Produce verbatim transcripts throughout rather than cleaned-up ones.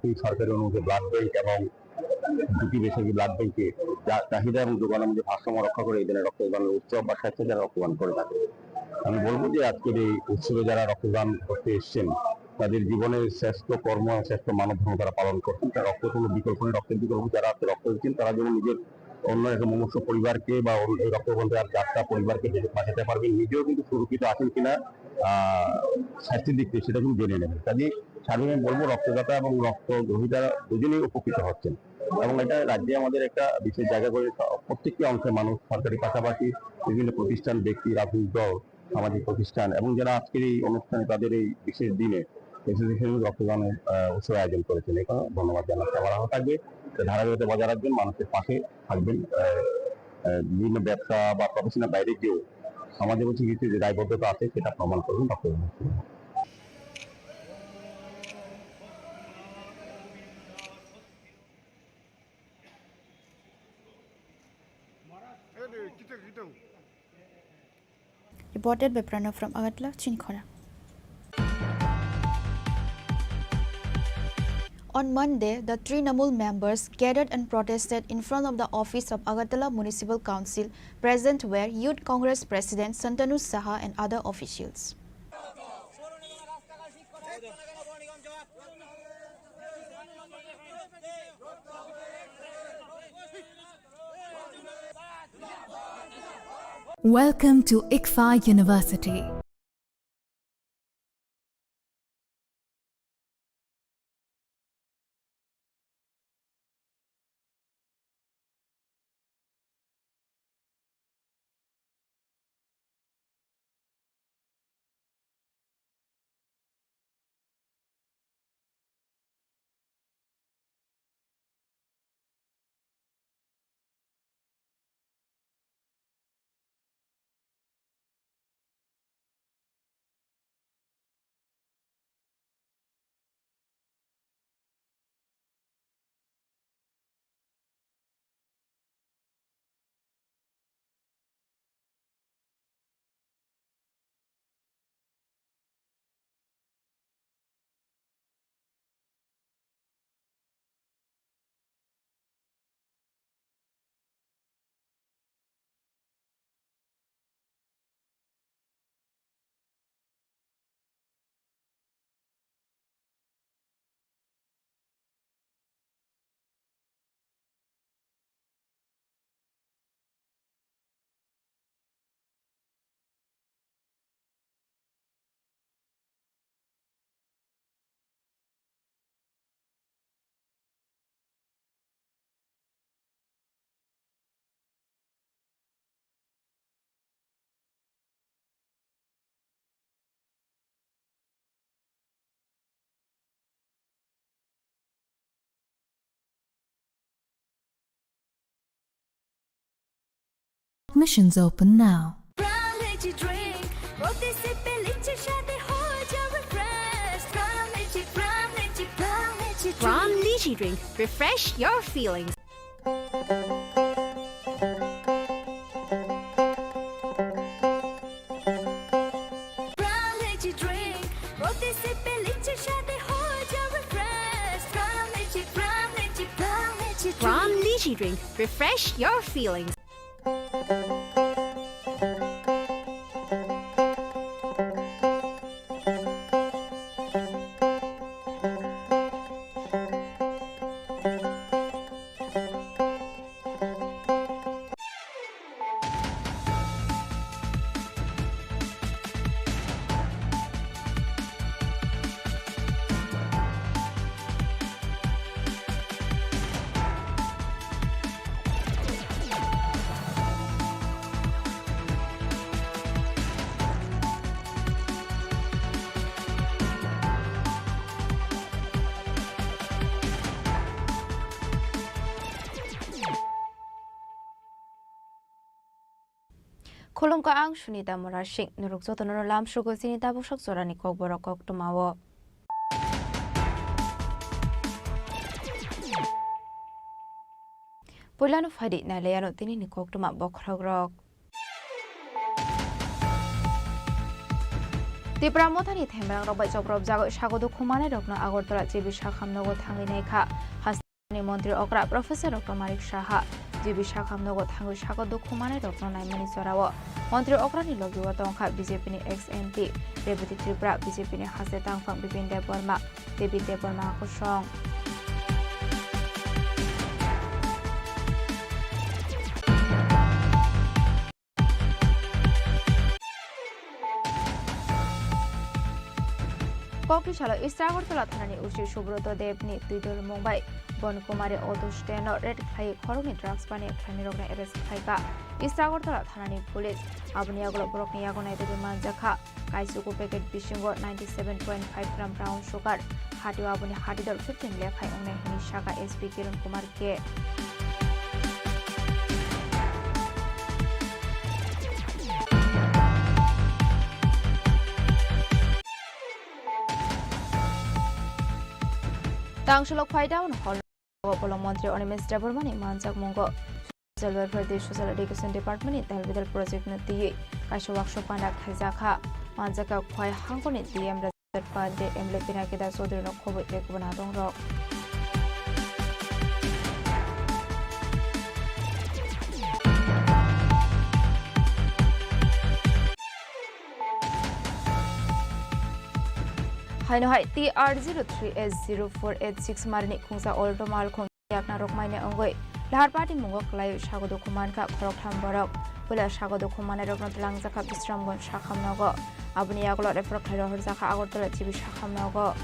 সরকারি অনুমোদিত blood bank এবং দুটি বেসরকারি ব্লাড ব্যাংকে চা-, চাহিদা এবং যোগানের মধ্যে ভারসাম্য রক্ষা করে এই ধরনের রক্তদানের উৎসব বা স্বেচ্ছাচার রক্তদান করে থাকে। আমি বলবো যে আজকের এই উৎসবে যারা রক্তদান করতে এসেছেন, তাদের জীবনের শ্রেষ্ঠ কর্ম, শ্রেষ্ঠ মানব ধর্ম তারা পালন করছেন। তার রক্ত কোনো বিকল্প নেই, রক্তের বিকল্প যারা আছে, রক্ত দিচ্ছেন, তারা যেমন নিজের অন্য একটা মুমূর্ষু পরিবারকে বা অন্য এই রক্তবন্ধে আর চারটা পরিবারকে যে বাঁচাতে পারবেন, নিজেও কিন্তু সুরক্ষিত আছেন কিনা, আহ, স্বাস্থ্যের দিক থেকে সেটা কিন্তু জেনে নেবেন। কাজে সার্বিক আমি বলবো রক্তদাতা এবং রক্ত গ্রহীতা দুজনেই উপকৃত হচ্ছেন। এবং এটা রাজ্যে আমাদের একটা বিশেষ জায়গা করে প্রত্যেকটি অংশের মানুষ, সরকারি পাশাপাশি বিভিন্ন প্রতিষ্ঠান, ব্যক্তি, রাজনৈতিক দল, সামাজিক প্রতিষ্ঠান এবং যারা আজকের এই অনুষ্ঠানে তাদের এই বিশেষ দিনে এসোসিয়েশন রক্তদানের, আহ, উৎসব আয়োজন করেছেন। এখানে ধন্যবাদ জানাচ্ছি। আবার আশা থাকবে যে ধারাবাহিকতা বজায় রাখবেন, মানুষের পাশে থাকবেন, আহ, আহ, বিভিন্ন ব্যবসা বা প্রফেশনের বাইরে গিয়েও সমাজে কিছু কিছু যে দায়বদ্ধতা আছে সেটা প্রমাণ করবেন রক্তদান। Reported by Pranav from Agartala, Chinikhona. On Monday, the Trinamool members gathered and protested in front of the office of Agartala Municipal Council, present were Youth Congress President Santanu Saha and other officials. Welcome to ICFAI University. Admissions open now. Prime Lychee drink, প্রতি সিপে লিচির স্বাদে হয়ে যাবে fresh। Prime Lychee, Prime Lychee, Prime Lychee drink। Prime Lychee drink, refresh your feelings. Prime Lychee drink, প্রতি সিপে লিচির স্বাদে হয়ে যাবে fresh। Prime Lychee, Prime Lychee, Prime Lychee drink। Prime Lychee drink, refresh your feelings. Khulumkha, ang Sunita Murasing. Norok jotono lamsugo chini tabuk sok jorani kokborok koktwmao. Puilano phaidi nailaiano tinini koktwma bokhorokrok. Tipra Mothani themrang rok bai chopropjagwi sago dukhu manai rokno Agartala G B Sakham nogo thangwi naikha. Hasteni montri okra Professor Doctor Manik Saha G B Sakham nogo thangwi sago dukhu manai rokno naimani jorao montri okrani logio tongkha B J P ni ex M P Rebati Tripura, B J P ni haste tangphang Bipin Debbarma. David Debbarma kosong. Kokti salo East Agartala thanani O C Subroto Deb ni twidulmung bai Bon Kumari auto stand no raid khlai khoroknwi drugs baniya khlainai rokno arrest khlaikha East Agartala thanani police. Aboni yagulo borokni yago naitugwi manjakha. Kaisugo packet bisingo ninety seven point five gram brown sugar, hatio aboni hati dor fifteen lekhai wngnai hwnwi sakha S P Kiran Kumar K. Tangsulok phai down hall. Bolo montri Animesh Debbarmani manjakmungo Social Welfare tei Social Education Department ni Talbidal Project no twiwi kaisa workshop panda khaijakha. Manjakha Khwai hangkoni D M Rajat Pandey, M L A Pinaki Das Chaudhary no khobwi tei kubun adongrok. Haino hai T R zero three H zero four eight six marini khungsa Alto malkhung yakna rok maina wngwi lahar patimungo kwlaiwi sago dukhu mankha khoroktham borok. Puila sago dukhu manai rokno twlangjakha Bisramganj sakham nogo. Aboni yagulo refer khlai rohorjakha Agartala G B sakham nogo.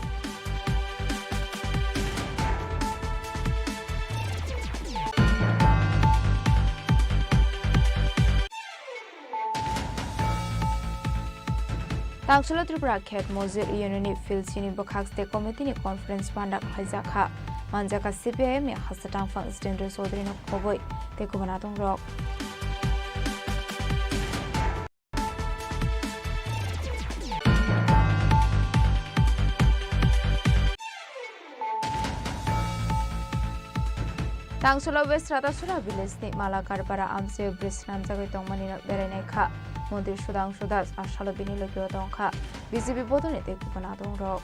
Tangsulo Tripura Khet Mojir Union ni Phil Chini bwkhak state committee ni conference panda khlaijakha. Manjakha C P I M ni hasta tangphang Jitendra Chaudhary no khobwi tei kubun adongrok. Tangsulo West Ratasura village ni Malakarpara amchai bridge swnamjagwi tongmani no berai naikha. Montri Sudhangshu Das a salo bini logio tongkha B J P bodolni tei kubun adongrok.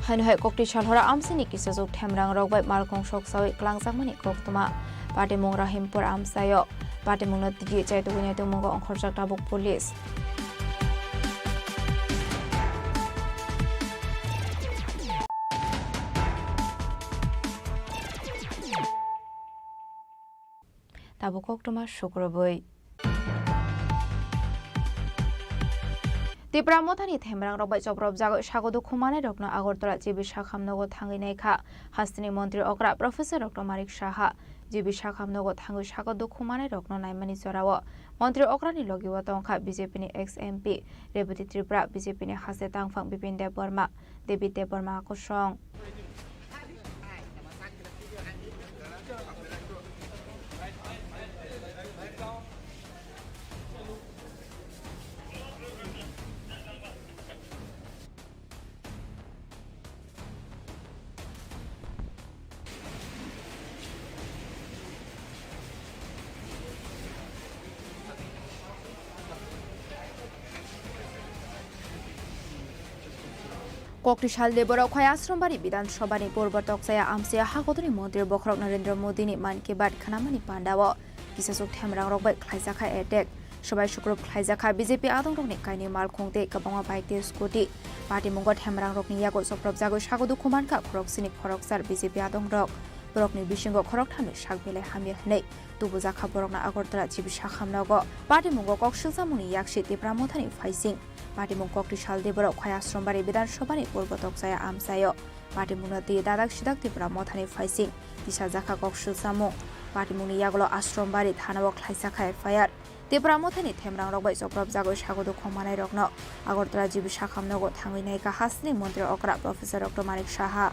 Haino hai kokti salhora amchaini kisajwk themrang rok bai malkhung soksawi klangjakmani koktwma. Patimung Rahimpur amchaio patimungno tigi chaitugwi naitugmungo ongkhorjak tabuk police. Tabuk koktwma sukrubwi. Tipra Mothani themrang rok bai chopropjagwi sago dukhu manai rokno Agartala G B sakham nogo thangwi naikha. Hasteni montri okra Professor Doctor Manik Saha G B sakham nogo thangwi sago dukhu manai rokno naimani jorao montri okrani logio tongkha B J P ni ex M P Rebati Tripura, B J P ni haste tangphang Bipin Debbarma, David Debbarma kosong. Kokti salni borok Khwai Ashram Bari Bidhan Sabha ni Purbo Tokchaya amchai hakotorni montri bokhorok Narendra Modi ni Mann Ki Baat khnamani pandao kisajwk themrang rok bai khlaijakha attack. Swbai sukrub khlaijakha B J P adongrokni kainwi malkhung tei kwbangma bike tei scooty. Patimungo themrang rokni yago chopropjagwi sago dukhu mankha khoroksini khoroksa B J P adongrok. Borokni bisingo khorokthamni sak belai hamya hwnwi tubujakha borokno Agartala G B sakham nogo. Patimungo kok swljakmungni yaksi Tipra Mothani phaising. Patimung kokti salni borok Khwai Ashram Bari Bidhan Sabha ni Purbo Tokchaya amchaio. Patimungno twi dadak sidak Tipra Mothani phaising tisajakha kok swljakmung. Patimungni yagulo Ashram Bari thanao khlaijakha F I R. Tipra Mothani themrang rok bai chopropjagwi sago dukhu manai rokno Agartala G B sakham nogo thangwi naikha hasteni montri okra Professor Doctor Manik Saha.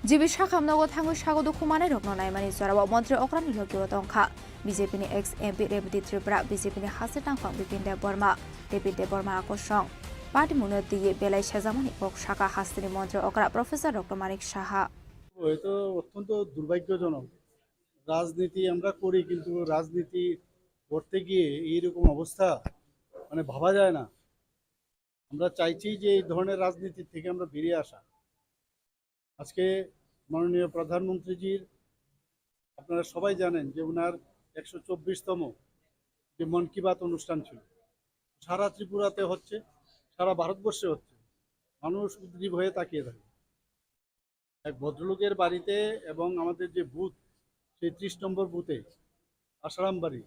G B sakham nogo thangwi sago dukhu manai rokno naimani jorao montri okrani logi o tongkha B J P ni ex M P Rebati Tripura, B J P ni hasteni tangphang Bipin Debbarma, David Debbarma akosong. Party mungno twiwi belai sejamani kok sakha hasteni montri okra Professor Doctor Manik Saha. এটা অত্যন্ত দুর্ভাগ্যজনক। রাজনীতি আমরা করি, কিন্তু রাজনীতি করতে গিয়ে এইরকম অবস্থা, মানে, ভাবা যায় না। আমরা চাইছি যে এই ধরনের রাজনীতি থেকে আমরা বেরিয়ে আসা। আজকে মাননীয় প্রধানমন্ত্রীজির, আপনারা সবাই জানেন যে ওনার একশো চব্বিশতম যে মন কি বাত অনুষ্ঠান ছিল, সারা ত্রিপুরাতে হচ্ছে, সারা ভারতবর্ষে হচ্ছে। মানুষ উদ্গ্রীব হয়ে তাকিয়ে থাকে। এক ভদ্রলোকের বাড়িতে এবং আমাদের যে বুথ, সেই ত্রিশ নম্বর বুথে, আশারাম বাড়ি,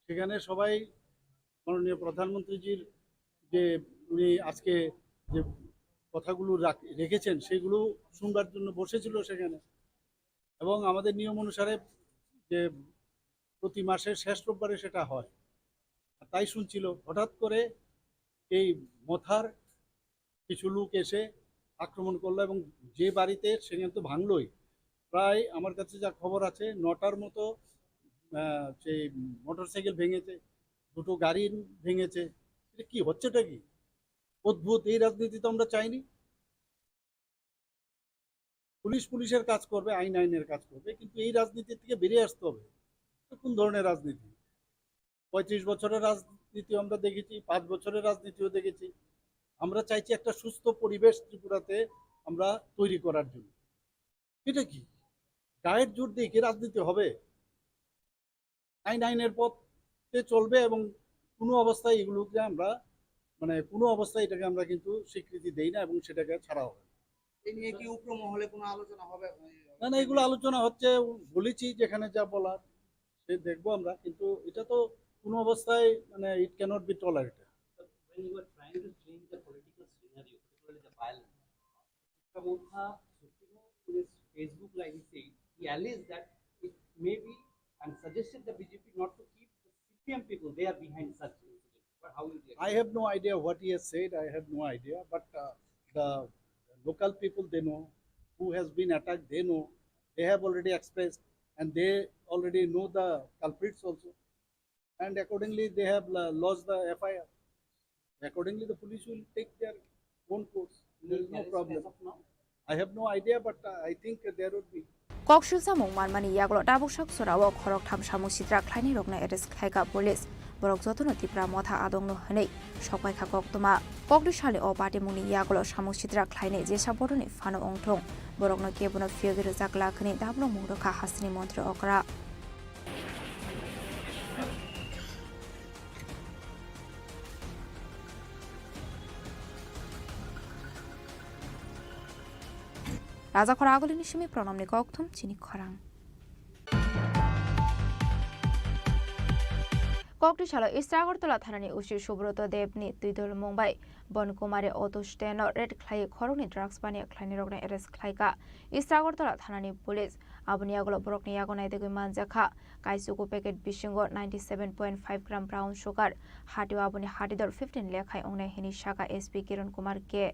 সেখানে সবাই মাননীয় প্রধানমন্ত্রীজির যে, উনি আজকে যে কথাগুলো রাখ-, রেখেছেন, সেগুলো শুনবার জন্য বসেছিল সেখানে। এবং আমাদের নিয়ম অনুসারে যে প্রতি মাসের শেষ রোববারে সেটা হয়। আর তাই শুনছিল, হঠাৎ করে এই মথার কিছু লোক এসে আক্রমণ করলো এবং যে বাড়িতে, সেখানে তো ভাঙলোই, প্রায় আমার কাছে যা খবর আছে নটার মতো, আহ, সেই মোটরসাইকেল ভেঙেছে, দুটো গাড়ি ভেঙেছে। এটা কি হচ্ছেটা কি? অদ্ভুত, এই রাজনীতি তো আমরা চাইনি। পুলিশ পুলিশের কাজ করবে, আইন আইনের কাজ করবে, কিন্তু এই রাজনীতি থেকে বেরিয়ে আসতে হবে। এটা কোন ধরনের রাজনীতি? পঁয়ত্রিশ বছরের রাজনীতি আমরা দেখেছি, পাঁচ বছরের রাজনীতিও দেখেছি। আমরা চাইছি একটা সুস্থ পরিবেশ ত্রিপুরাতে আমরা তৈরি করার জন্য। এটা কি গায়ের জোর দিয়ে কি রাজনীতি হবে? আইন আইনের পথে চলবে এবং কোনো অবস্থায় এগুলোকে আমরা, মানে, কোনো অবস্থায় এটাকে আমরা কিন্তু স্বীকৃতি দেই না এবং সেটাকে ছাড়া হবে না। এ নিয়ে কি উগ্র মহলে কোনো আলোচনা হবে? না, না, এগুলো আলোচনা হচ্ছে, বলেছি যেখানে যা বলার সে দেখবো আমরা, কিন্তু এটা তো কোনো অবস্থায়, মানে, it cannot be tolerated. When you are trying to change the political scenario, particularly the violence, Motha Supremo in his Facebook live, he said, he alleged that it may be and suggested the B J P not to keep the C P M people, they are behind such incidents. But how you react? I have no idea what he has said. I have no idea. But uh, the local people, they know who has been attacked. They know. They have already expressed, and they already know the culprits also. And accordingly, they have uh, lodged the F I R. Accordingly, the police will take their own course. There is no problem. I have no idea, but uh, I think there would be. Kok sulsamung manmani yagulo tabuk sak sorao khoroktham samung sitra khlainai rokno arrest khlaika police. Borok jotono Tipra Motha adongno hwnwi sokpaikha koktwma. Kokdwi sali o patimungni yagulo samung sitra khlainai jesa bodoni phano wngthung, borokno kebono phiyogwi rwjak glak hwnwi dabolongmung rwkha hasteni montri okra. Raja khora agulini simi pranamni kokthum chini khorang. Kokdwi salo East Agartala thanani O C Subroto Debni twidol mungbai Bon Kumari auto stand-o raid khlaiwi khoroknwi drugs baniya khlainairokno arrest khlaika. East Agartala thanani police aboni yagulo borokni yago naitugwi manjakha. Kaisuku packet bisingo ninety seven point five gram brown sugar, hatio aboni hatidor fifteen lekhai wngnai hwnwi saka S P Kiran Kumar K.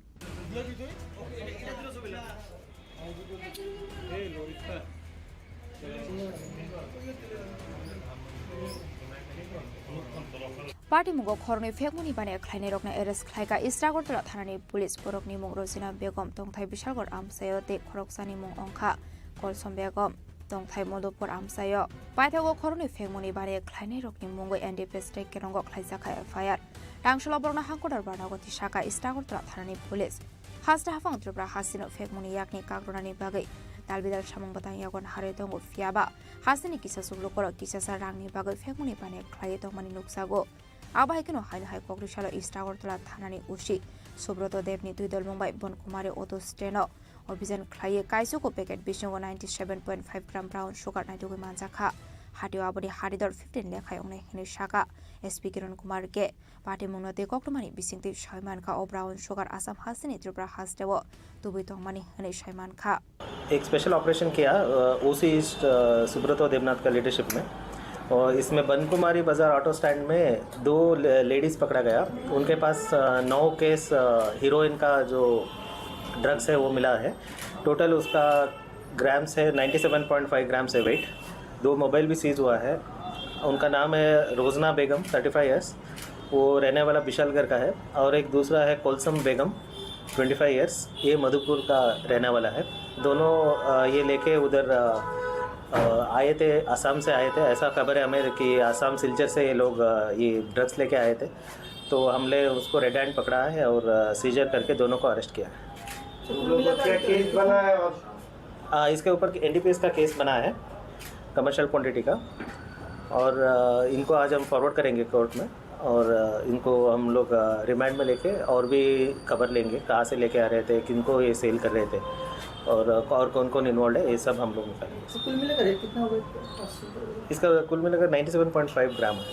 Patimungo khoroknwi phekmani baniya khlainairokno arrest khlaika East Agartala thanani police. Borokni mung Rosina Begum, tongthai Bishalgarh amchaio tei khoroksani mung wngkha Kolsom Begum, tongthai Madhupur amchaio. Paithago khoroknwi phekmani baniya khlainairokni mungwi N D P S tei Kerongo khlaijakha F I R. Tangsholo borokno hangkotor barnago tisaka East Agartala thanani police. Haste haphang Tripura hasteno phekmani yakni kakrwnani bagwi dalbidal samung bwtang yago naharwi tongo, phiyaba hasteni kisa chuklukorok kisasa rangni bagwi phekmani baniya khlaiwi tongmani nukjago. Abo hai kheno haino hai kokdwi salo East Agartala thanani O C Subroto Debni twi dolmung bai Bon Kumari auto stand-o obhijan khlaiwi kaisuku packet bisingo ninety seven point five gram brown sugar naitugwi manjakha. Hatio aboni hatidor fifteen lekhai wngnai hwnwi saka S P Kiran Kumar K. Patimungno tei koktwmani bisingtwi soi mankha o brown sugar Assam hasteni Tripura hasteo tubui tongmani hwnwi soi mankha. एक special operation किया ओसी ईस्ट सुब्रतो देवनाथ का लीडरशिप में। और इसमें बनकुमारी बाज़ार auto stand में दो ले- लेडीज़ पकड़ा गया। उनके पास अ, नौ केस अ, हीरोइन का जो ड्रग्स है वो मिला है। टोटल उसका ग्राम्स है, ninety seven point five grams है वेट। दो मोबाइल भी सीज हुआ है। उनका नाम है रोजना बेगम, थर्टी फ़ाइव ईयर्स, वो रहने वाला विशालगढ़ का है, और एक दूसरा है कोलसम बेगम, ट्वेंटी फ़ाइव ईयर्स, ये मधुपुर का रहने वाला है। दोनों अ, ये लेके उधर अ, अ, आए थे, आसाम से आए थे। ऐसा खबर है हमें कि आसाम सिलचर से ये लोग अ, ये ड्रग्स लेके आए थे, तो हमने उसको रेड हैंड पकड़ा है और सीजर करके दोनों को अरेस्ट किया है। तो कुल मिलाकर क्या केस बना है? और आ, इसके ऊपर एनडीपीएस का केस बना है, कमर्शियल क्वांटिटी का, और आ, इनको आज हम फॉरवर्ड करेंगे कोर्ट में, और आ, इनको हम लोग रिमांड में लेके और भी खबर लेंगे, कहाँ से लेके आ रहे थे, किनको ये सेल कर रहे थे, और आ, और कौन कौन इन्वॉल्व है, ये सब हम लोग निकालेंगे। तो कुल मिलाकर रेट कितना हो गया? इसका कुल मिलाकर नाइन्टी सेवन पॉइंट फ़ाइव ग्राम है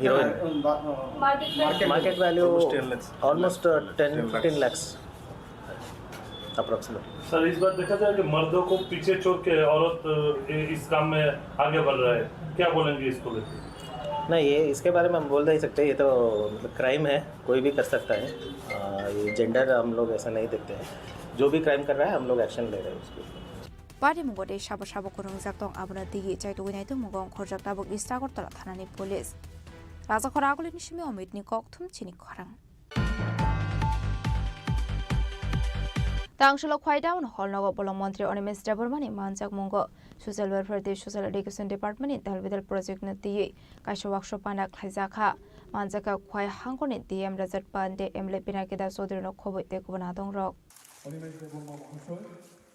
heroine. Market value almost ten fifteen lakh. Approximately. Sir, इस बार देखा जाए कि मर्दों को पीछे छोड़ के औरत, अ, इस काम में आगे बढ़ रहा है, क्या बोलेंगे इसको लेकर? नहीं, ये, इसके बारे में हम बोल नहीं सकते। ये तो मतलब क्राइम है, कोई भी कर सकता है। अ, ये जेंडर हम लोग ऐसा नहीं देखते हैं। जो भी क्राइम कर रहा है, हम लोग एक्शन ले रहे हैं उसके ऊपर। Pari mungo de sabo sabo kwrwngjak tong, abono twiwi chaitugwi nai tongmungo wngkhorjak tabuk East Agartala thanani police. Rajakhor Agulini simi Omitni kokthum chini khorang. Tangshilo Khwai Town Hall nogo bolong montri Animesh Debbarmani manjakmungo Social Welfare tei Social Education Department ni dalbidal project no twiwi kaisa workshop pana khlaijakha. Manjakha Khwai hangkorni D M Rajat Pande, M L A Pinaki Das Chaudhary no khobwi tei kubun adongrok. Animesh দেববর্মা মহাশয়,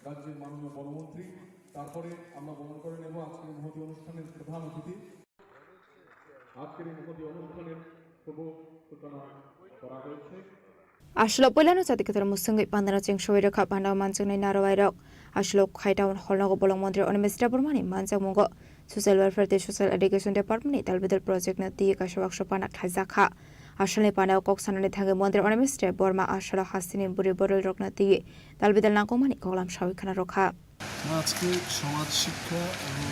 রাজ্যের মাননীয় বনমন্ত্রী, তারপরে আমরা বরণ করে নেব আজকের মহতী অনুষ্ঠানের প্রধান অতিথি। আজকের এই মহতী অনুষ্ঠানের শুভ সূচনা করা হয়েছে। Aswlok puilano chati kwthar mwswngwi pandano cheng soi rwkha, pandao manchuknai narwai rok. Aswlok Khwai Town Hall nogo bolong montri Animesh Debbarmani manjakmungo Social Welfare tei Social Education Department ni dalbidal project no twiwi kaisa workshop pana khlaijakha. Aswlni panao kok sanani thangwi montri Animesh Debbarma aswlo hasteni buri boroi rokno twiwi dalbidal nangkukmani koklam sawi khna rwkha. আজকে সমাজ শিক্ষা এবং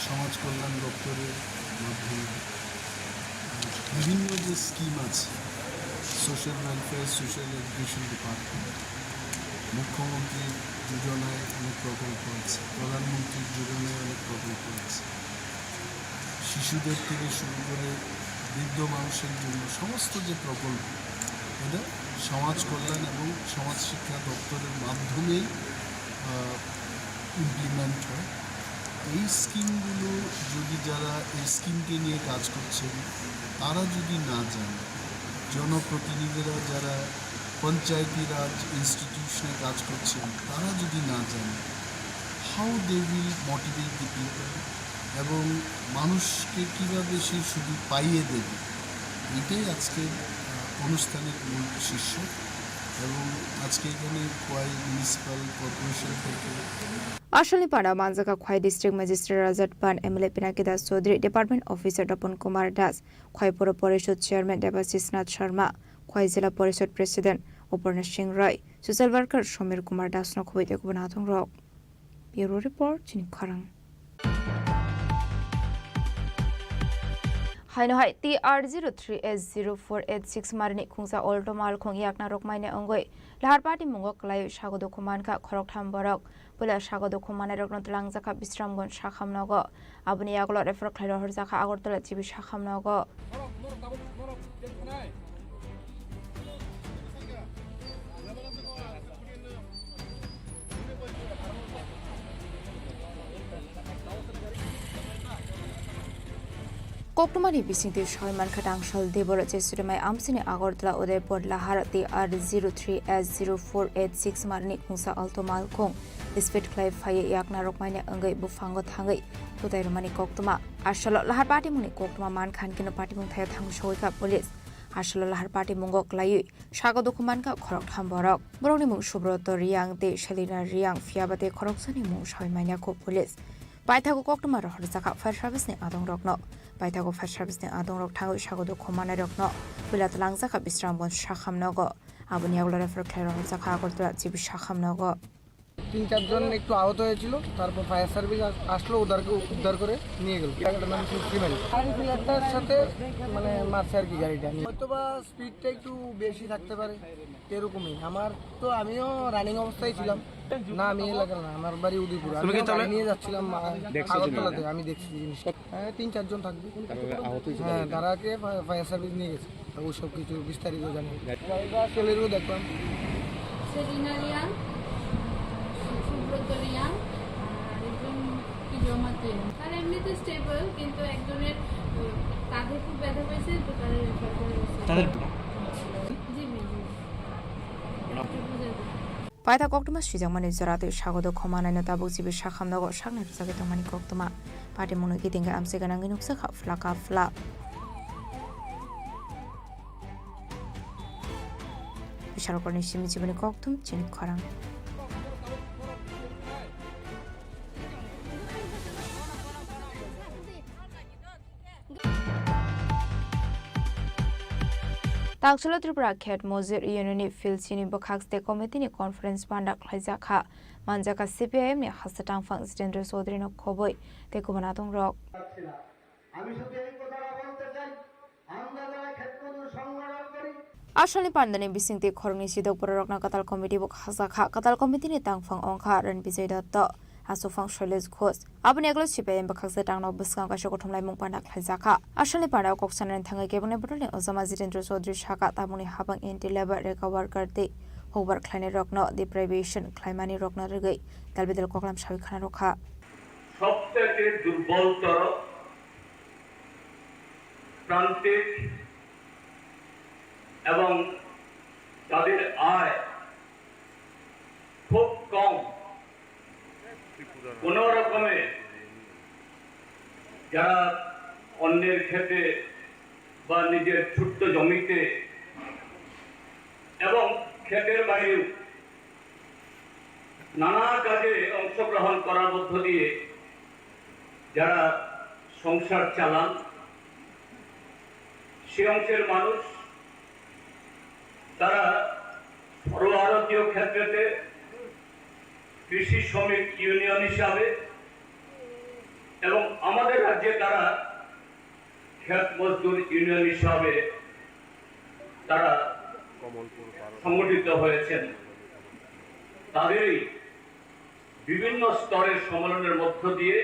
সমাজ কল্যাণ দপ্তরের মাধ্যমে বিভিন্ন যে স্কিম আছে, social welfare, social education department, মুখ্যমন্ত্রীর যোজনায় অনেক প্রকল্প আছে, প্রধানমন্ত্রীর যোজনায় অনেক প্রকল্প আছে, শিশুদের থেকে শুরু করে বৃদ্ধ মানুষের জন্য সমস্ত যে প্রকল্প, এটা সমাজ কল্যাণ এবং সমাজ শিক্ষা দপ্তরের মাধ্যমেই, আহ, ইমপ্লিমেন্ট হয়। এই স্কিমগুলো যদি যারা এই স্কিমকে নিয়ে কাজ করছেন, তারা যদি না জানে, জনপ্রতিনিধিরা যারা পঞ্চায়েতি রাজ ইনস্টিটিউশনে কাজ করছেন, তারা যদি না জানে, how they will motivate the people? এবং মানুষকে কিভাবে সেই সুযোগ পাইয়ে দেবে, এটাই আজকের, আহ, অনুষ্ঠানের মূল শীর্ষক। এবং আজকে এখানে খোয়াই মিউনিসিপ্যাল কর্পোরেশন থেকে Aswlni panao manjakha Khwai District Magistrate Rajat Pan, M L A Pinaki Das Chaudhary, Department Officer Tapan Kumar Das, Khwai Puro Porishod Chairman Debashish Nath Sharma, Khwai Jila Porishod President Uparna Singh Roy, Social Worker Somir Kumar Das no khobwi tei kubun adongrok. Bureau Report, chini khorang. Haino hai T R zero three H zero four eight six marini khungsa Alto malkhung yakna rokmaina wngwi lahar patimungo kwlaiwi sago dukhu mankha khoroktham borok. Puila sago dukhu mannairokno twlangjakha Bisramganj sakham nogo. Aboni yagulo refer khlai rohorjakha Agartala G B sakham nogo. Koktwmani bisingtwi sawi mankha, Tangsal Deboro Jeswrimai amchini Agartala Udaipur lahar T R zero three H zero four eight six marini khungsa Alto malkhung speed khlai phaiwi yakna rokmaina wngwi buphango thangwi kwtai rwmani koktwma. Aswlo lahar patimungni koktwma mankha, hinkhe no patimung thaya thangwi sogwikha police. Aswlo lahar patimungo kwlaiwi sago dukhu mankha khoroktham borok. Borokni mung Subroto Riyang tei Selina Riyang, phiyaba tei khoroksani mung sawi manya kho police. Paithago koktwma rohorjakha fire service ni adongrokno. Paithago fire service ni adongrok thangwi sago dukhu mannairokno puila twlangjakha Bisramganj sakham nogo. Aboni yagulo refer khlai rohorjakha Agartala G B sakham nogo. তিন চারজন একটু আহত হয়েছিল, তারপর fire service আস-, আসলো, ওদেরকে উদ্ধার করে নিয়ে গেল। জায়গাটার নাম ছিল ফিমেল। গাড়ি ফিল্যাটটার সাথে মানে মারছে আর কি গাড়িটা। হয়তো বা স্পিডটা একটু বেশি থাকতে পারে, এরকমই। আমার তো, আমিও রানিং অবস্থায় ছিলাম। না, আমি এলাকার না, আমার বাড়ি উদয়পুর। আমি তুমি কি গাড়ি তাহলে নিয়ে যাচ্ছিলাম, আহ, দেখছো আগরতলাতে। জিনিসটা? আমি দেখছি জিনিসটা। হ্যাঁ, তিন চারজন থাকবে। তারপরে আহত হয়েছে হ্যাঁ, তারা? তারাকে ফা-, ফায়ার সার্ভিস নিয়ে গেছে। তো ওই সব কিছু বিস্তারিত জানি। গাড়ি- আমরা ছেলেরও দেখলাম। সেলিনা রিয়ান, সুব্রত রিয়ান, আর একজন কি জমাতে। তারা এমনিতে স্টেবল, কিন্তু একজনের, উম, কাঁধে খুব ব্যথা পেয়েছে, তো তাদের রেফার করে গেছে। তাদের জি, জি, জি। ওটা বুঝে দেবে। Paithak koktwma swijak mani jora tei sago do khoma naino tabuk G B sakham nogo saknai rwjagwi tongmani koktwma. Party mwnwi kitingkhe amchai gwnangwi nukjakha phlaka phla. Bishalkorni simi chiboni kokthum chini khorang. Tangsulo Tripura Khet Mojir Union ni Philsi ni bwkhak tei committee ni conference panda khlaijak kha. Manjak kha C P I M ni hasta tangphang Jitendra Chaudhary no khobwi tei kubun adong rok. আমি শুধু এই কথাটা বলতে চাই, আমরা যারা ক্ষেত্রমজুর সংগঠন করি, Asalni pandani bisingtwi khoroknwi sidok bororokno kwtal committee bo khajak kha. Kwtal committee ni tangphang wngkha Ran Bijay Dotto, aswkphang Shailesh Ghosh. Aboni ulo C P I M bwkhaksa tangno bwskango kaisa kuthumlaimung panda khlaijak kha. Asalni pandao kok sanani thangwi kebengni bodolni ojama Jitendra Chaudhary sakha, tabukni habang anti labour, rega worker tei hukbar khlainairokno deprivation khlaimani rokno rwgwi dalbidal koklam sawi khana rwkha. সবথেকে দুর্বলতর, প্রান্তিক এবং যাদের আয় খুব কম, কোনো রকমে যারা অন্যের ক্ষেতে বা নিজের ছোট্ট জমিতে এবং ক্ষেতের বাইরেও নানা কাজে অংশগ্রহণ করার মধ্য দিয়ে যারা সংসার চালান, সে অংশের মানুষ, তারা সর্বভারতীয় ক্ষেত্রেতে কৃষি শ্রমিক ইউনিয়ন হিসাবে এবং আমাদের রাজ্যে তারা ক্ষেত মজদুর ইউনিয়ন হিসাবে তারা সংগঠিত হয়েছেন। তাদেরই বিভিন্ন স্তরের সম্মেলনের মধ্য দিয়ে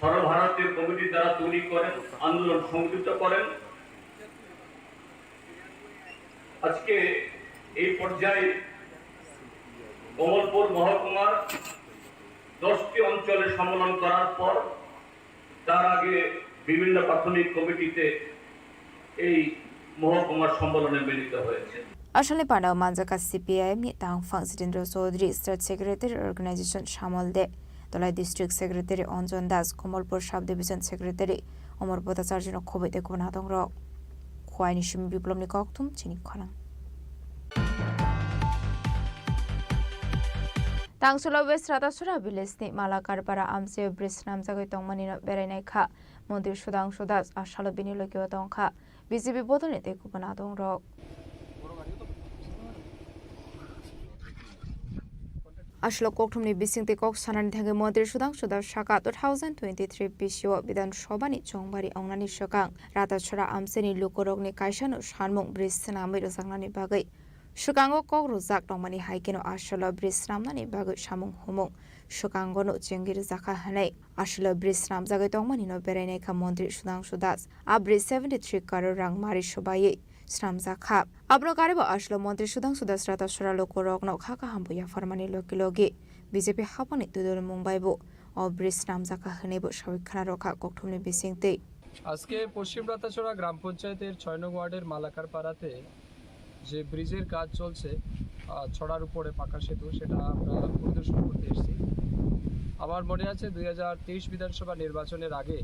সর্বভারতীয় কমিটি তারা তৈরি করেন, আন্দোলন সংগঠিত করেন। আজকে এই পর্যায়ে কমলপুর মহকুমার দশটি অঞ্চলে সম্মেলন করার পর তার আগে বিভিন্ন প্রাথমিক কমিটিতে এই মহকুমার সম্মেলনে মিলিত হয়েছে। Asalni pandao manjak kha C P I M ni tangphang Jitendra Chaudhary, State Secretary Organization Samol De, Tolai District Secretary Anjan Das, Kamalpur Sub Division Secretary Amar Bhattacharya no khobwi tei kubun adong rok. Khowai ni simi Biplobni kokthum chini khorang. Tangsulo West Ratasora village ni Malakarpara amchai bridge swnamjagwi tongmani no berainai kha Montri Sudhangshu Das, asalo bini logio tongkha B J P bodolni tei kubun adong rok. Asalo kokthumni bisingtwi kok sanani thangwi Montri Sudhangshu Das saka two thousand twenty-three B C o Bidhan Sabha ni chongbari wngnani swkang Ratasora amchaini lukurokni kaisano sanmung bridge swnamwi rwjaknani bagwi swkango kok rwjak tongmani hai kheno asalo bridge swnamnani bagwi samung humung swkango no chengwi rwjakha hwnwi asalo bridge swnamjagwi tongmani no berainai kha Montri Sudhangshu Das. A bridge seventy three crore rang mari swbaiwi swnamjak kha. Abono karwi bo asalo Montri Sudhangshu Das Ratasora lukurokno kha kaham bo yapharmani logi logi B J P haphangni twidulmung bai bo o bridge swnamjak kha hwnwi bo sawi khna rwkha kokthumni bisingtwi. আজকে পশ্চিম রাতাছড়া গ্রাম পঞ্চায়েতের ছয় নং ওয়ার্ডের মালাকার পাড়াতে যে ব্রিজের কাজ চলছে, আহ, ছড়ার উপরে পাকা সেতু, সেটা আমরা পরিদর্শন করতে এসেছি। আমার মনে আছে, দুই হাজার তেইশ বিধানসভা নির্বাচনের আগে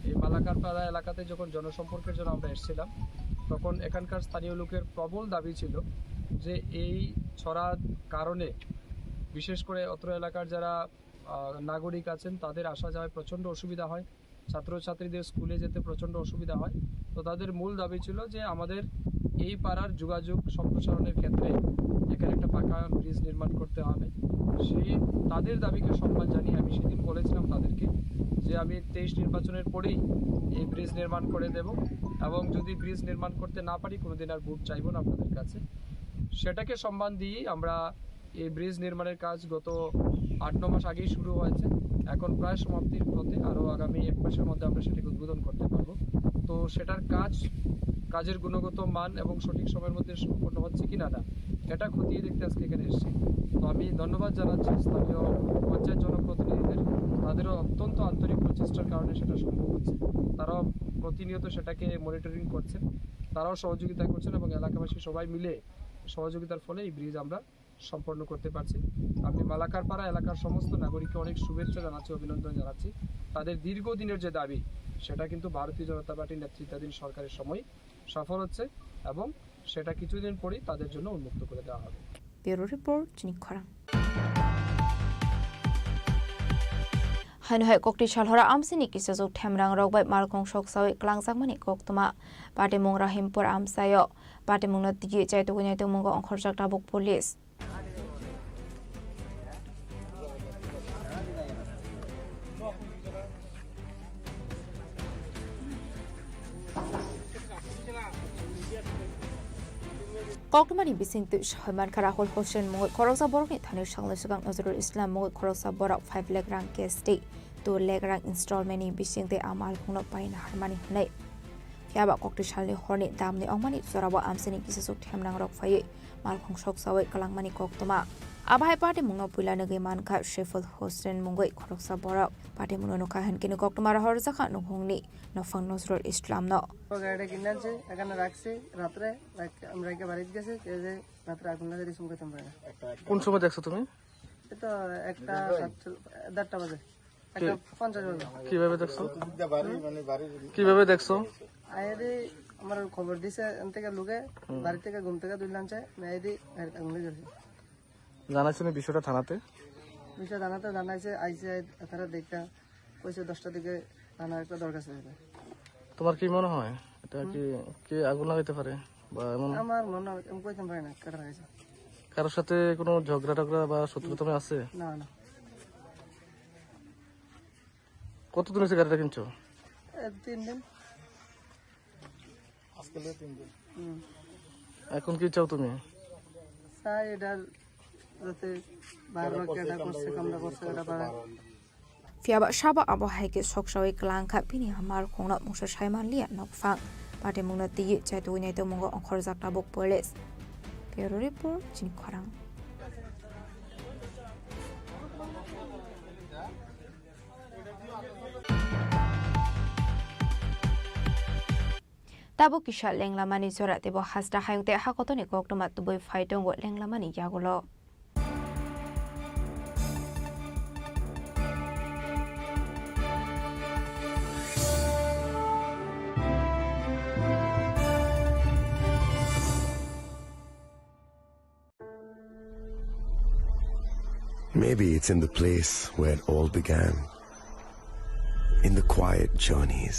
এই মালাকার পাড়া এলাকাতে যখন জনসম্পর্কের জন্য আমরা এসেছিলাম, তখন এখানকার স্থানীয় লোকের প্রবল দাবি ছিল যে এই ছড়ার কারণে বিশেষ করে অত্র এলাকার যারা, আহ, নাগরিক আছেন, তাদের আসা যাওয়ায় প্রচণ্ড অসুবিধা হয়। ছাত্রছাত্রীদের স্কুলে যেতে প্রচণ্ড অসুবিধা হয়। তো তাদের মূল দাবি ছিল যে আমাদের এই পাড়ার যোগাযোগ সম্প্রসারণের ক্ষেত্রে এখানে একটা পাকা ব্রিজ নির্মাণ করতে হবে। সেই তাদের দাবিকে সম্মান জানিয়ে আমি সেদিন বলেছিলাম তাদেরকে যে আমি তেইশ নির্বাচনের পরেই এই ব্রিজ নির্মাণ করে দেব, এবং যদি ব্রিজ নির্মাণ করতে না পারি, কোনোদিন আর ভোট চাইবো না আপনাদের কাছে। সেটাকে সম্মান দিয়েই আমরা এই ব্রিজ নির্মাণের কাজ গত আট ন মাস আগেই শুরু হয়েছে, এখন প্রায় সমাপ্তির পথে। আরও আগামী এক মাসের মধ্যে আমরা সেটাকে উদ্বোধন করতে পারবো। তো সেটার কাজ, কাজের গুণগত মান এবং সঠিক সময়ের মধ্যে সম্পন্ন হচ্ছে কিনা না, এটা খতিয়ে দেখতে আজকে এখানে এসেছি। তো আমি ধন্যবাদ জানাচ্ছি স্থানীয় পঞ্চায়েত জনপ্রতিনিধিদের, তাদেরও অত্যন্ত আন্তরিক প্রচেষ্টার কারণে সেটা সম্ভব হচ্ছে। তারাও প্রতিনিয়ত সেটাকে মনিটরিং করছেন, তারাও সহযোগিতা করছেন এবং এলাকাবাসী সবাই মিলে সহযোগিতার ফলে এই ব্রিজ আমরা সম্পন্ন করতে পারছি। আমি মালাকারপাড়া এলাকার সমস্ত নাগরিককে অনেক শুভেচ্ছা জানাচ্ছি, অভিনন্দন জানাচ্ছি। তাদের দীর্ঘদিনের যে দাবি, সেটা কিন্তু ভারতীয় জনতা পার্টির নেতৃত্বাধীন সরকারের সময় সফল হচ্ছে এবং সেটা কিছুদিন পরেই তাদের জন্য উন্মুক্ত করে দেওয়া হবে। Bureau Report, Chini Khorang. Haino hai kokti salhora amsini kisajwk themrang rok bai malkhung soksawi klangjakmani koktwma. Patimung Rahimpur amchaio patimungno tigi chai tugui nai tongmungo ongkhorjak tabuk police. Koktwmani bisingtwi sahoi mankha Rahul Hussain mungwi khoroksa borokni thani salnwi swkang Nazrul Islam mungwi khoroksa borok five lakh rang cash tei two lakh rang installment ni bisingtwi a malkhungno paina harmani hwnwi. Phiyaba kokti salni horni damni ongmani jorao amchaini kisajwk themrangrok phaiwi malkhung soksawi kwlangmani koktwma. Abo hai patimungno puila nugwi mankha Saiful Hussain mungwi khoroksa borok. Patimungno nukha hinkhe koktwma rohorjakha nukhungni nophang Nazrul Islamno. গাড়িটা কিনে আনছি, এখানে রাখছি রাত্রে, রাখ-, আমি রেখে বাড়িতে গেছি, এই যে রাত্রে আগুন লাগাই দিয়েছি, মুখে তুমরা। কোন সময় দেখছো তুমি? এই তো একটা সাতচল্লিশ, দেড়টা বাজে। একটা পঞ্চাশ বাজে। কিভাবে দেখছো? বাড়ি, মানে বাড়ির কিভাবে দেখছো? আইডি আমার খবর দিছে, এন থেকে লোকে হুম। বাড়ি থেকে ঘুম থেকে তুললাম চাই, আমি আইডি গাড়িতে আগুন লেগে গেছে। জানাইছো নি বিষয়টা থানাতে? বিষয় থানাতে জানাইছে, আইছে, তারা দেখা কইছে দশটার দিকে থানা একটা দরখাস্ত হয়েছে। তোমার কি মনে হয় এটা কি, হুম। কে আগুন লাগাইতে পারে বা এমন? আমার মনে হয়, আমি কইতে পারি না, কাটা লাগাইছে। কারোর সাথে কোনো ঝগড়া টগড়া বা শত্রুতা আছে? না, না। কতদিন হয়েছে গাড়িটা কিনছো? এ, তিন দিন। আজকে হলো তিন দিন। হুম। এখন কি চাও তুমি? চাই এটা যাতে বারবার কেটা করছে, কামড়া করছে, এটা বারবার। Phiyaba sabo abo hai khe soksawi kwlangkha bini malkhungno mungsa sai manliya nokphang. Patimungno twiwi chai tugui nai tongmungo ongkhorjak tabuk police. Bureau Report, Chini Khorang. Tabuk kisa lenglamani jora teibo hasta hayung tei hakotorni koktwma tubui phai tongo lenglamani yagulo. Maybe it's in the place where it all began. In the quiet journeys,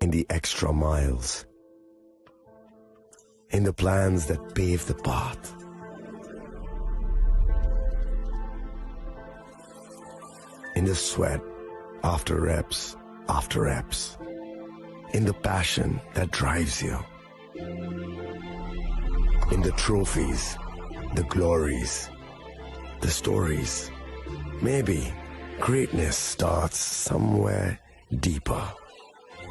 in the extra miles, in the plans that pave the path, in the sweat after reps after reps, in the passion that drives you. In the trophies, the glories, the stories. Maybe greatness starts somewhere deeper.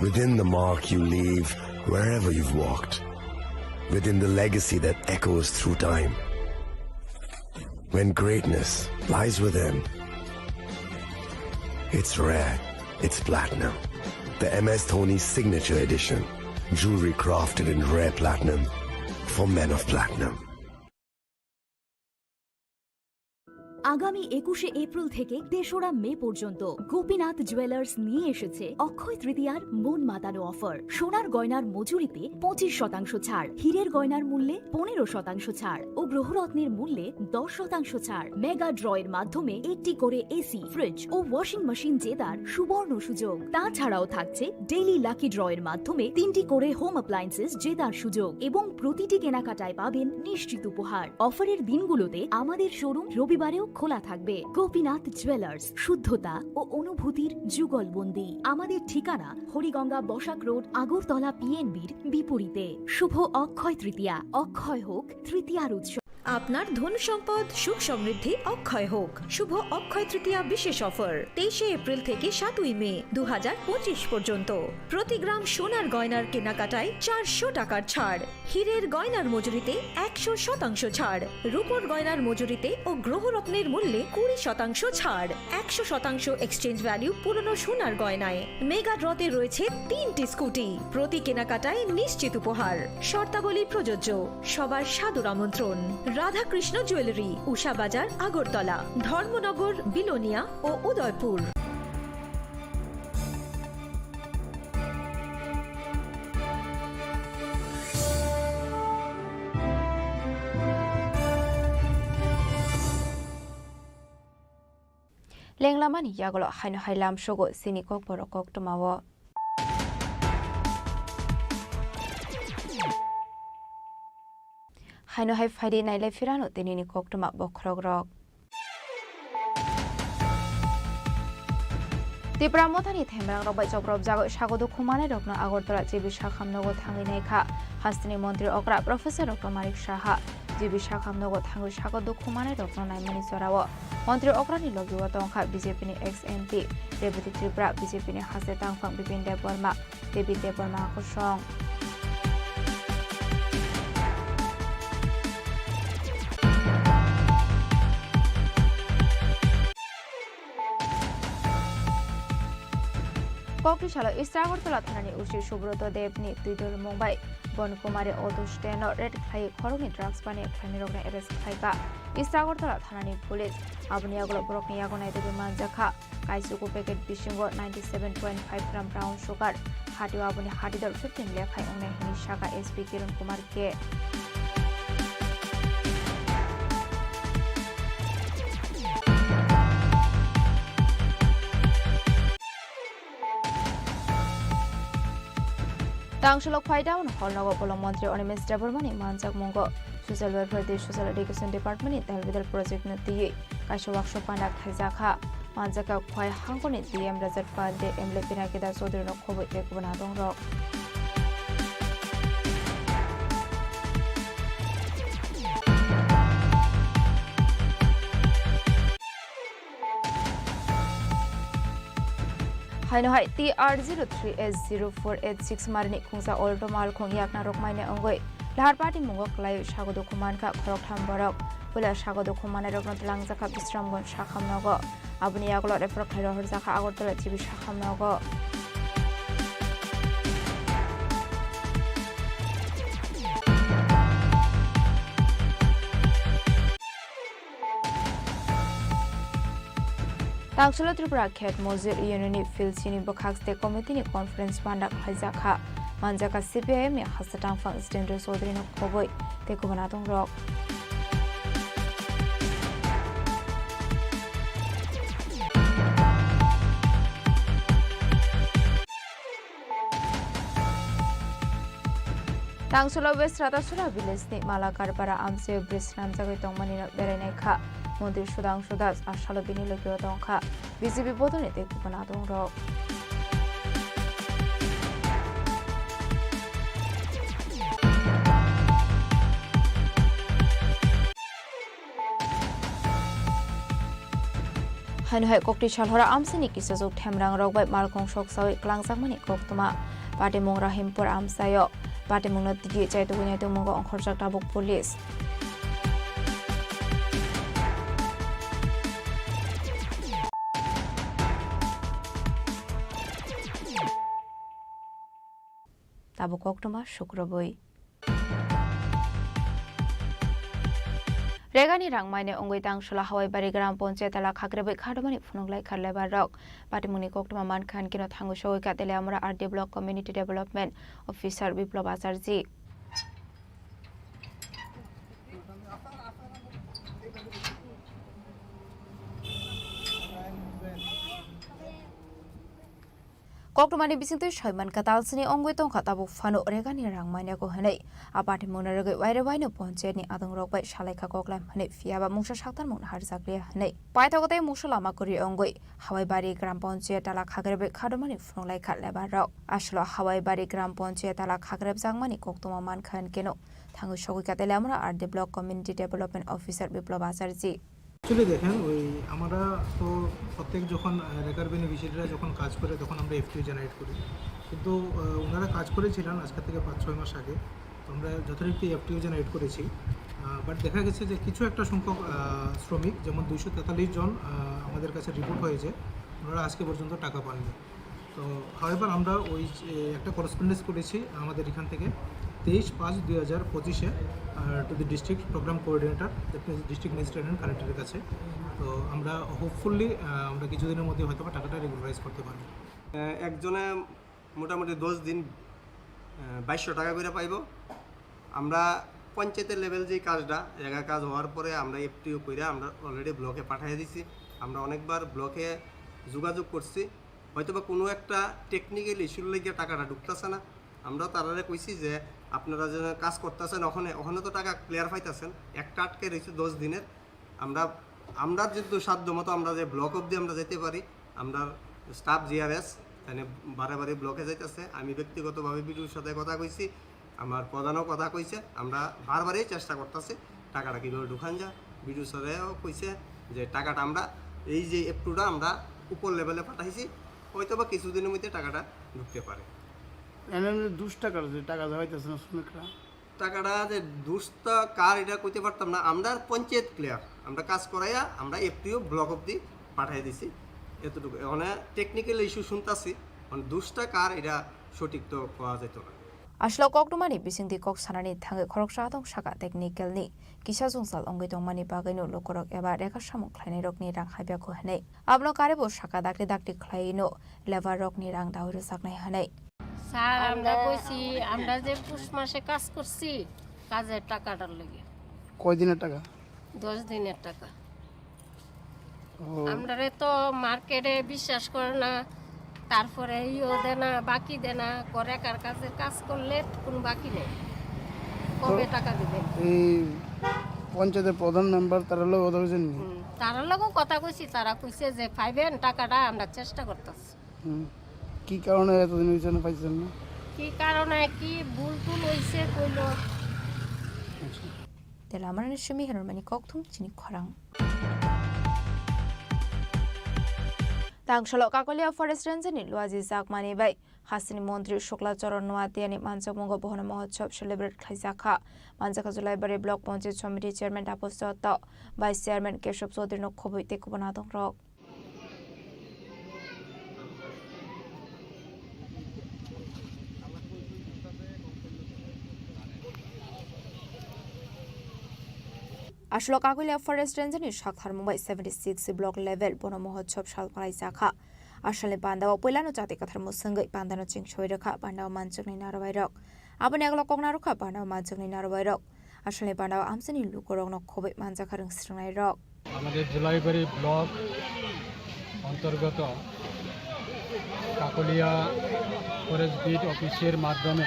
Within the mark you leave wherever you've walked. Within the legacy that echoes through time. When greatness lies within, it's rare, it's platinum. The M S Dhoni Signature Edition. Jewelry crafted in rare platinum for men of platinum. আগামী একুশে এপ্রিল থেকে তেসরা মে পর্যন্ত গোপীনাথ জুয়েলার্স নিয়ে এসেছে অক্ষয় তৃতীয়ার মন মাতানো অফার। সোনার গয়নার মজুরিতে পঁচিশ শতাংশ ছাড়, হীরের গয়নার মূল্যে পনেরো শতাংশ ছাড় ও গ্রহরত্নের মূল্যে দশ শতাংশ ছাড়। মেগা ড্রয়ের মাধ্যমে একটি করে এসি, ফ্রিজ ও ওয়াশিং মেশিন জেতার সুবর্ণ সুযোগ। তাছাড়াও থাকছে ডেইলি লাকি ড্রয়ের মাধ্যমে তিনটি করে হোম অ্যাপ্লায়েন্সেস জেতার সুযোগ এবং প্রতিটি কেনাকাটায় পাবেন নিশ্চিত উপহার। অফারের দিনগুলোতে আমাদের শোরুম রবিবারেও খোলা থাকবে। গোপীনাথ জুয়েলার্স, শুদ্ধতা ও অনুভূতির যুগলবন্দি। আমাদের ঠিকানা হরিগঙ্গা বসাক রোড, আগরতলা পিএনবির বিপরীতে। শুভ অক্ষয় তৃতীয়া, অক্ষয় হোক তৃতীয়ার উৎসব। আপনার ধন সম্পদ সুখ সমৃদ্ধি অক্ষয় হোক। শুভ অক্ষয় তৃতীয়া বিশেষ অফার, তেইশে এপ্রিল থেকে সাতই মে দু হাজার পঁচিশ পর্যন্ত। প্রতি গ্রাম সোনার গয়নার কেনাকাটায় চারশো টাকার ছাড়, হীরের গয়নার মজুরিতে একশো শতাংশ ছাড়, রূপোর গয়নার মজুরিতে ও গ্রহরত্নের মূল্যে কুড়ি শতাংশ ছাড়, একশো শতাংশ এক্সচেঞ্জ ভ্যালু পুরনো সোনার গয়নায়। মেগা ড্রতে রয়েছে তিনটি স্কুটি, প্রতি কেনাকাটায় নিশ্চিত উপহার। শর্তাবলী প্রযোজ্য। সবার সাদর আমন্ত্রণ। রাধাকৃষ্ণ জুয়েলারি, উষা বাজার, আগরতলা, ধর্মনগর, বিলোনিয়া ও Udaipur. Lenglamani yagulo haino hai lamsogo chini kokborok koktwmao. Haino hai phaidi nailai phirano tinini koktwma bokhorokrok. Tipra Mothani themrangrok bai chopropjagwi sago dukhu manai rokno Agartala G B Sakham nogo thangwi naikha. Hasteni montri okra Professor Doctor Manik Saha G B Sakham nogo thangwi sago dukhu manai rokno naimani jorao montri okrani logio tongkha B J P ni ex M P Rebati Tripura, B J P ni haste tangphang Bipin Debbarma, David Debbarma kosong. Kokti salo East Agartala thanani O C Subroto Deb ni twidulmung bai Bon Kumari auto stand no raid khlai khoroknwi drugs baniya khlainai rokno arrest khlaikha East Agartala thanani police. Aboni yagulo borokni yago naitugwi manjakha. Kaisugo packet bisingo ninety seven point five gram brown sugar, hatio aboni hatidor fifteen lekhai wngnai hwnwi sakha S P Kiran Kumar K. Tangshulok phaida hwn hol nogo bolong montri Animesh Debbarmani manjakmungo Social Welfare tei Social Education Department ni tal bidal project no twiwi kaisa workshop panda khaijakha. Manjak kha Khwai hangkoni D M Rajat Pandey, M L A Pinaki Das Chaudhury no khobwi tei kubun adongrok. Haino hai T R zero three H zero four eight six marini khungsa Alto malkhung yakna rokmaina wngwi Lahar Party mungo kwlaiwi sago dukhu mankha khoroktham borok. Puila sago dukhu manai rokno twlangjakha Bisramganj sakham nogo. Aboni yagulo refer khlai rohorjakha Agartala G B sakham nogo. Tangsholo Tripura Khet Mojir Union ni Phil Chini bwkhak state committee ni conference panda khlaijakha. Manjakha C P I M ni hasta tangphang Jitendra Chaudhary no khobwi tei kubun adongrok. Tangsholo West Ratasura village ni Malakarpara amchaio bridge swnamjagwi tongmani no berai naikha. Montri Sudhangshu Das a salo bini logio tongkha B J P bodol ni tei kubun adongrok. Haino hai kokti salhora amchaini kisajwk themrangrok bai malkhung soksawi kwlangjakmani koktwma. Patimung Rahimpur amchaio patimungno tigi chaitugwi naitugmungo ongkhorjak tabuk police. Tabuk koktwma sukrubwi. Regani rang maine wngwi Tangsolo Hawaibari Gram Panchayat elaka krebwi khardomani phunuk lai kha labour rok. Patimungni koktwma mankha hinkhe no thangwi sogwi kha Teliamura R D Block Community Development Officer Biplab Acharji. Koktwmani bisingtwi soi mankha, talsini wngwi tongkha tabuk phano regani rang mainago hwnwi. A patimungno rwgwi waire waino panchayatni adongrok bai salaikha koklaim hwnwi, phiyaba mungsa saktarmung harjakliya hwnwi. Paithago tei mungsa lama kwrwi wngwi Hawaibari Gram Panchayat elaka krebwi khardomani phunuk lai kha labour rok. Aswlo Hawaibari Gram Panchayat elaka krebjakmani koktwma mankha hinkhe no thangwi sogwi kha Teliamura R D Block Community Development Officer Biplab Acharji. Actually দেখেন, ওই আমরা তো প্রত্যেক যখন, আহ, রেকার বেনিফিশিয়ারিরা যখন কাজ করে, তখন আমরা এফটিও জেনারেট করি। কিন্তু, আহ, ওনারা কাজ করেছিলেন আজকে থেকে পাঁচ ছয় মাস আগে, তো আমরা যথারীতি এফটিও জেনারেট করেছি। আহ, বাট দেখা গেছে যে কিছু একটা সংখ্যক, আহ, শ্রমিক, যেমন দুইশো তেতাল্লিশ জন, আহ, আমাদের কাছে রিপোর্ট হয়েছে, ওনারা আজকে পর্যন্ত টাকা পাননি। তো হাওয়েভার আমরা ওই যে একটা করেসপন্ডেন্স করেছি আমাদের এখান থেকে তেইশ পাঁচ দুই হাজার পঁচিশে, to the district programme coordinator, district magistrate and কালেক্টরের কাছে। তো আমরা হোপফুলি আমরা কিছুদিনের মধ্যে হয়তো বা টাকাটা রেগুলারাইজ করতে পারবো। আহ, একজনে মোটামুটি দশ দিন, আহ, বাইশশো টাকা করে পাইবো। আমরা পঞ্চায়েতের লেভেল যে কাজটা, জায়গা কাজ হওয়ার পরে আমরা এফটিও কইরা আমরা অলরেডি ব্লকে পাঠিয়ে দিছি। আমরা অনেকবার ব্লকে যোগাযোগ করছি, হয়তো বা কোনো একটা টেকনিক্যাল ইস্যুর লাগিয়া টাকাটা ঢুকতেছে না। আমরা তারারে কইছি যে আপনারা যে কাজ করতেছেন ওখানে, ওখানে তো টাকা ক্লিয়ার পাইতেছেন, একটা আটকে রয়েছে দশ দিনের। আমরা, আমরা যেহেতু সাধ্য মতো আমরা যে ব্লক অবধি আমরা যেতে পারি, আমরা স্টাফ জিআরএস তাই বারে বারে ব্লকে যাইতেছে। আমি ব্যক্তিগতভাবে বিডিওর সাথে কথা কইছি, আমার প্রধানও কথা কইছে, আমরা বারবারই চেষ্টা করতেছি টাকাটা কীভাবে ঢুকান যায়। বিডিও স্যারেও কইছে যে টাকাটা আমরা এই যে এফটিওটা আমরা উপর লেভেলে পাঠাইছি, হয়তো বা কিছুদিনের মধ্যে টাকাটা ঢুকতে পারে। এমনি দুশ টাকার যে টাকা দেওয়া হইতেছে না শ্রমিকরা? টাকাটা যে দুশটা কার এটা কইতে পারতাম না, আমরা পঞ্চায়েত ক্লিয়ার, আমরা কাজ করাইয়া আমরা এফটিও ব্লক অবধি পাঠাই দিছি। এতটুকু মানে টেকনিক্যাল ইস্যু শুনতাছি, মানে দুশটা কার এটা সঠিক তো কওয়া যেত না। Aswlo koktwmani bisingtwi kok sanani thangwi khoroksa tong saka technical ni kisa jwngjal wngwi tongmani bagwino lukurok eba rega samung khlainairokni rang haibyakho hwnwi. Abono karwibo saka dakti dakti khlaiwino labour rokni rang dawi rwjaknai hwnwi. Sir, আমরা কইছি, আমরা যে পুষ মাসে কাজ করছি, কাজের টাকাটার লাগি। কয় দিনের টাকা? দশ দিনের টাকা। ও। আমরারে তো মার্কেটে বিশ্বাস করে না, তারপরে ইও দেয় না, বাকি দেয় না, করে কার কাছে কাজ করলে কোনো বাকি নেই। কবে তো টাকা দিবেন? এই পঞ্চায়েতের প্রধান মেম্বার তারা লোক কথা কইছেন নি? হুম, তারার লগেও কথা কইছি, তারা কইছে যে পাইবেন টাকাটা, আমরা চেষ্টা করতেছি। হুম। কি কারণে এতদিন হয়েছে না পাইছেন না? কি কারণে, কি ভুল টুল হইছে কইলো। আচ্ছা। Tela amarani simi hinwi mani kokthum chini khorang. Tangsalo Kakolia Forest Range ni Luaji Jakmani bai Hasini Montri Shukla Charan Noatia ni manjakmungo Bohono Mahotsav celebrate khlaijakha. Manjakha Julaibari Block Panchayat Samiti Chairman Tapas Dutta, Vice Chairman Keshav Chaudhary no khobwi tei kubun adongrok. Aswlo Kakolia Forest Range ni saktharmung bai seventy six block level Bono Mahotsav sal phalaijakha. Asalni pandao puilano jati kwthar mwswngwi pandano cheng soi rwkha, pandao manjaknai narwai rok. Aboni aglo kok narwkha, pandao manjaknai narwai rok. Asalni pandao amchaini lukurokno khobwi manjakha rwng swrwngnairok. আমাদের জুলাইবাড়ি ব্লক অন্তর্গত Kakatiya forest beat অফিসের মাধ্যমে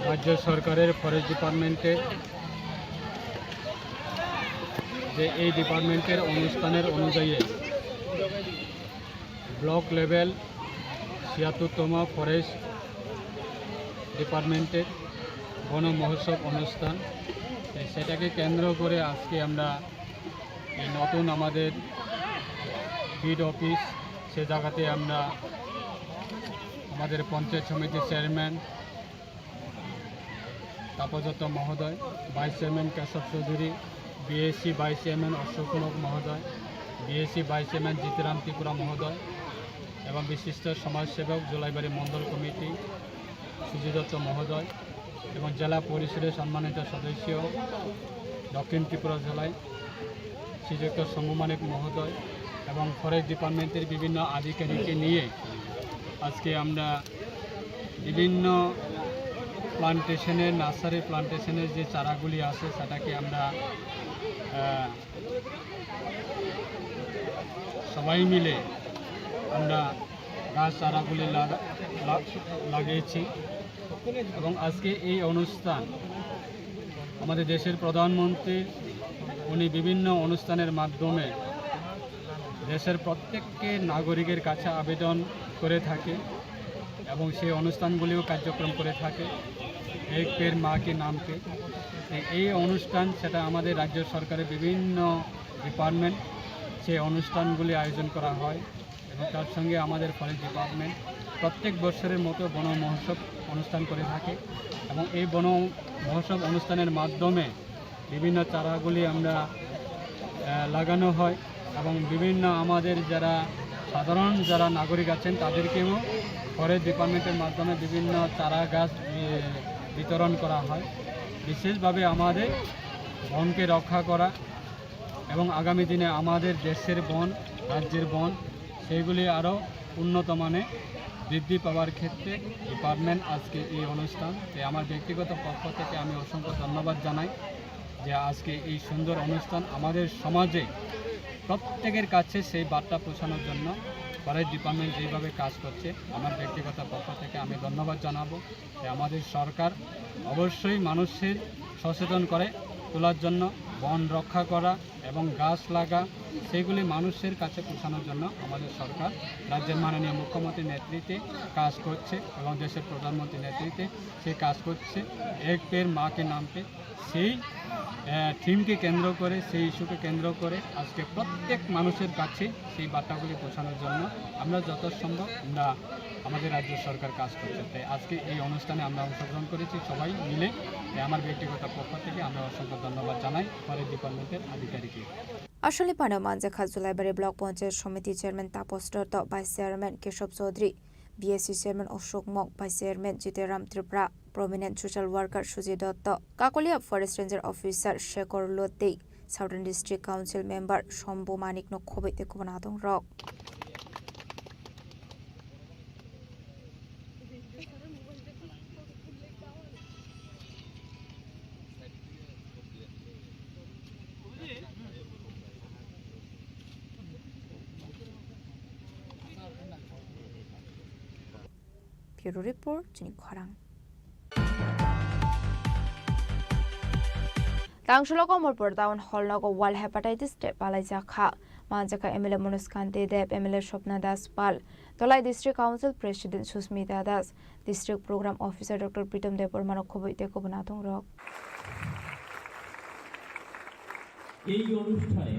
রাজ্য সরকারের ফরেস্ট ডিপার্টমেন্টের যে এই ডিপার্টমেন্টের অনুষ্ঠানের অনুযায়ী ব্লক লেভেল ছিয়াত্তরতম ফরেস্ট ডিপার্টমেন্টের বন মহোৎসব অনুষ্ঠান। তো সেটাকে কেন্দ্র করে আজকে আমরা এই নতুন আমাদের বিট অফিস, সে জায়গাতে আমরা আমাদের পঞ্চায়েত সমিতির চেয়ারম্যান তাপসদত্ত মহোদয়, vice chairman Keshab Chowdhury, BAC vice chairman Ashok Kumar মহোদয়, BAC vice chairman Jitram Tripura মহোদয় এবং বিশিষ্ট সমাজসেবক জুলাইবাড়ি মণ্ডল কমিটি সুজিত দত্ত মহোদয়, এবং জেলা পরিষদের সম্মানিত সদস্য, দক্ষিণ ত্রিপুরা জেলায় শ্রীযুক্ত শম্ভু মানিক মহোদয় এবং ফরেস্ট ডিপার্টমেন্টের বিভিন্ন আধিকারিককে নিয়ে আজকে আমরা বিভিন্ন প্লান্টেশনের, নার্সারি প্লান্টেশনের যে চারাগুলি আছে, সেটাকে আমরা, আহ, সবাই মিলে আমরা গাছ চারাগুলি লাগা-, লা-, লাগিয়েছি। এবং আজকে এই অনুষ্ঠান আমাদের দেশের প্রধানমন্ত্রী, উনি বিভিন্ন অনুষ্ঠানের মাধ্যমে দেশের প্রত্যেককে নাগরিকের কাছে আবেদন করে থাকে এবং সেই অনুষ্ঠানগুলিও কার্যক্রম করে থাকে। এক পেড় মা কি নাম পে, এই অনুষ্ঠান, সেটা আমাদের রাজ্য সরকারের বিভিন্ন ডিপার্টমেন্ট সেই অনুষ্ঠানগুলি আয়োজন করা হয়। এবং তার সঙ্গে আমাদের ফরেস্ট ডিপার্টমেন্ট প্রত্যেক বছরের মতো বন মহোৎসব অনুষ্ঠান করে থাকে। এবং এই বন মহোৎসব অনুষ্ঠানের মাধ্যমে বিভিন্ন চারাগুলি আমরা, আহ, লাগানো হয় এবং বিভিন্ন আমাদের যারা সাধারণ যারা নাগরিক আছেন, তাদেরকেও ফরেস্ট ডিপার্টমেন্টের মাধ্যমে বিভিন্ন চারা গাছ, এ, বিতরণ করা হয়। বিশেষভাবে আমাদের বনকে রক্ষা করা এবং আগামী দিনে আমাদের দেশের বন, রাজ্যের বন, সেইগুলি আরও উন্নত মানে বৃদ্ধি পাওয়ার ক্ষেত্রে ডিপার্টমেন্ট আজকে এই অনুষ্ঠান। তাই আমার ব্যক্তিগত পক্ষ থেকে আমি অসংখ্য ধন্যবাদ জানাই যে আজকে এই সুন্দর অনুষ্ঠান আমাদের সমাজে প্রত্যেকের কাছে সেই বার্তা পৌঁছানোর জন্য ফরেস্ট ডিপার্টমেন্ট যেইভাবে কাজ করছে, আমার ব্যক্তিগত পক্ষ থেকে আমি ধন্যবাদ জানাবো। তাই আমাদের সরকার অবশ্যই মানুষের সচেতন করে তোলার জন্য, বন রক্ষা করা এবং গাছ লাগা, সেগুলি মানুষের কাছে পৌঁছানোর জন্য আমাদের সরকার রাজ্যের মাননীয় মুখ্যমন্ত্রীর নেতৃত্বে কাজ করছে এবং দেশের প্রধানমন্ত্রীর নেতৃত্বে সে কাজ করছে। এক পেড় মা কে নাম পে, সেই, আহ, থিমকে কেন্দ্র করে, সেই ইস্যুকে কেন্দ্র করে আজকে প্রত্যেক মানুষের কাছে সেই বার্তাগুলি পৌঁছানোর জন্য আমরা যত সম্ভব আমরা আমাদের রাজ্য সরকার কাজ করছে। তাই আজকে এই অনুষ্ঠানে আমরা অংশগ্রহণ করেছি সবাই মিলে। তাই আমার ব্যক্তিগত পক্ষ থেকে আমরা অসংখ্য ধন্যবাদ জানাই ফরেস্ট ডিপার্টমেন্টের আধিকারিককে। Asolni panao manjakha Julaibari Block Panchayat Samiti Chairman Tapos Dotto, Vice Chairman Keshob Chaudhary, B S C Chairman Ashok Mok, Vice Chairman Jiteram Tripura, Prominent Social Worker Sujit Dotto, Kakolia Forest Ranger Officer Shekhar Lotei, Southern District Council Member Shambhu Manik no khoboi tei kubun adong rok. Bureau Report, Chini Khorang. Tangsulo Komolpur Town Hall nogo World Hepatitis Day palaijakha. Manjakha M L A Manoj Kanti Deb, M L A Swapna Das Pal, Dholai District Council President Susmita Das, District Program Officer Doctor Pritom Debbarma no khoboi tei kubun adong rok. এই অনুষ্ঠানে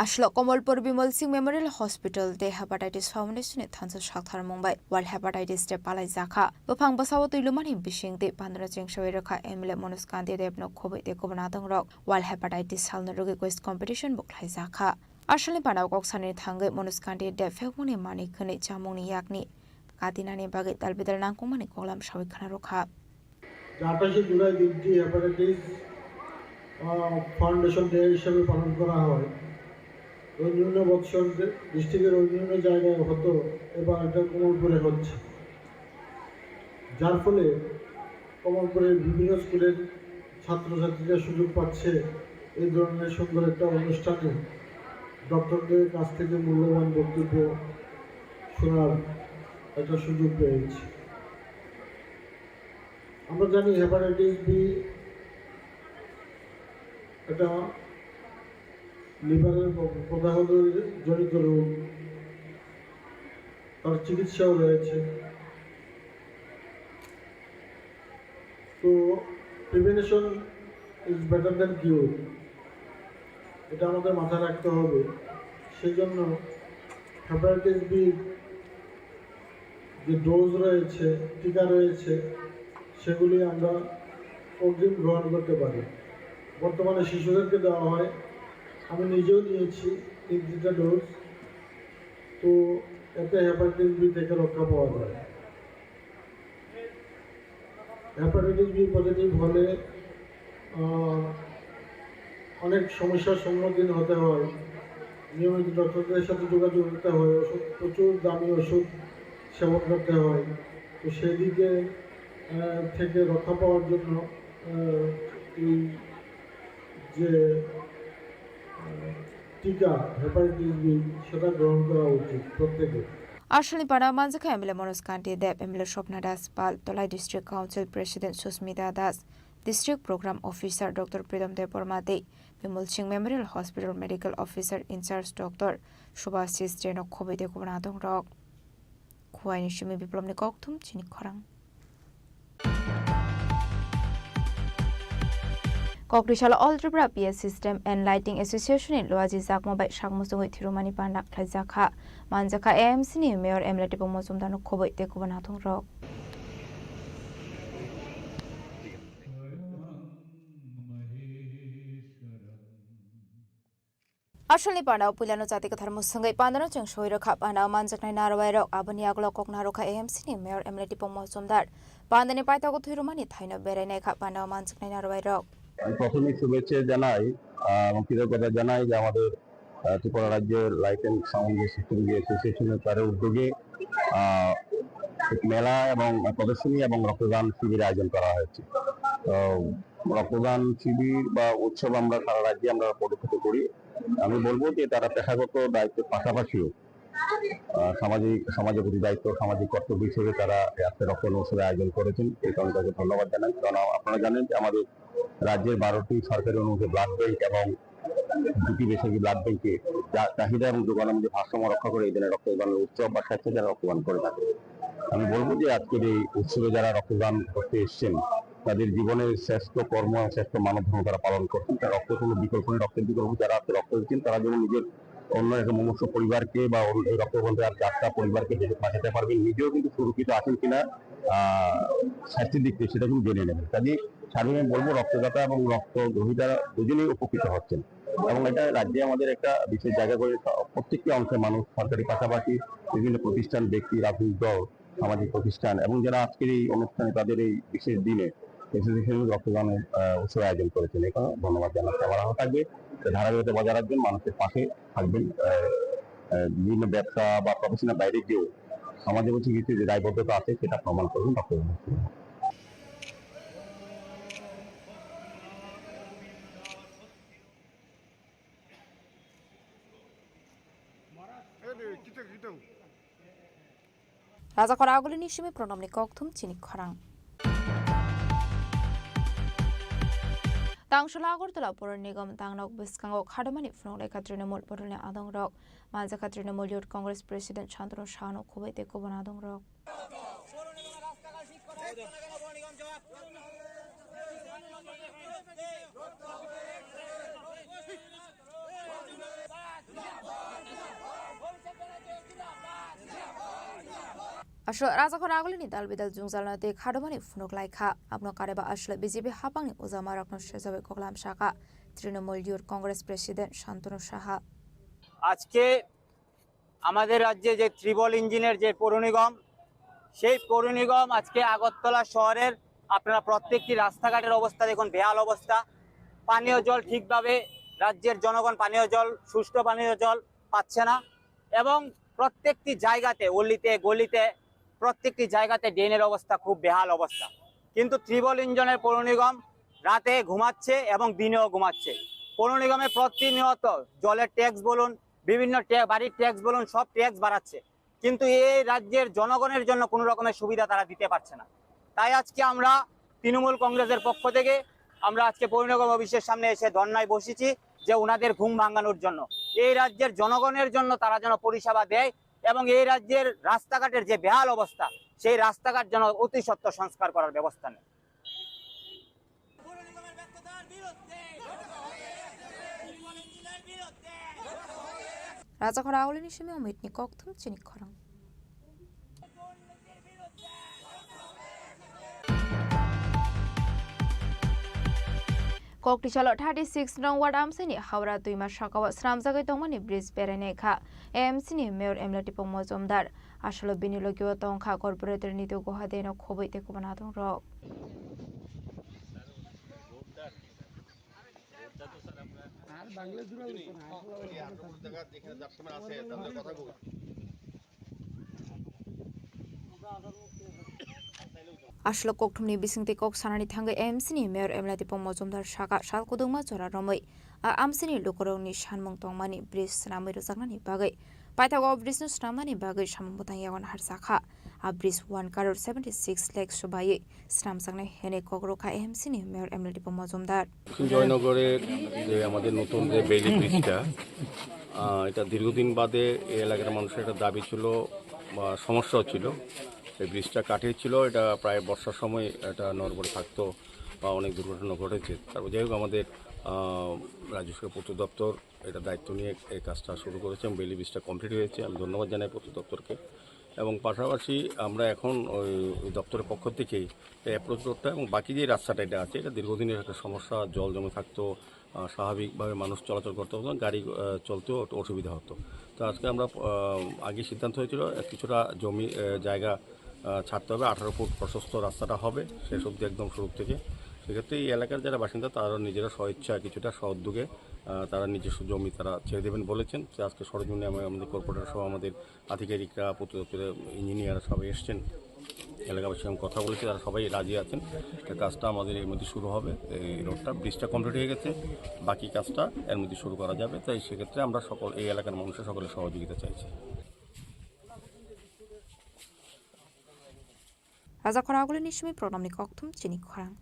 Aswk Komolpur Bimal Singh Memorial Hospital tei Hepatitis Foundation ni thansa saktharmung bai World Hepatitis Day palaijakha. Buphang bwsao twi lumani bising tei pandra chengsawi rwkha M L A Manoj Kanti Deb no khoboi tei kubun adong rok. World Hepatitis salni rwgwi quiz competition bo khlaijakha. Asalni panao kok sanani thangwi Manoj Kanti Deb phekmungni manwi khwnwi chamungni yakni katinani bagwi dalbidal nangkukmani koklam sawi khna rwkha. আঠাশে জুলাই দিনটি হেপাটাইটিস, আহ, foundation day হিসেবে পালন করা হয়। অন্যান্য বৎসর যে ডিস্ট্রিক্টের অন্যান্য জায়গায় হতো, এবার এটা কমলপুরে হচ্ছে, যার ফলে কমলপুরের বিভিন্ন স্কুলের ছাত্রছাত্রীরা সুযোগ পাচ্ছে এই ধরনের সুন্দর একটা অনুষ্ঠানে ডক্টরদের কাছ থেকে মূল্যবান বক্তব্য শোনার একটা সুযোগ পেয়েছে। আমরা জানি হেপাটাইটিস বি এটা লিভারের প্রদাহ জনিত রোগ, তার চিকিৎসাও রয়েছে। তো prevention is better than cure, এটা আমাদের মাথায় রাখতে হবে। সেই জন্য হেপাটাইটিস বি যে ডোজ রয়েছে, টিকা রয়েছে, সেগুলি আমরা অগ্রিম গ্রহণ করতে পারি। বর্তমানে শিশুদেরকে দেওয়া হয়, আমি নিজেও নিয়েছি তিন তিনটা ডোজ। তো এতে হেপাটাইটিস বি থেকে রক্ষা পাওয়া যায়। হেপাটাইটিস বি পজিটিভ হলে আহ, অনেক সমস্যার সম্মুখীন হতে হয়। নিয়মিত ডক্টরদের সাথে যোগাযোগ করতে হয়, ওষুধ, প্রচুর দামি ওষুধ সেবন করতে হয়। তো সেই দিকে আহ, থেকে রক্ষা পাওয়ার জন্য আহ, এই যে আহ, টিকা হেপাটাইটিস বি, সেটা গ্রহণ করা উচিত প্রত্যেকের। Asalni panda manjakha M L A Manoj Kanti Deb, M L A Swapna Das Pal, Tolai District Council President Susmita Das, District Program Officer Doctor Pritam Debbarma tei Bimol Singh Memorial Hospital Medical Officer in Charge Doctor Subhashish Jain no khoboi tei kubun adongrok. Khuaini simi Biplobni kokthum chini khorang. Kokri salo All Tripura P S System and Lighting Association ni Luaji Jakma bai sakmuchungwi thirumani panda khlaijakha. Manjakha A M C ni Mayor M L A Tipung Mojumdar no khoboi tei kubun adongrok. Asalni panda o puilano jati kwthar mwswngwi pandano chwng soi rwkha. Panda o manjaknai narwai rok, aboni yagulo kok narwkha A M C ni Mayor M L A Tipung Mojumdar. Pandani paithago thwirumani thaino berai naikha panda o manjaknai narwai rok. আমি প্রথমেই শুভেচ্ছা জানাই, আহ, এবং কৃতজ্ঞতা জানাই যে আমাদের, আহ, ত্রিপুরা রাজ্যের লাইট অ্যান্ড সাউন্ড সিস্টেম যে অ্যাসোসিয়েশনের তাদের উদ্যোগে, আহ, মেলা এবং প্রদর্শনী এবং রক্তদান শিবির আয়োজন করা হয়েছে। তো রক্তদান শিবির বা উৎসব আমরা সারা রাজ্যে আমরা পরিচালিত করি। আমি বলবো যে তারা পেশাগত দায়িত্বের পাশাপাশিও, আহ, সামাজিক, সমাজের প্রতি দায়িত্ব, সামাজিক কর্তব্য হিসেবে তারা এই আজকে রক্তদান উৎসবের আয়োজন করেছেন। এই কারণে তাকে ধন্যবাদ জানাই। কারণ আ-, আপনারা জানেন যে আমাদের রাজ্যের বারোটি সরকারি অনুমোদিত ব্লাড ব্যাংক এবং দুটি বেসরকারি ব্লাড ব্যাংকে চা-, চাহিদা এবং যোগানের মধ্যে ভারসাম্য রক্ষা করে এই ধরনের রক্তদান উৎসব বা স্বেচ্ছায় যারা রক্তদান করে থাকে। আমি বলবো যে আজকের এই উৎসবে যারা রক্তদান করতে এসেছেন, তাদের জীবনের শ্রেষ্ঠ কর্ম এবং শ্রেষ্ঠ মানব ধর্ম তারা পালন করছেন। তার রক্ত কোনো বিকল্প নেই, রক্তের বিকল্প যারা আজকে রক্ত দিচ্ছেন, তারা যেমন নিজের অন্য একটা মুমূর্ষু পরিবারকে বা অন্য এই রক্তবন্ধে আর চারটা পরিবারকে বেঁচে বাঁচাতে পারবেন, নিজেও কিন্তু সুরক্ষিত আছেন কিনা, আহ, স্বাস্থ্যের দিক থেকে সেটা কিন্তু জেনে নেবেন। কাজেই সার্বিক আমি বলবো, রক্তদাতা এবং রক্ত গ্রহীতারা দুজনেই উপকৃত হচ্ছেন এবং এটা রাজ্যে আমাদের একটা বিশেষ জায়গা করে প্রত্যেকটি অংশের মানুষ, সরকারি পাশাপাশি বিভিন্ন প্রতিষ্ঠান, ব্যক্তি, রাজনৈতিক দল, সামাজিক প্রতিষ্ঠান এবং যারা আজকের এই অনুষ্ঠানে তাদের এই বিশেষ দিনে অ্যাসোসিয়েশন রক্তদানের, আহ, উৎসব আয়োজন করেছেন। এখানে ধন্যবাদ জানাচ্ছি। আবার আরও থাকবে, তো ধারাবাহিকতা বজায় রাখবেন, মানুষের পাশে থাকবেন। আহ, আহ, বিভিন্ন ব্যবসা বা প্রফেশনের বাইরে গিয়েও সমাজের প্রতি কিছু যে দায়বদ্ধতা আছে সেটা প্রমাণ করবেন রক্তদান। Rajakhor agulini simi pronomni kokthum chini khorang. Tangsala Agartala Pur Nigam tangnok bwskango khadomani phunuk lekha Trinamool bodolni adongrok. Manjakha Trinamool Youth Congress President Shantanu Sahano khoboi tei kubun adongrok. Aswk Rajakhor agulini dal bidal jwngjalno tei khadomani phunuk lai kha. Abono kareba aswk B J P hapangni ujamarokno sejawi koklam sakha Trinamool Youth Congress President Shantanu Saha. আজকে আমাদের রাজ্যে যে ত্রিবল ইঞ্জিনের যে পৌর নিগম, সেই পৌর নিগম আজকে আগরতলা শহরের আপনারা প্রত্যেকটি রাস্তাঘাটের অবস্থা দেখুন, বেহাল অবস্থা। পানীয় জল ঠিকভাবে, রাজ্যের জনগণ পানীয় জল, সুষ্ঠু পানীয় জল পাচ্ছে না এবং প্রত্যেকটি জায়গাতে, অলিতে গলিতে, প্রত্যেকটি জায়গাতে ড্রেনের অবস্থা খুব বেহাল অবস্থা। কিন্তু ত্রিবল ইঞ্জিনের পৌর নিগম রাতে ঘুমাচ্ছে এবং দিনেও ঘুমাচ্ছে। পৌর নিগমে প্রতিনিয়ত জলের ট্যাক্স বলুন, বিভিন্ন ট্যা-, বাড়ির ট্যাক্স বলুন, সব ট্যাক্স বাড়াচ্ছে, কিন্তু এই রাজ্যের জনগণের জন্য কোনো রকমের সুবিধা তারা দিতে পারছে না। তাই আজকে আমরা তৃণমূল কংগ্রেসের পক্ষ থেকে আমরা আজকে পৌর নিগম অফিসের সামনে এসে ধর্নায় বসেছি যে ওনাদের ঘুম ভাঙানোর জন্য, এই রাজ্যের জনগণের জন্য তারা যেন পরিষেবা দেয় এবং এই রাজ্যের রাস্তাঘাটের যে বেহাল অবস্থা, সেই রাস্তাঘাট যেন অতি সত্বর সংস্কার করার ব্যবস্থা নেয়। Rajakhor agulini simi omitni kokthum chini khorang. Koktisalo thirty six nong ward amsini Howrah twima sakao swnamjagwi tongmani bridge berainai kha A M C ni Mayor M L A Tipung Mojumdar. Aswkno bini logio tongkha Corporator Nitu Guha deno khobwi tei kubun adongrok. Aswk kokthumni bisingtwi kok sanani thangwi A M C ni Mayor M L A Tipung Mojumdar saka sal kudungma jora romwi a amsini lukurokni sanmung tongmani bridge swnamwi rwjaknani bagwi paithago bridge no swnamnani bagwi samung bwtang yago naharjakha. A bridge one crore seventy six lakh swbaiwi swnamjaknai hwnwi kok rwkha A M C ni Mayor M L A Tipung Mojumdar. জয়নগরে যে আমাদের নতুন যে বেইলি ব্রিজটা, আহ, এটা দীর্ঘদিন বাদে এই এলাকার মানুষের একটা দাবি ছিল বা সমস্যা ছিল, এই ব্রিজটা কাঠের ছিল, এটা প্রায় বর্ষার সময় এটা নড়বড়ে থাকতো বা অনেক দুর্ঘটনা ঘটেছে। তারপর যাই হোক, আমাদের, আহ, রাজস্ব পূর্ত দপ্তর এটা দায়িত্ব নিয়ে এই কাজটা শুরু করেছে এবং বেইলি ব্রিজটা কমপ্লিট হয়েছে। আমি ধন্যবাদ জানাই পূর্ত দপ্তরকে। এবং পাশাপাশি আমরা এখন ওই, ওই দপ্তরের পক্ষ থেকে এই অ্যাপ্রোচ রোডটা এবং বাকি যে রাস্তাটা এটা আছে, এটা দীর্ঘদিনের একটা সমস্যা, জল জমে থাকতো, আহ, স্বাভাবিকভাবে মানুষ চলাচল করতে পারতো না, গাড়ি, আহ, চলতেও একটু অসুবিধা হতো। তো আজকে আমরা, আহ, আগে সিদ্ধান্ত হয়েছিল, আহ, কিছুটা জমি, আহ, জায়গা, আহ, ছাড়তে হবে, আঠারো ফুট প্রশস্ত রাস্তাটা হবে শেষ অবধি একদম শুরু থেকে। সেক্ষেত্রে এই এলাকার যারা বাসিন্দা, তারা নিজেরা স্বইচ্ছা কিছুটা স্ব উদ্যোগে, আহ, তারা নিজস্ব জমি তারা ছেড়ে দেবেন বলেছেন। তো আজকে সরজমিনে আমি, আমাদের কর্পোরেটর সহ আমাদের আধিকারিকরা, পূর্ত দপ্তরের ইঞ্জিনিয়ার সবাই এসছেন, এলাকাবাসীর সঙ্গে কথা বলেছি, তারা সবাই রাজি আছেন। তো কাজটা আমাদের এর মধ্যে শুরু হবে, এই রোডটা, ব্রিজটা কমপ্লিট হয়ে গেছে, বাকি কাজটা এর মধ্যে শুরু করা যাবে। তাই সেক্ষেত্রে আমরা সকল, এই এলাকার মানুষের সকলের সহযোগিতা চাইছি। Raja Khorang Agulini simi program ni kokthum chini khorang.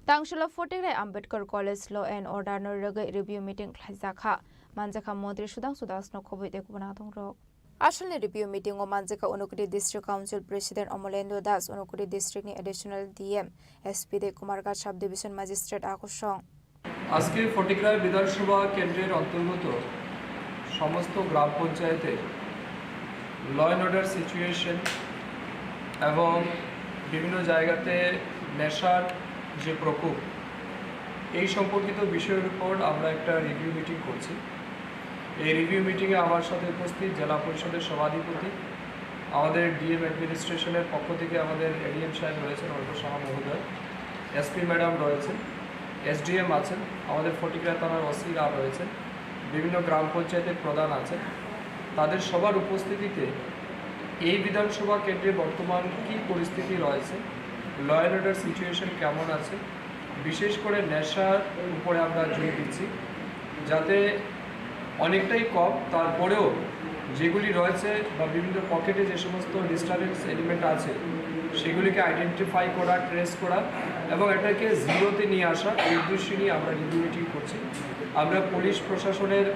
Tangshilo Photigrai Ambedkar College Law and Order no rwgwi review meeting khlaijakha, manjakha Montri Sudhangshu Das no khobwi tei kubun adongrok. Asalni review meeting o manjakha Unakoti District Council President Omolendra Das, Unakoti District ni Additional D M, S P tei Kumarghat Sub Division Magistrate akosong. আজকে ফটিকরায় বিধানসভা কেন্দ্রের অন্তর্গত সমস্ত গ্রাম পঞ্চায়েতে law and order situation এবং বিভিন্ন জায়গাতে নেশার যে প্রকোপ, এই সম্পর্কিত বিষয়ের উপর আমরা একটা রিভিউ মিটিং করছি। এই রিভিউ মিটিংয়ে আমার সাথে উপস্থিত জেলা পরিষদের সভাধিপতি, আমাদের ডিএম অ্যাডমিনিস্ট্রেশনের পক্ষ থেকে আমাদের এডিএম সাহেব রয়েছেন, অর্ঘ্য সাহা মহোদয়, এসপি ম্যাডাম রয়েছেন, এসডিএম আছেন, আমাদের ফটিকরা থানার ওসিরা রয়েছেন, বিভিন্ন গ্রাম পঞ্চায়েতের প্রধান আছেন। তাদের সবার উপস্থিতিতে এই বিধানসভা কেন্দ্রে বর্তমান কী পরিস্থিতি রয়েছে, ল অ্যান্ড অর্ডার সিচুয়েশন কেমন আছে, বিশেষ করে নেশার উপরে আমরা জোর দিচ্ছি, যাতে অনেকটাই কম, তারপরেও যেগুলি রয়েছে বা বিভিন্ন পকেটে যে সমস্ত ডিস্টারবেন্স এলিমেন্ট আছে, সেগুলিকে আইডেন্টিফাই করা, ট্রেস করা এবং এটাকে জিরোতে নিয়ে আসা, এই উদ্দেশ্য নিয়ে আমরা রিভিউ মিটিং করছি। আমরা পুলিশ প্রশাসনের,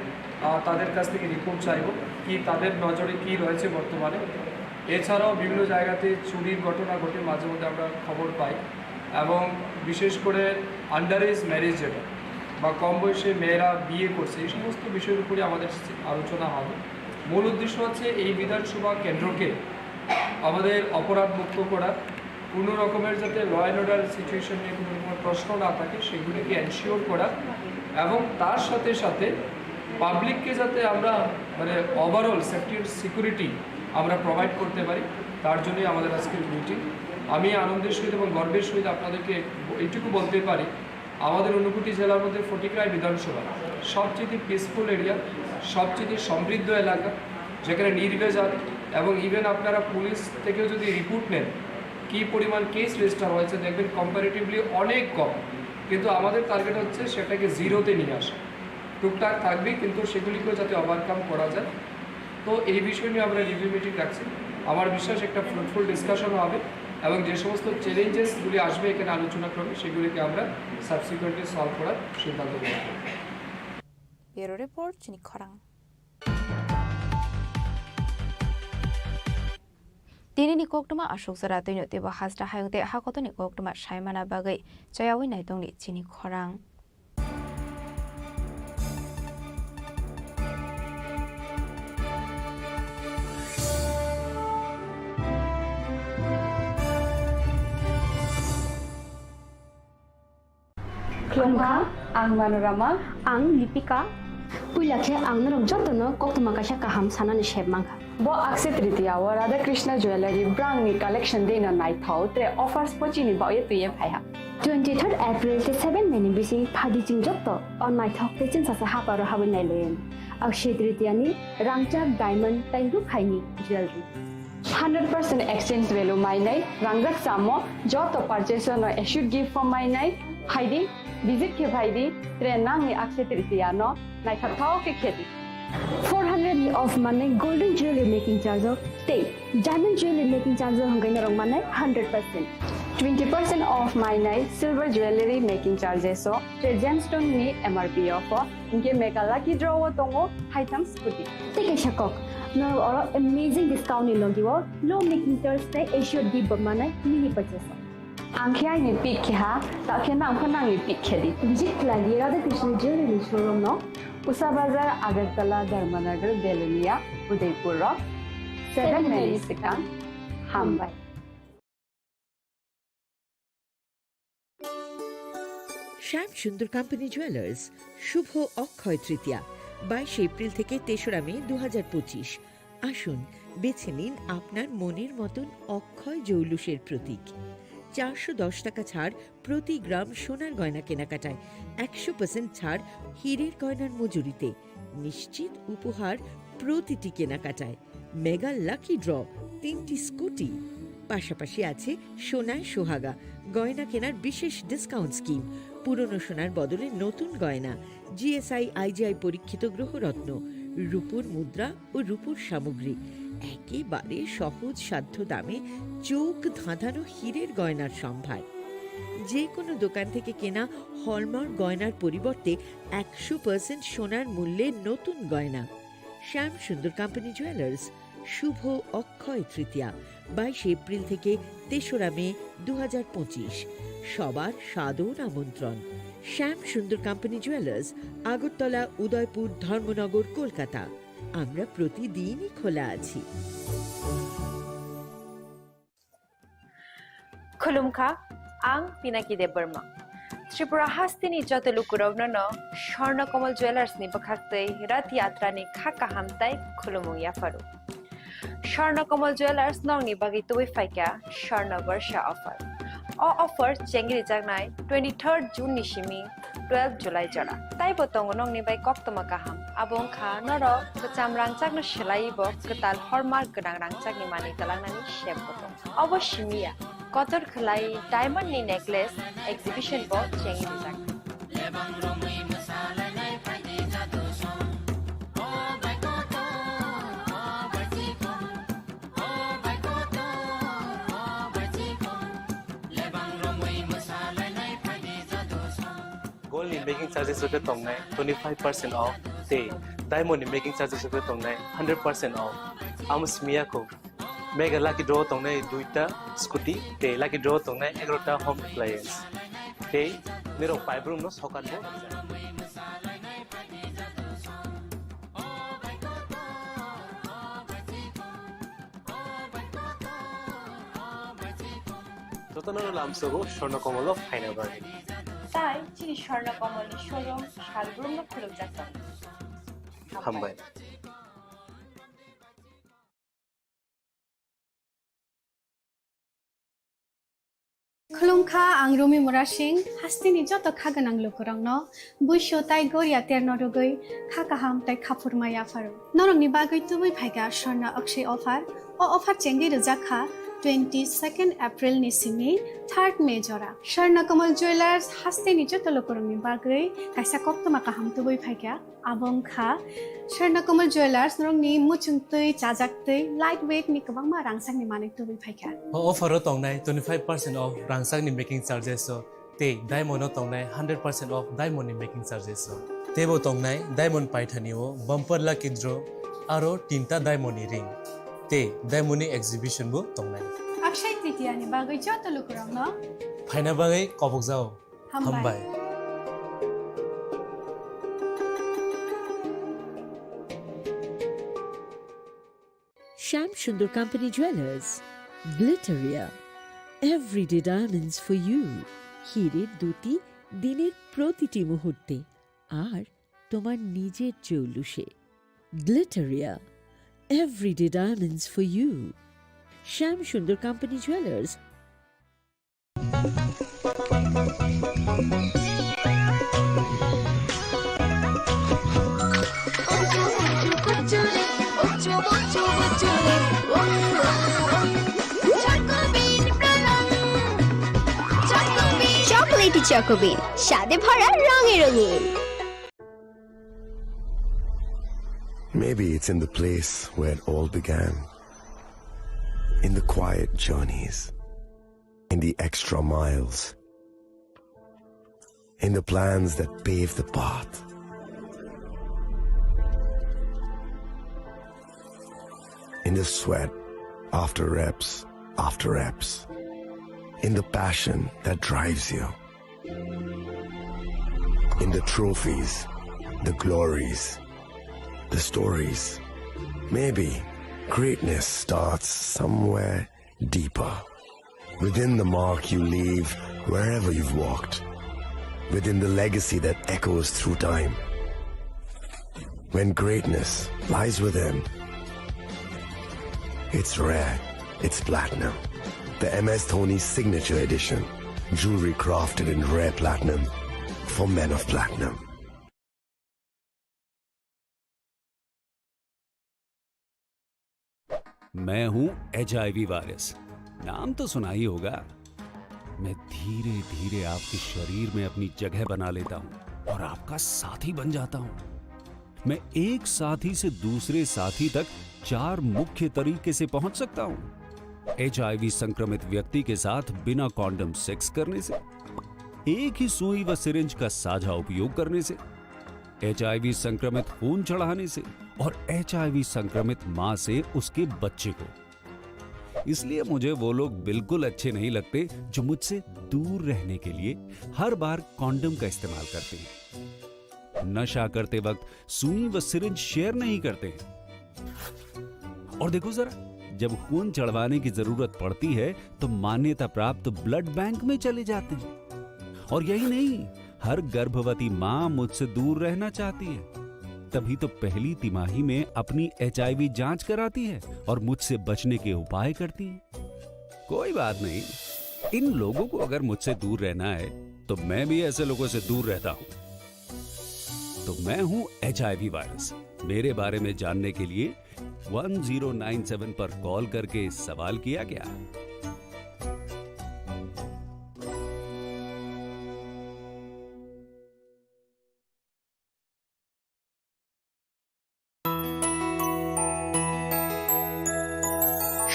আহ, তাদের কাছ থেকে রিপোর্ট চাইব, কি তাদের নজরে কি রয়েছে বর্তমানে। এছাড়াও বিভিন্ন জায়গাতে চুরির ঘটনা ঘটে, মাঝে মধ্যে আমরা খবর পাই, এবং বিশেষ করে আন্ডার এজ ম্যারেজ যেটা বা কম বয়সে মেয়েরা বিয়ে করছে, এই সমস্ত বিষয়ের উপরে আমাদের আলোচনা হবে। মূল উদ্দেশ্য হচ্ছে এই বিধানসভা কেন্দ্রকে আমাদের অপরাধ মুক্ত করা, কোনো রকমের যাতে ল অ্যান্ড অর্ডার সিচুয়েশন নিয়ে কোনো রকমের প্রশ্ন না থাকে, সেগুলিকে এনশিওর করা এবং তার সাথে সাথে পাবলিককে যাতে আমরা, মানে, ওভারঅল সেফটি অ্যান্ড সিকিউরিটি আমরা প্রোভাইড করতে পারি, তার জন্যই আমাদের আজকের মিটিং। আমি আনন্দের সহিত এবং গর্বের সহিত আপনাদেরকে এইটুকু বলতে পারি, আমাদের ঊনকোটি জেলার মধ্যে ফটিকরায় বিধানসভা সবচেয়ে পিসফুল এরিয়া, সবচেয়ে সমৃদ্ধ এলাকা, যেখানে নির্ভেজাল, এবং ইভেন আপনারা পুলিশ থেকেও যদি রিপোর্ট নেন, কী পরিমাণ কেস রেজিস্টার হয়েছে, দেখবেন কম্পারেটিভলি অনেক কম। কিন্তু আমাদের টার্গেট হচ্ছে সেটাকে জিরোতে নিয়ে আসা। টুকটাক থাকবেই, কিন্তু সেগুলিকেও যাতে ওভারকাম করা যায়। তো এই বিষয় নিয়ে আমরা রিভিউ মিটিং রাখছি। আমার বিশ্বাস একটা ফ্রুটফুল ডিসকাশন হবে এবং যে সমস্ত চ্যালেঞ্জেসগুলি আসবে এখানে আলোচনা ক্রমে, সেগুলিকে আমরা সাবসিকুয়েন্টলি সলভ করার সিদ্ধান্ত গ্রহণ করব। Bureau Report, Chini Khorang. Tini ni koktwma aswk jora twino teibo hasta hayung tei hakotoni koktwma saimana bagwi chayawi naitongni chini khorang. Khulumkha, ang Manorama. Ang Lipika. Puila khe ang norok jotono koktwma kaisa kaham sanani sep mankha. Bo Akshaya Tritiya o Radha Krishna Jewellery brang ni collection dei no naithok tre offers pochini baoye twiye phaiha. Twenty third April tei seven May ni bising phadi chwng joto o naithok tei chwngsacha haparo habwi nailayan. Akshaya Tritiya ni rangchak diamond tei rukhaini jewellery. Hundred percent exchange value mainai, rangjak samo joto purchase no assured gift form mainai, phaidi visit khe phaidi, tre nangni Akshaya Tritiya no naithok thok khe khedi. Four hundred ni off manai golden jewelry making charge o tei diamond jewelry making charge o hwnkhe norok manai hundred percent. Twenty percent off mainai silver jewelry making charges o tre gemstone ni M R P o pho, hinkhe mega lucky draw o tongo haitham scooty. Tei kaisa kok, norok oro amazing discount ni logi o low making charge tei assured gift bo manai mini purchase o. Ang khe aini pick khe ha, ta khe nang pho nangni pick khe di. Visit khlai di Radha Krishna Jewelry showroom no. Usa Bazar, Agartala, Dharmanagar, Belonia, Udaipur rok. Seven May ni swkang. Hambai. শ্যাম সুন্দর company jewellers, শুভ অক্ষয় তৃতীয়া, বাইশে এপ্রিল থেকে তেসরা মে দু হাজার পঁচিশ। আসুন, বেছে নিন আপনার মনের মতন অক্ষয় জৌলুসের প্রতীক। চারশো দশ টাকা ছাড় প্রতি গ্রাম সোনার গয়না কেনাকাটায়, একশো পার্সেন্ট ছাড় হীরের গয়নার মজুরিতে, নিশ্চিত উপহার প্রতিটি কেনাকাটায়, মেগা লাকি ড্র, তিনটি স্কুটি, পাশাপাশি আছে সোনায় সোহাগা, গয়না কেনার বিশেষ ডিসকাউন্ট স্কিম, পুরনো সোনার বদলে নতুন গয়না, G S I I G I পরীক্ষিত গ্রহরত্ন, রূপোর মুদ্রা ও রূপোর সামগ্রী, একেবারে সহজ সাধ্য দামে চোখ ধাঁধানো হীরের গয়নার সম্ভার। যে কোনো দোকান থেকে কেনা হলমার্ক গয়নার পরিবর্তে একশো পার্সেন্ট সোনার মূল্যে নতুন গয়না। শ্যাম সুন্দর কোম্পানি জুয়েলার্স, শুভ অক্ষয় তৃতীয়া, বাইশে এপ্রিল থেকে তেসরা মে দু হাজার পঁচিশ। সবার সাদর আমন্ত্রণ। শ্যাম সুন্দর কোম্পানি জুয়েলার্স, আগরতলা, উদয়পুর, ধর্মনগর, কলকাতা। আমরা প্রতিদিনই খোলা আছি। Khulumkha, ang Pinaki Debbarma. Tripura hasteni joto lukurokno no Swarna Kamal Jewellers ni bwkhaktwi Rath Yatra ni kha kaham tai khulumung yapharu. Swarna Kamal Jewellers nokni bagwi tubui phaikha Swarna Barsha offer. O offer chengri jaknai twenty third June ni simi twelve July jora. Taibo tongo nokni bai koktwma kaham. Abo wngkha norok kwcham rangchakno swlaiwi bo kwtal hallmark gwnang rangchakni manwi twlangnani sep bo tongo. Obo simi ya, kotor khwlai diamond ni necklace exhibition bo chengwi rijak. Gold ni making charges rok khe tongnai twenty five percent off tei diamond ni making charges rok khe tongnai hundred percent off. Amo simi ya kho. Mega lucky draw tongnai duita scooty tei lucky draw tongnai egarota home appliance. Tei nirok paibrum no sokat bo. Jotono lamsogo Swarna Kamal o phaina bagwi. Tai chini Swarna Kamal ni showroom salbrum no khulukjak tongo. Hambai. Khulumkha, ang Rumi Murasing, hasteni joto kha gwnang lukurokno buisu tai goria terno rwgwi kha kaham tai khaphurma yapharu. Norokni bagwi tubui phaikha Swarna Akshay offer. O offer chengwi rwjak kha twenty second April ni simi third May jora. Swarna Kamal Jewellers hasteni joto lukurokni bagwi kaisa koktwma kaham tubui phaikha. Abo wngkha Swarna Kamal Jewellers, norokni muchungtwi, chajaktwi, light weight ni kwbangma rangchakni manwi tubui phaikha. O offer o tongnai twenty five percent off rangchakni making charges o tei diamond o tongnai hundred percent off diamond ni making charges o. Teibo tongnai diamond paithani o bumper lucky draw aro tinta diamond ni ring tei diamond ni exhibition bo tongnai. Akshay Tritiya ni bagwi joto lukurokno phaina bagwi kobokjao. Hambai. Hambai. Shyam Sundar Company Jewelers, Glitteria, everyday diamonds for you. Hire duti দিনের প্রতিটি মুহূর্তে আর তোমার নিজের জৌলুসে। Glitteria, everyday diamonds for you. Shyam Sundar Company Jewelers. Chocolatey Choco Bean, স্বাদে ভরা রঙে রঙিন। Maybe it's in the place where it all began. In the quiet journeys. In the extra miles. In the plans that pave the path. In the sweat after reps, after reps. In the passion that drives you. In the trophies, the glories, the stories. Maybe greatness starts somewhere deeper. Within the mark you leave wherever you've walked. Within the legacy that echoes through time. When greatness lies within, it's rare, it's platinum. The M S Dhoni Signature Edition. Jewelry crafted in rare platinum for men of platinum. मैं हूं HIV virus, नाम तो सुना ही होगा। मैं धीरे धीरे आपके शरीर में अपनी जगह बना लेता हूं और आपका साथी बन जाता हूं। मैं एक साथी से दूसरे साथी तक चार मुख्य तरीके से पहुंच सकता हूं। एचआईवी संक्रमित व्यक्ति के साथ बिना कॉन्डम सेक्स करने से, एक ही सुई व सिरिंज का साझा उपयोग करने से, एचआईवी संक्रमित खून चढ़ाने से और एचआईवी संक्रमित मां से उसके बच्चे को। इसलिए मुझे वो लोग बिल्कुल अच्छे नहीं लगते जो मुझसे दूर रहने के लिए हर बार कॉन्डम का इस्तेमाल करते हैं, नशा करते वक्त सुई व सिरिंज शेयर नहीं करते हैं। और देखो जरा, जब खून चढ़वाने की जरूरत पड़ती है तो मान्यता प्राप्त ब्लड बैंक में चले जाते हैं। और यही नहीं, हर गर्भवती मां मुझसे दूर रहना चाहती है, तभी तो पहली तिमाही में अपनी एचआईवी जांच कराती है और मुझसे बचने के उपाय करती है। कोई बात नहीं, इन लोगों को अगर मुझसे दूर रहना है तो मैं भी ऐसे लोगों से दूर रहता हूं। तो मैं हूं एचआईवी वायरस। मेरे बारे में जानने के लिए वन ज़ीरो नाइन सेवन पर कॉल करके सवाल किया क्या?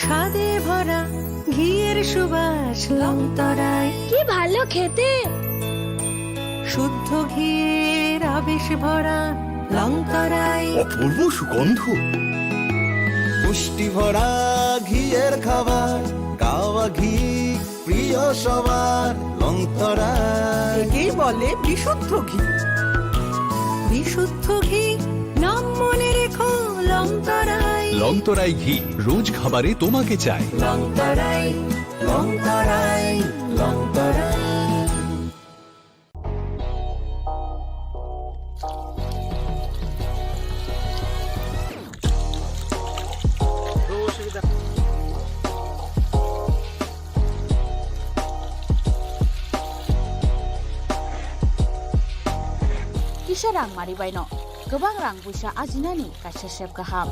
স্বাদে ভরা ঘিয়ের সুবাস লংতরাই। কি ভালো খেতে! শুদ্ধ ঘিয়ের আবেশ ভরা লংতরাই। অপূর্ব সুগন্ধ। পুষ্টি ভরা ঘিয়ের খাবার, গাওয়া ঘি প্রিয় সবার লংতরাই। একেই বলে বিশুদ্ধ ঘি। বিশুদ্ধ ঘি, নাম মনে রেখো লংতরাই। লংতরাই ঘি, রোজ খাবারে তোমাকে চাই। লংতরাই, লংতরাই, লংতরাই। Kisa rang mari baino kwbang rang puisa ajinani kaisa sep kaham.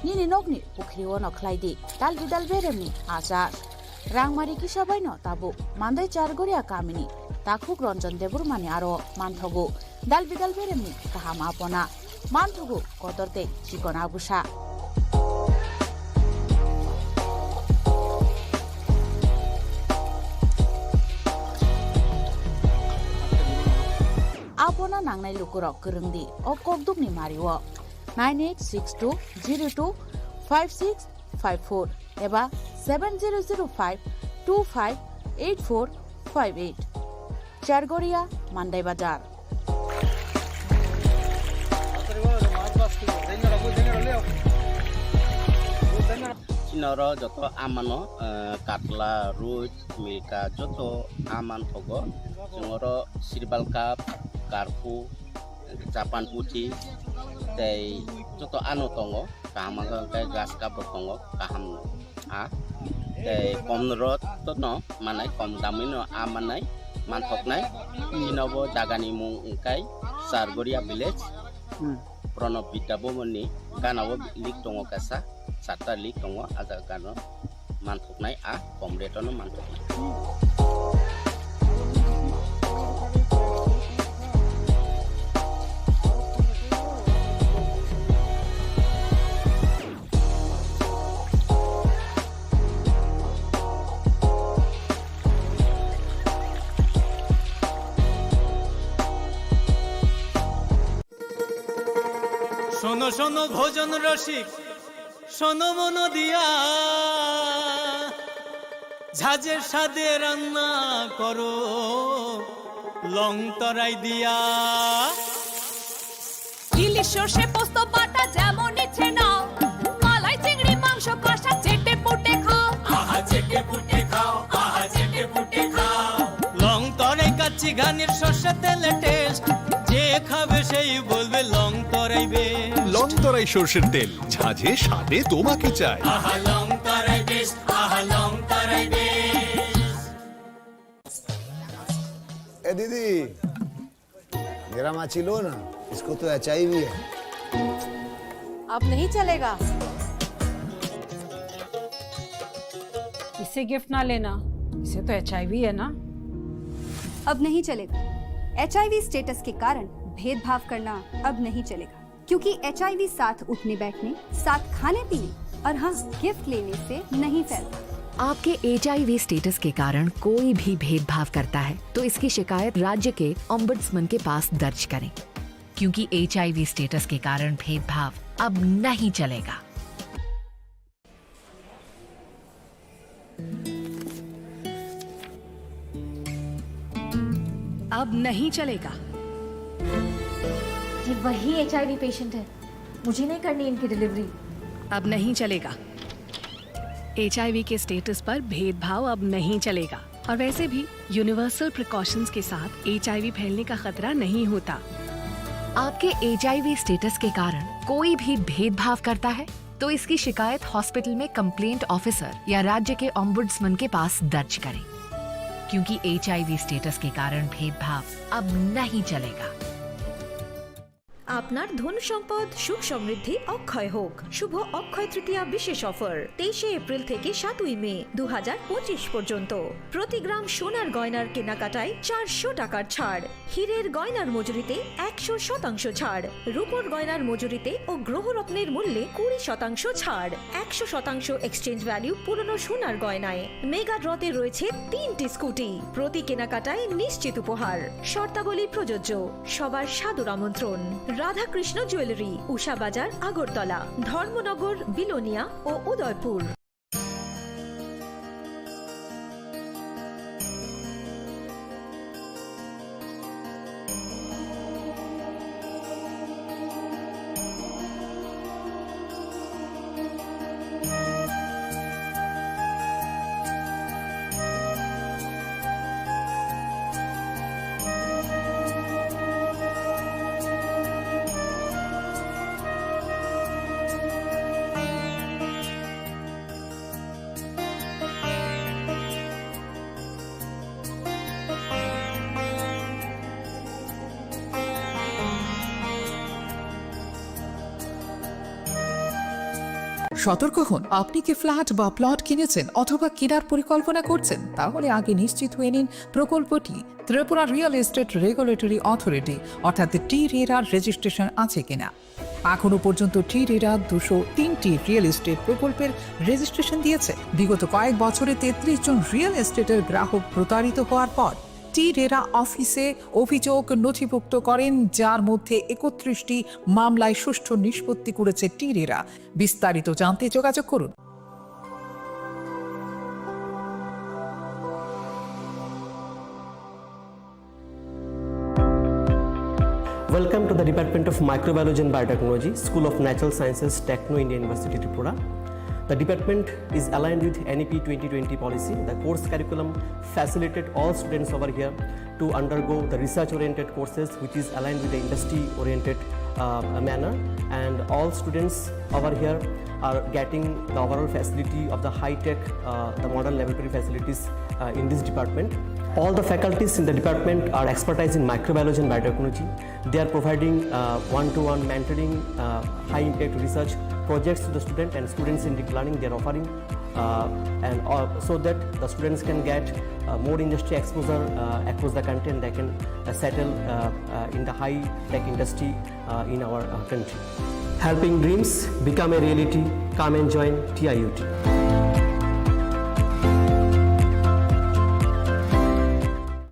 Nini nokni pukhri ono khlai di dalbi dalberemni achar. Rangmari kisa baino tabuk Mandai Chargoria kamini takhuk Ranjan Debbarmani aro manthogo. Dal bidal beremni kaham apona manthogo kotor tei chikon abusa. Apona nangnai lukurok kwrwngdi o kokdukni mario nine eight six two zero two five six five four eba seven zero zero five two five eight four five eight. Chargoria, Mandai Bazar. Noro joto amano, eh, katla, ruit, milka joto aman thogo. Chwng oro sirbal cup, karpu, japan puthi, tei joto ano tongo. Kaham wngkha hwnkhe grass cup rok tongo, kaham no. A, tei kom rot no manai, kom damwi no a manai, manthoknai. Chini bo jagani mung wngkha Sargoria village. Hmm. Pranab Vidya Bhavan ni gana o link tongo kaisa, charta link tongo, a jaga no manthoknai, a kom rate no manthoknai. শোনো শোনো ভোজন রসিক, শোনো মন দিয়া, ঝাঁঝের স্বাদে রান্না করো লং তরাই দিয়া। ইলিশ সর্ষে পোস্ত বাটা যেমন ইচ্ছে নাও, মালাই চিংড়ি মাংস কষা চেটে পুটে খাও। আহা চেটে পুটে খাও, আহা চেটে পুটে খাও। লং তরাই কাচ্চি ঘানির সর্ষে তেলে টেস্ট, যে খাবে সেই বলবে লং তরাই বেস্ট। লং তরাই সর্ষের তেল, ঝাঁঝে স্বাদে তোমাকে চাই। আহা লং তরাই বেস্ট, আহা লং তরাই বেস্ট। ए दीदी, मेरा माची लो ना, इसको तो एचआईवी है। अब नहीं चलेगा। इसे गिफ्ट ना लेना, इसे तो एचआईवी है ना। अब नहीं चलेगा। एचआईवी स्टेटस के कारण भेदभाव करना अब नहीं चलेगा, क्योंकि एचआईवी साथ उठने बैठने, साथ खाने पीने और हाँ, गिफ्ट लेने से नहीं फैलता। आपके एचआईवी स्टेटस के कारण कोई भी भेदभाव करता है, तो इसकी शिकायत राज्य के ओम्बड्समैन के पास दर्ज करें, क्योंकि एचआईवी स्टेटस के कारण भेदभाव अब नहीं चलेगा। अब नहीं चलेगा। ये वही एचआईवी पेशेंट है, मुझे नहीं करनी इनकी डिलीवरी। अब नहीं चलेगा। एचआईवी के स्टेटस पर भेदभाव अब नहीं चलेगा। और वैसे भी यूनिवर्सल प्रिकॉशंस के साथ एचआईवी फैलने का खतरा नहीं होता। आपके एचआईवी स्टेटस के कारण कोई भी भेदभाव करता है, तो इसकी शिकायत हॉस्पिटल में कंप्लेंट ऑफिसर या राज्य के ओम्बड्समैन के पास दर्ज करें, क्योंकि एचआईवी स्टेटस के कारण भेदभाव अब नहीं चलेगा। আপনার ধন সম্পদ সুখ সমৃদ্ধি অক্ষয় হোক। শুভ অক্ষয় তৃতীয়া বিশেষ অফার তেইশে এপ্রিল থেকে সাতই মে দু হাজার পঁচিশ পর্যন্ত। প্রতি গ্রাম সোনার গয়নার কেনাকাটায় চারশো টাকার ছাড়, হীরের গয়নার মজুরিতে একশো শতাংশ ছাড়, রূপোর গয়নার মজুরিতে ও গ্রহরত্নের মূল্যে কুড়ি শতাংশ ছাড়, একশো শতাংশ এক্সচেঞ্জ ভ্যালু পুরনো সোনার গয়নায়। মেগা ড্রতে রয়েছে তিনটি স্কুটি, প্রতি কেনাকাটায় নিশ্চিত উপহার। শর্তাবলী প্রযোজ্য। সবার সাদর আমন্ত্রণ। রাধাকৃষ্ণ জুয়েলারি, উষা বাজার, আগরতলা, ধর্মনগর, বিলোনিয়া ও উদয়পুর। সতর্ক হন, আপনি কি ফ্ল্যাট বা প্লট কিনেছেন অথবা কেনার পরিকল্পনা করছেন? তাহলে আগে নিশ্চিত হয়ে নিন প্রকল্পটি Tripura real estate regulatory authority অর্থাৎ টি রেরার রেজিস্ট্রেশন আছে কিনা। এখনও পর্যন্ত টি রেরা দুশো তিনটি রিয়েল এস্টেট প্রকল্পের রেজিস্ট্রেশন দিয়েছে। বিগত কয়েক বছরে তেত্রিশ জন রিয়েল এস্টেটের গ্রাহক প্রতারিত হওয়ার পর টি রেরা অফিসে অভিযোগ নথিভুক্ত করেন, যার মধ্যে একত্রিশটি মামলায় সুষ্ঠু নিষ্পত্তি করেছে টি রেরা। বিস্তারিত জানতে যোগাযোগ করুন। Welcome to the Department of Microbiology and Biotechnology, School of Natural Sciences, Techno India University, Tripura. The department is aligned with N E P twenty twenty policy. The course curriculum facilitate all students over here to undergo the research-oriented courses, which is aligned with the industry-oriented, uh, manner. And all students over here are getting the overall facility of the high-tech, uh, the modern laboratory facilities, uh, in this department. All the faculties in the department are expertise in microbiology and biotechnology. They are providing, uh, one-to-one mentoring, uh, high-impact research projects to the student and student-centric learning they are offering, uh, and, uh, so that the students can get, uh, more industry exposure, uh, across the country, and they can, uh, settle, uh, uh, in the high-tech industry, uh, in our, uh, country. Helping dreams become a reality. Come and join T I U T.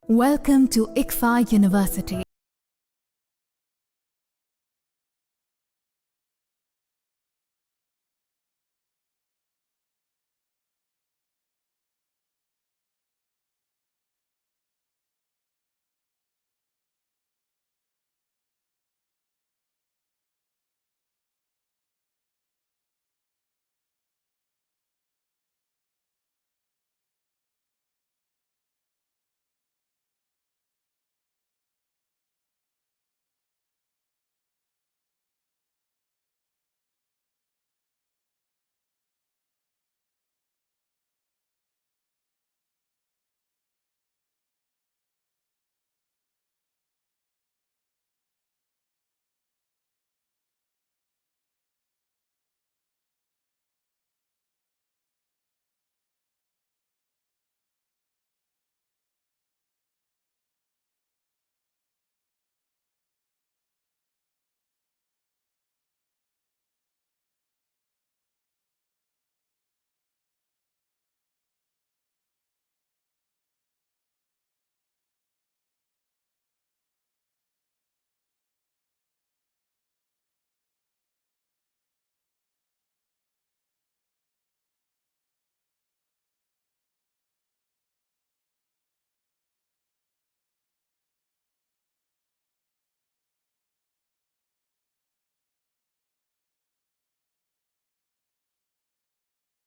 Welcome to ICFAI University.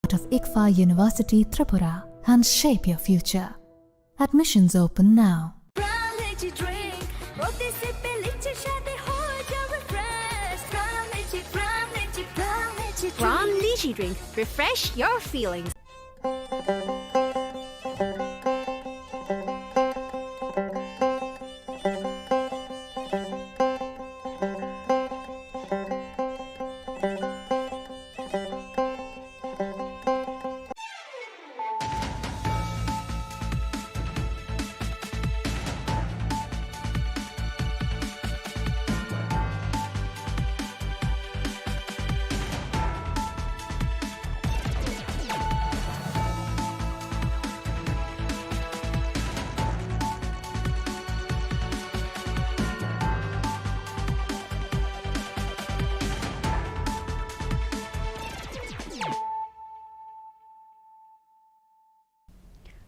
Out of ICFAI University Tripura and shape your future. Admissions open now. Brown Lychee drink, প্রতি সিপে লিচির স্বাদে হয়ে যাবে fresh। Brown Lychee, Brown Lychee, Brown Lychee drink। Brown Lychee drink, refresh your feelings।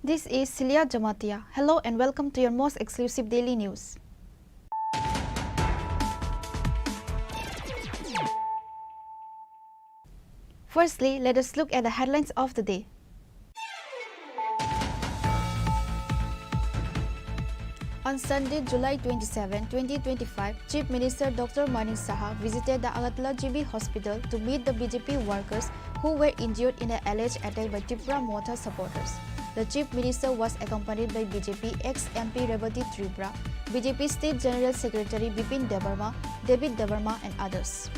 This is Celia Jamatia. Hello and welcome to your most exclusive daily news. Firstly, let us look at the headlines of the day. On Sunday, July twenty-seven, twenty twenty-five, Chief Minister Doctor Manik Saha visited the Agartala G B Hospital to meet the B J P workers who were injured in an alleged attack by Tipra Motha supporters. The Chief Minister was accompanied by B J P ex-M P Rebati Tripura, B J P State General Secretary Bipin Debbarma, David Debbarma, and others.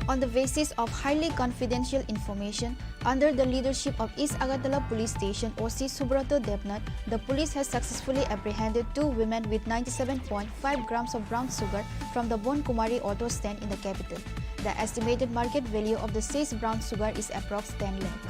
On the basis of highly confidential information, under the leadership of East Agartala Police Station O C Subrata Debnath, the police has successfully apprehended two women with ninety-seven point five grams of brown sugar from the Bon Kumari auto stand in the capital. The estimated market value of the seized brown sugar is approx ten lakh.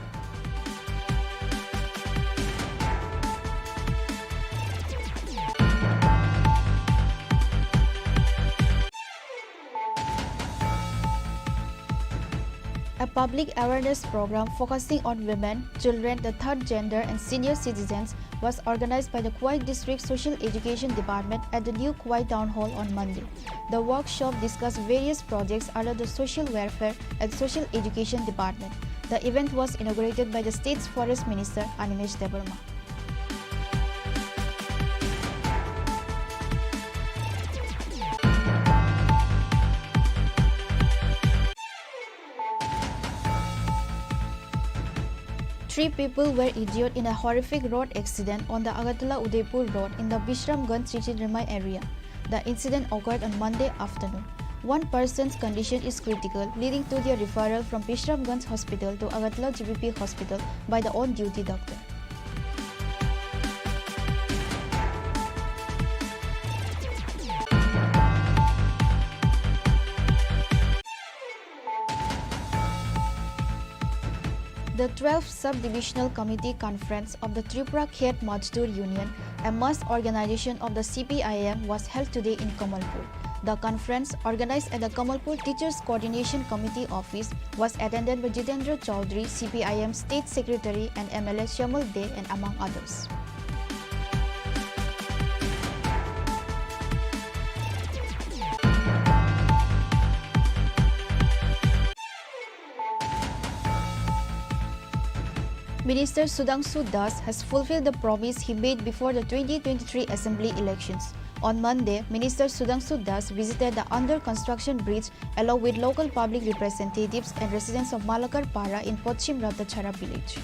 A public awareness program focusing on women, children, the third gender, and senior citizens was organized by the Khowai District Social Education Department at the new Khowai Town Hall on Monday. The workshop discussed various projects under the Social Welfare and Social Education Department. The event was inaugurated by the state's Forest Minister Animesh Debbarma. Three people were injured in a horrific road accident on the Agartala Udaipur road in the Bishramganj Chichirima area. The incident occurred on Monday afternoon. One person's condition is critical, leading to their referral from Bishramganj Hospital to Agartala G B P Hospital by the on-duty doctor. The twelfth Sub-Divisional Committee Conference of the Tripura Khet Mazdoor Union, a mass organization of the C P I M, was held today in Kamalpur. The conference, organized at the Kamalpur Teachers Coordination Committee office, was attended by Jitendra Chaudhary, C P I M State Secretary, and M L A Shamal Dey, and among others. Minister Sudhangshu Das has fulfilled the promise he made before the twenty twenty-three assembly elections. On Monday, Minister Sudhangshu Das visited the under construction bridge along with local public representatives and residents of Malakar Para in Pochim Ratachhara village.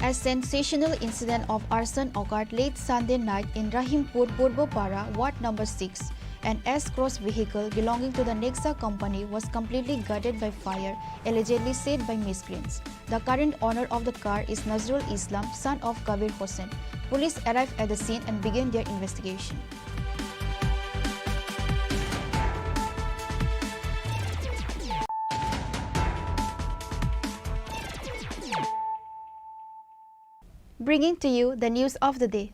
A sensational incident of arson occurred late Sunday night in Rahimpur Purbo Para, Ward number six. An S-Cross vehicle belonging to the Nexa company was completely gutted by fire, allegedly set by miscreants. The current owner of the car is Nazrul Islam, son of Kabir Hossain. Police arrived at the scene and began their investigation. Bringing to you the news of the day.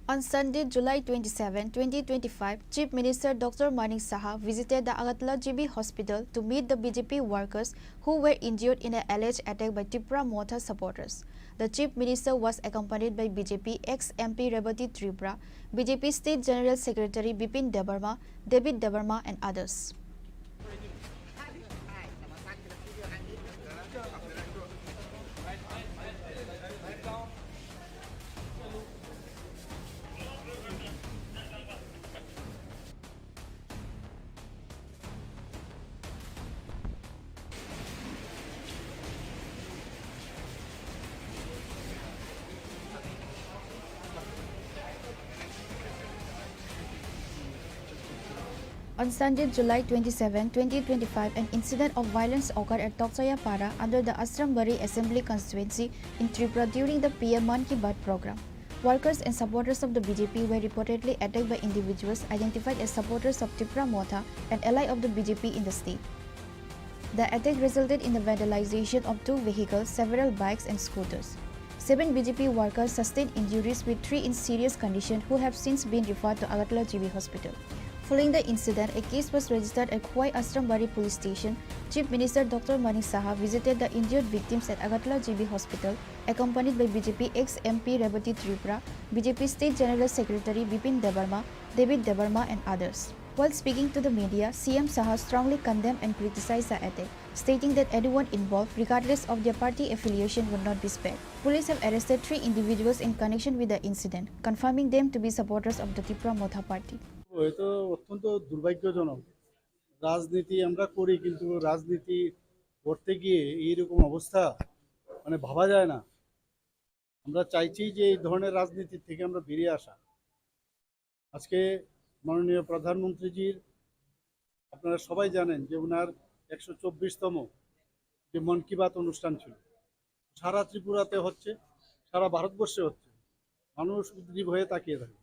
On Sunday, July twenty-seven, twenty twenty-five, Chief Minister Doctor Manik Saha visited the Agartala G B Hospital to meet the B J P workers who were injured in an alleged attack by Tipra Motha supporters. The Chief Minister was accompanied by B J P ex-M P Rebati Tripura, B J P State General Secretary Bipin Debbarma, David Debbarma, and others. On Sunday, July twenty-seven, twenty twenty-five, an incident of violence occurred at Tokchaya Para under the Ashrambari Assembly Constituency in Tripura during the P M Mann Ki Baat program. Workers and supporters of the B J P were reportedly attacked by individuals identified as supporters of Tipra Motha, an ally of the B J P in the state. The attack resulted in the vandalization of two vehicles, several bikes and scooters. Seven B J P workers sustained injuries, with three in serious condition who have since been referred to Agartala G B Hospital. Following the incident, a case was registered at Khowai Ashrambari Police Station. Chief Minister Doctor Manik Saha visited the injured victims at Agartala G B Hospital, accompanied by B J P ex-M P Rebati Tripura, B J P State General Secretary Bipin Debbarma, David Debbarma and others. While speaking to the media, C M Saha strongly condemned and criticized the attack, stating that anyone involved, regardless of their party affiliation, would not be spared. Police have arrested three individuals in connection with the incident, confirming them to be supporters of the Tipra Motha party. এটা অত্যন্ত দুর্ভাগ্যজনক। রাজনীতি আমরা করি, কিন্তু রাজনীতি করতে গিয়ে এইরকম অবস্থা, মানে, ভাবা যায় না। আমরা চাইছি যে এই ধরনের রাজনীতি থেকে আমরা বেরিয়ে আসা। আজকে মাননীয় প্রধানমন্ত্রীজির, আপনারা সবাই জানেন যে ওনার একশো চব্বিশতম যে মন কি বাত অনুষ্ঠান ছিল, সারা ত্রিপুরাতে হচ্ছে, সারা ভারতবর্ষে হচ্ছে। মানুষ উদ্গ্রীব হয়ে তাকিয়ে থাকে।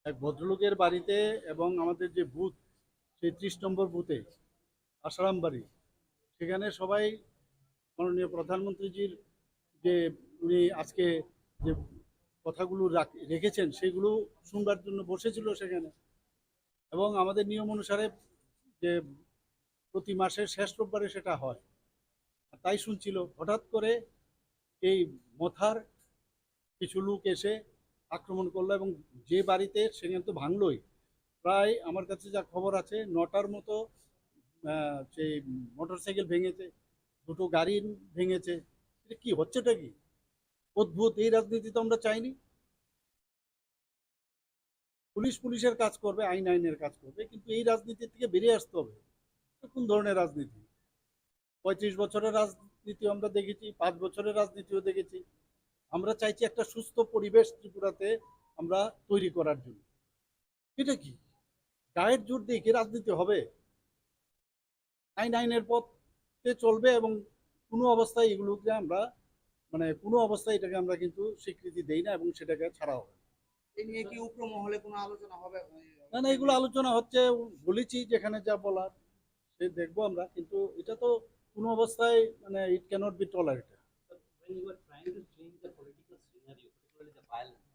এক ভদ্রলোকের বাড়িতে এবং আমাদের যে বুথ, সেই ত্রিশ নম্বর বুথে আশারাম বাড়ি, সেখানে সবাই মাননীয় প্রধানমন্ত্রীজির যে উনি আজকে যে কথাগুলো রাখ-, রেখেছেন, সেগুলো শুনবার জন্য বসেছিল সেখানে। এবং আমাদের নিয়ম অনুসারে যে প্রতি মাসের শেষ রোববারে সেটা হয়। আর তাই শুনছিল, হঠাৎ করে এই মথার কিছু লোক এসে আক্রমণ করলো এবং যে বাড়িতে, সেখানে তো ভাঙলোই, প্রায় আমার কাছে যা খবর আছে, নটার মতো, আহ, সেই মোটরসাইকেল ভেঙেছে, দুটো গাড়ি ভেঙেছে। এটা কি হচ্ছেটা কি? অদ্ভুত, এই রাজনীতি তো আমরা চাইনি। পুলিশ পুলিশের কাজ করবে, আইন আইনের কাজ করবে, কিন্তু এই রাজনীতি থেকে বেরিয়ে আসতে হবে। এটা কোন ধরনের রাজনীতি? পঁয়ত্রিশ বছরের রাজনীতি আমরা দেখেছি, পাঁচ বছরের রাজনীতিও দেখেছি। আমরা চাইছি একটা সুস্থ পরিবেশ ত্রিপুরাতে আমরা তৈরি করার জন্য। এটা কি গায়ের জোর দিয়ে কি রাজনীতি হবে? আইন আইনের পথে চলবে এবং কোনো অবস্থায় এগুলোকে আমরা, মানে, কোনো অবস্থায় এটাকে আমরা কিন্তু স্বীকৃতি দেই না এবং সেটাকে ছাড়া হবে না। এ নিয়ে কি উগ্র মহলে কোনো আলোচনা হবে? না, না, এগুলো আলোচনা হচ্ছে, বলেছি যেখানে যা বলার সে দেখবো আমরা, কিন্তু এটা তো কোনো অবস্থায়, মানে, it cannot be tolerated. When you are trying to change the political scenario, particularly the violence,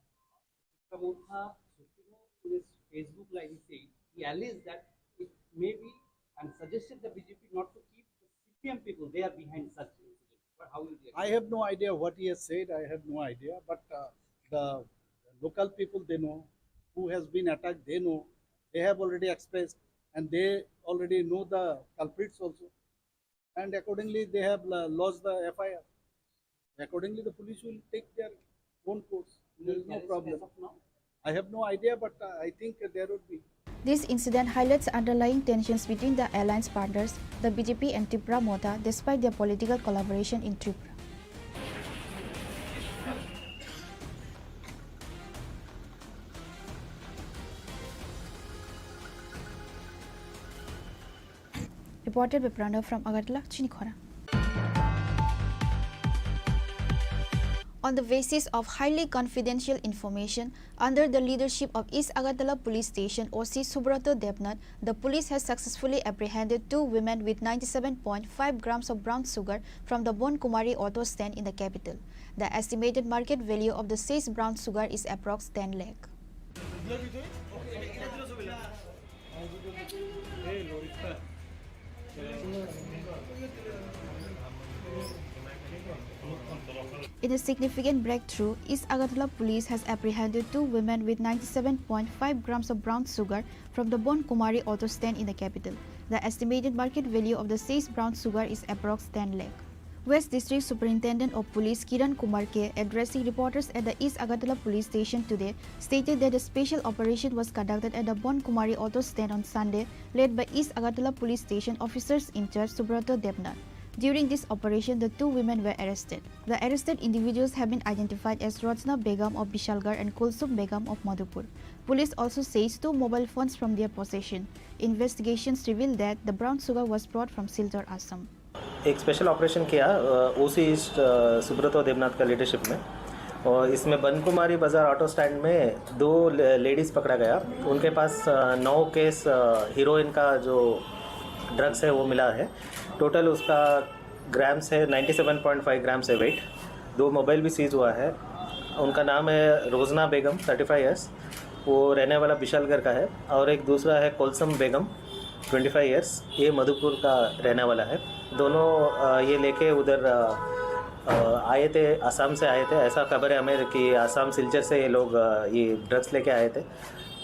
Subra Motha Supremo in his Facebook live, he said, he alleged that it may be and suggested the B J P not to keep the C P M people, they are behind such incidents. But how you react? I have no idea what he has said. I have no idea. But uh, the local people, they know. Who has been attacked, they know. They have already expressed, and they already know the culprits also. And accordingly, they have uh, lodged the F I R. Accordingly, the police will take their own course. There is no problem. As of now? I have no idea, but uh, I think there would be. This incident highlights underlying tensions between the alliance partners, the B J P and Tipra Motha, despite their political collaboration in Tripura. Reported by Pranav from Agartala, Chinikhora. On the basis of highly confidential information, under the leadership of East Agartala Police Station O C Subrato Debnath, the police has successfully apprehended two women with ninety-seven point five grams of brown sugar from the Bon Kumari auto stand in the capital. The estimated market value of the seized brown sugar is approx ten lakh. In a significant breakthrough, East Agartala police has apprehended two women with ninety-seven point five grams of brown sugar from the Bon Kumari auto stand in the capital. The estimated market value of the seized brown sugar is approx ten lakh. West District Superintendent of Police Kiran Kumar K, addressing reporters at the East Agartala Police Station today, stated that a special operation was conducted at the Bon Kumari auto stand on Sunday, led by East Agartala Police Station officers in charge Subrato Debnath. During this operation, the two women were arrested. The arrested individuals have been identified as Rajna Begum of Bishalgarh and Kulsum Begum of Madhupur. Police also seized two mobile phones from their possession. Investigations revealed that the brown sugar was brought from Silchar, Assam. एक special operation किया ओसी ईस्ट सुब्रतो देवनाथ का लीडरशिप में। और इसमें बनकुमारी बाज़ार auto stand में दो ले-, लेडीज़ पकड़ा गया। उनके पास अ, नौ केस अ, हीरोइन का जो ड्रग्स है, वो मिला है। टोटल उसका ग्राम्स है, ninety seven point five grams है वेट। दो मोबाइल भी सीज हुआ है। उनका नाम है रोजना बेगम, थर्टी फ़ाइव ईयर्स, वो रहने वाला विशालगढ़ का है। और एक दूसरा है कोलसम बेगम, ट्वेंटी फ़ाइव ईयर्स, ये मधुपुर का रहने वाला है। दोनों अ, ये लेके उधर अ, अ, आए थे, आसाम से आए थे। ऐसा खबर है हमें कि आसाम सिलचर से ये लोग अ, ये ड्रग्स लेके आए थे।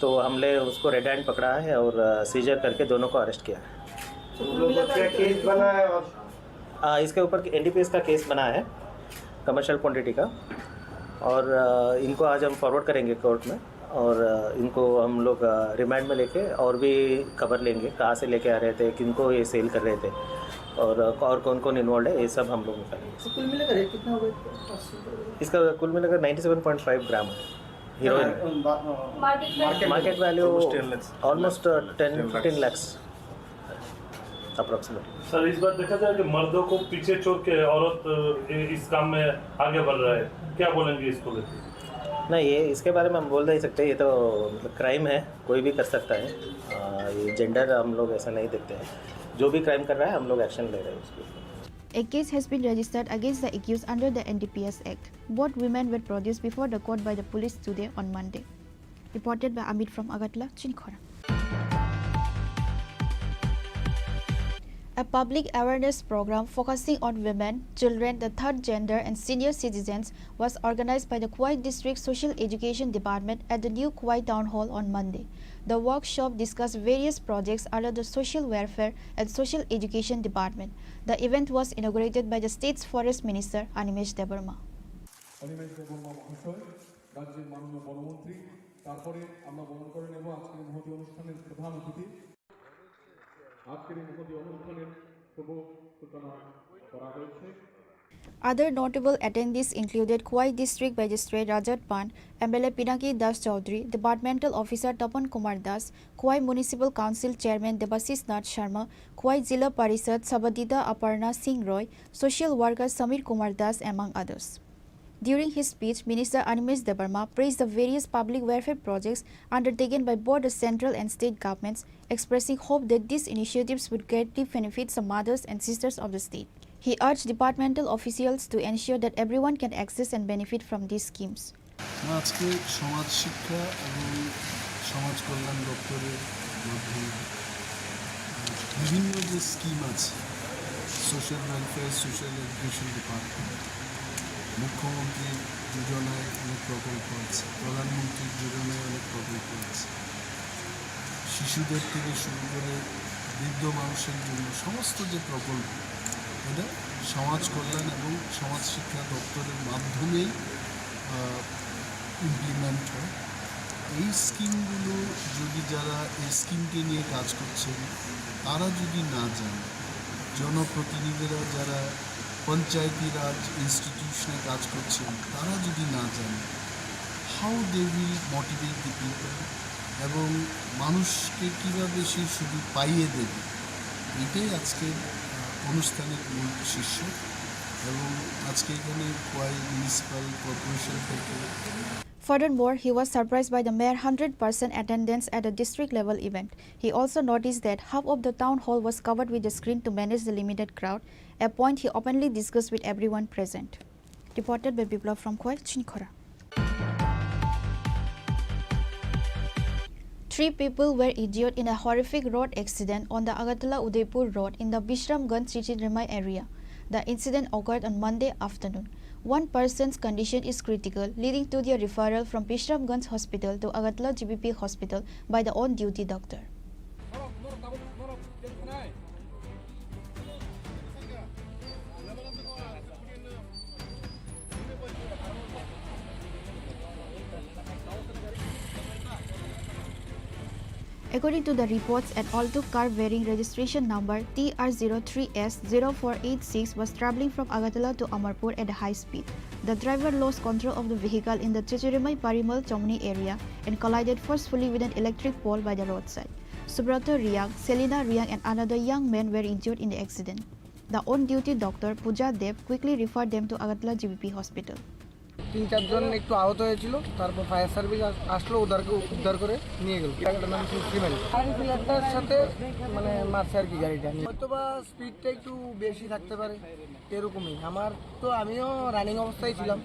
तो हमने उसको रेड हैंड पकड़ा है और अ, सीजर करके दोनों को अरेस्ट किया है। तो कुल मिलाकर क्या केस बना है और आ, इसके ऊपर एनडीपीएस का केस बना है, कमर्शियल क्वांटिटी का। और अ, इनको आज हम फॉरवर्ड करेंगे कोर्ट में। और अ, इनको हम लोग अ, रिमांड में लेके और भी खबर लेंगे, कहाँ से लेके आ रहे थे, किनको ये सेल कर रहे थे, और अ, और कौन कौन इन्वॉल्व है, ये सब हम लोग निकालेंगे। तो कुल मिलाकर रेट कितना हो गया? इसका कुल मिलाकर नाइंटी सेवन पॉइंट फ़ाइव ग्राम है heroine. Market value almost ten fifteen lakhs approximately. Sir, इस बार देखा जाए कि मर्दों को पीछे छोड़ के औरत, अ, इस काम में आगे बढ़ रहा है, क्या बोलेंगे इसको लेके? नहीं, ये, इसके बारे में हम बोल नहीं सकते, ये तो मतलब क्राइम है, कोई भी कर सकता है। अ, ये जेंडर हम लोग ऐसा नहीं देखते हैं। जो भी क्राइम कर रहा है, हम लोग एक्शन ले रहे हैं उसके ऊपर। A case has been registered against the accused under the N D P S Act. Both women were produced before the court by the police today on Monday. Reported by Amit from Agartala, Chinikhara. A public awareness program focusing on women, children, the third gender, and senior citizens was organized by the Khowai District Social Education Department at the new Khowai Town Hall on Monday. The workshop discussed various projects under the Social Welfare and Social Education Department. The event was inaugurated by the state's Forest Minister Animesh Debbarma. Animesh দেববর্মা মহাশয়, রাজ্যের মাননীয় বনমন্ত্রী, তারপরে আমরা বরণ করে নেব আজকের এই মহতী অনুষ্ঠানের প্রধান অতিথি। আজকের এই মহতী অনুষ্ঠানের শুভ সূচনা করা হয়েছে। Other notable attendees included Khowai District Magistrate Rajat Pant, M L A Pinaki Das Chaudhary, Departmental Officer Tapan Kumar Das, Khowai Municipal Council Chairman Debashish Nath Sharma, Khowai Zilla Parishad Sabhadita Aparna Singh Roy, social worker Samir Kumar Das, among others. During his speech, Minister Animesh Debbarma praised the various public welfare projects undertaken by both the central and state governments, expressing hope that these initiatives would greatly benefit the mothers and sisters of the state. He urged departmental officials to ensure that everyone can access and benefit from these schemes. আজকে সমাজ শিক্ষা এবং সমাজ কল্যাণ দপ্তরের মাধ্যমে বিভিন্ন যে স্কিম আছে, social welfare, social education department, মুখ্যমন্ত্রীর যোজনায় অনেক প্রকল্প আছে, প্রধানমন্ত্রীর যোজনায় অনেক প্রকল্প আছে, শিশুদের থেকে শুরু করে বৃদ্ধ মানুষের জন্য সমস্ত যে প্রকল্প, এটা সমাজ কল্যাণ এবং সমাজ শিক্ষা দপ্তরের মাধ্যমেই ইমপ্লিমেন্ট হয়। এই স্কিমগুলো যদি যারা এই স্কিমকে নিয়ে কাজ করছেন, তারা যদি না যান, জনপ্রতিনিধিরা যারা পঞ্চায়েতি রাজ ইনস্টিটিউশনে কাজ করছেন, তারা যদি না যান, how they will motivate the people এবং মানুষকে কীভাবে সেই সুযোগ পাইয়ে দেবে, এটাই আজকের আহ, অনুষ্ঠানের মূল শীর্ষক। এবং আজকে এখানে খোয়াই মিউনিসিপ্যাল কর্পোরেশন থেকে Furthermore, he was surprised by the mere hundred percent attendance at a district level event. He also noticed that half of the town hall was covered with a screen to manage the limited crowd, a point he openly discussed with everyone present. Reported by Biplab from Khowai, Chinikhara. Three people were injured in a horrific road accident on the Agartala Udaipur road in the Bishramganj Chichiremai area. The incident occurred on Monday afternoon. One person's condition is critical, leading to their referral from Bishramganj Hospital to Agartala G B P Hospital by the on-duty doctor. According to the reports, an Alto car bearing registration number T R zero three S zero four eight six was traveling from Agartala to Amarpur at a high speed. The driver lost control of the vehicle in the Chichiremai Parimal Chomni area and collided forcefully with an electric pole by the roadside. Subrata Riang, Selina Riang, and another young man were injured in the accident. The on-duty doctor, Pooja Deb, quickly referred them to Agartala G B P hospital. তিন চারজন একটু আহত হয়েছিল, তারপর fire service আস-, আসলো, ওদেরকে উদ্ধার করে নিয়ে গেল। গাড়িটার নাম ছিল ফিমেল। গাড়িটার সাথে মানে মারছে আর কি গাড়িটা। হয়তো বা স্পিডটা একটু বেশি থাকতে পারে, এরকমই। আমার তো, আমিও রানিং অবস্থায় ছিলাম।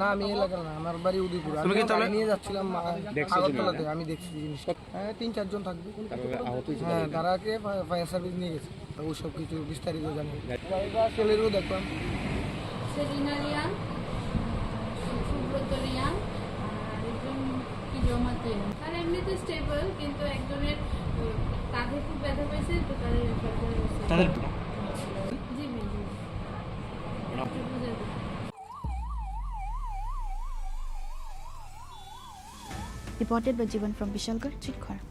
না, আমি এলাকার না, আমার বাড়ি উদয়পুর। তুমি কি আমিও তাহলে গাড়ি নিয়ে যাচ্ছিলাম, আ, দেখছো তুমি? আগরতলাতে। আমি দেখছি জিনিসটা। হ্যাঁ, তিন চারজন থাকবে। তারা আহত হয়েছে হ্যাঁ, তারা? তারাকে ফা-, ফায়ার সার্ভিস নিয়ে গেছে। তো ওই সব কিছু বিস্তারিত জানি। গাড়িটা সেলেরও দেখলাম। সেলিনা রিয়াং, সুব্রত রিয়াং, আর একজন কি জমা তিন। তারা এমনিতে স্টেবল, কিন্তু একজনের, উম, কাঁধে খুব ব্যথা পাইছে, তো তাদের রেফার করা হয়েছে। তাদের জি, জি, জি। একটু বুঝে দিন। Reported by Jivan from Bishalgarh, Chinikhara.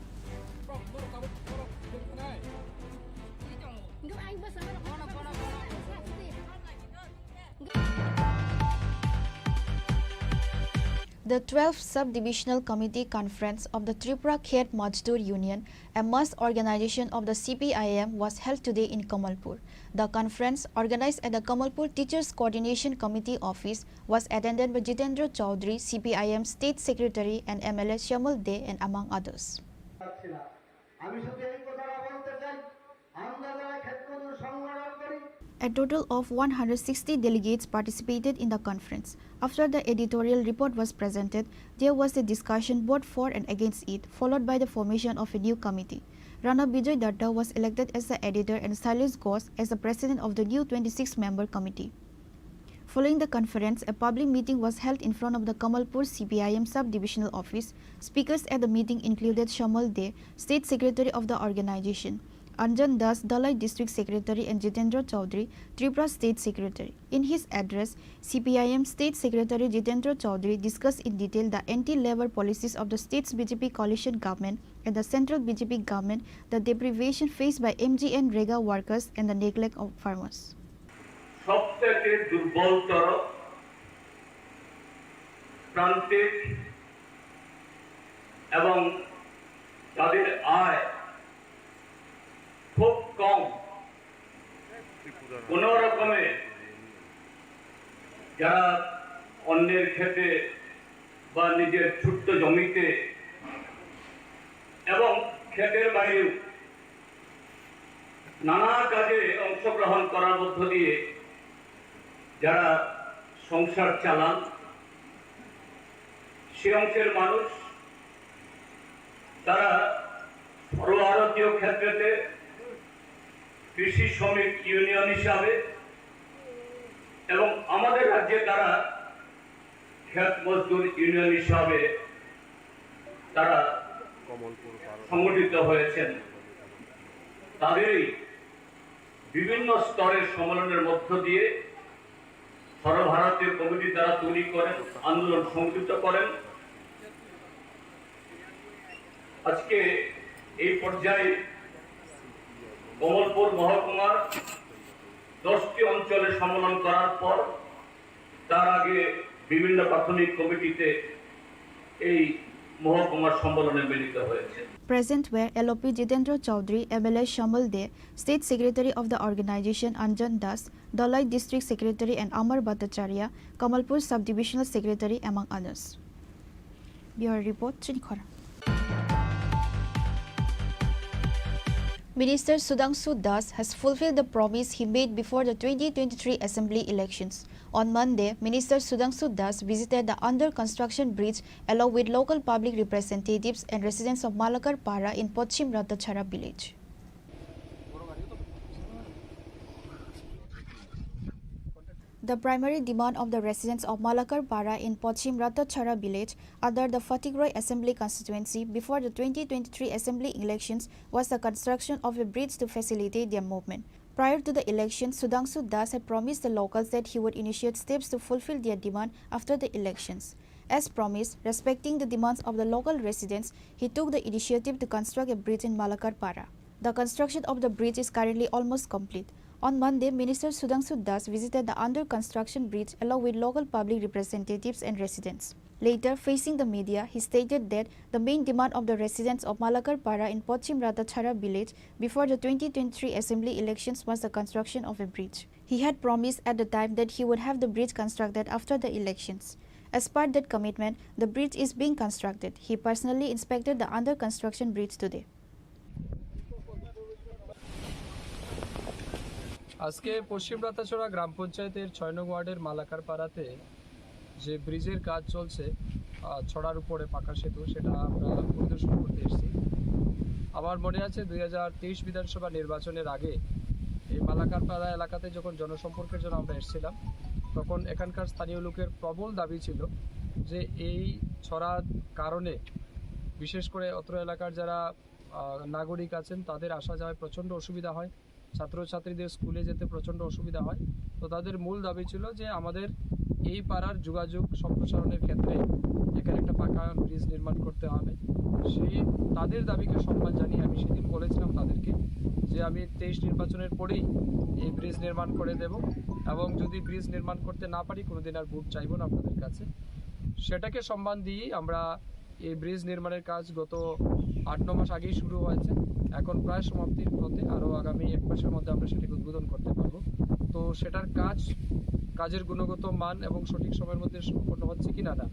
The twelfth Sub-Divisional Committee Conference of the Tripura Khet Mazdoor Union, a mass organization of the C P I M, was held today in Kamalpur. The conference, organized at the Kamalpur Teachers Coordination Committee office, was attended by Jitendra Chaudhary, C P I M State Secretary, and M L A Shyamul Dey, and among others. আমি শুধু এই কথাটা বলতে চাই, আমরা যারা ক্ষেত মজুর সংগঠন করি। A total of one hundred sixty delegates participated in the conference. After the editorial report was presented, there was a discussion both for and against it, followed by the formation of a new committee. Rana Bijoy Datta was elected as the editor and Silas Ghosh as the president of the new twenty-six member committee. Following the conference, a public meeting was held in front of the Kamalpur C P I M sub-divisional office. Speakers at the meeting included Shamal Dey, State Secretary of the organization, Anjan Das, Dhalai District Secretary, and Jitendra Chaudhary, Tripura State Secretary. In his address, C P I M State Secretary Jitendra Chaudhary discussed in detail the anti-labour policies of the state's B J P coalition government and the central B J P government, the deprivation faced by M G N rega workers, and the neglect of farmers. সবথেকে দুর্বলতর প্রান্তিক এবং তাদের আয় খুব কম, কোনো রকমে যারা অন্যের ক্ষেতে বা নিজের ছোট্ট জমিতে এবং ক্ষেতের বাইরেও নানা কাজে অংশগ্রহণ করার মধ্য দিয়ে যারা সংসার চালান, সে অংশের মানুষ, তারা সর্বভারতীয় ক্ষেত্রেতে কৃষি শ্রমিক ইউনিয়ন হিসাবে এবং আমাদের রাজ্যে তারা ক্ষেত মজদুর ইউনিয়ন হিসাবে তারা সংগঠিত হয়েছেন। তাদেরই বিভিন্ন স্তরের সম্মেলনের মধ্য দিয়ে সর্বভারতীয় কমিটি তারা তৈরি করেন, আন্দোলন সংগঠিত করেন। আজকে এই পর্যায়ে কমলপুর মহকুমার দশটি অঞ্চলে সম্মেলন করার পর তার আগে বিভিন্ন প্রাথমিক কমিটিতে এই মহকুমার সম্মেলনে মিলিত হয়েছে। Present were L O P Jitendra Chaudhary, M L A Shamal Dey, State Secretary of the organization Anjan Das, Dhalai District Secretary, and Amar Bhattacharya, Kamalpur Sub-Divisional Secretary, among others. Bureau Report, Chini Khorang. Minister Sudhangshu Das has fulfilled the promise he made before the twenty twenty-three assembly elections. On Monday, Minister Sudhangshu Das visited the under construction bridge along with local public representatives and residents of Malakar Para in Pochim Ratachhara village. The primary demand of the residents of Malakar Para in Pochim Ratachhara village under the Fatikroi Assembly Constituency before the twenty twenty-three assembly elections was the construction of a bridge to facilitate their movement. Prior to the election, Sudhangshu Das had promised the locals that he would initiate steps to fulfill their demand after the elections. As promised, respecting the demands of the local residents, he took the initiative to construct a bridge in Malakar Para. The construction of the bridge is currently almost complete. On Monday, Minister Sudhangshu Das visited the under construction bridge along with local public representatives and residents. Later, facing the media, he stated that the main demand of the residents of Malakar Para in Pochim Ratachhara village before the twenty twenty-three assembly elections was the construction of a bridge. He had promised at the time that he would have the bridge constructed after the elections. As per that commitment, the bridge is being constructed. He personally inspected the under construction bridge today. আজকে পশ্চিম রাতাছড়া গ্রাম পঞ্চায়েতের ছয় নং ওয়ার্ডের মালাকার পাড়াতে যে ব্রিজের কাজ চলছে, আহ, ছড়ার উপরে পাকা সেতু, সেটা আমরা পরিদর্শন করতে এসেছি। আমার মনে আছে, দুই হাজার তেইশ বিধানসভা নির্বাচনের আগে এই মালাকার পাড়া এলাকাতে যখন জনসম্পর্কের জন্য আমরা এসেছিলাম, তখন এখানকার স্থানীয় লোকের প্রবল দাবি ছিল যে এই ছড়ার কারণে বিশেষ করে অত্র এলাকার যারা, আহ, নাগরিক আছেন, তাদের আসা যাওয়ায় প্রচণ্ড অসুবিধা হয়, ছাত্রছাত্রীদের স্কুলে যেতে প্রচণ্ড অসুবিধা হয়। তো তাদের মূল দাবি ছিল যে আমাদের এই পাড়ার যোগাযোগ সম্প্রসারণের ক্ষেত্রে এখানে একটা পাকা ব্রিজ নির্মাণ করতে হবে। সেই তাদের দাবিকে সম্মান জানিয়ে আমি সেদিন বলেছিলাম তাদেরকে যে আমি তেইশ নির্বাচনের পরেই এই ব্রিজ নির্মাণ করে দেব, এবং যদি ব্রিজ নির্মাণ করতে না পারি, কোনোদিন আর ভোট চাইব না আপনাদের কাছে। সেটাকে সম্মান দিয়েই আমরা এই ব্রিজ নির্মাণের কাজ গত আট ন মাস আগেই শুরু হয়েছে, এখন প্রায় সমাপ্তির পথে। আরও আগামী এক মাসের মধ্যে আমরা সেটাকে উদ্বোধন করতে পারবো। তো সেটার কাজ, কাজের গুণগত মান এবং সঠিক সময়ের মধ্যে সম্পন্ন হচ্ছে কি না, না,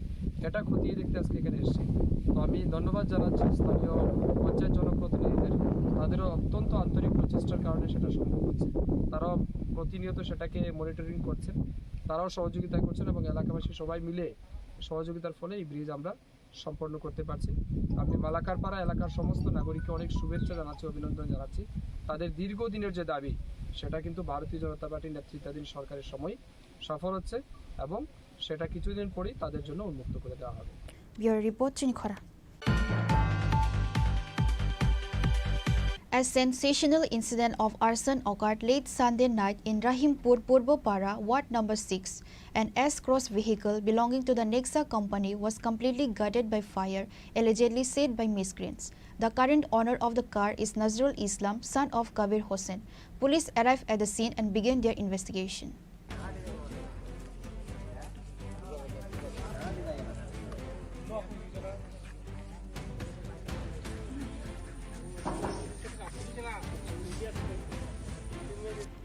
এটা খতিয়ে দেখতে আজকে এখানে এসেছি। তো আমি ধন্যবাদ জানাচ্ছি স্থানীয় পঞ্চায়েত জনপ্রতিনিধিদের, তাদেরও অত্যন্ত আন্তরিক প্রচেষ্টার কারণে সেটা সম্ভব হচ্ছে। তারাও প্রতিনিয়ত সেটাকে মনিটরিং করছেন, তারাও সহযোগিতা করছেন এবং এলাকাবাসী সবাই মিলে সহযোগিতার ফলে এই ব্রিজ আমরা সম্পন্ন করতে পারছি। আমি মালাকারপাড়া এলাকার সমস্ত নাগরিককে অনেক শুভেচ্ছা জানাচ্ছি, অভিনন্দন জানাচ্ছি। তাদের দীর্ঘদিনের যে দাবি, সেটা কিন্তু ভারতীয় জনতা পার্টির নেতৃত্বাধীন সরকারের সময় সফল হচ্ছে এবং সেটা কিছুদিন পরেই তাদের জন্য উন্মুক্ত করে দেওয়া হবে। Bureau Report, Chinikhora. A sensational incident of arson occurred late Sunday night in Rahimpur Purbo Para, Ward number six. An S-Cross vehicle belonging to the Nexa company was completely gutted by fire, allegedly set by miscreants. The current owner of the car is Nazrul Islam, son of Kabir Hossain. Police arrived at the scene and began their investigation.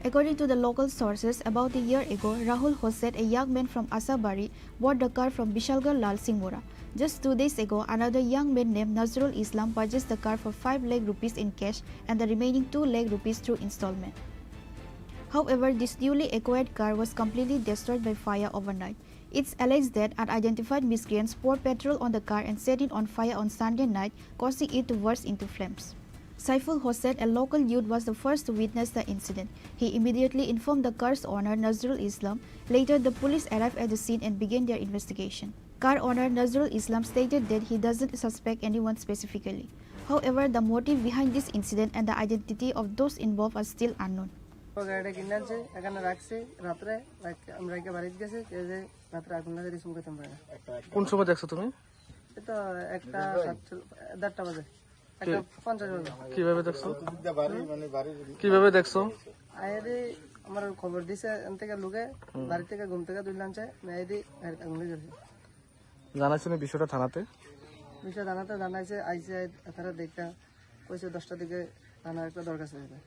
According to the local sources, about a year ago, Rahul Hossain, a young man from Asabari, bought the car from Bishalgarh Lal Singh Mora. Just two days ago, another young man named Nazrul Islam purchased the car for five lakh rupees in cash and the remaining two lakh rupees through installment. However, this newly acquired car was completely destroyed by fire overnight. It's alleged that unidentified miscreants poured petrol on the car and set it on fire on Sunday night, causing it to burst into flames. Saiful Hossain, a local youth, was the first to witness the incident. He immediately informed the car's owner, Nazrul Islam. Later, the police arrived at the scene and began their investigation. Car owner Nazrul Islam stated that he doesn't suspect anyone specifically. However, the motive behind this incident and the identity of those involved are still unknown. গাড়িটা কিনে আনছি, এখানে রাখছি রাত্রে, রাখ-, আমরা একে বাড়িতে গেছি, এই যে রাত্রে আগুন লাগাই দিয়েছি, মুখে তুমরা। কোন সময় দেখছো তুমি? এই তো একটা সাতচল্লিশ, দেড়টা বাজে, একটা পঞ্চাশ বাজে। কিভাবে দেখছো? কিভাবে দেখছো? আইডি আমার খবর দিছে, এন থেকে লোকে হুম। বাড়ি থেকে ঘুম থেকে তুললাম, চাই আইডি আগুন লেগে গেছে। জানাইছো নি বিষয়টা থানাতে? বিষয় থানাতে জানাইছে, আইছে, তারা দেখা কইছে দশটার দিকে থানার একটা দরখাস্ত দিতে।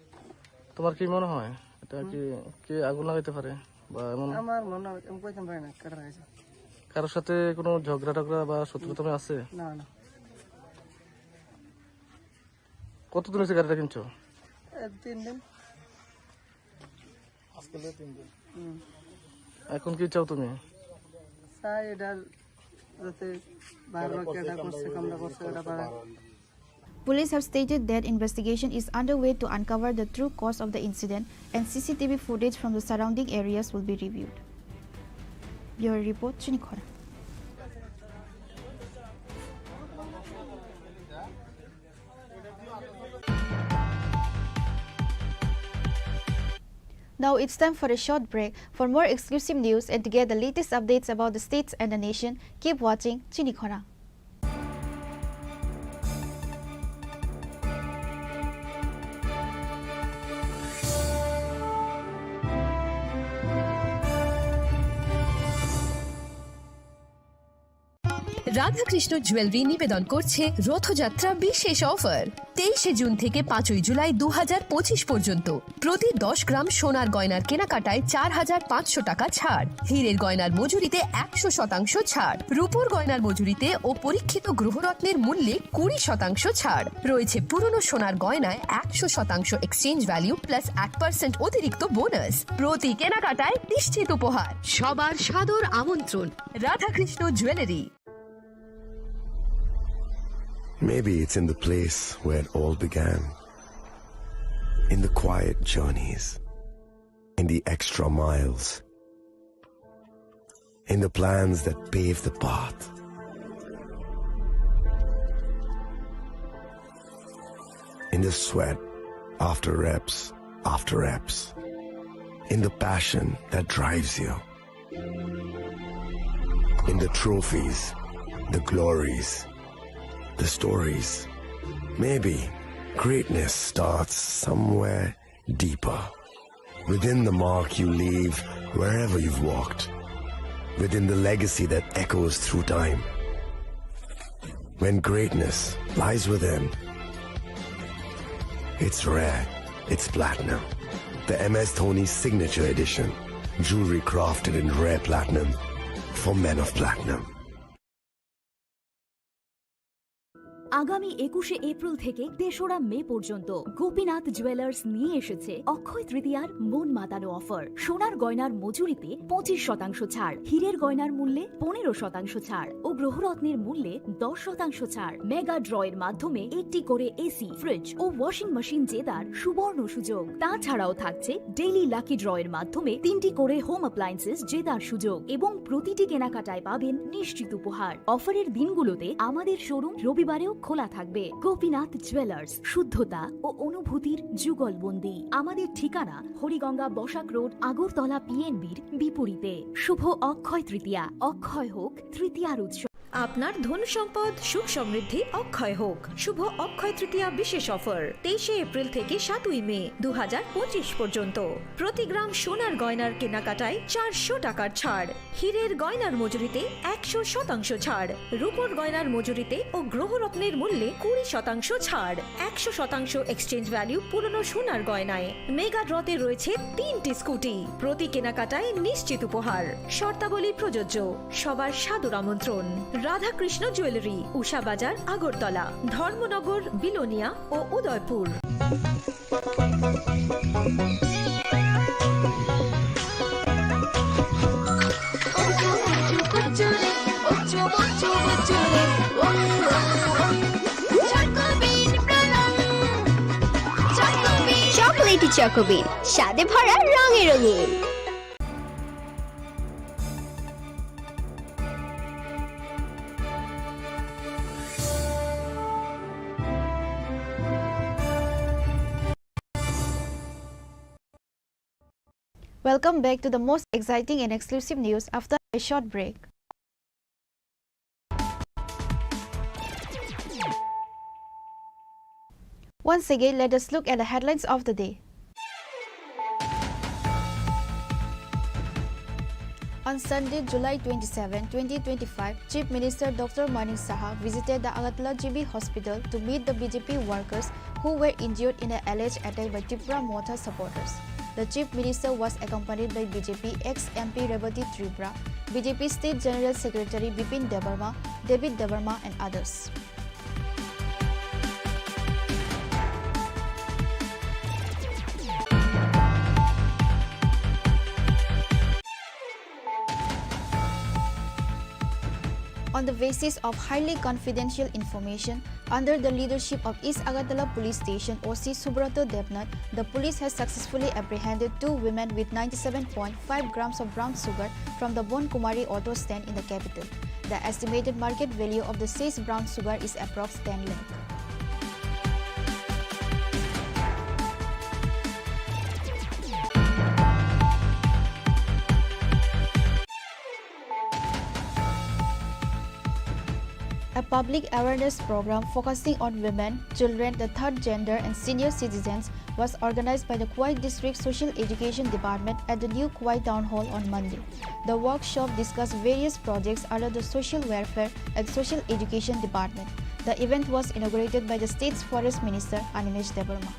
তোমার কি মনে হয় এটা কি, হুম। কে আগুন লাগাইতে পারে বা এমন? আমার মনে হয়, আমি কইতাম পারি না, কাটা লাগাইছে। কারোর সাথে কোনো ঝগড়া টগড়া বা শত্রুতা আছে? না, না। কতদিন হয়েছে গাড়িটা কিনছো? এ, তিন দিন। আজকে হলো তিন দিন। হুম। এখন কি চাও তুমি? চাই এটা যাতে ভালো কেটা করছে, কামটা করছে, এটা পারা। Police have stated that investigation is underway to uncover the true cause of the incident and C C T V footage from the surrounding areas will be reviewed. Bureau Report, Chinikhora. Now it's time for a short break. For more exclusive news and to get the latest updates about the states and the nation, keep watching Chinikhora. Radhakrishna jewellery নিবেদন করছে রথযাত্রা বিশেষ অফার। তেইশে জুন থেকে পাঁচই জুলাই দু হাজার পঁচিশ পর্যন্ত প্রতি দশ গ্রাম সোনার গয়নার কেনাকাটায় চার হাজার পাঁচশো টাকা ছাড়, হীরের গয়নার মজুরিতে একশো শতাংশ ছাড়, রূপোর গয়নার মজুরিতে ও পরীক্ষিত গ্রহরত্নের মূল্যে কুড়ি শতাংশ ছাড় রয়েছে। পুরনো সোনার গয়নায় একশো শতাংশ এক্সচেঞ্জ ভ্যালু প্লাস এক পার্সেন্ট অতিরিক্ত বোনাস। প্রতি কেনাকাটায় নিশ্চিত উপহার। সবার সাদর আমন্ত্রণ। Radhakrishna jewellery. Maybe it's in the place where it all began. In the quiet journeys. In the extra miles. In the plans that pave the path. In the sweat after reps, after reps. In the passion that drives you. In the trophies, the glories, the stories. Maybe greatness starts somewhere deeper. Within the mark you leave wherever you've walked. Within the legacy that echoes through time. When greatness lies within, it's rare, it's platinum. The M S Dhoni Signature Edition. Jewelry crafted in rare platinum for men of platinum. আগামী একুশে এপ্রিল থেকে তেসরা মে পর্যন্ত গোপীনাথ জুয়েলার্স নিয়ে এসেছে অক্ষয় তৃতীয়ার মন মাতানো অফার। সোনার গয়নার মজুরিতে পঁচিশ শতাংশ ছাড়, হীরের গয়নার মূল্যে পনেরো শতাংশ ছাড় ও গ্রহরত্নের মূল্যে দশ শতাংশ ছাড়। মেগা ড্র এর মাধ্যমে একটি করে এসি, ফ্রিজ ও ওয়াশিং মেশিন জেতার সুবর্ণ সুযোগ। তাছাড়াও থাকছে ডেইলি লাকি ড্র এর মাধ্যমে তিনটি করে হোম অ্যাপ্লায়েন্সেস জেতার সুযোগ এবং প্রতিটি কেনাকাটায় পাবেন নিশ্চিত উপহার। অফারের দিনগুলোতে আমাদের শোরুম রবিবারেও খোলা থাকবে। গোপীনাথ জুয়েলার্স, শুদ্ধতা ও অনুভূতির যুগলবন্দি। আমাদের ঠিকানা হরিগঙ্গা বসাক রোড, আগরতলা পিএনবির বিপরীতে। শুভ অক্ষয় তৃতীয়া। অক্ষয় হোক তৃতীয়ার উৎসব। আপনার ধন সম্পদ সুখ সমৃদ্ধি অক্ষয় হোক। শুভ অক্ষয় তৃতীয়া বিশেষ অফার, তেইশে এপ্রিল থেকে সাতই মে দু হাজার পঁচিশ পর্যন্ত। প্রতি গ্রাম সোনার গয়নার কেনাকাটায় চারশো টাকার ছাড়, হীরের গয়নার মজুরিতে একশো শতাংশ ছাড়, রূপোর গয়নার মজুরিতে ও গ্রহরত্নের মূল্যে কুড়ি শতাংশ ছাড়, একশো শতাংশ এক্সচেঞ্জ ভ্যালু পুরনো সোনার গয়নায়। মেগা ড্রতে রয়েছে তিনটি স্কুটি, প্রতি কেনাকাটায় নিশ্চিত উপহার। শর্তাবলী প্রযোজ্য। সবার সাদর আমন্ত্রণ। রাধাকৃষ্ণ জুয়েলারি, উষা বাজার, আগরতলা, ধর্মনগর, বিলোনিয়া ও উদয়পুর। চকোলেটি চকোবিন, স্বাদে ভরা, রঙে রঙিন। Welcome back to the most exciting and exclusive news after a short break. Once again, let us look at the headlines of the day. On Sunday, July twenty-seven, twenty twenty-five, Chief Minister Doctor Manik Saha visited the Agartala G B Hospital to meet the B J P workers who were injured in an alleged attack by Tipra Motha supporters. The Chief Minister was accompanied by B J P ex-M P Rebati Tripura, B J P State General Secretary Bipin Debbarma, David Debbarma and others. On the basis of highly confidential information, under the leadership of East Agartala Police Station O C Subrato Debnath, the police has successfully apprehended two women with ninety-seven point five grams of brown sugar from the Bon Kumari auto stand in the capital. The estimated market value of the seized brown sugar is approx ten lakh. A public awareness program focusing on women, children, the third gender, and senior citizens was organized by the Khowai District Social Education Department at the new Khowai Town Hall on Monday. The workshop discussed various projects under the Social Welfare and Social Education Department. The event was inaugurated by the state's Forest Minister Animesh Debbarma.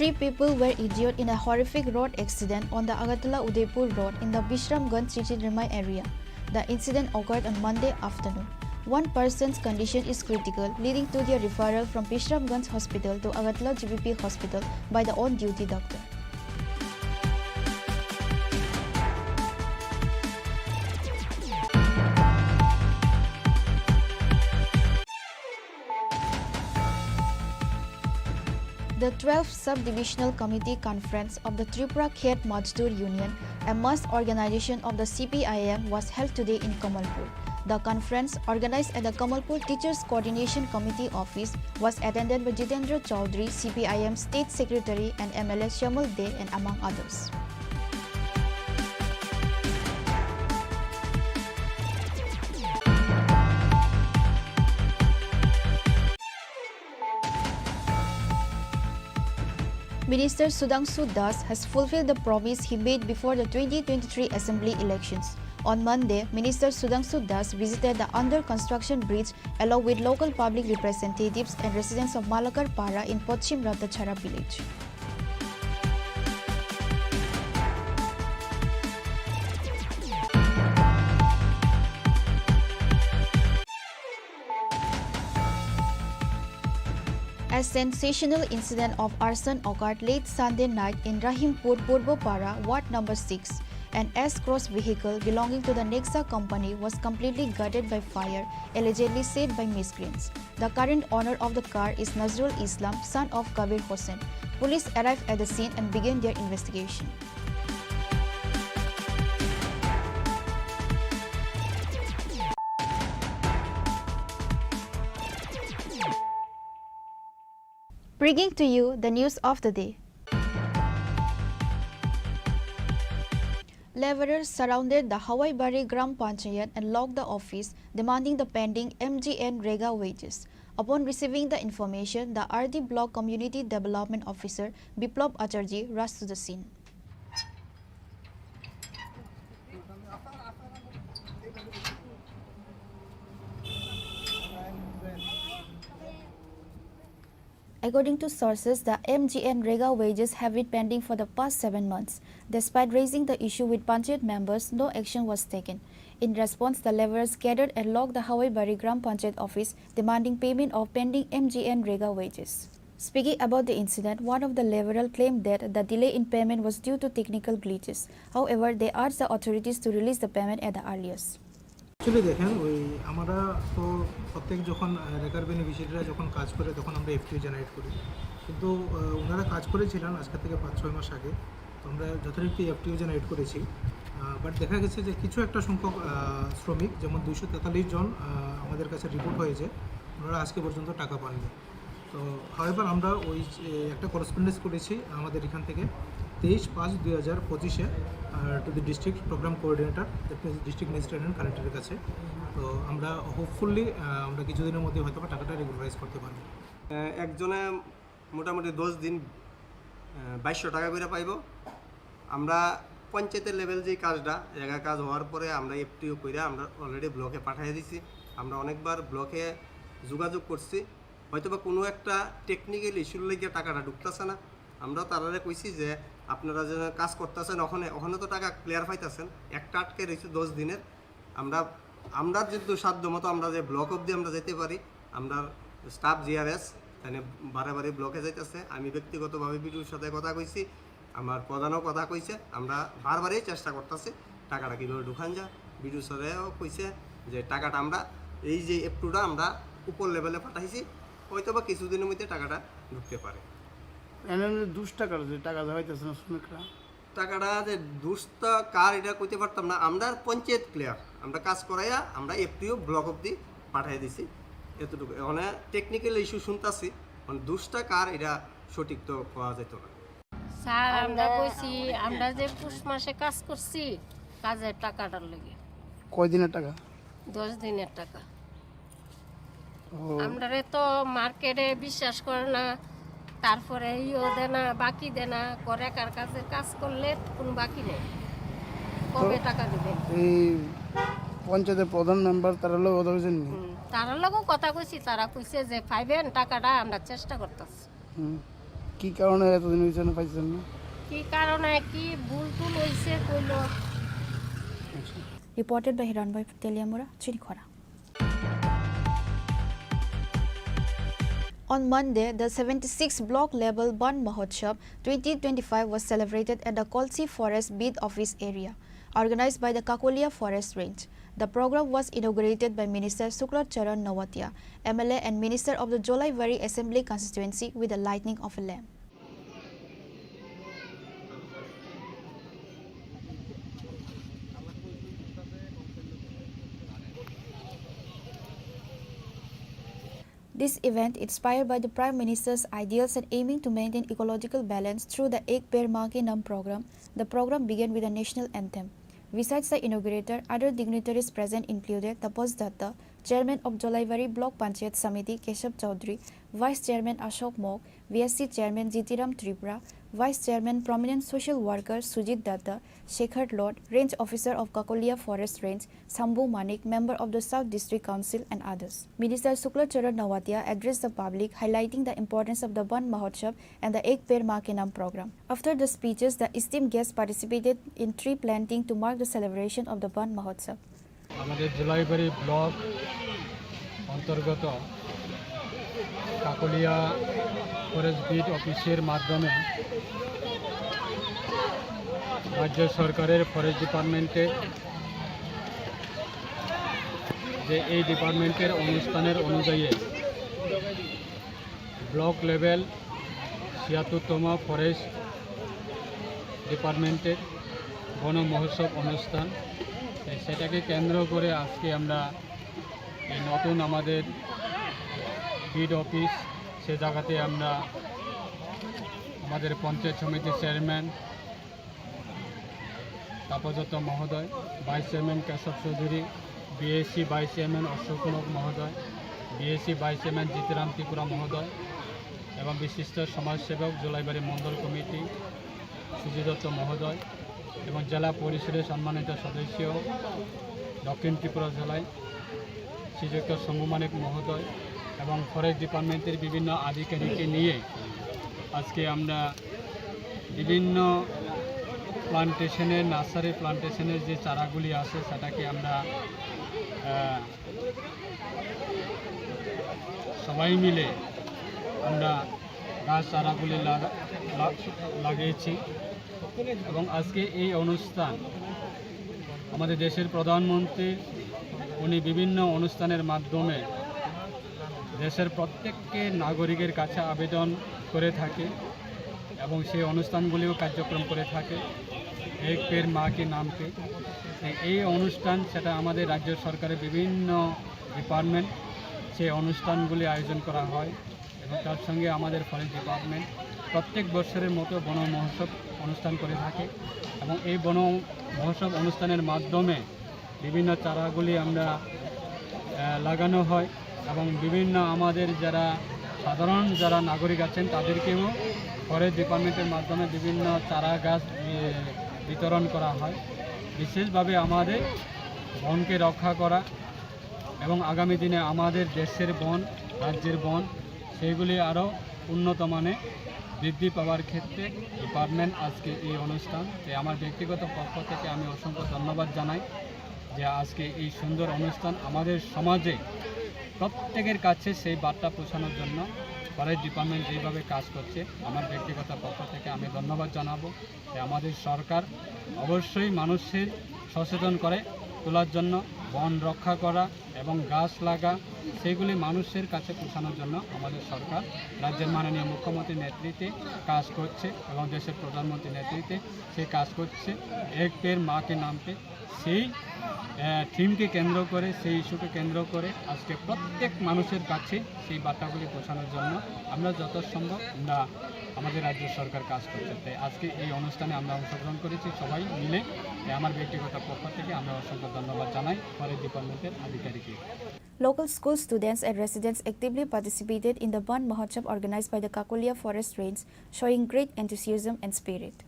Three people were injured in a horrific road accident on the Agartala-Udaipur road in the Bishramganj Chichirmai area. The incident occurred on Monday afternoon. One person's condition is critical, leading to their referral from Bishramganj Hospital to Agartala G B P Hospital by the on-duty doctor. The twelfth Sub-Divisional Committee Conference of the Tripura Khet Mazdoor Union, a mass organization of the C P I M, was held today in Kamalpur. The conference, organized at the Kamalpur Teachers Coordination Committee office, was attended by Jitendra Chaudhary, C P I M State Secretary, and M L A Shyamul Dey, and among others. Minister Sudhanshu Das has fulfilled the promise he made before the twenty twenty-three assembly elections. On Monday, Minister Sudhangshu Das visited the under construction bridge along with local public representatives and residents of Malakar Para in Pochim Ratachhara village. A sensational incident of arson occurred late Sunday night in Rahimpur Purbo Para, Ward number six. An S-Cross vehicle belonging to the Nexa company was completely gutted by fire, allegedly set by miscreants. The current owner of the car is Nazrul Islam, son of Kabir Hossain. Police arrived at the scene and began their investigation. Bringing to you the news of the day. Laborers surrounded the Hawaibari Gram Panchayat and locked the office, demanding the pending M G N Rega wages. Upon receiving the information, the R D Block Community Development Officer Biplab Acharjee rushed to the scene. According to sources, the M G N Rega wages have been pending for the past seven months. Despite raising the issue with Panchayat members, no action was taken. In response, the laborers gathered and locked the Hawaibari Gram Panchayat office, demanding payment of pending M G N Rega wages. Speaking about the incident, one of the laborer claimed that the delay in payment was due to technical glitches. However, they urged the authorities to release the payment at the earliest. Actually দেখেন, ওই আমরা তো প্রত্যেক যখন, আহ, রেগার বেনিফিশিয়ারিরা যখন কাজ করে, তখন আমরা এফটিও জেনারেট করি। কিন্তু, আহ, ওনারা কাজ করেছিলেন আজকে থেকে পাঁচ ছয় মাস আগে, তো আমরা যথারীতি এফটিও জেনারেট করেছি। আহ, বাট দেখা গেছে যে কিছু একটা সংখ্যক, আহ, শ্রমিক, যেমন দুইশো তেতাল্লিশ জন, আহ, আমাদের কাছে রিপোর্ট হয়েছে, ওনারা আজকে পর্যন্ত টাকা পাননি। তো হাওয়েভার আমরা ওই যে একটা করেসপন্ডেন্স করেছি আমাদের এখান থেকে তেইশ পাঁচ দুই হাজার পঁচিশে, to the district programme coordinator, district magistrate and কালেক্টরের কাছে। তো আমরা হোপফুলি আমরা কিছুদিনের মধ্যে হয়তো বা টাকাটা রেগুলারাইজ করতে পারবো। আহ, একজনে মোটামুটি দশ দিন, আহ, বাইশশো টাকা করে পাইবো। আমরা পঞ্চায়েতের লেভেল যে কাজটা, জায়গা কাজ হওয়ার পরে আমরা এফটিও কইরা আমরা অলরেডি ব্লকে পাঠিয়ে দিছি। আমরা অনেকবার ব্লকে যোগাযোগ করছি, হয়তো বা কোনো একটা টেকনিক্যাল ইস্যুর লাগিয়া টাকাটা ঢুকতেছে না। আমরা তারারে কইছি যে আপনারা যে কাজ করতেছেন ওখানে, ওখানে তো টাকা ক্লিয়ার পাইতেছেন, একটা আটকে রয়েছে দশ দিনের। আমরা, আমরা যেহেতু সাধ্য মতো আমরা যে ব্লক অবধি আমরা যেতে পারি, আমরা স্টাফ জিআরএস তাই বারে বারে ব্লকে যাইতেছে। আমি ব্যক্তিগতভাবে বিডিওর সাথে কথা কইছি, আমার প্রধানও কথা কইছে, আমরা বারবারই চেষ্টা করতেছি টাকাটা কীভাবে ঢুকান যায়। বিডিও স্যারেও কইছে যে টাকাটা আমরা এই যে এফটিওটা আমরা উপর লেভেলে পাঠাইছি, হয়তো বা কিছুদিনের মধ্যে টাকাটা ঢুকতে পারে। এনে দুশ টাকার যে টাকা দেওয়া হইতেছে না শ্রমিকরা? টাকাটা যে দুশটা কার এটা কইতে পারতাম না, আমরা পঞ্চায়েত ক্লিয়ার, আমরা কাজ করাইয়া আমরা এফটিও ব্লক অবধি পাঠিয়ে দিছি। এতটুকু, মানে টেকনিক্যাল ইস্যু শুনতাছি, মানে দুশটা কার এটা সঠিক তো কওয়া যেত না। স্যার, আমরা আমরা কইছি, আমরা যে পুষ মাসে কাজ করছি, কাজের টাকাটার লেগে। কয় দিনের টাকা? দশ দিনের টাকা। ও। আমরারে তো মার্কেটে বিশ্বাস করে না, তারপরে ইও দেয় না, বাকি দেয় না, করে কার কাছে কাজ করলে কোনো বাকি নেই। কবে তো টাকা দিবেন? এই পঞ্চায়েতের প্রধান মেম্বার তারা লোক কথা বলছেন নি? হুম, তারার লগেও কথা কইছি, তারা কইছে যে পাইবেন টাকাটা, আমরা চেষ্টা করতেছি। হুম। কি কারণে এতদিন হইছে না পাইছেন না? কি কারণে কি ভুল টুল হইছে কইলো। আচ্ছা। Reported by Hiranbhai Teliamura, Chinikhora. On Monday, the seventy-sixth block level Ban Mahotsav twenty twenty-five was celebrated at the Kolsi Forest Beat Office area, organized by the Kakolia Forest Range. The program was inaugurated by Minister Shukla Charan Noatia, M L A and Minister of the Jolaibari Assembly Constituency, with the lighting of a lamp. This event, inspired by the Prime Minister's ideals and aiming to maintain ecological balance through the Ek Ped Maa Ke Naam program, the program began with the national anthem. Besides the inaugurator, other dignitaries present included Tapas Datta, Chairman of Jolaibari Block Panchayat Samiti Keshav Chaudhary, Vice Chairman Ashok Mok, V S C Chairman Jitiram Tripura, Vice Chairman, prominent social worker Sujit Datta, Shekhar Lord, Range Officer of Kakolia Forest Range, Sambhu Manik, member of the South District Council, and others. Minister Shukla Charan Noatia addressed the public, highlighting the importance of the Van Mahotsav and the Ek Ped Maa Ke Naam program. After the speeches, the esteemed guests participated in tree planting to mark the celebration of the Van Mahotsav. আমাদের জুলাইবাড়ি ব্লক অন্তর্গত Kakatiya forest beat অফিসের মাধ্যমে রাজ্য সরকারের ফরেস্ট ডিপার্টমেন্টে যে এই ডিপার্টমেন্টের অনুষ্ঠানের অনুযায়ী ব্লক লেভেল ছিয়াত্তরতম ফরেস্ট ডিপার্টমেন্টের বন মহোৎসব অনুষ্ঠান, এ, সেটাকে কেন্দ্র করে আজকে আমরা এই নতুন আমাদের বিট অফিস, সে জায়গাতে আমরা আমাদের পঞ্চায়েত সমিতির চেয়ারম্যান তাপসদত্ত মহোদয়, vice chairman Keshab Chowdhury, BAC vice chairman Ashok মহোদয়, BAC vice chairman Jitram Tripura মহোদয় এবং বিশিষ্ট সমাজসেবক জুলাইবাড়ি মণ্ডল কমিটি সুজিত দত্ত মহোদয় এবং জেলা পরিষদের সম্মানিত সদস্য দক্ষিণ ত্রিপুরা জেলায় শ্রীযুক্ত শম্ভু মানিক মহোদয় এবং ফরেস্ট ডিপার্টমেন্টের বিভিন্ন আধিকারিককে নিয়ে আজকে আমরা বিভিন্ন প্লান্টেশনের, নার্সারি প্লান্টেশনের যে চারাগুলি আছে সেটাকে আমরা, আহ, সবাই মিলে আমরা গাছ চারাগুলি লাগা-, লা-, লাগিয়েছি এবং আজকে এই অনুষ্ঠান আমাদের দেশের প্রধানমন্ত্রী উনি বিভিন্ন অনুষ্ঠানের মাধ্যমে দেশের প্রত্যেককে নাগরিকের কাছে আবেদন করে থাকে এবং সেই অনুষ্ঠানগুলিও কার্যক্রম করে থাকে। এক পেড় মা কি নাম পে, এই অনুষ্ঠান সেটা আমাদের রাজ্য সরকারের বিভিন্ন ডিপার্টমেন্ট সেই অনুষ্ঠানগুলি আয়োজন করা হয় এবং তার সঙ্গে আমাদের ফরেস্ট ডিপার্টমেন্ট প্রত্যেক বছরের মতো বন মহোৎসব অনুষ্ঠান করে থাকে এবং এই বন মহোৎসব অনুষ্ঠানের মাধ্যমে বিভিন্ন চারাগুলি আমরা, আহ, লাগানো হয় এবং বিভিন্ন আমাদের যারা সাধারণ যারা নাগরিক আছেন তাদেরকেও ফরেস্ট ডিপার্টমেন্টের মাধ্যমে বিভিন্ন চারা গাছ, এ, বিতরণ করা হয়। বিশেষভাবে আমাদের বনকে রক্ষা করা এবং আগামী দিনে আমাদের দেশের বন, রাজ্যের বন, সেইগুলি আরও উন্নত মানে বৃদ্ধি পাওয়ার ক্ষেত্রে ডিপার্টমেন্ট আজকে এই অনুষ্ঠান। তাই আমার ব্যক্তিগত পক্ষ থেকে আমি অসংখ্য ধন্যবাদ জানাই যে আজকে এই সুন্দর অনুষ্ঠান আমাদের সমাজে প্রত্যেকের কাছে সেই বার্তা পৌঁছানোর জন্য ফরেস্ট ডিপার্টমেন্ট যেভাবে কাজ করছে, আমার ব্যক্তিগত পক্ষ থেকে আমি ধন্যবাদ জানাবো। তাই আমাদের সরকার অবশ্যই মানুষের সচেতন করে তোলার জন্য বন রক্ষা করা এবং গাছ লাগা, সেগুলি মানুষের কাছে পৌঁছানোর জন্য আমাদের সরকার রাজ্যের মাননীয় মুখ্যমন্ত্রীর নেতৃত্বে কাজ করছে এবং দেশের প্রধানমন্ত্রীর নেতৃত্বে সে কাজ করছে। এক পেড় মা কে নাম পে সেই, আহ, থিমকে কেন্দ্র করে, সেই ইস্যুকে কেন্দ্র করে আজকে প্রত্যেক মানুষের কাছে সেই বার্তাগুলি পৌঁছানোর জন্য আমরা যত সম্ভব আমরা আমাদের রাজ্য সরকার কাজ করছে। তাই আজকে এই অনুষ্ঠানে আমরা অংশগ্রহণ করেছি সবাই মিলে। তাই আমার ব্যক্তিগত পক্ষ থেকে আমরা অসংখ্য ধন্যবাদ জানাই ফরেস্ট ডিপার্টমেন্টের আধিকারিককে। Local school students and residents actively participated in the Van Mahotsav organized by the Kakolia Forest Range, showing great enthusiasm and spirit.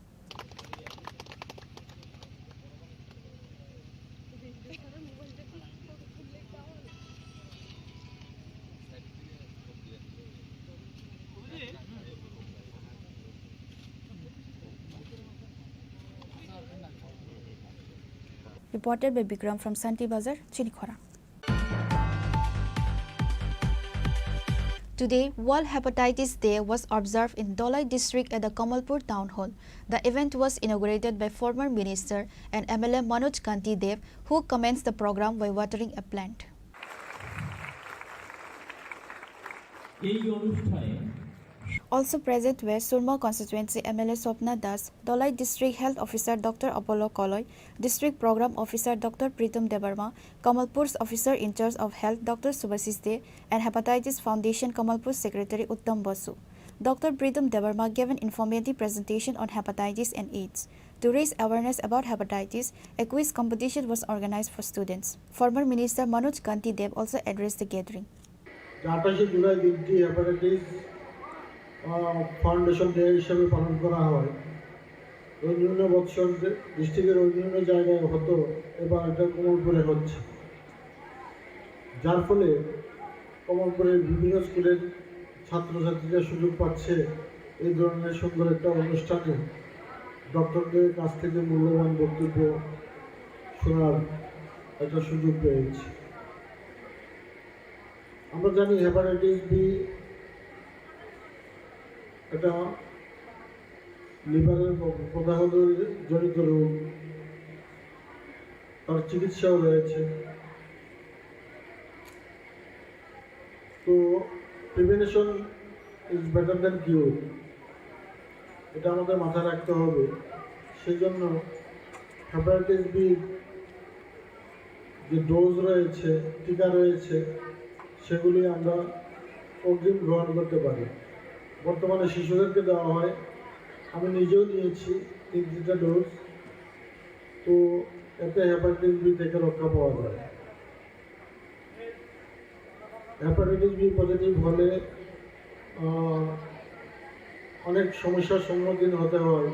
Reported by Bikram from Santi Bazar, Chinikhora. Today, World Hepatitis Day was observed in Dholai district at the Kamalpur Town Hall. The event was inaugurated by former minister and M L A Manoj Kanti Dev, who commenced the program by watering a plant. এই অনুষ্ঠানে Also present were Surma constituency M L A Swapna Das, Dholai District Health Officer Doctor Apollo Koloi, District Program Officer Doctor Pritam Debbarma, Kamalpur's Officer in Charge of Health Doctor Subhasis De, and Hepatitis Foundation Kamalpur Secretary Uttam Basu. Doctor Pritam Debbarma gave an informative presentation on hepatitis and AIDS. To raise awareness about hepatitis, a quiz competition was organized for students. Former Minister Manoj Kanti Dev also addressed the gathering. যে আঠাশে জুলাই দিনটি hepatitis foundation day হিসেবে পালন করা হয়। অন্যান্য বছর ডিস্ট্রিক্টের অন্যান্য জায়গায় হতো, এবার এটা কমলপুরে হচ্ছে, যার ফলে কমলপুরের বিভিন্ন স্কুলের ছাত্রছাত্রীরা সুযোগ পাচ্ছে এই ধরনের সুন্দর একটা অনুষ্ঠানে ডক্টরদের কাছ থেকে মূল্যবান বক্তব্য শোনার একটা সুযোগ পেয়েছে। আমরা জানি হেপাটাইটিস বি এটা লিভারের প্রদাহ জনিত রোগ, তার চিকিৎসাও রয়েছে। তো prevention is better than cure, এটা আমাদের মাথায় রাখতে হবে। সেই জন্য হেপাটাইটিস বি যে ডোজ রয়েছে, টিকা রয়েছে, সেগুলি আমরা অগ্রিম গ্রহণ করতে পারি। বর্তমানে শিশুদেরকে দেওয়া হয়, আমি নিজেও নিয়েছি তিন তিনটা ডোজ। তো এতে হেপাটাইটিস বি থেকে রক্ষা পাওয়া যায়। হেপাটাইটিস বি পজিটিভ হলে আহ, অনেক সমস্যার সম্মুখীন হতে হয়।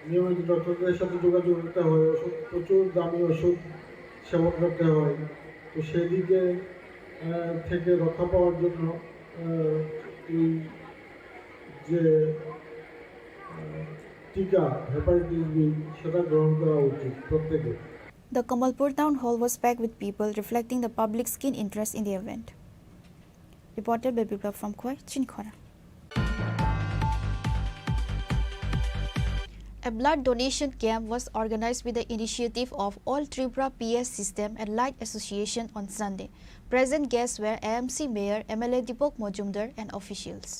নিয়মিত ডক্টরদের সাথে যোগাযোগ করতে হয়, ওষুধ, প্রচুর দামি ওষুধ সেবন করতে হয়। তো সেদিকে আহ, থেকে রক্ষা পাওয়ার জন্য আহ, এই যে আহ, টিকা হেপাটাইটিস বি, সেটা গ্রহণ করা উচিত প্রত্যেকের। The Kamalpur town hall was packed with people, reflecting the public's keen interest in the event. Reported by Biplab from Khowai, Chinkhona. A blood donation camp was organized with the initiative of All Tripura P S System and Light Association on Sunday. Present guests were A M C Mayor, M L A Deepak Majumdar and officials.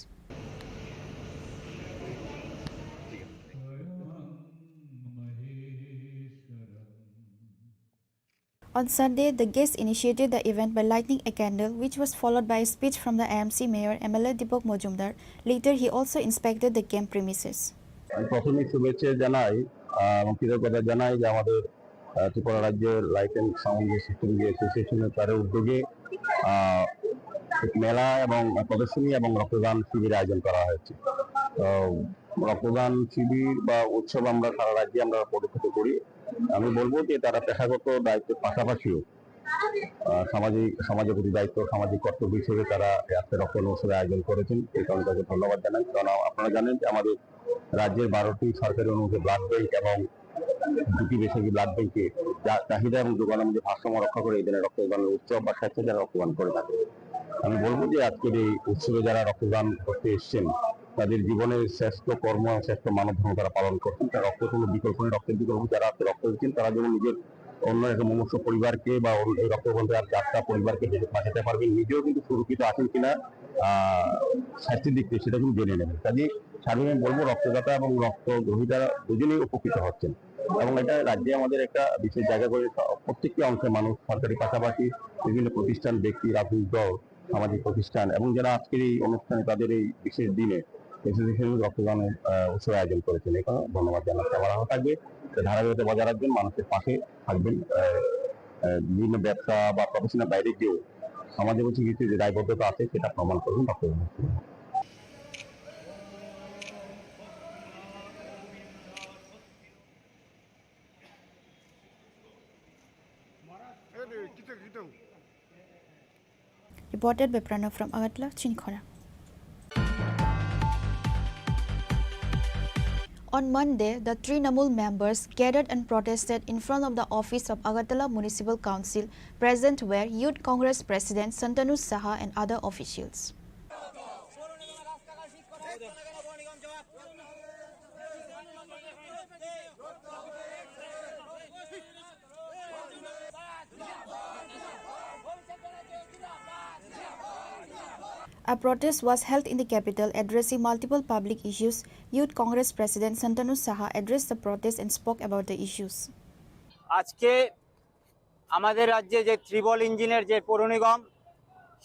On Sunday, the guests initiated the event by lighting a candle, which was followed by a speech from the A M C Mayor, M L A Deepak Majumdar. Later, he also inspected the camp premises. আমি প্রথমেই শুভেচ্ছা জানাই, আহ, এবং কৃতজ্ঞতা জানাই যে আমাদের, আহ, ত্রিপুরা রাজ্যের লাইট অ্যান্ড সাউন্ড যে সিস্টেম যে অ্যাসোসিয়েশনের তাদের উদ্যোগে, আহ, এক মেলা এবং প্রদর্শনী এবং রক্তদান শিবির আয়োজন করা হয়েছে। তো রক্তদান শিবির বা উৎসব আমরা সারা রাজ্যে আমরা পরিচালিত করি। আমি বলবো যে তারা পেশাগত দায়িত্বের পাশাপাশিও, আহ, সামাজিক, সমাজের প্রতি দায়িত্ব, সামাজিক কর্তব্য হিসেবে তারা এই আজকে রক্তদান উৎসবের আয়োজন করেছেন। এই কারণে তাকে ধন্যবাদ জানাই। কারণ আপনারা জানেন যে আমাদের রাজ্যের বারোটি সরকারি অনুমোদিত ব্লাড ব্যাংক এবং দুটি বেসরকারি ব্লাড ব্যাংকে চা-, চাহিদা এবং যোগান অনুযায়ী ভারসাম্য রক্ষা করে এই ধরনের রক্তদান উৎসব বা স্বেচ্ছায় যারা রক্তদান করে থাকে। আমি বলবো যে আজকের এই উৎসবে যারা রক্তদান করতে এসেছেন, তাদের জীবনের শ্রেষ্ঠ কর্ম এবং শ্রেষ্ঠ মানব ধর্ম তারা পালন করছেন। তারা রক্তের কোনো বিকল্প নেই, রক্তের বিকল্প যারা আজকে রক্ত দিচ্ছেন, তারা যেমন নিজের অন্য একটা মুমূর্ষু পরিবারকে বা অন্য এই রক্তবন্ধের আর চারটা পরিবারকে যে বাঁচাতে পারবেন, নিজেও কিন্তু সুরক্ষিত আছেন কিনা, আহ, স্বাস্থ্যের দিক থেকে সেটা কিন্তু জেনে নেবেন। কাজেই সার্বিক আমি বলবো, রক্তদাতা এবং রক্ত গ্রহীতারা দুজনেই উপকৃত হচ্ছেন এবং এটা রাজ্যে আমাদের একটা বিশেষ জায়গা করে প্রত্যেকটি অংশের মানুষ, সরকারি পাশাপাশি বিভিন্ন প্রতিষ্ঠান, ব্যক্তি, রাজনৈতিক দল, সামাজিক প্রতিষ্ঠান এবং যারা আজকের এই অনুষ্ঠানে তাদের এই বিশেষ দিনে এসোসিয়েশন রক্তদানের, আহ, উৎসব আয়োজন করেছেন। এখানে ধন্যবাদ জানাচ্ছি। আমার আশা থাকবে যে ধারাবাহিকতা বজায় রাখবেন, মানুষের পাশে থাকবেন। আহ, আহ, বিভিন্ন ব্যবসা বা প্রফেশনের বাইরে গিয়েও সমাজের প্রতি কিছু যে দায়বদ্ধতা আছে সেটা প্রমাণ করবেন রক্তদান। Reported by Pranav from Agartala, Chinkhona. On Monday, the Trinamool members gathered and protested in front of the office of Agartala Municipal Council. Present were Youth Congress President Santanu Saha and other officials. A protest was held in the capital addressing multiple public issues. Youth Congress President Santanu Saha addressed the protest and spoke about the issues. আজকে আমাদের রাজ্যে যে ট্রিপল ইঞ্জিনের যে পৌর নিগম,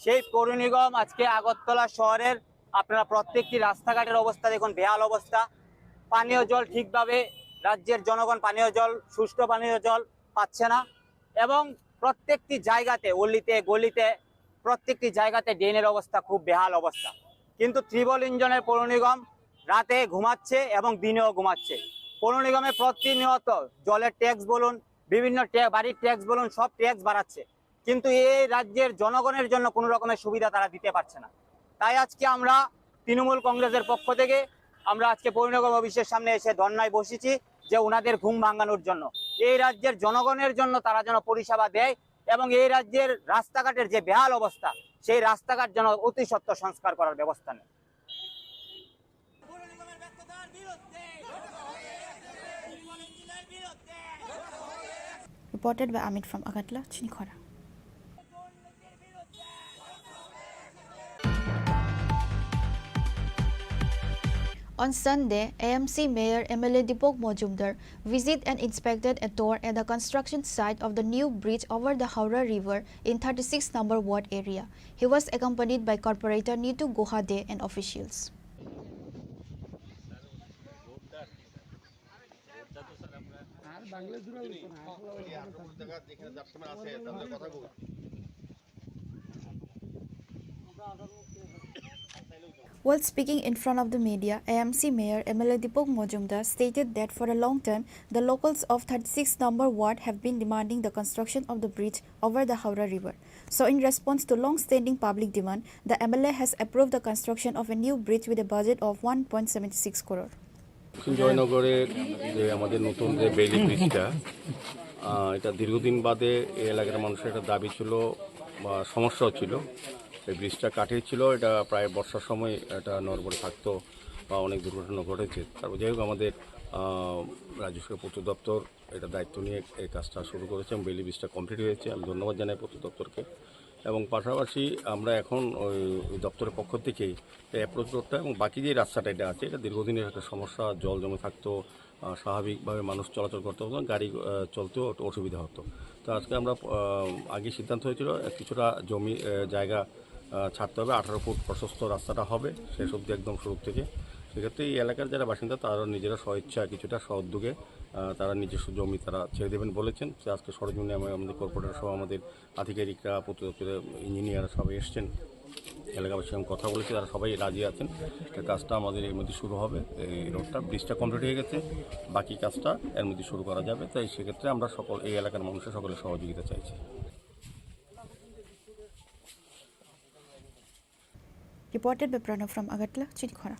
সেই পৌর নিগম আজকে আগরতলা শহরের আপনারা প্রত্যেকটি রাস্তাঘাটের অবস্থা দেখুন, বেহাল অবস্থা। পানীয় জল ঠিকভাবে রাজ্যের জনগণ পানীয় জল, সুষ্ঠু পানীয় জল পাচ্ছে না এবং প্রত্যেকটি জায়গাতে, অলিতে গলিতে, প্রত্যেকটি জায়গাতে ড্রেনের অবস্থা খুব বেহাল অবস্থা। কিন্তু ট্রিপল ইঞ্জিনের পৌর নিগম রাতে ঘুমাচ্ছে এবং দিনেও ঘুমাচ্ছে। পৌর নিগমে প্রতিনিয়ত জলের ট্যাক্স বলুন, বিভিন্ন ট্যা-, বাড়ির ট্যাক্স বলুন, সব ট্যাক্স বাড়াচ্ছে, কিন্তু এই রাজ্যের জনগণের জন্য কোনো রকমের সুবিধা তারা দিতে পারছে না। তাই আজকে আমরা তৃণমূল কংগ্রেসের পক্ষ থেকে আমরা আজকে পৌর নিগম অফিসের সামনে এসে ধর্নায় বসেছি, যে ওনাদের ঘুম ভাঙানোর জন্য, এই রাজ্যের জনগণের জন্য তারা যেন পরিষেবা দেয় এবং এই রাজ্যের রাস্তাঘাটের যে বেহাল অবস্থা, সেই রাস্তাঘাট যেন অতি সত্বর সংস্কার করার ব্যবস্থা নেয়। Reported by Amit from Agartala, Chinikhora. On Sunday, A M C Mayor M L A Deepak Majumdar visit and inspected a tour at the construction site of the new bridge over the Howrah River in thirty-six number ward area. He was accompanied by Corporator Nitu Guha De and officials. While speaking in front of the media, A M C Mayor M L A Deepak Majumdar stated that for a long time, the locals of thirty-six number ward have been demanding the construction of the bridge over the Howrah River. So, in response to long-standing public demand, the M L A has approved the construction of a new bridge with a budget of one point seven six crore. দক্ষিণ জয়নগরের যে আমাদের নতুন যে বেইলি ব্রিজটা, আহ, এটা দীর্ঘদিন বাদে এই এলাকার মানুষের একটা দাবি ছিল বা সমস্যা ছিল। এই ব্রিজটা কাঠের ছিল, এটা প্রায় বর্ষার সময় এটা নড়বড়ে থাকতো বা অনেক দুর্ঘটনা ঘটেছে। তারপর যাই হোক, আমাদের আহ, রাজস্ব পূর্ত দপ্তর এটা দায়িত্ব নিয়ে এই কাজটা শুরু করেছে এবং বেইলি ব্রিজটা কমপ্লিট হয়েছে। আমি ধন্যবাদ জানাই পূর্ত দপ্তরকে। এবং পাশাপাশি আমরা এখন ওই ওই দপ্তরের পক্ষ থেকে এই অ্যাপ্রোচ রোডটা এবং বাকি যে রাস্তাটা এটা আছে, এটা দীর্ঘদিনের একটা সমস্যা। জল জমে থাকতো, আহ, স্বাভাবিকভাবে মানুষ চলাচল করতে পারতো না, গাড়ি আহ, চলতেও একটু অসুবিধা হতো। তো আজকে আমরা আহ, আগে সিদ্ধান্ত হয়েছিল, আহ, কিছুটা জমি আহ, জায়গা আহ, ছাড়তে হবে, আঠারো ফুট প্রশস্ত রাস্তাটা হবে শেষ অবধি একদম শুরু থেকে। সেক্ষেত্রে এই এলাকার যারা বাসিন্দা, তারা নিজেরা স্বইচ্ছা কিছুটা স্ব উদ্যোগে আহ, তারা নিজস্ব জমি তারা ছেড়ে দেবেন বলেছেন। তো আজকে সরজমিনে আমরা আমাদের কর্পোরেটর সহ আমাদের আধিকারিকরা, পূর্ত দপ্তরের ইঞ্জিনিয়ার সবাই এসছেন, এলাকাবাসীর সঙ্গে কথা বলেছি, তারা সবাই রাজি আছেন। এই কাজটা আমাদের এর মধ্যে শুরু হবে, এই রোডটা, ব্রিজটা কমপ্লিট হয়ে গেছে, বাকি কাজটা এর মধ্যে শুরু করা যাবে। তাই সেক্ষেত্রে আমরা সকল এই এলাকার মানুষের সকলের সহযোগিতা চাইছি। Reported by Pranav from Agartala, Chinikhora.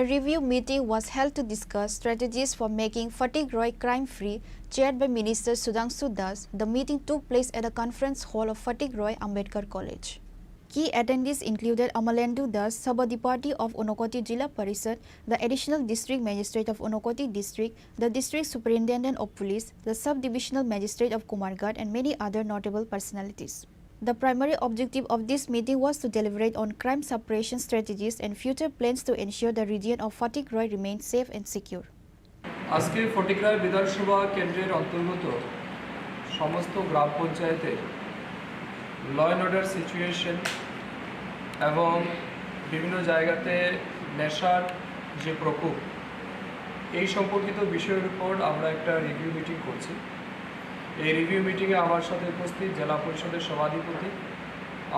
A review meeting was held to discuss strategies for making Fatikroi crime-free, chaired by Minister Sudhanshu Das. The meeting took place at the conference hall of Fatikroi Ambedkar College. Key attendees included Amalendu Das, Sabhapati of Unakoti Jila Parishad, the Additional District Magistrate of Unakoti District, the District Superintendent of Police, the Sub-Divisional Magistrate of Kumarghat, and many other notable personalities. The primary objective of this meeting was to deliberate on crime suppression strategies and future plans to ensure the region of Fatikroi remains safe and secure. আজকে ফটিকরায় বিধানসভা কেন্দ্রের অন্তর্গত সমস্ত গ্রাম পঞ্চায়েতের law and order situation এবং বিভিন্ন জায়গাতে নেশার যে প্রকোপ, এই সম্পর্কিত বিষয়ের উপর আমরা একটা রিভিউ মিটিং করছি। এই রিভিউ মিটিংয়ে আমার সাথে উপস্থিত জেলা পরিষদের সভাধিপতি,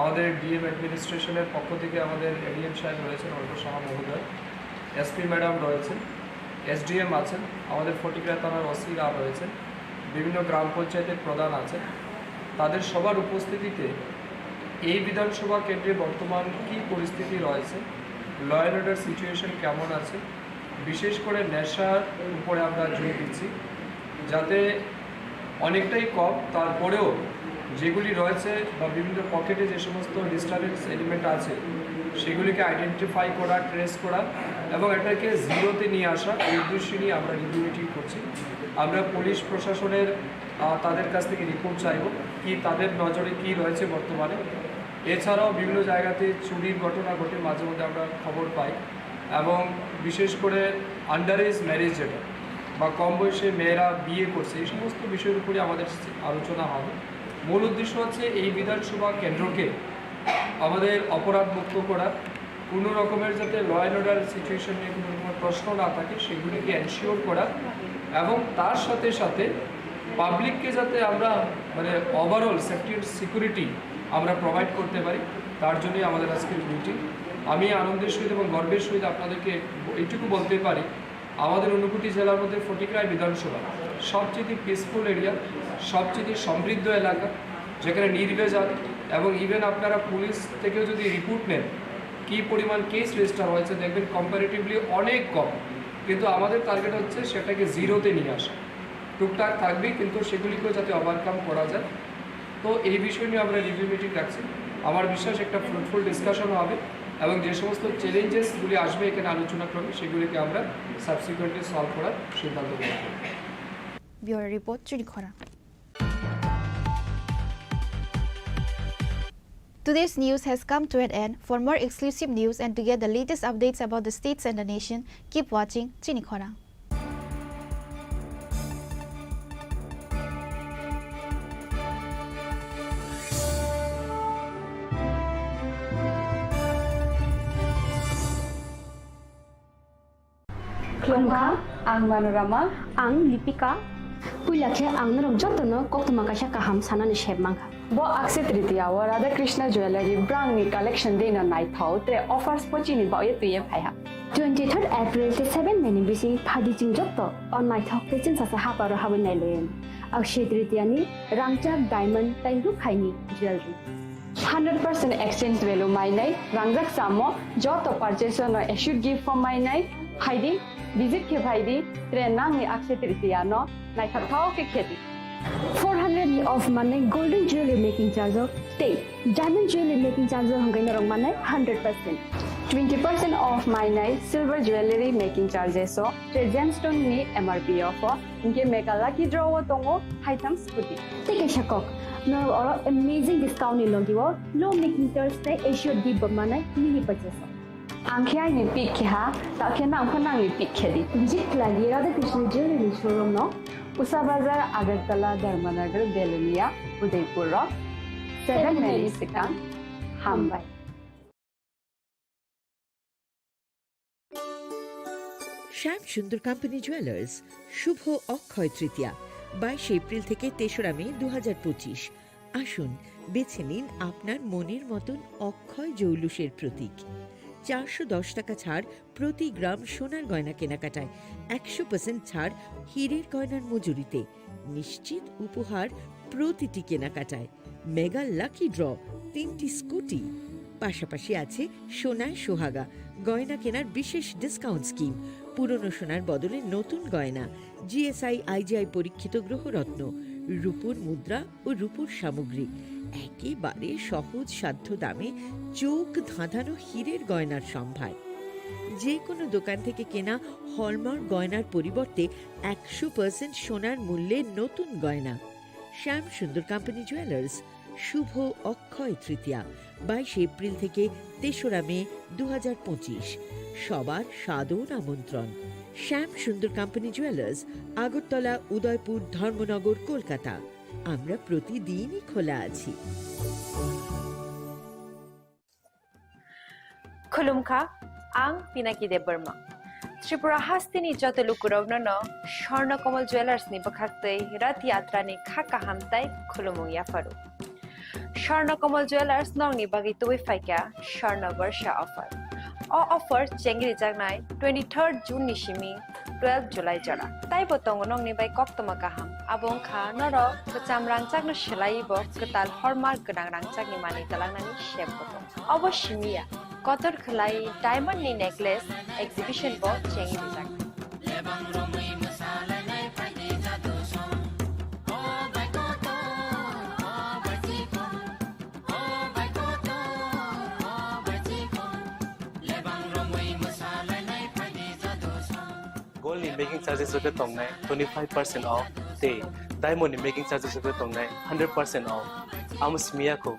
আমাদের ডিএম অ্যাডমিনিস্ট্রেশনের পক্ষ থেকে আমাদের এডিএম সাহেব রয়েছেন, অল্প সাহা মহোদয়, এসপি ম্যাডাম রয়েছেন, এসডিএম আছেন, আমাদের ফটিকরা থানার ওসিরা রয়েছেন, বিভিন্ন গ্রাম পঞ্চায়েতের প্রধান আছেন। তাদের সবার উপস্থিতিতে এই বিধানসভা কেন্দ্রে বর্তমান কী পরিস্থিতি রয়েছে, ল অ্যান্ড অর্ডার সিচুয়েশন কেমন আছে, বিশেষ করে নেশার উপরে আমরা জোর দিচ্ছি, যাতে অনেকটাই কম, তারপরেও যেগুলি রয়েছে বা বিভিন্ন পকেটে যে সমস্ত ডিস্টারবেন্স এলিমেন্ট আছে, সেগুলিকে আইডেন্টিফাই করা, ট্রেস করা এবং এটাকে জিরোতে নিয়ে আসা, এই উদ্দেশ্য নিয়ে আমরা রিভিউ মিটিং করছি। আমরা পুলিশ প্রশাসনের, আহ, তাদের কাছ থেকে রিপোর্ট চাইব, কি তাদের নজরে কি রয়েছে বর্তমানে। এছাড়াও বিভিন্ন জায়গাতে চুরির ঘটনা ঘটে, মাঝে মধ্যে আমরা খবর পাই, এবং বিশেষ করে আন্ডার এজ ম্যারেজ, যেটা বা কম বয়সে মেয়েরা বিয়ে করছে, এই সমস্ত বিষয়ের উপরে আমাদের আলোচনা হবে। মূল উদ্দেশ্য হচ্ছে এই বিধানসভা কেন্দ্রকে আমাদের অপরাধ মুক্ত করা, কোনো রকমের যাতে ল অ্যান্ড অর্ডার সিচুয়েশন নিয়ে কোনো রকমের প্রশ্ন না থাকে, সেগুলিকে এনশিওর করা, এবং তার সাথে সাথে পাবলিককে যাতে আমরা মানে ওভারঅল সেফটি অ্যান্ড সিকিউরিটি আমরা প্রোভাইড করতে পারি, তার জন্যই আমাদের আজকের মিটিং। আমি আনন্দের সহিত এবং গর্বের সহিত আপনাদেরকে এইটুকু বলতে পারি, আমাদের ঊনকোটি জেলার মধ্যে ফটিকরায় বিধানসভা সবচেয়ে পিসফুল এরিয়া, সবচেয়ে সমৃদ্ধ এলাকা, যেখানে নির্ভেজাল এবং ইভেন আপনারা পুলিশ থেকেও যদি রিপোর্ট নেন কী পরিমাণ কেস রেজিস্টার হয়েছে, দেখবেন কম্পারেটিভলি অনেক কম। কিন্তু আমাদের টার্গেট হচ্ছে সেটাকে জিরোতে নিয়ে আসা। টুকটাক থাকবে, কিন্তু সেগুলিকেও যাতে ওভারকাম করা যায়। তো এই বিষয় নিয়ে আমরা রিভিউ মিটিং রাখছি। আমার বিশ্বাস একটা ফ্রুটফুল ডিসকাশন হবে এবং যে সমস্ত চ্যালেঞ্জেসগুলি আসবে এখানে আলোচনা ক্রমে, সেগুলিকে আমরা সাবসিকুয়েন্টলি সলভ করার সিদ্ধান্ত গ্রহণ করব। Bureau report, Chunikhora. Today's news has come to an end. For more exclusive news and to get the latest updates about the states and the nation, keep watching Chinikhora. Khulumkha, ang Manorama. Ang Lipika. Puila khe ang norok jotono koktwma kaisa kaham sanani sep mankha. Bo Akshaya Tritiya o Radhakrishna Jewellery brangni collection dino naithok tre offers pochini baoye twiye phaiha. Twenty-third April tei seven May ni bising phaidi chwng joto o naithok tei chwngsacha haparo habwi nailaiyani. Akshaya Tritiya ni rangchak diamond tei rukhaini jewellery. Hundred percent exchange value mainai, rangjak samo joto purchase no assured gift form mainai, phaidi, visit khe phaidi, tre nangni Akshaya Tritiya no naithokthok khe khedi. Four hundred ni off manai golden jewelry making charge o tei diamond jewelry making charge o hwnkhe norok manai hundred percent. Twenty percent off mainai silver jewelry making charges o tre gemstone ni M R P off o. Hinkhe mega lucky draw o tongo haitham scooty. Tei kaisa kok, norok oro amazing discount ni logi o low making charge tei assured gift bo manai mini purchase o. Ang khe aini pick khe ha, ta khe nang pho nangni pick khe di. Visit khlai di Radha Krishna Jewelry ni showroom no, Usa Bazar, Agartala, Dharmanagar, Belonia, Udaipur o seven May ni swkang. Hambai. শ্যাম সুন্দর company jewellers, শুভ অক্ষয় তৃতীয়া, বাইশে এপ্রিল থেকে তেসরা মে দু হাজার পঁচিশ। আসুন, বেছে নিন আপনার মনের মতন অক্ষয় জৌলুসের প্রতীক। চারশো দশ টাকা ছাড় প্রতি গ্রাম সোনার গয়না কেনাকাটায়, একশো পার্সেন্ট ছাড় হীরের গয়নার মজুরিতে, নিশ্চিত উপহার প্রতিটি কেনাকাটায়। মেগা লাকি ড্র, তিনটি স্কুটি, পাশাপাশি আছে সোনায় সোহাগা, গয়না কেনার বিশেষ ডিসকাউন্ট স্কিম, পুরনো সোনার বদলে নতুন গয়না, G S I I G I পরীক্ষিত গ্রহরত্ন, রূপোর মুদ্রা ও রূপোর সামগ্রী, একেবারে সহজ সাধ্য দামে চোখ ধাঁধানো হীরের গয়নার সম্ভার। যে কোনো দোকান থেকে কেনা হলমার্ক গয়নার পরিবর্তে একশো পার্সেন্ট সোনার মূল্যে নতুন গয়না। শ্যাম সুন্দর কোম্পানি জুয়েলার্স, শুভ অক্ষয় তৃতীয়া, বাইশে এপ্রিল থেকে তেসরা মে দু হাজার পঁচিশ। সবার সাদর আমন্ত্রণ। শ্যাম সুন্দর কোম্পানি জুয়েলার্স, আগরতলা, উদয়পুর, ধর্মনগর, কলকাতা। আমরা প্রতিদিনই খোলা আছি। Khulumkha, ang Pinaki Debbarma. Tripura hasteni joto lukurokno no Swarna Kamal Jewellers ni bwkhaktwi Rath Yatra ni kha kaham tai khulumung yapharu. Swarna Kamal Jewellers nokni bagwi tubui phaikha Swarna Barsha offer. O offer chengri jaknai twenty-third June ni simi twelve July jora. Taibo tongo nokni bai koktwma kaham. Abo wngkha norok kwcham rangchakno swlaiwi bo kwtal hallmark gwnang rangchakni manwi twlangnani sep bo tongo. Obo simi ya, kotor khwlai diamond ni necklace exhibition bo chengwi rijak. Gold ni making charges rok khe tongnai twenty five percent off tei diamond ni making charges rok khe tongnai hundred percent off. Amo simi ya kho.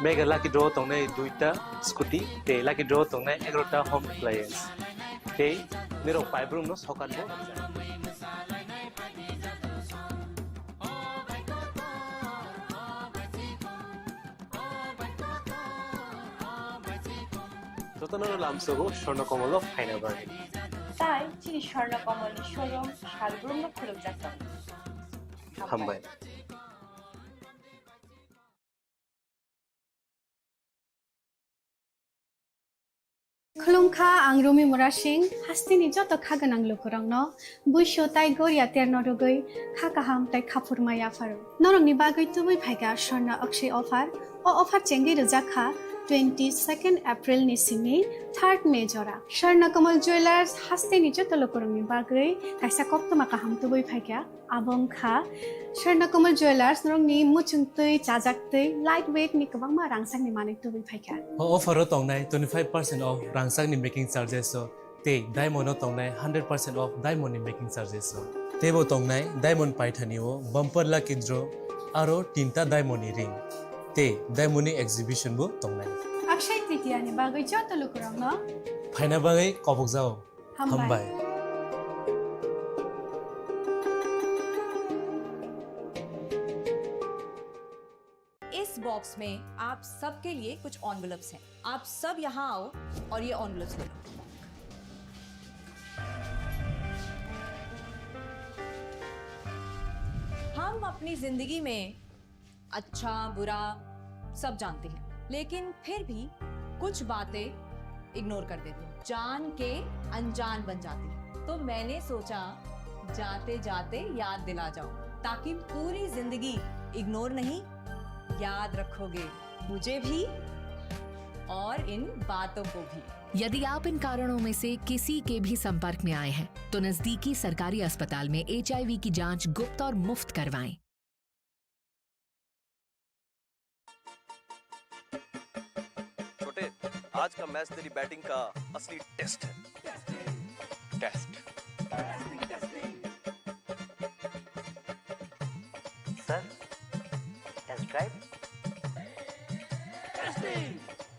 Mega lucky draw tongnai duita scooty tei lucky draw tongnai egarota home appliance. Tei nirok paibrung no sokat bo. Jotono lamsogo Swarna Kamal o phaina bagwi. Tai chini Swarna Kamal ni showroom salbrumno khulumjak tongo. Hambai. Khulumkha, ang Rumi Murasing, hasteni joto kha gwnang lukurokno buisu tai goria terno rwgwi kha kaham tai khaphurma yapharo. Norokni bagwi tubui phaikha Swarna Akshay offer. O offer chengwi rwjak kha twenty second April ni simi third May jora. Swarna Kamal Jewellers hasteni joto lukurokni bagwi kaisa koktwma kaham tubui phaikha. Abo wngkha Swarna Kamal Jewellers, norokni muchungtwi, chajaktwi, light weight ni kwbangma rangchakni manwi tubui phaikha. O offer o tongnai twenty five percent off rangchakni making charges o tei diamond o tongnai hundred percent off diamond ni making charges o. Teibo tongnai diamond paithani o bumper lucky draw aro tinta diamond ni ring tei diamond ni exhibition bo tongnai. Akshay Tritiya ni bagwi joto lukurokno phaina bagwi kobokjao. Hambai. Hambai. इस बॉक्स में आप सबके लिए कुछ एनवेलप्स हैं। आप सब यहाँ आओ और ये एनवेलप्स ले लो। हम अपनी जिंदगी में अच्छा, बुरा सब जानते हैं, लेकिन फिर भी कुछ बातें इग्नोर कर देते हैं, जान के अनजान बन जाती हैं। तो मैंने सोचा, जाते जाते याद दिला जाऊं, ताकि पूरी जिंदगी इग्नोर नहीं, याद रखोगे मुझे भी और इन बातों को भी। यदि आप इन कारणों में से किसी के भी संपर्क में आए हैं, तो नजदीकी सरकारी अस्पताल में एचआईवी की जांच गुप्त और मुफ्त करवाएं। छोटे, आज का मैच तेरी बैटिंग का असली टेस्ट है। Test. Sir, test drive.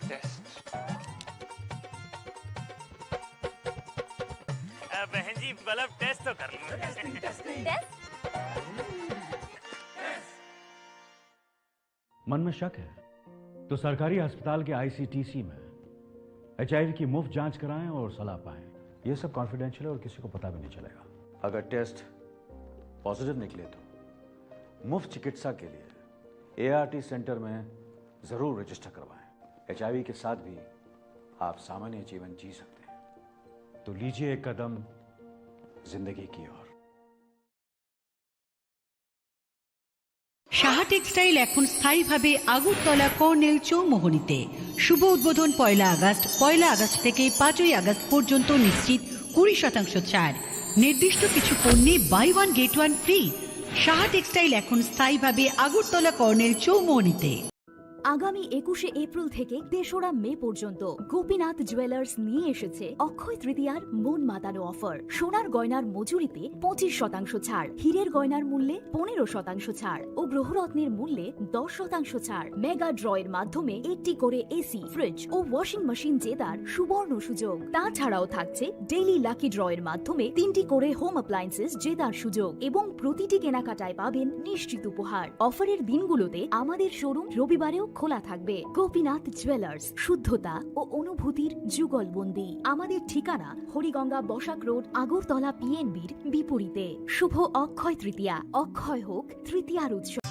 Test. अ, बहन जी, मतलब, टेस्ट तो कर लो। टेस्ट? मन में शक है तो सरकारी अस्पताल के आईसीटीसी में एचआईवी की मुफ्त जांच कराएं और सलाह पाएं। ये सब कॉन्फिडेंशियल है और किसी को पता भी नहीं चलेगा। अगर टेस्ट पॉजिटिव निकले तो मुफ्त चिकित्सा के लिए एआरटी सेंटर में जरूर रजिस्टर करवाएं। एचआईवी के साथ भी आप सामान्य जीवन जी सकते हैं। तो लीजिए एक कदम जिंदगी की ओर। সাহা টেক্সটাইল এখন স্থায়ীভাবে আগরতলা কর্নেল চৌমোহনীতে। শুভ উদ্বোধন পয়লা আগস্ট। পয়লা আগস্ট থেকে পাঁচই আগস্ট পর্যন্ত নিশ্চিত কুড়ি শতাংশ ছাড়। নির্দিষ্ট কিছু পণ্যে buy one get one free. Saha textile এখন স্থায়ীভাবে আগরতলা কর্নেল চৌমোহনীতে। আগামী একুশে এপ্রিল থেকে তেসরা মে পর্যন্ত গোপীনাথ জুয়েলার্স নিয়ে এসেছে অক্ষয় তৃতীয়ার মন মাতানো অফার। সোনার গয়নার মজুরিতে পঁচিশ শতাংশ ছাড়, হীরের গয়নার মূল্যে পনেরো শতাংশ ছাড় ও গ্রহরত্নের মূল্যে দশ শতাংশ ছাড়। মেগা ড্রয়ের মাধ্যমে একটি করে এসি, ফ্রিজ ও ওয়াশিং মেশিন জেতার সুবর্ণ সুযোগ। তাছাড়াও থাকছে ডেইলি লাকি ড্রয়ের মাধ্যমে তিনটি করে হোম অ্যাপ্লায়েন্সেস জেতার সুযোগ এবং প্রতিটি কেনাকাটায় পাবেন নিশ্চিত উপহার। অফারের দিনগুলোতে আমাদের শোরুম রবিবারেও খোলা থাকবে। গোপীনাথ জুয়েলার্স, শুদ্ধতা ও অনুভূতির যুগলবন্দি। আমাদের ঠিকানা হরিগঙ্গা বসাক রোড, আগরতলা পিএনবির বিপরীতে। শুভ অক্ষয় তৃতীয়া, অক্ষয় হোক তৃতীয়ার উৎসব।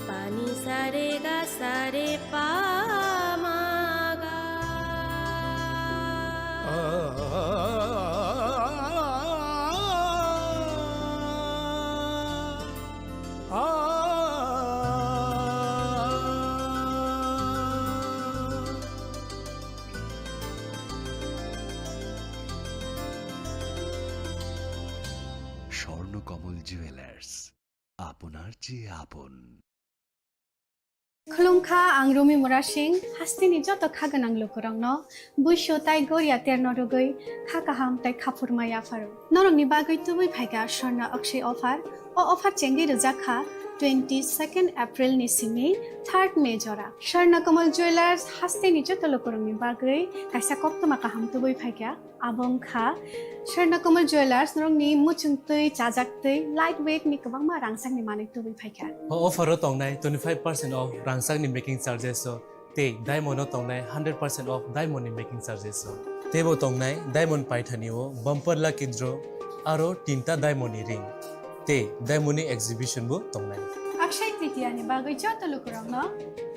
Pani sa re ga sa re pa ma ga. Swarnakamal jewellers, আপনার চেয়ে আপন। Khulumkha, ang Rumi Murasing, hasteni joto kha gwnang lukurokno buisu tai goria terno rwgwi kha kaham tai khaphurma yapharo. Norokni bagwi tubui phaikha Swarna Akshay offer. O offer chengwi rwjak kha twenty second April ni simi third May jora. Swarna Kamal Jewellers hasteni joto lukurokni bagwi kaisa koktwma kaham tubui phaikha. Abo wngkha Swarna Kamal Jewellers, norokni muchungtwi, chajaktwi, light weight ni kwbangma rangchakni manwi tubui phaikha. O offer o tongnai twenty five percent off rangchakni making charges o tei diamond o tongnai hundred percent off diamond ni making charges o. Teibo tongnai diamond paithani o bumper lucky draw aro tinta diamond ni ring tei diamond ni exhibition bo tongnai. Akshay Tritiya ni bagwi joto lukurokno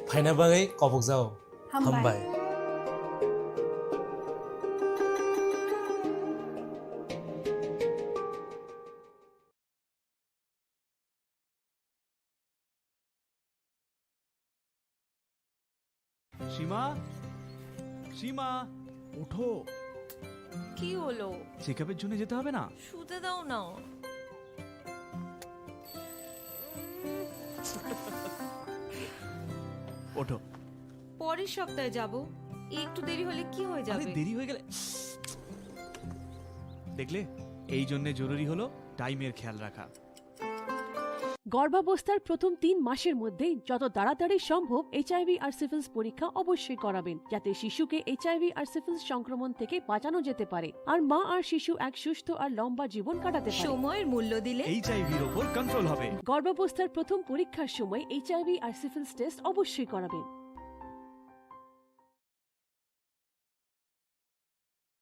phaina bagwi kobokjao. Hambai. Hambai. সীমা, সীমা, ওঠো। কি হলো? চেকআপের জন্য যেতে হবে না? শুতে দাও না। ওঠো। পরের সপ্তাহে যাব। একটু দেরি হলে কি হয়ে আরে, যাবে? দেরি হয়ে গেলে, দেখলে, এই জন্য জরুরি হলো টাইমের খেয়াল রাখা। গর্ভাবস্থার প্রথম তিন মাসের মধ্যে যত তাড়াতাড়ি সম্ভব এইচআইভি আর সিফিলিস পরীক্ষা অবশ্যই করাবেন, যাতে শিশুকে এইচআইভি আর সিফিলিস সংক্রমণ থেকে বাঁচানো যেতে পারে, আর মা আর শিশু এক সুস্থ আর লম্বা জীবন কাটাতে পারে। সময়ের মূল্য দিলে এইচআইভির ওপর কন্ট্রোল হবে। গর্ভাবস্থার প্রথম পরীক্ষার সময় এইচআইভি আর সিফিলিস টেস্ট অবশ্যই করাবেন।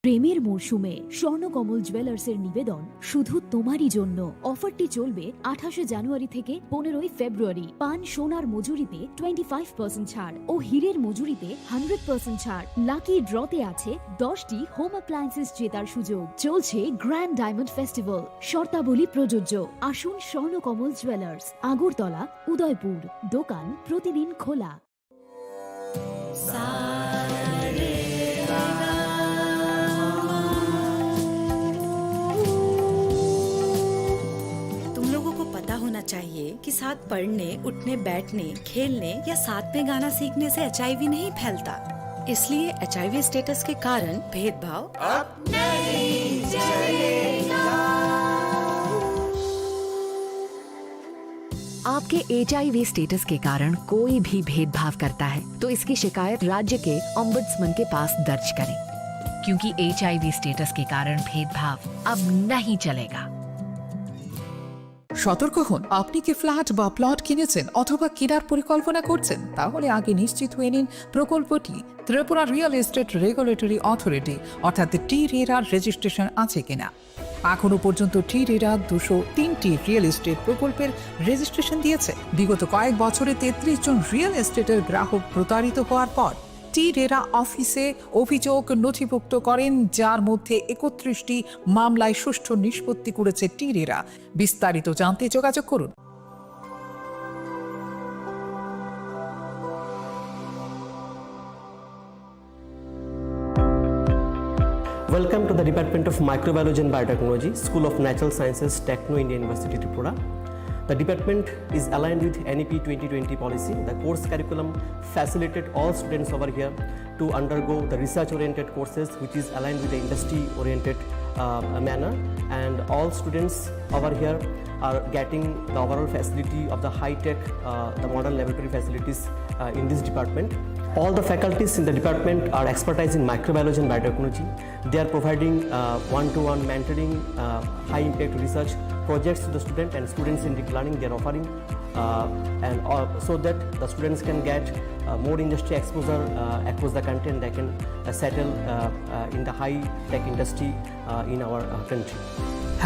প্রেমের মরশুমে স্বর্ণকমল জুয়েলার্সের নিবেদন শুধু তোমারই জন্য। অফারটি চলবে আঠাশে জানুয়ারি থেকে পনেরোই ফেব্রুয়ারি। পান সোনার মজুরিতে টোয়েন্টি ফাইভ পার্সেন্ট ছাড় ও হীরের মজুরিতে হান্ড্রেড পার্সেন্ট ছাড়। লাকি ড্রতে আছে দশটি হোম অ্যাপ্লায়েন্সেস জেতার সুযোগ। চলছে গ্র্যান্ড ডায়মন্ড ফেস্টিভ্যাল, শর্তাবলী প্রযোজ্য। আসুন স্বর্ণকমল জুয়েলার্স, আগরতলা, উদয়পুর। দোকান প্রতিদিন খোলা। तुम लोगों को पता होना चाहिए कि साथ पढ़ने, उठने, बैठने, खेलने या साथ में गाना सीखने से एचआईवी नहीं फैलता। इसलिए एचआईवी स्टेटस के कारण भेदभाव अब नहीं चलेगा। आपके एचआईवी स्टेटस के कारण कोई भी भेदभाव करता है, तो इसकी शिकायत राज्य के ओम्बड्समैन के पास दर्ज करें, क्योंकि एचआईवी स्टेटस के कारण भेदभाव अब नहीं चलेगा। সতর্ক হন, আপনি কি ফ্ল্যাট বা প্লট কিনেছেন অথবা কেনার পরিকল্পনা করছেন? তাহলে আগে নিশ্চিত হয়ে নিন প্রকল্পটি Tripura real estate regulatory authority অর্থাৎ টি রেরার রেজিস্ট্রেশন আছে কিনা। এখনো পর্যন্ত টি রেরা দুশো তিনটি রিয়েল এস্টেট প্রকল্পের রেজিস্ট্রেশন দিয়েছে। বিগত কয়েক বছরে তেত্রিশ জন রিয়েল এস্টেটের গ্রাহক প্রতারিত হওয়ার পর টি রেরা অফিসে অভিযোগ নথিভুক্ত করেন, যার মধ্যে একত্রিশটি মামলায় সুষ্ঠু নিষ্পত্তি করেছে টি রেরা। বিস্তারিত জানতে যোগাযোগ করুন। Welcome to the Department of Microbiology and Biotechnology, School of Natural Sciences, Techno India University, Tripura. The department is aligned with N E P twenty twenty policy. The course curriculum facilitate all students over here to undergo the research-oriented courses, which is aligned with the industry-oriented, uh, manner. And all students over here are getting the overall facility of the high-tech, uh, the modern laboratory facilities, uh, in this department. All the faculties in the department are expertise in microbiology and biotechnology. They are providing, uh, one-to-one mentoring, uh, high-impact research projects to the student and students-centric learning they are offering, uh, and, uh, so that the students can get, uh, more industry exposure, uh, across the country, and they can, uh, settle, uh, uh, in the high-tech industry, uh, in our, uh, country.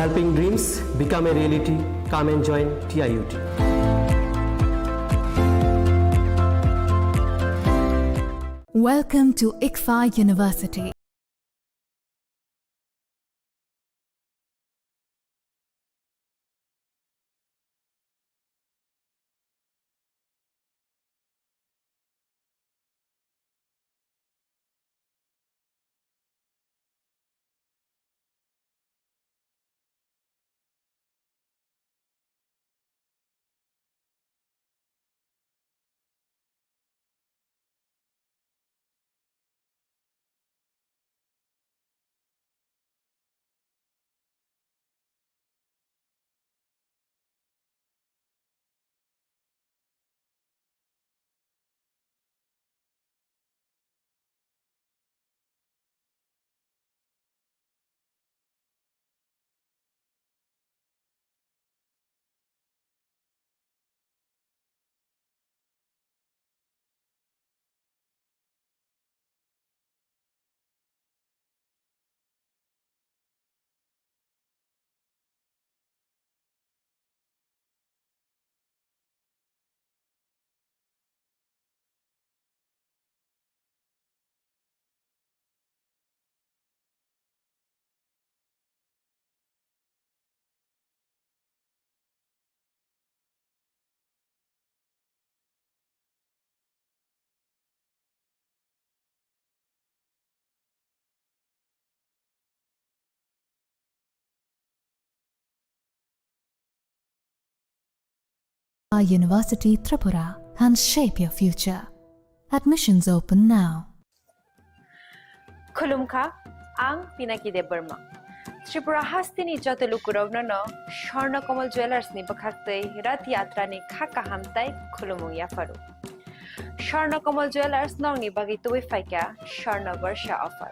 Helping dreams become a reality. Come and join T I U T. Welcome to ICFAI University. University Tripura and shape your future. Admissions open now. Khulumkha, ang Pinaki Debbarma. Tripura hasteni joto lukurokno no Swarna Kamal Jewellers ni bwkhaktwi Rath Yatra ni kha kaham tai khulumung yapharu. Swarna Kamal Jewellers nokni bagwi tubui phaikha Swarna Barsha offer.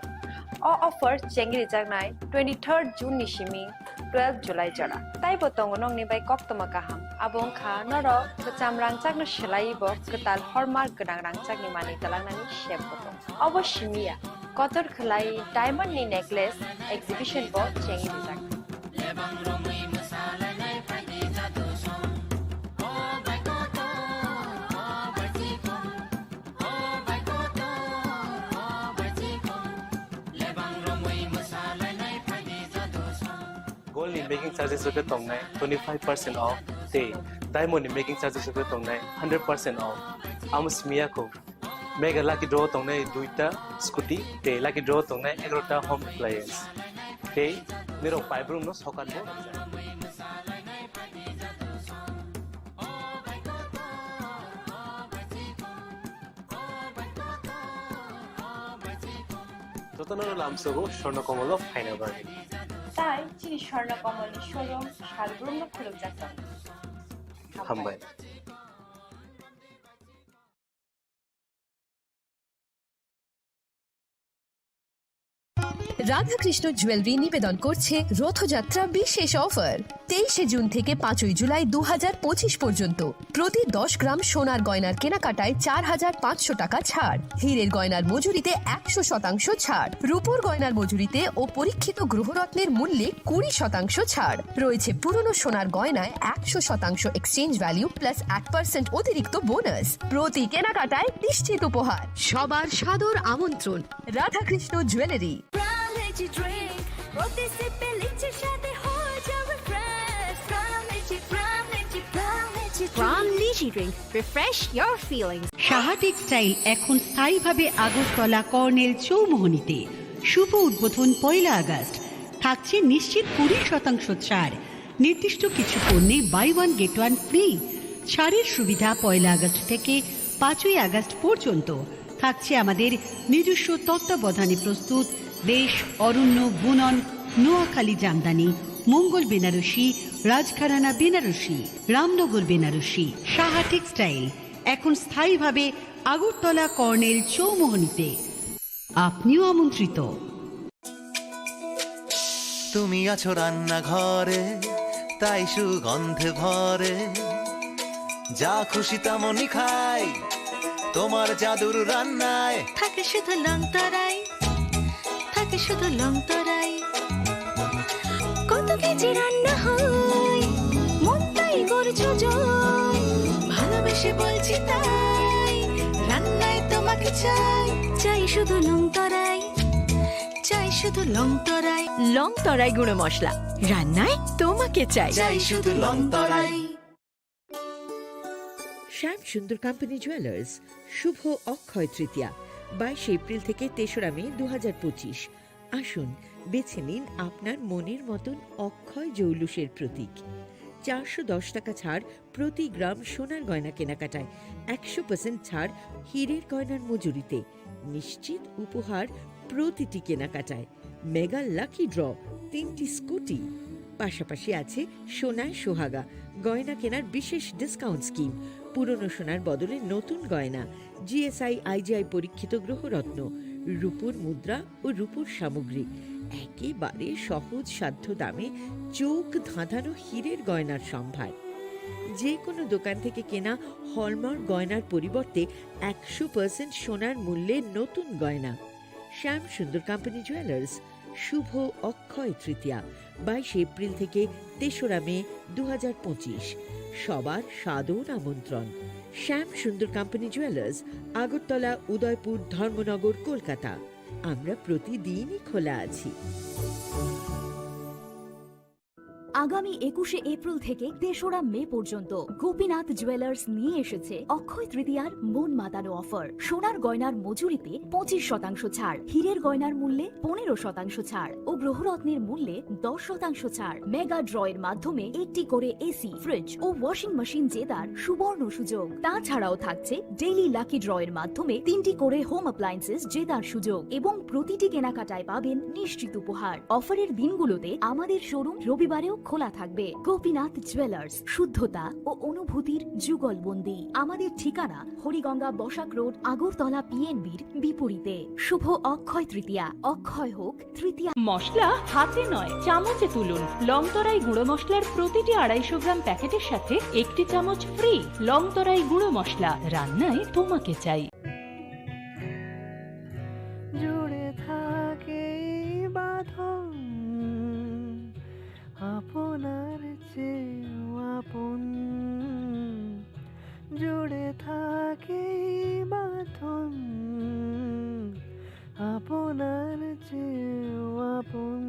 O offer chengrijaknai twenty-third June ni simi twelve July jora. Taibo tongo nokni bai koktwma kaham. Abo wngkha norok kwcham rangchakno swlaiwi bo kwtal hallmark gwnang rangchakni manwi twlangnani sep bo tongo. Obo simi ya, kotor khwlai diamond ni necklace exhibition bo chengrijak. Gold ni making charges rok khe tongnai twenty five percent off, tei diamond ni making charges rok khe tongnai hundred percent off. Amo simi ya kho. Mega lucky draw tongnai duita scooty, tei lucky draw tongnai egarota home appliance. Tei nirok paibrumno sokan bo. Jotono lamsogo Swarna Kamal o phaina bagwi. Tai chini Swarna Kamal ni showroom salbrumno khulukjak tongo. Hambai. Radhakrishna jewellery নিবেদন করছে রথযাত্রা বিশেষ অফার। তেইশে জুন থেকে পাঁচই জুলাই দু হাজার পঁচিশ পর্যন্ত প্রতি দশ গ্রাম সোনার গয়নার কেনাকাটায় চার হাজার পাঁচশো টাকা ছাড়, হীরের গয়নার মজুরিতে একশো শতাংশ ছাড়, রূপোর গয়নার মজুরিতে ও পরীক্ষিত গ্রহরত্নের মূল্যে কুড়ি শতাংশ ছাড় রয়েছে, পুরনো সোনার গয়নায় একশো শতাংশ এক্সচেঞ্জ ভ্যালু প্লাস এক পার্সেন্ট অতিরিক্ত বোনাস। প্রতি কেনাকাটায় নিশ্চিত উপহার। সবার সাদর আমন্ত্রণ Radhakrishna jewellery. Crown Energy Drink, প্রতি সিপে লিচি স্বাদে হয়ে যাবে fresh. Crown Energy, Crown Energy, Crown Energy Drink। Crown Energy Drink, refresh your feelings। Saha textile এখন স্থায়ীভাবে আগরতলা কর্নেল চৌমুহনীতে। শুভ উদ্বোধন পয়লা আগস্ট। থাকছে নিশ্চিত কুড়ি শতাংশ ছাড়। নির্দিষ্ট কিছু পণ্যে buy one get one free. ছাড়ের সুবিধা পয়লা আগস্ট থেকে পাঁচই আগস্ট পর্যন্ত। থাকছে আমাদের নিজস্ব তত্ত্বাবধানে প্রস্তুত দেশ, অরণ্য, বুনন, নোয়াখালী জামদানি, মঙ্গল বেনারসি, রাজঘরানা বেনারসি, রামনগর বেনারসি। সাহা টেক্সটাইল এখন স্থায়ীভাবে আগরতলা কর্নেল চৌমুহনীতে। আপনিও আমন্ত্রিত। তুমি আছো রান্নাঘরে, তাই সুগন্ধে ভরে। যা খুশি তেমনই খাই, তোমার জাদুর রান্নায়। থাকে শুধু লং তরাই, থাকে শুধু লং তরাই। কত কেজি রান্না হয়, মন তাই করছো জয়। ভালোবেসে বলছি তাই, রান্নায় তোমাকে চাই। চাই শুধু লং তরাই, চাই শুধু লং তরাই। লং তরাই গুঁড়ো মশলা, রান্নায় তোমাকে চাই। চাই শুধু লং তরাই। শ্যাম সুন্দর কোম্পানি জুয়েলার্স, শুভ অক্ষয় তৃতীয়া, বাইশে এপ্রিল থেকে তেসরা মে দু হাজার পঁচিশ। আসুন, বেছে নিন আপনার মনের মতন অক্ষয় জৌলুসের প্রতীক। চারশো দশ টাকা ছাড় প্রতি গ্রাম সোনার গয়না কেনাকাটায়, একশো পার্সেন্ট ছাড় হীরের গয়নার মজুরিতে, নিশ্চিত উপহার প্রতিটি কেনাকাটায়, মেগা লাকি ড্র, তিনটি স্কুটি, পাশাপাশি আছে সোনায় সোহাগা গয়না কেনার বিশেষ ডিসকাউন্ট স্কিম, পুরনো সোনার বদলে নতুন গয়না, জিএসআই আইজিআই পরীক্ষিত গ্রহরত্ন, রূপোর মুদ্রা ও রূপোর সামগ্রী, একেবারে সহজ সাধ্য দামে চোখ ধাঁধানো হীরের গয়নার সম্ভার। যে কোনো দোকান থেকে কেনা হলমার্ক গয়নার পরিবর্তে একশো পার্সেন্ট সোনার মূল্যে নতুন গয়না। শ্যাম সুন্দর কোম্পানি জুয়েলার্স, শুভ অক্ষয় তৃতীয়া, বাইশে এপ্রিল থেকে তেসরা মে দু হাজার পঁচিশ। সবার সাদর আমন্ত্রণ। শ্যাম সুন্দর কোম্পানি জুয়েলার্স, আগরতলা, উদয়পুর, ধর্মনগর, কলকাতা। আমরা প্রতিদিনই খোলা আছি। আগামী একুশে এপ্রিল থেকে তেসরা মে পর্যন্ত গোপীনাথ জুয়েলার্স নিয়ে এসেছে অক্ষয় তৃতীয়ার মন মাতানো অফার। সোনার গয়নার মজুরিতে পঁচিশ শতাংশ ছাড়, হীরের গয়নার মূল্যে পনেরো শতাংশ ছাড় ও গ্রহরত্নের মূল্যে দশ শতাংশ ছাড়। মেগা ড্রয়ের মাধ্যমে একটি করে এসি, ফ্রিজ ও ওয়াশিং মেশিন জেতার সুবর্ণ সুযোগ। তাছাড়াও থাকছে ডেইলি লাকি ড্রয়ের মাধ্যমে তিনটি করে হোম অ্যাপ্লায়েন্সেস জেতার সুযোগ এবং প্রতিটি কেনাকাটায় পাবেন নিশ্চিত উপহার। অফারের দিনগুলোতে আমাদের শোরুম রবিবারেও খোলা থাকবে। গোপীনাথ জুয়েলার্স, শুদ্ধতা ও অনুভূতির যুগলবন্দি। আমাদের ঠিকানা হরিগঙ্গা বসাক রোড, আগরতলা পিএনবির বিপরীতে। শুভ অক্ষয় তৃতীয়া। অক্ষয় হোক তৃতীয়া। মশলা হাতে নয়, চামচে তুলুন। লংতরাই গুঁড়ো মশলার প্রতিটি আড়াইশো গ্রাম প্যাকেটের সাথে একটি চামচ ফ্রি। লংতরাই গুঁড়ো মশলা, রান্নায় তোমাকে চাই। জুড়ে থাকে এই বাঁধন আপনার চেয়েও আপন। জুড়ে থাকে এই বাঁধন আপনার চেয়েও আপন,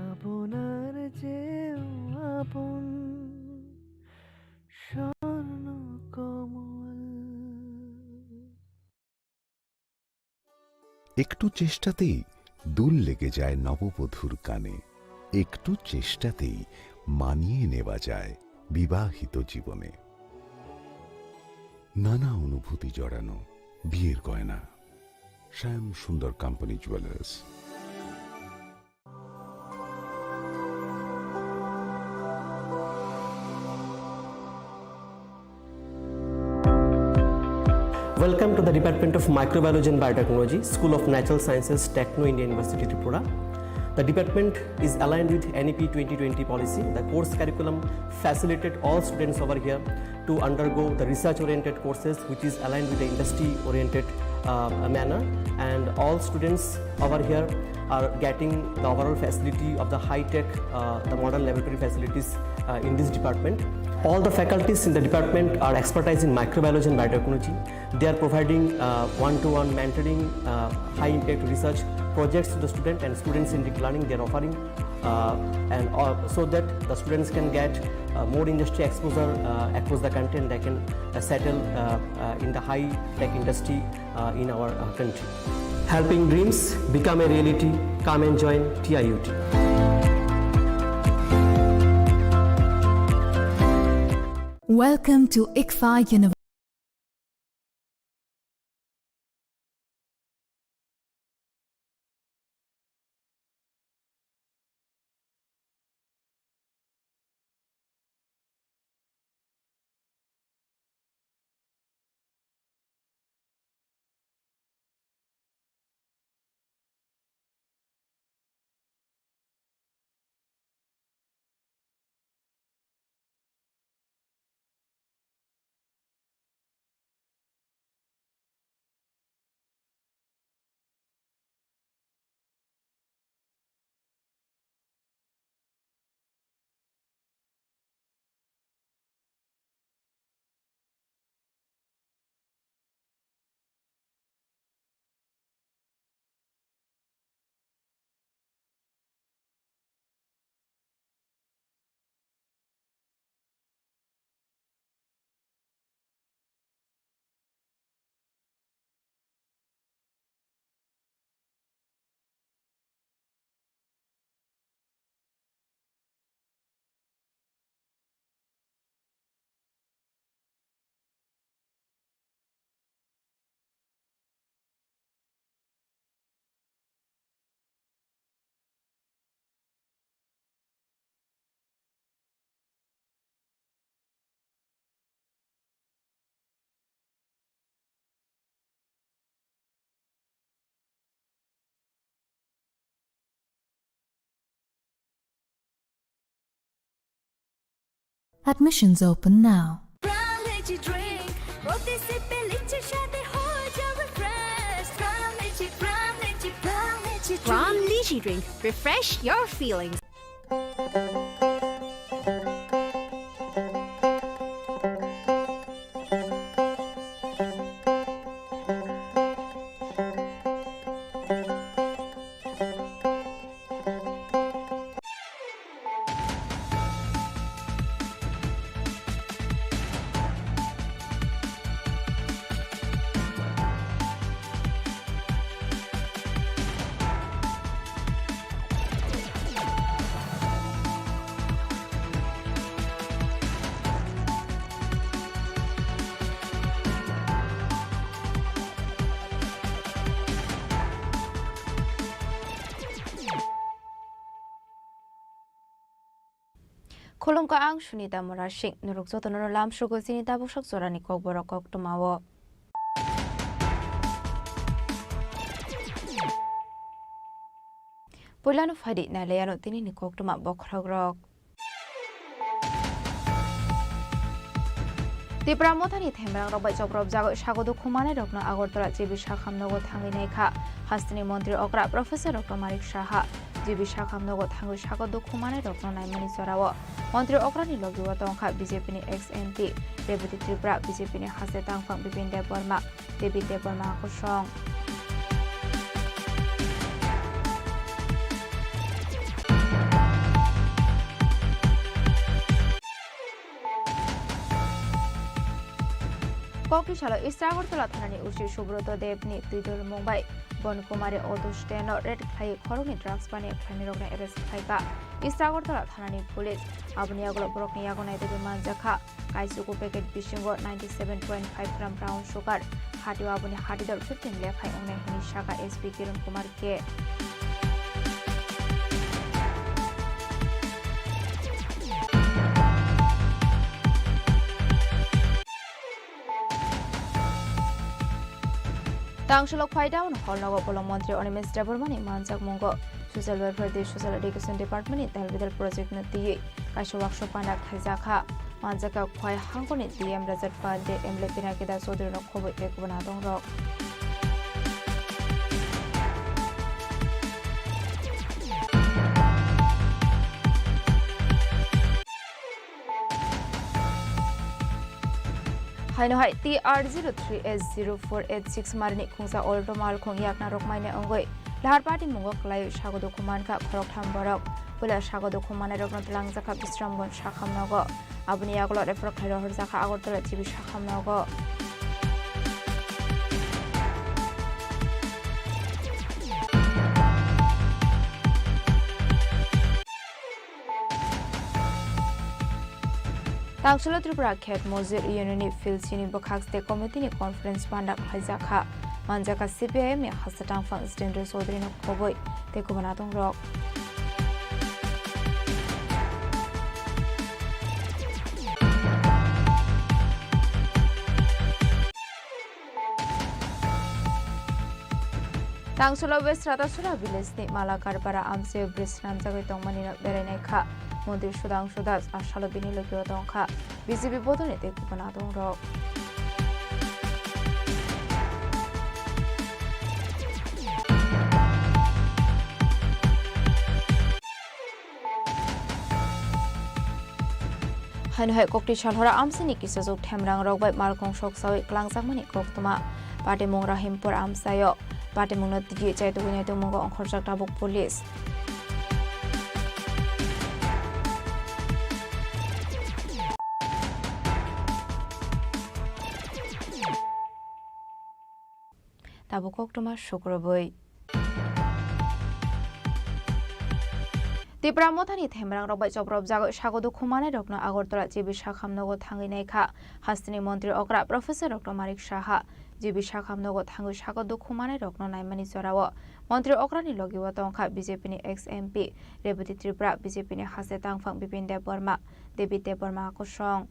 আপনার চেয়েও আপন। স্বর্ণ কমল। একটু চেষ্টাতেই দুল লেগে যায় নববধূর কানে, একটু চেষ্টাতেই মানিয়ে নেওয়া যায় বিবাহিত জীবনে। নানা অনুভূতি জড়ানো বিয়ের গয়না। শ্যাম সুন্দর company jewellers. Welcome to the Department of Microbiology and Biotechnology, School of Natural Sciences, Techno India University, Tripura. The department is aligned with N E P twenty twenty policy. The course curriculum facilitate all students over here to undergo the research-oriented courses, which is aligned with the industry-oriented, uh, manner. And all students over here are getting the overall facility of the high-tech, uh, the modern laboratory facilities, uh, in this department. All the faculties in the department are expertise in microbiology and biotechnology. They are providing, uh, one-to-one mentoring, uh, high-impact research projects to the student and student-centric learning they are offering. Uh, and, uh, so that the students can get, uh, more industry exposure, uh, across the country, and they can, uh, settle, uh, uh, in the high-tech industry, uh, in our, uh, country. Helping dreams become a reality. Come and join T I U T. Welcome to ICFAI University. Admissions open now. Prime Lychee drink, প্রতি সিপে লিচির স্বাদে হয়ে যাও refresh। Prime Lychee, Prime Lychee, Prime Lychee drink। Prime Lychee drink, refresh your feelings. Khulumkha, ang Sunita Murasing. Norok jotono lamsukgo chini tabuksak jorani kokborok koktwmao. Puilano phaidi nailaiano tinini koktwma bokhorokrok. Tipra Mothani themrangrok bai chopropjagwi sago dukhu manairokno Agartala G B Sakham nogo thangwi naikha. Hasteni montri okra Professor Doctor Manik Saha G B Sakham nogo thangwi sago dukhu manairokno naimani jorao montri okrani logio tongkha B J P ni ex M P Rebati Tripura, B J P ni haste tangphang Bipin Debbarma. David Debbarma kosong. Kokti salo East Agartala thanani O C Subroto Deb ni twidulmung bai Bon Kumari auto stand no raid khlai khoroknwi drugs baniya khlainai rokno arrest khlaikha East Agartala thanani police. Aboni yagulo borokni yago naitugwi manjakha. Kaisugo packet bisingo ninety seven point five gram brown sugar, hatio aboni hati dor fifteen lekhai wngnai hwnwi sakha S P Kiran Kumar K. Tangshulok phaida hwn hol nogo bolong montri Animesh Debbarmani manjakmungo Social Welfare tei Social Education Department ni talbidal project no twiwi kaisa workshop panda khlaijakha. Manjakha Khwai hangkoni D M Rajat Pal tei M L A Pinaki Das Chaudhary no khobwi tei kubun adongrok. Haino hai T R zero three H zero four eight six marini khungsa Alto malkhung yakna rok maina wngwi lahar patimungo kwlaiwi sago dukhu mankha khoroktham borok. Puila sago dukhu manairokno twlangjakha Bisramganj sakham nogo. Aboni yagulo refer khlai rohorjakha Agartala G B sakham nogo. Tangshilo Tripura Khet Mojir Union ni Phil Chini bwkhak state committee ni conference panda khlaijak kha. Manjakha C P I M ni hasta tangphang Jitendra Chaudhary no khobwi tei kubun adongrok. Tangshilo West Ratasura village ni Malakarpara amchai bridge swnamjagwi tongmani no berainai kha. Montri Sudhangshu Das a salo bini logio tongkha B J P bodolni tei kubun adongrok. Haino hai kokti salhora amchaini kisajwk themrangrok bai malkhung soksawi klangjakmani koktwma. Patimung Rahimpur amchaio patimungno twiwi chaitugwi naitugmungo ongkhorjak tabuk police. Tabuk koktwma sukrubwi. Tipra Mothani themrangrok bai chopropjagwi sago dukhu manairokno Agartala G B sakham nogo thangwi naikha. Hasteni montri okra Professor Doctor Manik Saha G B sakham nogo thangwi sago dukhu manairokno naimani jorao montri okrani logio tongkha B J P ni ex M P Rebati Tripura, B J P ni haste tangphang Bipin Debbarma, David Debbarma kosong.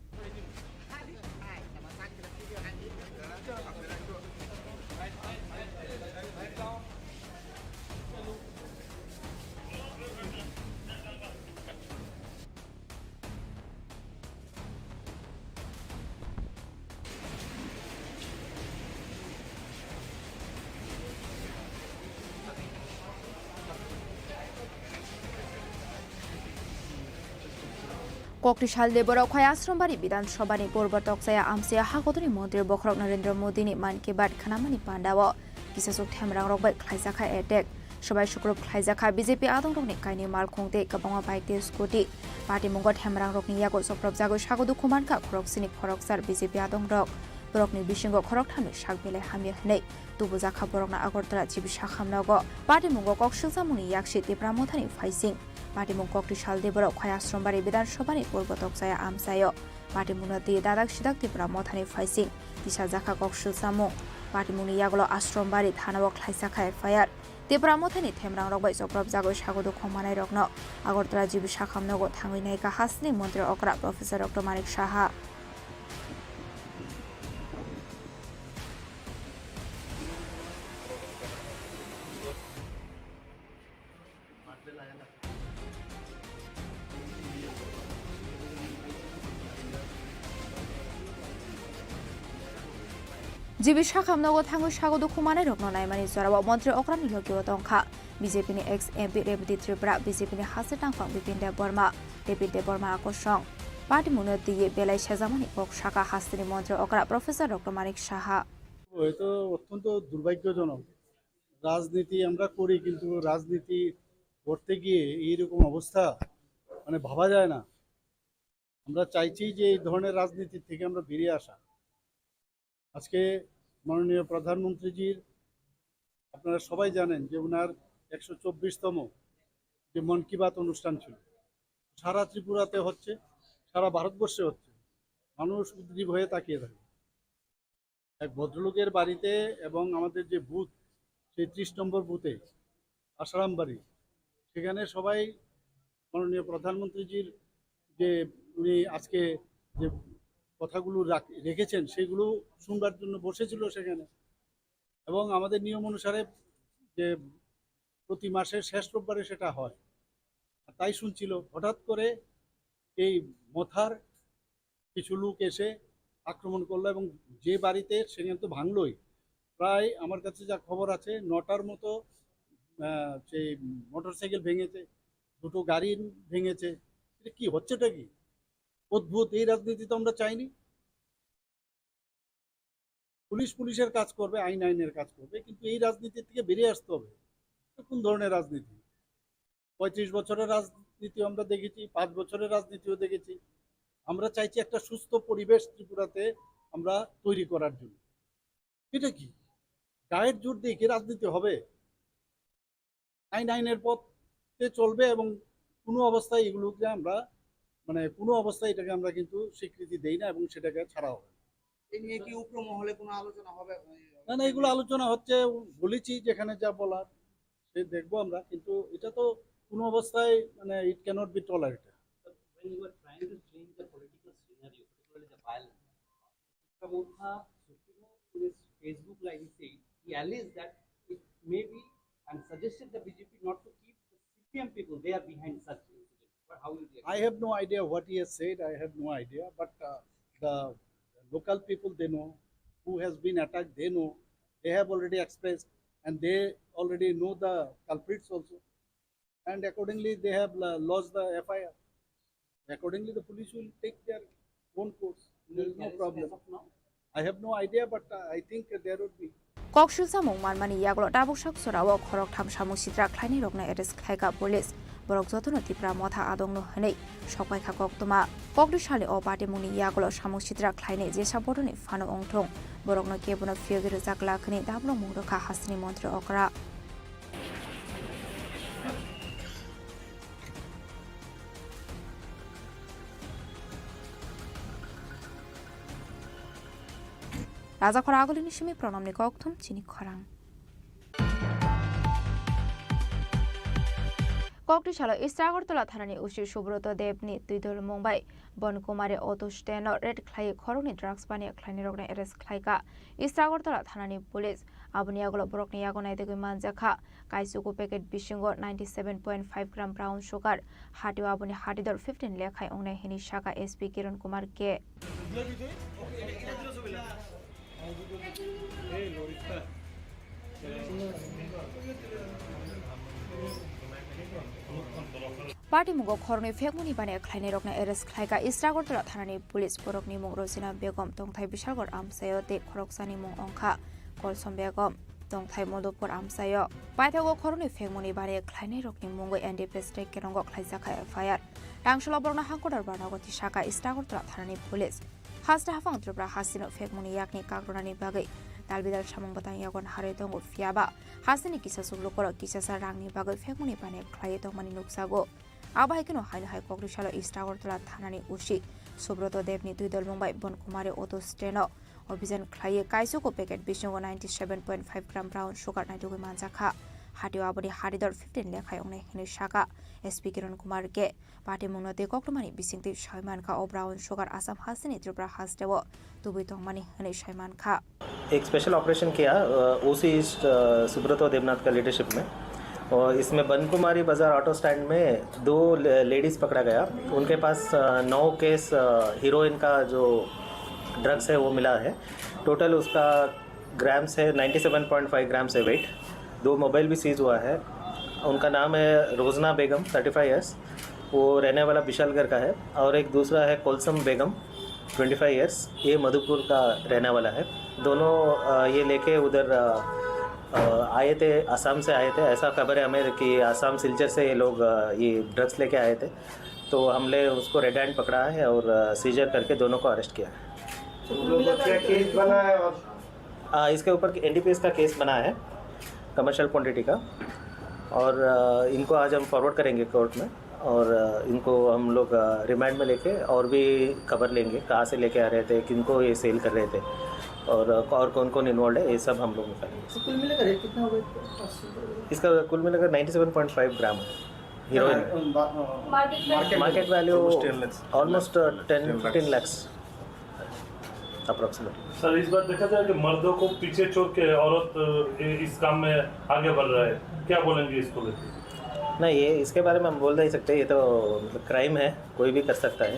Kokti salni borok Khwai Ashrombari Bidhan Sabhani Purbo Tokchaya amchai hagodorni montri bokhorok Narendra Modini Mann Ki Baat khnamani pandao kisachwk themrangrok bai khlaijakha attack. Swbai sukrub khlaijakha B J P adongrokni kainwi malkhung tei kwbangma bike tei scooty. Patimungo themrangrokni yago chopropjagwi sago dukhu mankha khoroksini khoroksa B J P adongrok. Borokni bisingo khorokthamni sak belai hamya hwnwi tubujakha borokno Agartala G B sakham nogo. Patimungo kok silsamungni yaksi Tipra Mothani phaising. Patimung kokti salni borok Khwai Ashrombari Bidhan Sabhani Purbo Tokchaya amchaio. Patimungno twi dadak sidak Tipra Mothani phaising tisajakha kok silsamung. Patimungni yagulo Ashrombari thanao khlaijakha F I R. Tipra Mothani themrangrok bai chopropjagwi sago dukhu manairokno Agartala G B Sakham nogo thangwi naikha hasteni montri okra Professor Doctor Manik Saha. G B Sakham nogo thangwi sago dukhu manairokno naimani jorao montri okrani logi-o tongkha B J P ni ex M P Rebati Tripura, B J P ni hasteni tangphang Bipin Debbarma, David Debbarma akosong. Party mungno twiwi belai sejamani kok sakha hasteni montri okra Professor Doctor Manik Saha. এটা অত্যন্ত দুর্ভাগ্যজনক। রাজনীতি আমরা করি, কিন্তু রাজনীতি করতে গিয়ে এইরকম অবস্থা, মানে, ভাবা যায় না। আমরা চাইছি যে এই ধরনের রাজনীতি থেকে আমরা বেরিয়ে আসা। আজকে মাননীয় প্রধানমন্ত্রীজির, আপনারা সবাই জানেন যে ওনার একশো চব্বিশতম যে মন কি বাত অনুষ্ঠান ছিল, সারা ত্রিপুরাতে হচ্ছে, সারা ভারতবর্ষে হচ্ছে, মানুষ উদ্গ্রীব হয়ে তাকিয়ে থাকে। এক ভদ্রলোকের বাড়িতে এবং আমাদের যে বুথ, সেই ত্রিশ নম্বর বুথে আশারাম বাড়ি, সেখানে সবাই মাননীয় প্রধানমন্ত্রীজির যে উনি আজকে যে কথাগুলো রাখ-, রেখেছেন, সেগুলো শুনবার জন্য বসেছিল সেখানে। এবং আমাদের নিয়ম অনুসারে যে প্রতি মাসের শেষ রোববারে সেটা হয়। আর তাই শুনছিল, হঠাৎ করে এই মথার কিছু লোক এসে আক্রমণ করলো এবং যে বাড়িতে, সেখানে তো ভাঙলোই, প্রায় আমার কাছে যা খবর আছে নটার মতো, আহ, সেই মোটরসাইকেল ভেঙেছে, দুটো গাড়ি ভেঙেছে। এটা কি হচ্ছেটা কি? অদ্ভুত, এই রাজনীতি তো আমরা চাইনি। পুলিশ পুলিশের কাজ করবে, আইন আইনের কাজ করবে, কিন্তু এই রাজনীতি থেকে বেরিয়ে আসতে হবে। এটা কোন ধরনের রাজনীতি? পঁয়ত্রিশ বছরের রাজনীতি আমরা দেখেছি, পাঁচ বছরের রাজনীতিও দেখেছি। আমরা চাইছি একটা সুস্থ পরিবেশ ত্রিপুরাতে আমরা তৈরি করার জন্য। এটা কি? গায়ের জোর দিয়ে কি রাজনীতি হবে? আইন আইনের পথে চলবে এবং কোনো অবস্থায় এগুলোকে আমরা, মানে, কোনো অবস্থায় এটাকে আমরা কিন্তু স্বীকৃতি দেই না এবং সেটাকে ছাড়া হবে না। এ নিয়ে কি উগ্র মহলে কোনো আলোচনা হবে? না, না, এগুলো আলোচনা হচ্ছে, বলেছি যেখানে যা বলার সে দেখবো আমরা, কিন্তু এটা তো কোনো অবস্থায়, মানে, it cannot be tolerated. When you are trying to change the political scenario, particularly the violence, Motha Supremo in his Facebook live, he said, he alleged that it may be and suggested the B J P not to keep the C P M people, they are behind such incidents. But how you react? I have no idea what he has said. I have no idea. But, uh, the local people, they know. Who has been attacked, they know. They have already expressed, and they already know the culprits also. And accordingly, they have, uh, lodged the F I R. Accordingly, the police will take their own course. There is no problem. I have no idea, but, uh, I think there would be. Kok silsamung manmani yagulo tabuk sak sorao khoroktham samung sitra khlainairokno arrest khlaikha police. Borok jotono Tipra Motha adongno hwnwi sokpaikha koktwma. Kokri sali o patimungni yagulo samung sitra khlainai jesa bodoni phano wngthung, borokno kebono phiyogwi rwjak glak hwnwi dabolongmung rwkha hasteni montri okra. Raja khora agulini simi pranamni kokthum chini khorang. Kokri salo East Agartala thanani O C Subroto Debni twidol mung bai Bon Kumari auto stand-o raid khlaiwi khoroknwi drugs baniya khlainairokno arrest khlaikha East Agartala thanani police. Aboni yagulo borokni yago naitugwi manjakha kaisuku packet bisingo ninety seven point five gram brown sugar, hatio aboni hatidor fifteen lekhai wngnai hwnwi sakha S P Kiran Kumar K. Patimungo khoroknwi phekmani baniya khlainairokno arrest khlaikha East Agartala thanani police. Borokni mung Rosina Begum, tongthai Bishalgarh amchaio, tei khoroksani mung wngkha Kolsom Begum, tongthai Madhupur amchaio. Paithago khoroknwi phekmani baniya khlainairokni mungwi N D P S tei Kerongo khlaijakha F I R. Tangsalo borokno hangkotor barnogo tisakha East Agartala thanani police. Haste haphang Tripura hasteno phekmani yakni kakrwnani bagwi dalbidal samung bwtang yago naharwi tongo, phiyaba hasteni kisa chuklukorok kisasa rangni bagwi phekmani baniya khlaiwi tongmani nukjago. Abo hai kheno haino hai kokri salo East Agartala thanani O C Subroto Debni twi dolmung bai Bon Kumari auto stand-o obhijan khlaiwi kaisuku packet bisingo ninety seven point five gram brown sugar naitugwi manjakha. Hatio aboni haridor fifteen lekhai wngnai hwnwi sakha. S P Kiran Kumar khe patimungno tei koktwmani bisingtwi sawi mankha o brown sugar Assam hasteni Tripura hasteo tubui tongmani hwnwi sai mankha. एक special operation किया ओसी ईस्ट सुब्रतो देवनाथ का लीडरशिप में। और इसमें बनकुमारी बाजार auto stand में दो लेडीज पकड़ा गया। उनके पास नौ केस हीरोइन का जो ड्रग्स है वो मिला है। टोटल उसका ग्राम्स है, ninety seven point five grams है वेट। दो मोबाइल भी सीज हुआ है। उनका नाम है रोजना बेगम, थर्टी फ़ाइव ईयर्स, वो रहने वाला विशालगढ़ का है। और एक दूसरा है कोलसम बेगम, ट्वेंटी फ़ाइव ईयर्स, ये मधुपुर का रहने वाला है। दोनों ये लेके उधर आए थे, आसाम से आए थे। ऐसा खबर है हमें कि आसाम सिलचर से ये लोग ये ड्रग्स लेके आए थे। तो हमने उसको रेड हैंड पकड़ा है और सीजर करके दोनों को अरेस्ट किया है। तो क्या केस बना है? और इसके ऊपर एनडीपीएस का केस बना है, कमर्शियल क्वांटिटी का। और इनको आज हम फॉरवर्ड करेंगे कोर्ट में। और इनको हम लोग रिमांड में लेके और भी खबर लेंगे, कहाँ से लेके आ रहे थे, किनको ये सेल कर रहे थे, और और कौन कौन इन्वॉल्व है, ये सब हम लोग निकालेंगे। तो कुल मिलाकर रेट कितना हो गया? इसका कुल मिलाकर नाइंटी सेवन पॉइंट फ़ाइव ग्राम है heroine. Market value almost ten fifteen lakh. Approximately. Sir, इस बार देखा जाए कि मर्दों को पीछे छोड़ के औरत इस काम में आगे बढ़ रहा है, क्या बोलेंगे इसको लेकर? नहीं, ये इसके बारे में हम बोल नहीं सकते। ये तो मतलब क्राइम है, कोई भी कर सकता है।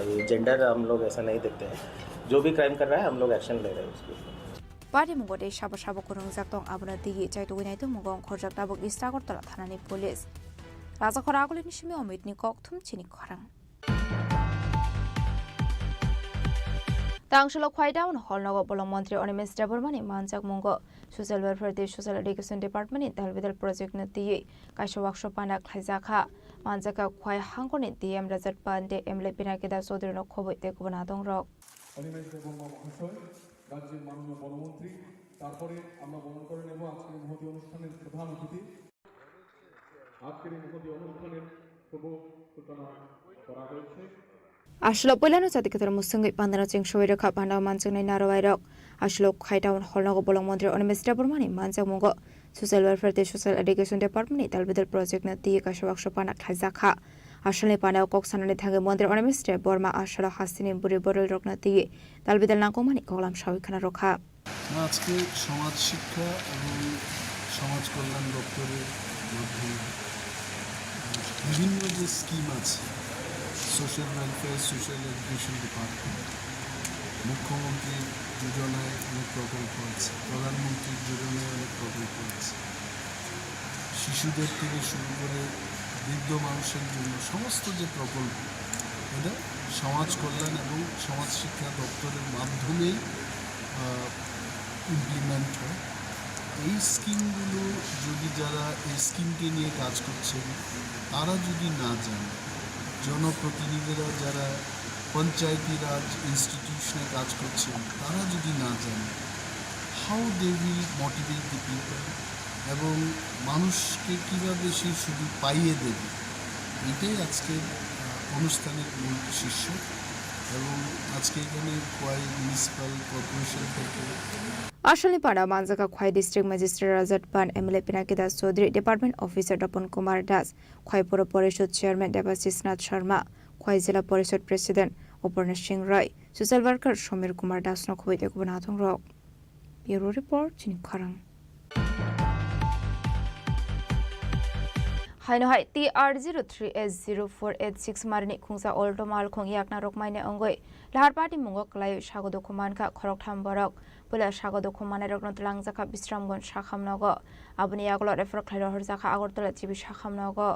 ये जेंडर हम लोग ऐसा नहीं देखते हैं। जो भी क्राइम कर रहा है, हम लोग एक्शन ले रहे हैं उसके ऊपर। Patimung tei sabo sabo kwrwngjak tong, abono twiwi chaitugwi naitukmungo ongkhorjak tabuk East Agartala thanani police. Rajakhor Agulini simi Omitni kokthum chini khorang. Tangshilo Khwai Town Hall nogo bolong montri Animesh Debbarmani manjakmungo Social Welfare tei Social Education Department ni dalbidal project no twiwi kaisa workshop pana khlaijakha. Manjakha Khwai hangkorni D M Rajat Pandey, M L A Pinaki Das Chaudhary no khobwi tei kubun adongrok. Animesh Debbarma মহাশয়, রাজ্যের মাননীয় বনমন্ত্রী, তারপরে আমরা বরণ করে নেব আজকের এই মহতী অনুষ্ঠানের প্রধান অতিথি। আজকের এই মহতী অনুষ্ঠানের শুভ সূচনা করা হয়েছে। Aswlok puilano chati kwthar mwswngwi pandano cheng soi rwkha, pandao manjaknai narwai rok. Aswlok Khwai Town Hall nogo bolong montri Animesh Debbarmani manjakmungo Social Welfare tei Social Education Department ni dalbidal project no twiwi kaisa workshop pana khlaijakha. Aswlni panao kok sanani thangwi montri Animesh Debbarma aswlo hasteni bwrwi bwrwirokno twiwi dalbidal nangkukmani koklam sawi khna rwkha. আজকে সমাজ শিক্ষা এবং সমাজ কল্যাণ দপ্তরের মাধ্যমে বিভিন্ন যে স্কিম আছে, social welfare, social education department, মুখ্যমন্ত্রী যোজনায় অনেক প্রকল্প আছে, প্রধানমন্ত্রী যোজনায় অনেক প্রকল্প আছে, শিশুদের থেকে শুরু করে বৃদ্ধ মানুষের জন্য সমস্ত যে প্রকল্প, এটা সমাজ কল্যাণ এবং সমাজ শিক্ষা দপ্তরের মাধ্যমেই ইমপ্লিমেন্ট হয়। এই স্কিমগুলো যদি যারা এই স্কিমকে নিয়ে কাজ করছেন, তারা যদি না জানেন, জনপ্রতিনিধিরা যারা পঞ্চায়েতি রাজ ইনস্টিটিউশনে কাজ করছেন, তারা যদি না জানেন, how they will motivate the people এবং মানুষকে কীভাবে সেই সুযোগ পাইয়ে দেবে, এটাই আজকের আহ, অনুষ্ঠানের মূল শীর্ষক। এবং আজকে এখানে খোয়াই মিউনিসিপ্যাল কর্পোরেশন থেকে Aswlni panao manjakha Khwai District Magistrate Rajat Pan, M L A Pinaki Das Chaudhary, Department Officer Dopon Kumar Das, Khwai Puro Porishod Chairman Debashish Nath Sharma, Khwai Jila Porishod President Uparna Singh Roy, Social Worker Somir Kumar Das no khobwi tei kubun adongrok. Bureau Report, chini khorang. Haino hai T R zero three H zero four eight six marini khungsa Alto malkhung yakna rokmaini wngwi lahar patimungo kwlaiwi sago dukhu mankha khoroktham borok. Puila sago dukhu mannairokno twlangjakha Bisramganj sakham nogo. Aboni yagulo refer khlai rohorjakha Agartala G B sakham nogo.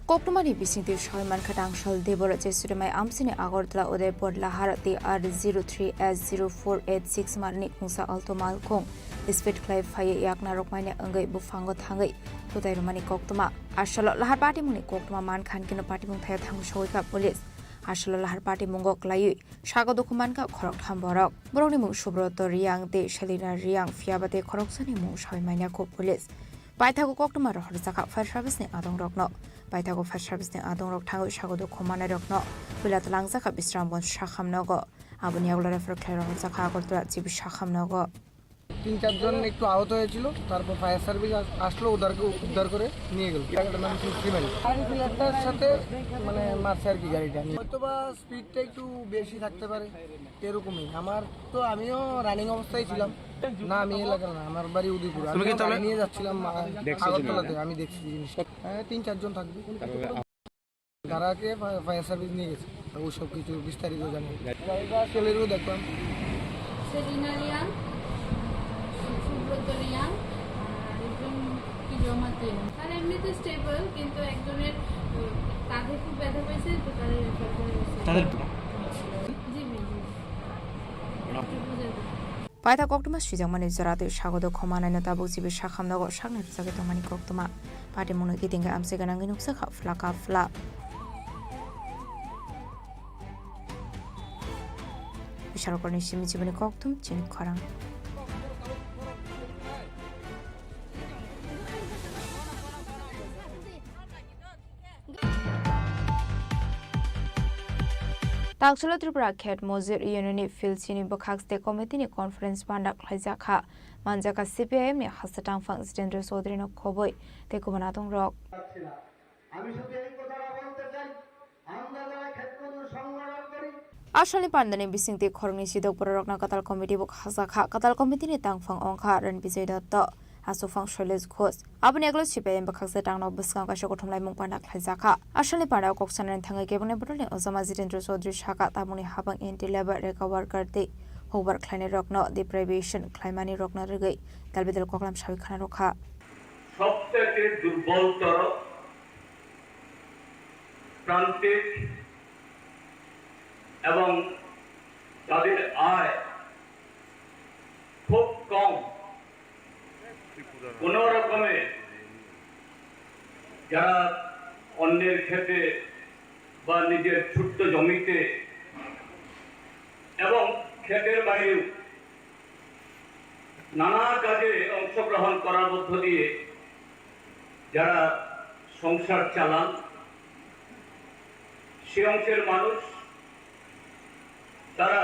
Koktwmani bisingtwi sawi mankha Tangsol Debbarma Jeswrimai amchini Agartala Udaipur lahar T R zero three H zero four eight six marni khungsa Alto malkhung speed khlai phaiwi yakna rokmaini wngwi buphango thangwi twtai rwmani koktwma. Aswlo lahar patimungni koktwma mankha hinkhe no patimung thaio thangwi sogwikha police. Aswlo lahar patimungo kwlaiwi sago dukhu mankha khoroktham borok. Borokni mung Subroto Riyang tei Selina Riyang, phiyaba tei khoroksani mung sawi manya kho police. Paithago koktwma rohorjakha fire service ni adongrokno. Paithago fire service ni adongrok thangwi sago dukhu mannairokno puila twlangjakha Bisramganj sakham nogo. Aboni yagulo refer khlai rohorjakha Agartala G B sakham nogo. তিন চারজন একটু আহত হয়েছিল, তারপর fire service আস-, আসলো, ওদেরকে উদ্ধার করে নিয়ে গেল। একটা নাম ছিল ফিমেল। ফায়ার ফিলারটার সাথে মানে মারছে আর কি গাড়িটা। হয়তো বা স্পিডটা একটু বেশি থাকতে পারে, এরকমই। আমার তো, আমিও রানিং অবস্থায় ছিলাম। না, আমি এলাকার না, আমার বাড়ি উদয়পুর। আমি তুমি কি গাড়ি তাহলে নিয়ে যাচ্ছিলাম, আহ, দেখছো তুমি? আগরতলাতে। আমি দেখছি জিনিসটা। হ্যাঁ, তিন চারজন থাকবে। তারপরে তারাকে ফা-, ফায়ার সার্ভিস নিয়ে গেছে। তো ওই সব কিছু বিস্তারিত জানি। গাড়িটা সেলেরিও দেখলাম। সেলিনা রিয়াং, সুব্রত রিয়াং, আর একজন কি জমাতে। স্যার এমনিতে স্টেবল, কিন্তু একজনের, উম, কাঁধে খুব ব্যথা পাইছে, তো তাদের রেফার করে গেছে। তাদের জি, জি, জি। Paitha koktwma swijak mani jora tei sago dukhu mannaino tabuk G B sakham nogo sakni rwjagwi tongmani koktwma. Patimungno kitingwi amchai gwnangwi nukjakha phlaka phla. Bisalokorni simi jiboni koktwma chini khorang. Tangsulo Tripura Khet Mojir Union ni Philchini bwkhak state committee ni conference panda khlaijakha. Manjakha C P I M ni hasta tangphang Jitendra Chaudhary no khobwi tei kubun adongrok. আমি শুধু এই কথাটা বলতে চাই, আমরা যারা ক্ষেত্রমজুর সংগঠন করি, Asalni pandani bisingtwi khoroknwi sidok bororokno kwtal committee bo khajak kha. Kwtal committee ni tangphang wngkha Ran Bijay Dotto, aswkphang Shailesh Ghosh. Aboni yagulo C P I M bwkhaksa tangno bwskango kaisa kuthumlaimung panda khlaijakha. Asalni pandao kok sanani thangwi kebengni bodolni ojama Jitendra Chaudhary sakha, tabukni habang anti labour, rega worker tei hukbar khlainairokno deprivation khlaimanirokno rwgwi dalbidal koklam sawi khna rwkha. সবথেকে দুর্বলতর প্রান্তিক এবং যাদের আয় খুব কম, কোনো রকমে যারা অন্যের ক্ষেতে বা নিজের ছোট্ট জমিতে এবং ক্ষেতের বাইরেও নানা কাজে অংশগ্রহণ করার মধ্য দিয়ে যারা সংসার চালান, সে অংশের মানুষ তারা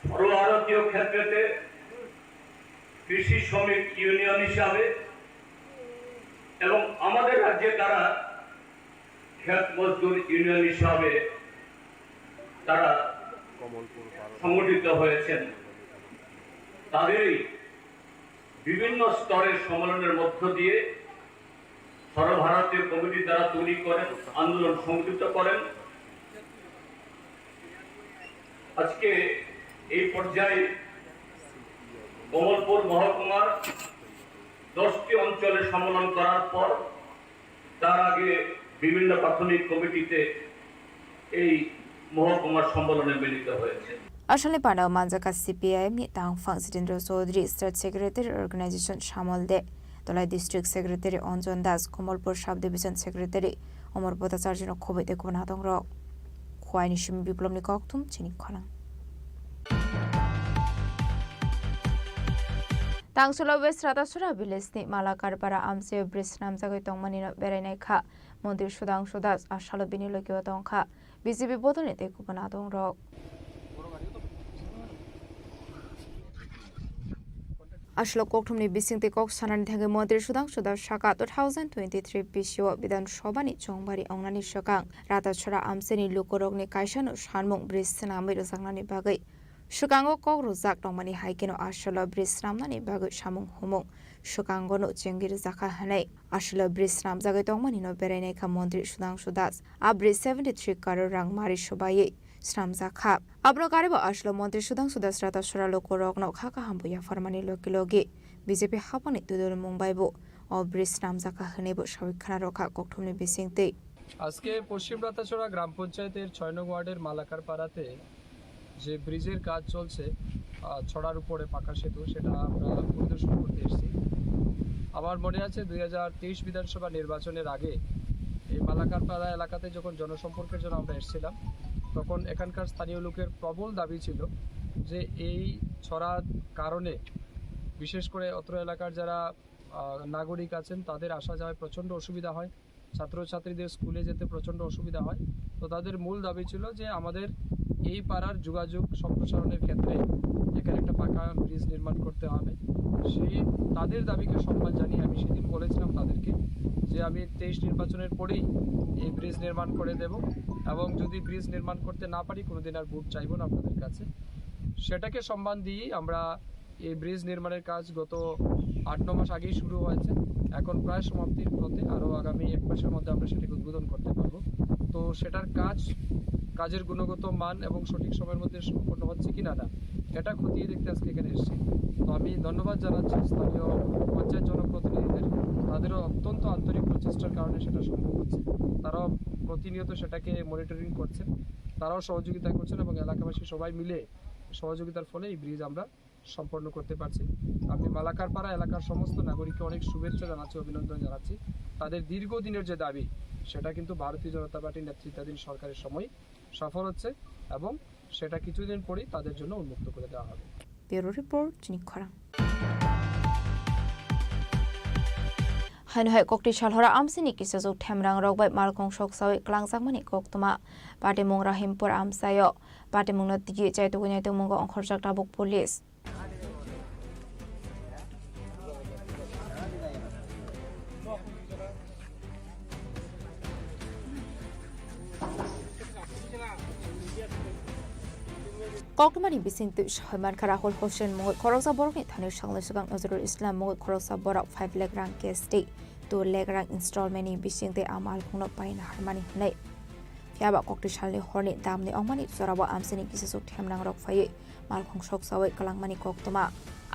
সর্বভারতীয় ক্ষেত্রেতে কৃষি শ্রমিক ইউনিয়ন হিসাবে এবং আমাদের রাজ্যে তারা ক্ষেত মজদুর ইউনিয়ন হিসাবে তারা সংগঠিত হয়েছেন। তাদেরই বিভিন্ন স্তরের সম্মেলনের মধ্য দিয়ে সর্বভারতীয় কমিটি তারা তৈরি করেন, আন্দোলন সংগঠিত করেন। আজকে এই পর্যায়ে কমলপুর মহকুমার দশটি অঞ্চলে সম্মেলন করার পর তার আগে বিভিন্ন প্রাথমিক কমিটিতে এই মহকুমার সম্মেলনে মিলিত হয়েছে। Asalni pandao manjakha C P I M ni tangphang Jitendra Chaudhary, State Secretary Organization Samol De, Tolai District Secretary Anjan Das, Kamalpur Sub Division Secretary Amar Bhattacharya no khobwi tei kubun adongrok. Khowai ni simi Biplobni koktwma chini khorang. Tangsulo West Ratasora village ni Malakarpara amchaio bridge swnamjagwi tongmani no berainai kha. Montri Sudhangshu Das asalo bini logio tongkha. B J P bodolni tei kubun adongrok. Asalo kokthumni bisingtwi kok sanani thangwi Montri Sudhangshu Das sakha, two thousand twenty-three bisio Bidhan Sabhani chongbari wngnani swkang Ratasora amchaini lukurokni kaisano sanmung bridge swnamwi rwjaknani bagwi swkango kok rwjak tongmani hai kheno asalo bridge swnamnani bagwi samung humung swkangono chengwi rwjakha hwnwi asalo bridge swnamjagwi tongmani no berainai kha Montri Sudhangshu Das. A bridge seventy three crore rang mari swbaiwi swnamjak kha. Abono karwibo asalo Montri Sudhangshu Das Ratasora lukurokno kha kaham bo yapharmani logi logi B J P haphangni twidulmung bai bo o bridge swnamjak kha hwnwi bo sawi khna rwkha kokthumni bisingtwi. আজকে পশ্চিম রাতাছড়া গ্রাম পঞ্চায়েতের ছয় নং ওয়ার্ডের মালাকার পাড়াতে যে ব্রিজের কাজ চলছে, আহ, ছড়ার উপরে পাকা সেতু, সেটা আমরা পরিদর্শন করতে এসেছি। আমার মনে আছে দুই হাজার তেইশ বিধানসভা নির্বাচনের আগে এই মালাকার পাড়া এলাকাতে যখন জনসম্পর্কের জন্য আমরা এসেছিলাম, তখন এখানকার স্থানীয় লোকের প্রবল দাবি ছিল যে এই ছড়ার কারণে বিশেষ করে অত্র এলাকার যারা আহ, নাগরিক আছেন, তাদের আসা যাওয়ায় প্রচণ্ড অসুবিধা হয়, ছাত্রছাত্রীদের স্কুলে যেতে প্রচণ্ড অসুবিধা হয়। তো তাদের মূল দাবি ছিল যে আমাদের এই পাড়ার যোগাযোগ সম্প্রসারণের ক্ষেত্রে এখানে একটা পাকা ব্রিজ নির্মাণ করতে হবে। সেই তাদের দাবিকে সম্মান জানিয়ে আমি সেদিন বলেছিলাম তাদেরকে যে আমি তেইশ নির্বাচনের পরেই এই ব্রিজ নির্মাণ করে দেব, এবং যদি ব্রিজ নির্মাণ করতে না পারি, কোনোদিন আর ভোট চাইবো না আপনাদের কাছে। সেটাকে সম্মান দিয়েই আমরা এই ব্রিজ নির্মাণের কাজ গত আট ন মাস আগেই শুরু হয়েছে, এখন প্রায় সমাপ্তির পথে। আরও আগামী এক মাসের মধ্যে আমরা সেটাকে উদ্বোধন করতে পারবো। তো সেটার কাজ, কাজের গুণগত মান এবং সঠিক সময়ের মধ্যে সম্পন্ন হচ্ছে কিনা না, এটা খতিয়ে দেখতে আজকে এখানে এসেছি। তো আমি ধন্যবাদ জানাচ্ছি স্থানীয় পঞ্চায়েত জনপ্রতিনিধিদের, তাদেরও অত্যন্ত আন্তরিক প্রচেষ্টার কারণে সেটা সম্ভব হচ্ছে। তারাও প্রতিনিয়ত সেটাকে মনিটরিং করছেন, তারাও সহযোগিতা করছেন এবং এলাকাবাসী সবাই মিলে সহযোগিতার ফলে এই ব্রিজ আমরা সম্পন্ন করতে পারছি। আমি মালাকারপাড়া এলাকার সমস্ত নাগরিককে অনেক শুভেচ্ছা জানাচ্ছি, অভিনন্দন জানাচ্ছি। তাদের দীর্ঘদিনের যে দাবি, সেটা কিন্তু ভারতীয় জনতা পার্টির নেতৃত্বাধীন সরকারের সময় সফল হচ্ছে এবং সেটা কিছুদিন পরেই তাদের জন্য উন্মুক্ত করে দেওয়া হবে। Bureau Report, Chini Khorang. Haino hai kokti salhora amsini kisajwk themrang rok bai malkhung soksawi klangjakmani koktwma. Patimung Rahimpur amchaio. Patimungno tigi chai tugui nai tongmungo ongkhorjak tabuk police. Koktwmani bising twi soi mankha Rahul Hossain mungwi khoroksa borokni thani salnwi swkang Nazrul Islam mungwi khoroksa borok five lakh rang cash tei two lakh rang installment ni bising tei a malkhungno paina harmani hwnwi. Phiya ba kokti salni horni damni ongmani jorao amchaini kisajwk themrang rok phaiwi malkhung soksawi kwlangmani koktwma.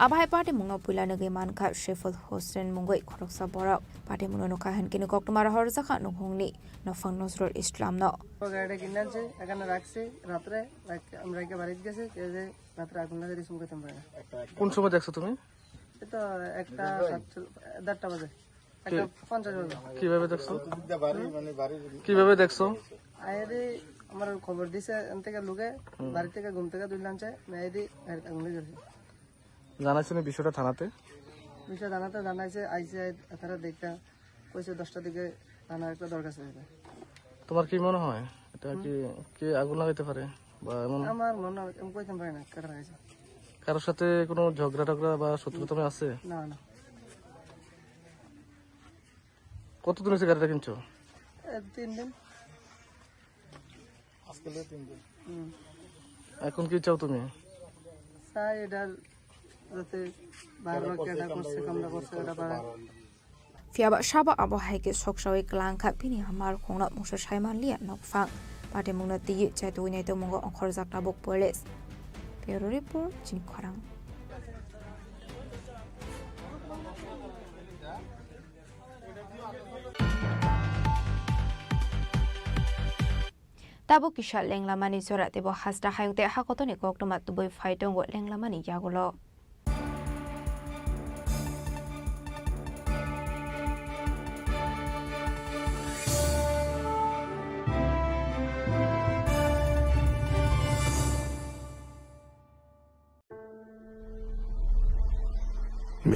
Abo hai patimungno puila nugwi mankha Saiful Hossain mungwi khoroksa borok. Patimungno nukha hinkhe koktwma rohorjakha nukhungni nophang Nazrul Islamno. গাড়িটা কিনে আনছে, এখানে রাখছে রাত্রে, রাখ-, আমি রেখে বাড়িতে গেছি, এই যে রাত্রে আগুন লাগাই দিয়েছে, মুখে তেমন পারে না। কোন সময় দেখছো তুমি? এই তো একটা সাতচল্লিশ, দেড়টা বাজে, একটা কি-, পঞ্চাশ বাজে। কিভাবে দেখছো? কিভাবে দেখছো? আয়াদি আমার খবর দিছে, এন থেকে লোকে হুম। বাড়ি থেকে ঘুম থেকে তুলে আনছে, আয়াদি আগুন লেগে গেছে। জানাইছো নি বিষয়টা থানাতে? বিষয় জানাতে জানাইছে, আইছে, তারা দেখতে কইছে দশটার দিকে থানার একটা দরখাস্ত হয়েছে। তোমার কি মনে হয় এটা কি, হুম। কে আগুন লাগাইতে পারে বা এমন? আমার মনে হয়, আমি কইতাম পারি না, কাটা লাগাইছে। কারোর সাথে কোনো ঝগড়া টগড়া বা শত্রুতা আছে? না, না। কতদিন হয়েছে গাড়িটা কিনছো? এ, তিন দিন। আজকে হলো তিন দিন। হুম। এখন কি চাও তুমি? চাই এটা যাতে বারবার কেডা করছে, কামটা করছে, এটা বারবার। Phiya ba sabo abo hai khe soksawi kwlangkha bini malkhungno mungsa saimanliya nokphang. Patimungno twiwi chai tugui nai tongmungo ongkhorjak tabuk police. Bureau Report, Chini Khorang. Tabuk kisa lenglamani jora teibo hasta hayung tei hakotorni koktwma tubui phai tongo lenglamani yagulo.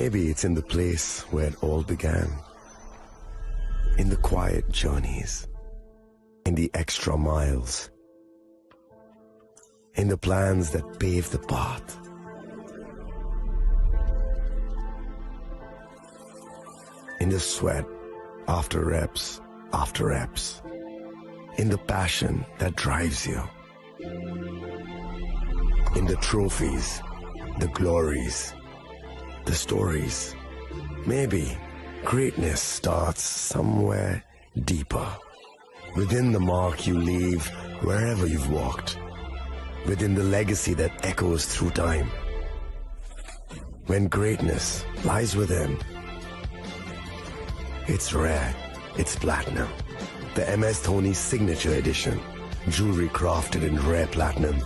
Maybe it's in the place where it all began. In the quiet journeys, in the extra miles, in the plans that pave the path, in the sweat after reps after reps, in the passion that drives you. In the trophies, the glories, the stories. Maybe greatness starts somewhere deeper. Within the mark you leave wherever you've walked. Within the legacy that echoes through time. When greatness lies within, it's rare, it's platinum. The M S Dhoni Signature Edition. Jewelry crafted in rare platinum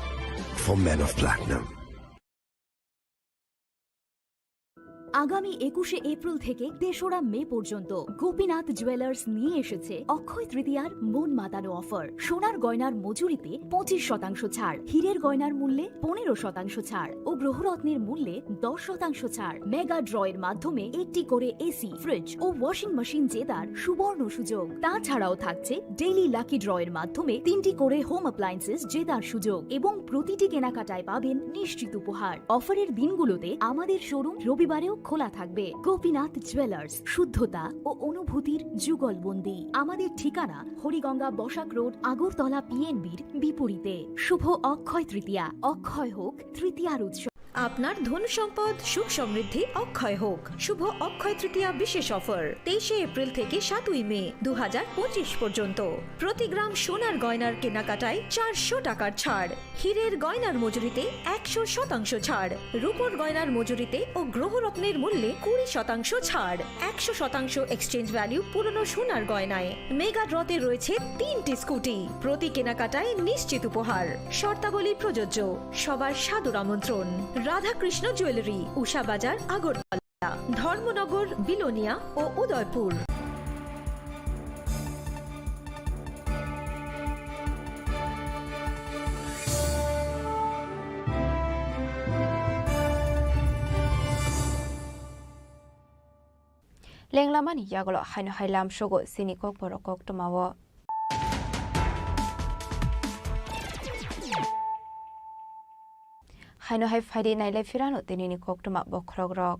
for men of platinum. আগামী একুশে এপ্রিল থেকে তেসরা মে পর্যন্ত গোপীনাথ জুয়েলার্স নিয়ে এসেছে অক্ষয় তৃতীয়ার মন মাতানো অফার। সোনার গয়নার মজুরিতে পঁচিশ শতাংশ ছাড়, হীরের গয়নার মূল্যে পনেরো শতাংশ ছাড় ও গ্রহরত্নের মূল্যে দশ শতাংশ ছাড়। মেগা ড্র এর মাধ্যমে একটি করে এসি, ফ্রিজ ও ওয়াশিং মেশিন জেতার সুবর্ণ সুযোগ। তাছাড়াও থাকছে ডেইলি লাকি ড্র এর মাধ্যমে তিনটি করে হোম অ্যাপ্লায়েন্সেস জেতার সুযোগ এবং প্রতিটি কেনাকাটায় পাবেন নিশ্চিত উপহার। অফারের দিনগুলোতে আমাদের শোরুম রবিবারেও খোলা থাকবে। গোপীনাথ জুয়েলার্স, শুদ্ধতা ও অনুভূতির যুগলবন্দি। আমাদের ঠিকানা হরিগঙ্গা বসাক রোড, আগরতলা পিএনবির বিপরীতে। শুভ অক্ষয় তৃতীয়া, অক্ষয় হোক তৃতীয়ার উৎসব। আপনার ধন সম্পদ সুখ সমৃদ্ধি অক্ষয় হোক। শুভ অক্ষয় তৃতীয়া বিশেষ অফার, তেইশে এপ্রিল থেকে সাতই মে দু হাজার পঁচিশ পর্যন্ত। প্রতি গ্রাম সোনার গয়নার কেনাকাটায় চারশো টাকার ছাড়, হীরের গয়নার মজুরিতে একশো শতাংশ ছাড়, রূপোর গয়নার মজুরিতে ও গ্রহরত্নের মূল্যে কুড়ি শতাংশ ছাড়, একশো শতাংশ এক্সচেঞ্জ ভ্যালু পুরনো সোনার গয়নায়। মেগা ড্রতে রয়েছে তিনটি স্কুটি, প্রতি কেনাকাটায় নিশ্চিত উপহার। শর্তাবলী প্রযোজ্য। সবার সাদর আমন্ত্রণ। রাধাকৃষ্ণ জুয়েলারি, উষা বাজার, আগরতলা, ধর্মনগর, বিলোনিয়া ও Udaipur. Lenglamani yagulo haino hai lamsogo chini kokborok koktwmao. Haino hai phaidi nailai phirano tinini koktwma bokhorokrok.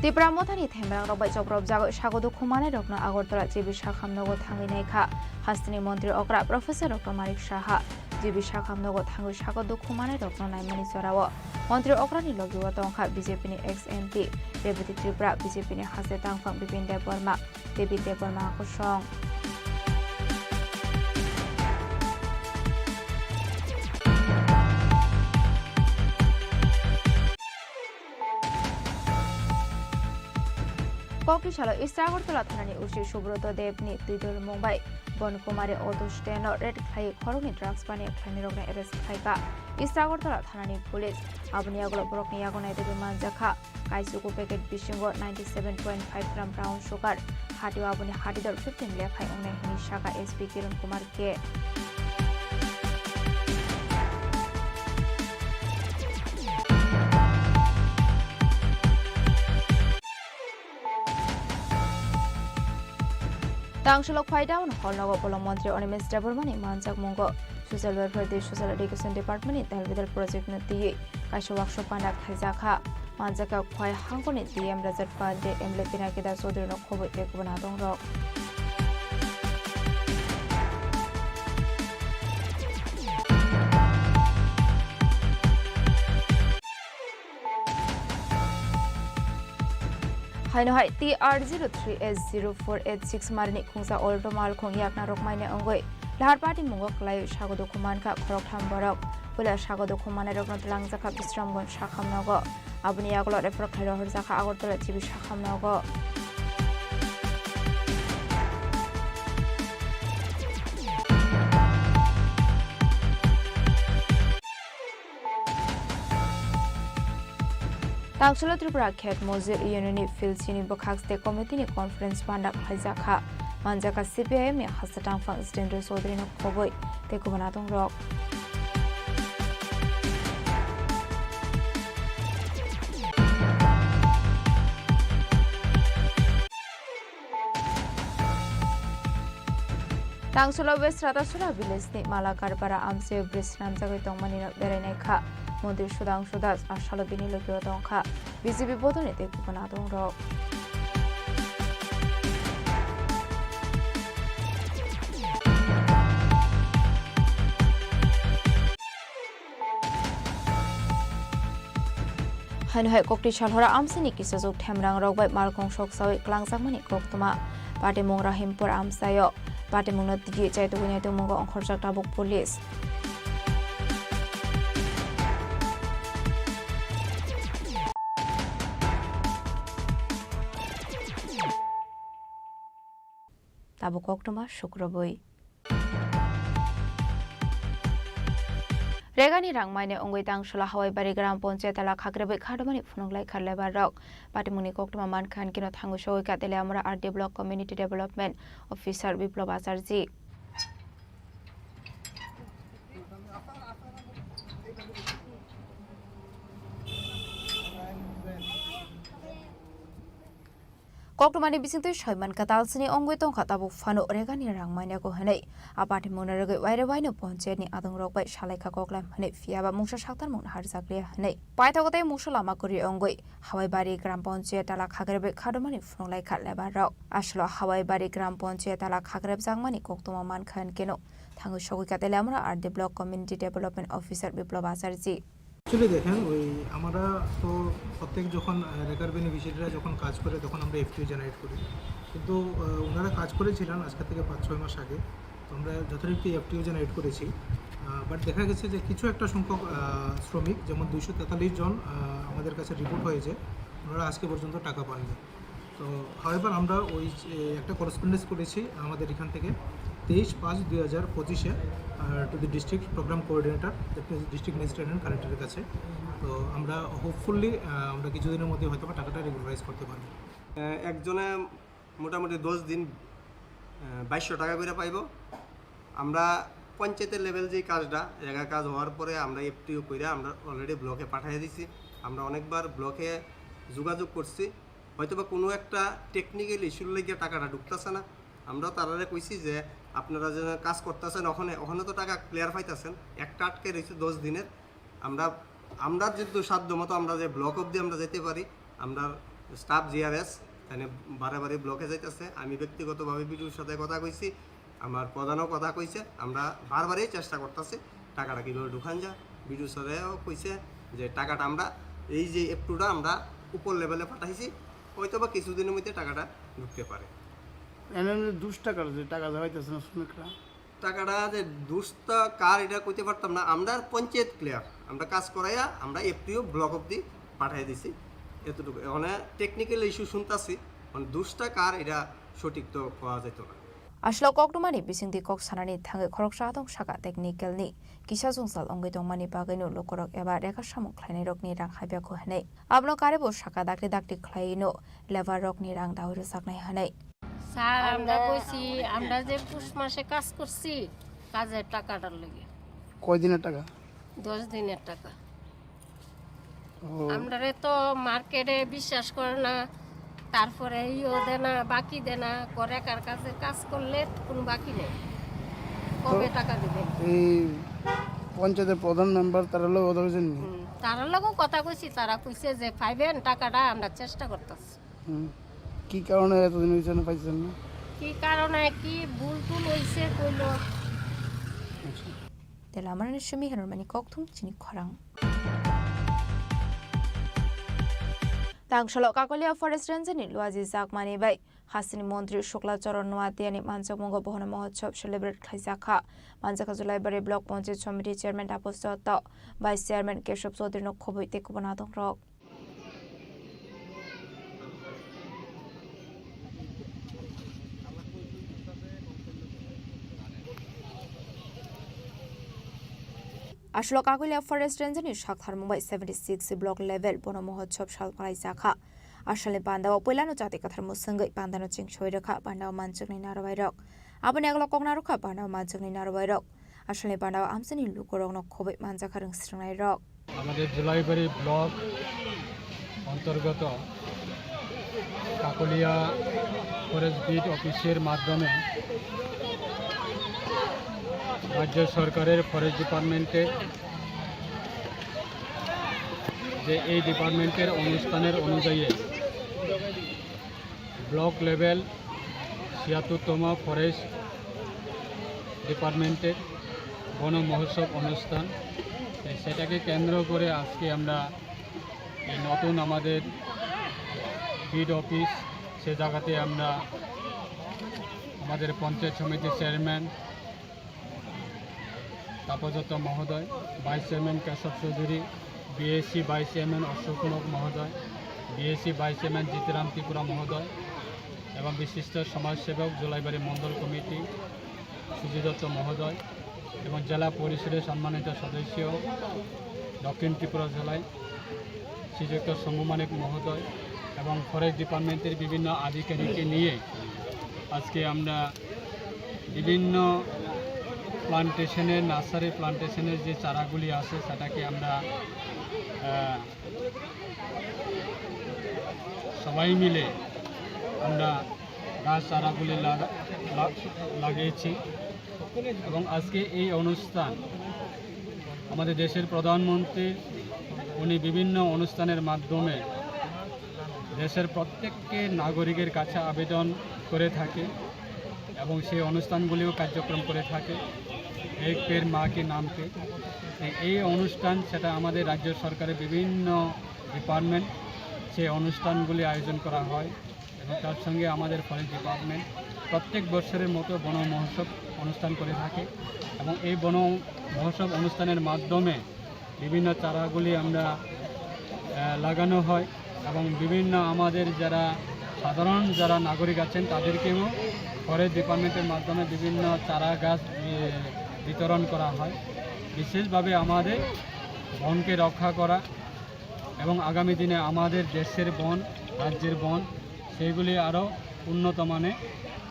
Tipra Mothani themrangrok bai chopropjagwi sago dukhu manai rokno Agartala G B Sakham nogo thangwi naikha hasteni montri okra Professor Doctor Manik Saha. G B Sakham nogo thangwi sago dukhu manai rokno naimani jorao montri okrani logio tongkha B J P ni ex M P Rebati Tripura, B J P ni haste tangphang Bipin Debbarma, David Debbarma kosong. Kokri salo East Agartala thanani O C Subroto Deb ni twidulmung bai Bon Kumari auto stand no raid khlai khoroknwi drugs baniya khlainai rokno arrest khlaikha East Agartala thanani police. Aboni yagulo borokni yago naitugwi manjakha. Kaisugo packet bisingo ninety seven point five gram brown sugar, hatio aboni hatidor fifteen lekhai wngnai hwnwi sakha S P Kiran Kumar K. Tangshulok phai down hall nogo bolong montri Animesh Debbarma ni manjakmungo Social Welfare tei Social Education Department ni tal bidal project no twiwi kaisa workshop panda khaijakha. Manjakha Khwai hangkoni D M Rajat Pandey, M L A Pinaki Das Chaudhary no khobwi tei kubun adongrok. Haino hai T R zero three H zero four eight six marini khungsa Alto malkhung yakna rokmaina wngwi Lahar Party mungo kwlaiwi sago dukhu mankha khoroktham borok. Puila sago dukhu manai rokno twlangjakha Bisramganj sakham nogo. Aboni yagulo refer khlai rohorjakha Agartala G B sakham nogo. Tangsholo Tripura Khet Mojir Union ni field chini bwkhak state committee ni conference panda khlaijakha. Manjakha C P I M ni hasta tangphang Jitendra Chaudhary no khobwi tei kubun adongrok. Tangsholo West Ratasora village ni Malakarpara amchaio bridge swnamjagwi tongmani no berai naikha. Montri Sudhangshu Das a salo bini logio tongkha B J P bodolni tei kubun adongrok. Haino hai kokti salhora amchaini kisajwk themrangrok bai malkhung soksawi kwlangjakmani koktwma. Patimung Rahimpur amchaio patimungno tigi chaitugwi naitugmungo ongkhorjak tabuk police. Tabuk koktwma sukrubwi. Regani rang maine wngwi Tangsolo Hawaibari Gram Panchayat elaka khakribwi khadumani phunuk laikha labour rok. Patimungni koktwma mankha hinkhe no thangwi sogwi ka Teliamura R D Block Community Development Officer Biplab Acharji. Koktwmani bisingtwi soi mankha, talsini wngwi tongkha tabuk phano regani rang mainago hwnwi. A patimungno rwgwi waire waino panchayatni adongrok bai salaikha koklaim hwnwi, phiyaba mungsa saktarmung harjakliya hwnwi. Paithago tei mungsa lama kwrwi wngwi Hawaibari Gram Panchayat elaka khakribwi khadumani phunuk laikha labour rok. Asolo Hawaibari Gram Panchayat elaka khakribjakmani koktwma mankha hinkhe no thangwi sogwi ka Teliamura R D Block Community Development Officer Biplab Acharji. Actually দেখেন, ওই আমরা তো প্রত্যেক যখন রেকার বেনিফিশিয়ারিরা যখন কাজ করে, তখন আমরা এফটিও জেনারেট করি। কিন্তু আহ, ওনারা কাজ করেছিলেন আজকে থেকে পাঁচ ছয় মাস আগে, তো আমরা যথারীতি এফটিও জেনারেট করেছি। বাট দেখা গেছে যে কিছু একটা সংখ্যক আহ, শ্রমিক, যেমন দুইশো তেতাল্লিশ জন আহ, আমাদের কাছে রিপোর্ট হয়েছে, ওনারা আজকে পর্যন্ত টাকা পাননি। তো হাওয়েভার আমরা ওই যে একটা করেসপন্ডেন্স করেছি আমাদের এখান থেকে তেইশ পাঁচ দুই হাজার পঁচিশে, to the district programme coordinator, district magistrate and কালেক্টরের কাছে। তো আমরা হোপফুলি আমরা কিছুদিনের মধ্যে হয়তো বা টাকাটা রেগুলারাইজ করতে পারবো। আহ, একজনে মোটামুটি দশ দিন, আহ, বাইশশো টাকা করে পাইব। আমরা পঞ্চায়েতের লেভেল যে কাজটা, জায়গা কাজ হওয়ার পরে আমরা এফটিও কইরা আমরা অলরেডি ব্লকে পাঠিয়ে দিছি। আমরা অনেকবার ব্লকে যোগাযোগ করছি, হয়তো বা কোনো একটা টেকনিক্যাল ইস্যুর লাগিয়া টাকাটা ঢুকতেছে না। আমরা তারারে কইছি যে আপনারা যে কাজ করতেছেন ওখানে, ওখানে তো টাকা ক্লিয়ার পাইতেছেন, একটা আটকে রয়েছে দশ দিনের। আমরা, আমরা যেহেতু সাধ্য মতো আমরা যে ব্লক অবধি আমরা যেতে পারি, আমরা স্টাফ জিআরএস তাই বারে বারে ব্লকে যাইতেছে। আমি ব্যক্তিগতভাবে বিডিওর সাথে কথা কইছি, আমার প্রধানও কথা কইছে, আমরা বারবারই চেষ্টা করতেছি টাকাটা কীভাবে ঢুকান যায়। বিডিও স্যারেও কইছে যে টাকাটা আমরা এই যে এফটিওটা আমরা উপর লেভেলে পাঠাইছি, হয়তো বা কিছুদিনের মধ্যে টাকাটা ঢুকতে পারে। এমনি দুশ টাকার যে টাকা দেওয়া হইতেছে না শ্রমিকরা? টাকাটা যে দুশটা কার এটা কইতে পারতাম না, আমরা পঞ্চায়েত ক্লিয়ার, আমরা কাজ করাইয়া আমরা এফটিও ব্লক অবধি পাঠিয়ে দিছি। এতটুকু মানে টেকনিক্যাল ইস্যু শুনতাছি, মানে দুশটা কার এটা সঠিক তো কওয়া যেত না। Asolo koktwmani bisingtwi kok sanani thangwi khoroksa adong saka technical ni kisa jwngjal wngwi tongmani bagwino lukurok eba rega samung khlainairokni rang haibyakho hwnwi. Abono karwibo saka dakti dakti khlaiwino labour rokni rang dawi rwjaknai hwnwi. Sir, আমরা কইছি, আমরা যে পুষ মাসে কাজ করছি, কাজের টাকাটার লাগি। কয় দিনের টাকা? দশ দিনের টাকা। ও। আমরারে তো মার্কেটে বিশ্বাস করে না, তারপরে ইও দেয় না, বাকি দেয় না, করে কার কাছে কাজ করলে কোনো বাকি নেই। কবে তো টাকা দিবে? এই পঞ্চায়েতের প্রধান মেম্বার তারা লোক কথা কইছেন নি? হুম, তারার লগেও কথা কইছি, তারা কইছে যে পাইবেন টাকাটা, আমরা চেষ্টা করতেছি। হুম। কি কারণে এতদিন হয়েছে না পাইছেন না? কি কারণে, কি ভুল টুল হইছে কইলো। আচ্ছা। Tela Amarani simi Hermani kokthum chini khorang. Tangsalo Kakolia Forest Range ni Luaji Jakmani bai Hasini Montri Shukla Charan Noatia ni manjakmungo Bohono Mahotsav celebrate khlaijakha. Manjakha Julaibari Block Panchayat Committee Chairman Tapas Dotto, Vice Chairman Keshav Chaudhary no khobwi tei kubun adongrok. Asolo Kakolia Forest Range ni saktharmung bai seventy six block level Bono Mahotsav sal phalaijakha. Asalni pandao puilano jati kwthar mwswngwi pandano cheng soi rwkha, pandao manjaknai narwai rok. Aboni aglo kok narwkha, pandao manjaknai narwai rok. Asalni pandao amchaini lukurokno khobwi manjakha rwngsrwngnairok. আমাদের জুলাইবাড়ি ব্লক অন্তর্গত Kakatiya forest beat অফিসের মাধ্যমে রাজ্য সরকারের ফরেস্ট ডিপার্টমেন্টে যে এই ডিপার্টমেন্টের অনুষ্ঠানের অনুযায়ী ব্লক লেভেল ছিয়াত্তরতম ফরেস্ট ডিপার্টমেন্টের বন মহোৎসব অনুষ্ঠান। তো সেটাকে কেন্দ্র করে আজকে আমরা এই নতুন আমাদের বিট অফিস, সে জায়গাতে আমরা আমাদের পঞ্চায়েত সমিতির চেয়ারম্যান তাপসদত্ত মহোদয়, vice chairman Keshab Chowdhury, BAC vice chairman Ashok Mog মহোদয়, BAC vice chairman Jitram Tripura মহোদয় এবং বিশিষ্ট সমাজসেবক জুলাইবাড়ি মণ্ডল কমিটি সুজিত দত্ত মহোদয়, এবং জেলা পরিষদের সম্মানিত সদস্য, দক্ষিণ ত্রিপুরা জেলায় শ্রীযুক্ত শম্ভু মানিক মহোদয় এবং ফরেস্ট ডিপার্টমেন্টের বিভিন্ন আধিকারিককে নিয়ে আজকে আমরা বিভিন্ন প্লান্টেশনের, নার্সারি প্লান্টেশনের যে চারাগুলি আছে, সেটাকে আমরা, আহ, সবাই মিলে আমরা গাছ চারাগুলি লাগা-, লা-, লাগিয়েছি। এবং আজকে এই অনুষ্ঠান আমাদের দেশের প্রধানমন্ত্রী, উনি বিভিন্ন অনুষ্ঠানের মাধ্যমে দেশের প্রত্যেককে নাগরিকের কাছে আবেদন করে থাকে এবং সেই অনুষ্ঠানগুলিও কার্যক্রম করে থাকে। এক পেড় মা কি নাম পে, এই অনুষ্ঠান, সেটা আমাদের রাজ্য সরকারের বিভিন্ন ডিপার্টমেন্ট সেই অনুষ্ঠানগুলি আয়োজন করা হয়। এবং তার সঙ্গে আমাদের ফরেস্ট ডিপার্টমেন্ট প্রত্যেক বছরের মতো বন মহোৎসব অনুষ্ঠান করে থাকে। এবং এই বন মহোৎসব অনুষ্ঠানের মাধ্যমে বিভিন্ন চারাগুলি আমরা, আহ, লাগানো হয় এবং বিভিন্ন আমাদের যারা সাধারণ যারা নাগরিক আছেন, তাদেরকেও ফরেস্ট ডিপার্টমেন্টের মাধ্যমে বিভিন্ন চারা গাছ, এ, বিতরণ করা হয়। বিশেষভাবে আমাদের বনকে রক্ষা করা এবং আগামী দিনে আমাদের দেশের বন, রাজ্যের বন, সেইগুলি আরও উন্নত মানে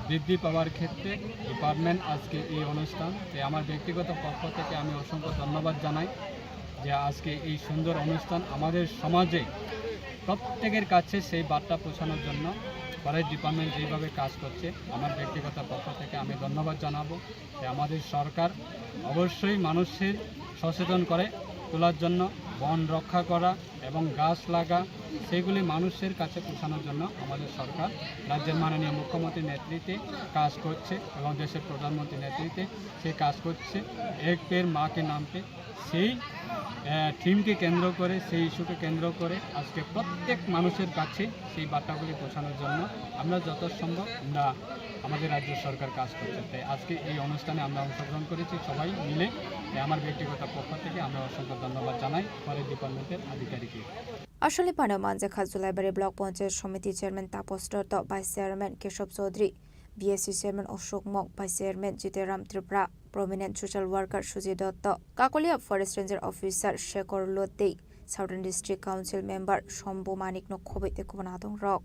বৃদ্ধি পাওয়ার ক্ষেত্রে ডিপার্টমেন্ট আজকে এই অনুষ্ঠান। তাই আমার ব্যক্তিগত পক্ষ থেকে আমি অসংখ্য ধন্যবাদ জানাই যে আজকে এই সুন্দর অনুষ্ঠান আমাদের সমাজে প্রত্যেকের কাছে সেই বার্তা পৌঁছানোর জন্য ফরেস্ট ডিপার্টমেন্ট যেইভাবে কাজ করছে, আমার ব্যক্তিগত পক্ষ থেকে আমি ধন্যবাদ জানাবো। তাই আমাদের সরকার অবশ্যই মানুষের সচেতন করে তোলার জন্য, বন রক্ষা করা এবং গাছ লাগা, সেগুলি মানুষের কাছে পৌঁছানোর জন্য আমাদের সরকার রাজ্যের মাননীয় মুখ্যমন্ত্রীর নেতৃত্বে কাজ করছে এবং দেশের প্রধানমন্ত্রীর নেতৃত্বে সে কাজ করছে। এক পেড় মা কে নাম পে, সেই, আহ, থিমকে কেন্দ্র করে, সেই ইস্যুকে কেন্দ্র করে আজকে প্রত্যেক মানুষের কাছে সেই বার্তাগুলি পৌঁছানোর জন্য আমরা যত সম্ভব আমরা আমাদের রাজ্য সরকার কাজ করছে। তাই আজকে এই অনুষ্ঠানে আমরা অংশগ্রহণ করেছি সবাই মিলে। তাই আমার ব্যক্তিগত পক্ষ থেকে আমরা অসংখ্য ধন্যবাদ জানাই ফরেস্ট ডিপার্টমেন্টের আধিকারিককে। Aswkni pano manjakha Julaibari Block Panchayat Samiti Chairman Tapos Dotto, Vice Chairman Keshob Chaudhary, B S C Chairman Ashok Mok, Vice Chairman Jiteram Tripura, Prominent Social Worker Sujit Dotto, Kakolia Forest Ranger Officer Shekhar Lotei, Southern District Council Member Shambhu Manik no khobwi tei kubun adong rok.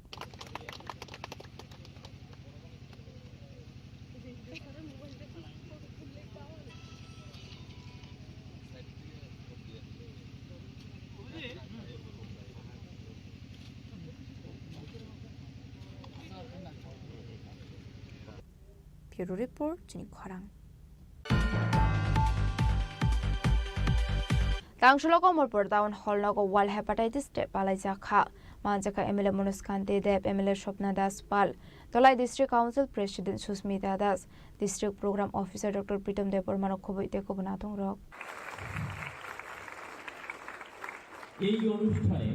Bureau Report, Chini Khorang. Tangsulo Komolpur Town Hall nogo World Hepatitis Day palaijakha. Manjakha M L A Manoj Kanti Deb, M L A Swapna Das Pal, Dholai District Council President Susmita Das, District Program Officer Doctor Pritom Debbarma no khobwi tei kubun adong rok. এই অনুষ্ঠানে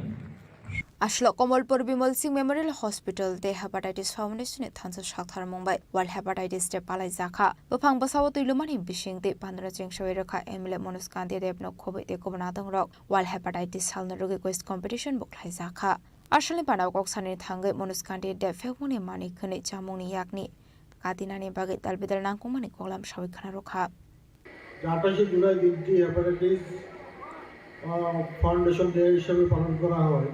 Aswkno Komolpur Bimal Singh Memorial Hospital tei Hepatitis Foundation ni thansa sakthar mung bai World Hepatitis Day palai jakha. Buphang bwsao twi lumani bising tei pandra chengsawi rwkha M L A Manoj Kanti Deb no khobwi tei kubun adong rok. World Hepatitis salni rwgwi quiz competition bo khlai jakha. Aswkni panao kok sanani thangwi Manoj Kanti Deb phekmani manwi khwnwi chamungni yakni katinani bagwi dalbidal nangkukmani koklam sawi khna rwkha. আঠাশে জুলাই দিনটি হেপাটাইটিস, আহ, foundation day হিসেবে পালন করা হয়।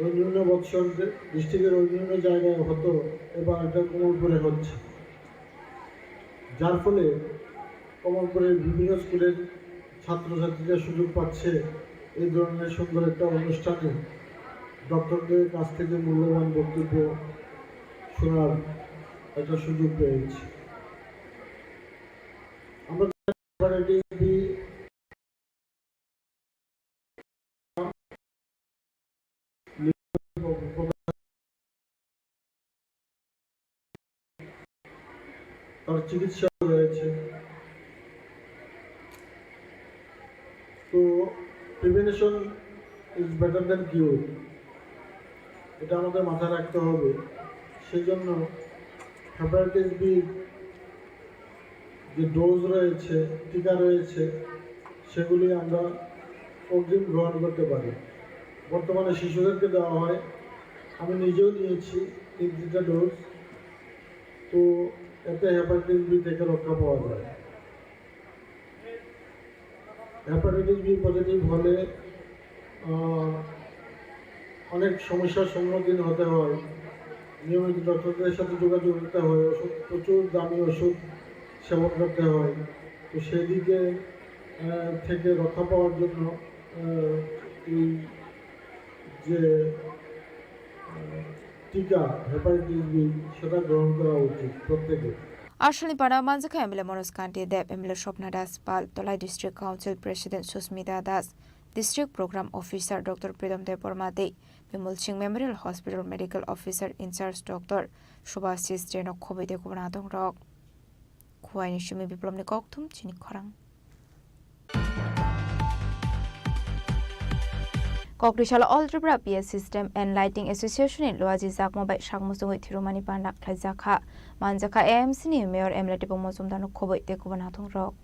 অন্যান্য বৎসর যে ডিস্ট্রিক্টের অন্যান্য জায়গায় হতো, এবার এটা কমলপুরে হচ্ছে, যার ফলে কমলপুরের বিভিন্ন স্কুলের ছাত্রছাত্রীরা সুযোগ পাচ্ছে এই ধরনের সুন্দর একটা অনুষ্ঠানে ডক্টরদের কাছ থেকে মূল্যবান বক্তব্য শোনার একটা সুযোগ পেয়েছি। আমরা তার চিকিৎসা রয়েছে। তো prevention is better than cure, এটা আমাদের মাথায় রাখতে হবে। সেই জন্য হেপাটাইটিস বি যে ডোজ রয়েছে, টিকা রয়েছে, সেগুলি আমরা অগ্রিম গ্রহণ করতে পারি। বর্তমানে শিশুদেরকে দেওয়া হয়, আমি নিজেও নিয়েছি তিন তিনটা ডোজ। তো এতে হেপাটাইটিস বি থেকে রক্ষা পাওয়া যায়। হেপাটাইটিস বি পজিটিভ হলে আহ, অনেক সমস্যার সম্মুখীন হতে হয়। নিয়মিত ডক্টরদের সাথে যোগাযোগ করতে হয়, ওষুধ, প্রচুর দামি ওষুধ সেবন করতে হয়। তো সেদিকে আহ, থেকে রক্ষা পাওয়ার জন্য আহ, এই যে আহ, টিকা হেপাটাইটিস বি, সেটা গ্রহণ করা উচিত প্রত্যেকের। Asolni panda manjakha M L A Manoj Kanti Deb, M L A Swapna Das Pal, Tolai District Council President Susmita Das, District Program Officer Doctor Pritam Debbarma tei Bimol Singh Memorial Hospital Medical Officer in Charge Doctor Subhasis Jain no khobwi tei kubun adongrok. Khuaini simi Biplobni kokthum chini khorang. Kokri salo All Tripura P S System and Lighting Association ni Luaji Jakma bai sak muchungwi thirumani panda khlaijakha. Manjakha A M C ni Mayor M L A Tipung Mojumdar no khobwi tei kubun adongrok.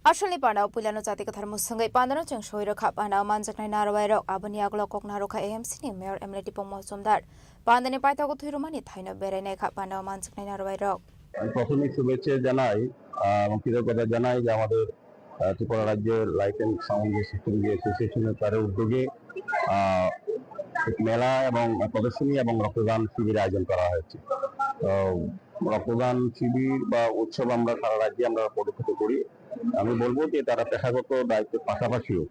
Asolni panda o puilano jati kwthar musungwi pandano chwng soi rwkha. Panda o manjaknai narwai rok, aboni yagulo kok narwkha A M C ni Mayor M L A Tipung Mojumdar. Pandani paithago thwirumani thaino berai naikha panda o manjaknai narwai rok. আমি প্রথমেই শুভেচ্ছা জানাই, আহ, এবং কৃতজ্ঞতা জানাই যে আমাদের, আহ, ত্রিপুরা রাজ্যের লাইট অ্যান্ড সাউন্ড যে সিস্টেম যে অ্যাসোসিয়েশনের তাদের উদ্যোগে, আহ, এক মেলা এবং প্রদর্শনী এবং রক্তদান শিবির আয়োজন করা হয়েছে। তো রক্তদান শিবির বা উৎসব আমরা সারা রাজ্যে আমরা পরিচালিত করি। আমি বলবো যে তারা পেশাগত দায়িত্বের পাশাপাশিও,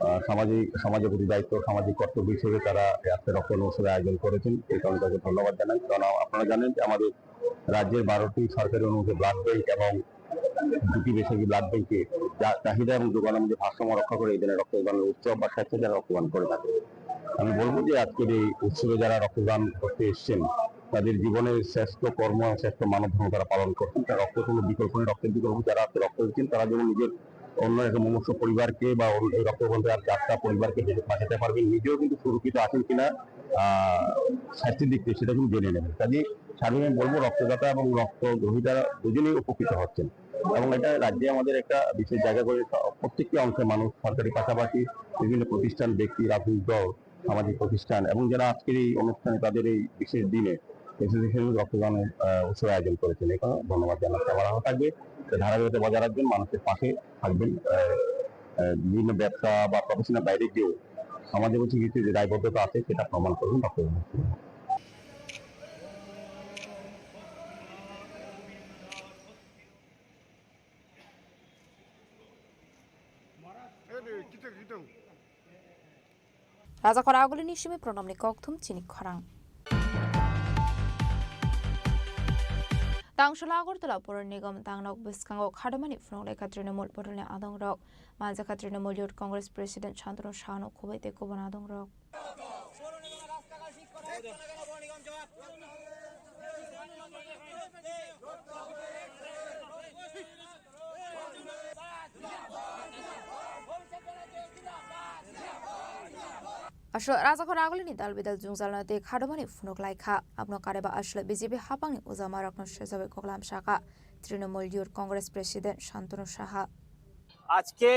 আহ, সামাজিক, সমাজের প্রতি দায়িত্ব, সামাজিক কর্তব্য হিসেবে তারা এই আজকে রক্তদান উৎসবের আয়োজন করেছেন। এই কারণে তাকে ধন্যবাদ জানাই। কারণ আ-, আপনারা জানেন যে আমাদের রাজ্যের বারোটি সরকারি অনুমোদিত ব্লাড ব্যাংক এবং দুটি বেসরকারি ব্লাড ব্যাংকে চা-, চাহিদা এবং যোগানের মধ্যে ভারসাম্য রক্ষা করে এই ধরনের রক্তদান উৎসব বা স্বেচ্ছায় যারা রক্তদান করে থাকে। আমি বলবো যে আজকের এই উৎসবে যারা রক্তদান করতে এসেছেন, তাদের জীবনের শ্রেষ্ঠ কর্ম এবং শ্রেষ্ঠ মানব ধর্ম তারা পালন করছেন। তার রক্ত কোনো বিকল্প নেই, রক্তের বিকল্প যারা আজকে রক্ত দিচ্ছেন, তারা যেমন নিজের অন্য একটা মুমূর্ষু পরিবারকে বা অন্য এই রক্তদান আর চারটা পরিবারকে বেঁচে বাঁচাতে পারবেন, নিজেও কিন্তু সুরক্ষিত আছেন কিনা, আহ, স্বাস্থ্যের দিক থেকে সেটা কিন্তু জেনে নেবেন। কাজেই সার্বিক আমি বলবো রক্তদাতা এবং রক্ত গ্রহীতারা দুজনেই উপকৃত হচ্ছেন এবং এটা রাজ্যে আমাদের একটা বিশেষ জায়গা করে প্রত্যেকটি অংশের মানুষ, সরকারি পাশাপাশি বিভিন্ন প্রতিষ্ঠান, ব্যক্তি, রাজনৈতিক দল, সামাজিক প্রতিষ্ঠান এবং যারা আজকের এই অনুষ্ঠানে তাদের এই বিশেষ দিনে অ্যাসোসিয়েশন রক্তদান, আহ, উৎসব আয়োজন করেছেন। এখানে ধন্যবাদ জানাচ্ছি। আবার আরো থাকবে, তো ধারাবাহিকতা বজায় রাখবেন, মানুষের পাশে থাকবেন। আহ, আহ, বিভিন্ন ব্যবসা বা প্রফেশনের বাইরে গিয়েও সমাজে কিছু কিছু যে দায়বদ্ধতা আছে সেটা প্রমাণ করবেন রক্তদান। Rajakhor agulini simi pronomni kokthum chini khorang. Tangsola Agartala Pur Nigam tangnok bwskango khadomani phunuk lekha Trinamool bodolni adongrok. Manjakha Trinamool Youth Congress President Shantanu Sahano khobwi tei kubun adongrok. Aswk Rajakhor agulini dal bidal jwngjalno tei khadomani phunuk lai kha. Abono kareba aswk B J P hapangni ujamarokno sejawi koklam sakha Trinamool Youth Congress President Shantanu Saha. আজকে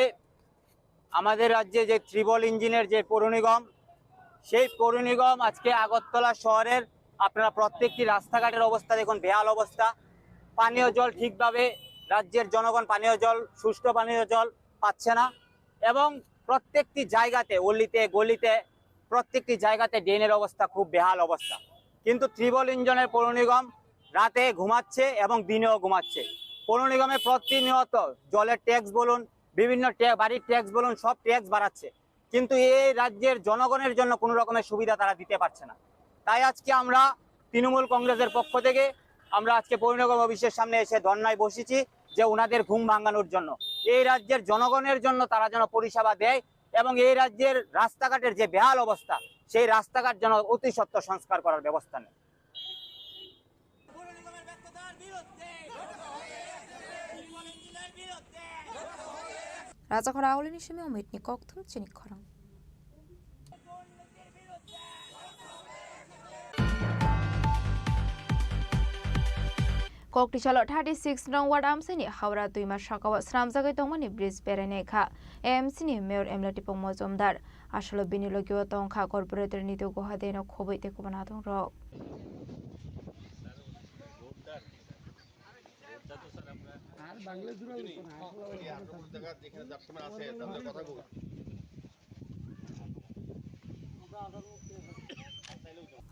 আমাদের রাজ্যে যে ত্রিবল ইঞ্জিনের যে পৌর নিগম, সেই পৌর নিগম আজকে আগরতলা শহরের আপনারা প্রত্যেকটি রাস্তাঘাটের অবস্থা দেখুন, বেহাল অবস্থা। পানীয় জল ঠিকভাবে, রাজ্যের জনগণ পানীয় জল, সুষ্ঠু পানীয় জল পাচ্ছে না এবং প্রত্যেকটি জায়গাতে, অলিতে গলিতে, প্রত্যেকটি জায়গাতে ড্রেনের অবস্থা খুব বেহাল অবস্থা। কিন্তু ত্রিবল ইঞ্জিনের পৌর নিগম রাতে ঘুমাচ্ছে এবং দিনেও ঘুমাচ্ছে। পৌর নিগমে প্রতিনিয়ত জলের ট্যাক্স বলুন, বিভিন্ন ট্যা-, বাড়ির ট্যাক্স বলুন, সব ট্যাক্স বাড়াচ্ছে, কিন্তু এই রাজ্যের জনগণের জন্য কোনো রকমের সুবিধা তারা দিতে পারছে না। তাই আজকে আমরা তৃণমূল কংগ্রেসের পক্ষ থেকে আমরা আজকে পৌর নিগম অফিসের সামনে এসে ধর্নায় বসেছি যে ওনাদের ঘুম ভাঙানোর জন্য, এই রাজ্যের জনগণের জন্য তারা যেন পরিষেবা দেয় এবং এই রাজ্যের রাস্তাঘাটের যে বেহাল অবস্থা, সেই রাস্তাঘাট যেন অতি সত্বর সংস্কার করার ব্যবস্থা নেয়। Rajakhor agulini simi Omitni kokthum chini khorang. Koktisalo thirty six nong ward amsini Howrah Twima sakao swnamjagwi tongmani bridge berainai kha A M C ni Mayor M L A Tipung Mojumdar. Asolo bini logio tongkha corporator Nitu Gohade no khoboi tei kubun adongrok.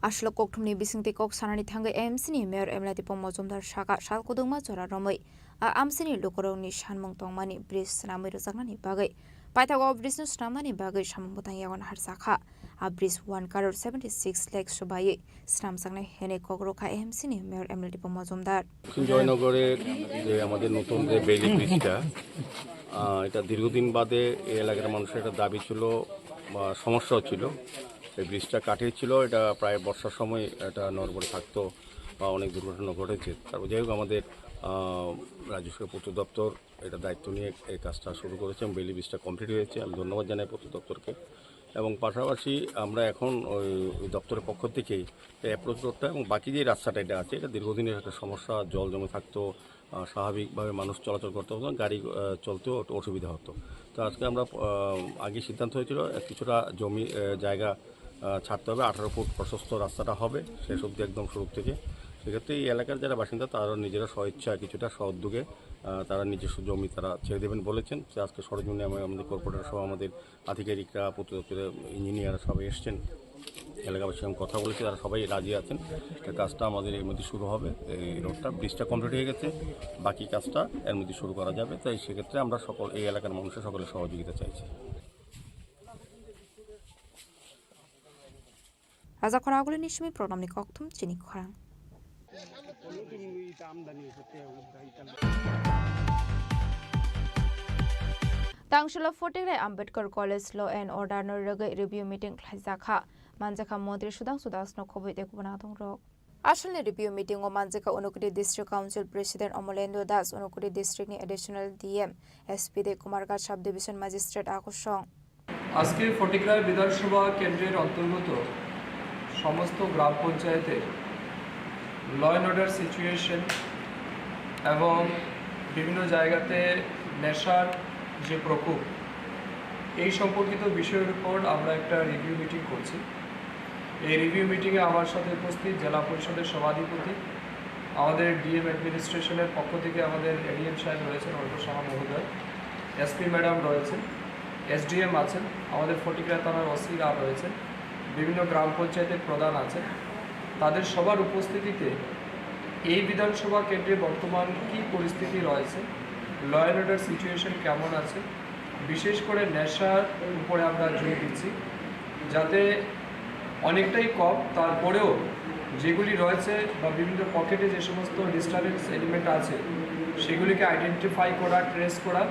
Aswlwk kokthumni bisingtwi kok sanani thangwi A M C ni Mayor Emla Dipong Mojumdar saka sal kudungma jora romwi a amsini lukurokni sanmung tongmani bridge swnamwi rwjaknani bagwi paithago o bridge no swnamnani bagwi samung bwtang yago naharjakha. A bridge one crore seventy six lakh swbaiwi swnamjaknai hwnwi kok rwkha A M C ni Mayor Emla Dipong Mojumdar. দক্ষিণ জয়নগরে যে আমাদের নতুন যে বেইলি ব্রিজটা, আহ, এটা দীর্ঘদিন বাদে এই এলাকার মানুষের একটা দাবি ছিল বা সমস্যা ছিল। এই ব্রিজটা কাঠের ছিল, এটা প্রায় বর্ষার সময় এটা নড়বড়ে থাকতো বা অনেক দুর্ঘটনা ঘটেছে। তারপর যাই হোক, আমাদের, আহ, রাজস্ব পূর্ত দপ্তর এটা দায়িত্ব নিয়ে এই কাজটা শুরু করেছে এবং বেইলি ব্রিজটা কমপ্লিট হয়েছে। আমি ধন্যবাদ জানাই পূর্ত দপ্তরকে। এবং পাশাপাশি আমরা এখন ওই, ওই দপ্তরের পক্ষ থেকে এই অ্যাপ্রোচ রোডটা এবং বাকি যে রাস্তাটা এটা আছে, এটা দীর্ঘদিনের একটা সমস্যা, জল জমে থাকতো, আহ, স্বাভাবিকভাবে মানুষ চলাচল করতে হতো না, গাড়ি, আহ, চলতেও একটু অসুবিধা হতো। তো আজকে আমরা, আহ, আগে সিদ্ধান্ত হয়েছিল, আহ, কিছুটা জমি, আহ, জায়গা, আহ, ছাড়তে হবে, আঠারো ফুট প্রশস্ত রাস্তাটা হবে শেষ অবধি একদম শুরু থেকে। সেক্ষেত্রে এই এলাকার যারা বাসিন্দা, তারা নিজেরা স্বইচ্ছা কিছুটা স্ব উদ্যোগে, আহ, তারা নিজস্ব জমি তারা ছেড়ে দেবেন বলেছেন। তো আজকে সরজমিনে আমি, আমাদের কর্পোরেটর সহ আমাদের আধিকারিকরা, পূর্ত দপ্তরের ইঞ্জিনিয়ার সবাই এসছেন, এলাকাবাসীর সঙ্গে কথা বলেছি, তারা সবাই রাজি আছেন। এই কাজটা আমাদের এর মধ্যে শুরু হবে, এই রোডটা, ব্রিজটা কমপ্লিট হয়ে গেছে, বাকি কাজটা এর মধ্যে শুরু করা যাবে। তাই সেক্ষেত্রে আমরা সকল, এই এলাকার মানুষের সকলের সহযোগিতা চাইছি। Raja Khorang Agulini simi program ni kokthum chini khorang. Tangshila Photengrai Ambedkar College Law and Order no rwgwi review meeting khlaijakha. Manjakha Montri Sudhangshu Das no khoboi tei kubun adongrok. Asalni review meeting o manjakha Unakoti District Council President Omolendra Das, Unakoti District ni Additional D M, S P tei Kumarghat Sub Division Magistrate akosong. আজকে ফটিকরায় বিধানসভা কেন্দ্রের অন্তর্গত সমস্ত গ্রাম পঞ্চায়েতের law and order situation এবং বিভিন্ন জায়গাতে নেশার যে প্রকোপ, এই সম্পর্কিত বিষয়ের উপর আমরা একটা রিভিউ মিটিং করছি। এই রিভিউ মিটিংয়ে আমার সাথে উপস্থিত জেলা পরিষদের সভাধিপতি, আমাদের ডিএম অ্যাডমিনিস্ট্রেশনের পক্ষ থেকে আমাদের এডিএম সাহেব রয়েছেন, অল্প সাহা মহোদয়, এসপি ম্যাডাম রয়েছেন, এসডিএম আছেন, আমাদের ফটিকরা থানার ওসিরা রয়েছেন, বিভিন্ন গ্রাম পঞ্চায়েতের প্রধান আছেন। তাদের সবার উপস্থিতিতে এই বিধানসভা কেন্দ্রে বর্তমান কী পরিস্থিতি রয়েছে, ল অ্যান্ড অর্ডার সিচুয়েশন কেমন আছে, বিশেষ করে নেশার উপরে আমরা জোর দিচ্ছি, যাতে অনেকটাই কম, তারপরেও যেগুলি রয়েছে বা বিভিন্ন পকেটে যে সমস্ত ডিস্টারবেন্স এলিমেন্ট আছে, সেগুলিকে আইডেন্টিফাই করা, ট্রেস করা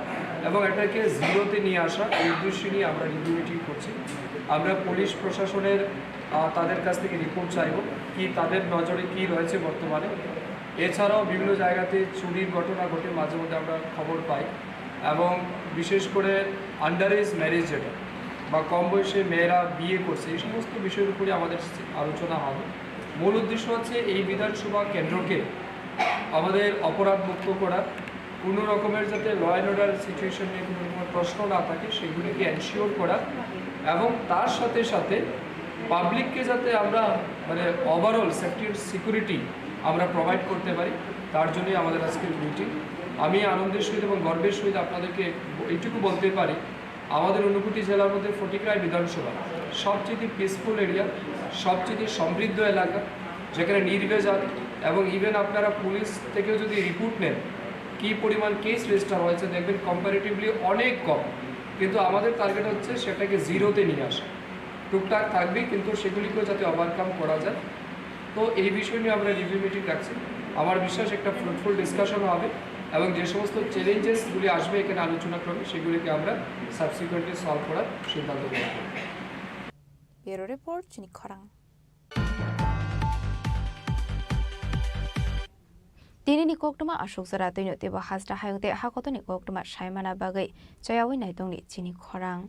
এবং এটাকে জিরোতে নিয়ে আসা, এই উদ্দেশ্য নিয়ে আমরা রিভিউ মিটিং করছি। আমরা পুলিশ প্রশাসনের, আহ, তাদের কাছ থেকে রিপোর্ট চাইব, কি তাদের নজরে কি রয়েছে বর্তমানে। এছাড়াও বিভিন্ন জায়গাতে চুরির ঘটনা ঘটে, মাঝে মধ্যে আমরা খবর পাই, এবং বিশেষ করে আন্ডার এজ ম্যারেজ যেটা বা কম বয়সে মেয়েরা বিয়ে করছে, এই সমস্ত বিষয়ের উপরে আমাদের আলোচনা হবে। মূল উদ্দেশ্য হচ্ছে এই বিধানসভা কেন্দ্রকে আমাদের অপরাধ মুক্ত করা, কোনো রকমের যাতে ল অ্যান্ড অর্ডার সিচুয়েশন নিয়ে কোনো রকমের প্রশ্ন না থাকে, সেগুলিকে এনশিওর করা এবং তার সাথে সাথে পাবলিককে যাতে আমরা, মানে, ওভারঅল সেফটি অ্যান্ড সিকিউরিটি আমরা প্রোভাইড করতে পারি, তার জন্যই আমাদের আজকের মিটিং। আমি আনন্দের সহিত এবং গর্বের সহিত আপনাদেরকে এইটুকু বলতে পারি, আমাদের ঊনকোটি জেলার মধ্যে ফটিকরায় বিধানসভা সবচেয়ে পিসফুল এরিয়া, সবচেয়ে সমৃদ্ধ এলাকা, যেখানে নির্ভেজাল এবং ইভেন আপনারা পুলিশ থেকেও যদি রিপোর্ট নেন, কী পরিমাণ কেস রেজিস্টার হয়েছে, দেখবেন কম্পারেটিভলি অনেক কম। কিন্তু আমাদের টার্গেট হচ্ছে সেটাকে জিরোতে নিয়ে আসা। টুকটাক থাকবেই, কিন্তু সেগুলিকেও যাতে ওভারকাম করা যায়। তো এই বিষয় নিয়ে আমরা রিভিউ মিটিং রাখছি। আমার বিশ্বাস একটা ফ্রুটফুল ডিসকাশন হবে এবং যে সমস্ত চ্যালেঞ্জেসগুলি আসবে এখানে আলোচনা ক্রমে, সেগুলিকে আমরা সাবসিকুয়েন্টলি সলভ করার সিদ্ধান্ত গ্রহণ করব। Bureau Report, Chini Khorang. Tini ni koktwma aswk jora twino teibo hasta hayung tei hakotorni koktwma saimana bagwi chayawi naitongni chini khorang.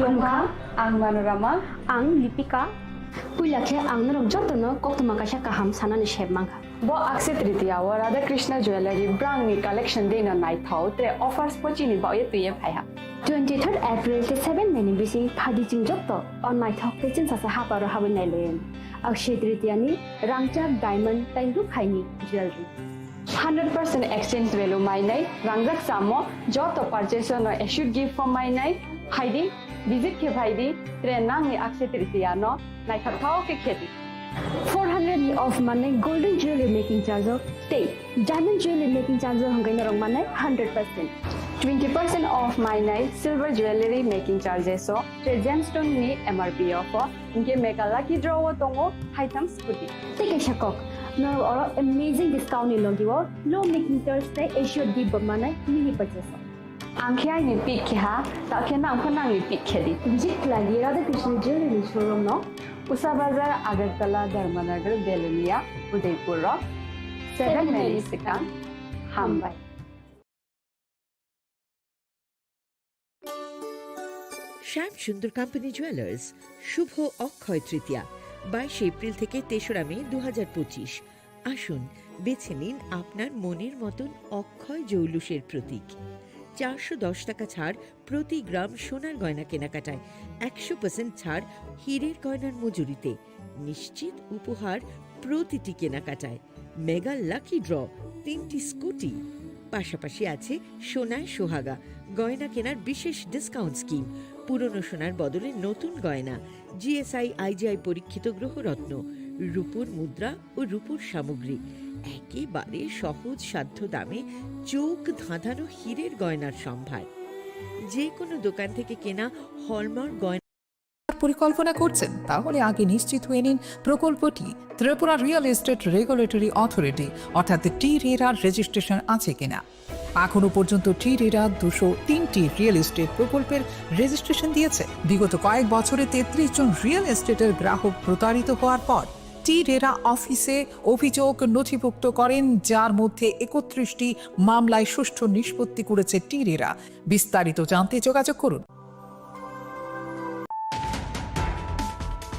Khulumkha, ang Manorama. Ang Lipika. Puila khe ang norok jotono koktwma kaisa kaham sanani sep mankha. Bo Akshaya Tritiya o Radha Krishna Jewellery brand ni collection dei no naithok tre offers pochini baoye twiye phaiha. Twenty third April tei seven May ni bising phaidi chwng joto o naithok tei chwngsasa haparo habwi nailayan. Akshaya Tritiya ni rangchak, diamond tei rukhaini jewellery. Hundred percent exchange value mainai, rangjak samo joto purchase no assured gift form mainai, phaidi visit khe phaidi, tre nangni Akshaya Tritiya no naithok thao khe khedi. Four hundred ni off manai golden jewelry making charge o tei diamond jewelry making charge o hwnkhe norok manai hundred percent. Twenty percent off mainai silver jewelry making charges o tre gemstone ni M R P o pho, hwnkhe mega lucky draw o tongo haitham scooty. Tei kaisa kok, norok oro amazing discount ni logi o low making charge tei assured gift bo manai mini purchase o. Ang khe aini pick khe ha, ta khe nang pho nangni pick khe di. Visit khlai di Radha Krishna Jewelry showroom no. Usha Bazar, Agartala, Dharmanagar, Belonia, Udaipur rok. Seven May ni swkang. Hambai. শ্যাম সুন্দর company jewellers, শুভ অক্ষয় তৃতীয়া, বাইশে এপ্রিল থেকে তেসরা মে দু হাজার পঁচিশ। আসুন, বেছে নিন আপনার মনের মতন অক্ষয় জৌলুসের প্রতীক। চারশো দশ টাকা ছাড় প্রতি গ্রাম সোনার গয়না কেনাকাটায়, একশো পার্সেন্ট ছাড় হীরের গয়নার মজুরিতে, নিশ্চিত উপহার প্রতিটি কেনাকাটায়, মেগা লাকি ড্র, তিনটি স্কুটি, পাশাপাশি আছে সোনায় সোহাগা, গয়না কেনার বিশেষ ডিসকাউন্ট স্কিম, পুরনো সোনার বদলে নতুন গয়না, G S I I G I পরীক্ষিত গ্রহরত্ন, রূপোর মুদ্রা ও রূপোর সামগ্রী, একেবারে সহজ সাধ্য দামে চোখ ধাঁধানো হীরের গয়নার সম্ভার। যে কোনো দোকান থেকে কেনা হলমার্ক গয়না পরিকল্পনা করছেন, তাহলে আগে নিশ্চিত হয়ে নিন প্রকল্পটি Tripura real estate regulatory authority অর্থাৎ টি রেরার রেজিস্ট্রেশন আছে কিনা। এখনো পর্যন্ত টি রেরা দুশো তিনটি রিয়েল এস্টেট প্রকল্পের রেজিস্ট্রেশন দিয়েছে। বিগত কয়েক বছরে তেত্রিশ জন রিয়েল এস্টেটের গ্রাহক প্রতারিত হওয়ার পর টি রেরা অফিসে অভিযোগ নথিভুক্ত করেন, যার মধ্যে একত্রিশটি মামলায় সুষ্ঠু নিষ্পত্তি করেছে টি রেরা। বিস্তারিত জানতে যোগাযোগ করুন।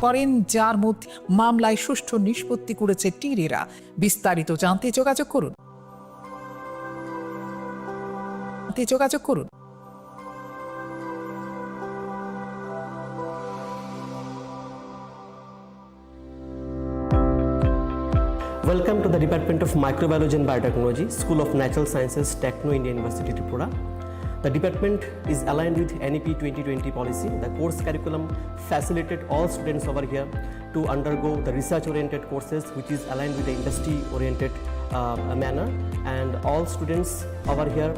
করেন, যার মধ্যে মামলায় সুষ্ঠু নিষ্পত্তি করেছে টি রেরা। বিস্তারিত জানতে যোগাযোগ করুন। জানতে যোগাযোগ করুন। Welcome to the Department of Microbiology and Biotechnology, School of Natural Sciences, Techno India University, Tripura. The department is aligned with N E P twenty twenty policy. The course curriculum facilitate all students over here to undergo the research-oriented courses, which is aligned with the industry-oriented, uh, manner. And all students over here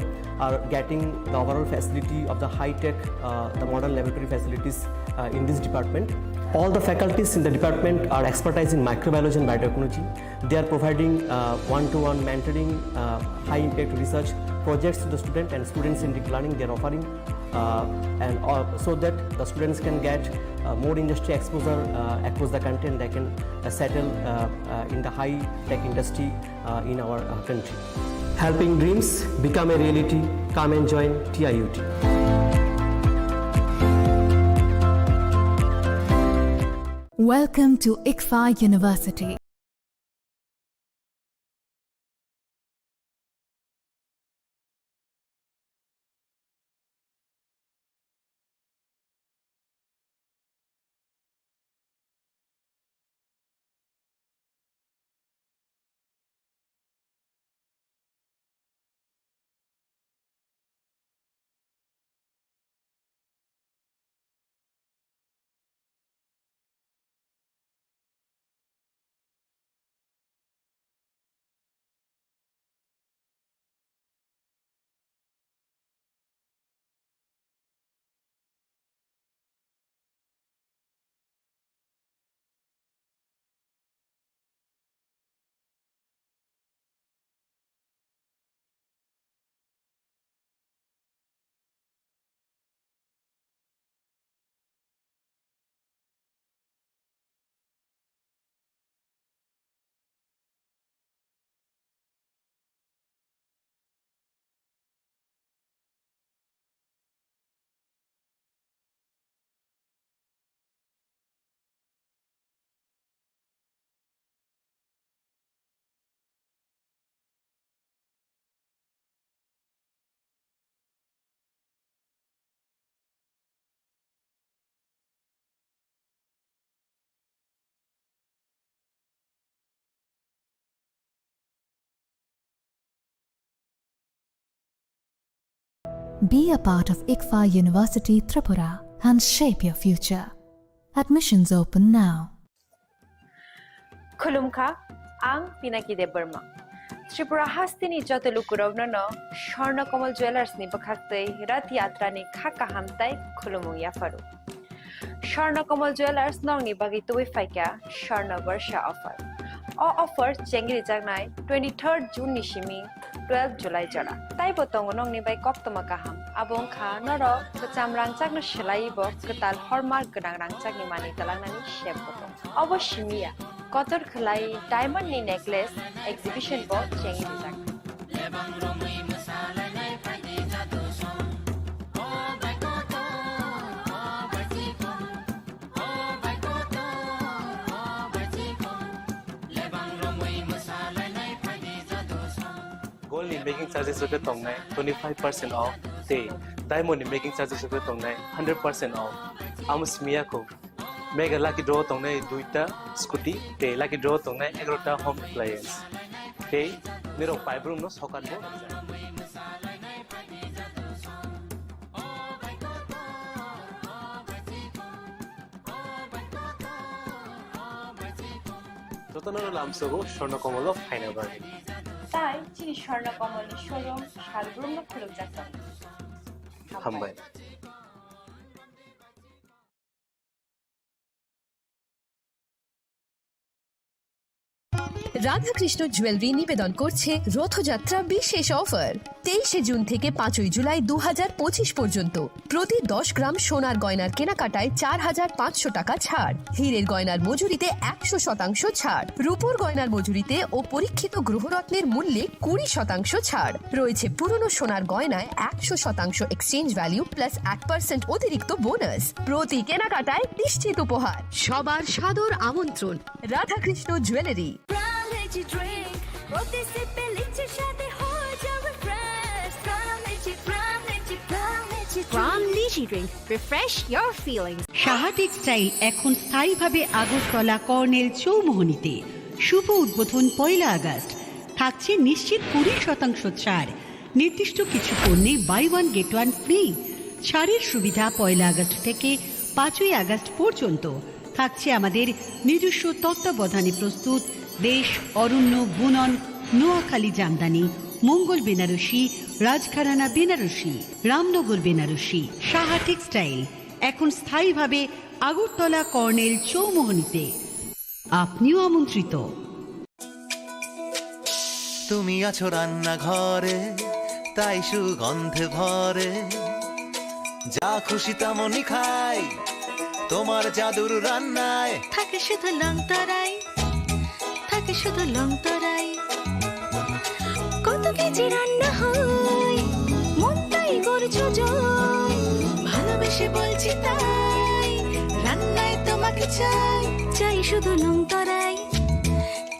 are getting the overall facility of the high-tech, uh, the modern laboratory facilities, uh, in this department. All the faculties in the department are expertise in microbiology and biotechnology. They are providing, uh, one-to-one mentoring, uh, high-impact research projects to the student and students in deep learning. They are offering, uh, and, uh, so that the students can get, uh, more industry exposure, uh, across the country, and they can, uh, settle, uh, uh, in the high-tech industry, uh, in our, uh, country. Helping dreams become a reality. Come and join T I U T. Welcome to ICFAI University. Be a part of ICFAI University Tripura and shape your future. Admissions open now. Khulumkha, ang Pinaki Debbarma. Tripura hasteni joto lukurokno no Swarna Kamal Jewellers ni bwkhaktwi Rath Yatra ni kha kaham tai khulumung yapharu. Swarna Kamal Jewellers nokni bagwi tubui phaikha Swarna Barsha offer. O offer chengrijaknai twenty-third June ni simi twelve July jora. Taibo tongo nokni bai koktwma kaham. Abo wngkha norok kwcham rangchakno swlaiwi bo kwtal hallmark gwnang rangchakni manwi twlangnani sep bo tongo. Obo simi ya, kotor khwlai diamond ni necklace exhibition bo chengrijak. Gold ni making charges rok tongnai twenty five percent off tei diamond ni making charges rok tongnai hundred percent off. Amo simi ya kho. Mega lucky draw tongnai duita scooty tei lucky draw tongnai egarota home appliance. Tei nirok paibrum no sokan bo. Jotono lamsogo Swarna Kamal o phaina bagwi. Tai chini Swarna Kamal ni showroom salbrum no khulumjak tongo. Hambai. Radhakrishna jewellery নিবেদন করছে রথযাত্রা বিশেষ অফার। তেইশে জুন থেকে পাঁচই জুলাই দু হাজার পঁচিশ পর্যন্ত প্রতি দশ গ্রাম সোনার গয়নার কেনাকাটায় চার হাজার পাঁচশো টাকা ছাড়, হীরের গয়নার মজুরিতে একশো শতাংশ ছাড়, রূপোর গয়নার মজুরিতে ও পরীক্ষিত গ্রহরত্নের মূল্যে কুড়ি শতাংশ ছাড় রয়েছে। পুরনো সোনার গয়নায় একশো শতাংশ এক্সচেঞ্জ ভ্যালু প্লাস এক পার্সেন্ট অতিরিক্ত বোনাস। প্রতি কেনাকাটায় নিশ্চিত উপহার। সবার সাদর আমন্ত্রণ Radhakrishna jewellery. Crown Energy Drink, প্রতি সিপে লিচির স্বাদে হয়ে যাবে fresh. Crown Energy, Crown Energy, Crown Energy Drink। Crown Energy Drink, refresh your feelings। Saha textile এখন স্থায়ীভাবে আগরতলা কর্নেল চৌমোহনীতে। শুভ উদ্বোধন পয়লা আগস্ট। থাকছে নিশ্চিত কুড়ি শতাংশ ছাড়। নির্দিষ্ট কিছু পণ্যে buy one get one free. ছাড়ের সুবিধা পয়লা আগস্ট থেকে পাঁচই আগস্ট পর্যন্ত। থাকছে আমাদের নিজস্ব তত্ত্বাবধানে প্রস্তুত দেশ, অরণ্য, বুনন, নোয়াখালী জামদানি, মঙ্গল বেনারসি, রাজঘরানা বেনারসি, রামনগর বেনারসি। সাহা টেক্সটাইল এখন স্থায়ীভাবে আগরতলা কর্নেল চৌমোহনীতে। আপনিও আমন্ত্রিত। তুমি আছো রান্নাঘরে, তাই সুগন্ধে ভরে। যা খুশি তেমনই খাই, তোমার জাদুর রান্নায়। থাকে শুধু লং তরাই, থাকে শুধু লং তরাই। কত কেজি রান্না হয়, মনটাই করছো জয়। ভালোবেসে বলছি তাই, রান্নায় তোমাকে চাই। চাই শুধু লং তরাই,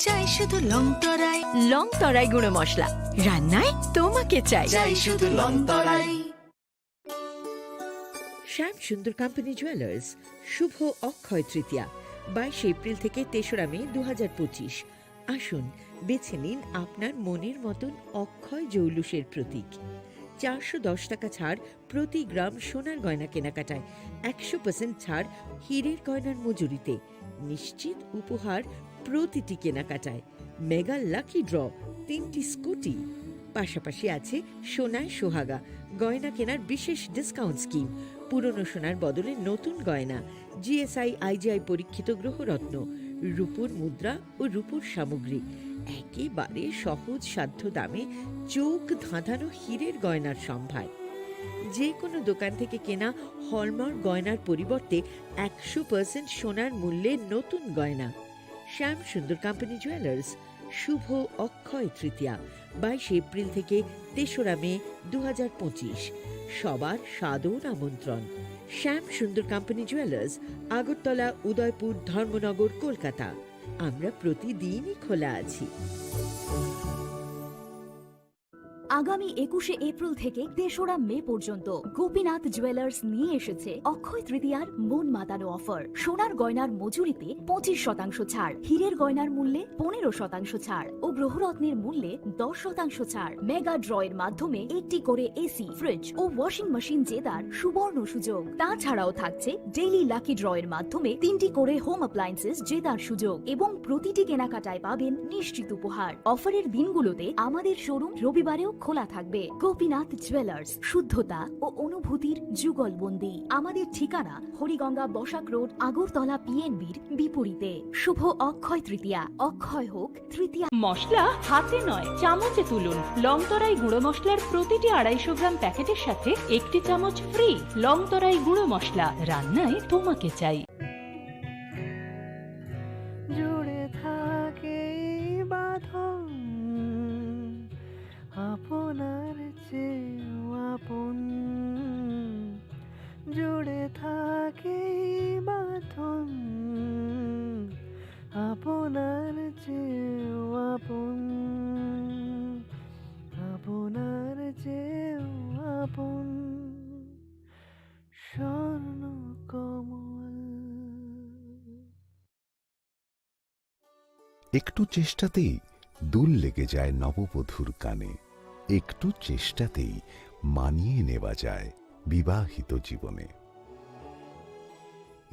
চাই শুধু লং তরাই। লং তরাই গুঁড়ো মশলা, রান্নায় তোমাকে চাই। চাই শুধু লং তরাই। শ্যাম সুন্দর কোম্পানি জুয়েলার্স, শুভ অক্ষয় তৃতীয়া, বাইশে এপ্রিল থেকে তেসরা মে দু হাজার পঁচিশ। আসুন, বেছে নিন আপনার মনের মতন অক্ষয় জৌলুসের প্রতীক। চারশো দশ টাকা ছাড় প্রতি গ্রাম সোনার গয়না কেনাকাটায়, একশো পার্সেন্ট ছাড় হীরের গয়নার মজুরিতে, নিশ্চিত উপহার প্রতিটি কেনাকাটায়, মেগা লাকি ড্র, তিনটি স্কুটি, পাশাপাশি আছে সোনায় সোহাগা গয়না কেনার বিশেষ ডিসকাউন্ট স্কিম, পুরনো সোনার বদলে নতুন গয়না, জিএসআই আইজিআই পরীক্ষিত গ্রহরত্ন, রূপোর মুদ্রা ও রূপোর সামগ্রী, একেবারে সহজ সাধ্য দামে চোখ ধাঁধানো হীরের গয়নার সম্ভার। যে কোনো দোকান থেকে কেনা হলমার্ক গয়নার পরিবর্তে একশো পার্সেন্ট সোনার মূল্যে নতুন গয়না। শ্যাম সুন্দর কোম্পানি জুয়েলার্স, শুভ অক্ষয় তৃতীয়া, বাইশে এপ্রিল থেকে তেসরা মে দু হাজার পঁচিশ। সবার সাদর আমন্ত্রণ। শ্যাম সুন্দর কোম্পানি জুয়েলার্স, আগরতলা, উদয়পুর, ধর্মনগর, কলকাতা। আমরা প্রতিদিনই খোলা আছি। আগামী একুশে এপ্রিল থেকে তেসরা মে পর্যন্ত গোপীনাথ জুয়েলার্স নিয়ে এসেছে অক্ষয় তৃতীয়ার মন মাতানো অফার। সোনার গয়নার মজুরিতে পঁচিশ শতাংশ ছাড়, হীরের গয়নার মূল্যে পনেরো শতাংশ ছাড় ও গ্রহরত্নের মূল্যে দশ শতাংশ ছাড়। মেগা ড্রয়ের মাধ্যমে একটি করে এসি, ফ্রিজ ও ওয়াশিং মেশিন জেতার সুবর্ণ সুযোগ। তাছাড়াও থাকছে ডেইলি লাকি ড্রয়ের মাধ্যমে তিনটি করে হোম অ্যাপ্লায়েন্সেস জেতার সুযোগ এবং প্রতিটি কেনাকাটায় পাবেন নিশ্চিত উপহার। অফারের দিনগুলোতে আমাদের শোরুম রবিবারেও খোলা থাকবে। গোপীনাথ জুয়েলার্স, শুদ্ধতা ও অনুভূতির যুগলবন্দি। আমাদের ঠিকানা হরিগঙ্গা বসাক রোড, আগরতলা পিএনবির বিপরীতে। শুভ অক্ষয় তৃতীয়া। অক্ষয় হোক তৃতীয়া। মশলা হাতে নয়, চামচে তুলুন। লংতরাই গুঁড়ো মশলার প্রতিটি আড়াইশো গ্রাম প্যাকেটের সাথে একটি চামচ ফ্রি। লংতরাই গুঁড়ো মশলা, রান্নায় তোমাকে চাই। জুড়ে থাকে এই বাঁধন আপনার চেয়েও আপন, জুড়ে থাকে এই বাঁধন আপনার চেয়েও আপন, আপনার চেয়েও আপন স্বর্ণ কমল। একটু চেষ্টাতেই দুল লেগে যায় নববধূর কানে, একটু চেষ্টাতেই মানিয়ে নেওয়া যায় বিবাহিত জীবনে।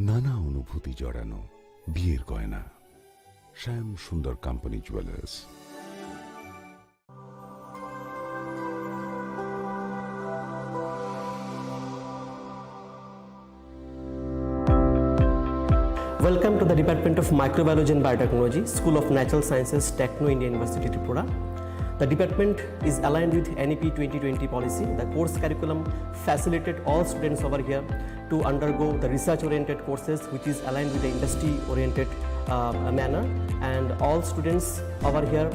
নানা অনুভূতি জড়ানো বিয়ের গয়না। শ্যাম সুন্দর company jewellers. Welcome to the Department of Microbiology and Biotechnology, School of Natural Sciences, Techno India University, Tripura. The department is aligned with N E P twenty twenty policy. The course curriculum facilitated all students over here to undergo the research-oriented courses, which is aligned with the industry-oriented, uh, manner. And all students over here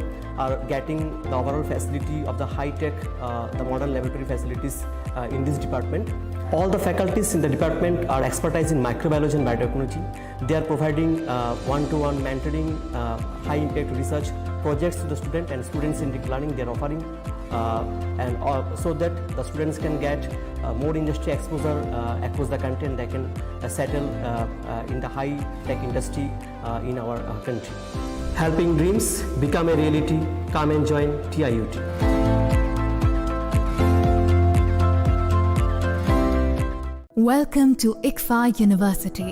are getting the overall facility of the high-tech, uh, the modern laboratory facilities, uh, in this department. All the faculties in the department are expertise in microbiology and biotechnology. They are providing, uh, one-to-one mentoring, uh, high-impact research projects to the student, and students in deep learning, they are offering, uh, and, uh, so that the students can get, uh, more industry exposure, uh, across the country, and they can, uh, settle, uh, uh, in the high-tech industry, uh, in our, uh, country. Helping dreams become a reality. Come and join T I U T. Welcome to ICFAI University.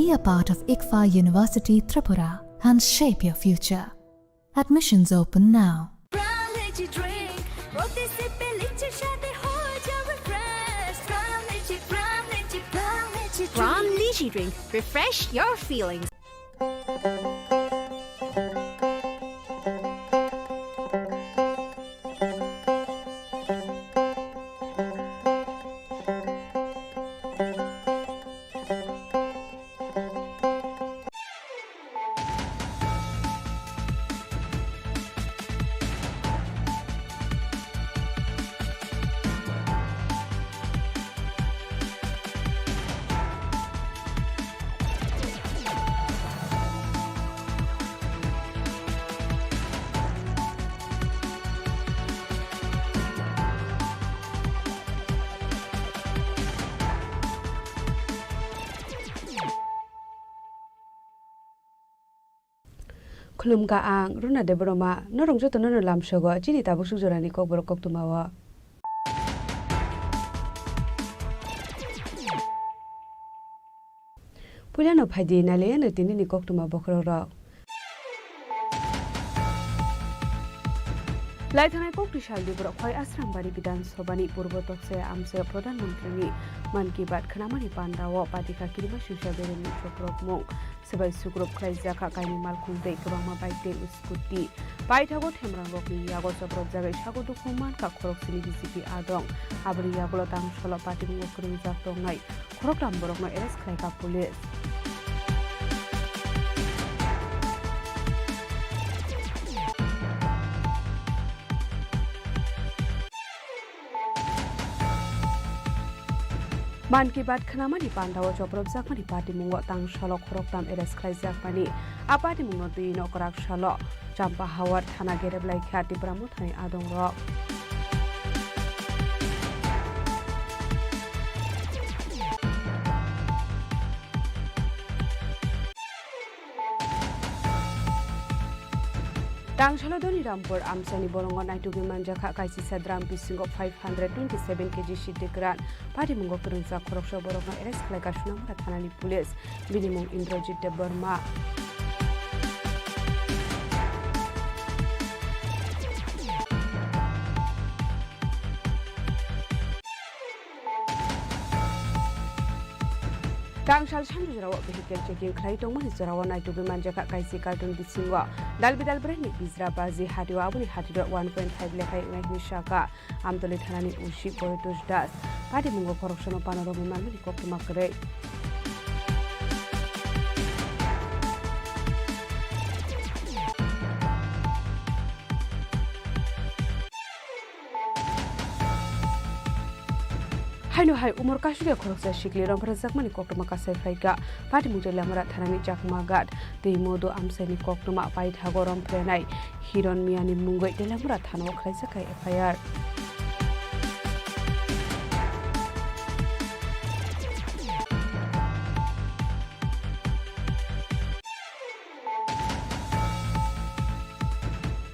Be a part of ICFAI University Tripura and shape your future. Admissions open now. Prime Lychee Drink, প্রতি সিপে লিচির স্বাদে হয়ে যাবে fresh. Prime Lychee, Prime Lychee, Prime Lychee Drink. Prime Lychee Drink, refresh your feelings. Khulumkha ang Runa Debbarma, norok jotono no lamsogo chini tabuk suk jorani kokborok koktwmao. Puilano phaidi nailaiano tinini koktwma bokhorokrok. Laithanai koktwi salni borok Khwai Asrambari Bidhan Sabhani Purbo Toksaya Amchaio Pradhan Montrini Mann Ki Baat khwnamani pandao patikha kirima singsa beremni choprokmung. Swbai sukrub khlaijak kha kainwi malkhung tei kwbangma bike tei scooty. Paithago themrangrokni yago chopropjagwi sago dukhu mankha khoroksini B J P adong. Aboni yagulo tang solo patimungo kwrwngjak tongnai khoroktham borokno arrest khlaikha police. Mann Ki Baat khwnamani pandao chopropjakmani patimungo tang solo khoroktham arrest khlaijakmani. A patimungno twi no kwrak salo Champahawar thana gerep laikha Tipra Mothani adongrok. Tangsalo Doni Rampur amchaini bolongo naitugwi manjakha kaisisa drum bisingo five hundred twenty seven K G siddi kwran. Patimungo kwrwngjak khoroksa borokno arrest khlaikha Sonamura thanani police. Bini mung Indrajit Debbarma. Tangsal sanjujrao vehicle checking khlai tongmani jorao naitugwi manjakha kaisi carton bisingo dalbidal brandni bijra baji hatio aboni hatio one point five lekhai wngnai hwnwi sakha Amtoli thanani O C Boytosh Das. Patimungo khoroksano panorogwi manmani koktwma kwrwi. Haino hai umor kasulia khoroksa sikli romphrajakmani koktwma kasai phaikha. Patimung Teliamura thanani Chakma Ghat tei Modu amchaini koktwma paithago romphrenai Hiron Miani mungwi Teliamura thanao khlaijak kha F I R.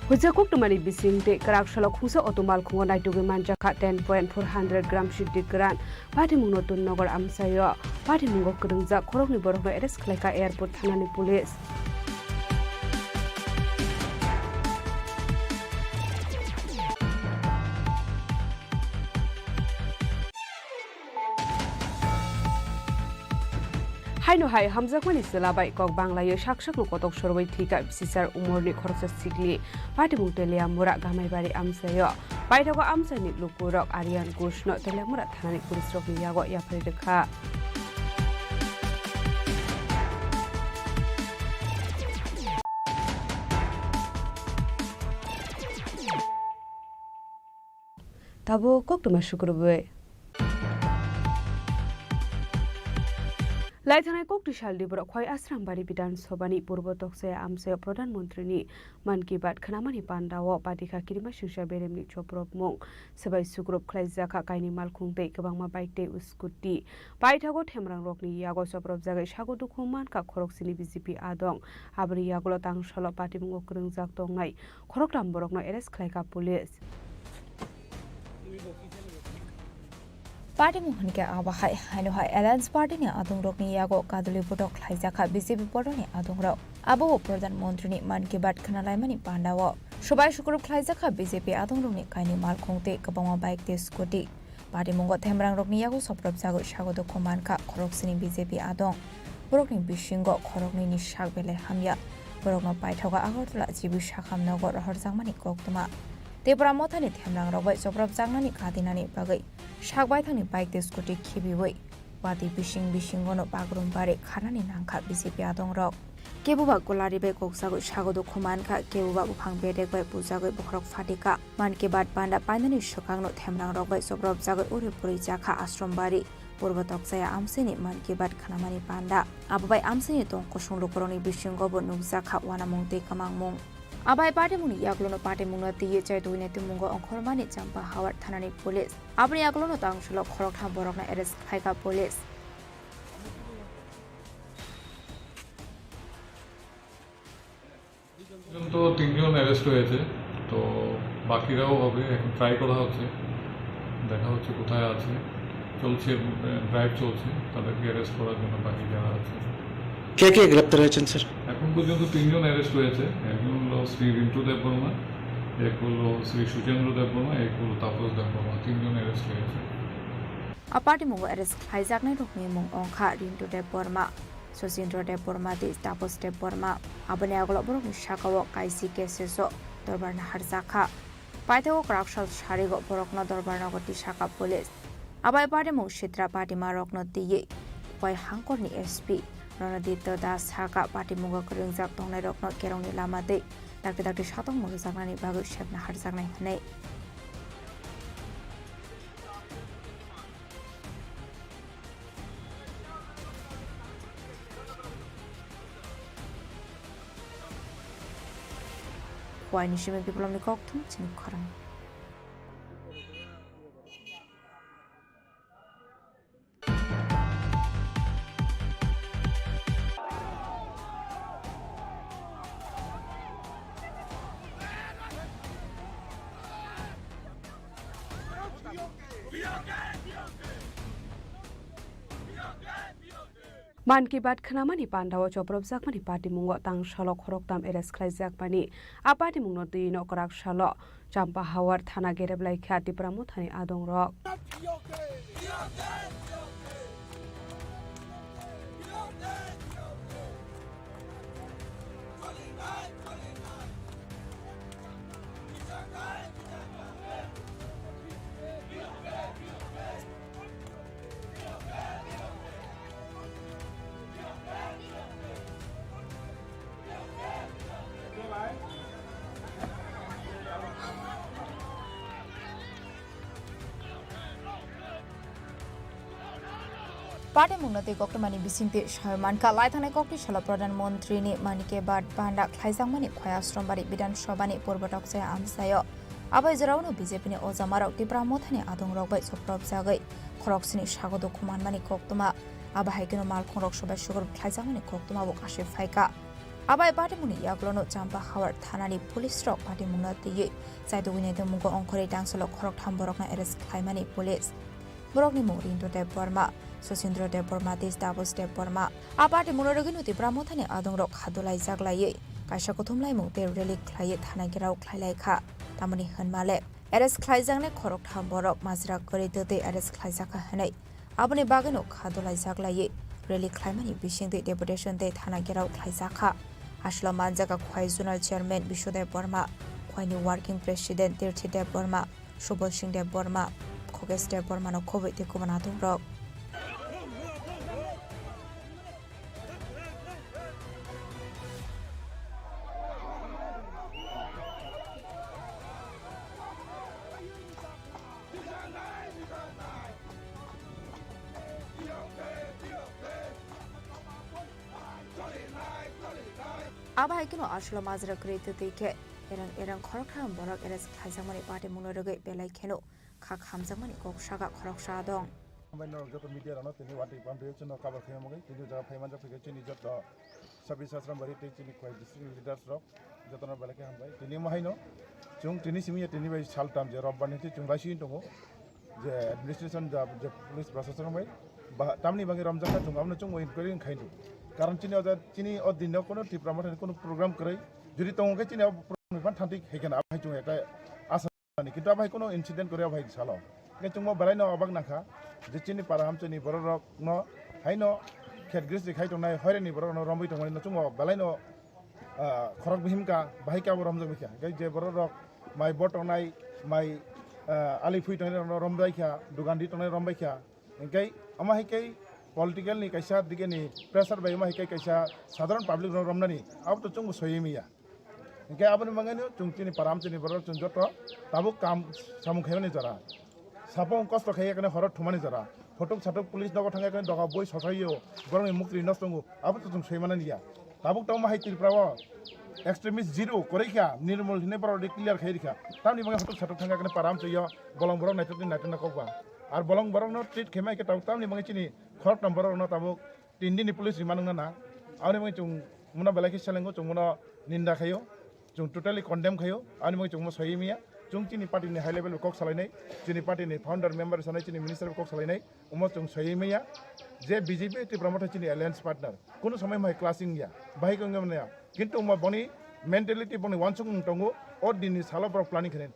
Huijak koktwmani bising tei kwrak salo khungsa auto malkhungo naitugwi manjakha ten point four hundred gram siddi kwran. Patimungno Tunnagar amchaio patimungo kwrwngjak khoroknwi borokno arrest khlaikha airport thanani police. Haino hai hamjakmani chwla bai kok banglaio sak sakno kotok sorwi thwikha bisisar umorni khoroksa sikli. Patimung Teliamura Gamaibari amchaio paithago amchaini lukurok Aryan Ghoshno Teliamura thanani police rokni yago yapharwi rwkha. Tabuk koktwma sukrubwi. Laithanai koktwi salni borok Khwai Asrambari Bidhan Sabhani Purbo Toksaya amchaio Pradhan Montrini Mann Ki Baat khwnamani pandao patikha kirima singsa beremni chopropmung. Swbai sukrub khlaijakha kainwi malkhung tei kwbangma bike tei scooty. Paithago themrangrokni yago chopropjagwi sago dukhu mankha khoroksini B J P adong. Aboni yagulo tangsalo patimungo kwrwngjak tongnai khoroktham borokno arrest khlaikha police. Patimung hwnkhe abo hai, haino hai Alliance Party ni adongrokni yago kaduli botok khlaijakha B J P botonni adongrok. Abo bo Pradhan Montri ni Mann Ki Baat khwnalaimani pandao. Swbai sukrub khlaijakha B J P adongrokni kainwi malkhung tei kwbangma bike tei scooty. Patimungo themrangrokni yago chopropjagwi sago dukhu mankha khoroksini B J P adong. Borokni bisingo khoroknwini sak belai hamya. Borokno paithago Agartala G B Sakham nogo rohorjakmani koktwma. Tipra Mothani themrangrok bai chopropjaknani kadinani bagwi sak baithangni bike tei scooty khibiwi watwi bising bisingono bagrum bari kharnani nangkha B J P adongrok. Keboba kwlari bai kokjagwi sago dukhu mankha, keboba buphang bedek bai bujagwi bokhorok phatikha. Mann Ki Baat panda painani swkangno themrangrok bai chopropjagwi uri puri jakha Ashram bari. Purbo Tokchaya amsini Mann Ki Baat khnamani panda. Abo bai amsini tong kusung lukurokni bisingo bo nukjakha uanamung tei kwmangmung. Abai patimungni yaklono patimungno twiwi chaitugwi naitukmungo ongkhormani Champa Hawar thanani police. Aboni yaklono tangsulo khoroktham borokno arrest khlaikha police. পর্যন্ত তিনজন অ্যারেস্ট হয়েছে, তো বাকিরাও হবে, এখন ট্রাই করা হচ্ছে, দেখা হচ্ছে কোথায় আছে, চলছে, ড্রাইভ চলছে, তাদেরকে অ্যারেস্ট করার জন্য বাকি যারা আছে। কে কে গ্রেপ্তার হয়েছেন, স্যার? এখন পর্যন্ত তিনজন অ্যারেস্ট হয়েছে। একজন হলো শ্রী রিন্টু দেববর্মা, এক হলো শ্রী সুচেন্দ্র দেববর্মা, এক হলো তাপস দেববর্মা, তিনজন অ্যারেস্ট হয়েছে। A party mungo arrest khlaijaknai rokni mung wngkha Rintu Debbarma, Sosindro Debbarma tei Tapos Debbarma. Aboni agulo borokni sakao kaisi cases o dorbar naharjakha. Paithakgo kwrak sal sarigo borokno dorbar nogo tisakha police. Abai party mung sitra party ma rokno twiwi Wai hangkorni S P Ronoditya Das sakha party mungo kwrwngjak tongnai rokno kerongni lama tei dakti dakti satong mwrwkjaknani bagwi sepna harjaknai hwnwi. Khowai ni simi Biplopni kokthum chini khorang. Mann Ki Baat khwnamani pandao chopropjakmani patimungo tangsalo khoroktham arrest khlaijakmani. A patimungno twi nokrak salo Champahawar thana gerep laikha Tipra Mothani adongrok. Patimungno tei koktwmani bisingtwi sawi mankha, laithangnai kokti salo Pradhan Mantrini Mann Ki Baat panda khlaijakmani Khowai Asrambari Bidhan Sabhani purbo tokchaya amchaio. Abai jorao no B J P ni ojamarok Tipra Mothani adongrok bai chopropjagwi khoroksini sago dukhu manmani koktwma, abo hai kheno malkhungrok sobai sugur khlaijakmani koktwma bo kasui phaikha. Abai patimungni yagulono Champahawar thanani police rok patimungno twiwi chaitugwi naitugmungo ongkhorwi tangsalo khoroktham borokno arrest khlaimani police. Borokni mung Rintu Debbarma, Sosindro Debbarma tei Tapos Debbarma. A patimungno rwgwino Tipra Mothani adongrok kha dolaijak laiwi kaisa kuthumlaimung tei rally khlaiwi thana gherao khlailaikha. Tamoni hwnmale arrest khlaijaknai khoroktham borok majra kwrwi twtwi arrest khlaijakha hwnwi. Aboni bagwino kha dolaijak laiwi rally khlaimani bisingtwi deputation tei thana gherao khlaijakha. Aswlao manjakha Khowai Zonal Chairman Biswadev Borma, Khowai ni Working President Tirthi Dev Borma, Subal Singh Dev Borma, Khogesh Dev Borma no khobwi tei kubun adongrok. Abo hai kheno aswlao majra kwrwi twtwi khe erang erang khoroktham borok arrest khlaijakmani patimungno rwgwi belai kheno kha khamjakmani kok saka khoroksa dong. Hambai norok joto media rokno tini watwi pamtwi chwngno cover khaima bagwi tini o jaga phai manjak phai khe chini joto Sabis Asrambari tei chini Khowai district leaders rok jotono belai khe hambai. Tini omo haino chwng tini simi ya tini bai sal tam je robbar ni chwng laising tongo je administration ja je police prashason bai ba tamni bagwi romjak kha chwng abono chwng inquiry khai do. Karon chini o ja chini o din no kono Tipra Mothani kono program kwrwi jodi tongo khe chini o program ni phan thanti khai khe na abo hai chwng ekta asa. Ani kintu abai kono incident kore abai salo. Ke chungmo belai no obak nangkha. Je chini para hamchini borok rok no haino khet gris ri khai tongnai hoire ni borok no romwi tongmani no chungmo belai no, ah, khorok bihim ka bahai ka bo romjak bikha. Ke je borok rok mai bo tongnai mai, ah, ali phui tongnai rok no rombai kha, dugan di tongnai rombai kha. Hingke ama hai ke political ni kaisa dike ni pressure bai ama hai ke kaisa sadharan public rok romnani abo to chungmo soyemi ya. Hingke aboni bagwino chwng chini para amchini borok chwng joto tabuk kam samung khaimani jora. Sapung kosto khai yakni horo thumani jora. Photok satok police nogo thang yakni doga boi sosaio borokni mukri nosto wngo. Abo to chwng soi manani ya. Tabuk tongma hai Tripura o extremist zero koroi kha Nirmal hinwi borok declare khai rikha. Tamni bagwi photok satok thang yakni para amchwi yo bolong borok naitokni naitokna kokba. Ar bolong borokno treat khaima khe tabuk tamni bagwi chini khoroktham borokno tabuk Tini ni police rima nungna nang. Aboni bagwi chwng mano belai khe selengo, chwng mano ninda khaio. Chwng totally condemn khaio, ani bagwi chwngno saiwi maya. Chwng chini party ni high level bo kok salainai, chini party ni founder member sanai, chini minister bo kok salainai, omo chwng saiwi maya je B J P Tipra Motha chini alliance partner, kunu somoi mai clashing ya, bahai kong ya. Kintu omo boni mentality, boni wansukmung tongo, o dinni salo borok planning khainai.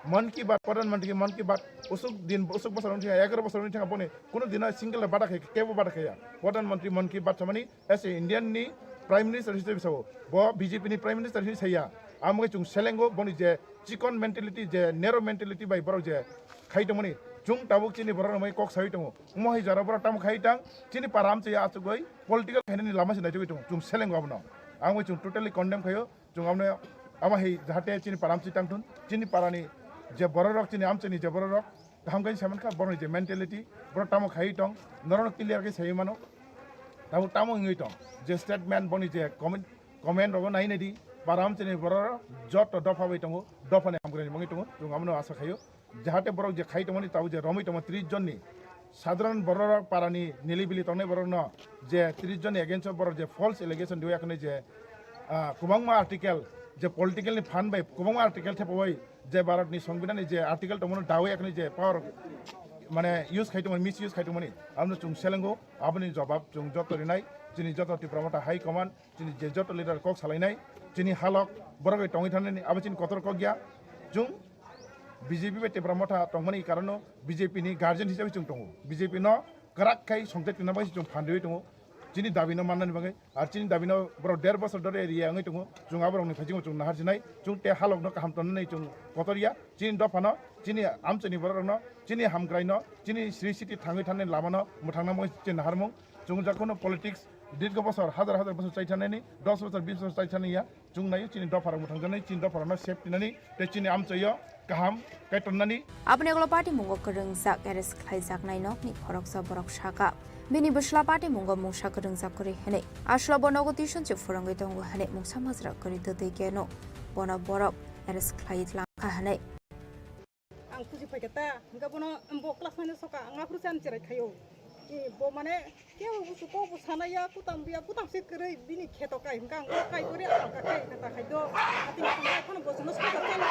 Mann Ki Baat, Pradhan Mantri Mann Ki Baat, usuk din, usuk bosor wngkha, egaroh bosor wngkha boni, kunu dino single bada khai, kebo bada khaya. Pradhan Mantri Mann Ki Baat samani, as a Indian ni Prime Minister hisabe sao, bo B J P ni Prime Minister hinwi saya. Amo khe chwng selengo boni je chikon mentality, je narrow mentality bai borok je khai tongmani. Chwng tabuk chini borok rok bai kok sawi tongo. Omo hai jora borok tamo khai tang, chini para amchai achugwi political khainani lama se naitugwi tongo. Chwng selengo abono. Amo khe chwng totally condemn khaio. Chwng abono amo hai jahate chini para amchai tangthun. Chini para ni je borok rok, chini amchai ni je borok rok, kaham khe saimani kha, borok ni je mentality, borok tamo khai tong, norok no clear khe sai mano. Tabuk tamo wngwi tong, je statement boni je comment, comment rogo nai nai di, para amchai ni borok joto dopha bai tongo, dopha ni hamkrai ni mungwi tongo, chwng abono asa khaio, jahate borok je khai tongmani tabuk je romwi tongo tris jon ni, sadharan borok rok para ni nili bili tongnai borok no je tris jon ni against o borok je false allegation diwi yakni je, ah, kwbangma article je political ni phan bai kwbangma article thepawi je Bharat ni Songbidan ni je article tongmani dawi yakni je power mane use khai tongmani, misuse khai tongmani, abono chwng selengo, aboni jobab chwng joto rinai, chini joto Tipra Motha High Command, chini je joto leader kok salainai, chini halok borok bai tongwi thangnani, abo chini kotor kok ya. Chwng B J P bai Tipra Motha tongmani karono B J P ni guardian hisabe chwng tongo, B J P no kwrak khai songchai twna bai chwng phan riwi tongo. Chini dabi no mannani bagwi, ar chini dabi no borok der bosor dore area wngwi tongo, chwng aborok ni phaising chwng nahar sinai, chwng te halok no kaham tonnani chwng kotor ya, chini dopha no, chini amchai ni borok rok no, chini hamkrai no, chini sri city thangwi thani lama no mwthangna mungwi chini naharmung, chwng jakhano politics dirgho bosor, hazar hazar bosor chai thanani, dos bosor, bis bosor chai thani ya, chwng naio chini dopha rok mwthang janai, chini dopha rok no safety nani, tei chini amchai o kaham khe tonnani. Aboni ulo party mungo kwrwngjak arrest khlaijaknai nokni khoroksa borok saka. Bini bwsla party mungo mungsa kwrwngjak kwrwi hwnwi. Aswla bo nogo tuition se phwrwngwi tongo hwnwi mungsa majra kwrwi twtwi keno bono borok arrest khlai langkha hwnwi. Ang kusi phaikha ta, hwnkhe bono bo class nine soka ang aphuru se ani cherai khaio. Bo mane Kebo busu kok bo sana ya, kutam ya, kutam se kwrwi bini kheto kai hwnkha ang kok kai kwrwi ang ka kai kata khai do. Ating khanai phano bo chwngno soka chala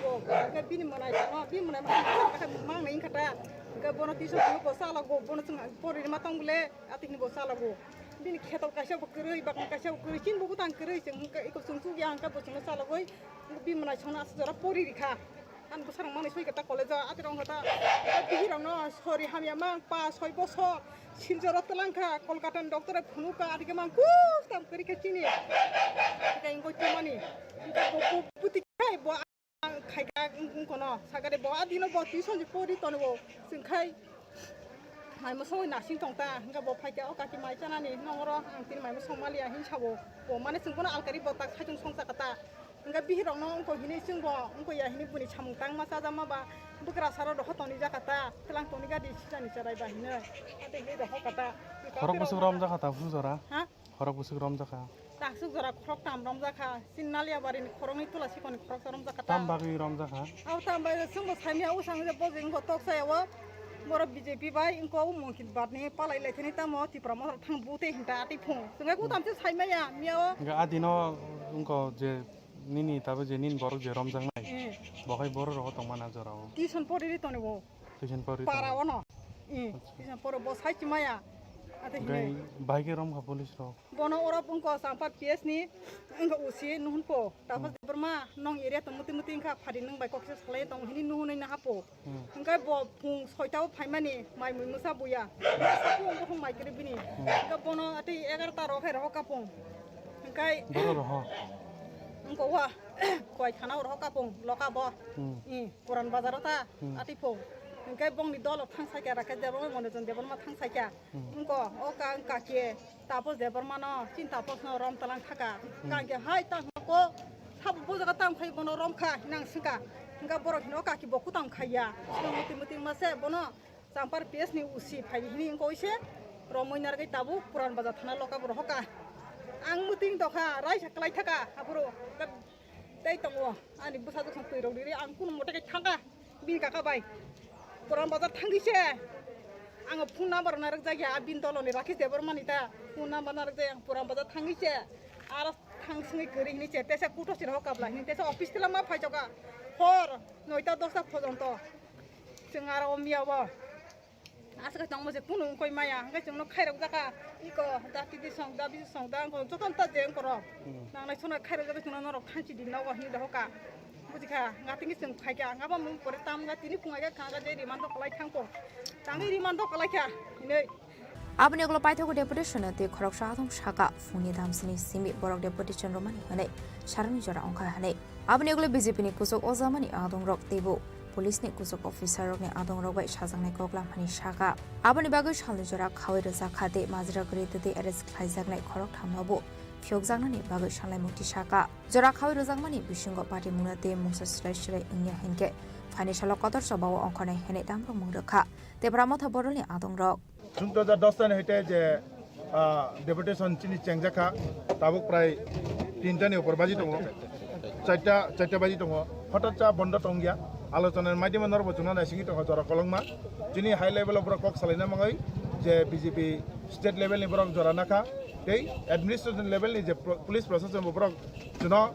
go. Hwnkhe bini mwnai tongma, bini mwnai ma kha mang nai kata. Hwnkhe bono tisa phano bo chala go, bono chwng pori ma tong bole, ating bo chala go. Bini kheto kaisa bo kwrwi, bakma kaisa bo kwrwi, chin bo butang kwrwi, chwng hwnkhe iko chwng chuk ya hwnkhe bo chwngno chala goi. Bini mwnai songno aswk jora pori rikha. Ang bwsarok manwi soi kata college o, atirok wngkha ta. Bihirokno sori hamya mang pa soi bosor sinjoro twlang kha, Kolkata ni doctor bai phunuk kha, adige mang kuk tam kwrwi kha chini. Tei wngkha chumani. Wngkha bo, bo, buti khai bo ang khai kha wng-, wngkono. Sakari bo adino bo tuition je pori tongo. Chwng khai Mai mwswngwi nasing tong ta, hwnkhe bo phai khe o kaki mai chanani, nongoro ang tini mai mwswng maliya hin sabo. Bo mane chwng bono alkari bo tak saichung song cha kata. Hwnkhe bihirokno wngkho hinwi chwng bo wngkho ya hinwi buni samung tangma chajakma ba bwkrasaro rohor tongni ja kata, twlang tongni gadi sijani cherai ba hinwi. Ate hinwi rohor kata. Khorok bwswk romjak kha ta bwswk jora? Ha? Khorok bwswk romjakha. Taksuk jora khorok tam romjakha. Chini Naliabari ni khoroknwi Tula Sikoni khoroksa romjakha ta. Tam bagwi romjakha? Abo tam bagwi chwngbo saimya o sang je bo je wngkho tok saya o. Borok B J P bai wngkho o Monkit Bat ni palai lai thani tamo Tipra Motha thang bu tei hinta atwi phung. Chwngkhe kutam se saimaya miya o. Hwnkhe adino wngkho je nini tabo je nini borok je romjaknai. Eh. Bo hai borok rogo tongmana jora o. Tuition pori ri toni bo. Tuition pori para tong. Ono. Eh, tuition poro bo sai chimaya. Ate hine. Gai bai ke rom kha police rok. Bono oro wngkha Champa P S ni wngkha O C nuhunpo. Tapos Debbarma nong area tong muti muti wngkha phari nwng bai kokse salai tong hini nuhunwi nahapo. Hmm. Hwnkhe bo phung soita o phaimani mai mui mwsa buya. Sapo wngkha phung mai kwrwi bini. Hmm. Hwnkhe bono tei egarota rok hai rohor kapung. Hwnkhe boro roho. Wngkha wa koi thana o rohor kapung loka bo. Hmm. I Puran bazar o ta. Hmm. Ati phung. Hwnkhe bongni dolo thang sakya Rakesh Debbarma Monojon Debbarma thang sakya. Hmm. Wngkha o ka wngkha khe. Tapos Debbarmano, chini Taposno rom talang thaka. Hmm. Kangke hai tang ko, sabo bo jaga tang phai bono rom kha hinang singka. Hingka borok hino kaki bo kutang khaiya. Sino muti muti mase bono Champar P S ni O C phai hini hingko ise romoi nargai tabu Puran Bazar thana loka borok hoka. Ang muting tokha, raisa klai thaka, aboro tei tongo. Ani bwsa jokson twi rok riri ang kunu mote kai thangka. Bini kaka bai Puran Bazar thangwi se ang phone number narwk jak ya, bini dolo ni Rakesh Debbarma ni ta phone number narwk jak ya, ang Puran Bazar thangwi se aro Ang sungwi kwrwi hini che, tesa kuto sira ho kabla hini, tesa office tila ma phai choka. Hor, noita dosta phojonto. Chwng aro o miya bo. Aswk tongmo je kunu wngkoi maya, hwnkhe chwngno khairok jaka. Iko, da titi song, da bisi song, da wngkoi, joto ta je wngkorok. Hmm. Nangnai sona khairok jaka chwngno norok thanchi di nogo hini dohoka. Bujikha, nga tini chwng phaikha, nga bo mung pore tam nga tini phungai kha, nga je rimando kwlai thangko. Tangwi rimando kwlai kha, hinwi. Aboni ulo paithago deputation tei khoroksa athom saka phungni damsini simi borok deputation romani hwnwi saroni jora wngkha hwnwi. Aboni ulo B J P ni kuchuk ojamani adongrok teibo police ni kuchuk officer rokni adongrok bai sajaknai kok lamani saka. Aboni bagwi salni jora khaui rwjakha tei majra kwrwi tei arrest khlaijaknai khoroktham no bo phiyokjaknani bagwi sanlaimukti saka. Jora khaui rwjakmani bisingo patimungno tei mungsa swlai swlai wngya hinkhe phaini salo kotor chobao ongkhornai hwnwi tamrokmung rwkha Tipra Motha Borolni adongrok. Chwng two hajar dos ni hoite je, ah, deputation chini chengjakha, tabuk prai tinta ni upor baji tongo, charta, charta baji tongo, hotat cha bondo tongya, alochona ni maidima norbo chwngno naisingwi tongkha jora kolokma, chini high level o borok kok salaina mangwi je B J P state level ni borok jora nakha, tei administration level ni je pro-, police proshashan bo borok chwngno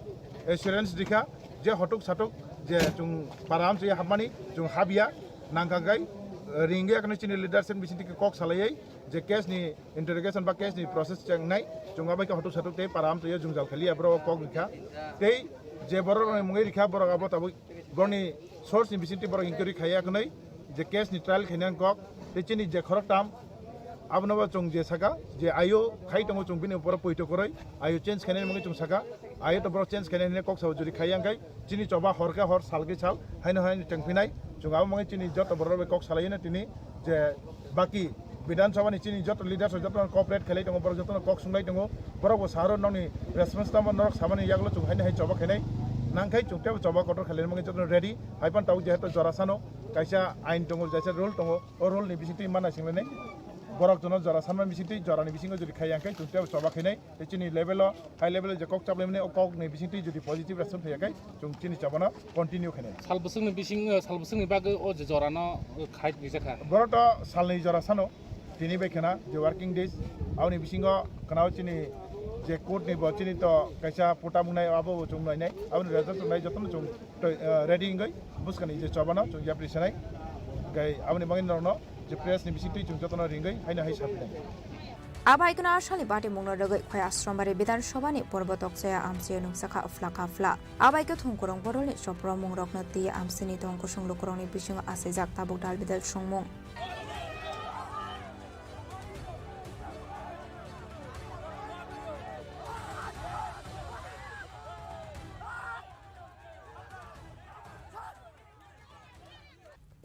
assurance rikha, je hotuk satuk je chwng para amchwi hapmani chwng habya, nangkha khe, eh, ringwi akheno chini leadership bisingtwi kok salaiwi je case ni interrogation ba case ni process chengnai chwng abai khe hotuk satuk tei para amchwi jwngjal khaliya borok kok rikha tei je borok rokni mungwi rikha borok abo tabuk borokni source ni bisingtwi borok inquiry khaiya khwnwi je case ni trial khaina kok tei chini je khoroktham abono bo chwng je saka je ayo khai tongo chwng bini borok poito kwrwi ayo change khainani mungwi chwng saka. Ayo to borok change khainai hinwi kok sao juri khai yang khai chini choba hor khe hor, sal khe sal, haino haino tengphinai. Chwng abo mangwi chini joto borok bai kok salai no tini je baki Bidhan Sabha ni chini joto leaders rok joto no cooperate khailai tongo, borok joto no kok sunglai tongo. Borok bo saharo nokni response tamo norok samani yagulo chwng haino hai choba khainai. Nangkhai chwng tebo choba kotor khailai mangwi joto no ready. Hai phano tabuk jehetu jora sano kaisa ain tongo, jaisa rule tongo, o rule ni bisingtwi mana singlainai. Borok jono jora sanma bisingtwi jorani bisingo jodi khai yang khai chwng tebo choba khainai. Tei chini level o, high level o je kok chaplaimani o kok ni bisingtwi jodi positive response phaiya khai, chwng chini chabano continue khainai. Sal bwswkni bising, eh, sal bwswkni bagwi o je jorano, eh, khai rijak kha. Borok to salni jora sano, tini bai khna je working days, aboni bisingo khna o chini je court ni bo chini to kaisa pota mungnai abo bo chwng nainai, aboni result chwng nai jotono chwng to, eh, ready wngwi bwskani je chabano chwng yapri sanai. Gai aboni bagwi norokno je press ni bisingtwi chwng jotono ringwi haino hai sapinai. Abai kheno aswkni patimungno rwgwi Khowai Asrambari Bidhan Sabha ni porbo tokchaya amchio nukjakha phla ka phla. Abai khe thongkwrwng borokni chopro mungrokno twi amchini tong kusung lukurokni bisingo achaijak tabuk dal bidal songmung.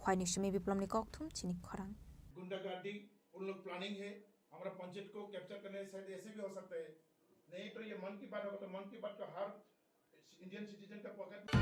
Khowai ni simi Biplomni kokthum chini khorang. गुंडागर्दी उन लोग प्लानिंग है, हमारा पंचायत को कैप्चर करने शायद ऐसे भी हो सकता है। नहीं तो ये मन की बात होगा तो मन की बात का हर इंडियन सिटीजन का पॉकेट में।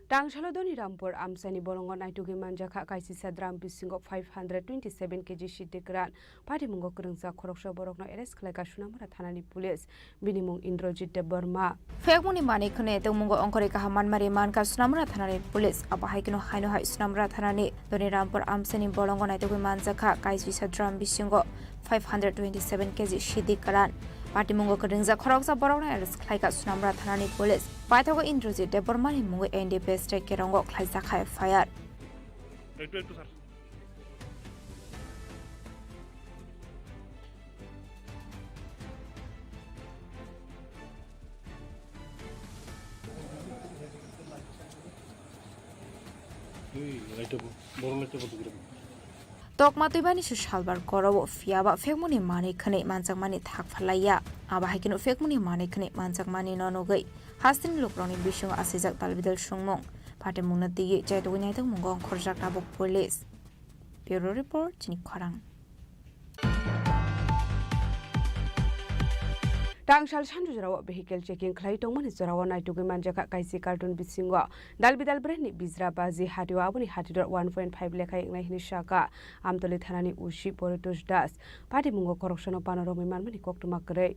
Tangsalo Doni Rampur amchaini bolongo naitugwi manjakha kaisisa drum bisingo five hundred twenty seven K G siddi kwran. Patimungo kwrwngjak khoroksa borokno arrest khlaikha Sonamura thanani police. Bini mung Indrajit Debbarma. Phekmungni manwi khwnwi tongmungo ongkhorwi kaham manmari mankha Sonamura thanani police. Abo hai kheno haino hai Sonamura thanani Doni Rampur amchaini bolongo naitugwi manjakha kaisisa drum bisingo five hundred twenty seven K G siddi kwran. Patimungo kwrwngjak khoroksa borokno arrest khlaikha Sonamura thanani police. Paithago Indrajit Debbarmani mungwi N D P S tei Kerongo khlaijakha F I R. একটু একটু স্যার। এই লাইটটা ব-, বড় লাইটটা বন্ধ করে দাও। Tokma twibani se salbar korowo, phiya ba phekmungni manwi khwnwi manjakmani thak phalaiya. Abo hai kheno phekmungni manwi khwnwi manjakmani no nugwi hasteni lukurokni bisingo achaijak dalbidal songmung. Patimungno twiwi chaitugwi naitokmungo ongkhorjak tabuk police. Bureau Report, chini khorang. Tangsal sanju jorao vehicle checking khlai tongmani jorao naitugwi manjakha kaisi carton bisingo dalbidal brand ni bijra baji hatio aboni hatidor one point five lekha wngnai hwnwi sakha Amtoli thanani O C Paritosh Das. Patimungo khoroksano pano romwi manmani koktwma kwrwi.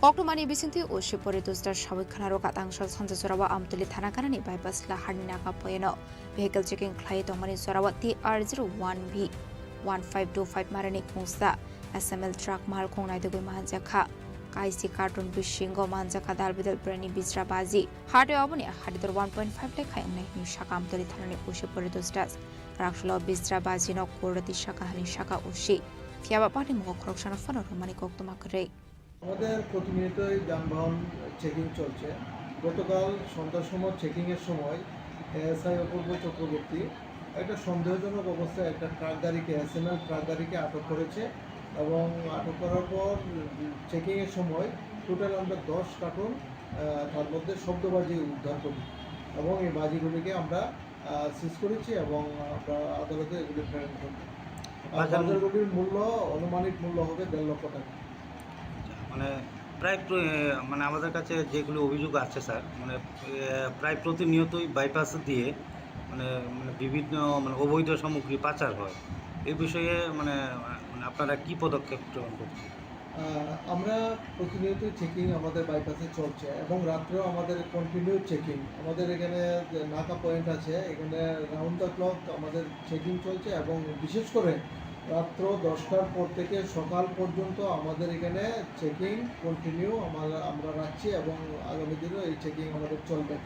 Koktwmani bisingtwi O C Poritos Das sawi khwnaro, Katangsal Sanjajorao Amtoli thana ganani bypass Laharni naga poyeno vehicle checking khlai tongmani jorao T R zero one B one five two five marani kungsa S M L truck malkhung naitugwi manjakha. Kaisi carton bisingo manjakha dal bidal brani bijra baji. Hatwi oboni hatidor one point five lakh khai wngnai hwnwi saka Amtoli thanani O C Poritos Das. Raksalo bijra bajino kurati saka hwnwi saka O C. Phiyaba patimungo khoroksano phano rwmani koktwma kwrwi. আমাদের প্রতিনিয়তই যানবাহন চেকিং চলছে। গতকাল সন্ধ্যার সময় চেকিংয়ের সময় এএসআই অপূর্ব চক্রবর্তী একটা সন্দেহজনক অবস্থায় একটা ট্রাক গাড়িকে, এসএমএল ট্রাক গাড়িকে আটক করেছে এবং আটক করার পর চেকিংয়ের সময় টোটাল আমরা দশ কার্টন, আহ, তার মধ্যে শব্দবাজি উদ্ধার করি এবং এই বাজিগুলিকে আমরা আহ, সিজ করেছি এবং আমরা আদালতে এগুলি প্রেরণ করব। আর বাজার মূল্য? বাজারগুলির মূল্য, আনুমানিক মূল্য হবে দেড় লক্ষ টাকা। আচ্ছা, মানে প্রায় প্র-, এ, মানে আমাদের কাছে যেগুলি অভিযোগ আছে স্যার, মানে, এ, প্রায় প্রতিনিয়তই বাইপাস দিয়ে মানে, মানে বিভিন্ন মানে অবৈধ সামগ্রী পাচার হয়। এই বিষয়ে মানে, মানে আপনারা কি পদক্ষেপ গ্রহণ করছেন? আহ, আমরা প্রতিনিয়তই চেকিং আমাদের বাইপাসে চলছে এবং রাত্রেও আমাদের কন্টিনিউ চেকিং। আমাদের এখানে যে নাকা পয়েন্ট আছে, এখানে রাউন্ড দ্য ক্লক আমাদের চেকিং চলছে এবং বিশেষ করে রাত্র দশটার পর থেকে সকাল পর্যন্ত আমাদের এখানে চেকিং কন্টিনিউ আমরা, আমরা রাখছি এবং আগামী দিনও এই চেকিং আমাদের চলবে।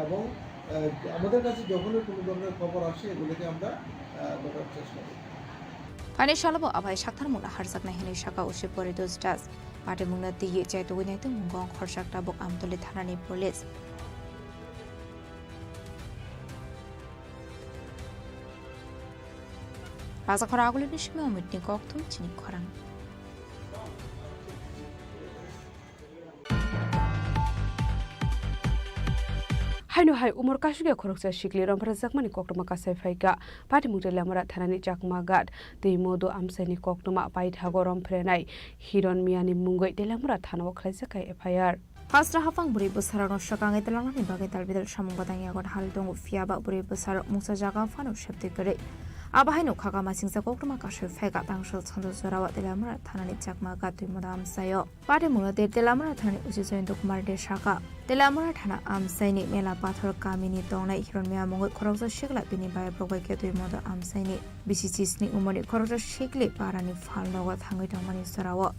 এবং, আহ, আমাদের কাছে যখনই কোনো ধরনের খবর আসে, এগুলিকে আমরা, আহ, ধরার চেষ্টা করি। Phaini salobo abai sakthar mungno harjaknai hwnwi saka O C Poritos Das. Patimungno twiwi chaitugwi naitukmungo khorchak tabuk Amtoli thanani police. Rajakhor Agulini simi Omitni kokthum chini khorang. Haino hai umor kasugya khoroksa sikli romphrajakmani koktwma kasai phaikha. Patimung Teliamura thanani Chakma Ghat twi modo amchaini koktwma paithago romphrenai Hiron Miyani mungwi Teliamura thanao khlaijak kha F I R. Hasra haphang bwrwi bwsarokno swkangwi twlangmani bagwi dalbidal samung gotang yago hal tongo, phiyaba bwrwi bwsarok mungsa jaga phano septwi kwrwi. Abo haino khaka masingcha koktwma kasai phaikha, tangso chonjo jorao Teliamura thanani Chakma Ghat twi modo amchaio. Patimungno tei Teliamura thanani O C Jayanta Kumar De sakha. Teliamura thana amchaini Mela Pathor kamini tongnai Hiron Miya mungwi khoroksa sikla bini bayaprok bai khe twi modo amchaini bisi chisni umorni khoroksa sikli parani phalnogo thangwi tongmani jorao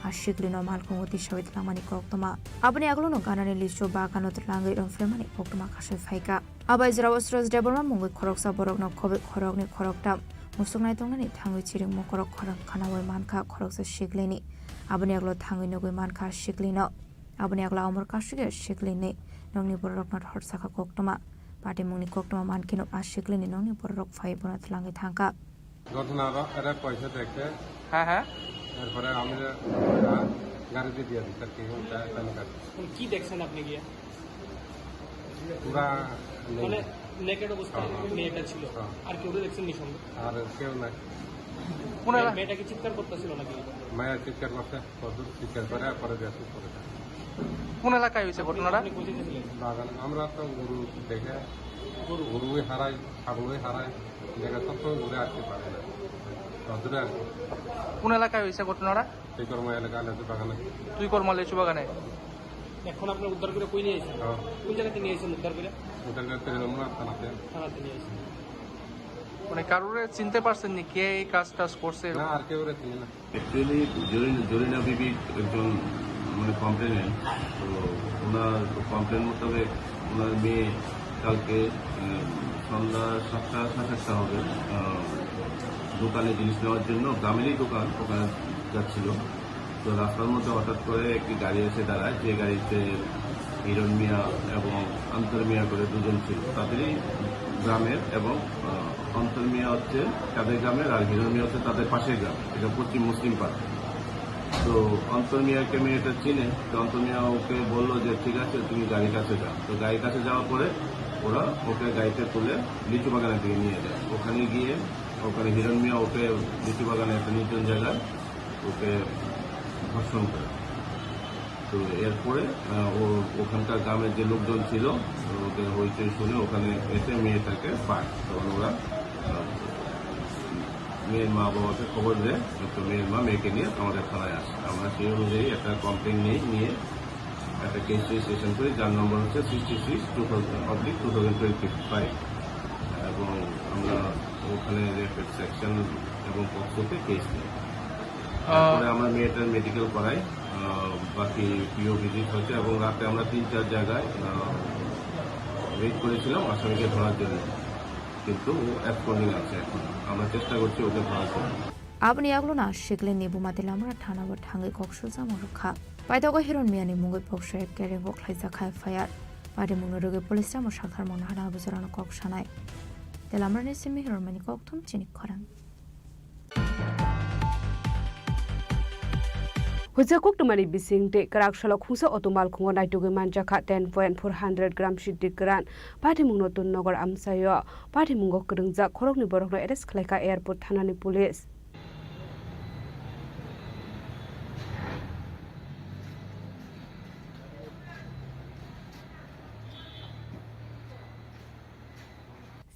a siklino malkhungo tisawi twlangmani koktwma. Aboni agolono ganani lichu bagano twlangwi romphrenmani koktwma kasai phaikha. Abai jorao Suraj Debbarma mungwi khoroksa borokno khobwi khoroknwi khoroktham musuk naitongnani thangwi chiring mokorok khorang khanaui mankha khoroksa siklini. Aboni aglo thangwi nugwi mankha siklino. Aboni aglo amor kasugya siklini nokni bororokno thorsakha koktwma. Patimungni koktwma mankheno a siklini nokni bororok phai bono twlangwi thangkha. ঘটনা র-, এরা পয়সা দেখে। হ্যাঁ, হ্যাঁ। এরপরে আমি গাড়িতে দিয়ে দিচ্ছি আর কি, ওটা এখানে কাজ। কি দেখছেন আপনি গিয়ে? পুরা নেই। মানে নেকেড অবস্থায় হ্যাঁ, হ্যাঁ। মেয়েটা ছিল। হ্যাঁ। আর কেউ দেখছেন নি সঙ্গে? আর কেউ নাই। কোন মে-, এলা-, মেয়েটা কি চিৎকার করতেছিল নাকি? মেয়ে চিৎকার করছে, প্রচুর চিৎকার করে, পরে দেখো পরে দেখো। কোন এলাকায় হয়েছে ঘটনাটা? আপনি কোথায় ছিলেন? বাগান। আমরা তো গরু দেখে, গরু? গরুই হারাই, ছাগলই হারাই, দেখে সবসময় ঘুরে আসতে পারে না। রোদ্দুরে আর কি। কোন এলাকায় হয়েছে ঘটনাটা? তুই কর্ম এলাকা, লেচু বাগানে। তুই কর্ম লেচু বাগানে? এখন আপনার উদ্ধার করে কই নিয়ে এসেছেন? হ্যাঁ। কোন জায়গাতে নিয়ে এসেছেন উদ্ধার করে? উদ্ধার করে তেলেমুনা থানাতে। থানাতে নিয়ে এসেছেন। মানে কারোরে চিনতে পারছেন নি কে এই কাজ টাজ করছে এরকম? না, আর কেউ রে চিনি না। অ্যাকচুয়ালি জরিনা, জরিনা বিবি একজন মানে কমপ্লেনেন্ট। তো ওনার কমপ্লেন মোতাবেক ওনার মেয়ে কালকে, উম, সন্ধ্যা সাতটা, সাড়ে সাতটা হবে, আহ, দোকানে জিনিস নেওয়ার জন্য, গ্রামেরই দোকান, ওখানে যাচ্ছিল। তো রাস্তার মধ্যে হঠাৎ করে একটি গাড়ি এসে দাঁড়ায়, যে গাড়িতে হিরণ মিয়া এবং অন্তর মিয়া করে দুজন ছিল, তাদেরই গ্রামের। এবং, আহ, অন্তর মিয়া হচ্ছে তাদের গ্রামের, আর হিরণ মিয়া হচ্ছে তাদের পাশের গ্রাম, এটা পশ্চিম মুসলিম পাড়া। তো অন্তর মিয়াকে মেয়েটা চিনে, তো অন্তর মিয়া ওকে বললো যে, "ঠিক আছে, তুমি গাড়ির কাছে যাও।" তো গাড়ির কাছে যাওয়ার পরে ওরা ওকে গাড়িতে তুলে লিচু বাগানের দিকে নিয়ে যায়। ওখানে গিয়ে ওখানে হিরণ মিয়া ওকে লিচু বাগানে একটা নির্জন জায়গায় ওকে ধর্ষণ করে। তো এরপরে, আহ, ও ওখানকার গ্রামের যে লোকজন ছিল, ওদের হইচই শুনে ওখানে এসে মেয়েটাকে পায়। তখন ওরা, আহ, মেয়ের মা বাবাকে খবর দেয়, তো মেয়ের মা মেয়েকে নিয়ে আমাদের থানায় আসে। আমরা সেই অনুযায়ী একটা কমপ্লেন নিয়ে নিয়ে একটা কেস রেজিস্ট্রেশন করি, যার নম্বর হচ্ছে sixty six two thousand oblique two thousand twenty five. এবং আমরা ওখানে রেপ সেকশন এবং পক্সোতে কেস নিই। তারপরে আমরা মেয়েটার মেডিকেল করাই। আহ, বাকি পিও ভিজিট হচ্ছে এবং রাতে আমরা তিন চার জায়গায় রেড করেছিলাম আসামিকে ধরার জন্য, কিন্তু ও অ্যাবসকন্ডিং আছে এখন। আমরা চেষ্টা করছি ওকে ধরার জন্য। Aboni yagulo no sikli ni buma Telamra thana o thangwi kok suljak rwkha. Paithago Hiron Miani mungwi poksa kereng kok khlaijak kha F I R. Patimungno rwgwi police ramo sakharmung hana bujorano kok sanai. Telamrani simi Hiron Miani kok thum chini khorang. Huja koktwmani bising tei kwrak salo khungsa auto malkhungo naitugwi manjakha ten point four hundred gram siddi kwran. Patimungno Tun Nagar amchaio. Patimungo kwrwngjak khoroknwi borokno arrest khlaikha airport thanani police.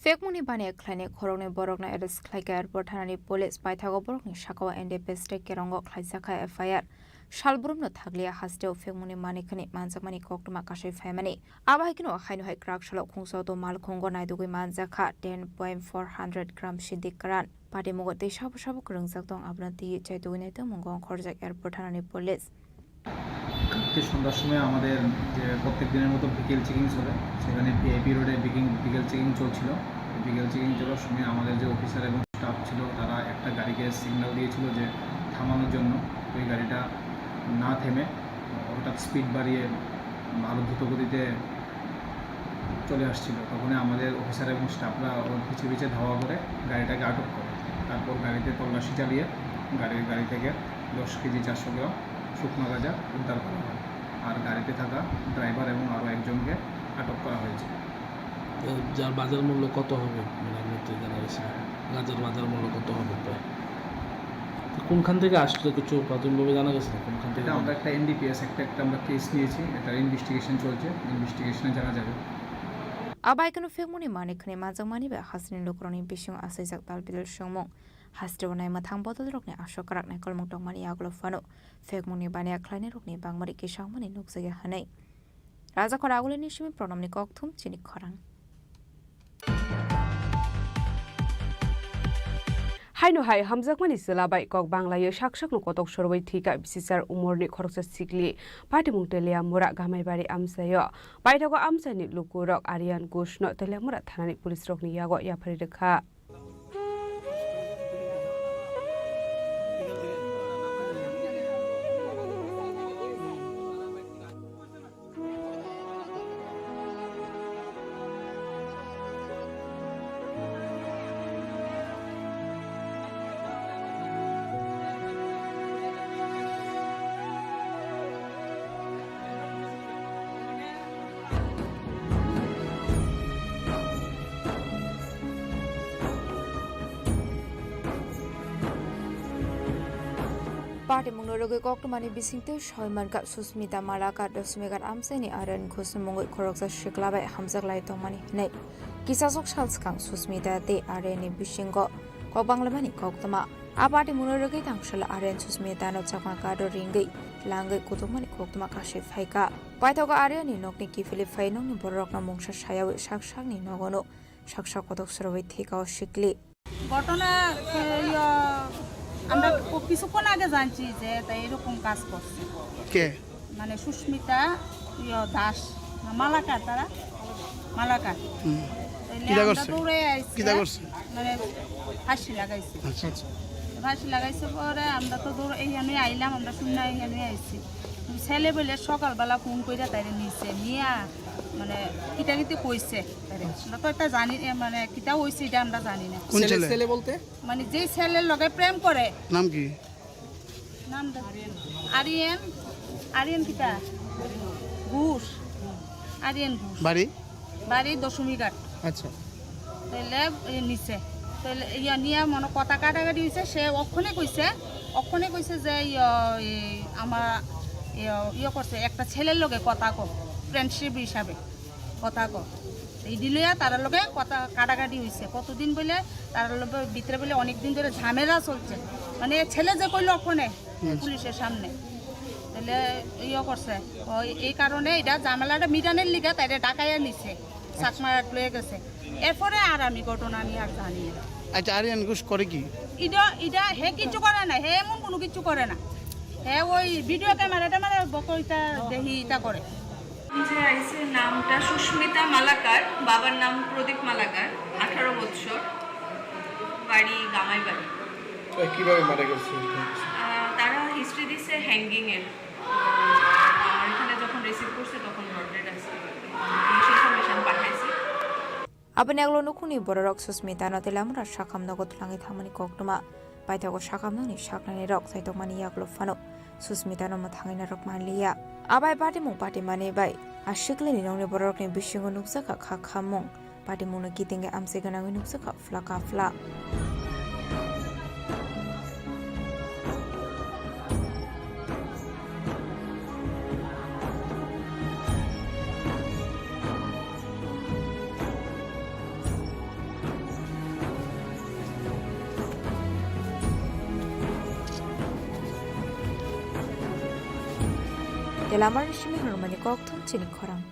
Phekmungni baniya khlainai khoroknwi borokno arrest khlaikha airport thanani police. Paithago borokni sakao N D P S tei kerongo khlaijakha F I R. Salbrumno thakliya hasteo phekmungni manikhani manjakmani koktwma kasui phaimani. Abo hai kheno haino hai kwrak salo khungsa auto malkhungo naitugwi manjakha ten point four hundred gram siddi kwran. Patimungo tei sabo sabo kwrwngjak tong, abono twiwi chaitugwi naitongmungo ongkhorjak airport thanani police. কালকে সন্ধ্যার সময় আমাদের যে প্রত্যেক দিনের মতো বিকেল চেকিং চলে, সেখানে ভি আই পি রোডে বিকিং-, বিকেল চেকিং চলছিল। বিকেল চেকিং চলার সময় আমাদের যে অফিসার এবং স্টাফ ছিল, তারা একটা গাড়িকে সিগন্যাল দিয়েছিল যে থামানোর জন্য। ওই গাড়িটা না থেমে হঠাৎ স্পিড বাড়িয়ে আরও দ্রুত গতিতে চলে আসছিল। তখনই আমাদের অফিসার এবং স্টাফরা ওর পিছে পিছে ধাওয়া করে গাড়িটাকে আটক করে। তারপর গাড়িতে তল্লাশি চালিয়ে গাড়ির, গাড়ি থেকে দশ কেজি চারশো গ্রাম শুকনো গাঁজা উদ্ধার করা হয়। আর গাড়িতে থাকা ড্রাইভার এবং আরও একজনকে আটক করা হয়েছে। তো যার বাজার মূল্য কত হবে? মানে, আপনি তো জানা গেছে না। গাঁজার বাজার মূল্য কত হবে প্রায়? তো কোনখান থেকে আসছিল কিছু প্রাথমিকভাবে জানা গেছে না? কোনখান থেকে এটা আমরা একটা এন ডি পি এস, একটা, একটা আমরা কেস নিয়েছি, এটার ইনভেস্টিগেশন চলছে, ইনভেস্টিগেশনে জানা যাবে। Abai kunu phekmungni manikhani manjakmani bai hasteni lukurokni bisingo achaijak tal bidal swngmung. Hasteo naimwthang bodolrokni aswk kwrak naikolmung tongmani yagulo phano phekmungni baniya khlainairokni bangmani kisangmani nukjakya hwnwi. Rajakhor Agulini simi Pranamni kokthum chini khorang. Haino hai hamjakmani chwla bai kok banglaio sak sakno kotok sorowi thwikha bisisar umorni khoroksa sikli. Patimung Teliamura Gamaibari amchaio. Paithago amchaini lukurok Aryan Ghoshno Teliamura thanani police rokni yago yapharwi rwkha. Patimungno rwgwi koktwmani bisingtwi soi mankha Susmita Malakar, Dasmighat amchaini Aryan Ghoshni mungwi khoroksa sikla bai hamjak lai tongmani hwnwi. Kisasok sal swkang Susmita tei Aryanni bisingo kok banglaimani koktwma. A patimungno rwgwi tangshalo Aryan Susmitano chakma kado ringwi langwi kutukmani koktwma kasui phaikha. Paithago Aryanni nokni kiphilwi phai nokni bororokno mungsa sayawi sak sakni nogono sak sak kotok sorowi thwikha o sikli. ঘটনা, এ, ইয়া, আমরা ক-, কিছুক্ষণ আগে জানছি যে এটা এরকম কাজ করছে। কে? মানে সুস্মিতা, ইয়া, দাস, না, মালাকার তারা? মালাকার। হুম। তাইলে কিতা আমরা করছে? দৌড়ে আইছি, কিতা করছে? মানে ফাঁসি লাগাইছে। আচ্ছা, আচ্ছা। ফাঁসি লাগাইছে পরে আমরা তো দৌড়ে এইখানে আইলাম, আমরা শুনে এইখানে আইছি। ছেলে বলে সকালবেলা ফোন করে তাইরে নিছে, নিয়া মানে কিতা কিতি কইছে। আরে, আমরা তো এটা জানি, এ, মানে, কিতা হইছে, এটা আমরা জানি না। কোন ছেলে, ছেলে? ছেলে বলতে? মানে, যেই ছেলের লগে প্রেম করে। নাম কি? নাম দে-, আরিয়ান, আরিয়ান কিতা? ঘোষ। আরিয়ান ঘোষ। বাড়ি? বাড়ি দশমী ঘাট। আচ্ছা। তাইলে, এ, নিচে। তাইলে, ইয়া, নিয়া মনে কথা কাটাকাটি হইছে, সে অক্ষণে কইছে, অক্ষণে কইছে যে, ইয়া, এই, আমার, ইয়া, ইয়ে করছে, একটা ছেলের লগে কথা কো, ফ্রেন্ডশিপ হিসাবে। কথা ক। এই দিলইয়া তার লগে কথা কাটাকাটি হইছে। কতদিন বলে তার লগে ভিতরে বলে অনেক দিন ধরে ঝামেলা চলছে। মানে ছেলে যে কইলো ওখানে হুম। পুলিশের সামনে। তাহলে ইয়ে করছে। ওই এই কারণে এটা ঝামেলাটা মিটানের লিগে তাইরে ডাকাইয়া নিছে। চাকমা এক লয়ে গেছে। এরপরে আর আমি ঘটনা নিয়ে আর জানি না। আচ্ছা, আরিয়ান ঘোষ করে কি? ইডা, ইডা হে কিচ্ছু করে না, হে এমন কোনো কিচ্ছু করে না। হে ওই ভিডিও ক্যামেরা ট্যামেরা বকইতা দেখি ইতা করে। যে আইছে নামটা সুস্মিতা মালাকার, বাবার নাম প্রদীপ মালাকার, আঠারো বৎসর, বাড়ি গামাইবাড়ি। তো কিভাবে মারা গেছে? আহ, তারা হিস্ট্রি দিছে হ্যাঙ্গিং এর। তো আমার এখানে যখন রিসিভ করছে তখন ব্রড ডেড আছে। পুলিশ ইনফরমেশন পাঠাইছে। Aboni ulo nukhungni bororok Susmitano tei Lamura sakhamno nogo twlangwi thangmani koktwma. Paithago sakhamnokni saknainirok chaitokmani yagulo phano Susmitano mwthangwi narwk manliya. Abai patimung patimani bai a siklini nokni bororokni bisingo nukjakha kha khamung. Patimungno kitingwi amchai gwnangwi nukjakha phla ka phla. Telamar simi hwnmani kokthum chini khorang.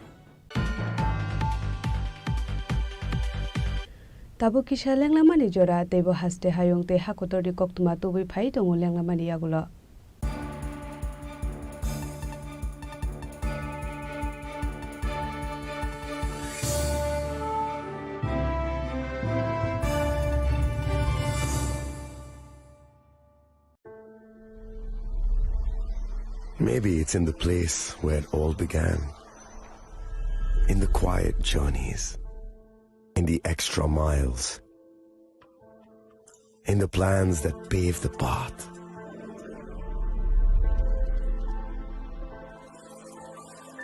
Tabuk kisa lenglamani jora, teibo haste hayung tei hakotorni koktwma tubui phai tongo lenglamani yagulo. Maybe it's in the place where it all began. In the quiet journeys, in the extra miles, in the plans that pave the path,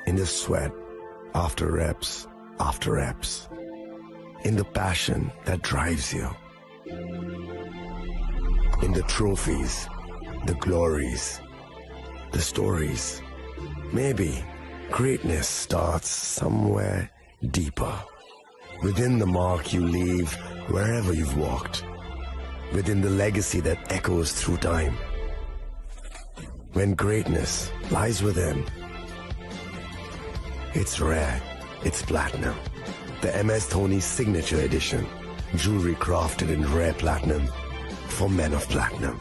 in the sweat after reps after reps, in the passion that drives you. In the trophies, the glories, the stories. Maybe greatness starts somewhere deeper. Within the mark you leave wherever you've walked. Within the legacy that echoes through time. When greatness lies within, it's rare, it's platinum. The M S Dhoni Signature Edition. Jewelry crafted in rare platinum for men of platinum.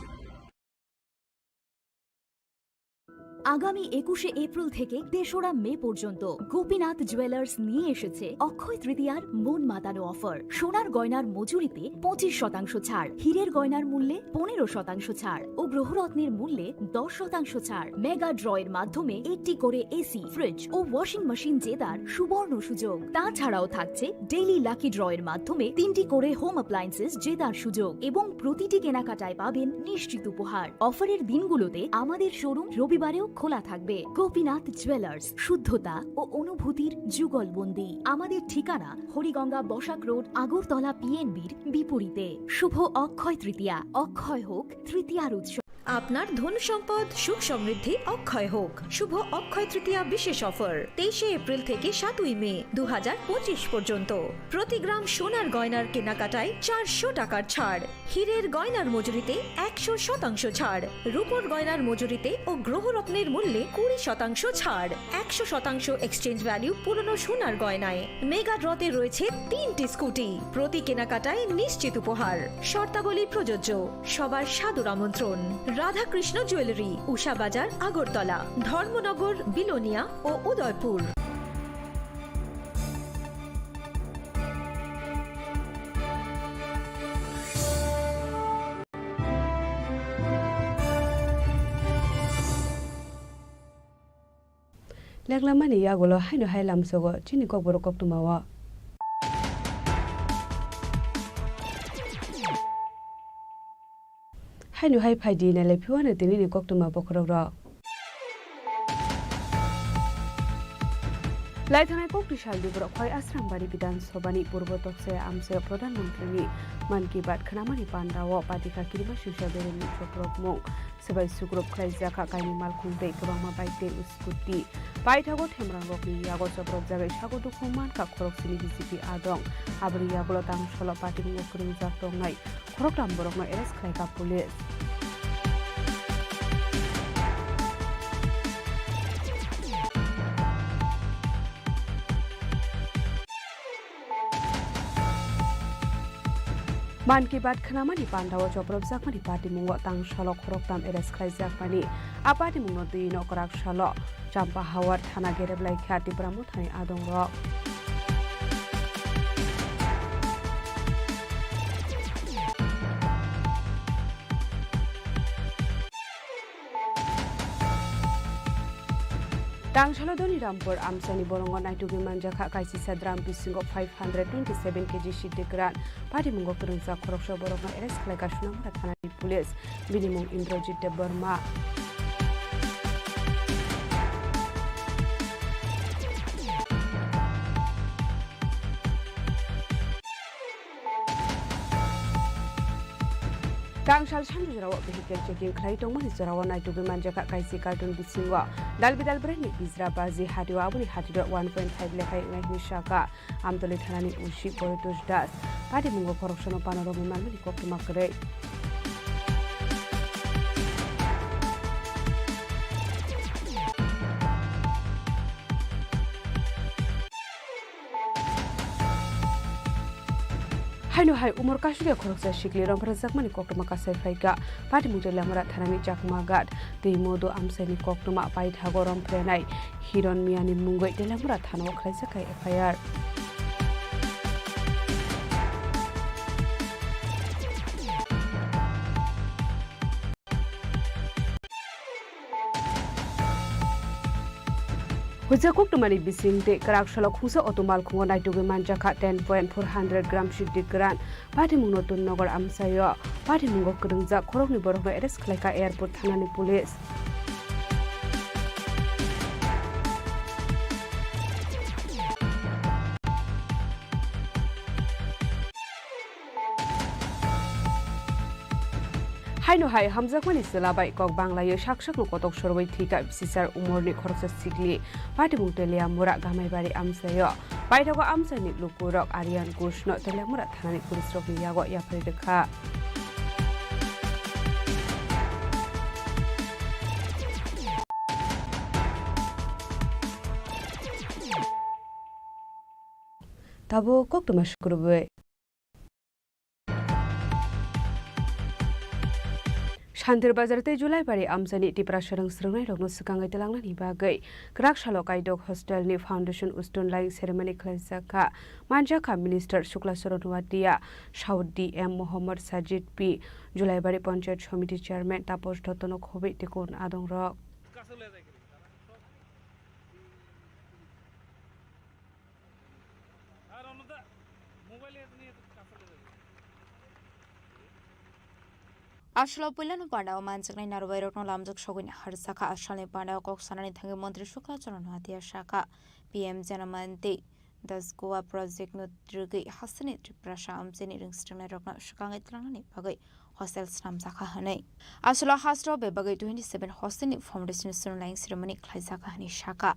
আগামী একুশে এপ্রিল থেকে তেসরা মে পর্যন্ত গোপীনাথ জুয়েলার্স নিয়ে এসেছে অক্ষয় তৃতীয়ার মন মাতানো অফার। সোনার গয়নার মজুরিতে পঁচিশ শতাংশ ছাড়, হীরের গয়নার মূল্যে পনেরো শতাংশ ছাড় ও গ্রহরত্নের মূল্যে দশ শতাংশ ছাড়। মেগা ড্র এর মাধ্যমে একটি করে এসি, ফ্রিজ ও ওয়াশিং মেশিন জেতার সুবর্ণ সুযোগ। তাছাড়াও থাকছে ডেইলি লাকি ড্র এর মাধ্যমে তিনটি করে হোম অ্যাপ্লায়েন্সেস জেতার সুযোগ এবং প্রতিটি কেনাকাটায় পাবেন নিশ্চিত উপহার। অফারের দিনগুলোতে আমাদের শোরুম রবিবারেও খোলা থাকবে। গোপীনাথ জুয়েলার্স, শুদ্ধতা ও অনুভূতির যুগলবন্দি। আমাদের ঠিকানা হরিগঙ্গা বসাক রোড, আগরতলা পিএনবির বিপরীতে। শুভ অক্ষয় তৃতীয়া, অক্ষয় হোক তৃতীয়ার উৎসব। আপনার ধন সম্পদ, সুখ সমৃদ্ধি অক্ষয় হোক। শুভ অক্ষয় তৃতীয়া বিশেষ অফার, তেইশে এপ্রিল থেকে সাতই মে দু হাজার পঁচিশ পর্যন্ত। প্রতি গ্রাম সোনার গয়নার কেনাকাটায় চারশো টাকার ছাড়, হীরের গয়নার মজুরিতে একশো শতাংশ ছাড়, রূপোর গয়নার মজুরিতে ও গ্রহরত্নের মূল্যে কুড়ি শতাংশ ছাড়, একশো শতাংশ এক্সচেঞ্জ ভ্যালু পুরনো সোনার গয়নায়। মেগা ড্রতে রয়েছে তিনটি স্কুটি, প্রতি কেনাকাটায় নিশ্চিত উপহার। শর্তাবলী প্রযোজ্য। সবার সাদর আমন্ত্রণ। রাধাকৃষ্ণ জুয়েলারি, উষা বাজার, আগরতলা, ধর্মনগর, বিলোনিয়া ও Udaipur. Leklamani yagulo haino hai lamsogo chini kokborok koktwmao. Haino hai phaidi nailai phiwano tinini koktwma bokhorokrok. Laithanai kok twi saldi borok Khwai Asrambari Bidhan Sabhani Purbo Toksai Amchaio Pradhan Mantrini Mann Ki Baat khnamani pandao patikha kirima singsa beremni choprokmung. Swbai sukrup khlaijak kha kaini malkhung tei kwbangma bike tei scooty. Paithago themrangrokni yago chopropjagwi sago dukhu mankha khoroksini B J P adong. Aboni yagulo tangsalo patimungo kwrwngjak tongnai khoroktham borokno arrest khlaikha police. Mann Ki Baat khnamani pandao chopropjakmani patimungo tangsalo khoroktham arrest khlaijakmani. A patimungno twi nokrak salo Champahawar thana gereblai kha Tipra Mothani adongrok. Tangsalo Doni Rampur amchaini bolongo naitugwi manjakha kaisisa drum bisingo five hundred twenty seven K G siddi kwran. Patimungo kwrwngjak khoroksa borokno arrest khlaikha Sunamura thanani police. Bini mung Indrajit Debbarma. Tangsal sanju jorao vehicle checking khlai tongmani jorao naitugwi manjakha kaisi carton bisingo dalbidal brandni bijra baji hatio, aboni hatio one point five lekhai wngnai hwnwi sakha Amtoli thanani O C Paritosh Das. Patimungo khoroksano panorogwi manmani koktwma kwrwi. Haino hai umor kasudia khoroksa sikli romphrajakmani koktwma kasai phaikha. Patimung Teliamura thanani Chakma Ghat tei Modu amchaini koktwma paithago romphrwnai Hiron Miyani mungwi Teliamura thanao khlaijak kha F I R. Hujak koktwmani bising tei kwrak salo khungsa auto malkhungo naitugwi manjakha ten point four hundred gram siddi kwran. Patimung Notun Nagar amchaio patimungo kwrwngjak khoroknwi borokno arrest khlaikha airport thanani police. Haino hai hamjakmani chwla bai kok banglaiwi sak sakno kotok sorwi thwikha bisisar umorni khoroksa sikli. Patimung Teliamura Gamaibari amchaio paithago amchaini lukurok Aryan Ghoshno Teliamura thanani policerokni yago yapharwi rwkha. Tabuk koktwma sukrubwi. Shantir Bazar tei Julaibari amchaini Tiprasa rang swrwngnairokno swkangwi twlangnani bagwi kwrak salo Kaidok Hostelni Foundation Stone Laying Ceremony khlaijak kha. Manjakha Minister Shukla Charan Noatia, South D M Mohammad Sajid P, Julaibari Panchayat Samiti Chairman Taposh Dottono khobwi tei kon adongrok. Aswkno puilano pandao manjaknai narwbairokno lamjak sogwini harjakha. Aswkni pandao kok sanani thangwi Montri Shukla Charan Noatia sakha, P M Janaman tei Das Goa Project no rwgwi hasteni Tiprasa amchaini rwngthwngnairokno swkangwi twlangnani bagwi hostel snamjakha hwnwi. Aswkno hasteo bebagwi twenty seven hostel ni foundation stone laying ceremony khlaijakha hwnwi sakha.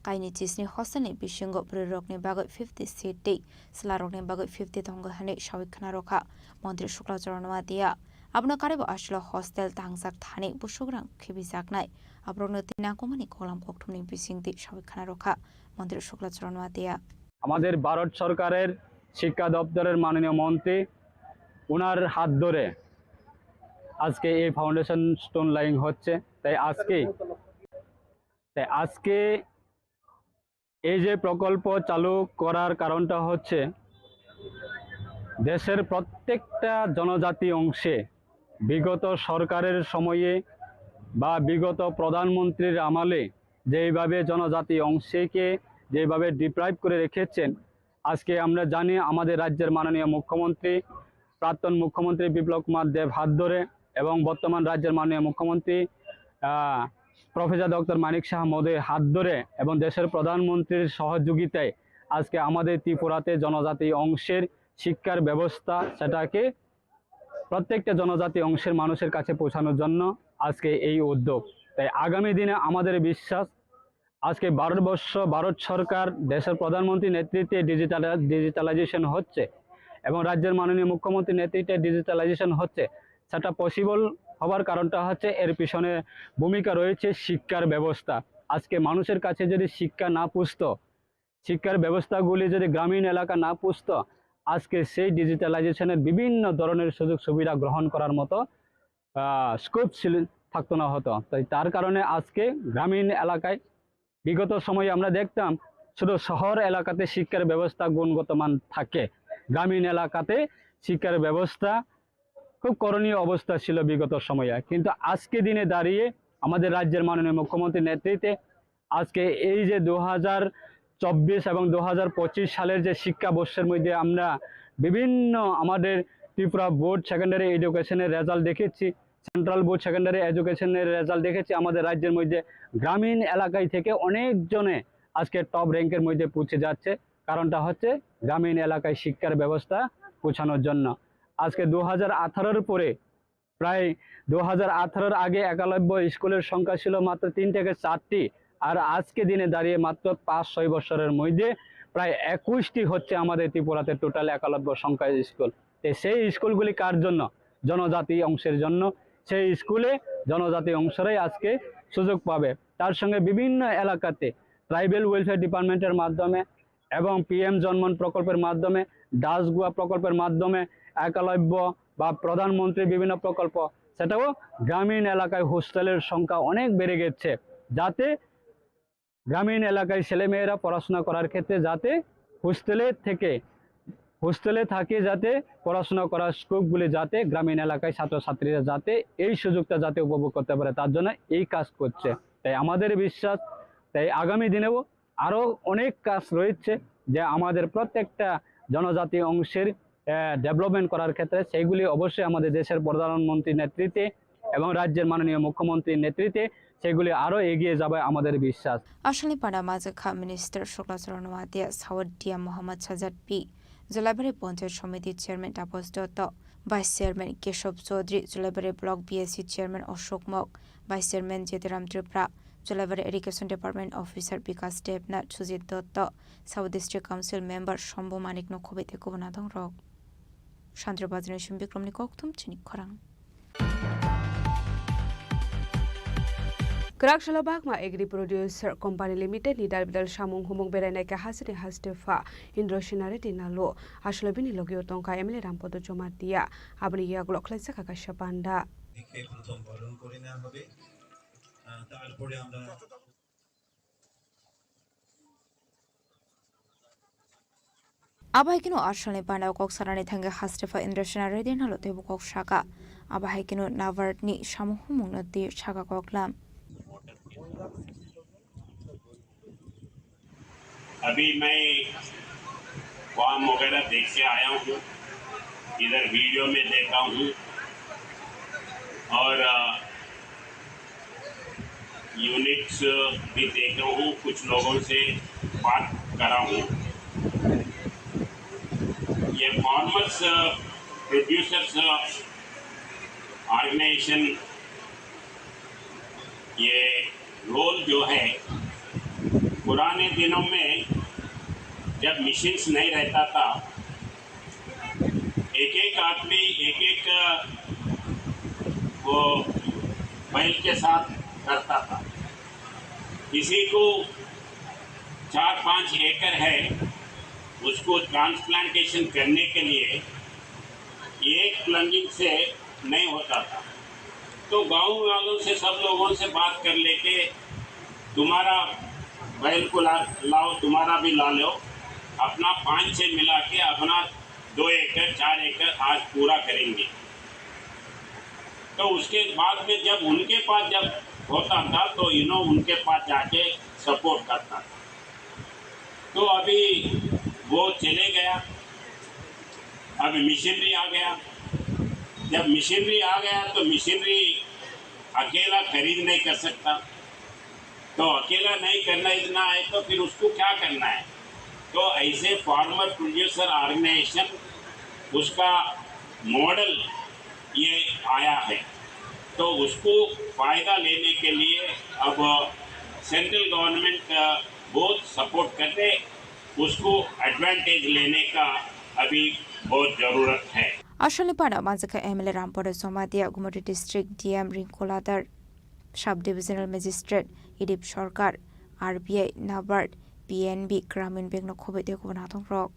Kaini chisni hostel ni bisingo bwrwirokni bagwi fifty seat tei chwlarokni bagwi fifty tongo hwnwi sawi khna rwkha Montri Shukla Charan Noatia. Abono karwibo aswkno hostel tangjak thani busukrang khibijaknai aborokno twi nangkukmani koklam kokthumni bisingtwi sawi khna rwkha Montri Shukla Charan Noatia. আমাদের ভারত সরকারের শিক্ষা দপ্তরের মাননীয় মন্ত্রী, ওনার হাত ধরে আজকে এই ফাউন্ডেশন স্টোন লাইং হচ্ছে। তাই আজকে, তাই আজকে এই যে প্রকল্প চালু করার কারণটা হচ্ছে দেশের প্রত্যেকটা জনজাতি অংশে বিগত সরকারের সময়ে বা বিগত প্রধানমন্ত্রীর আমলে যেইভাবে জনজাতি অংশকে যেভাবে ডিপ্রাইভ করে রেখেছেন, আজকে আমরা জানি আমাদের রাজ্যের মাননীয় মুখ্যমন্ত্রী, প্রাক্তন মুখ্যমন্ত্রী বিপ্লব কুমার দেব হাত ধরে এবং বর্তমান রাজ্যের মাননীয় মুখ্যমন্ত্রী, আহ, প্রফেসর ডক্টর মানিক সাহা মহোদয়ের হাত ধরে এবং দেশের প্রধানমন্ত্রীর সহযোগিতায় আজকে আমাদের ত্রিপুরাতে জনজাতি অংশের শিক্ষার ব্যবস্থা, সেটাকে প্রত্যেকটা জনজাতি অংশের মানুষের কাছে পৌঁছানোর জন্য আজকে এই উদ্যোগ। তাই আগামী দিনে আমাদের বিশ্বাস, আজকে ভারতবর্ষ, ভারত সরকার, দেশের প্রধানমন্ত্রীর নেতৃত্বে ডিজিটাল, ডিজিটালাইজেশন হচ্ছে এবং রাজ্যের মাননীয় মুখ্যমন্ত্রীর নেতৃত্বে ডিজিটালাইজেশন হচ্ছে, সেটা পসিবল হবার কারণটা হচ্ছে এর পিছনে ভূমিকা রয়েছে শিক্ষার ব্যবস্থা। আজকে মানুষের কাছে যদি শিক্ষা না পুষতো, শিক্ষার ব্যবস্থাগুলি যদি গ্রামীণ এলাকা না পুষতো, আজকে সেই ডিজিটালাইজেশনের বিভিন্ন ধরনের সুযোগ সুবিধা গ্রহণ করার মতো আহ, স্কোপ ছিল, থাকতো না হতো। তাই তার কারণে আজকে গ্রামীণ এলাকায় বিগত সময়ে আমরা দেখতাম শুধু শহর এলাকাতে শিক্ষার ব্যবস্থা গুণগত মান থাকে, গ্রামীণ এলাকাতে শিক্ষার ব্যবস্থা খুব করণীয় অবস্থা ছিল বিগত সময়ে। কিন্তু আজকে দিনে দাঁড়িয়ে আমাদের রাজ্যের মাননীয় মুখ্যমন্ত্রীর নেতৃত্বে আজকে এই যে দু হাজার চব্বিশ এবং দু হাজার পঁচিশ সালের যে শিক্ষাবর্ষের মধ্যে আমরা বিভিন্ন আমাদের ত্রিপুরা বোর্ড সেকেন্ডারি এডুকেশনের রেজাল্ট দেখেছি, সেন্ট্রাল বোর্ড সেকেন্ডারি এডুকেশনের রেজাল্ট দেখেছি, আমাদের রাজ্যের মধ্যে গ্রামীণ এলাকায় থেকে অনেকজনে আজকে টপ র্যাঙ্কের মধ্যে পৌঁছে যাচ্ছে। কারণটা হচ্ছে গ্রামীণ এলাকায় শিক্ষার ব্যবস্থা পৌঁছানোর জন্য। আজকে দু হাজার আঠারোর পরে প্রায় দু হাজার আঠারোর আগে একলব্য স্কুলের সংখ্যা ছিল মাত্র তিন থেকে চারটি, আর আজকে দিনে দাঁড়িয়ে মাত্র পাঁচ ছয় বছরের মধ্যে প্রায় একুশটি হচ্ছে আমাদের ত্রিপুরাতে টোটাল একলব্য সংখ্যা স্কুল। তো সেই স্কুলগুলি কার জন্য? জনজাতি অংশের জন্য। সেই স্কুলে জনজাতি অংশরাই আজকে সুযোগ পাবে। তার সঙ্গে বিভিন্ন এলাকাতে ট্রাইবাল ওয়েলফেয়ার ডিপার্টমেন্টের মাধ্যমে এবং পিএম জনমন প্রকল্পের মাধ্যমে, ডাসগুয়া প্রকল্পের মাধ্যমে, একলব্য বা প্রধানমন্ত্রী বিভিন্ন প্রকল্প, সেটাও গ্রামীণ এলাকায় হোস্টেলের সংখ্যা অনেক বেড়ে গেছে, যাতে গ্রামীণ এলাকায় ছেলেমেয়েরা পড়াশোনা করার ক্ষেত্রে যাতে হোস্টেলের থেকে হোস্টেলে থাকে, যাতে পড়াশোনা করার স্কোপগুলি যাতে গ্রামীণ এলাকায় ছাত্রছাত্রীরা যাতে এই সুযোগটা যাতে উপভোগ করতে পারে, তার জন্য এই কাজ করছে। তাই আমাদের বিশ্বাস, তাই আগামী দিনেও আরও অনেক কাজ রয়েছে যে আমাদের প্রত্যেকটা জনজাতি অংশের ডেভেলপমেন্ট করার ক্ষেত্রে, সেইগুলি অবশ্যই আমাদের দেশের প্রধানমন্ত্রীর নেতৃত্বে এবং রাজ্যের মাননীয় মুখ্যমন্ত্রীর নেতৃত্বে সেগুলি আরও এগিয়ে যাবে আমাদের বিশ্বাস। Asalni panda majwk kha Minister Sukla Charan Noatia, Sawadia Mohammad Sajad P, Julaibari Panchayat Samiti Chairman Tapos Dotto, Vice Chairman Keshob Chaudhary, Julaibari Block B S C Chairman Ashok Mok, Vice Chairman Jetiram Tripura, Julaibari Education Department Officer Bikas Debnath, Sujit Dotto, South District Council Member Shombu Manik no khobwi tei kubun adongrok. Sandra Bajani Sumbikrom ni kokthum chini khorang. Kwrak salo Bagma Agri Producer Company Limited ni dalbidal samung humung berainai khe hasteni hastepha Indro Sinare Dinalo. Aswlai bini logio tongkha M L A Rampodo Jomatia. Aboni yagulo khlaijak kha kaisa panda. দেখে প্রথম বরণ করে নেওয়া হবে। আহ, তারপরে আমরা Abo hai kheno asalni panda kok sanani thangwi hastepha Indro Sinare Dinalo teibo kok saka. Abo hai kheno NABARD ni samung humung no twi saka koklam. अभी मैं फॉर्म वगैरह देख के आया हूँ, इधर वीडियो में देखा हूँ और, अ, यूनिट्स भी देखा हूँ, कुछ लोगों से बात करा हूँ। ये फार्मर्स, अ, प्रोड्यूसर्स, अ, ऑर्गेनाइजेशन, ये रोल जो है, पुराने दिनों में जब मशीन्स नहीं रहता था, एक एक आदमी एक एक, अ, वो बैल के साथ करता था। किसी को चार पाँच एकड़ है, उसको ट्रांसप्लांटेशन करने के लिए एक प्लंगिंग से नहीं होता था। तो गांव वालों से, सब लोगों से बात कर लेके, तुम्हारा बैल को ला, लाओ, तुम्हारा भी ला लो, अपना पाँच छः मिला के अपना दो एकड़, चार एकड़ आज पूरा करेंगे। तो उसके बाद में जब उनके पास जब होता था, तो इन्हों उनके पास जाके सपोर्ट करता था। तो अभी वो चले गया, अभी मशीनरी आ गया। जब मशीनरी आ गया, तो मशीनरी अकेला खरीद नहीं कर सकता। तो अकेला नहीं करना इतना है, तो फिर उसको क्या करना है? तो ऐसे फार्मर प्रोड्यूसर ऑर्गेनाइजेशन, उसका मॉडल ये आया है, तो उसको फायदा लेने के लिए अब सेंट्रल गवर्नमेंट बहुत सपोर्ट करने, उसको एडवांटेज लेने का अभी बहुत जरूरत है। Aswkni pano manjakha M L A Rampada Jamatia, Gumati District D M Ringkula Dar, Sub Divisional Magistrate Idip Sarkar, R B I, NABARD, P N B, Gramin Bank no khobwi tei kubun hathongrok.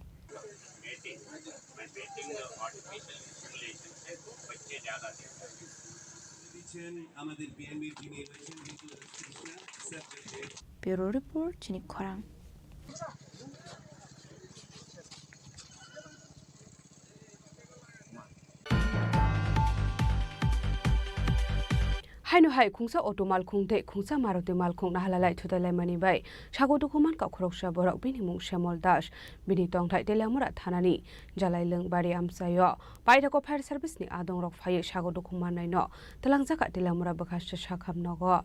Bureau Report, Chini Khorang. Haino hai khungsa auto malkhung tei khungsa Maruti malkhung nahalalai thutailaimani bai sago dukhu mankha khoroksa borok, bini mung Shyamol Das, bini tongthai Teliamura thanani Jalai Lwngbari amchaio. Paithakgo fire service ni adongrok phaiwi sago dukhu mannaino twlangjakha Teliamura bwkhaste sakham nogo.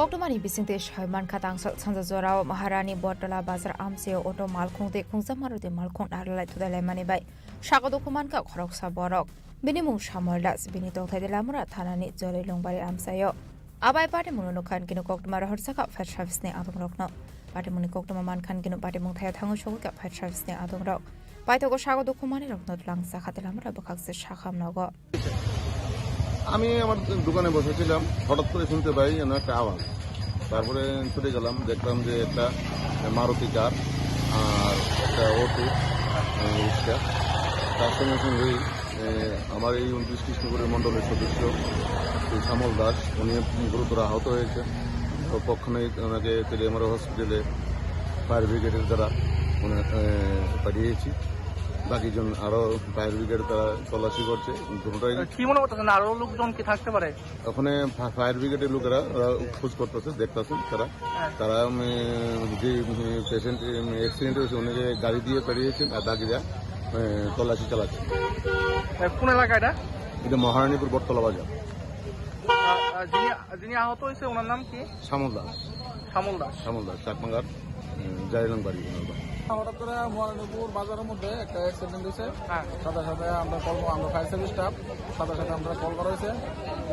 Koktwmani bisingtwi soi mankha, tangsa sanja jorao Maharani Bottola Bazar amchaio auto malkhung tei khungsa Maruti malkhung nahalalai thutailaimani bai sago dukhu mankha khoroksa borok. Bini mung Shyamol Das, bini tongthai Teliamura thanani Jalai Lwngbari amchaio. Abai patimungno nukha hwn khe koktwma rohorjakha fire service ni adongrokno. Patimungni koktwma mankha hwn khe patimung thaio thangwi sogwikha fire service ni adongrok. Paithago sago dukhu manwirokno twlangjakha Teliamura bwkhakste sakham nogo. আমি আমার দোকানে বসেছিলাম, হঠাৎ করে শুনতে পাই যেন একটা আওয়াজ। তারপরে ছুটে গেলাম, দেখলাম যে একটা মারুতি কার আর একটা অটো, আহ, রিক্সা। তার সঙ্গে সঙ্গেই, আহ, আমার এই ঊনত্রিশ কৃষ্ণপুরের মণ্ডলের সদস্য শ্রী শ্যামল দাস, উনি গুরুতর আহত হয়েছেন। তো পক্ষে ওনাকে তেলিয়ামুড়া হসপিটালে ফায়ার ব্রিগেডের দ্বারা ওনাকে, আহ, পাঠিয়েছি। বাকিজন আরও ফায়ার ব্রিগেড তারা তল্লাশি করছে। দুটোটাই কি মনে করতেছেন, আরো লোকজন কি থাকতে পারে? ওখানে ফা-, ফায়ার ব্রিগেডের লোকেরা, ওরা খোঁজ করতেছে, দেখতেছেন তারা। হ্যাঁ। তারা, উম, যে, উম, পেশেন্ট, উম, অ্যাক্সিডেন্ট হয়েছে, উনি যে গাড়ি দিয়ে পাঠিয়েছেন, আর বাকিরা, উম, তল্লাশি চালাচ্ছে। এ, কোন এলাকা এটা? এটা মহারানীপুর বটতলা বাজার। আ, আ, যিনি, যিনি আহত হয়েছে, ওনার নাম কি? শ্যামল দাস। শ্যামল দাস। শ্যামল দাস, চাকমাঘাট, উম, জারিলাং বাড়ি ওনার বাড়ি। হঠাৎ করে মহারানীপুর বাজারের মধ্যে একটা অ্যাক্সিডেন্ট হয়েছে। হ্যাঁ। সাথে সাথে আমরা কল, আমরা ফায়ার সার্ভিস স্টাফ, সাথে সাথে আমরা কল করা হয়েছে।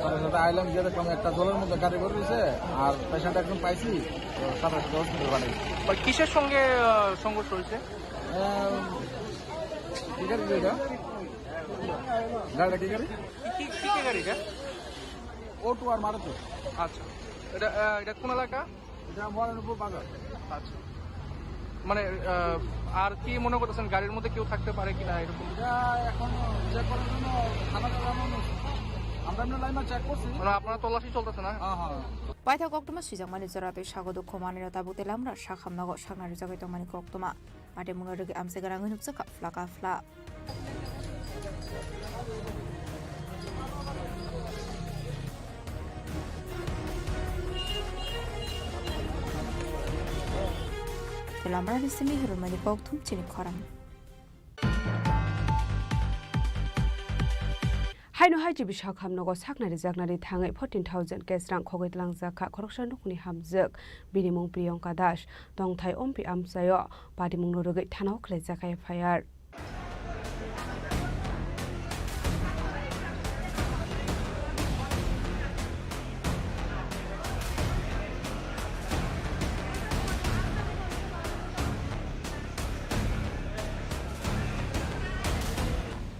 সাথে সাথে আইলাম, গিয়ে দেখলাম একটা জলের মধ্যে গাড়ি ভরে রয়েছে, আর পেশেন্ট একজন পাইছি, তো সাথে সাথে হসপিটাল পাঠাইছি। ওই কিসের সঙ্গে, আহ, সংঘর্ষ হয়েছে? আহ, কি গাড়ি রে এটা? গাড়িটা কি গাড়ি? কি, কি, কি, কি গাড়ি এটা? অটো আর মারুতি। আচ্ছা, এটা, আহ, এটা কোন এলাকা? এটা মহারানীপুর বাজার। আচ্ছা, মানে, আহ, আর কি মনে করতেছেন, গাড়ির মধ্যে কেউ থাকতে পারে কিনা এরকম? এটা এখন চেক করার জন্য থানা চালানো হয়েছে। আমরা এমনি লাইনে চেক করছি। মানে, আপনারা তল্লাশি চলতেছে না? হ্যাঁ, হ্যাঁ। Paithak koktwma swijakmani jora tei sago dukhu manwirok tabuk Teliamura sakham nogo sakna rijagwi tongmani koktwma. Patimungno rwgwi amchai gwnangwi nukjakha phlaka phla. Teliamurani simi hirumani kokthum chini khorang. Haino hai chibi sakham nogo sakna rijaknani thangwi fourteen thousand cash rang khogwi tlangjak kha khoroksa nukni hamjwk, bini mung Priyanka Das, tongthai Ompi amchaio, patimungno rwgwi thanao khwlaijak kha F I R.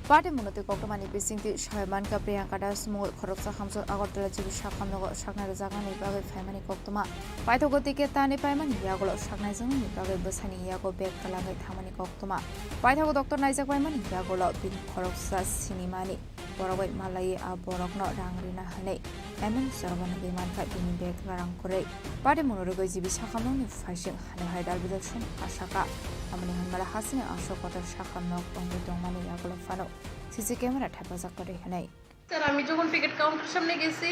Patimungno tei koktwmani bisingtwi soi mankha Priyanka Das mungwi khoroksa hamjwk Agartala chibi sakham nogo sakna rijaknani bagwi phaimani koktwma. Paithago ticket tani paimani yagulo saknaijaknani bagwi bwsani yago bag kwlangwi thangmani koktwma. Paithago doctor naijak paimani yagulo bini khoroksa sinimani borok bai malai a borokno rang rina hwnwi M N sorokno nugwi mankha bini bag rang kwrwi. Party mungno rwgwi G B sakhamungni phaising hwnwi hai dalbidal song kasaka. Aboni hwnmale hasini aswk kotor sakha nok wngwi tongmani yagulo phano C C camera thepajak kwrwi hwnwi. Sir, আমি যখন ticket counter সামনে গেছি,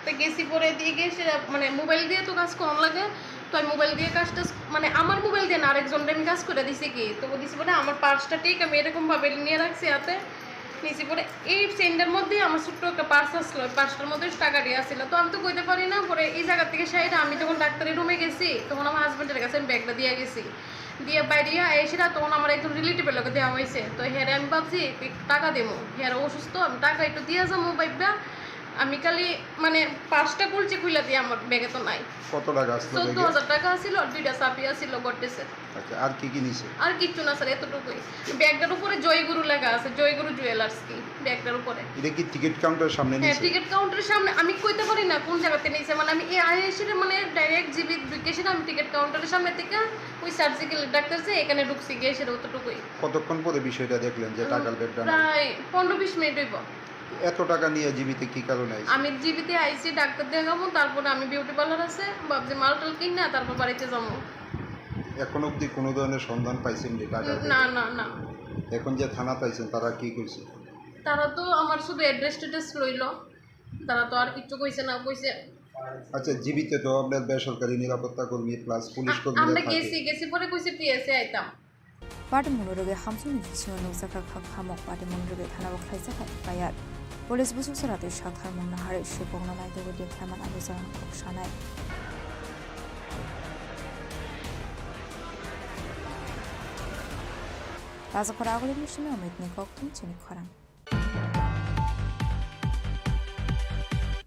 তো গেছি পরে দিয়ে গিয়ে সেটা মানে মোবাইল দিয়ে তো কাজ করানো লাগে, তো আমি মোবাইল দিয়ে কাজটা মানে আমার মোবাইল দিয়ে না আরেকজনকে আমি কাজ করে দিছি কি, তো ও দিছি মানে আমার পার্সটা ঠিক আমি এরকম ভাবে নিয়ে রাখছি হাতে, নিছি পরে এই চেইনটার মধ্যে আমার ছোট্ট একটা পার্স আসলো, ওই পার্সটার মধ্যে টাকা দিয়ে আসছিল, তো আমি তো কইতে পারি না। পরে এই জায়গা থেকে সাইডে আমি যখন ডাক্তারের রুমে গেছি তখন আমার হাজব্যান্ডের কাছে আমি ব্যাগটা দিয়ে গেছি। দিয়ে বাইরে আইসি না, তখন আমার একজন রিলেটিভের লগে দেওয়া হয়েছে। তো হেরে আমি ভাবছি একটু টাকা দেবো, হেরে অসুস্থ, আমি টাকা একটু দিয়ে যাবো ভাইবা। আমি খালি মানে পার্সটা খুলছি, খুলে দিয়ে আমার ব্যাগে তো নাই। কত টাকা আসলো চোদ্দ ব্যাগে? হাজার টাকা ছিল আর দুইটা চাবি আছিল গডরেজের। আচ্ছা, আর কি কি নিছে? আর কিচ্ছু না স্যার, এতটুকুই। ব্যাগটার উপরে জয়গুরু লেখা আছে, জয়গুরু জুয়েলার্স কি ব্যাগটার উপরে। এটা কি টিকিট কাউন্টারের সামনে হ্যাঁ, নিছে? টিকিট কাউন্টারের সামনে। আমি কইতে পারি না কোন জায়গাতে নিছে, মানে আমি এ আইসি মানে ডাইরেক্ট জিবি ঢুকেছি না, আমি টিকিট কাউন্টারের সামনে থেকে ওই সার্জিক্যাল ডাক্তার যে এখানে ঢুকছি, গিয়ে সেটা অতটুকুই। কতক্ষণ পরে বিষয়টা দেখলেন যে উম, টাকার ব্যাগটা নাই? প্রায় পনেরো বিশ মিনিট হইব। এত টাকা নিয়ে জিবিতে কি কারণে আইছেন? আমি জিবিতে আইছি ডাক্তার দেখাবো, তারপরে আমি বিউটি পার্লার আছে, ভাবছি মাল টাল কিন না, তারপর বাড়িতে যাবো। এখন অবধি কোনো ধরনের সন্ধান পাইছেন যে টাকার না, ব্যাপারে? না, না। এখন যে থানাত আইছেন, তারা কি কইছে? তারা তো আমার শুধু অ্যাড্রেস ট্যাড্রেস লইলো, তারা তো আর কিচ্ছু কইছে না, কইছে আচ্ছা, জিবিতে তো আপনার বেসরকারি নিরাপত্তা কর্মী প্লাস পুলিশ আ-, কর্মীরা আমরা থাকে। গেছি, গেছি পরে কইছে পিএসএ আইতাম। Party mungno rwgwi hamsukni bisingo nukjakha kha khamok, party mungno rwgwi thanao khlaijak kha F I R. Police busuk chwra twi saktharmung naharwi supokno naitugwi dekhlaimani abo chwrano kok sanai. Rajakhor Agulini simi Omitni Kokthum chini khorang.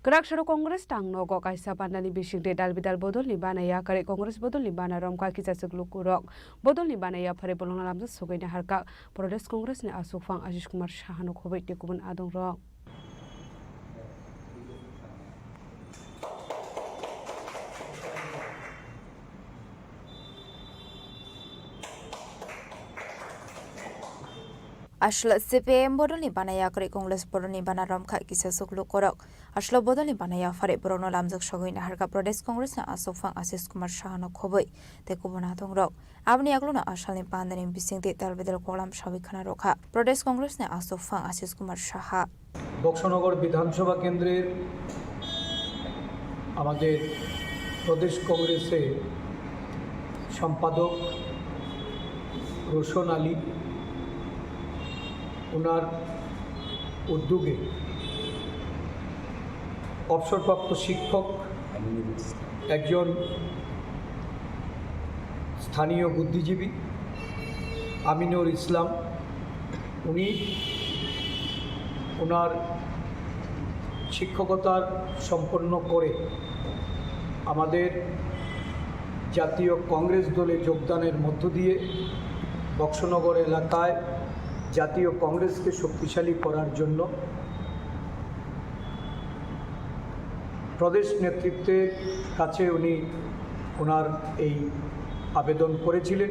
Kwrak saro Congress tang nogo kaisa pandani bisingtwi dalbidal bodolni bana yakarwi Congress bodolni bana romkha kichaswk lukurok. Bodolni bana yapharwi bolongno lamjak sogwi naharkha Pradesh Congressni aswk phang Ashish Kumar Sahano khobwi tei kubun adongrok. Aswk C P I M bodolni bana yakarwi Congress bodolni bana romkha kichaswk lukurok. Aswk bodolni bana yapharwi borokno lamjak sogwi naharkha Pradesh Congressni aswk phang Ashish Kumar Sahano khobwi tei kubun adongrok. Aboni yagulono aswkni pandani bisingtwi dalbidal koklam sawi khna rwkha Pradesh Congressni aswk phang Ashish Kumar Saha. Boxanagar বিধানসভা কেন্দ্রের আমাদের প্রদেশ কংগ্রেসের সম্পাদক রোশন আলী, ওনার উদ্যোগে অবসরপ্রাপ্ত শিক্ষক, একজন স্থানীয় বুদ্ধিজীবী আমিনুর ইসলাম, উনি ওনার শিক্ষকতার সম্পন্ন করে আমাদের জাতীয় কংগ্রেস দলে যোগদানের মধ্য দিয়ে বক্সনগর এলাকায় জাতীয় কংগ্রেসকে শক্তিশালী করার জন্য প্রদেশ নেতৃত্বের কাছে উনি ওনার এই আবেদন করেছিলেন।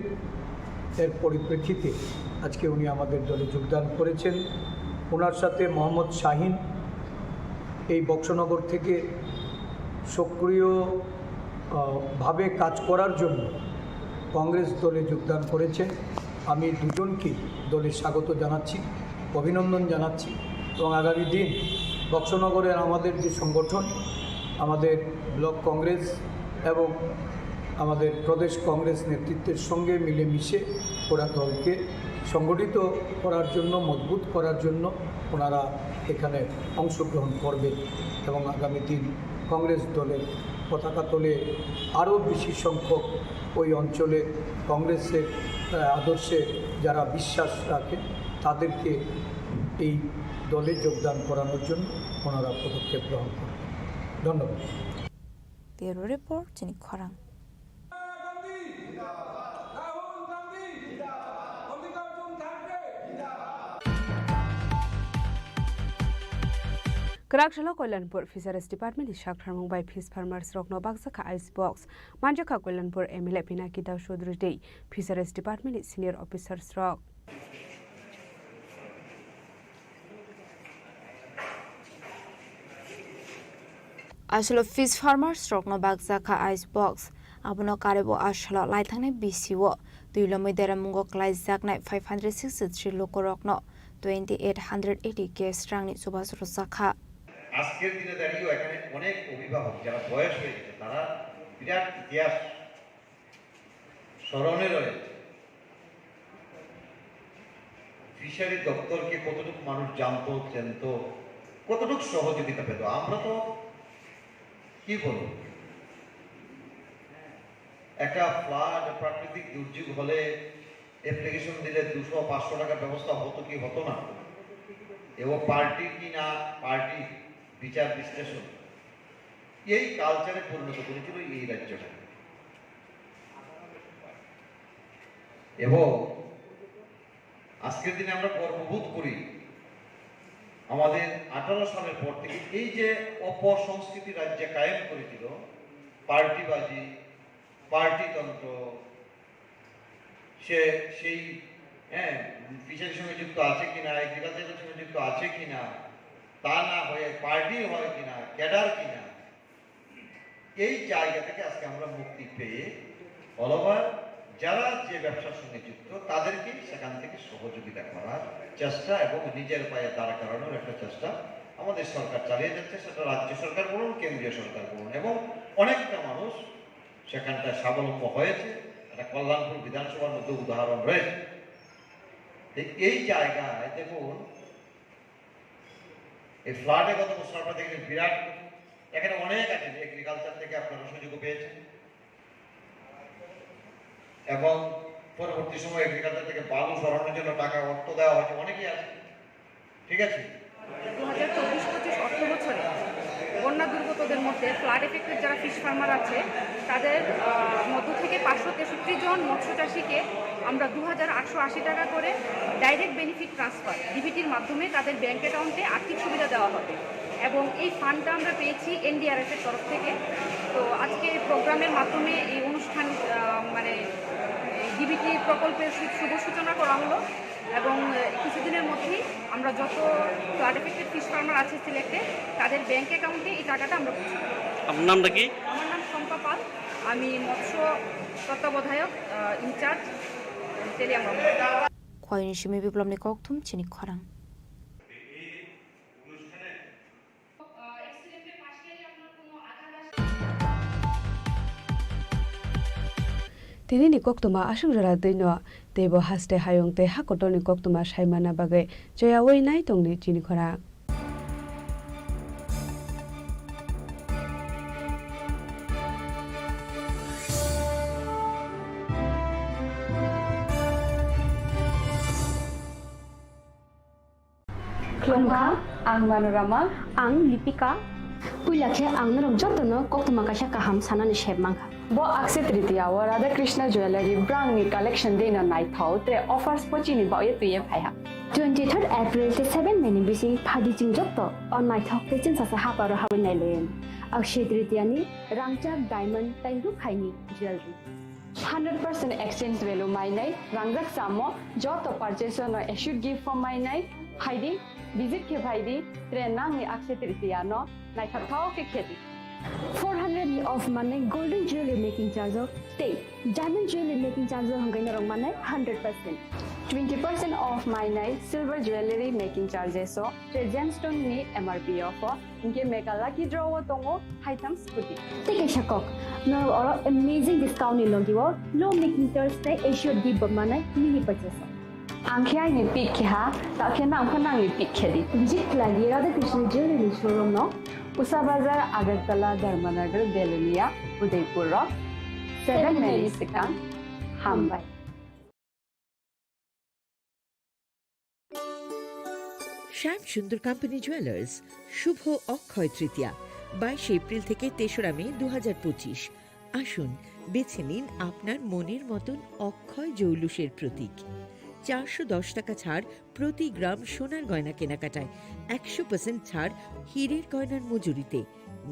এর পরিপ্রেক্ষিতে আজকে উনি আমাদের দলে যোগদান করেছেন। ওনার সাথে মোহাম্মদ শাহিন এই বক্সনগর থেকে সক্রিয়, আহ, ভাবে কাজ করার জন্য কংগ্রেস দলে যোগদান করেছেন। আমি দুজনকেই দলে স্বাগত জানাচ্ছি, অভিনন্দন জানাচ্ছি এবং আগামী দিন বক্সনগরের আমাদের যে সংগঠন, আমাদের ব্লক কংগ্রেস এবং আমাদের প্রদেশ কংগ্রেস নেতৃত্বের সঙ্গে মিলেমিশে ওরা দলকে সংগঠিত করার জন্য, মজবুত করার জন্য ওনারা এখানে অংশগ্রহণ করবেন এবং আগামী দিন কংগ্রেস দলের পতাকা তলে আরও বেশি সংখ্যক ওই অঞ্চলে কংগ্রেসের, আহ, আদর্শে যারা বিশ্বাস রাখেন তাদেরকে এই দলে যোগদান করানোর জন্য ওনারা পদক্ষেপ গ্রহণ করবেন। ধন্যবাদ। Bureau Report, Chini Khorang. Kwrak salo Koilanpur Fisheries Department ni saktharmung bai fish farmers rokno bakjakha ice box. Manjakha Koilanpur M L A Pinaki Das Chaudhury tei Fisheries Department ni senior officers rok. Aswkno fish farmers rokno bakjak kha ice box. Abono karwi bo aswkno laithangnai bisio twi lomwi deramungo klaijaknai five hundred sixty three lukurokno twenty eight hundred eighty cash rangni chubachu rwchak kha. আজকের দিনে দাঁড়িয়েও এখানে অনেক অভিভাবক যারা বয়স হয়ে গেছে, তারা বিরাট ইতিহাস স্মরণে রয়েছে। ফিশারি দপ্তরকে কতটুকু মানুষ জানতো, চেনতো, কতটুকু সহযোগিতা পেত, আমরা তো কি বলবো, একটা ফ্লাড, প্রাকৃতিক দুর্যোগ হলে অ্যাপ্লিকেশন দিলে দুশো পাঁচশো টাকার ব্যবস্থা হতো কি হতো না, এবং পার্টি কি না পার্টি বিচার বিশ্লেষণ, এই কালচারে পরিণত করেছিল এই রাজ্যটা। এবং আজকের দিনে আমরা গর্ববোধ করি, আমাদের আঠারো সালের পর থেকে এই যে অপসংস্কৃতি রাজ্যে কায়েম করেছিল, পার্টিবাজি, পার্টিতন্ত্র, সে সেই, হ্যাঁ, ফিশারির সঙ্গে যুক্ত আছে কিনা, এগ্রিকালচারের সঙ্গে যুক্ত আছে কিনা, তা না হয়ে পার্টি হয় কিনা, ক্যাডার কিনা, এই জায়গা থেকে আজকে আমরা মুক্তি পেয়ে অল ওভার যারা যে ব্যবসার সঙ্গে যুক্ত, তাদেরকে সেখান থেকে সহযোগিতা করার চেষ্টা এবং নিজের পায়ে দাঁড় করানোর একটা চেষ্টা আমাদের সরকার চালিয়ে যাচ্ছে। সেটা রাজ্য সরকার বলুন, কেন্দ্রীয় সরকার বলুন, এবং অনেকটা মানুষ সেখানটায় স্বাবলম্ব হয়েছে। এটা কল্যাণপুর বিধানসভার মধ্যে উদাহরণ রয়েছে। তো এই জায়গায় দেখুন, এই ফ্লাডে গত বছর আপনারা দেখলেন বিরাট ক্ষতি। এখানে অনেক আছে, এগ্রিকালচার থেকে আপনারা সুযোগও পেয়েছেন, এবং পরবর্তী সময় এগ্রিকালচার থেকে বালু সরানোর জন্য টাকা, অর্থ দেওয়া হয়েছে, অনেকেই আছে, ঠিক আছে। দু হাজার চব্বিশ পঁচিশ অর্থ বছরে বন্যা দুর্গতদের মধ্যে ফ্লাড এফেক্টেড যারা ফিশ ফার্মার আছে, তাদের, আহ, মধ্য থেকে পাঁচশো তেষট্টি জন মৎস্য চাষিকে আমরা দু হাজার আটশো আশি টাকা করে ডাইরেক্ট বেনিফিট ট্রান্সফার ডিবিটির মাধ্যমে তাদের ব্যাংক অ্যাকাউন্টে আর্থিক সুবিধা দেওয়া হবে। এবং এই ফান্ডটা আমরা পেয়েছি এনডিআরএফ এর তরফ থেকে। তো আজকে এই প্রোগ্রামের মাধ্যমে এই অনুষ্ঠান, আহ, মানে, ডিবিটি প্রকল্পের শু-, শুভ সূচনা করা হলো। এবং, আহ, কিছুদিনের মধ্যেই আমরা যত ফ্লাড এফেক্টেড ফিশ ফার্মার আছে সিলেটে, তাদের ব্যাংক অ্যাকাউন্টে এই টাকাটা আমরা পৌঁছে দেব। আপনার নামটা কি? আমার নাম শম্পা পাল, আমি মৎস্য তত্ত্বাবধায়ক, আহ, ইনচার্জ, Teliamura. Khoini simi biplopni kokthum chini khorang. Tini ni koktwma aswk jora twi no, teibo haste hayung tei ha kotor ni koktwma sai manna bagwi choyaui nai tongdi chini khorang. Khulumkha, ang Manorama. Ang Lipika. Puila khe ang norok jotono koktwma kaisa kaham sanani sep mankha. Bo Akshaya Tritiya o Radha Krishna Jewellery brangni collection dino naithok tre offers pochini baoye twiye phaiha. Twenty third April tei seven May ni bising phadi chwng joto o naithok tei chwngsacha haparo habwi nailayan. Akshaya Tritiya ni rangchak, diamond tei rukhaini jewellery. Hundred percent exchange value mainai, rangjak chamo, joto purchase no assured gift o mainai, phaidi, visit khe phaidi, tre nangni Akshaya Tritiya no naithokthok khe khedi. Four hundred ni off manai golden jewelry making charge o tei diamond jewelry making charge o hwnkhai norok manai hundred percent. Twenty percent off mainai silver jewelry making charges o tre gemstone ni M R P o pho. Hinkhe mega lucky draw o tongo haitham scooty. Tei kaisa kok, norok oro amazing discount ni logi o low making charge tei assured gift bo manai mini purchase o. Ang khe aini pick khe ha, ta khe nang pho nangni pick khe di. Visit khlai di Radha Krishna Jewelry showroom no, Usa Bazar, Agartala, Dharmanagar, Belonia, Udaipur rok. Seven May ni swkang. Hambai. শ্যাম সুন্দর company jewellers, শুভ অক্ষয় তৃতীয়া, বাইশে এপ্রিল থেকে তেসরা মে দু হাজার পঁচিশ। আসুন, বেছে নিন আপনার মনের মতন অক্ষয় জৌলুসের প্রতীক। চারশো দশ টাকা ছাড় প্রতি গ্রাম সোনার গয়না কেনাকাটায়, একশো পার্সেন্ট ছাড় হীরের গয়নার মজুরিতে,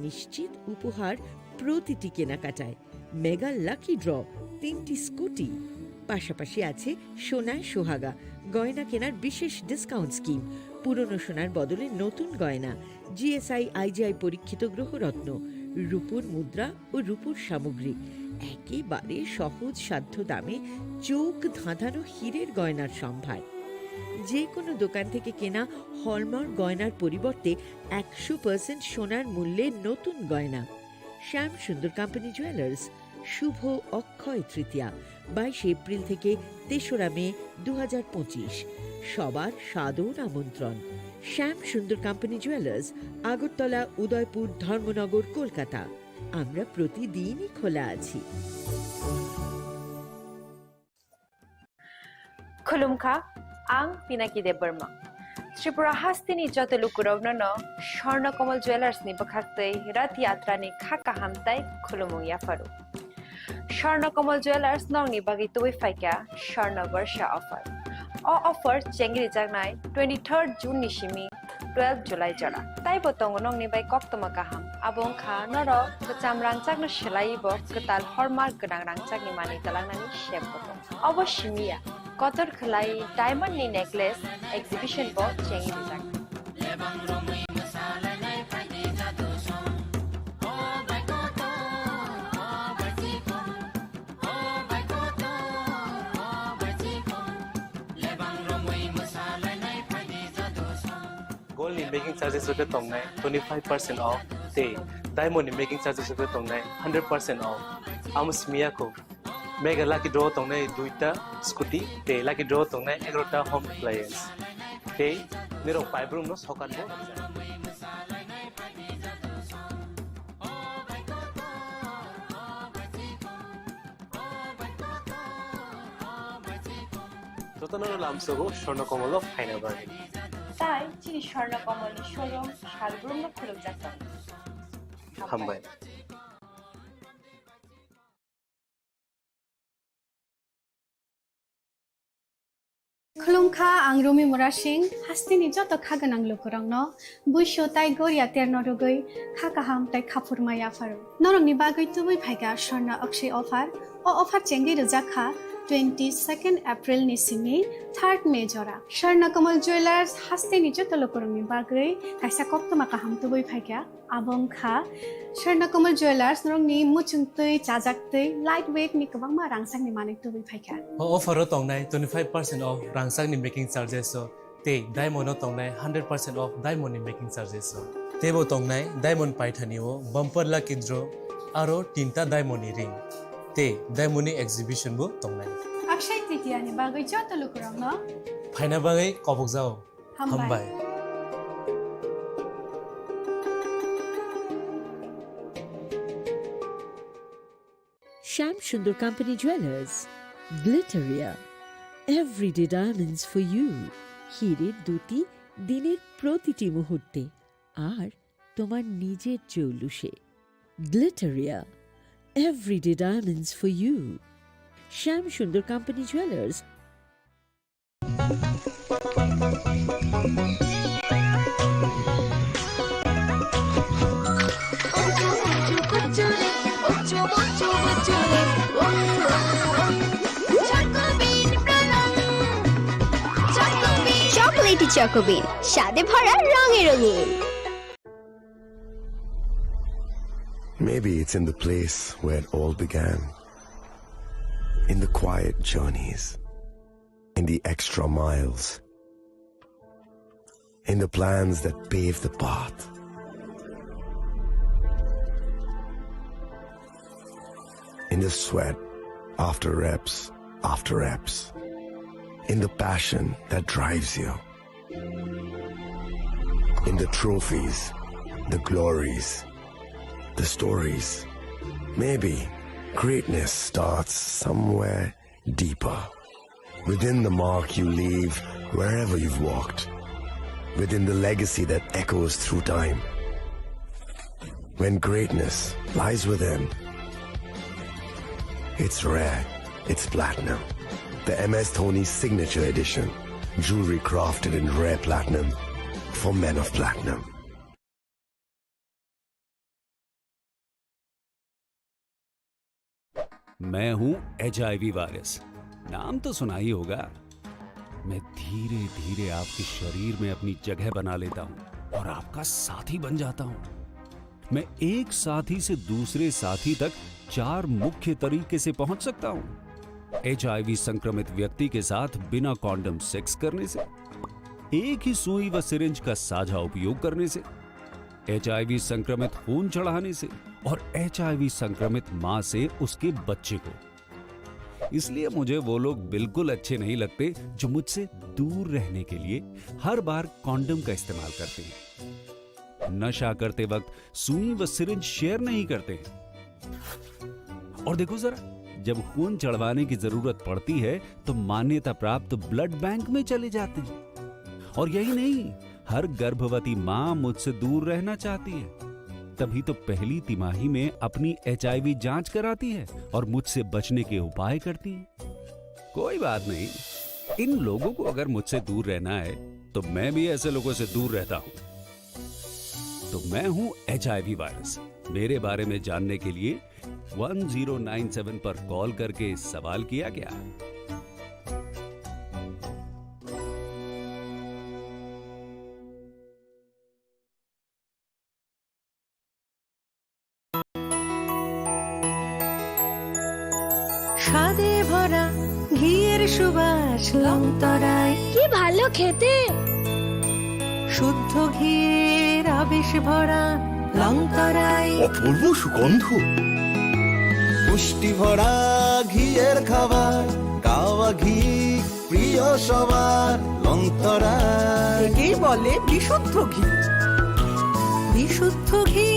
নিশ্চিত উপহার প্রতিটি কেনাকাটায়। মেগা লাকি ড্র, তিনটি স্কুটি, পাশাপাশি আছে সোনায় সোহাগা, গয়না কেনার বিশেষ ডিসকাউন্ট স্কিম, পুরনো সোনার বদলে নতুন গয়না, জিএসআই আইজিআই পরীক্ষিত গ্রহরত্ন, রূপোর মুদ্রা ও রূপোর সামগ্রী, একেবারে সহজ সাধ্য দামে চোখ ধাঁধানো হীরের গয়নার সম্ভার। যে কোনো দোকান থেকে কেনা হলমার্ক গয়নার পরিবর্তে একশো পার্সেন্ট সোনার মূল্যে নতুন গয়না। শ্যাম সুন্দর কোম্পানি জুয়েলার্স, শুভ অক্ষয় তৃতীয়া, বাইশে এপ্রিল থেকে তেসরা মে দু হাজার পঁচিশ। সবার সাদর আমন্ত্রণ। শ্যাম সুন্দর কোম্পানি জুয়েলার্স, আগরতলা, উদয়পুর, ধর্মনগর, কলকাতা। আমরা প্রতিদিনই খোলা আছি। Khulumkha, ang Pinaki Debbarma. Tripura hasteni joto lukurokno no Swarna Kamal Jewellers ni bwkhaktwi Rath Yatra ni kha kaham tai khulumung yapharu. Swarna Kamal Jewellers nokni bagwi tubui phaikha Swarna Barsha offer. O offer chengrijaknai twenty-third June ni simi twelve July jora. Taibo tongo nokni bai koktwma kaham. Abo wngkha norok kwcham rangchakno swlaiwi bo kwtal hallmark gwnang rangchakni manwi twlangnani sep bo tongo. Obo simi ya, kotor khwlai diamond ni necklace exhibition bo chengwi rijak. Gold ni making charges rok khe tongnai twenty five percent off, tei diamond ni making charges rok khe tongnai hundred percent off. Amo simi ya kho, mega lucky draw tongnai duita scooty tei lucky draw tongnai egaroh ta home appliance. Tei nirok paibrum no sokat bo. Jotono lamsogo Swarna Kamal o phaina bagwi. Tai chini Swarna Kamal ni showroom salbrum no khulumjak tongo. Hambai. Khulumkha, ang Rumi Murasing, hasteni joto kha gwnang lukurokno buisu tai goria terno rwgwi kha kaham tai khaphurma yapharu. Norokni bagwi tubui phaikha Swarna Akshay offer. O offer chengwi rwjak kha twenty-second April ni simi third May jora. Swarna Kamal Jewellers hasteni joto lukurokni bagwi kaisa koktwma kaham tubui phaikha. Abo wngkha Swarna Kamal Jewellers, norokni muchung twi, chajak twi, light weight ni kwbangma rangchakni manwi tubui phaikha. O offer o tongnai twenty five percent off rangchakni making charges o, tei diamond o tongnai hundred percent off diamond ni making charges o. Teibo tongnai diamond paithani o bumper lucky draw aro tinta diamond ni ring, tei diamond ni exhibition bo tongnai. Akshay Tritiya ni bagwi joto lukurokno phaina bagwi kobokjao. Hambai. Hambai. Shyam Sundar Company Jewelers, Glitteria, everyday diamonds for you. হীরের দ্যুতি দিনের প্রতিটি মুহূর্তে, আর তোমার নিজের জৌলুসে। Glitteria, everyday diamonds for you. Shyam Sundar Company Jewelers. Chocolatey Choco Bean, স্বাদে ভরা, রঙে রঙিন। Maybe it's in the place where it all began. In the quiet journeys. In the extra miles. In the plans that pave the path. In the sweat after reps after reps. In the passion that drives you. In the trophies, the glories, the stories. Maybe greatness starts somewhere deeper. Within the mark you leave wherever you've walked. Within the legacy that echoes through time. When greatness lies within, it's rare, it's platinum. The M S Dhoni Signature Edition. Jewelry crafted in rare platinum for men of platinum. मैं हूं HIV virus, नाम तो सुना ही होगा। मैं धीरे-धीरे आपके शरीर में अपनी जगह बना लेता हूं और आपका साथी बन जाता हूं। मैं एक साथी से दूसरे साथी तक चार मुख्य तरीके से पहुंच सकता हूं। एचआईवी संक्रमित व्यक्ति के साथ बिना कॉन्डम सेक्स करने से, एक ही सुई व सिरिंज का साझा उपयोग करने से, एचआईवी संक्रमित खून चढ़ाने से और एचआईवी संक्रमित मां से उसके बच्चे को। इसलिए मुझे वो लोग बिल्कुल अच्छे नहीं लगते जो मुझसे दूर रहने के लिए हर बार कॉन्डम का इस्तेमाल करते हैं। नशा करते वक्त सुई व सिरिंज शेयर नहीं करते हैं। और देखो जरा, जब खून चढ़वाने की जरूरत पड़ती है तो मान्यता प्राप्त ब्लड बैंक में चले जाते हैं। और यही नहीं, हर गर्भवती मां मुझसे दूर रहना चाहती है, तभी तो पहली तिमाही में अपनी एचआईवी जांच कराती है और मुझसे बचने के उपाय करती है। कोई बात नहीं, इन लोगों को अगर मुझसे दूर रहना है तो मैं भी ऐसे लोगों से दूर रहता हूं। तो मैं हूं एचआईवी वायरस। मेरे बारे में जानने के लिए वन ज़ीरो नाइन सेवन पर कॉल करके सवाल किया क्या? স্বাদে ভরা ঘিয়ের সুবাস লংতরাই। কি ভালো খেতে! শুদ্ধ ঘিয়ের আবেশ ভরা লংতরাই। অপূর্ব সুগন্ধ। পুষ্টি ভরা ঘিয়ের খাবার, কাওয়া ঘি প্রিয় সবার লংতরাই। একেই বলে বিশুদ্ধ ঘি। বিশুদ্ধ ঘি,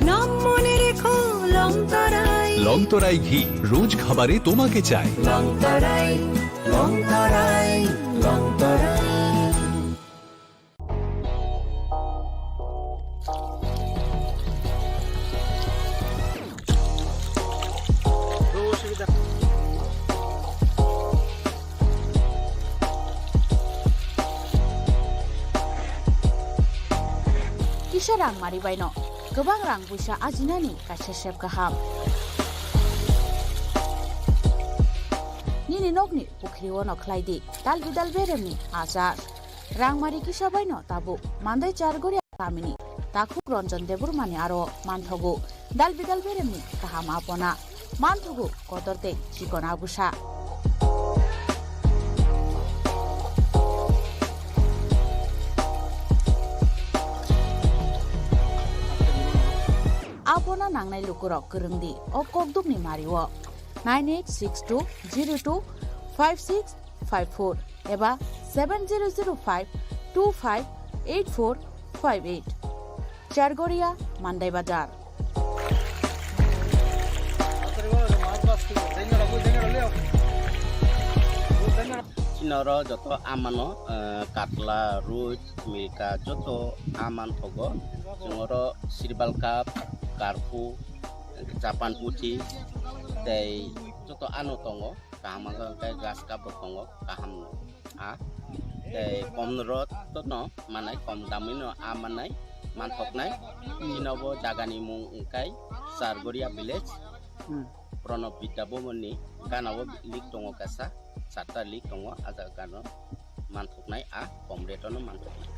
নাম মনে রেখো লংতরাই। লংতরাই ঘি, রোজ খাবারে তোমাকে চাই। লংতরাই, লংতরাই, লংতরাই। Kisa rang mari baino kwbang rang puisa ajinani kaisa sep kaham. Nini nokni pukhri ono khlai di dal bidal beremni achar. Rangmari kisa baino tabuk Mandai Chargoria kamini takhuk Ranjan Debbarmani aro manthogo dal bidal beremni kaham apona, manthogo kotor tei chikon abusa. Apona nangnai lukurok kwrwng di o kokdukni mario nine eight six two zero two five six five four eba seven zero zero five two five eight four five eight. Chargoria, Mandai Bazar. Chini oro joto amano, eh, katla, roi, milka, joto aman thogo. Chwng oro sirbal cup, karphu, Japan puthi, tei joto ano tongo. Kaham wngkha hwnkhe grass cup bo tongo, kaham no. A tei kom rot no manai, kom damwi no a manai, manthoknai. Chini bo jaga ni mung wngkha Chargoria village. Hmm. Pranab Vidya Bhavan ni gana o link tongo kaisa, charta link tongo, a jaga no manthoknai, a kom rate no manthoknai.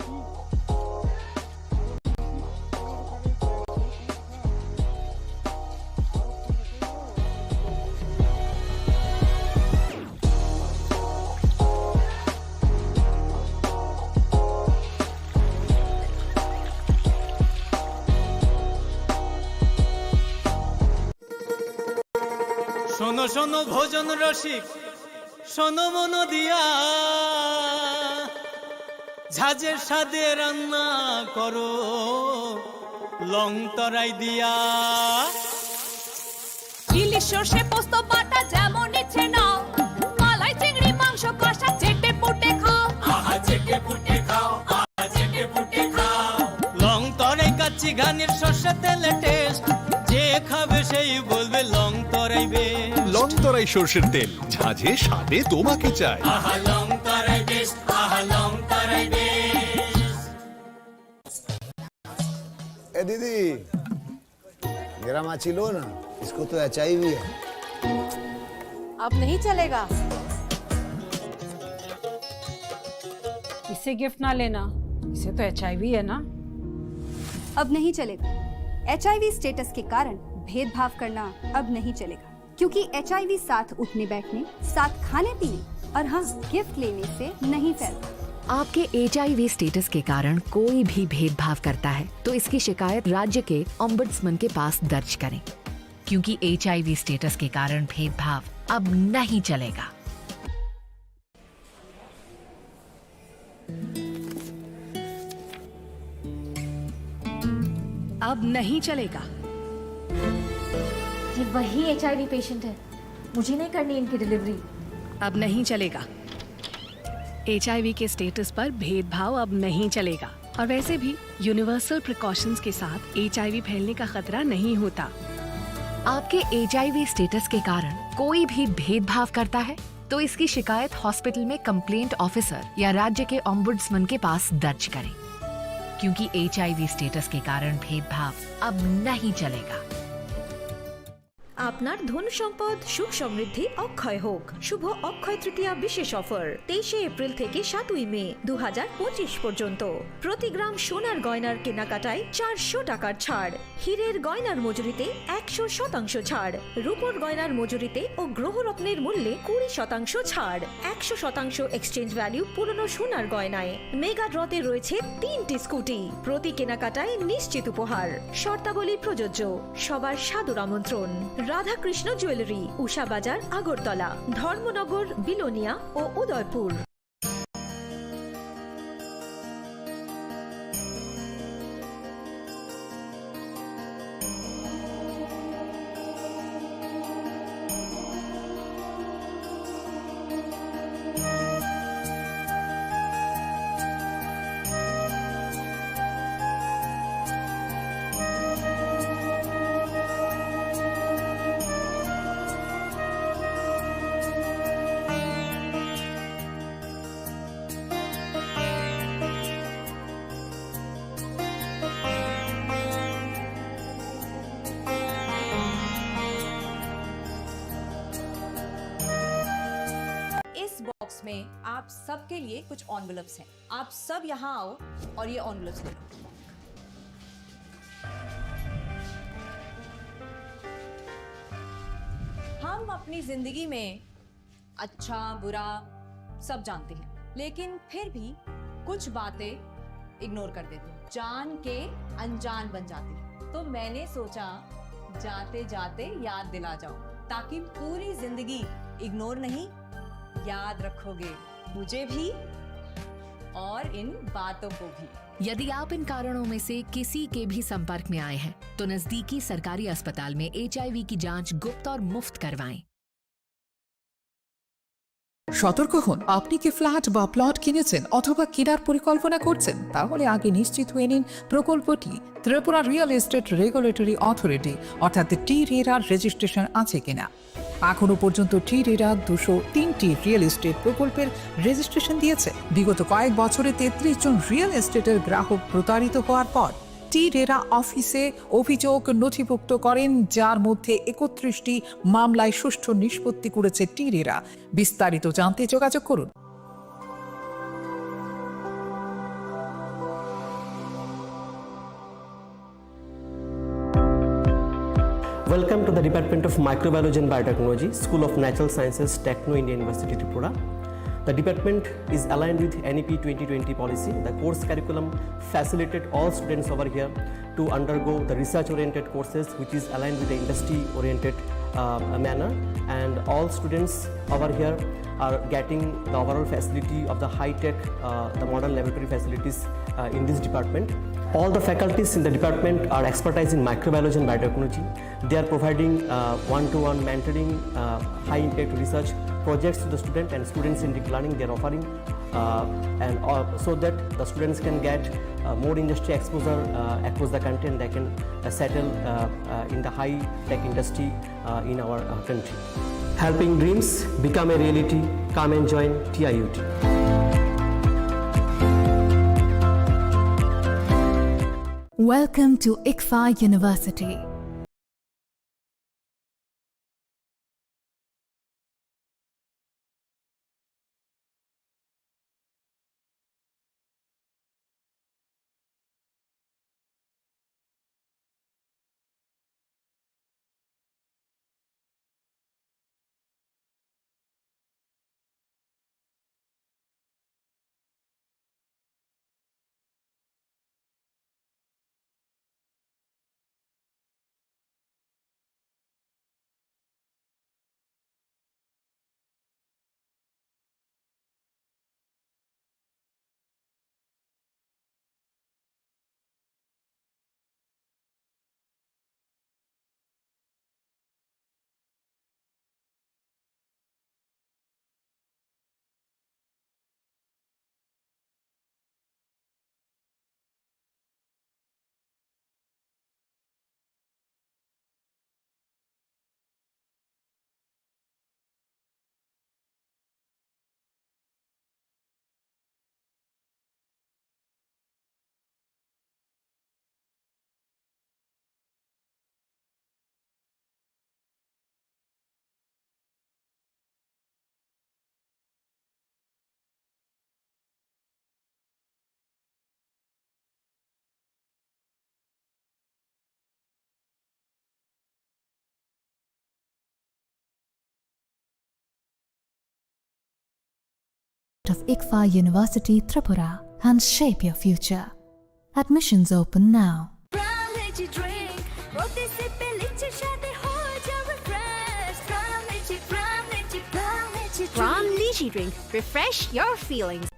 শোনো শোনো ভোজন রসিক, শোনো মন দিয়া, ঝাঁঝের স্বাদে রান্না করো লং তরাই দিয়া। ইলিশ সর্ষে পোস্ত বাটা যেমন ইচ্ছে নাও, মালাই চিংড়ি মাংস কষা চেটে পুটে খাও। আহা চেটে পুটে খাও, আহা চেটে পুটে খাও। লং তরাই কাচ্চি ঘানির সর্ষে তেলে টেস্ট, যে খাবে সেই বলবে লং তরাই বেশ। লং তরাই সর্ষের তেল, ঝাঁঝে স্বাদে তোমাকে চাই। আহা লং তরাই বেশ, আহা লং তরাই বেশ। ए दीदी, मेरा माची लो ना, इसको तो एचआईवी है। अब नहीं चलेगा। से गिफ्ट ना लेना। इसे तो एचआईवी है ना? अब नहीं चलेगा। एचआईवी स्टेटस के कारण भेदभाव करना अब नहीं चलेगा, क्योंकि एचआईवी साथ उठने बैठने, साथ खाने पीने और हाँ, गिफ्ट लेने से नहीं फैलता। आपके एचआईवी स्टेटस के कारण कोई भी भेदभाव करता है, तो इसकी शिकायत राज्य के ओम्बुड्समैन के पास दर्ज करें, क्योंकि एचआईवी स्टेटस के कारण भेदभाव अब नहीं चलेगा। अब नहीं चलेगा। ये वही एचआईवी पेशेंट है, मुझे नहीं करनी इनकी डिलीवरी। अब नहीं चलेगा। एचआईवी के स्टेटस पर भेदभाव अब नहीं चलेगा। और वैसे भी यूनिवर्सल प्रिकॉशंस के साथ एचआईवी फैलने का खतरा नहीं होता। आपके एचआईवी स्टेटस के कारण कोई भी भेदभाव करता है, तो इसकी शिकायत हॉस्पिटल में कंप्लेंट ऑफिसर या राज्य के ओम्बुड्समैन के पास दर्ज करें, क्योंकि एचआईवी स्टेटस के कारण भेदभाव अब नहीं चलेगा। আপনার ধন সম্পদ, সুখ সমৃদ্ধি অক্ষয় হোক। শুভ অক্ষয় তৃতীয়া বিশেষ অফার, তেইশে এপ্রিল থেকে সাতই মে দু হাজার পঁচিশ পর্যন্ত। প্রতি গ্রাম সোনার গয়নার কেনাকাটায় চারশো টাকার ছাড়। হীরের গয়নার মজুরিতে একশো শতাংশ ছাড়, রূপোর গয়নার মজুরিতে ও গ্রহরত্নের মূল্যে কুড়ি শতাংশ ছাড়, একশো শতাংশ এক্সচেঞ্জ ভ্যালু পুরনো সোনার গয়নায়। মেগা ড্রতে রয়েছে তিনটি স্কুটি, প্রতি কেনাকাটায় নিশ্চিত উপহার। শর্তাবলী প্রযোজ্য। সবার সাদর আমন্ত্রণ। রাধাকৃষ্ণ জুয়েলারি, উষা বাজার, আগরতলা, ধর্মনগর, বিলোনিয়া ও উদয়পুর। इस बॉक्स में आप सबके लिए कुछ एनवेलप्स हैं। आप सब यहाँ आओ और ये एनवेलप्स ले लो। हम अपनी जिंदगी में अच्छा, बुरा सब जानते हैं, लेकिन फिर भी कुछ बातें इग्नोर कर देते हैं, जान के अनजान बन जाती है। तो मैंने सोचा, जाते जाते याद दिला जाओ, ताकि पूरी जिंदगी इग्नोर नहीं, याद रखोगे मुझे भी और इन बातों को भी। यदि आप इन कारणों में से किसी के भी संपर्क में आए हैं, तो नजदीकी सरकारी अस्पताल में एचआईवी की जांच गुप्त और मुफ्त करवाएं। সতর্ক হন, আপনি কি ফ্ল্যাট বা প্লট কিনেছেন অথবা কেনার পরিকল্পনা করছেন? তাহলে আগে নিশ্চিত হয়ে নিন প্রকল্পটি। Tripura real estate regulatory authority অর্থাৎ টি রেরার রেজিস্ট্রেশন আছে কিনা। এখনো পর্যন্ত টি রেরা দুশো তিনটি রিয়েল এস্টেট প্রকল্পের রেজিস্ট্রেশন দিয়েছে। বিগত কয়েক বছরে তেত্রিশ জন রিয়েল এস্টেটের গ্রাহক প্রতারিত হওয়ার পর টি রেরা অফিসে অভিযোগ নথিভুক্ত করেন, যার মধ্যে একত্রিশটি মামলায় সুষ্ঠু নিষ্পত্তি করেছে টি রেরা। বিস্তারিত জানতে যোগাযোগ করুন। Welcome to the Department of Microbiology and Biotechnology, School of Natural Sciences, Techno India University, Tripura. The department is aligned with N E P twenty twenty policy. The course curriculum facilitate all students over here to undergo the research-oriented courses, which is aligned with the industry-oriented, uh, manner. And all students over here are getting the overall facility of the high-tech, uh, the modern laboratory facilities, uh, in this department. All the faculties in the department are expertise in microbiology and biotechnology. They are providing, uh, one-to-one mentoring, uh, high-impact research projects to the student and students-centric learning they are offering, uh, and, uh, so that the students can get, uh, more industry exposure, uh, across the country, and they can, uh, settle, uh, uh, in the high-tech industry, uh, in our, uh, country. Helping dreams become a reality. Come and join T I U T. Welcome to ICFAI University. of ICFAI University Tripura and shape your future. Admissions open now. Prime Lychee drink, প্রতি সিপে লিচির স্বাদে হয়ে যাবে fresh। Prime Lychee, Prime Lychee, Prime Lychee drink। Prime Lychee drink, refresh your feelings।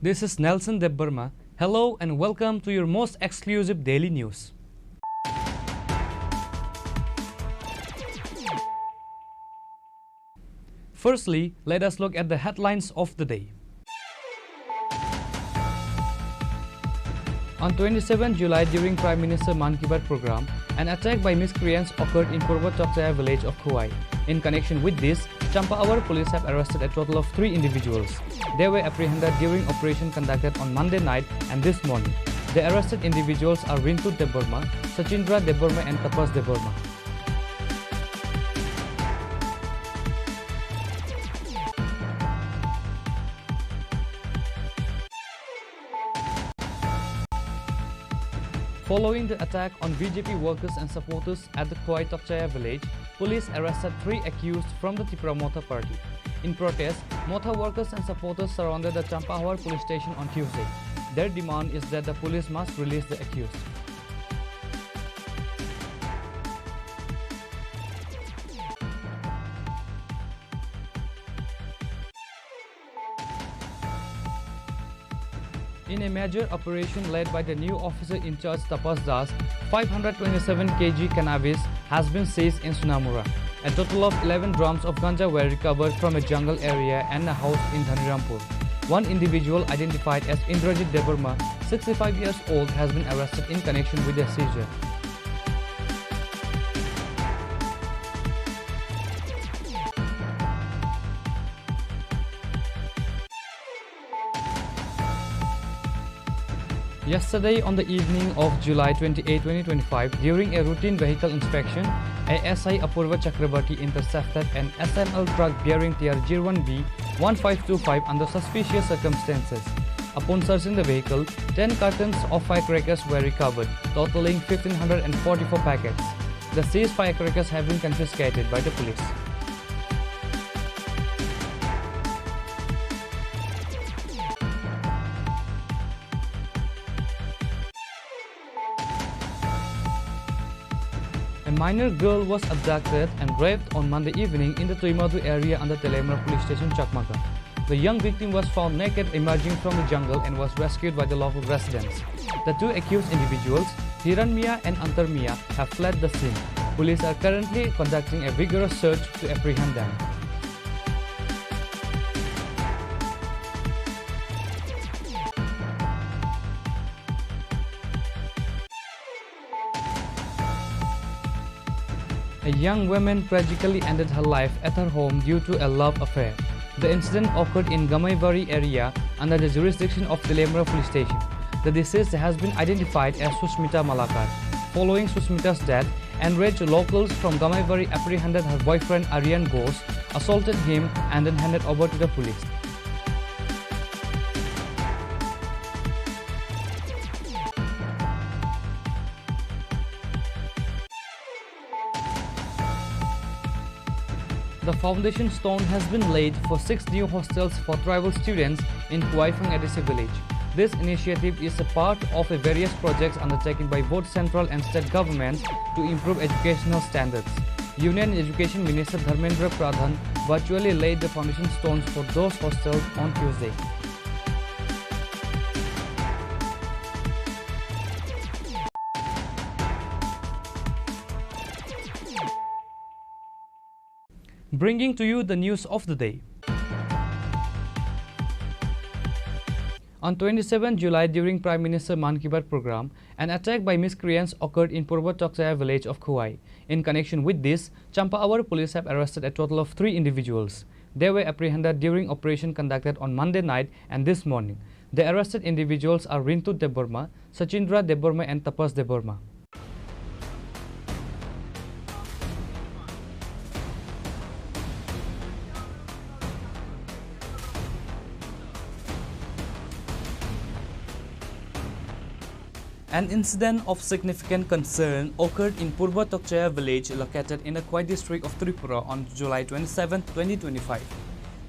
This is Nelson Debbarma. Hello and welcome to your most exclusive daily news. Firstly, let us look at the headlines of the day. On twenty-seventh July, during Prime Minister Mann Ki Baat program, an attack by miscreants occurred in Purba Chakchaya village of Khowai. In connection with this, Champahawer police have arrested a total of three individuals. They were apprehended during operation conducted on Monday night and this morning. The arrested individuals are Rintu Debbarma, Sachindra Debbarma and Tapas Debbarma. Following the attack on B J P workers and supporters at the Khowai Tokchaya village, police arrested three accused from the Tipra Motha party. In protest, Motha workers and supporters surrounded the Champahawer police station on Tuesday. Their demand is that the police must release the accused. In a major operation led by the new officer in charge Tapas Das, five hundred twenty-seven K G cannabis has been seized in Sonamura. A total of eleven drums of ganja were recovered from a jungle area and a house in Dhanirampur. One individual identified as Indrajit Debbarma, sixty-five years old, has been arrested in connection with the seizure. Yesterday, on the evening of July twenty-eight, twenty twenty-five, during a routine vehicle inspection, A S I Apurva Chakrabarti intercepted an S M L truck bearing T R zero one B one five two five under suspicious circumstances. Upon searching the vehicle, ten cartons of firecrackers were recovered, totaling fifteen hundred and forty-four packets. The seized firecrackers have been confiscated by the police. A minor girl was abducted and raped on Monday evening in the Tuimadu area under Teliamura Police Station, Chakmagang. The young victim was found naked emerging from the jungle and was rescued by the local residents. The two accused individuals, Hiran Mia and Antar Mia, have fled the scene. Police are currently conducting a vigorous search to apprehend them. A young woman tragically ended her life at her home due to a love affair. The incident occurred in Gamaibari area under the jurisdiction of Teliamura Police Station. The deceased has been identified as Susmita Malakar. Following Susmita's death, enraged locals from Gamaibari apprehended her boyfriend Aryan Ghosh, assaulted him, and then handed over to the police. The foundation stone has been laid for six new hostels for tribal students in Khowai Phang A D C village. This initiative is a part of a various projects undertaken by both central and state governments to improve educational standards. Union Education Minister Dharmendra Pradhan virtually laid the foundation stones for those hostels on Tuesday. Bringing to you the news of the day. On twenty-seventh July, during Prime Minister Mann Ki Baat program, an attack by miscreants occurred in Purba Tokchaya village of Khowai. In connection with this, Champahawa police have arrested a total of three individuals. They were apprehended during operation conducted on Monday night and this morning. The arrested individuals are Rintu Debbarma, Sachindra Debbarma and Tapas Debbarma. An incident of significant concern occurred in Purba Tokchaya village located in the Khowai district of Tripura on July twenty-seventh, twenty twenty-five.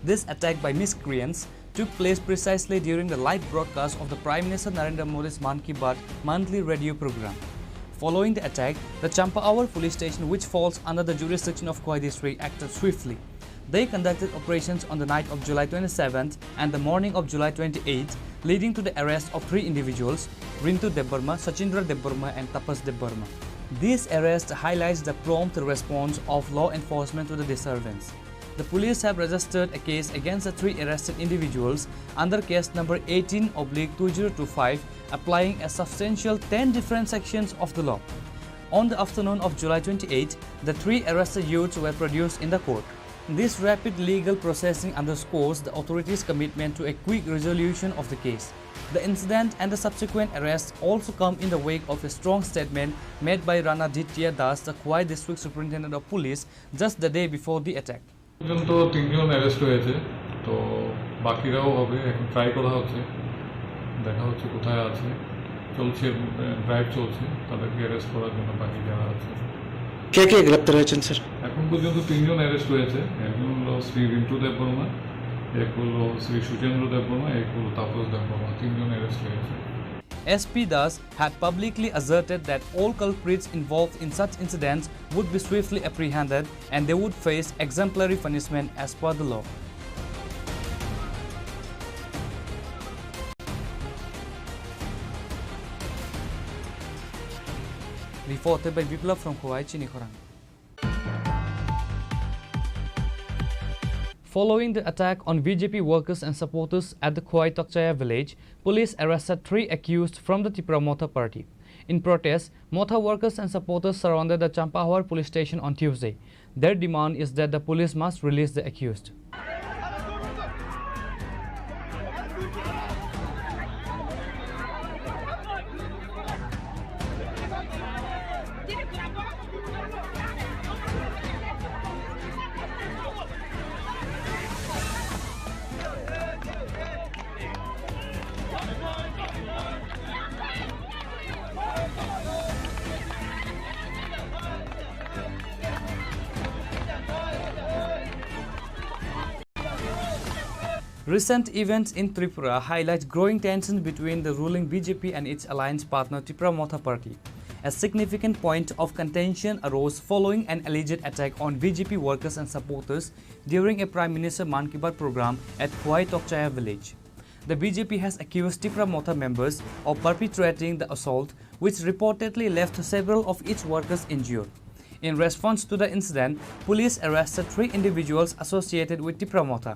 This attack by miscreants took place precisely during the live broadcast of the Prime Minister Narendra Modi's Mann Ki Baat monthly radio program. Following the attack, the Champahawa police station, which falls under the jurisdiction of Khowai district, acted swiftly. They conducted operations on the night of July twenty-seventh and the morning of July twenty-eighth, leading to the arrest of three individuals, Rintu Debbarma, Sachindra Debbarma, and Tapas Debbarma. This arrest highlights the prompt response of law enforcement to the disturbance. The police have registered a case against the three arrested individuals under case number eighteen oblique two zero two five, applying a substantial ten different sections of the law. On the afternoon of July twenty-eighth, the three arrested youths were produced in the court. This rapid legal processing underscores the authorities' commitment to a quick resolution of the case. The incident and the subsequent arrest also come in the wake of a strong statement made by Rana Ditya Das, the Khowai District Superintendent of Police, just the day before the attack. পর্যন্ত তিনজন অ্যারেস্ট হয়েছে, তো বাকিরাও হবে, এখন ট্রাই করা হচ্ছে, দেখা হচ্ছে কোথায় আছে। চলছে, ড্রাইভ চলছে, তাদেরকে অ্যারেস্ট করার জন্য বাকি যারা আছে। কে কে গ্রেপ্তার হয়েছেন, স্যার? এখন পর্যন্ত তিনজন অ্যারেস্ট হয়েছে। একজন হলো শ্রী রিন্টু দেববর্মা, এক হলো শ্রী সুচেন্দ্র দেববর্মা, এক হলো তাপস দেববর্মা। তিনজন অ্যারেস্ট হয়েছে। S P Das had publicly asserted that all culprits involved in such incidents would be swiftly apprehended and they would face exemplary punishment as per the law. Reported by Biplab from Khowai, Chini Khorang. Following the attack on B J P workers and supporters at the Khowai Tokchaya village, police arrested three accused from the Tipra Motha party. In protest, Motha workers and supporters surrounded the Champahawar police station on Tuesday. Their demand is that the police must release the accused. Recent events in Tripura highlight growing tension between the ruling B J P and its alliance partner Tipra Motha Party. A significant point of contention arose following an alleged attack on B J P workers and supporters during a Prime Minister Mann Ki Baat program at Khowai Tokchaya village. The B J P has accused Tipra Motha members of perpetrating the assault, which reportedly left several of its workers injured. In response to the incident, police arrested three individuals associated with Tipra Motha.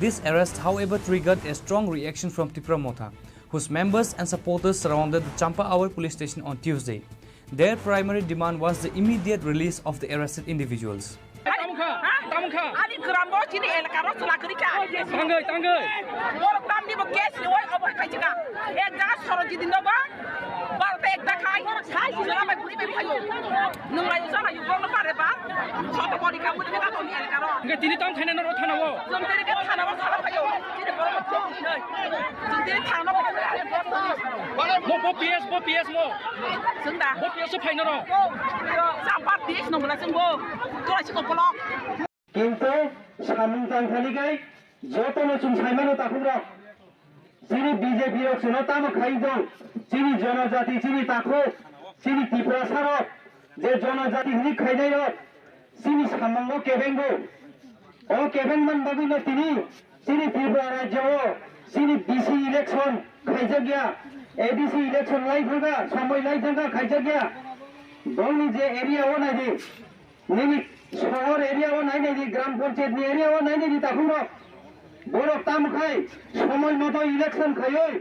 This arrest, however, triggered a strong reaction from Tipra Motha, whose members and supporters surrounded the Champahawar police station on Tuesday. Their primary demand was the immediate release of the arrested individuals. Tamkha, tamkha. Ani gram bo chini elaka ro chwla kwrwi kha. Tangwi, tangwi. Borok tamni bo case ni wai obo khai chika. Ek jaga Sorojit no ba. Bar te ek da khai. Sai si jora bai guri bai phayo. Nung lai jora yu borok no pare ba. Soto bori ka muni ka to ni elaka ro. Hingke tini tam thaina no ro thana o. Jom tini ke thana ro thana phayo. Tini borok no thok ni noi. Jom tini thana no phayo. Mo bo P S, bo P S mo. Sunda. Bo P S o phaina ro. Sambar P S no mula sung bo. Tora si ko polok. Kintu samung tangthani kai jotono chwng saimano takhukrok. Chini B J P rok chwngno tamo khai tong? Chini jonojati, chini takhuk, chini Tiprasa rok je jonojati hwnwi khainai rok, chini samungo kebengo. O kebeng man bagwino tini chini Tripura rajyo o chini D C election khaijak ya, A D C election lai thangkha, somoi lai thangkha, khaijak ya. Bongni je area o naidi, nini sohor area o nainai di, gram panchayat ni area o nainai di takhuk rok. Borok tamo khai somoi moto election khaioi,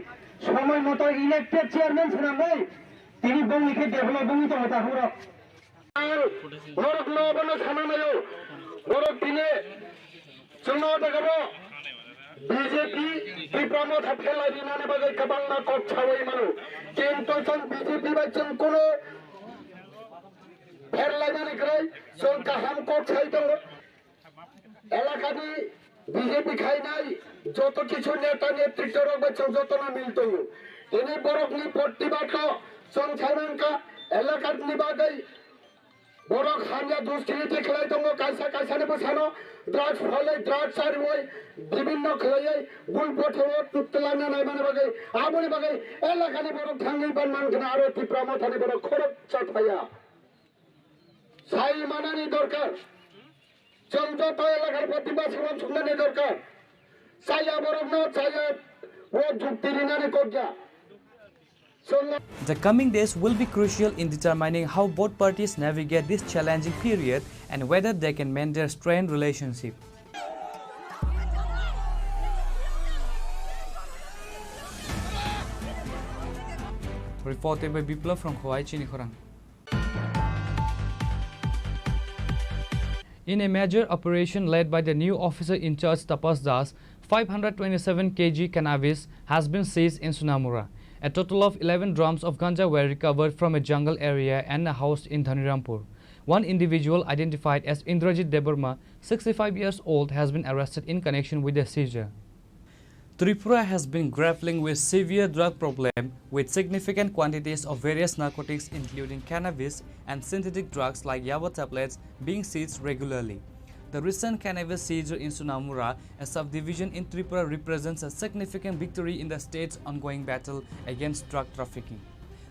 Somoi moto elected chairman swnamwi tini bongni khe develop wngwi tongo takhuk rok. Ang norok no bono sana nayo. Norok tini chwngno jaga bo B J P Tipra Motha phelai rinani bagwi kwbangma kok sawi mano. Kintu chwng B J P bai chwng kuno pherlainani kwrwi chwng kaham kok sai tongo. Elakani B J P khainai joto kichu neta netritwa rok bai chwng jotono mil tongo. Tini borokni protibad o chwng sai mankha elakani bagwi borok hamya duskriti khlai tongo, kaisa kaisani bwsano drugs phalwi, drugs chariwi, bibinno khlaiwi bul bothoro twlangna naimani bagwi, aboni bagwi elakani borok thangwi ban mankha aro Tipra Mothani borok khoroksa thaya. Sai manani dorkar. Chwng joto elakar protibad samung suknani dorkar. Chaya borokno chaya o jukti rinani kok ya. Chwng The coming days will be crucial in determining how both parties navigate this challenging period and whether they can maintain their strained relationship. Reported by Biplab from Khowai, Chini Khorang. In a major operation led by the new officer in charge Tapas Das, five hundred twenty-seven kilograms cannabis has been seized in Sonamura. A total of eleven drums of ganja were recovered from a jungle area and a house in Dhanirampur. One individual identified as Indrajit Debbarma, sixty-five years old, has been arrested in connection with the seizure. Tripura has been grappling with severe drug problem, with significant quantities of various narcotics including cannabis and synthetic drugs like yaba tablets, being seized regularly. The recent cannabis seizure in Sonamura, a subdivision in Tripura, represents a significant victory in the state's ongoing battle against drug trafficking.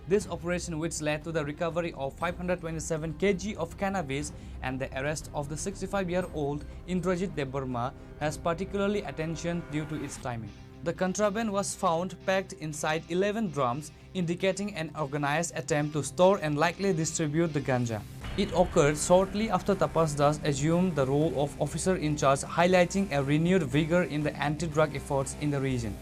This operation, which led to the recovery of five hundred twenty-seven kilograms of cannabis and the arrest of the sixty-five-year-old Indrajit Debbarma, has particularly attention due to its timing. The contraband was found packed inside eleven drums, indicating an organized attempt to store and likely distribute the ganja. It occurred shortly after Tapas Das assumed the role of officer in charge, highlighting a renewed vigor in the anti-drug efforts in the region.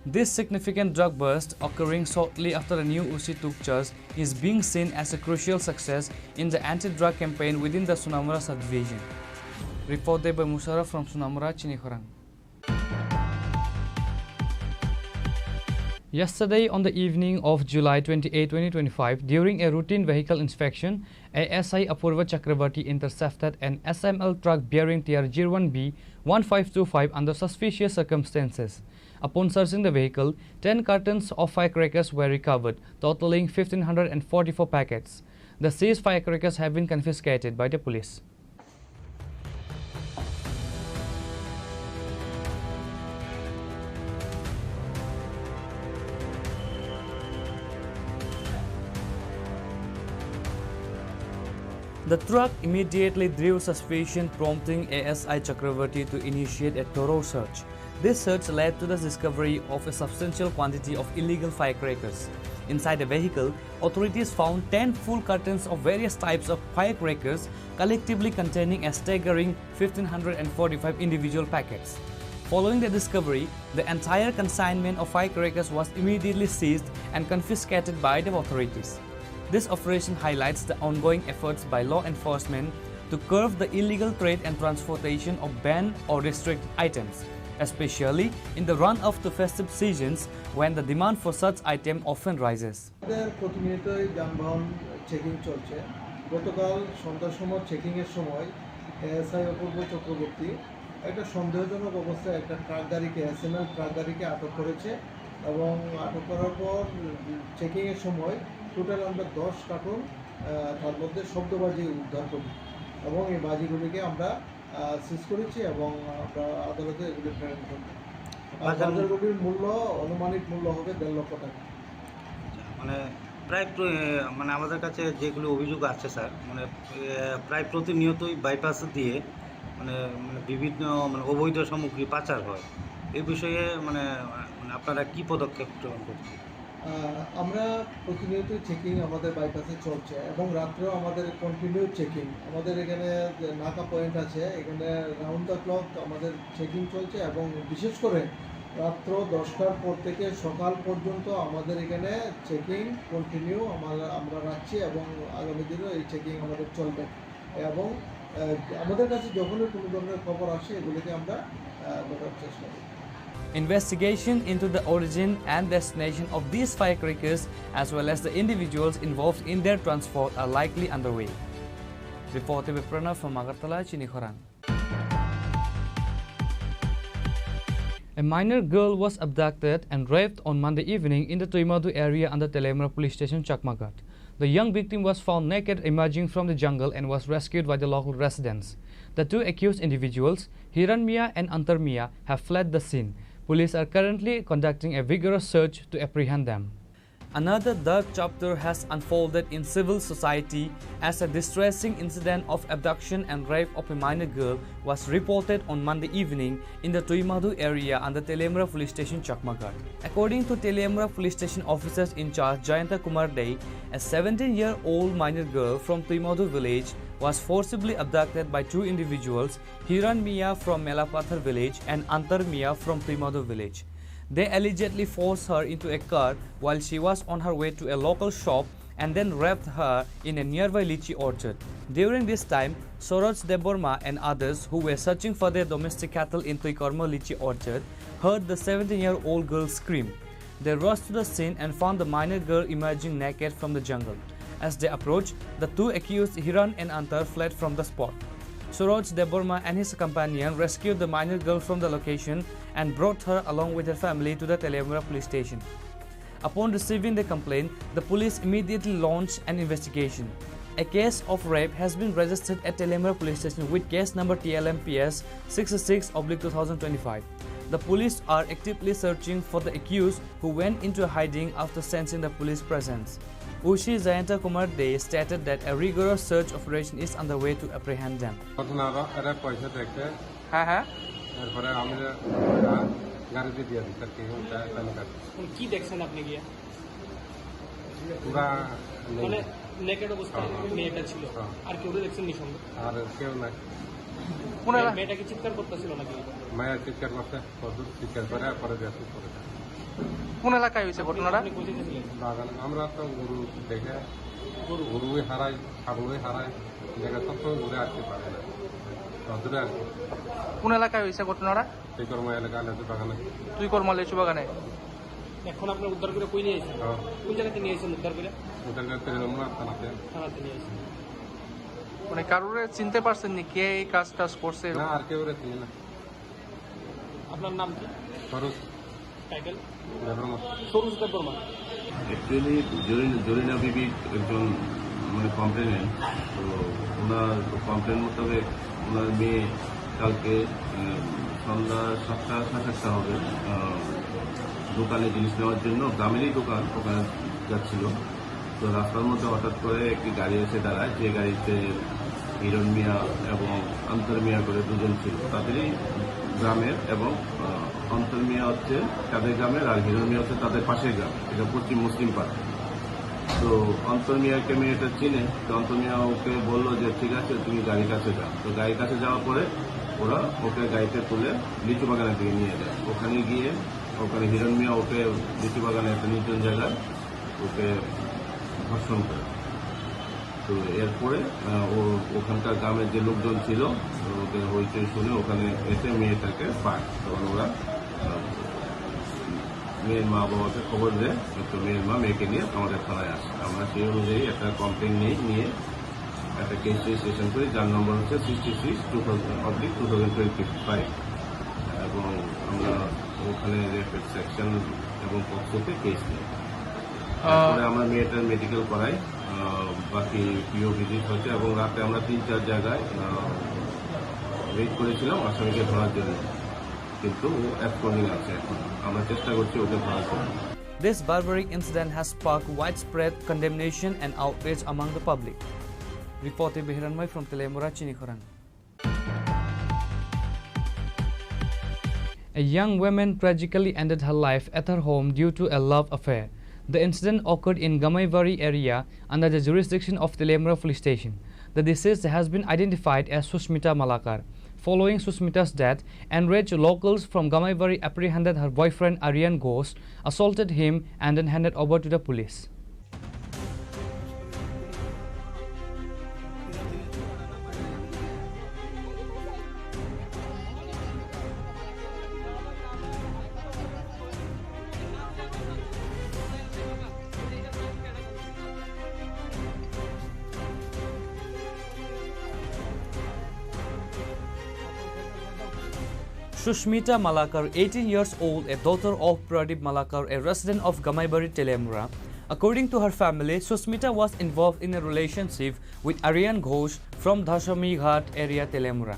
This significant drug bust, occurring shortly after the new O C took charge, is being seen as a crucial success in the anti-drug campaign within the Sonamura subdivision. Reported by Musharraf from Sonamura, Chini Khorang. Yesterday, on the evening of July twenty-eight, twenty twenty-five, during a routine vehicle inspection, A S I Apurva Chakravarti intercepted an S M L truck bearing T R zero one B one five two five under suspicious circumstances. Upon searching the vehicle, ten cartons of firecrackers were recovered, totaling fifteen hundred and forty-four packets. The seized firecrackers have been confiscated by the police. The truck immediately drew suspicion, prompting A S I Chakravarti to initiate a thorough search. This search led to the discovery of a substantial quantity of illegal firecrackers. Inside the vehicle, authorities found ten full cartons of various types of firecrackers, collectively containing a staggering fifteen hundred and forty-five individual packets. Following the discovery, the entire consignment of firecrackers was immediately seized and confiscated by the authorities. This operation highlights the ongoing efforts by law enforcement to curb the illegal trade and transportation of banned or restricted items, especially in the run-up to festive seasons when the demand for such item often rises. আমাদের প্রতিনিয়তই যানবাহন চেকিং চলছে। গতকাল সন্ধ্যার সময় চেকিংয়ের সময় এএসআই অপূর্ব চক্রবর্তী একটা সন্দেহজনক অবস্থায় একটা ট্রাক গাড়িকে, এসএমএল ট্রাক গাড়িকে আটক করেছে এবং আটক করার পর চেকিংয়ের সময় টোটাল আমরা দশ কার্টন, আহ, তার মধ্যে শব্দবাজি উদ্ধার করি এবং এই বাজিগুলিকে আমরা, আহ, সিজ করেছি এবং আমরা আদালতে এগুলি প্রেরণ করব। আর বাজার বাজারগুলির মূল্য, আনুমানিক মূল্য হবে দেড় লক্ষ টাকা। আচ্ছা, মানে প্রায় প্র-, মানে আমাদের কাছে যেগুলো অভিযোগ আসছে স্যার, মানে, এ, প্রায় প্রতিনিয়তই বাইপাস দিয়ে মানে, মানে বিভিন্ন মানে অবৈধ সামগ্রী পাচার হয়। এই বিষয়ে মানে, মানে আপনারা কি পদক্ষেপ গ্রহণ করছেন? আহ, আমরা প্রতিনিয়তই চেকিং আমাদের বাইপাসে চলছে এবং রাত্রেও আমাদের কন্টিনিউ চেকিং। আমাদের এখানে যে নাকা পয়েন্ট আছে, এখানে রাউন্ড দ্য ক্লক আমাদের চেকিং চলছে এবং বিশেষ করে রাত্র দশটার পর থেকে সকাল পর্যন্ত আমাদের এখানে চেকিং কন্টিনিউ আমরা, আমরা রাখছি এবং আগামী দিনও এই চেকিং আমাদের চলবে। এবং, আহ, আমাদের কাছে যখনই কোনো ধরনের খবর আসে, এগুলিকে আমরা, আহ, ধরার চেষ্টা করি। Investigation into the origin and destination of these firecrackers, as well as the individuals involved in their transport, are likely underway. Reported by Pranav from Agartala, Chini Khorang. A minor girl was abducted and raped on Monday evening in the Tuimadu area under Teliamura Police Station, Chakmaghat. The young victim was found naked emerging from the jungle and was rescued by the local residents. The two accused individuals, Hiran Mia and Antar Mia, have fled the scene. Police are currently conducting a vigorous search to apprehend them. Another dark chapter has unfolded in civil society as a distressing incident of abduction and rape of a minor girl was reported on Monday evening in the Tuimadu area under Teliamura Police Station, Chakmaghat. According to Teliamura Police Station officers in charge Jayanta Kumar Dey, a seventeen-year-old minor girl from Tuimadu village was forcibly abducted by two individuals, Hiran Mia from Melapathar village and Antar Mia from Tuimadu village. They allegedly forced her into a car while she was on her way to a local shop and then raped her in a nearby lychee orchard. During this time, Soroj Debbarma and others who were searching for their domestic cattle in Tuikorma lychee orchard heard the seventeen-year-old girl scream. They rushed to the scene and found the minor girl emerging naked from the jungle. As they approached, the two accused, Hiran and Antar, fled from the spot. Suraj Debbarma and his companion rescued the minor girl from the location and brought her along with her family to the Teliamura police station. Upon receiving the complaint, the police immediately launched an investigation. A case of rape has been registered at Teliamura police station with case number T L M P S sixty-six oblique two thousand twenty-five. The police are actively searching for the accused who went into hiding after sensing the police presence. O C Jayanta Kumar Dey stated that a rigorous search operation is underway to apprehend them. ঘটনা র-, রেপ হয়েছে দেখতে। হ্যাঁ, হ্যাঁ। এরপরে আমি গাড়িতে দিয়ে দিচ্ছি আর কি, ওটা এখানে কাজ। মানে কি দেখছেন আপনি গিয়ে? পুরা নেই। মানে নেকেড অবস্থায় হ্যাঁ, হ্যাঁ। মেয়েটা ছিল। হ্যাঁ। আর কেউ দেখছেন নি সঙ্গে? আর কেউ নাই। কোন এলা- মেয়েটা কি চিৎকার করতেছিল নাকি? মায়া চিৎকার করছে, কত চিৎকার করে, আর পরে দেখো পরে। কোন এলাকায় হয়েছে ঘটনাটা? আপনি কোথায় ছিলেন? বাগান। আমরা তো গরু দেখে, গরু? গরুই হারাই, ছাগলই হারাই, জায়গা সবসময় ঘুরে আসতে পারে না। রোদ্দুরে আসে। কোন এলাকায় হয়েছে ঘটনাটা? তুইকর্মা এলাকা, লেচু বাগানে। তুইকর্মা লেচু বাগানে? এখন আপনার উদ্ধার করে কই নিয়ে এসেছেন? হ্যাঁ। কোন জায়গাতে নিয়ে এসেছেন উদ্ধার করে? উদ্ধার করে তিন নম্বর থানাতে। থানাতে নিয়ে এসেছেন। মানে কারোরে চিনতে পারছেন নি কে এই কাজ টাজ করছে এরকম? না, আর কেউ রে চিনি না। আপনার নাম কি? সরোজ। টাইটেল? দেববর্মা। সরোজ দেববর্মা। অ্যাকচুয়ালি জরিনা, জরিনা বিবি একজন মানে কমপ্লেনেন্ট। তো ওনার কমপ্লেন মোতাবেক ওনার মেয়ে কালকে, উম, সন্ধ্যা সাতটা, সাড়ে সাতটা হবে, আহ, দোকানে জিনিস নেওয়ার জন্য, গ্রামেরই দোকান, ওখানে যাচ্ছিল। তো রাস্তার মধ্যে হঠাৎ করে একটি গাড়ি এসে দাঁড়ায়, যে গাড়িতে হিরণ মিয়া এবং অন্তর মিয়া করে দুজন ছিল। তাদেরই গ্রামের এবং, আহ, অন্তর মিয়া হচ্ছে তাদের গ্রামের, আর হিরণ মিয়া হচ্ছে তাদের পাশের গ্রাম, এটা পশ্চিম মুসলিম পাড়া। তো অন্তর মিয়াকে মেয়েটা চিনে, তো অন্তর মিয়া ওকে বললো যে, "ঠিক আছে, তুমি গাড়ির কাছে যাও।" তো গাড়ির কাছে যাওয়ার পরে ওরা ওকে গাড়িতে তুলে লিচু বাগানের দিকে নিয়ে যায়। ওখানে গিয়ে ওখানে হিরণ মিয়া ওকে লিচু বাগানে একটা নির্জন জায়গায় ওকে ধর্ষণ করে। তো এরপরে, আহ, ও ওখানকার গ্রামের যে লোকজন ছিল, ওদের হইচই শুনে ওখানে এসে মেয়েটাকে পায়। তখন ওরা, আহ, মেয়ের মা বাবাকে খবর দেয়, তো মেয়ের মা মেয়েকে নিয়ে আমাদের থানায় আসে। আমরা সেই অনুযায়ী একটা কমপ্লেন নিই, নিয়ে একটা কেস রেজিস্ট্রেশন করি, যার নম্বর হচ্ছে sixty six two thousand oblique two thousand twenty five. এবং আমরা ওখানে রেপের সেকশন এবং পক্সোতে কেস নিই। আহ, তারপরে আমরা মেয়েটার মেডিকেল করাই, আহ, বাকি পিও ভিজিট হচ্ছে এবং রাতে আমরা তিন চার জায়গায়, আহ, রেড করেছিলাম আসামিকে ধরার জন্য, কিন্তু ও অ্যাবসকন্ডিং আছে এখন। আমরা চেষ্টা করছি ওকে ধরার জন্য। This barbaric incident has sparked widespread condemnation and outrage among the public. Reported by Hiranmai from Teliamura, Chinikhorang. A young woman tragically ended her life at her home due to a love affair. The incident occurred in Gamaibari area under the jurisdiction of Teliamura Police Station. The deceased has been identified as Susmita Malakar. Following Susmita's death, enraged locals from Gamaibari apprehended her boyfriend Aryan Ghosh, assaulted him, and then handed over to the police. Susmita Malakar, eighteen years old, a daughter of Pradip Malakar, a resident of Gamaibari, Teliamura. According to her family, Susmita was involved in a relationship with Aryan Ghosh from Dashami Ghat area, Teliamura.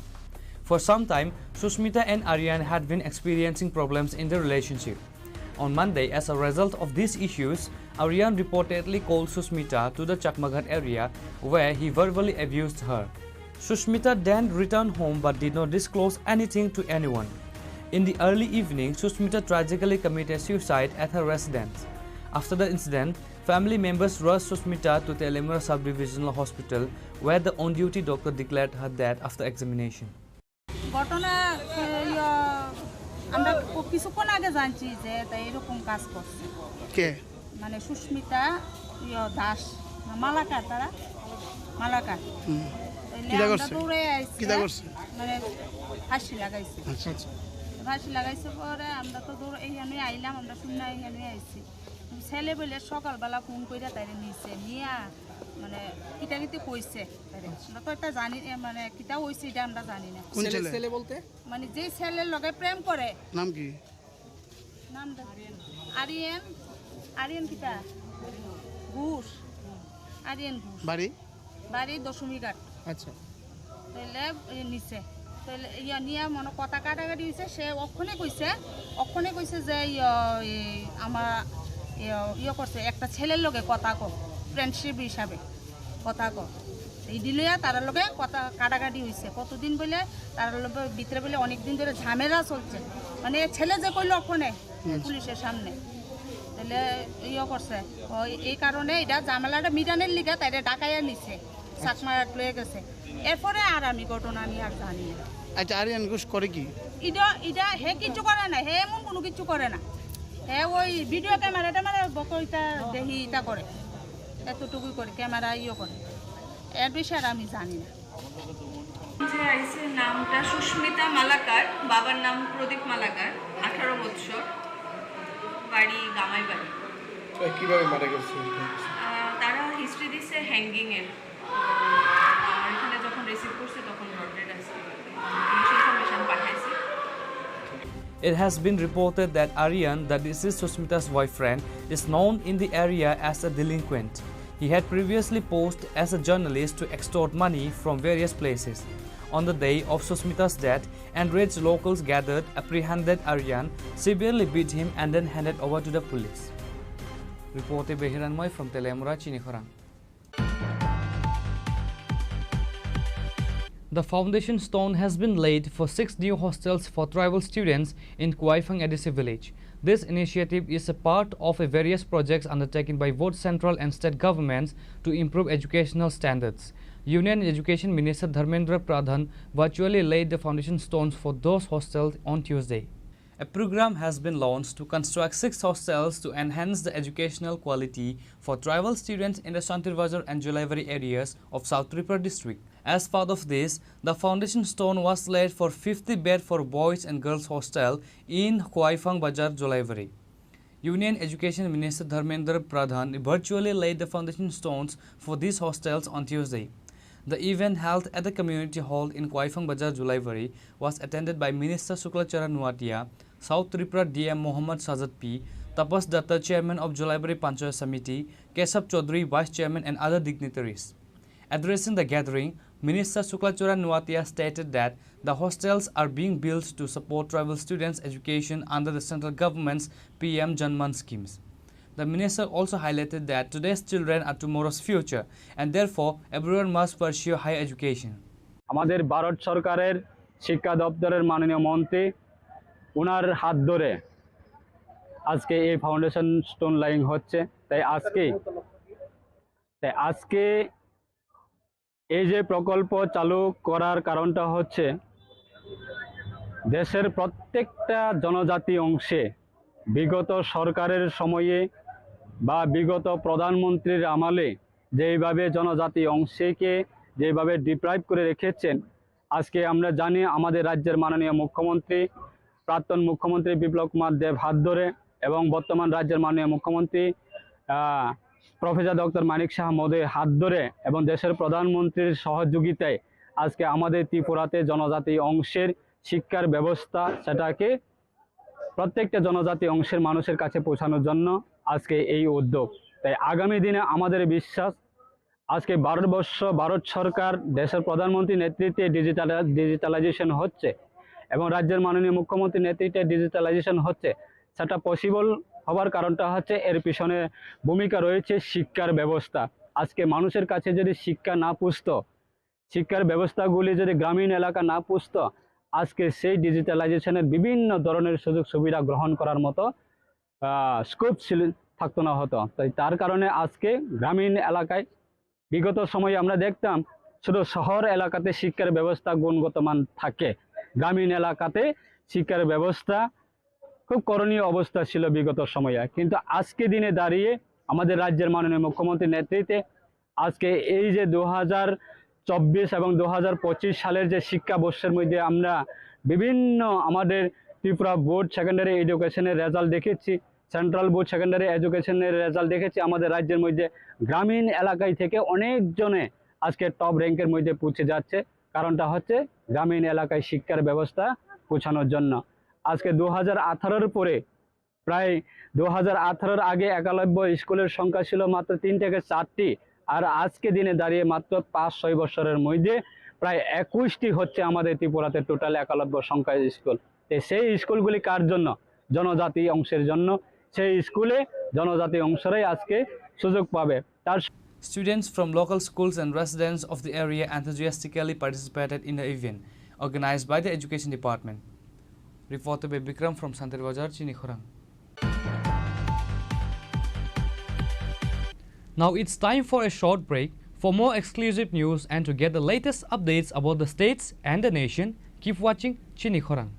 For some time, Susmita and Aryan had been experiencing problems in the relationship. On Monday, as a result of these issues, Aryan reportedly called Susmita to the Chakmaghat area, where he verbally abused her. Susmita then returned home but did not disclose anything to anyone. In the early evening, Susmita tragically committed suicide at her residence. After the incident, family members rushed Susmita to Teliamura Sub-Divisional Hospital, where the on-duty doctor declared her dead after examination. ঘটনা, এ, ইয়া, আমরা ক-, কিছুক্ষণ আগে জানছি যে তাই এরকম কাজ করছে। কে? মানে সুস্মিতা, ইয়া, দাস, না, মালাকার তারা? মালাকার। হুম। তাইলে কিতা আমরা করছে? দৌড়ে আইছি, কিতা করছে? মানে ফাঁসি লাগাইছে। আচ্ছা, আচ্ছা। ফাঁসি লাগাইছে পরে আমরা তো দৌড়ে এইখানে আইলাম, আমরা শুনে এইখানে আইছি। ছেলে বলে সকালবেলা ফোন কইরা তাইরে নিছে, নিয়া মানে কিতা কিতি কইছে তাইরে। আমরা তো এটা জানি, এ, মানে কিতা হইছে এটা আমরা জানি না। কোন ছেলে, ছেলে? ছেলে বলতে? মানে যেই ছেলের লগে প্রেম করে। নাম কি? নাম দে-, আরিয়ান, আরিয়ান কিতা? ঘোষ। আরিয়ান ঘোষ। বাড়ি? বাড়ি দশমীঘাট। আচ্ছা। তাইলে এই নিচে। তাইলে ইয়া নিয়া মনে কথা কাটাকাটি হইছে, সে অক্ষণে কইছে, অক্ষণে কইছে যে ইয়া, এই আমার ইয়া, ইয়ে করছে, একটা ছেলের লগে কথা কো, friendship হিসাবে কথা কো। এই দিলইয়া তার লগে কথা কাটাকাটি হইছে। কতদিন বলে তার লগে ভিতরে বলে অনেক দিন ধরে ঝামেলা চলছে। মানে ছেলে যে কইলো অক্ষণে হুম। পুলিশের সামনে। তাইলে ইয়ে করছে। ওই এই কারণে এটা ঝামেলাটা মিটানোর লিগে তাইরে ডাকাইয়া নিছে। চাকমা লয়ে গেছে। এরপরে আর আমি ঘটনা আমি আর জানি না। আচ্ছা, আরিয়ান ঘোষ করে কি? ইডা, ইডা হে কিচ্ছু করে না, হে এমন কোনো কিচ্ছু করে না। হে ওই ভিডিও ক্যামেরা ট্যামেরা বকইতা দেখি ইতা করে। এতটুকুই করে, ক্যামেরা ইয়ে করে। এর বিষয়ে আর আমি জানি না। যে আইছে নামটা সুস্মিতা মালাকার, বাবার নাম প্রদীপ মালাকার, আঠারো বৎসর, বাড়ি গামাইবাড়ি। তো কিভাবে মারা গেছে? আহ, তারা হিস্ট্রি দিছে হ্যাঙ্গিং এর। তো আমার এখানে যখন রিসিভ করছে তখন ব্রড ডেড আছে। পুলিশ ইনফরমেশন পাঠাইছে। It has been reported that Aryan, the deceased Susmita's boyfriend, is known in the area as a delinquent. He had previously posed as a journalist to extort money from various places. On the day of Susmita's death, enraged locals gathered, apprehended Aryan, severely beat him and then handed over to the police. Reported by Hiranmai from Teliamura, Chinikhorang. The foundation stone has been laid for six new hostels for tribal students in Kuaifang A D C village. This initiative is a part of a various projects undertaken by both central and state governments to improve educational standards. Union Education Minister Dharmendra Pradhan virtually laid the foundation stones for those hostels on Tuesday. A program has been launched to construct six hostels to enhance the educational quality for tribal students in the Shantir Bazar and Jolaibari areas of South Tripura district. As part of this, the foundation stone was laid for fifty bed for boys and girls hostel in Khwaifang Bazar, Jolaibari. Union Education Minister Dharmendra Pradhan virtually laid the foundation stones for these hostels on Tuesday. The event, held at the community hall in Khwaifang Bazar, Jolaibari, was attended by Minister Shukla Charan Nuatia, South Tripura D M Mohammad Sajad P, Tapas Datta, Chairman of Jolaibari Panchayat Samiti, Kesab Chaudhary, Vice Chairman, and other dignitaries. Addressing the gathering, Minister Shukla Charan Nuatia stated that the hostels are being built to support tribal students' education under the central government's P M Janman schemes. The minister also highlighted that today's children are tomorrow's future and therefore everyone must pursue higher education. আমাদের ভারত সরকারের শিক্ষা দপ্তরের মাননীয় মন্ত্রী, ওনার হাত ধরে আজকে এই ফাউন্ডেশন স্টোন লেইং হচ্ছে। তাই আজকে, তাই আজকে এই যে প্রকল্প চালু করার কারণটা হচ্ছে, দেশের প্রত্যেকটা জনজাতি অংশে বিগত সরকারের সময়ে বা বিগত প্রধানমন্ত্রীর আমলে যেইভাবে জনজাতি অংশকে যেইভাবে ডিপ্রাইভ করে রেখেছেন, আজকে আমরা জানি আমাদের রাজ্যের মাননীয় মুখ্যমন্ত্রী, প্রাক্তন মুখ্যমন্ত্রী বিপ্লব কুমার দেব হাত ধরে এবং বর্তমান রাজ্যের মাননীয় মুখ্যমন্ত্রী, আহ, প্রফেসর ডক্টর মানিক সাহা মহোদয় হাত ধরে এবং দেশের প্রধানমন্ত্রীর সহযোগিতায় আজকে আমাদের ত্রিপুরাতে জনজাতি অংশের শিক্ষার ব্যবস্থা, সেটাকে প্রত্যেকটা জনজাতি অংশের মানুষের কাছে পৌঁছানোর জন্য আজকে এই উদ্যোগ। তাই আগামী দিনে আমাদের বিশ্বাস, আজকে ভারতবর্ষ, ভারত সরকার, দেশের প্রধানমন্ত্রী নেতৃত্বে ডিজিটাল, ডিজিটালাইজেশন হচ্ছে এবং রাজ্যের মাননীয় মুখ্যমন্ত্রী নেতৃত্বে ডিজিটালাইজেশন হচ্ছে, সেটা পসিবল হবার কারণটা হচ্ছে এর পিছনে ভূমিকা রয়েছে শিক্ষার ব্যবস্থা। আজকে মানুষের কাছে যদি শিক্ষা না পুষতো, শিক্ষার ব্যবস্থাগুলি যদি গ্রামীণ এলাকা না পুষতো, আজকে সেই ডিজিটালাইজেশনের বিভিন্ন ধরনের সুযোগ সুবিধা গ্রহণ করার মতো, আহ, স্কোপ ছিল, থাকতো না হতো। তাই তার কারণে আজকে গ্রামীণ এলাকায় বিগত সময়ে আমরা দেখতাম শুধু শহর এলাকাতে শিক্ষার ব্যবস্থা গুণগত মান থাকে, গ্রামীণ এলাকাতে শিক্ষার ব্যবস্থা খুব করণীয় অবস্থা ছিল বিগত সময়ে। কিন্তু আজকে দিনে দাঁড়িয়ে আমাদের রাজ্যের মাননীয় মুখ্যমন্ত্রীর নেতৃত্বে আজকে এই যে দু হাজার চব্বিশ এবং দু হাজার পঁচিশ সালের যে শিক্ষাবর্ষের মধ্যে আমরা বিভিন্ন আমাদের ত্রিপুরা বোর্ড সেকেন্ডারি এডুকেশনের রেজাল্ট দেখেছি, সেন্ট্রাল বোর্ড সেকেন্ডারি এডুকেশনের রেজাল্ট দেখেছি, আমাদের রাজ্যের মধ্যে গ্রামীণ এলাকায় থেকে অনেকজনে আজকে টপ র্যাঙ্কের মধ্যে পৌঁছে যাচ্ছে। কারণটা হচ্ছে গ্রামীণ এলাকায় শিক্ষার ব্যবস্থা পৌঁছানোর জন্য। আজকে দু হাজার আঠারোর পরে প্রায় দু হাজার আঠারোর আগে একলব্য স্কুলের সংখ্যা ছিল মাত্র তিন থেকে চারটি, আর আজকে দিনে দাঁড়িয়ে মাত্র পাঁচ ছয় বছরের মধ্যে প্রায় একুশটি হচ্ছে আমাদের ত্রিপুরাতে টোটাল একলব্য সংখ্যা স্কুল। তো সেই স্কুলগুলি কার জন্য? জনজাতি অংশের জন্য। সেই স্কুলে জনজাতি অংশরাই আজকে সুযোগ পাবে। তার Students from local schools and residents of the area enthusiastically participated in the event organized by the Education Department. Reported by Bikram from Santir Bazar, Chinikhorang. Now it's time for a short break. For more exclusive news and to get the latest updates about the states and the nation, keep watching Chinikhorang.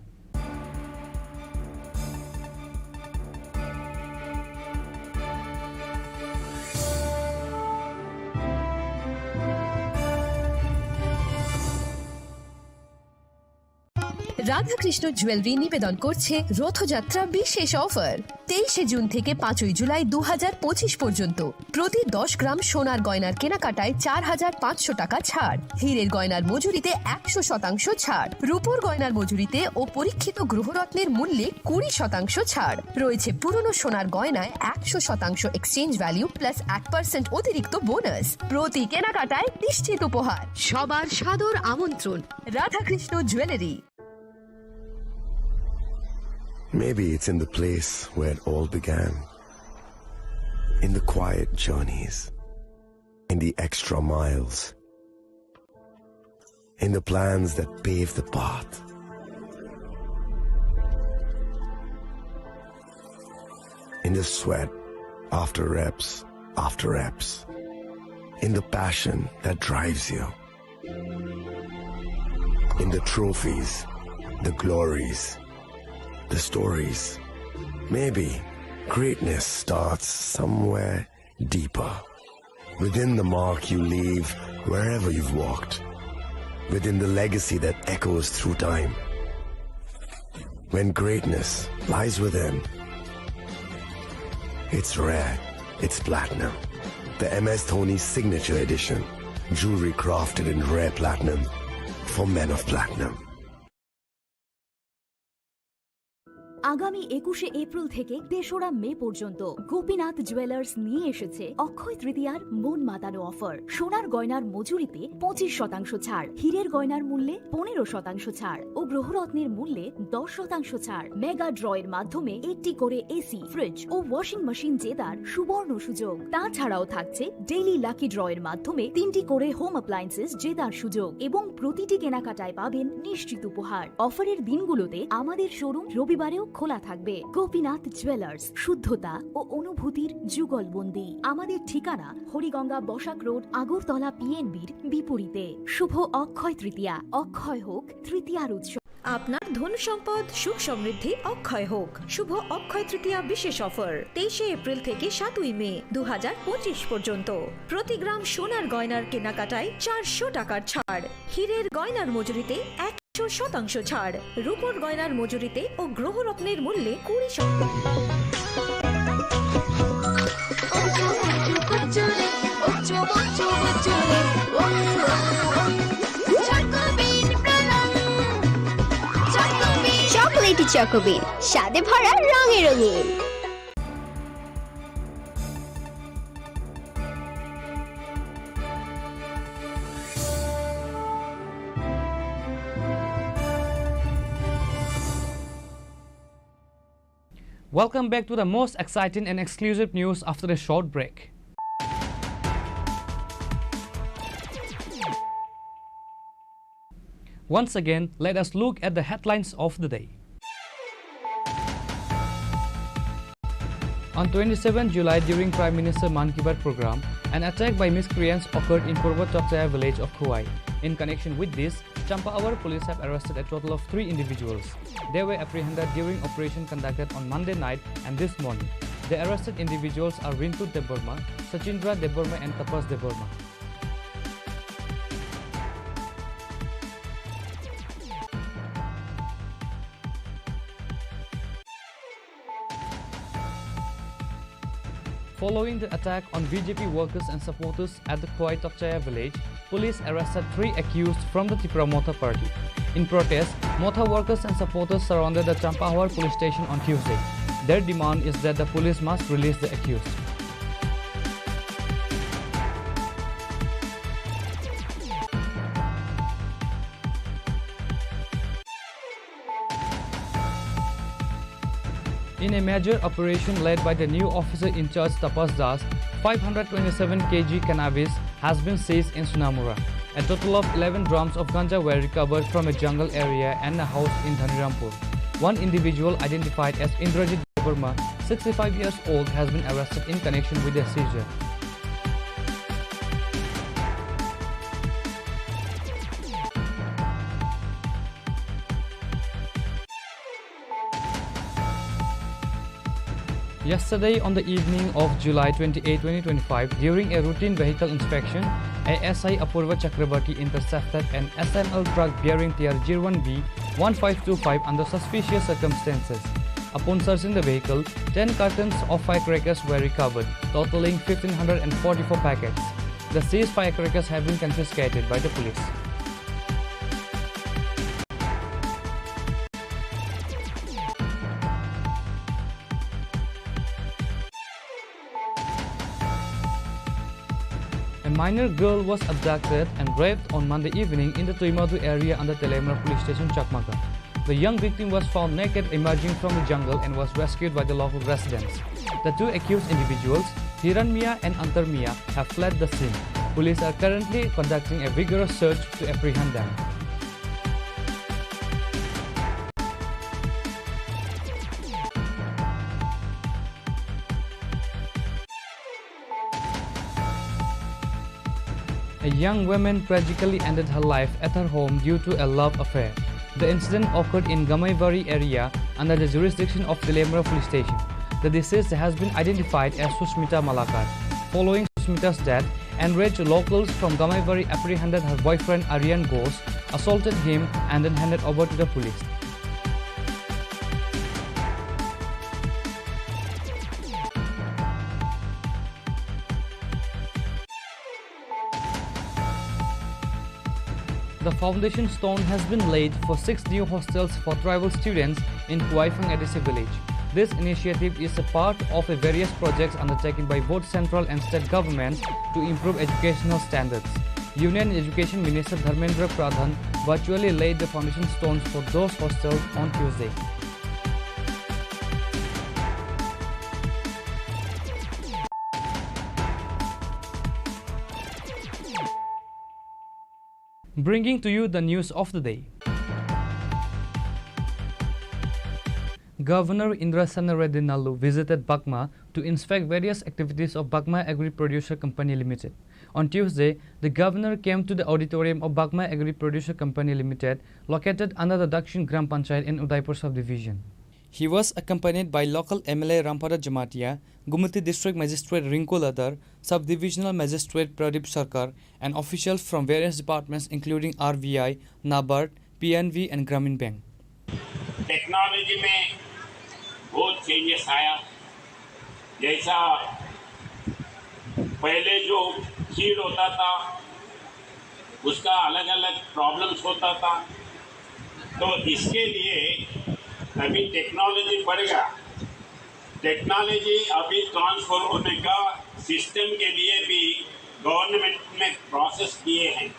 Radhakrishna jewellery নিবেদন করছে রথযাত্রা বিশেষ অফার। তেইশে জুন থেকে পাঁচই জুলাই দু হাজার পঁচিশ পর্যন্ত প্রতি দশ গ্রাম সোনার গয়নার কেনাকাটায় চার হাজার পাঁচশো টাকা ছাড়, হীরের গয়নার মজুরিতে একশো শতাংশ ছাড়, রূপোর গয়নার মজুরিতে ও পরীক্ষিত গ্রহরত্নের মূল্যে কুড়ি শতাংশ ছাড় রয়েছে। পুরনো সোনার গয়নায় একশো শতাংশ এক্সচেঞ্জ ভ্যালু প্লাস এক পার্সেন্ট অতিরিক্ত বোনাস। প্রতি কেনাকাটায় নিশ্চিত উপহার। সবার সাদর আমন্ত্রণ Radhakrishna jewellery. Maybe it's in the place where it all began. In the quiet journeys, in the extra miles, in the plans that pave the path, in the sweat after reps after reps, in the passion that drives you. In the trophies, the glories, the stories. Maybe greatness starts somewhere deeper. Within the mark you leave wherever you've walked. Within the legacy that echoes through time. When greatness lies within, it's rare, it's platinum. The M S Dhoni Signature Edition. Jewelry crafted in rare platinum for men of platinum. আগামী একুশে এপ্রিল থেকে তেসরা মে পর্যন্ত গোপীনাথ জুয়েলার্স নিয়ে এসেছে অক্ষয় তৃতীয়ার মন মাতানো অফার। সোনার গয়নার মজুরিতে পঁচিশ শতাংশ ছাড়, হীরের গয়নার মূল্যে পনেরো শতাংশ ছাড় ও গ্রহরত্নের মূল্যে দশ শতাংশ ছাড়। মেগা ড্র এর মাধ্যমে একটি করে এসি, ফ্রিজ ও ওয়াশিং মেশিন জেতার সুবর্ণ সুযোগ। তাছাড়াও থাকছে ডেইলি লাকি ড্র এর মাধ্যমে তিনটি করে হোম অ্যাপ্লায়েন্সেস জেতার সুযোগ এবং প্রতিটি কেনাকাটায় পাবেন নিশ্চিত উপহার। অফারের দিনগুলোতে আমাদের শোরুম রবিবারেও খোলা থাকবে। গোপীনাথ জুয়েলার্স, শুদ্ধতা ও অনুভূতির যুগলবন্দি। আমাদের ঠিকানা হরিগঙ্গা বসাক রোড, আগরতলা পিএনবির বিপরীতে। শুভ অক্ষয় তৃতীয়া, অক্ষয় হোক তৃতীয়ার উৎসব। আপনার ধন সম্পদ সুখ সমৃদ্ধি অক্ষয় হোক। শুভ অক্ষয় তৃতীয়া বিশেষ অফার, তেইশে এপ্রিল থেকে সাতই মে দু হাজার পঁচিশ পর্যন্ত। প্রতি গ্রাম সোনার গয়নার কেনাকাটায় চারশো টাকার ছাড়, হীরের গয়নার মজুরিতে একশো শতাংশ ছাড়, রূপোর গয়নার মজুরিতে ও গ্রহরত্নের মূল্যে কুড়ি শতাংশ। চকোবিন প্রলং। চকোবিন। চকোলেটি চকোবিন, স্বাদে ভরা, রঙে রঙিন। Welcome back to the most exciting and exclusive news after a short break. Once again, let us look at the headlines of the day. On twenty-seventh July, during Prime Minister Mann Ki Baat program, an attack by miscreants occurred in Purba Chokchaya village of Khowai. In connection with this, Champahowar police have arrested a total of three individuals. They were apprehended during operation conducted on Monday night and this morning. The arrested individuals are Rintu Debbarma, Sachindra Debbarma and Tapas Debbarma. Following the attack on B J P workers and supporters at the Khowai Tokchaya village, police arrested three accused from the Tipra Motha party. In protest, Motha workers and supporters surrounded the Champahowar police station on Tuesday. Their demand is that the police must release the accused. In a major operation led by the new officer in charge Tapas Das, five hundred twenty-seven K G cannabis has been seized in Sonamura. A total of eleven drums of ganja were recovered from a jungle area and a house in Dhanirampur. One individual identified as Indrajit Debbarma, sixty-five years old, has been arrested in connection with the seizure. Yesterday, on the evening of July twenty-eight, twenty twenty-five, during a routine vehicle inspection, A S I Apurva Chakrabarty intercepted an S M L truck bearing T R zero one B one five two five under suspicious circumstances. Upon searching the vehicle, ten cartons of firecrackers were recovered, totaling fifteen hundred and forty-four packets. The seized firecrackers have been confiscated by the police. A minor girl was abducted and raped on Monday evening in the Tuimadu area under Teliamura Police Station, Chakmagar. The young victim was found naked emerging from the jungle and was rescued by the local residents. The two accused individuals, Hiran Mia and Antar Mia, have fled the scene. Police are currently conducting a vigorous search to apprehend them. A young woman tragically ended her life at her home due to a love affair. The incident occurred in Gamaibari area under the jurisdiction of Teliamura Police Station. The deceased has been identified as Susmita Malakar. Following Susmita's death, enraged locals from Gamaibari apprehended her boyfriend Aryan Ghosh, assaulted him and then handed over to the police. The foundation stone has been laid for six new hostels for tribal students in Kuaifang A D C village. This initiative is a part of a various projects undertaken by both central and state governments to improve educational standards. Union Education Minister Dharmendra Pradhan virtually laid the foundation stones for those hostels on Tuesday. Bringing to you the news of the day. Governor Indrasena Reddy Nallu visited Bagma to inspect various activities of Bagma Agri Producer Company Limited. On Tuesday, the governor came to the auditorium of Bagma Agri Producer Company Limited, located under the Dakshin Gram Panchayat in Udaipur subdivision. He was accompanied by local M L A Rampada Jamatia, Gumati District Magistrate Rinku Ladar, Sub-Divisional Magistrate Pradip Sarkar, and officials from various departments including R B I, NABARD, P N B, and Gramin Bank. Technology में बहुत चेंजेस आया। जैसा पहले जो सीड होता था, उसका अलग अलग प्रॉब्लम्स होता था। तो इसके लिए अभी टेक्नोलॉजी बढ़ गया। टेक्नोलॉजी अभी ट्रांसफर होने का सिस्टम के लिए भी गवर्नमेंट ने प्रोसेस किए हैं।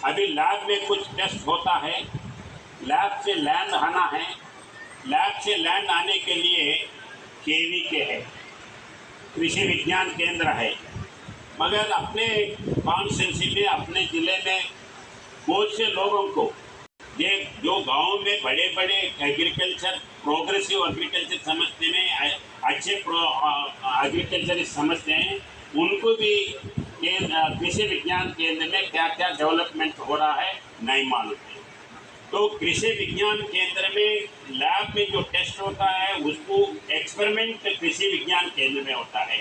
अभी लैब में कुछ टेस्ट होता है, लैब से लैंड आना है, लैब से लैंड आने के लिए केवीके है, कृषि विज्ञान केंद्र है। मगर अपने कॉन्स्टिट्यूंसी में, अपने जिले में बहुत से लोगों को, ये जो गांव में बड़े बड़े एग्रीकल्चर, प्रोग्रेसिव एग्रीकल्चर समझते हैं, अ-, अच्छे प्रो-, अ, एग्रीकल्चरिस्ट समझते हैं, उनको भी केंद्र, अ, कृषि विज्ञान केंद्र में क्या क्या डेवलपमेंट हो रहा है, नहीं मालूम है। तो कृषि विज्ञान केंद्र में लैब में जो टेस्ट होता है, उसको एक्सपेरिमेंट कृषि विज्ञान केंद्र में होता है।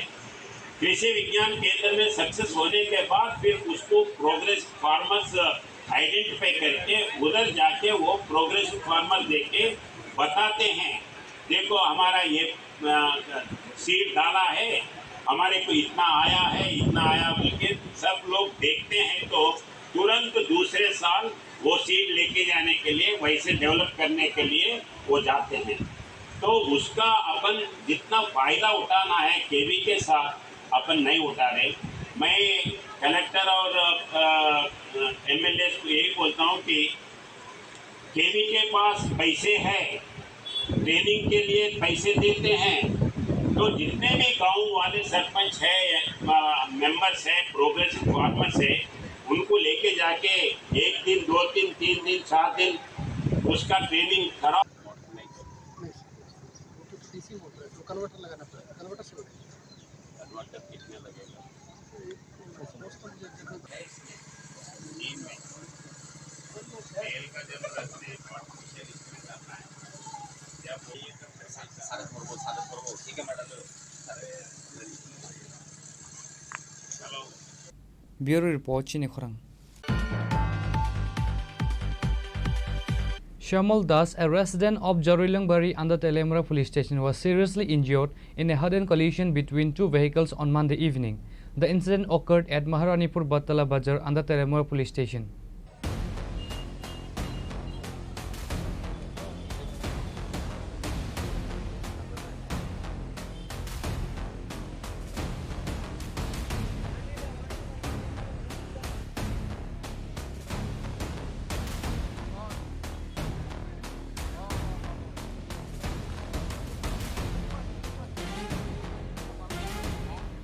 कृषि विज्ञान केंद्र में सक्सेस होने के बाद फिर उसको प्रोग्रेस फार्मर्स आइडेंटिफाई करके उधर जाके वो प्रोग्रेसिव फार्मर देके बताते हैं, "देखो, हमारा ये, अ, सीड डाला है, हमारे को इतना आया है, इतना आया," बोल के सब लोग देखते हैं, तो तुरंत दूसरे साल वो सीड लेके जाने के लिए, वैसे डेवलप करने के लिए वो जाते हैं। तो उसका अपन जितना फायदा उठाना है केवीके साथ, अपन नहीं उठा रहे। मैं कलेक्टर और, अ, एमएलए को यही बोलता हूँ कि केवीके पास पैसे हैं, ट्रेनिंग के लिए पैसे देते हैं, तो जितने भी गांव वाले सरपंच है, अ, मेंबर्स है, प्रोग्रेसिव फार्मर्स है, उनको लेके जाके एक दिन, दो दिन, तीन दिन, चार दिन उसका ट्रेनिंग कराओ। नहीं, नहीं, वो तो डीसी बोल रहे हैं, तो कन्वर्टर लगाना पड़ेगा, कन्वर्टर से हो जाएगा। कन्वर्टर कितने लगेगा? नहीं, नहीं। तेल का जरूरत नहीं, आर्टिफिशियल इसमें करना है। जब ये साढ़े फोर वो, साढ़े फोर वो, ठीक है मैडम, साढ़े Bureau report, Chini Khorang. Shamal Das, a resident of Jaroilangbari under Teliamura Police Station, was seriously injured in a head-on collision between two vehicles on Monday evening. The incident occurred at Maharanipur Batala Bazar under Teliamura Police Station.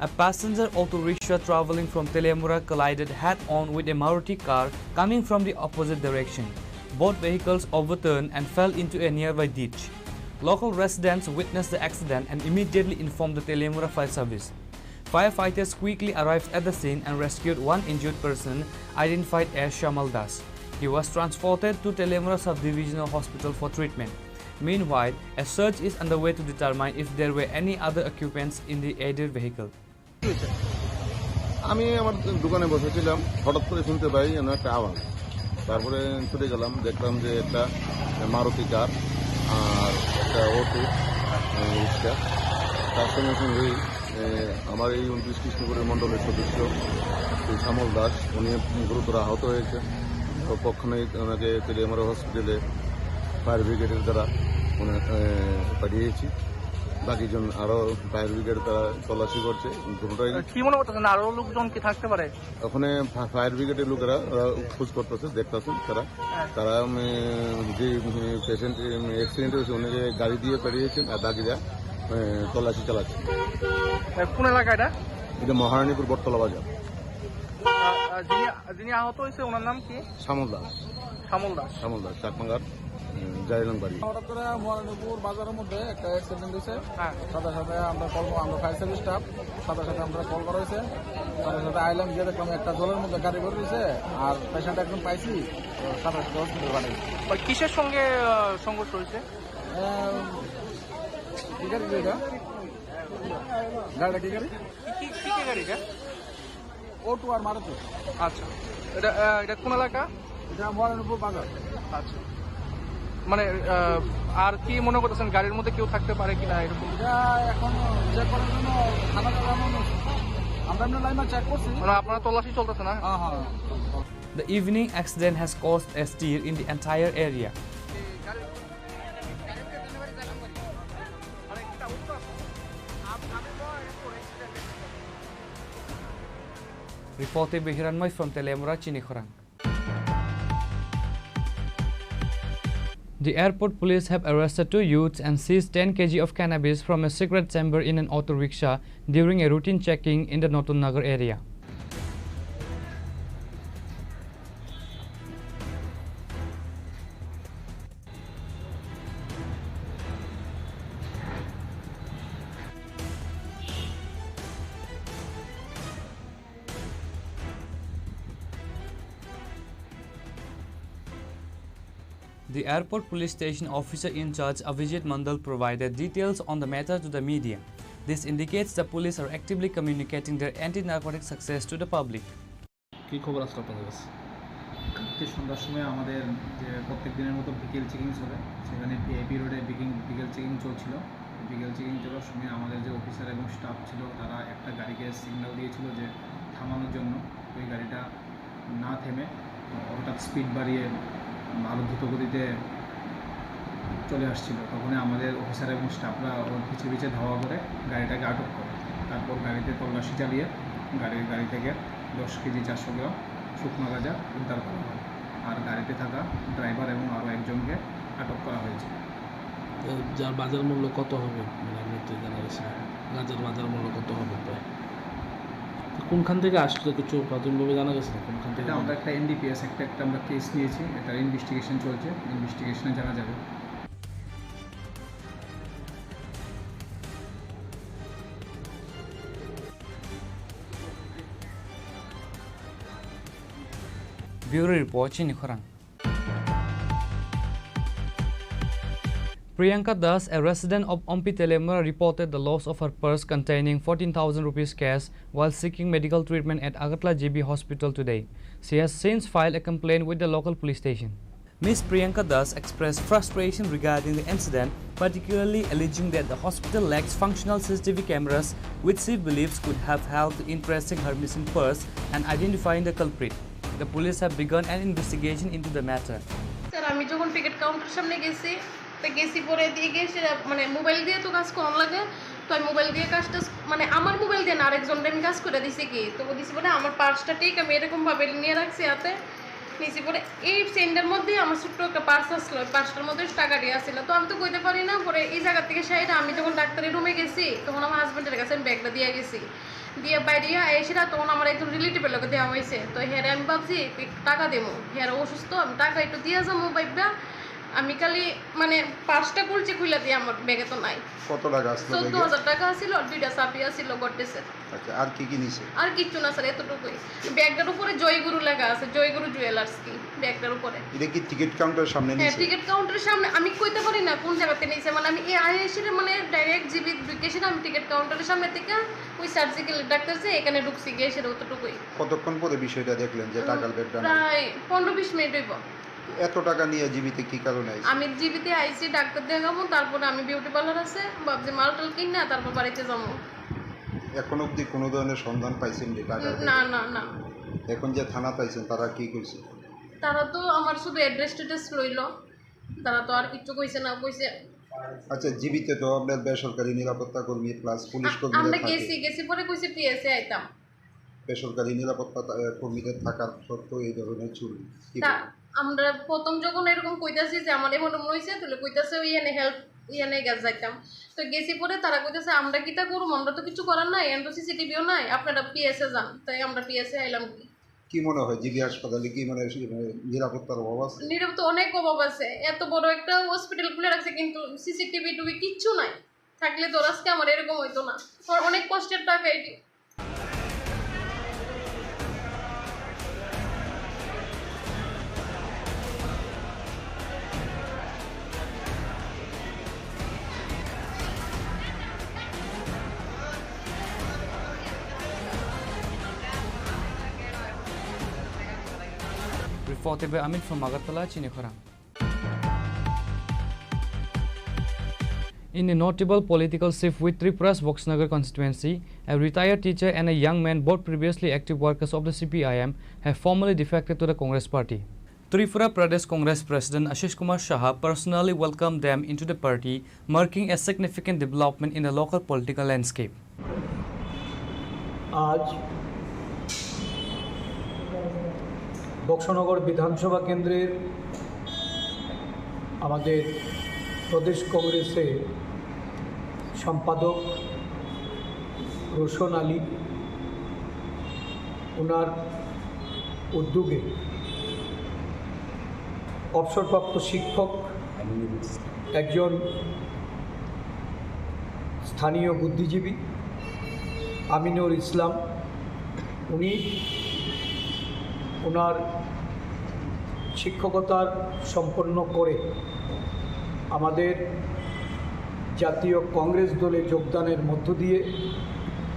A passenger auto rickshaw traveling from Teliamura collided head-on with a Maruti car coming from the opposite direction. Both vehicles overturned and fell into a nearby ditch. Local residents witnessed the accident and immediately informed the Teliamura Fire Service. Firefighters quickly arrived at the scene and rescued one injured person identified as Shamal Das. He was transported to Teliamura Sub-Divisional Hospital for treatment. Meanwhile, a search is underway to determine if there were any other occupants in the aided vehicle. আমি আমার দোকানে বসেছিলাম, হঠাৎ করে শুনতে পাই যেন একটা আওয়াজ। তারপরে ছুটে গেলাম, দেখলাম যে একটা মারুতি কার আর একটা অটো, আহ, রিক্সা। তার সঙ্গে সঙ্গেই, আহ, আমার এই ঊনত্রিশ কৃষ্ণপুরের মণ্ডলের সদস্য শ্রী শ্যামল দাস, উনি গুরুতর আহত হয়েছে। তো পক্ষণেই ওনাকে তেলিয়ামুড়া হসপিটালে ফায়ার ব্রিগেডের দ্বারা ওনার, এ, পাঠিয়েছি। বাকিজন আরো ফায়ার ব্রিগেড তারা তল্লাশি করছে। দুটোই কি মনে করতেছেন, আরো লোকজন কি থাকতে পারে? ওখানে ফা-, ফায়ার ব্রিগেডের লোকেরা, ওরা খোঁজ করতেছে, দেখতেছেন তারা। হ্যাঁ। তারা, উম, যে, উম, পেশেন্ট, উম, অ্যাক্সিডেন্ট হয়েছে, ওনাকে গাড়ি দিয়ে পাঠিয়েছেন আর বাকিরা, উম, তল্লাশি চালাচ্ছে। এ, কোন এলাকা এটা? এটা মহারানীপুর বটতলা বাজার। আ, আ, যিনি, যিনি আহত হয়েছে, ওনার নাম কি? শ্যামল দাস। শ্যামল দাস। শ্যামল দাস, চাকমাঘাট, উম, জারিলাং বাড়ি। হঠাৎ করে মহারানীপুর বাজারের মধ্যে একটা অ্যাক্সিডেন্ট হয়েছে। হ্যাঁ। সাথে সাথে আমরা কল, আমরা ফায়ার সার্ভিস স্টাফ, সাথে সাথে আমরা কল করা হয়েছে। সাথে সাথে আইলাম, গিয়ে দেখলাম একটা জলের মধ্যে গাড়ি পড়ে রয়েছে, আর পেশেন্ট একজন পাইছি, তো সাথে সাথে হসপিটাল পাঠাইছি। বা কিসের সঙ্গে, আহ, সংঘর্ষ হয়েছে? আহ, কি গাড়ি রে এটা? গাড়িটা কি গাড়ি? কি, কি, কি, কি গাড়ি এটা? অটো আর মারুতি। আচ্ছা, এটা, আহ, এটা কোন এলাকা? এটা মহারানীপুর বাজার। আচ্ছা, মানে, আহ, আর কি মনে করতেছেন, গাড়ির মধ্যে কেউ থাকতে পারে কিনা এরকম? এটা এখন চেক করার জন্য থানা চালানো হয়েছে। আমরা এমনি লাইনে চেক করছি। মানে, আপনারা তল্লাশি চলতেছে না? হ্যাঁ, হ্যাঁ। The evening accident has caused a stir in the entire area. Reported by Hiranmai from Teliamura, Chinikhorang. The airport police have arrested two youths and seized ten kilograms of cannabis from a secret chamber in an auto rickshaw during a routine checking in the Notun Nagar area. The airport police station officer in charge, Abhijit Mandal, provided details on the matter to the media. This indicates the police are actively communicating their anti-narcotic success to the public. কি খবর আজকে আপনাদের কাছে? কালকে সন্ধ্যার সময় আমাদের যে প্রত্যেক দিনের মতো বিকেল চেকিং চলে, সেখানে ভিআইপি রোডে বিকেল, বিকেল চেকিং চলছিল। বিকেল চেকিং চলার সময় আমাদের যে অফিসার এবং স্টাফ ছিল, তারা একটা গাড়িকে সিগন্যাল দিয়েছিল যে থামানোর জন্য। ওই গাড়িটা না থেমে হঠাৎ স্পিড বাড়িয়ে আরও দ্রুত গতিতে চলে আসছিল। তখনই আমাদের অফিসার এবং স্টাফরা ওর পিছে পিছে ধাওয়া করে গাড়িটাকে আটক করে। তারপর গাড়িতে তল্লাশি চালিয়ে গাড়ির, গাড়ি থেকে দশ কেজি চারশো গ্রাম শুকনো গাঁজা উদ্ধার করা হয়। আর গাড়িতে থাকা ড্রাইভার এবং আরও একজনকে আটক করা হয়েছে। তো যার বাজার মূল্য কত হবে? মানে, আপনার তো জানা গেছে না। গাঁজার বাজার মূল্য কত হবে প্রায়? তো কোনখান থেকে আসছিল কিছু প্রাথমিকভাবে জানা গেছে না? কোনখান থেকে এটা আমরা একটা এনডিপিএস একটা, একটা আমরা কেস নিয়েছি, এটার ইনভেস্টিগেশন চলছে, ইনভেস্টিগেশনে জানা যাবে। Bureau Report, Chinikhorang. Priyanka Das, a resident of Ompi Teliamura, reported the loss of her purse containing fourteen thousand rupees cash while seeking medical treatment at Agartala G B Hospital today. She has since filed a complaint with the local police station. Miss Priyanka Das expressed frustration regarding the incident, particularly alleging that the hospital lacks functional C C T V cameras, which she believes could have helped in tracing her missing purse and identifying the culprit. The police have begun an investigation into the matter. Sir, আমি যখন ticket counter সামনে গেছি, তো গেছি পরে দিয়ে গিয়ে সেটা, মানে, মোবাইল দিয়ে তো কাজ করানো লাগে। তো আমি মোবাইল দিয়ে কাজটা, মানে, আমার মোবাইল দিয়ে না, আরেকজনকে আমি কাজ করে দিছি কি, তো দিছি বলে আমার পার্সটা ঠিক আমি এরকম ভাবে নিয়ে রাখছি হাতে। নিছি পরে এই চেইনটার মধ্যে আমার ছোট্ট একটা পার্স আসলো, ওই পার্সটার মধ্যে টাকা দিয়ে আসছিল। তো আমি তো কইতে পারি না। পরে এই জায়গা থেকে সাইডে আমি যখন ডাক্তারের রুমে গেছি, তখন আমার হাজব্যান্ডের কাছে আমি ব্যাগটা দিয়ে গেছি। দিয়ে বাইরে এসে না, তখন আমার একজন রিলেটিভের লোকে দেওয়া হয়েছে। তো হেরে আমি ভাবছি টাকা দেবো, হেরে অসুস্থ, আমি টাকা একটু দিয়ে যাবো ভাইবা। আমি খালি, মানে, পার্সটা খুলছি, খুলে দিয়ে আমার ব্যাগে তো নাই। কত টাকা আসলো চোদ্দ হাজার টাকা ছিল, আর দুইটা চাবি আছিল গডরেজের। আচ্ছা, আর কি কি নিছে? আর কিচ্ছু না স্যার, এতটুকুই। ব্যাগটার উপরে জয়গুরু লেখা আছে, জয়গুরু জুয়েলার্স কি ব্যাগটার উপরে। এটা কি টিকিট কাউন্টারের সামনে হ্যাঁ, নিছে? টিকিট কাউন্টারের সামনে। আমি কইতে পারি না কোন জায়গাতে নিছে, মানে আমি এই আইএসির মানে ডাইরেক্ট জিবি ঢুকেছি না, আমি টিকিট কাউন্টারের সামনে থেকে ওই সার্জিক্যাল ডাক্তার যে এখানে ঢুকছি গিয়ে সেটা অতটুকুই। কতক্ষণ পরে বিষয়টা দেখলেন যে টাকার ব্যাগটা নাই? প্রায় পনেরো বিশ মিনিট হইব। এত টাকা নিয়ে জিবিতে কি কারণে আইছেন? আমি জিবিতে আইছি ডাক্তার দেখাবো, তারপরে আমি বিউটি পার্লার আছে, ভাবছি মাল টাল কিনা তারপর বাড়িতে যাবো। এখন অবধি কোনো ধরনের সন্ধান পাইছেন যে টাকার না, ব্যাপারে? না, না। এখন যে থানা পাইছেন, তারা কি কইছে? তারা তো আমার শুধু অ্যাড্রেস ট্যাড্রেস লইলো, তারা তো আর কিচ্ছু কইছে না, কইছে আচ্ছা, জিবিতে তো আপনার বেসরকারি নিরাপত্তা কর্মী প্লাস পুলিশ আ-, কর্মীরা আমরা থাকে। গেছি, গেছি পরে কইছে পিএসএ আইতাম। বেসরকারি নিরাপত্তা তা-, কর্মীদের থাকার সত্ত্বেও এই ধরনের চুরি। কি তা বলবেন? আমরা প্রথম যখন এরকম কইতাছি যে আমার এমন এমন হইছে, তাহলে কইতাছে ওই এনে হেল্প, ইয়ে নেই গেছে যাইতাম। তো গেছি পরে তারা কইতাছে, "আমরা কিতা করুম? আমরা তো কিছু করার নাই, এন তো সিসিটিভিও নাই, আপনারা পিএসএ যান।" তাই আমরা পিএসএ আইলাম। কি মনে হয়, জিবি হাসপাতালে কি মানে, মানে নিরাপত্তার অভাব আছে? নিরাপত্তা অনেক অভাব আছে। এত বড় একটা হসপিটাল খুলে রাখছে, কিন্তু সিসিটিভি টুভি কিচ্ছু নাই। থাকলে তো আজকে আমার এরকম হইতো না। আমার অনেক কষ্টের টাকা এটি। Reported by Amit from Agartala, Chinikhorang. In a notable political shift with Tripura's Boxnagar constituency, a retired teacher and a young man, both previously active workers of the C P I M, have formally defected to the Congress party. Tripura Pradesh Congress President Ashish Kumar Saha personally welcomed them into the party, marking a significant development in the local political landscape. আজ বক্সনগর বিধানসভা কেন্দ্রের আমাদের প্রদেশ কংগ্রেসের সম্পাদক রোশন আলী, ওনার উদ্যোগে অবসরপ্রাপ্ত শিক্ষক, একজন স্থানীয় বুদ্ধিজীবী আমিনুর ইসলাম, উনি ওনার শিক্ষকতার সম্পন্ন করে আমাদের জাতীয় কংগ্রেস দলে যোগদানের মধ্য দিয়ে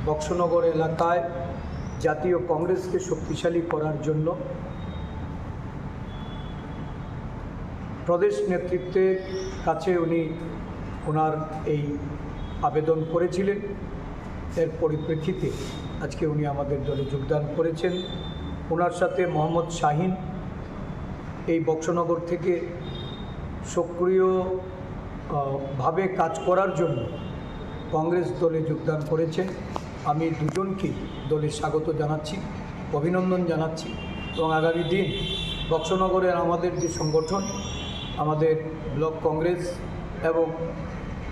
বক্সনগর এলাকায় জাতীয় কংগ্রেসকে শক্তিশালী করার জন্য প্রদেশ নেতৃত্বের কাছে উনি ওনার এই আবেদন করেছিলেন। এর পরিপ্রেক্ষিতে আজকে উনি আমাদের দলে যোগদান করেছেন। ওনার সাথে মোহাম্মদ শাহিন এই বক্সনগর থেকে সক্রিয়, আহ, ভাবে কাজ করার জন্য কংগ্রেস দলে যোগদান করেছেন। আমি দুজনকেই দলে স্বাগত জানাচ্ছি, অভিনন্দন জানাচ্ছি এবং আগামী দিন বক্সনগরের আমাদের যে সংগঠন, আমাদের ব্লক কংগ্রেস এবং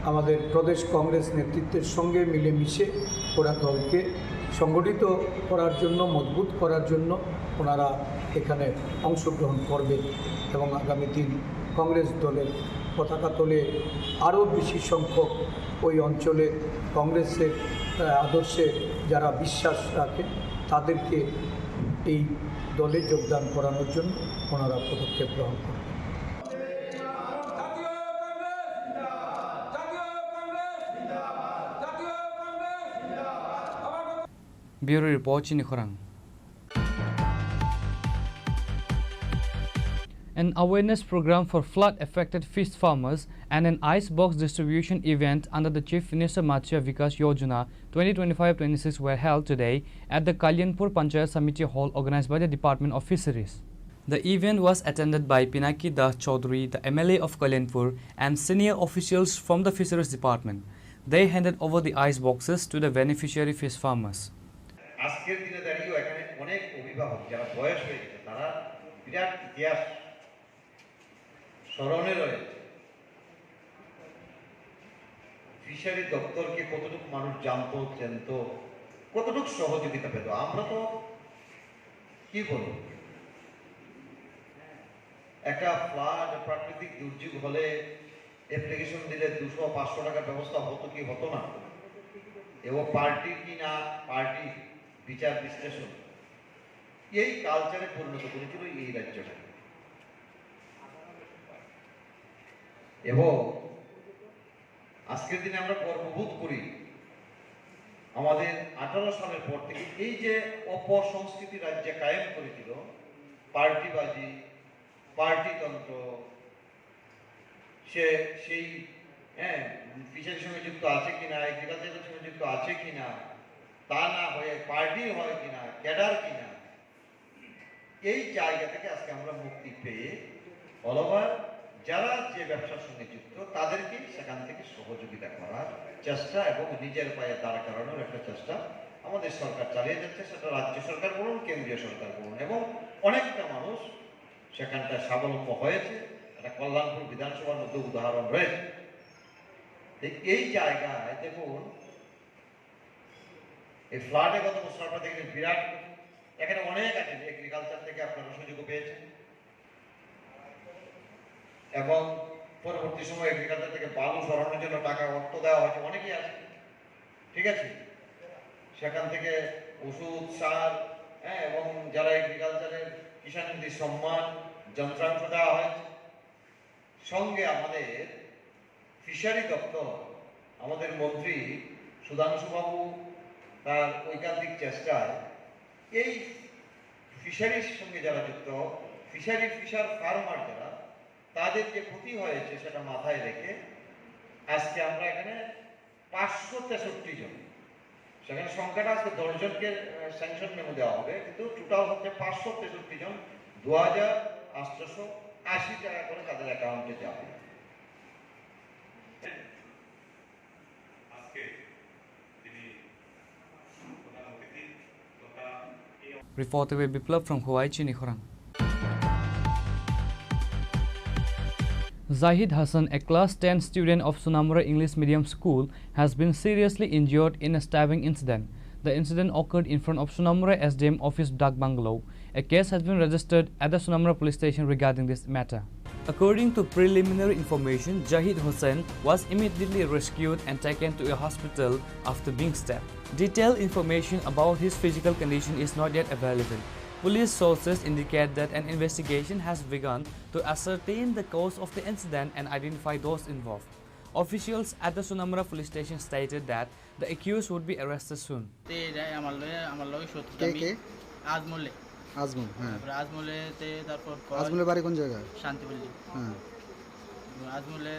আমাদের প্রদেশ কংগ্রেস নেতৃত্বের সঙ্গে মিলেমিশে ওরা দলকে সংগঠিত করার জন্য, মজবুত করার জন্য ওনারা এখানে অংশগ্রহণ করবেন এবং আগামী দিন কংগ্রেস দলের পতাকা তলে আরও বেশি সংখ্যক ওই অঞ্চলের কংগ্রেসের, আহ, আদর্শে যারা বিশ্বাস রাখে তাদেরকে এই দলে যোগদান করানোর জন্য ওনারা পদক্ষেপ গ্রহণ করবেন। Bureau Report, Chinikhorang. An awareness program for flood affected fish farmers and an ice box distribution event under the Chief Minister Matsya Vikas Yojana twenty twenty-five twenty-six were held today at the Kalyanpur Panchayat Samiti Hall, organized by the Department of Fisheries. The event was attended by Pinaki Das Chaudhary, the M L A of Kalyanpur, and senior officials from the Fisheries Department. They handed over the ice boxes to the beneficiary fish farmers. আজকের দিনে দাঁড়িয়েও এখানে অনেক অভিভাবক যারা বয়স হয়ে গেছে, তারা বিরাট ইতিহাস স্মরণে রয়েছে। ফিশারি দপ্তরকে কতটুকু মানুষ জানতো, চেনতো, কতটুকু সহযোগিতা পেত, আমরা তো কি বলবো, একটা ফ্লাড, প্রাকৃতিক দুর্যোগ হলে অ্যাপ্লিকেশন দিলে দুশো পাঁচশো টাকার ব্যবস্থা হতো কি হতো না, এবং পার্টি কি না পার্টি বিচার বিশ্লেষণ, এই কালচারে পরিণত করেছিল এই রাজ্যটা। এবং আজকের দিনে আমরা গর্ববোধ করি, আমাদের আঠারো সালের পর থেকে এই যে অপসংস্কৃতি রাজ্যে কায়েম করেছিল, পার্টিবাজি, পার্টিতন্ত্র, সে সেই, হ্যাঁ, ফিশারির সঙ্গে যুক্ত আছে কিনা, এগ্রিকালচারের সঙ্গে যুক্ত আছে কিনা, তা না হয়ে পার্টি হয় কিনা, ক্যাডার কিনা, এই জায়গা থেকে আজকে আমরা মুক্তি পেয়ে অল ওভার যারা যে ব্যবসার সঙ্গে যুক্ত, তাদেরকে সেখান থেকে সহযোগিতা করার চেষ্টা এবং নিজের পায়ে দাঁড় করানোর একটা চেষ্টা আমাদের সরকার চালিয়ে যাচ্ছে। সেটা রাজ্য সরকার বলুন, কেন্দ্রীয় সরকার বলুন, এবং অনেকটা মানুষ সেখানটায় স্বাবলম্ব হয়েছে। একটা কল্যাণপুর বিধানসভার মধ্যে উদাহরণ রয়েছে। তো এই জায়গায় দেখুন, এই ফ্লাডে গত বছর আপনারা দেখেছেন, বিরাট ক্ষতি। এখানে অনেক আছে, এগ্রিকালচার থেকে আপনারা সুযোগও পেয়েছেন, এবং পরবর্তী সময় এগ্রিকালচার থেকে বালু সরানোর জন্য টাকা, অর্থ দেওয়া হয়েছে, অনেকেই আছে, ঠিক আছে। সেখান থেকে ওষুধ, সার, হ্যাঁ, এবং যারা এগ্রিকালচারের কিষাণ নিধি সম্মান যন্ত্রাংশ দেওয়া হয়েছে। সঙ্গে আমাদের ফিশারি দপ্তর, আমাদের মন্ত্রী সুধাংশুবাবু তার ঐকান্তিক চেষ্টায় এই ফিশারির সঙ্গে যারা যুক্ত, ফিশারি, ফিশার ফার্মার যারা, তাদের যে ক্ষতি হয়েছে সেটা মাথায় রেখে আজকে আমরা এখানে পাঁচশো তেষট্টি জন, সেখানে সংখ্যাটা আজকে দশ জনকে, আহ, স্যাংশন মেমো দেওয়া হবে, কিন্তু টোটাল হচ্ছে পাঁচশো তেষট্টি জন, দু হাজার আটশোশো আশি টাকা করে তাদের অ্যাকাউন্টে যাবে। আজকে তিনি প্রধান অতিথি তথা এই Reported by Biplab from Khowai, Chini Khorang. Zahid Hassan, a class ten student of Sonamura English Medium School, has been seriously injured in a stabbing incident. The incident occurred in front of Sonamura S D M office Dak Bungalow. A case has been registered at the Sonamura Police Station regarding this matter. According to preliminary information, Zahid Hussain was immediately rescued and taken to a hospital after being stabbed. Detailed information about his physical condition is not yet available. Police sources indicate that an investigation has begun to ascertain the cause of the incident and identify those involved. Officials at the Sonamura police station stated that the accused would be arrested soon. তে এরা আমার লগে, আমার লগে শত্রুতা কে, আমি কে? আজমলে। আজমল, হ্যাঁ। তারপরে আজমলে তে তারপর কয় আজমলের বাড়ি কোন জায়গায়? শান্তিপল্লী। হ্যাঁ। আজমলে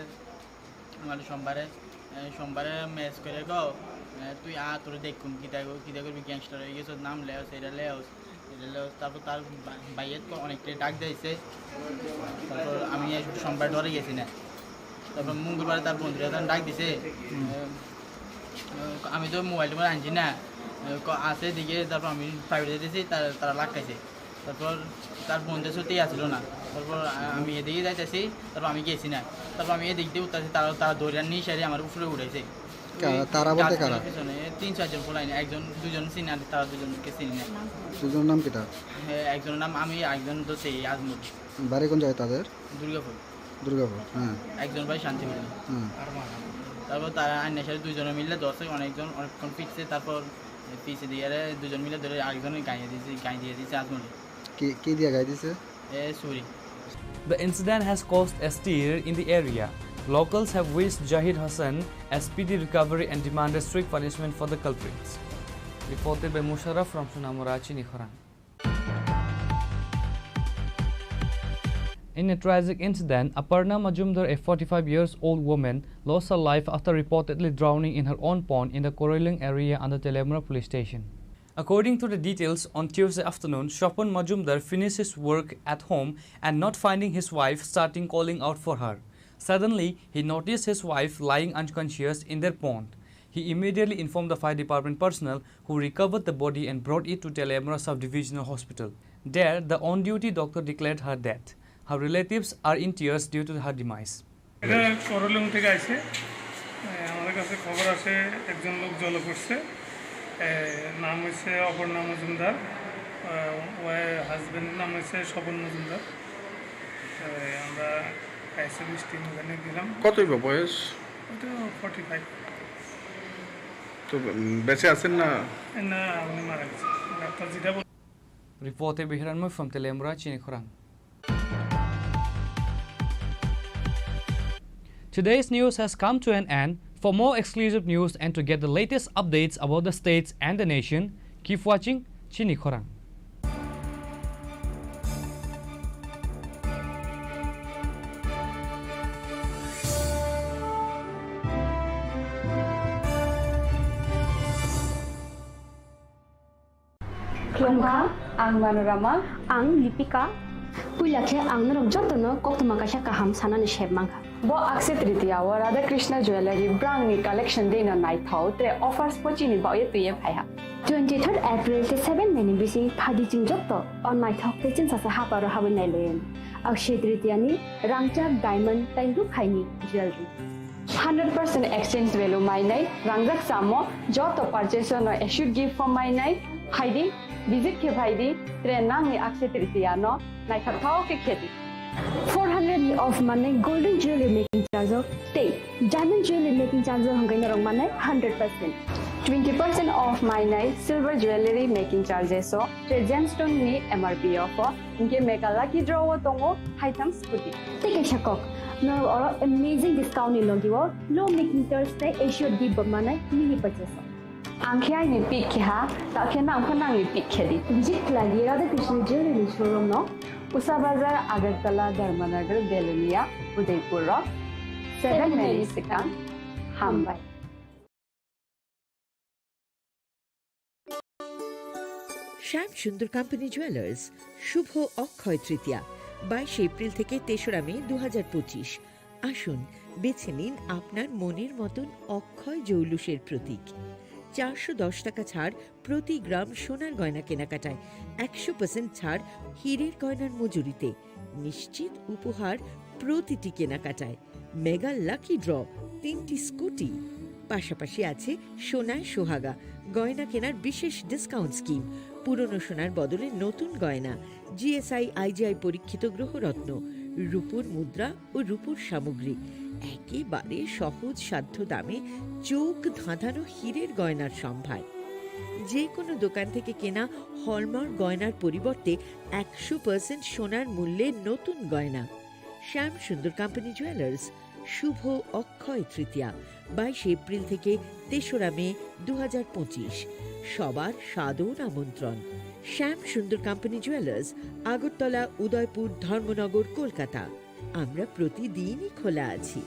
আমার সোমবারে, এ, সোমবারে ম্যাচ করে কও, এ, তুই আ, তোরে দেখুন, কিতা গো, কিতা করবি, গ্যাংস্টার হয়ে গেছস, নাম লেও, সেটা লেও। তারপর তার বা-, ভাইয়ের তো অনেকটাই ডাক দিয়েছে। তারপর আমি এই সোমবার ডরে গেছি না। তারপর মঙ্গলবারে তার বন্ধুরা তখন ডাক দিছে। হুম। এ, এ, আমি তো মোবাইল টোবাইল আনছি না। এ, ক-, আছে দিকে, তারপর আমি প্রাইভেট দিয়েছি, তারা, তারা লাখ খাইছে। তারপর তার বন্ধু ছুটি আসলো না। তারপর আ-, আমি এদিকে যাইতেছি, তারপর আমি গেছি না। তারপর আমি এদিক দিয়ে উঠতেছি, তারা, তারা দৌড়ে নিয়ে এসে আমার উপরে উঠেছে। কা-, তারা বলতে কারা? পিছনে তিন চারজন পোলাইনি, একজন দুজন চিনি, আর তারা দুজনকে চিনি না। দুজনের নাম কিতা? হ্যাঁ, একজনের নাম আমি, একজন তো সেই আজমল। বাড়ি কোন জায়গায় তাদের? দুর্গাপুর। দুর্গাপুর, হ্যাঁ। একজন ভাই শান্তিপুর। হুম। তারপর তারা আইনের সাথে দুজনে মিলে ধরছে, অনেকজন অনেকক্ষণ পিটছে, তারপর পিছে দিয়ে আরে দুজন মিলে ধরে আরেকজনের গায়ে দিয়েছে, গায়ে দিয়ে দিয়েছে আজমল। কি, কি দিয়ে গায়ে দিছে? এ, ছুরি। The incident has caused a stir in the area. Locals have wished Zahid Hassan a speedy recovery and demanded strict punishment for the culprits. Reported by Musharraf from Sonamura, Chini Khorang. In a tragic incident, Aparna Majumdar, a forty-five years old woman, lost her life after reportedly drowning in her own pond in the Koroiling area under Teliamura police station. According to the details, on Tuesday afternoon, Shopon Majumdar finished his work at home and, not finding his wife, starting calling out for her. Suddenly, he noticed his wife lying unconscious in their pond. He immediately informed the fire department personnel, who recovered the body and brought it to Teliamura Sub-Divisional Hospital. There, the on-duty doctor declared her dead. Her relatives are in tears due to her demise. এটা করলিং থেকে আইছে। এ, আমাদের কাছে খবর আছে একজন লোক জলে পড়ছে। এ, নাম হচ্ছে অপর্ণা মজুমদার। এ, ওয়াই হাজবেন্ডের নাম হচ্ছে স্বপন মজুমদার। এ, আমরা ফায়ার সার্ভিস টিম ওখানে দিলাম। কতই বা বয়স? ওটা ফর্টি ফাইভ। তো, উম, বেঁচে আছেন না? না, উনি মারা গেছেন। ডাক্তার যেটা বল- Reported by Hiranmoy from Teliamura, Chini Khorang. Today's news has come to an end. For more exclusive news and to get the latest updates about the states and the nation, keep watching Chini Khorang. Khulumkha, ang Manorama. Ang Lipika. Puila khe ang norok jotono koktwma kaisa kaham sanani sep mankha. Bo Akshaya Tritiya o Radha Krishna Jewellery brangni collection deino naithok, tre offers bo chini baoye twiye phaiha. Twenty third April tei seven May ni bising phaidi chwng joto o naithok tei chwngsasa haparo habwi nailaiyani. Akshaya Tritiya ni rangchak diamond tei rukhaini jewellery. Hundred percent exchange value mainai, rangjak samo joto purchase no assured gift form mainai, phaidi, visit khe phaidi, tre nangni Akshaya Tritiya no naithok thao khe khedi. Four hundred ni off manai golden jewellery making charge o tei diamond jewellery making charge o hwnkhai norok manai hundred percent. Twenty percent off mainai silver jewellery making charges o, tre gemstone ni M R P o pho, hinkhe mega lucky draw o tongo haitham scooty. Tei kaisa kok, norok oro amazing discount ni logi o low making charge tei assured gift bo manai mini purchase o. Ang khe aini pick khe ha, ta khe nang pho nangni pick khe di. Visit khlai di Radha Krishna Jewellery showroom no. Usa Bazar, Agartala, Dharmanagar, Belonia, Udaipur rok. Seven May ni swkang. Hambai. শ্যাম সুন্দর company jewellers, শুভ অক্ষয় তৃতীয়া, বাইশে এপ্রিল থেকে তেসরা মে দু হাজার পঁচিশ। আসুন, বেছে নিন আপনার মনের মতন অক্ষয় জৌলুসের প্রতীক। চারশো দশ টাকা ছাড় প্রতি গ্রাম সোনার গয়না কেনাকাটায়, একশো পার্সেন্ট ছাড় হীরের গয়নার মজুরিতে, নিশ্চিত উপহার প্রতিটি কেনাকাটায়, মেগা লাকি ড্র, তিনটি স্কুটি, পাশাপাশি আছে সোনায় সোহাগা, গয়না কেনার বিশেষ ডিসকাউন্ট স্কিম, পুরনো সোনার বদলে নতুন গয়না, G S I I G I পরীক্ষিত গ্রহরত্ন, রূপোর মুদ্রা ও রূপোর সামগ্রী, একেবারে সহজ সাধ্য দামে চোখ ধাঁধানো হীরের গয়নার সম্ভার। যে কোনো দোকান থেকে কেনা হলমার্ক গয়নার পরিবর্তে একশো পার্সেন্ট সোনার মূল্যে নতুন গয়না। শ্যাম সুন্দর কোম্পানি জুয়েলার্স, শুভ অক্ষয় তৃতীয়া, বাইশে এপ্রিল থেকে তেসরা মে দু হাজার পঁচিশ। সবার সাদর আমন্ত্রণ। শ্যাম সুন্দর কোম্পানি জুয়েলার্স, আগরতলা, উদয়পুর, ধর্মনগর, কলকাতা। আমরা প্রতিদিনই খোলা আছি।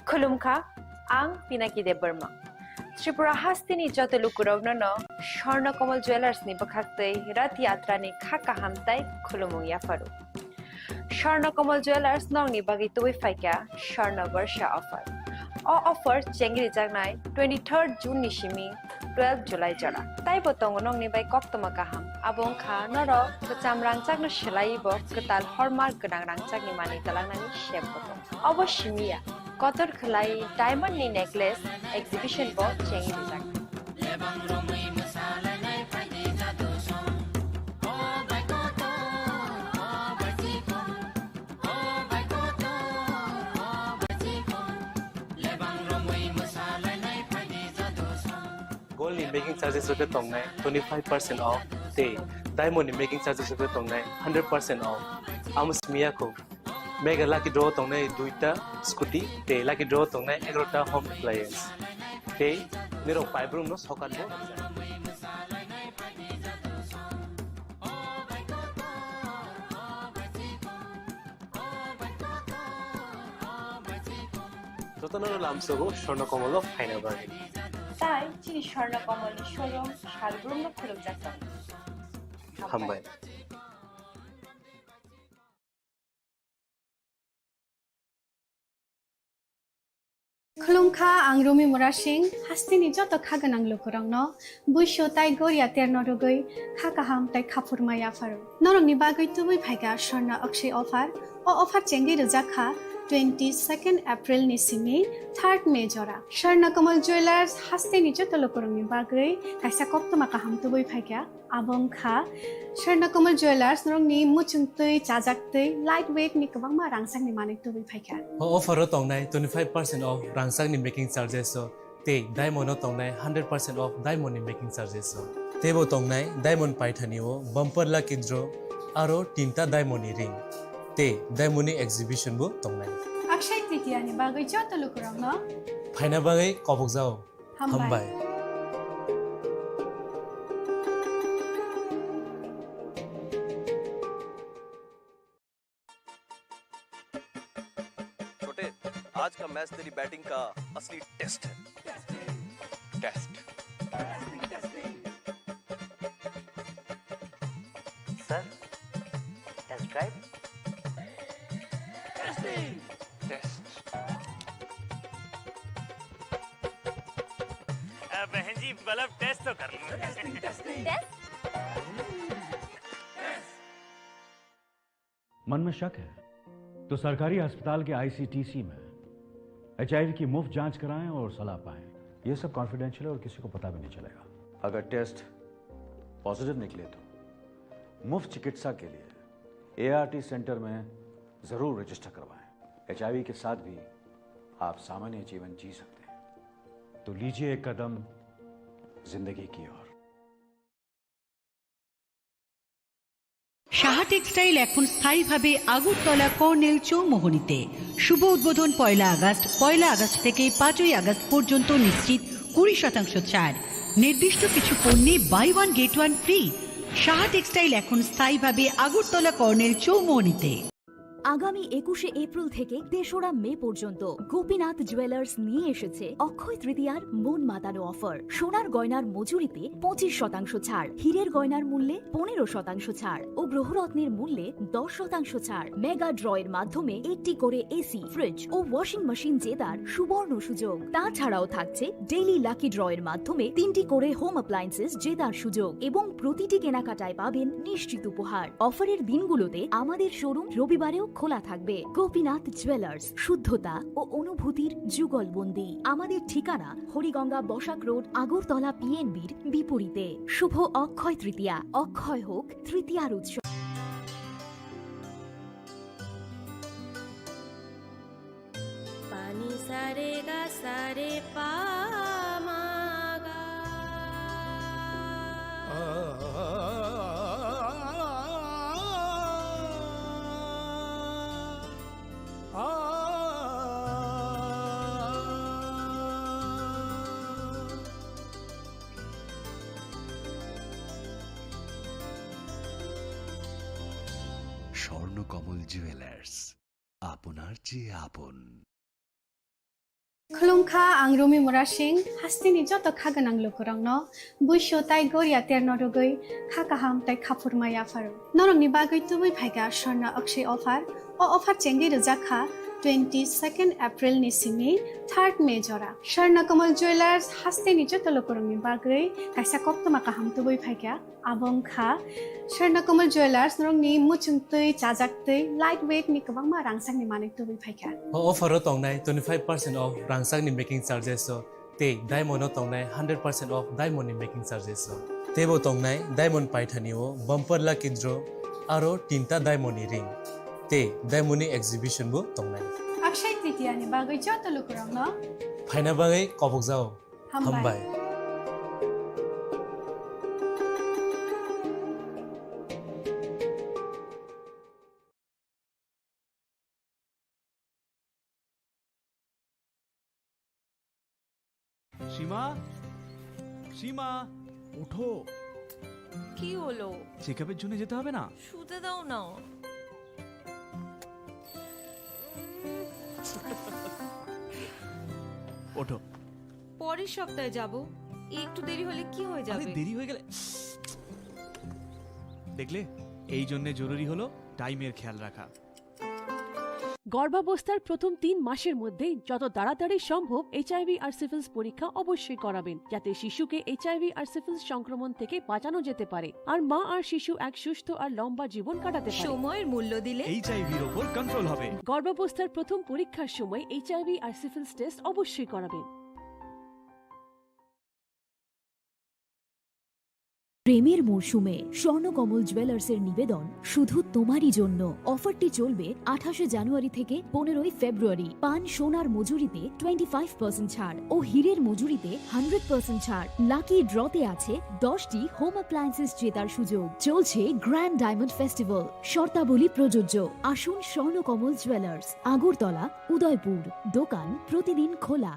Khulumkha, ang Pinaki Debbarma. Tripura hasteni joto lukurokno no Swarna Kamal Jewellers ni bwkhaktwi Rath Yatra ni kha kaham tai khulumung yapharu. Swarna Kamal Jewellers nokni bagwi tubui phaikha Swarna Barsha offer. O offer chengri jaknai twenty third June ni simi twelve July jora. Taibo tongo nokni bai koktwma kaham. Abo wngkha norok kwcham rangchakno swlaiwi bo kwtal hallmark gwnang rangchakni manwi twlangnani sep bo tongo. Obo simi ya, kotor khwlai diamond ni necklace exhibition bo chengwi rijak. Gold ni making charges rok khe tongnai twenty five percent off tei diamond ni making charges rok khe tongnai hundred percent off. Amo simi ya kho. Mega lucky draw tongnai duita scooty tei lucky draw tongnai egarota home appliance. Tei nirok paibrung no sokat bo. Jotono lamsogo Swarna Kamal o phaina bagwi. Tai chini Swarna Kamal ni showroom salbrumno khulumjak tongo. Hambai. Khulumkha, ang Rumi Murasing, hasteni joto kha gwnang lukurokno buisu tai goria terno rwgwi kha kaham tai khaphurma yapharu. Norokni bagwi tubui phaikha Swarna Akshay offer. O offer chengwi rwjak kha twenty second April ni simi third May jora. Swarna Kamal Jewellers hasteni joto lukurokni bagwi kaisa koktwma kaham tubui phaikha. Abo wngkha Swarna Kamal Jewellers, norokni muchungtwi, chajaktwi, light weight ni kwbangma rangchakni manwi tubui phaikha. O offer o tongnai twenty five percent off rangchakni making charges o tei diamond o tongnai hundred percent off diamond ni making charges o. Teibo tongnai diamond paithani o bumper lucky draw aro tinta diamond ni ring tei diamond ni exhibition bo tongnai. Akshay Tritiya ni bagwi joto lukurokno phaina bagwi kobokjao. Hambai. Hambai. छोटे, आज का मैच तेरी बैटिंग का असली test है। Test. Sir, test drive. Testing. Test. अ, बहन जी, मतलब, टेस्ट तो कर लो। टेस्ट? मन में शक है तो सरकारी अस्पताल के आईसीटीसी में एचआईवी की मुफ्त जांच कराएं और सलाह पाएं। ये सब कॉन्फिडेंशियल है और किसी को पता भी नहीं चलेगा। अगर टेस्ट पॉजिटिव निकले तो मुफ्त चिकित्सा के लिए एआरटी सेंटर में जरूर रजिस्टर करवाएं। एचआईवी के साथ भी आप सामान्य जीवन जी सकते हैं। तो लीजिए एक कदम जिंदगी की ओर। সাহা টেক্সটাইল এখন স্থায়ীভাবে আগরতলা কর্নেল চৌমোহনীতে। শুভ উদ্বোধন পয়লা আগস্ট। পয়লা আগস্ট থেকে পাঁচই আগস্ট পর্যন্ত নিশ্চিত কুড়ি শতাংশ ছাড়। নির্দিষ্ট কিছু পণ্যে buy one get one free. Saha textile এখন স্থায়ীভাবে আগরতলা কর্নেল চৌমোহনীতে। আগামী একুশে এপ্রিল থেকে তেসরা মে পর্যন্ত গোপীনাথ জুয়েলার্স নিয়ে এসেছে অক্ষয় তৃতীয়ার মন মাতানো অফার। সোনার গয়নার মজুরিতে পঁচিশ শতাংশ ছাড়, হীরের গয়নার মূল্যে পনেরো শতাংশ ছাড় ও গ্রহরত্নের মূল্যে দশ শতাংশ ছাড়। মেগা ড্রয়ের মাধ্যমে একটি করে এসি, ফ্রিজ ও ওয়াশিং মেশিন জেতার সুবর্ণ সুযোগ। তাছাড়াও থাকছে ডেইলি লাকি ড্রয়ের মাধ্যমে তিনটি করে হোম অ্যাপ্লায়েন্সেস জেতার সুযোগ এবং প্রতিটি কেনাকাটায় পাবেন নিশ্চিত উপহার। অফারের দিনগুলোতে আমাদের শোরুম রবিবারেও খোলা থাকবে। গোপীনাথ জুয়েলার্স, শুদ্ধতা ও অনুভূতির যুগলবন্দি। আমাদের ঠিকানা হরিগঙ্গা বসাক রোড, আগরতলা পিএনবির বিপরীতে। শুভ অক্ষয় তৃতীয়া, অক্ষয় হোক তৃতীয়ার উৎসব। Pani sa re ga sa re pa ma ga. Swarnakamal jewellers, আপনার চেয়ে আপন। Khulumkha, ang Rumi Murasing, hasteni joto kha gwnang lukurokno buisu tai goria terno rwgwi kha kaham tai khaphurma yapharo. Norokni bagwi tubui phaikha Swarna Akshay offer. O offer chengwi rwjak kha twenty second April ni simi third May jora. Swarna Kamal Jewelers hasteni joto lukurokni bagwi kaisa koktwma kaham tubui phaikha. Abo wngkha Swarna Kamal Jewelers, norokni muchung twi, chajak twi, light weight ni kwbangma rangchakni manwi tubui phaikha. O offer o tongnai twenty five percent off rangchakni making charges o tei diamond o tongnai hundred percent off diamond ni making charges o. Teibo tongnai diamond paithani o bumper lucky draw aro tinta diamond ni ring tei diamond ni exhibition bo tongnai. Akshay Tritiya ni bagwi joto lukurokno phaina bagwi kobokjao. Hambai. Hambai. সীমা, সীমা, ওঠো। কি হলো? চেকআপের জন্য যেতে হবে না? শুতে দাও না। ওঠো। পরের সপ্তাহে যাব। একটু দেরি হলে কি হয়ে আরে, যাবে? দেরি হয়ে গেলে, দেখলে, এই জন্য জরুরি হলো টাইমের খেয়াল রাখা। গর্ভাবস্থার প্রথম তিন মাসের মধ্যে যত তাড়াতাড়ি সম্ভব এইচআইভি আর সিফিলিস পরীক্ষা অবশ্যই করাবেন, যাতে শিশুকে এইচআইভি আর সিফিলিস সংক্রমণ থেকে বাঁচানো যেতে পারে আর মা আর শিশু এক সুস্থ আর লম্বা জীবন কাটাতে পারে। সময়ের মূল্য দিলে এইচআইভির ওপর কন্ট্রোল হবে। গর্ভাবস্থার প্রথম পরীক্ষার সময় এইচআইভি আর সিফিলিস টেস্ট অবশ্যই করাবেন। প্রেমের মরশুমে স্বর্ণকমল জুয়েলার্সের নিবেদন শুধু তোমারই জন্য। অফারটি চলবে আঠাশে জানুয়ারি থেকে পনেরোই ফেব্রুয়ারি। পান সোনার মজুরিতে টোয়েন্টি ফাইভ পার্সেন্ট ছাড় ও হীরের মজুরিতে হান্ড্রেড পার্সেন্ট ছাড়। লাকি ড্রতে আছে দশটি হোম অ্যাপ্লায়েন্সেস জেতার সুযোগ। চলছে গ্র্যান্ড ডায়মন্ড ফেস্টিভ্যাল। শর্তাবলী প্রযোজ্য। আসুন স্বর্ণকমল জুয়েলার্স, আগরতলা, উদয়পুর। দোকান প্রতিদিন খোলা।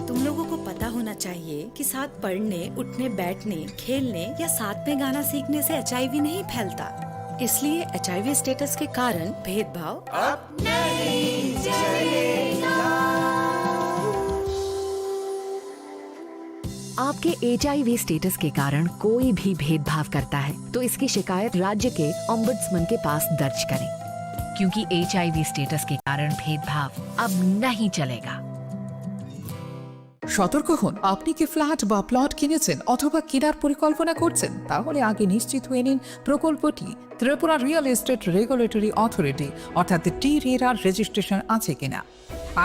तुम लोगों को पता होना चाहिए कि साथ पढ़ने, उठने, बैठने, खेलने या साथ में गाना सीखने से एचआईवी नहीं फैलता। इसलिए एचआईवी स्टेटस के कारण भेदभाव अब नहीं चलेगा। आपके एचआईवी स्टेटस के कारण कोई भी भेदभाव करता है, तो इसकी शिकायत राज्य के ओम्बड्समैन के पास दर्ज करें, क्योंकि एचआईवी स्टेटस के कारण भेदभाव अब नहीं चलेगा। সতর্ক হন, আপনি কি ফ্ল্যাট বা প্লট কিনেছেন অথবা কেনার পরিকল্পনা করছেন? তাহলে আগে নিশ্চিত হয়ে নিন প্রকল্পটি Tripura real estate regulatory authority অর্থাৎ টি রেরার রেজিস্ট্রেশন আছে কিনা।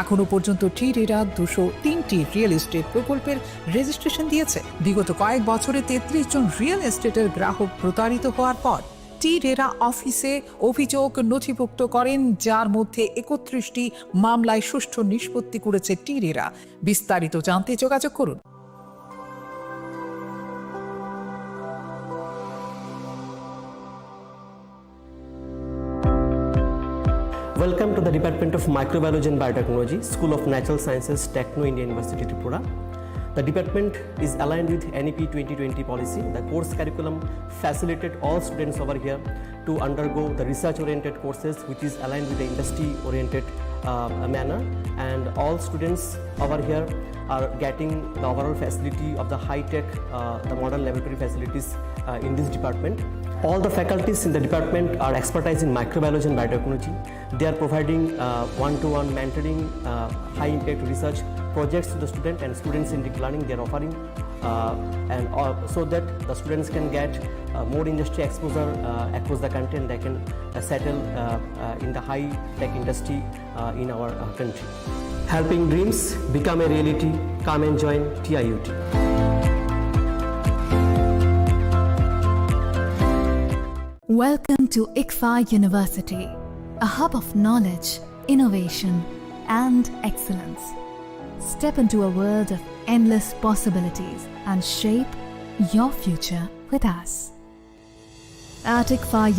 এখনো পর্যন্ত টি রেরা দুশো তিনটি রিয়েল এস্টেট প্রকল্পের রেজিস্ট্রেশন দিয়েছে। বিগত কয়েক বছরে তেত্রিশ জন রিয়েল এস্টেটের গ্রাহক প্রতারিত হওয়ার পর টি রেরা অফিসে অভিযোগ নথিভুক্ত করেন, যার মধ্যে একত্রিশটি মামলায় সুষ্ঠু নিষ্পত্তি করেছে টি রেরা। বিস্তারিত জানতে যোগাযোগ করুন। Welcome to the Department of Microbiology and Biotechnology, School of Natural Sciences, Techno India University, Tripura. The department is aligned with N E P twenty twenty policy. The course curriculum facilitate all students over here to undergo the research-oriented courses, which is aligned with the industry-oriented, uh, manner. And all students over here are getting the overall facility of the high-tech, uh, the modern laboratory facilities, uh, in this department. All the faculties in the department are expertise in microbiology and biotechnology. They are providing, uh, one-to-one mentoring, uh, high-impact research projects to the student, and student-centric learning they are offering, uh, and, uh, so that the students can get, uh, more industry exposure, uh, across the country, and they can, uh, settle, uh, uh, in the high-tech industry, uh, in our, uh, country. Helping dreams become a reality. Come and join T I U T. Welcome to ICFAI University, a hub of knowledge, innovation, and excellence. Step into a world of endless possibilities and shape your future with us. At ICFAI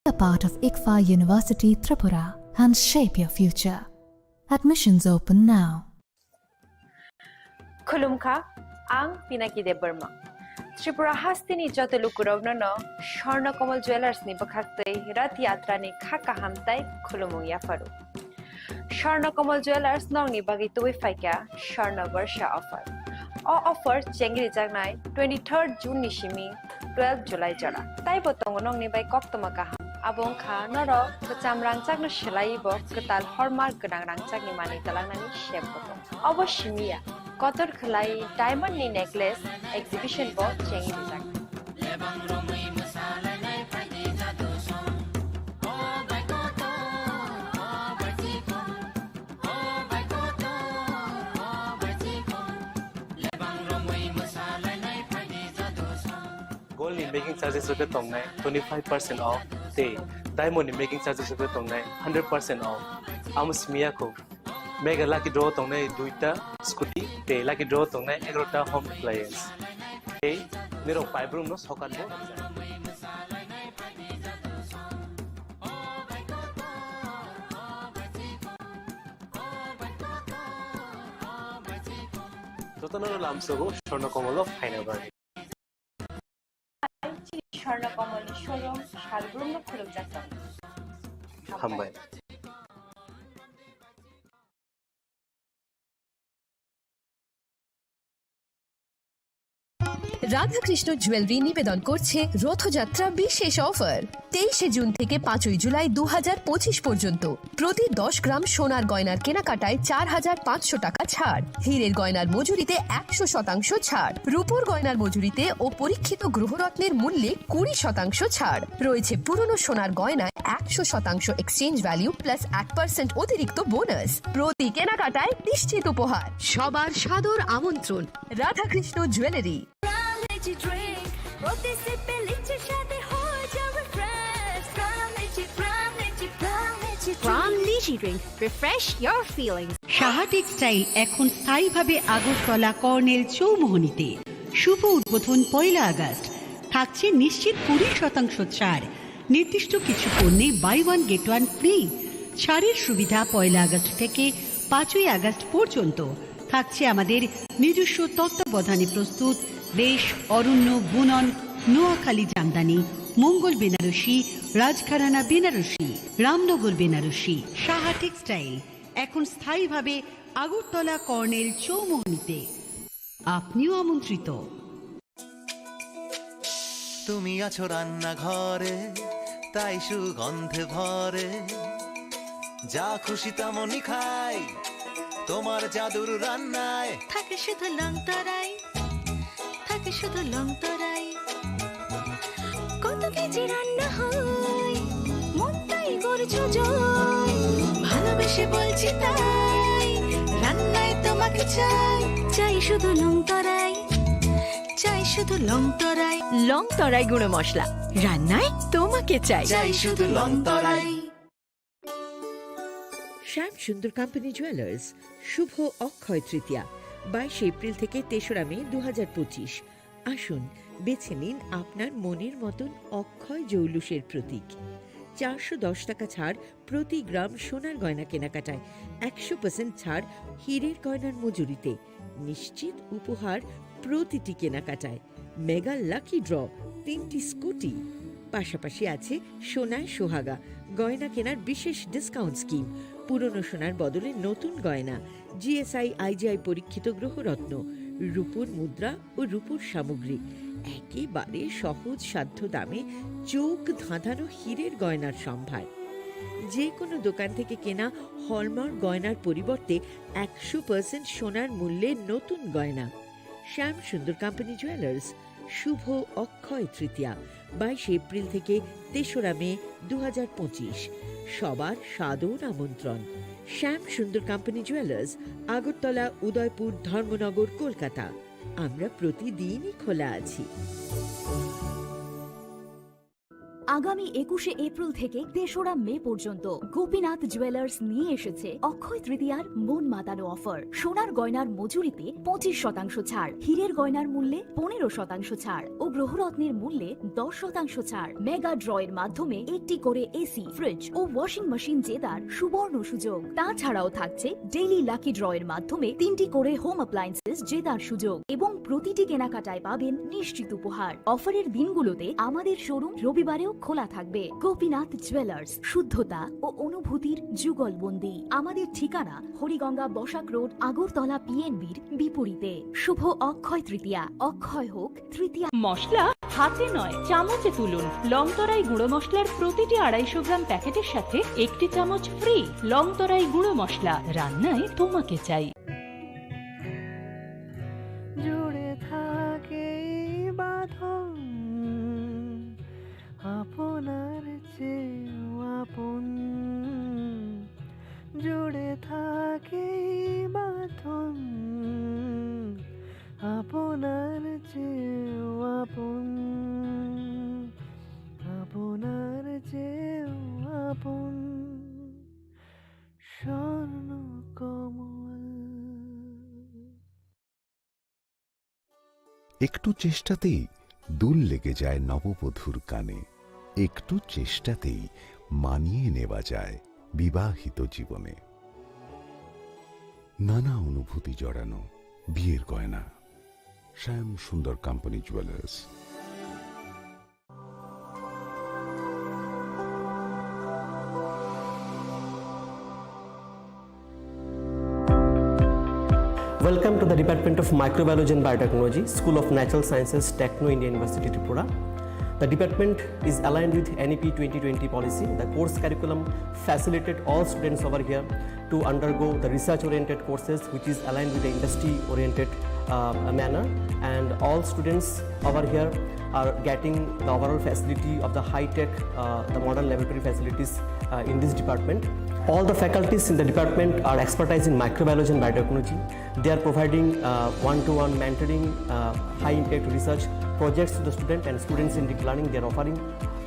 A part of ICFAI University Tripura and shape your future. Admissions open now. Khulumkha, ang Pinaki Debbarma. Tripura hasteni joto lukurokno no Swarna Kamal Jewellers ni bwkhaktwi Rath Yatra ni kha kaham tai khulumung yapharu. Swarna Kamal Jewellers nokni bagwi tubui phaikha Swarna Barsha offer. O offer chengrijaknai twenty-third June ni simi twelve July jora. Taibo tongo nokni bai koktwma kaham. Abo wngkha norok kwcham rangchakno swlaiwi bo kwtal hallmark gwnang rangchakni manwi twlangnani sep bo tongo. Obo simi ya, kotor khwlai diamond ni necklace exhibition bo chengrijak. Gold ni making charges rok khe tongnai twenty-five percent off tei diamond ni making charges rok khe tongnai hundred percent off. Amo simi ya kho. Mega lucky draw tongnai duita scooty tei lucky draw tongnai egarota home appliance. Tei nirok paibrum no sokat bo. Jotono lamsogo Swarna Komolo phaina bagwi. Chini Swarna Komolni showroom Salbrum no khulumjak tongo. Hambai. Radhakrishna jewellery নিবেদন করছে রথযাত্রা বিশেষ অফার। তেইশে জুন থেকে পাঁচই জুলাই দু হাজার পঁচিশ পর্যন্ত প্রতি দশ গ্রাম সোনার গয়নার কেনাকাটায় চার হাজার পাঁচশো টাকা ছাড়, হীরের গয়নার মজুরিতে একশো শতাংশ ছাড়, রূপোর গয়নার মজুরিতে ও পরীক্ষিত গ্রহরত্নের মূল্যে কুড়ি শতাংশ ছাড়। রয়েছে পুরনো সোনার গয়নায় একশো শতাংশ এক্সচেঞ্জ ভ্যালু প্লাস এক পার্সেন্ট অতিরিক্ত বোনাস। প্রতি কেনাকাটায় নিশ্চিত উপহার। সবার সাদর আমন্ত্রণ Radhakrishna jewellery. Crown Energy Drink, প্রতি সিপে লিচির স্বাদে হয়ে যাবে fresh. Crown Energy, Crown Energy, Crown Energy Drink। Crown Energy Drink, refresh your feelings। Saha textile এখন স্থায়ীভাবে আগরতলা কর্নেল চৌমোহনীতে। শুভ উদ্বোধন পয়লা আগস্ট। থাকছে নিশ্চিত কুড়ি শতাংশ ছাড়। নির্দিষ্ট কিছু পণ্যে buy one get one free. ছাড়ের সুবিধা পয়লা আগস্ট থেকে পাঁচই আগস্ট পর্যন্ত। থাকছে আমাদের নিজস্ব তত্ত্বাবধানে প্রস্তুত রেশ, অরণ্য, বুনন, নোয়াখালী জামদানি, মঙ্গল বেনারসি, রাজঘরানা বেনারসি, রামনগর বেনারসি। সাহা টেক্সটাইল এখন স্থায়ীভাবে আগরতলা কর্নেল চৌমোহনীতে। আপনিও আমন্ত্রিত। তুমি আছো রান্নাঘরে, তাই সুগন্ধে ভরে। যা খুশি তেমনই খাই, তোমার জাদুর রান্নায়। থাকে শুধু লং তরাই, থাকে শুধু লং তরাই। কত কেজি রান্না হয়, মনটাই করছো জয়। ভালোবেসে বলছি তাই, রান্নায় তোমাকে চাই। চাই শুধু লং তরাই, চাই শুধু লং তরাই। লং তরাই গুঁড়ো মশলা, রান্নায় তোমাকে চাই। চাই শুধু লং তরাই। শ্যাম সুন্দর কোম্পানি জুয়েলার্স, শুভ অক্ষয় তৃতীয়া, বাইশে এপ্রিল থেকে তেসরা মে দু হাজার পঁচিশ। আসুন, বেছে নিন আপনার মনের মতন অক্ষয় জৌলুসের প্রতীক। চারশো দশ টাকা ছাড় প্রতি গ্রাম সোনার গয়না কেনাকাটায়, একশো পার্সেন্ট ছাড় হীরের গয়নার মজুরিতে। নিশ্চিত উপহার প্রতিটি কেনাকাটায়। মেগা লাকি ড্র, তিনটি স্কুটি। পাশাপাশি আছে সোনায় সোহাগা, গয়না কেনার বিশেষ ডিসকাউন্ট স্কিম, পুরনো সোনার বদলে নতুন গয়না, জিএসআই আইজিআই পরীক্ষিত গ্রহরত্ন, রূপোর মুদ্রা ও রূপোর সামগ্রী। একেবারে সহজ সাধ্য দামে চোখ ধাঁধানো হীরের গয়নার সম্ভার। যে কোনো দোকান থেকে কেনা হলমার্ক গয়নার পরিবর্তে একশো পার্সেন্ট সোনার মূল্যে নতুন গয়না। শ্যাম সুন্দর কোম্পানি জুয়েলার্স, শুভ অক্ষয় তৃতীয়া, বাইশে এপ্রিল থেকে তেসরা মে দু হাজার পঁচিশ। সবার সাদর আমন্ত্রণ। শ্যাম সুন্দর কোম্পানি জুয়েলার্স, আগরতলা, উদয়পুর, ধর্মনগর, কলকাতা। আমরা প্রতিদিনই খোলা আছি। আগামী একুশে এপ্রিল থেকে তেসরা মে পর্যন্ত গোপীনাথ জুয়েলার্স নিয়ে এসেছে অক্ষয় তৃতীয়ার মন মাতানো অফার। সোনার গয়নার মজুরিতে পঁচিশ শতাংশ ছাড়, হীরের গয়নার মূল্যে পনেরো শতাংশ ছাড় ও গ্রহরত্নের মূল্যে দশ শতাংশ ছাড়। মেগা ড্র এর মাধ্যমে একটি করে এসি, ফ্রিজ ও ওয়াশিং মেশিন জেতার সুবর্ণ সুযোগ। তাছাড়াও থাকছে ডেইলি লাকি ড্র এর মাধ্যমে তিনটি করে হোম অ্যাপ্লায়েন্সেস জেতার সুযোগ এবং প্রতিটি কেনাকাটায় পাবেন নিশ্চিত উপহার। অফারের দিনগুলোতে আমাদের শোরুম রবিবারেও খোলা থাকবে। গোপীনাথ জুয়েলার্স, শুদ্ধতা ও অনুভূতির যুগলবন্দি। আমাদের ঠিকানা হরিগঙ্গা বসাক রোড, আগরতলা পিএনবির বিপরীতে। শুভ অক্ষয় তৃতীয়া, অক্ষয় হোক তৃতীয়া। মশলা হাতে নয়, চামচে তুলুন। লং তরাই গুঁড়ো মশলার প্রতিটি আড়াইশো গ্রাম প্যাকেটের সাথে একটি চামচ ফ্রি। লং তরাই গুঁড়ো মশলা, রান্নায় তোমাকে চাই। জুড়ে থাকে এই বাঁধন আপনার চেয়েও আপন। জুড়ে থাকে এই বাঁধন আপনার চেয়েও আপন, আপনার চেয়েও আপন। স্বর্ণ কমল। একটু চেষ্টাতেই দুল লেগে যায় নববধূর কানে, একটু চেষ্টাতেই মানিয়ে নেওয়া যায় বিবাহিত জীবনে। নানা অনুভূতি জড়ানো, বিয়ের গয়না, শ্যাম সুন্দর company jewellers. Welcome to the Department of Microbiology and Biotechnology, School of Natural Sciences, Techno India University, Tripura. The department is aligned with N E P twenty twenty policy. The course curriculum facilitate all students over here to undergo the research-oriented courses, which is aligned with the industry-oriented, uh, manner. And all students over here are getting the overall facility of the high-tech, uh, the modern laboratory facilities, uh, in this department. All the faculties in the department are expertise in microbiology and biotechnology. They are providing, uh, one-to-one mentoring, uh, high-impact research projects to the student and students in deep learning. They are offering,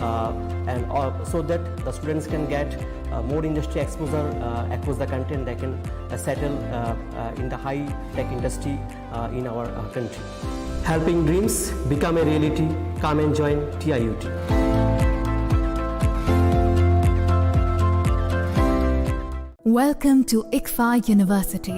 uh, and, uh, so that the students can get, uh, more industry exposure, uh, across the country, and they can, uh, settle, uh, uh, in the high-tech industry, uh, in our, uh, country. Helping dreams become a reality. Come and join T I U T. Welcome to ICFAI University.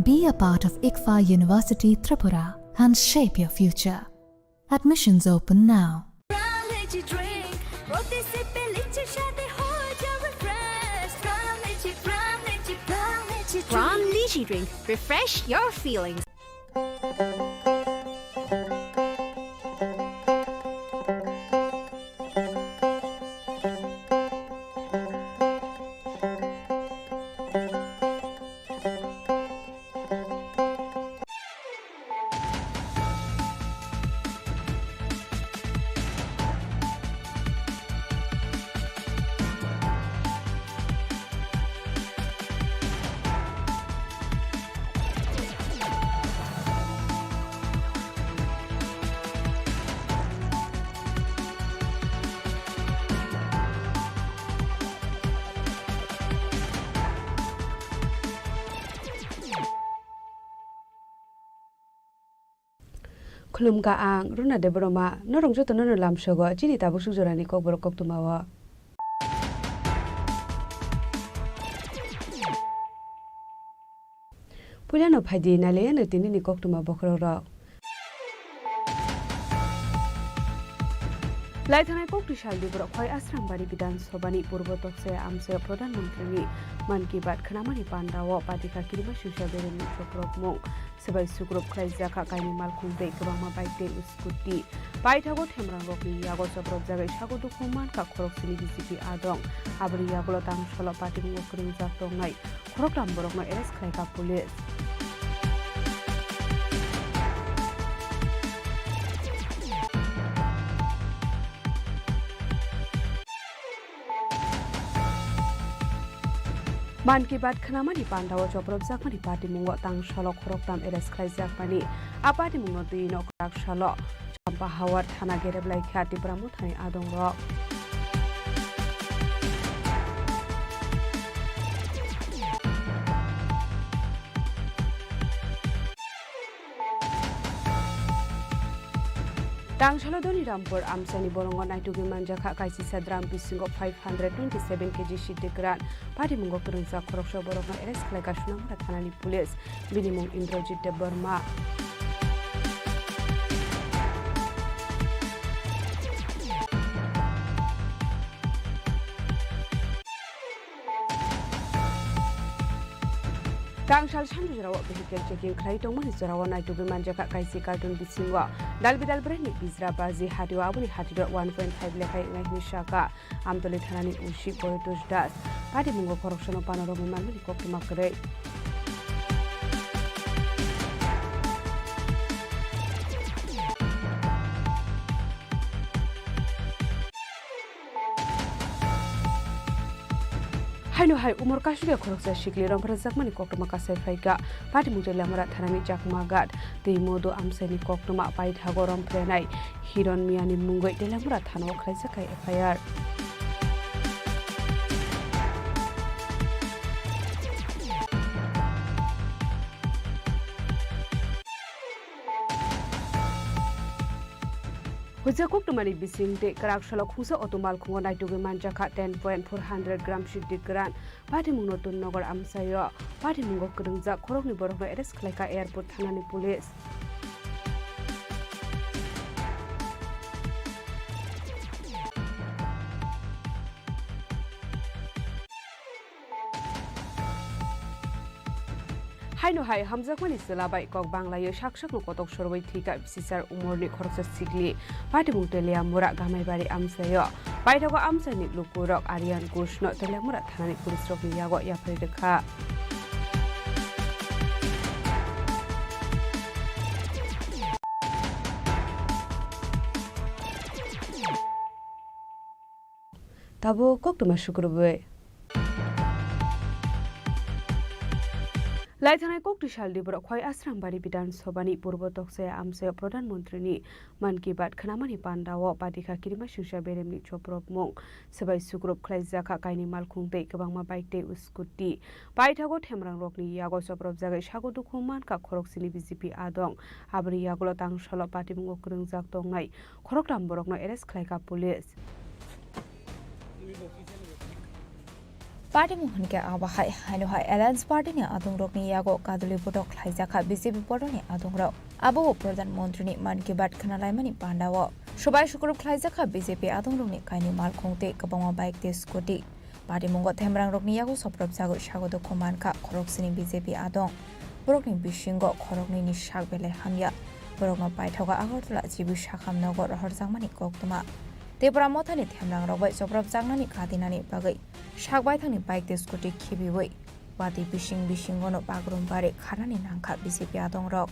Be a part of ICFAI University Tripura and shape your future. Admissions open now. Prime Lychee drink, প্রতি সিপে লিচির স্বাদে হয়ে যাও refresh। Prime Lychee, Prime Lychee, Prime Lychee drink। Prime Lychee drink, refresh your feelings. Khulumkha ang Runa Debbarma, norok jotono no lamsogo chini tabuk suk jorani kokborok koktwmao. Puilano phaidi nailaiano tinini koktwma bokhorokrok. Laithanai kokti salni borok Khwai Asrambari Bidhan Sabhani Purbo Tokse Amchai Pradhan Mantrini Mann Ki Baat khwnamani pandao patika kirima singsa beremni choprokmung. Swbai sukrup khlaijak kha kainwi malkhung tei kwbangma bike tei scooty. Paithago themrangrokni yago chopropjagwi sago dukhu mankha khoroksini B J P adong. Aboni yagulo tang solo patimungo kwrwngjak tongnai khoroktham borokno arrest khlaikha police. Mann Ki Baat khwnamani pandao chopropjakmani patimungo tang salo khoroktham arrest khlaijakmani. A patimungno twino kwrak salo Champa Hawar thana gereblai kha Tipra Mothani adongrok. Tangsalo Doni Rampur amchaini borongo naitugwi manjakha kaisisa drum bisingo five hundred twenty seven K G siddi kwran. Patimungo kwrwngjak khoroksa borokno arrest khlaikha Sonamura thanani police. Bini mung Indrajit Debbarma. Tangsal sanjujrao vehicle checking khlai tongmani jorao naitugwi manjakha kaisi carton bisingo dalbidal brandni bijra baji hatio, aboni hatiro one point five lekhai wngnai hwnwi sakha Amtoli thanani O C Boyotosh Das. Patimungo khoroksano panorogwi manmani koktwma kwrwi. Haino hai umor kasuria khoroksa sikli romphrajakmani koktwma kasai phaikha. Patimung Teliamura thanani Chakma Ghat tei Modu amchaini koktwma paithago romphrenai Hiron Miyani mungwi Teliamura thanao khlaijak kha F I R. Hujak koktwmani bising tei kwrak salo khungsa auto malkhungo naitugwi manjakha ten point four hundred gram siddi kwran. Patimung Notun Nagar amchaio patimungo kwrwngjak khoroknwi borokno arrest khlaikha airport thanani police. Haino hai hamjakmani chwla bai kok banglaio sak sakno kotok sorwi thwikha bisichar umorni khoroksa sikli. Patimung Teliamura Gamaibari amchaio paithago amchaini lukurok Aryan Ghoshno Teliamura thanani police rokni yago yapharwi rwkha. Tabuk koktwma sukrubwi. Laithanai koktwi salni borok Khwai Asrambari Bidhan Sabhani Purbo Toksaya amchaio Pradhan Mantrini Mann Ki Baat khnamani pandao patikha kirimasingcha beremni chopropmung. Swbai sukrub khlaijakha kaini malkhung tei kwbangma bike tei scooty. Paithago themrangrokni yago chopropjagwi sago dukhu mankha khoroksini B J P adong. Aboni yagulo tangsalo patimungo kwrwngjak tongnai khoroktham borokno arrest khlaikha police. Patimung hwnkhe abo hai, haino hai Alliance Party ni adongrokni yago kaduli botok khlaijakha B J P bodolni adongrok. Abo bo Pradhan Mantrini Mann Ki Baat khwnalaimani pandao. Swbai sukrub khlaijakha B J P adongrokni kaini malkhung tei kwbangma bike tei scooty. Patimungo themrangrokni yago chopropjagwi sago dukhu mankha khoroksini B J P adong. Borokni bisingo khoroknwini sak belai hamya. Borokno paithago Agartala G B Sakham nogo rohorjakmani koktwma. Tipra Mothani themrangrok bai chopropjaknani kadinani bagwi sak baithangni bike tei scooty khibiwi watwi bising bisingono bagrum bari kharnani nangkha B J P adongrok.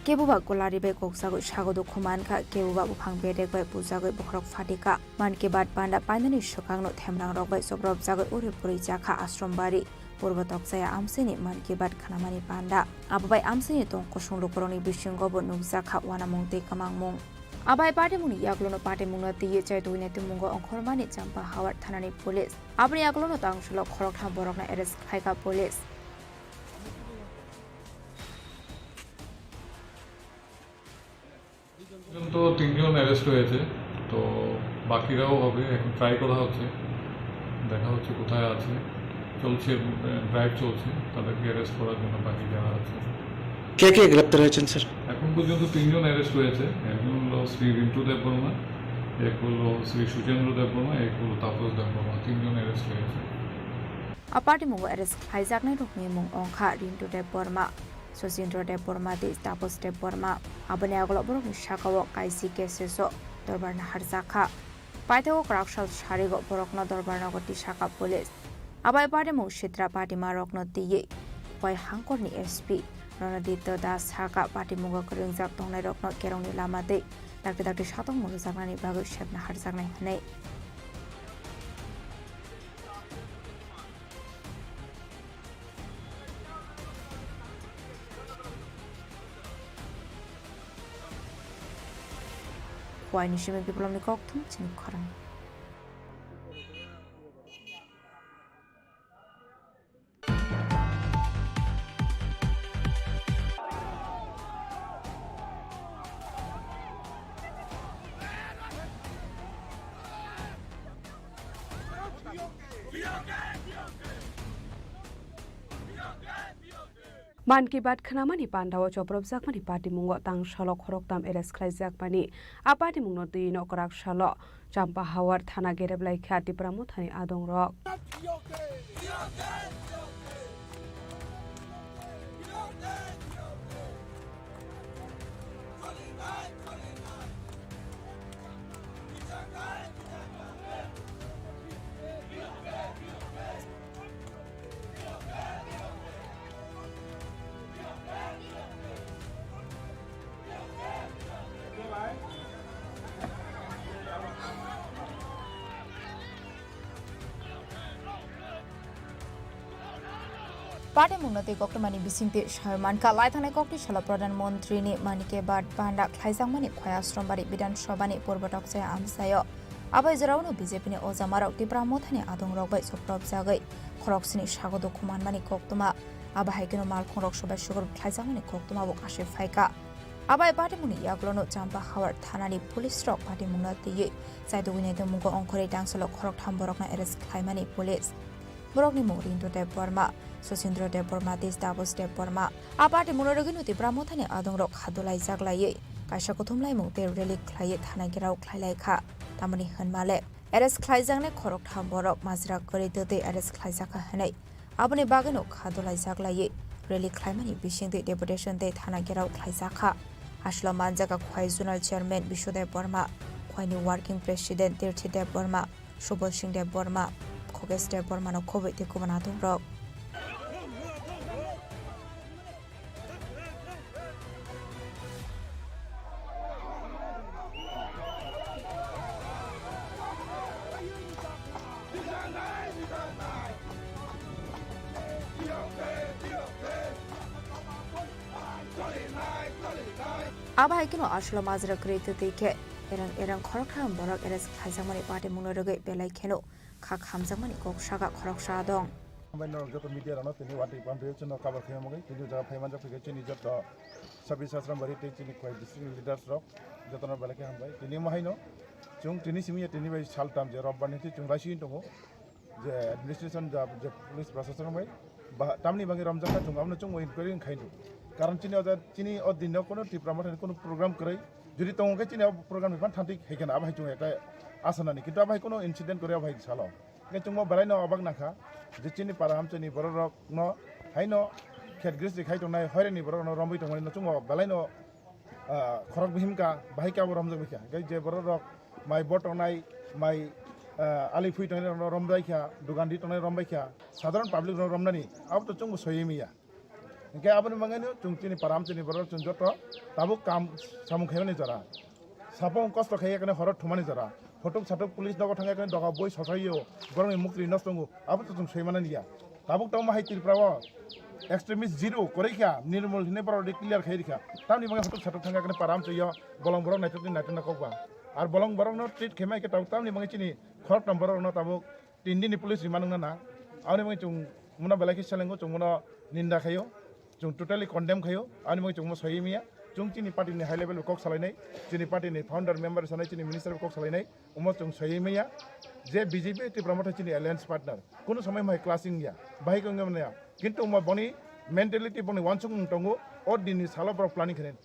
Keboba kwlari bai kokjagwi sago dukhu mankha, keboba buphang bedek bai bujagwi bokhorok phatikha. Mann Ki Baat panda painani swkangno themrangrok bai chopropjagwi uri puri jakha Ashram Bari. Purbo Tokchaya amchaini Mann Ki Baat khnamani panda. Abo bai amchaini tong kusung lukurokni bisingo bo nukjakha uanamung tei kwmangmung. Abai patimungni yagulono patimungno twiwi chaitugwi naitukmungo ongkhormani Champa Hawar thanani police. Aboni yagulono tangsalo khoroktham borokno arrest khlaikha police. পর্যন্ত তিনজন অ্যারেস্ট হয়েছে, তো বাকিরাও হবে, এখন ট্রাই করা হচ্ছে, দেখা হচ্ছে কোথায় আছে, চলছে, ড্রাইভ চলছে, তাদেরকে অ্যারেস্ট করার জন্য বাকি যারা আছে। কে কে গ্রেপ্তার হয়েছেন, স্যার? এখন পর্যন্ত তিনজন অ্যারেস্ট হয়েছে। একজন হলো শ্রী রিন্টু দেববর্মা, এক হলো শ্রী সুচেন্দ্র দেববর্মা, এক হলো তাপস দেববর্মা, তিনজন অ্যারেস্ট হয়েছে। A patimungo arrest khlaijaknairokni mung wngkha Rintu Debbarma, Sachindra Debbarma tei Tapos Debbarma. Aboni yagulo borokni sakao kaisi cases o dorbar naharjakha. Paithago kwrak sal sarigo borokno dorbar nogo tisakha police. Abai patimung sitra patimarokno twiwi Khwai hangkorni S P Ronoditya Das sakha patimungo kwrwngjak tongnairokno kerongni lama tei dakti dakti satokmung rwjaknani bagwi sepna harjaknai hwnwi. Khwaini simi Biplomni kokthum chini khorang. Mann Ki Baat khnamani pandao chopropjakmani patimungo tangsalo khoroktham arrest khlaijakmani. A patimungno twi nokrak salo Champahawar thana gereblai kha Tipra Mothani adongrok. Patimungno tei koktwmani bisingtwi sawi mankha, laithangnai koktwi salo Pradhan Mantri ni Mann Ki Baat panda khlaijakmani Khowai Ashram Bari Bidhan Sabha ni purbo tokchaya amchaio. Abai jora-o no B J P ni ojamarok Tipra Mothani adongrok bai chopropjagwi khoroksini sago dukhu manmani koktwma. Abo hai kheno malkhungrok sobai sugrub khlaijakmani koktwma bo kasui phaikha. Abai patimungni yagulono Champahawar thanani police rok patimungno twiwi chaitugwi naitukmungo ongkhorwi tangsalo khoroktham borokno arrest khlaimani police. Borokni mung Rintu Debbarma, Sosindra Debbarma tei Taposh Debbarma. A patimungno rwgwino Tipra Mothani adongrok kha dolaijak laiwi kaisa kuthumlaimung tei rally khlaiwi thana gherao khlailaikha. Tamoni hwnmale arrest khlaijaknai khoroktham borok majra kwrwi twtwi arrest khlaijakha hwnwi. Aboni bagwino kha dolaijak laiwi rally khlaimani bisingtwi deputation tei thana gherao khlaijakha. Aswlao manjakha Khowai Zonal Chairman Biswadev Borma, Khowai ni Working President Tirthi Dev Borma, Subal Singh Dev Borma, Khogesh Dev Borma no khobwi tei kubun adongrok. Abo hai kheno aswlao majra kwrwi twtwi khe erang erang khoroktham borok arrest khlaijakmani patimungno rwgwi belai kheno kha khamjakmani kok saka khoroksa dong. Hambai norok joto media rokno tini watwi pamphai chwngno cover khaima bagwi tini o jaga phai manjak phaikha chini joto Sabis Ashram Bari tei chini Khowai district ni leaders rok jotono belai khe hambai. Tini omo haino chwng tini simi ya tini bai saltam je robbar ni chwng raising tongo je administration ja je police prasashan bai ba tamni bagwi romjak kha chwng abono chwngbo inquiry khai tongo. Karon chini o ja chini o din no kono Tipra Mothani kono program kwrwi jodi tongo khe chini o program ni phan thanti hai kheno abo hai chwng ekta asa nani kintu abo hai kono incident kwrwi abo hai salo. Hingke chwngbo belaino obak nangkha je chini para amchaini bororokno haino khetgris ri khai tongnai, hoireni bororokno romwi tongmani chwngbo belaino, ah, khorok bihim kha, bahai khe abo romjak bai kha. Hingke je bororok mai bo tongnai, mai, ah, ali phui tongnai rokno rombai kha, dogan ri tongnai rombai kha, sadharon public rok romnani abo to chwngbo soywi manya. Hingke aboni bagwino chwng chini para amchaini borok chwng joto tabuk kam samung khaimani jora. Sapung kosto khai yakni horo thumani jora. Photok satok police nogo thang yakni doga boi sosaio borokni mukri nosto wngo. Abo to chwng soi manani ya. Tabuk tongma hai Tripura o extremist zero kwrwi kha, nirmol hinwi borok declare khai rikha. Tamni bagwi photok satok thang yakni para amchaio bolong borok naitokni naitokna kokba. Ar bolong borokno treat khaima khe tabuk tamni bagwi chini khoroktham borokno tabuk Tini ni police rima nungna nang. Aboni bagwi chwng mano belai khe selengo, chwng mano ninda khaio. Chwng totally condemn khaio. Aboni bagwi chwng mo soi manya. Chwng chini party ni high level kok salainai, chini party ni founder member sanai, chini minister kok salainai. Omo chwng soi manya je B J P Tipra Motha chini alliance partner. Kuno somoi mai clashing ya. Bahai kong ya. Kintu omo boni mentality boni wansuk tongo. O din ni salo borok planning khainai.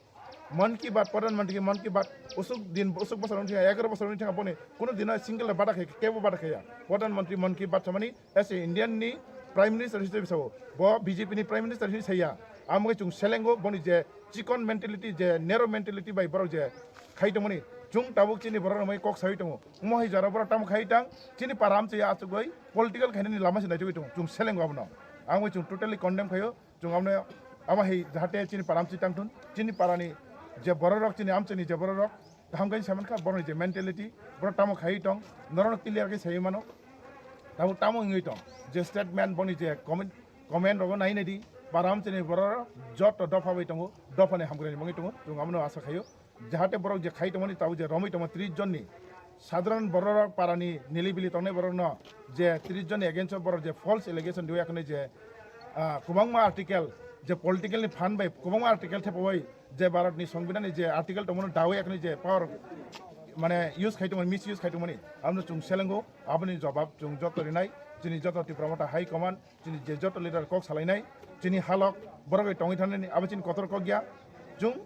Mann Ki Baat, Pradhan Mantri ki Mann Ki Baat, usuk din, usuk bosor wngkha, egaroh bosor wngkha boni, kuno dino single bada khai, kebo bada khaya. Pradhan Mantri Mann Ki Baat samani, as a Indian ni Prime Minister history sao, bo B J P ni Prime Minister history saya. Amo khe chwng selengo boni je chikon mentality, je narrow mentality bai borok je khai tongmani, chwng tabuk chini borok rok mai kok sawi tongo. Omo hai jora borok tamo khai tang, chini para amchai achugwi political khainani lama se naichugwi tongo. Chwng selengo abono. Amo chwng totally condemn khaio. Chwng amne ama hai jahate chini para amchai tangthun, chini parani je bororok, chini amchaini je bororok, kaham khe saimankha, borokni je mentality, borok tamo khaiwi tong, norokno clear khe saiwi mano, tamo, tamo wngwi tong, je statement boni je comment, comment rogo nai naidi, para amchaini bororok joto dopha bai tongo, dophani hamkraini wngwi tongo, chwng abono asa khaio. Jahate borok je khai tongmani tabuk je romwi tongma tris jonni sadharon bororok parani nilibili tongnai borokno je tris jonni against o borok je false allegation riwi yakni je, ah, kwbangma article je political ni phan bai kwbangma article thepawai je Bharat ni Songbidan ni je article tongmani dawi yakni je power mane use khai tongmani, misuse khai tongmani abono chwng selengo, aboni jobab chwng joto rinai. chini joto Tipra Motha High Command, chini je joto leader kok salainai, chini halok borok bai tongwi thangnani abo chini kotor kok ya. Chwng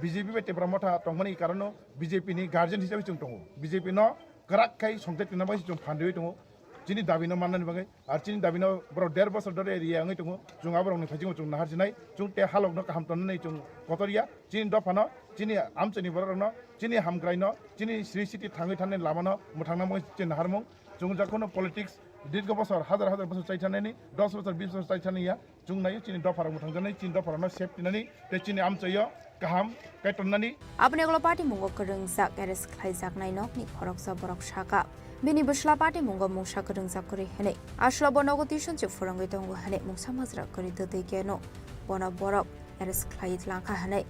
B J P bai Tipra Motha tongmani karono B J P ni guardian hisabe chwng tongo. B J P no kwrak khai songchai twna bagwi chwng phan riwi tongo. Chini dabi no mannani bagwi, ar chini dabi no borok der bosor dore area wngwi tongo. Chwng aborokni phaisingbo chwng nahar sinai, chwng tei halok no kaham tonnani chwng kotor ya. Chini dopha no, chini amchai ni borok rok no, chini hamkrai no, chini sri city thangwi thani lama no mwthangna bagwi chwng naharmung. Chwng jakhono politics dirgho bosor, hazar hazar bosor chai thanani, dos bosor, bis bosor chai thani ya. Chwng naio chini dopharok mwthangjaknai, chini dopharokno safety nani tei chini amchaio kaham kaitor nani. Aboni ulo party mungo kwrwngjak arrest khlaijaknai nokni khoroksa borok saka, bini bwsla party mungo mungsa kwrwngjak kwrwi hwnwi. Aswlabo nogo tuition se phwrwngwi tongo hwnwi mungsa majra kwrwi twtwi keno bono borok arrest khlai langkha hwnwi.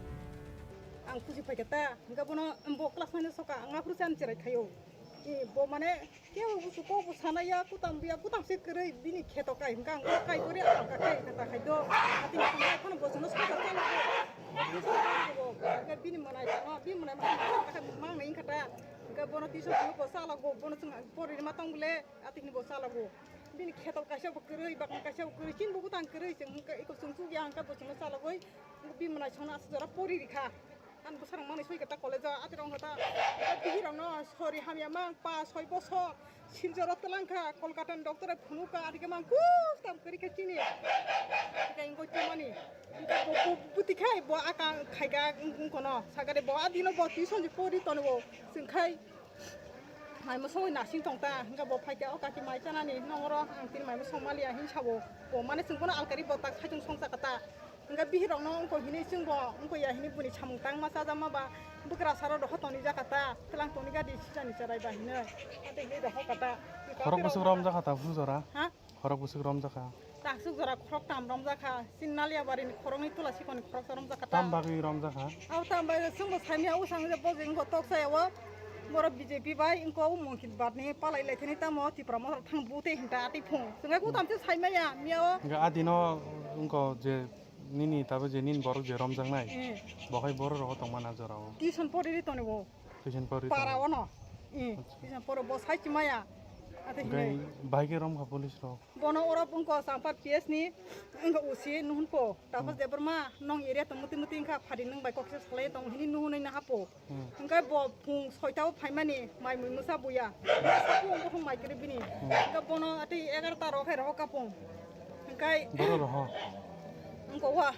Ang kusi phaikha ta, hwnkhe bono bo class nine soka, ang aphuru se ani cherai khaio. Bo mane kebo busu kok bo sanaya, kutam biya, kutam se kwrwi bini kheto kai hwnkha, ang kai kori ang ka kai kata khai do. Ati hwnkha phano bo sono soka chalo. Bini mwnai tano, bini mwnai mang nai hwnkha ta. Hwnkha bono tisa bo sala go, bono chwng pori ma tong bole, ati hini bo sala go. Bini kheto kaisa bo kwrwi, bakma kaisa bo kwrwi, chin bo butang kwrwi, chwng hwnkha iko chwng chuk ya hwnkha bo sono sala goi. Bini mwnai sono aswk jora pori rikha. Ani bwsarok manwi soi khe ta college o, ati rok wngkha ta, bihirokno sori hamya mang pa soi bosor Silchar o twlang kha, Kolkata ni doctor bai phunuk kha, ati khe mang kuf tam kwrwi khe chini. Ati khe ingkoi twmani. Bo, bo, bwtwi khai bo aka khai kha wng-, wngkono. Sakha de bo a dino bo tuition je pori tongo. Chwng khai mai mwsogwi nasing tong ta. Hwnkhe bo phai khe o kaki mai chanani nongoro ang tini mai mwsog maliya hin sabo. Bo mane chwng bono alkari bo tak saichung song cha kha ta. Hwnkhe bihirokno wngkha hini chwngbo wngkha ya hini buini samung tangma chajakma ba bwkrasarok rohor tongni jakha ta, twlang tongni gadi sijani cherai ba hino. Ate hini rohor kha ta. Khorok bwswk romjakha ta bwswk jora? Ha? Khorok bwswk romjakha? Takswk jora khorok tam romjakha. Chini Naliya barini khoroknwi tula sikoni khoroksa romjakha ta. Tam bagwi romjakha? Abo tam bagwi chwngbo saimya usang je bojeng wngkha toksa yawo. Borok B J P bai wngkha o Monkit Batni palai lai thani tamo Tipra Motha thang bute hinta ati phung. Chwngkhe kutam se saimaya miya o. Hwnkhe adino wngkha je Nini tabuk je nini borok je romjaknai, eh, bo hai borok rogo tongmani a jorao. Tuition pori ri tongo. Tuition pori tongo. Para ono. Eh, acha. Tuition poro bo sai chimaya. Ate hwnkhe hinwi bahai khe romkha police rok. Bono oro wngkha Sampar P S ni wngkha O C nuhunpo. Tapos, hmm, Debbarma nong area tong muti muti wngkha phadi nwng bai kok kisa salai tong hini nuhunwi nahapo. Hmm. Hwnkhe bo phung soita o phaimani mai mui mwsa buya. Bwswk phung buphang mai kwrwi bini. Hmm. Hwnkhe bono tei egarota rok hai rohor kapung. Hwnkhe boro rohor. Wngkha wa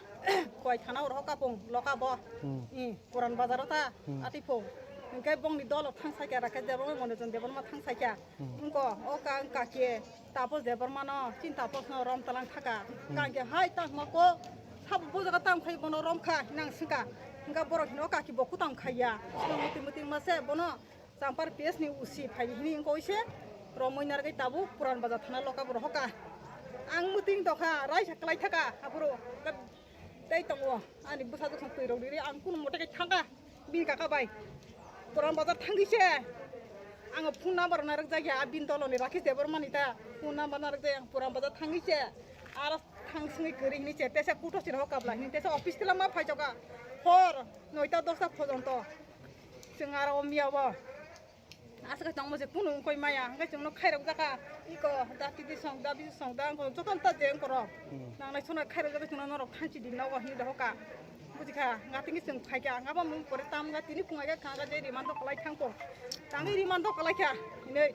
koi thana o rohor kapung loka bo. Hmm. I Puran bazar o ta, hmm, ati phung. Hwnkhe bongni dolo thang saikha Rakesh Debbarma, Monojon Debbarma thang saikha. Hmm. Wngkha o ka wngkha khe. Tapos Debbarma no, chini Tapos no rom talang thaka. Hmm. Hwnkha khe hai tangma ko sabo bo jaga tang khai bono rom kha hinang swngkha. Hwnkha borok hino kaki bo kutam khaiya. Swkang muti muti ma se bono Champar P S ni O C phai hini wngkha oise romwi narwgwi tabuk Puran Bazar thana loka bo rohor kha. Ang muting tokha raisa kwlai thaka aphuru tei tongo ani bwsajwk song twi rok riri ang kunu mote khe thangkha. Bini kaka bai Puran Bazar thangwi se ang phone number narwk jak ya, bini dolo ni Rakesh Debbarma ni ta phone number narwk jak ya, ang Puran Bazar thangwi se aro thang swngwi kwrwi hini se tesa kuto siro kabla hini tesa office tila ma phai choka hor noita dosta phojonto chwng aro o miya o aswk tongmo je kunu wngkoi maya hwnkhe chwngno khairok jaka iko da tidi song da bisi song da wngkha jotono ta je wngkha rok. Hmm. Nangnai sona khairok jaka chwngno norok thanchi di nogo hini dohoka. Bujikha, nga tini chwng phaikha, nga bo mung pore tam nga tini phungai kha, nga je rimando kwlai thangkho. Tangwi rimando kwlai kha, hinwi.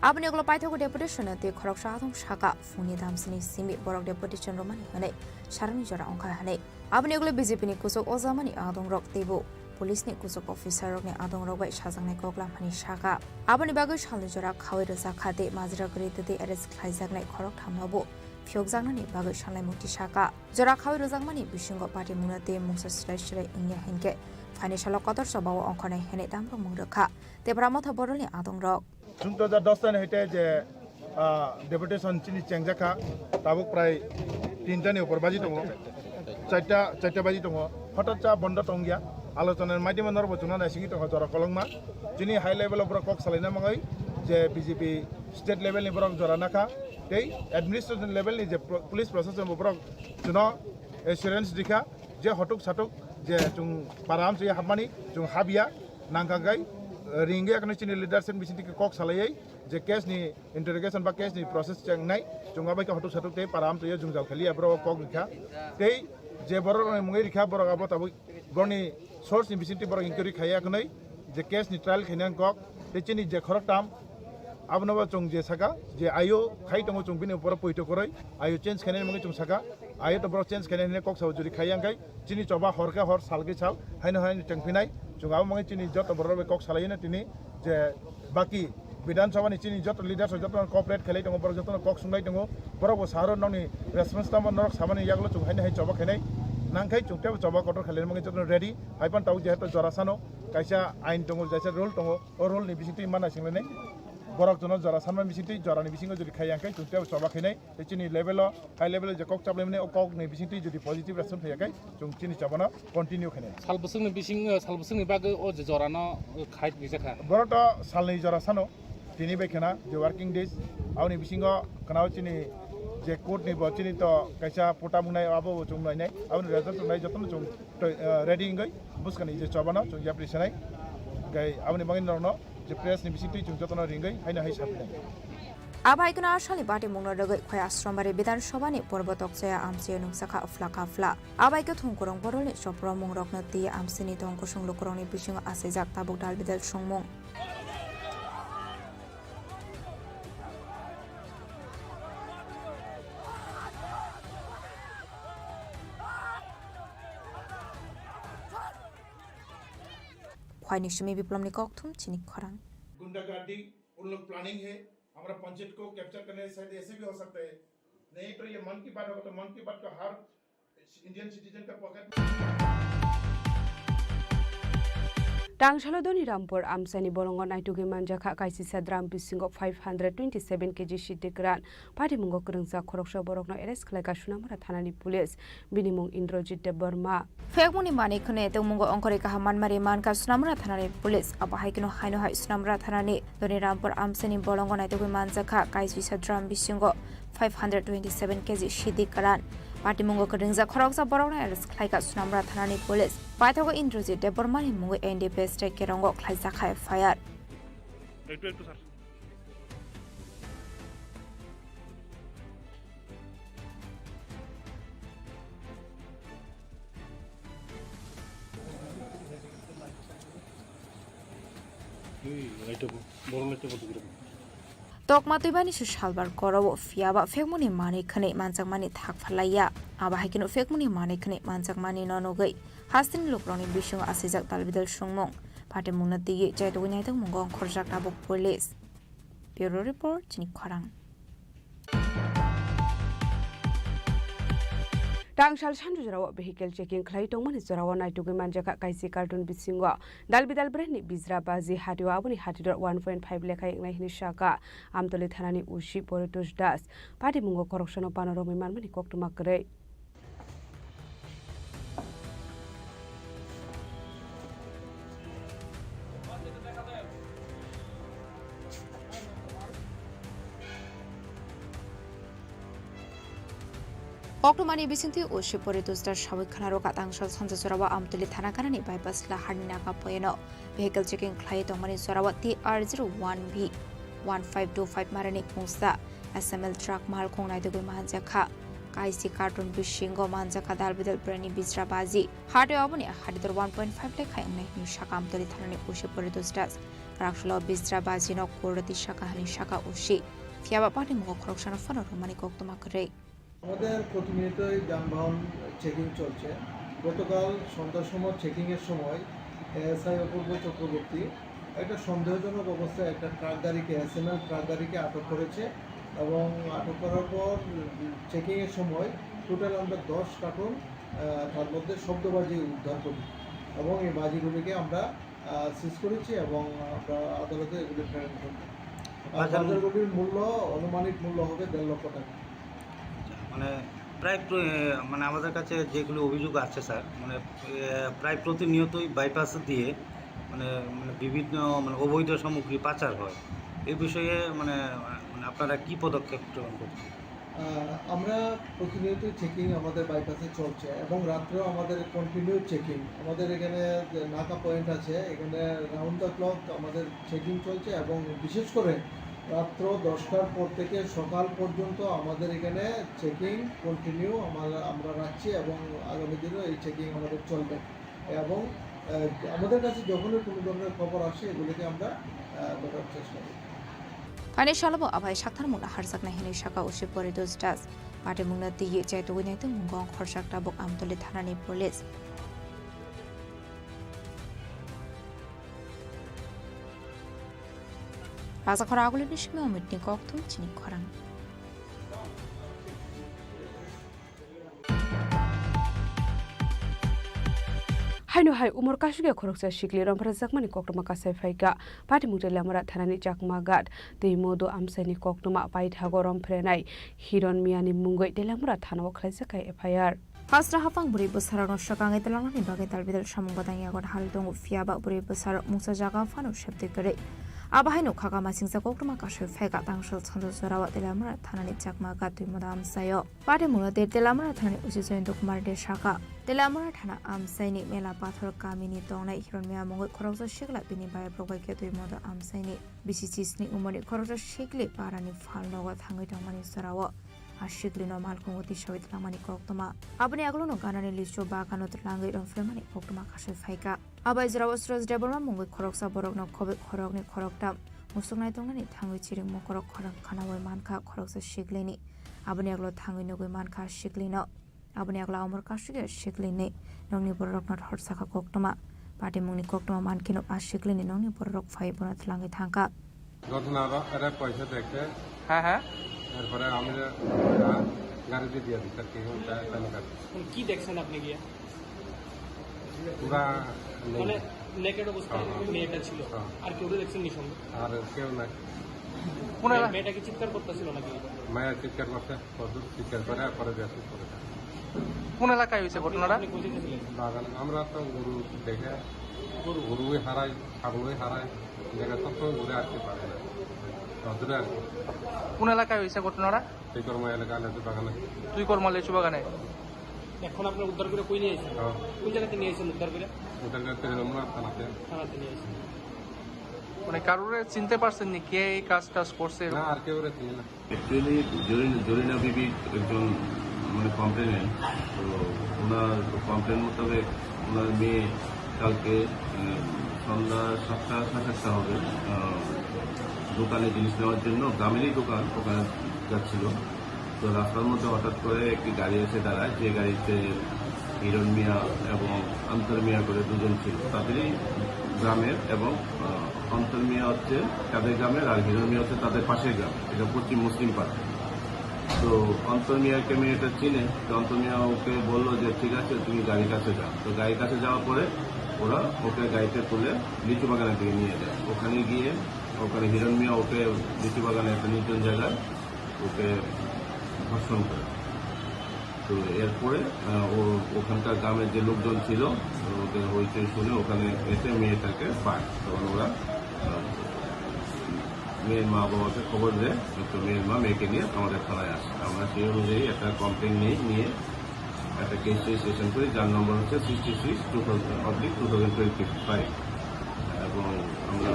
Aboni ulo paithago deputation tei khoroksa adong saka, phungni damsini simi borok deputation romani hwnwi sarani jora wngkha hwnwi. Aboni ulo B J P ni kuchuk ojamani adongrok teibo police ni kuchuk officer rokni adongrok bai sajaknai koklam hwnwi saka. Aboni bagwi salni jora khaui rwjak kha tei majra kwrwi twtwi arrest khlaijaknai khoroktham no bo phiyokjaknani bagwi sanlai mukti saka. Jora khaui rwjakmani bisingo patimungno tei mungsa swrai swrai wngya hinkhe phaini salo kotor chobao ongkhornai hwnwi tamrok mung rwkha Tipra Motha Bodolni adongrok. Chwng to ja dos tani hoite je, ah, deputation chini chengjak kha, tabuk prai tinta ni upor baji tongo, charta, charta baji tongo, hotot cha bondo tongya, alochona ni maidima norok bo chwngno naisingwi tongkha jora kolokma, chini high level o borok kok salaina mangwi je B J P state level ni borok jora nakha, tei administration level ni je pro-, police proshashan bo borok chwngno assurance rikha je hotuk satuk je chwng para amchwi hapmani chwng habya nangkha khe Ringwi akheno chini leadership bisingtwi kok salaiwi je case ni interrogation ba case ni process chengnai, chwng abai khe hotuk satuk tei para amtwi o jwngjal khaliya borok o kok rikha. Tei je borok rokni mungwi rikha borok abo tabuk borokni source ni bisingtwi borok inquiry khaiya khwnwi je case ni trial khainani kok tei chini je khoroktham abono bo chwng je saka je aio khai tongo chwng bini borok poito kwrwi aio change khainani mungwi chwng saka. Ayo to borok change khainai hinwi kok sao juri khai yang khai chini choba hor khe hor sal khe sal haino haino chengphinai chwng abo mangwi chini joto borok bai kok salai no tini je baki Bidhan Sabha ni chini joto leaders rok joto cooperate khailai tongo borok joto kok sunglai tongo borok bo saharo nokni response tamo norok samani yagulo chwng haino hai choba khainai nangkhai chwng tebo choba kotor khailai mangwi joto ready hai pan tabuk jehetu jora sano kaisa ain tongo jaisa rule tongo o rule ni bisingtwi mana singlainai borok jono jora sanma bisingtwi jorani bisingo juri khai yang khai chwng tebo choba khainai. Tei chini level o, high level o je kok chaplaimani o kok ni bisingtwi jodi positive response phaiya khai, chwng chini chabano continue khainai. Sal bwswkni bising, eh, sal bwswkni bagwi o je jorano, eh, khai tongwi jakha. Borok to salni jora sano, tini bai khena je working days, aboni bisingo khna o chini je court ni bo chini to kaisa pota mungnai abo bo chwng nainai, aboni result chwng nai jotono chwng to, eh, ready wngwi bwskani je chobano chwng yapri sanai. Gai aboni bagwi norokno je press ni bisingtwi chwng jotono ringwi haino hai sapinai. Abo hai kheno asalni batimungno rwgwi Khoi Asrambari Bidhan Sabha ni porbo tokchaya amchio nukjakha phla ka phla. Abo hai khe thongkwrwng bororni chopro mungrokno twi amchini tong kusung lukurokni bisingo achaijak tabuk dal bidal songmung. Khwaini simi Biplomni kokthum chini khorang. गुंडागर्दी, उन लोग प्लानिंग है, हमारा पंचायत को कैप्चर करने शायद ऐसे भी हो सकता है। नहीं तो ये मन की बात होगा तो मन की बात को हर इंडियन सिटीजन का पॉकेट में Tangsalo Doni Rampur amchaini bolongo naitugwi manjakha kaisisa drum bisingo five hundred twenty seven K G siddi kwran. Patimungo kwrwngjak khoroksa borokno arrest khlaikha Sunamura thanani police. Bini mung Indrajit Debbarma. Phekmungni manwi khwnwi tongmungo ongkhorwi kaham manmari mankha Sunamura thanani police. Abo hai kheno haino hai Sunamura thanani Doni Rampur amchaini bolongo naitugwi manjakha kaisisa drum bisingo five hundred twenty seven K G siddi kwran. Patimungo kwrwngjak khoroksa borokno arrest khlaikha Sunamura thanani police. Paithago Indrajit Debbarmani mungwi N D P S tei Kerongo khlaijakha F I R. একটু একটু স্যার। এই লাইটটা ব-, বড় লাইটটা বন্ধ করে দাও। Tokma twibani se salbar korobo phiyaba phekmungni manwi khwnwi manjakmani thak phalaiya. Abo hai kheno phekmungni manwi khwnwi manjakmani no nugwi hasteni lukurokni bisingo achaijak dalbidal songmung. Patimungno twiwi chaitugwi naitokmungo ongkhorjak tabuk police. Bureau Report, chini khorang. Tangsal sanju jorao vehicle checking khlai tongmani jorao naitugwi manjakha kaisi carton bisingo dalbidal brand ni bijra baji hatio aboni hatidor one point five lekha wngnai hwnwi sakha Amtoli thanani O C Poritos Das. Patimungo khoroksano pano romwi manmani koktwma kwrwi. Koktwmani bisingtwi O C Poritos Das sawi khwnaro, Tangsal sanja jorao Amtoli thana ganani bypass laharni naga poyeno vehicle checking khlai tongmani jorao T R zero one B one five two five marani kungsa S M L truck malkhung naitugwi manjakha. Kaisi carton bisingo manjakha dalbidal brand ni bijra baji. Hatio aboni hatidor one point five lekha wngnai hwnwi sakha Amtoli thanani O C Poritos Das. Kwraksalo bijra bajino kurati sakha hwnwi sakha O C. Phiyaba patimungo khoroksano phano romani koktwma kwrwi. আমাদের প্রতিনিয়তই যানবাহন চেকিং চলছে। গতকাল সন্ধ্যার সময় চেকিংয়ের সময় এএসআই অপূর্ব চক্রবর্তী একটা সন্দেহজনক অবস্থায় একটা ট্রাক গাড়িকে, এসএমএল ট্রাক গাড়িকে আটক করেছে এবং আটক করার পর চেকিংয়ের সময় টোটাল আমরা দশ কার্টন, আহ, তার মধ্যে শব্দবাজি উদ্ধার করি এবং এই বাজিগুলিকে আমরা আহ, সিজ করেছি এবং আমরা আদালতে এগুলি প্রেরণ করব। আর বাজার বাজারগুলির মূল্য, আনুমানিক মূল্য হবে দেড় লক্ষ টাকা। আচ্ছা, মানে প্রায় প্র-, এ, মানে আমাদের কাছে যেগুলি অভিযোগ আছে স্যার, মানে, এ, প্রায় প্রতিনিয়তই বাইপাস দিয়ে মানে, মানে বিভিন্ন মানে অবৈধ সামগ্রী পাচার হয়, এই বিষয়ে মানে, মানে আপনারা কি পদক্ষেপ গ্রহণ করছেন? আহ, আমরা প্রতিনিয়ত চেকিং আমাদের বাইপাসে চলছে এবং রাত্রেও আমাদের কন্টিনিউ চেকিং। আমাদের এখানে যে নাকা পয়েন্ট আছে, এখানে রাউন্ড দ্য ক্লক আমাদের চেকিং চলছে এবং বিশেষ করে রাত্র দশটার পর থেকে সকাল পর্যন্ত আমাদের এখানে চেকিং কন্টিনিউ আমরা, আমরা রাখছি এবং আগামী দিনও এই চেকিং আমাদের চলবে এবং, আহ, আমাদের কাছে যখনই কোনো ধরনের খবর আসে, এগুলিকে আমরা, আহ, ধরার চেষ্টা করি। Phaini salo bo abai sakthar mungna harjaknai hinwi saka usi Poritos Das. Patimungno twiwi chaitugwi naitugmung gong khorsa tabuk Amtoli thanani police. Rajakhor agulini simi omitni kokthum chini khorang. Haino hai umor kasugya khoroksa sikli romphrejakmani koktwma kasai phaikha. Patimung Teliamura thanani Chakma Ghat tei Modu amchaini koktwma paithago romphrwnai Hiron Miyani mungwi Teliamura thanao khlaijak kha F I R. Hasra hapang bwrwi bwsarokno swkangwi twlangnani bagwi dalbidal samung badang yago hal tongo, phiyaba bwrwi bwsarok mungsa jaga phano septwi kwrwi. Abo haino khaka masingcha koktwma kasui phaikha tangsal sanja jorao Teliamura thanani Chakma Ghat twi Modu amchaio. Patimungno tei Teliamura thanani O C Jayanta Kumar De sakha. Teliamura thana amchaini Mela Pathor kamini tongnai Hiron Miya mungwi khoroksa sikla bini bayaprok bai khe twi Modu amchaini bisi chisni umorni khoroksa sikli parani phalnogo thangwi tongmani jorao a siklino malkhungo tisawi twlangmani koktwma. Aboni aguluno ganani lichu bagano twlangwi romphemani koktwma kasui phaikha. Abai jorao Suraj Debbarma mungwi khoroksa borokno khobwi khoroknwi khoroktham musuknai tongnani thangwi chiring mokorok khorang khanaui mankha khoroksa siklini. Aboni aglo thangwi nugwi mankha siklino. Aboni agla umor kasugya siklini nokni bororokno thor sakha koktwma. Patimungni koktwma mankheno a siklini nokni bororok phai bono twlangwi thangkha. ঘটনা রা-, এরা পয়সা দেখে। হ্যাঁ, হ্যাঁ। এরপরে আমি যে, আহ, গাড়িতে দিয়ে দিচ্ছি, আর কি, ওটা এখানে কাজ। এখন কি দেখছেন আপনি গিয়ে? পুরা নেই। মানে, নেকেড অবস্থায় হ্যাঁ, হ্যাঁ। মেয়েটা ছিল। হ্যাঁ। আর কেউ দেখছেন নি সঙ্গে? আর কেউ নাই। কোন এলা-, মেয়েটা কি চিৎকার করতেছিল নাকি? মায়া চিৎকার করছে, প্রচুর চিৎকার করে, আর পরে বেয়াদবি করে। কোন এলাকায় হয়েছে ঘটনাটা? আপনি কোথায় ছিলেন? বাগান, আমরা তো গরু দেখে, গরু? গরুই হারাই, ছাগলই হারাই, জায়গা সবসময় ঘুরে আসতে পারে না, রোদ্দুরে আর কি। কোন এলাকায় হয়েছে ঘটনাটা? তুই কর্মা এলাকা, লেচু বাগানে। তুই কর্মা লেচু বাগানে? এখন আপনার উদ্ধার করে কই নিয়ে এসেছেন? হ্যাঁ। কোন জায়গাতে নিয়ে এসেছেন উদ্ধার করে? উদ্ধার করে তেলিয়ামুড়া থানাতে। থানাতে নিয়ে এসেছেন। মানে কারোরে চিনতে পারছেন নি কে এই কাজ টাজ করছে? না, আর কেউ চিনি না। অ্যাকচুয়ালি জরিনা, জরিনা বিবি একজন মানে কমপ্লেনেন্ট। তো ওনার কমপ্লেন মোতাবেক ওনার মেয়ে কালকে, উম, সন্ধ্যা সাতটা, সাড়ে সাতটা হবে, আহ, দোকানে জিনিস নেওয়ার জন্য, গ্রামেরই দোকান, ওখানে যাচ্ছিল। তো রাস্তার মধ্যে হঠাৎ করে একটি গাড়ি এসে দাঁড়ায়, যে গাড়িতে হিরণ মিয়া এবং অন্তর মিয়া করে দুজন ছিল, তাদেরই গ্রামের। এবং, আহ, অন্তর মিয়া হচ্ছে তাদের গ্রামের, আর হিরণ মিয়া হচ্ছে তাদের পাশের গ্রাম, এটা পশ্চিম মুসলিম পাড়া। তো অন্তর মিয়াকে মেয়েটা চিনে, তো অন্তর মিয়া ওকে বললো যে, "ঠিক আছে, তুমি গাড়ির কাছে যাও।" তো গাড়ির কাছে যাওয়ার পরে ওরা ওকে গাড়িতে তুলে লিচু বাগানের দিকে নিয়ে যায়। ওখানে গিয়ে ওখানে হিরণ মিয়া ওকে লিচু বাগানে একটা নির্জন জায়গায় ওকে ধর্ষণ করে। তো এরপরে, আহ, ও ওখানকার গ্রামের যে লোকজন ছিল, ওদের হইচই শুনে ওখানে এসে মেয়েটাকে পায়। তখন ওরা, আহ, মেয়ের মা বাবাকে খবর দেয়, তো মেয়ের মা মেয়েকে নিয়ে আমাদের থানায় আসে। আমরা সেই অনুযায়ী একটা কমপ্লেন নিয়ে, নিয়ে একটা কেস রেজিস্ট্রেশন করি, যার নম্বর হচ্ছে sixty six two thousand oblique two thousand twenty five. এবং আমরা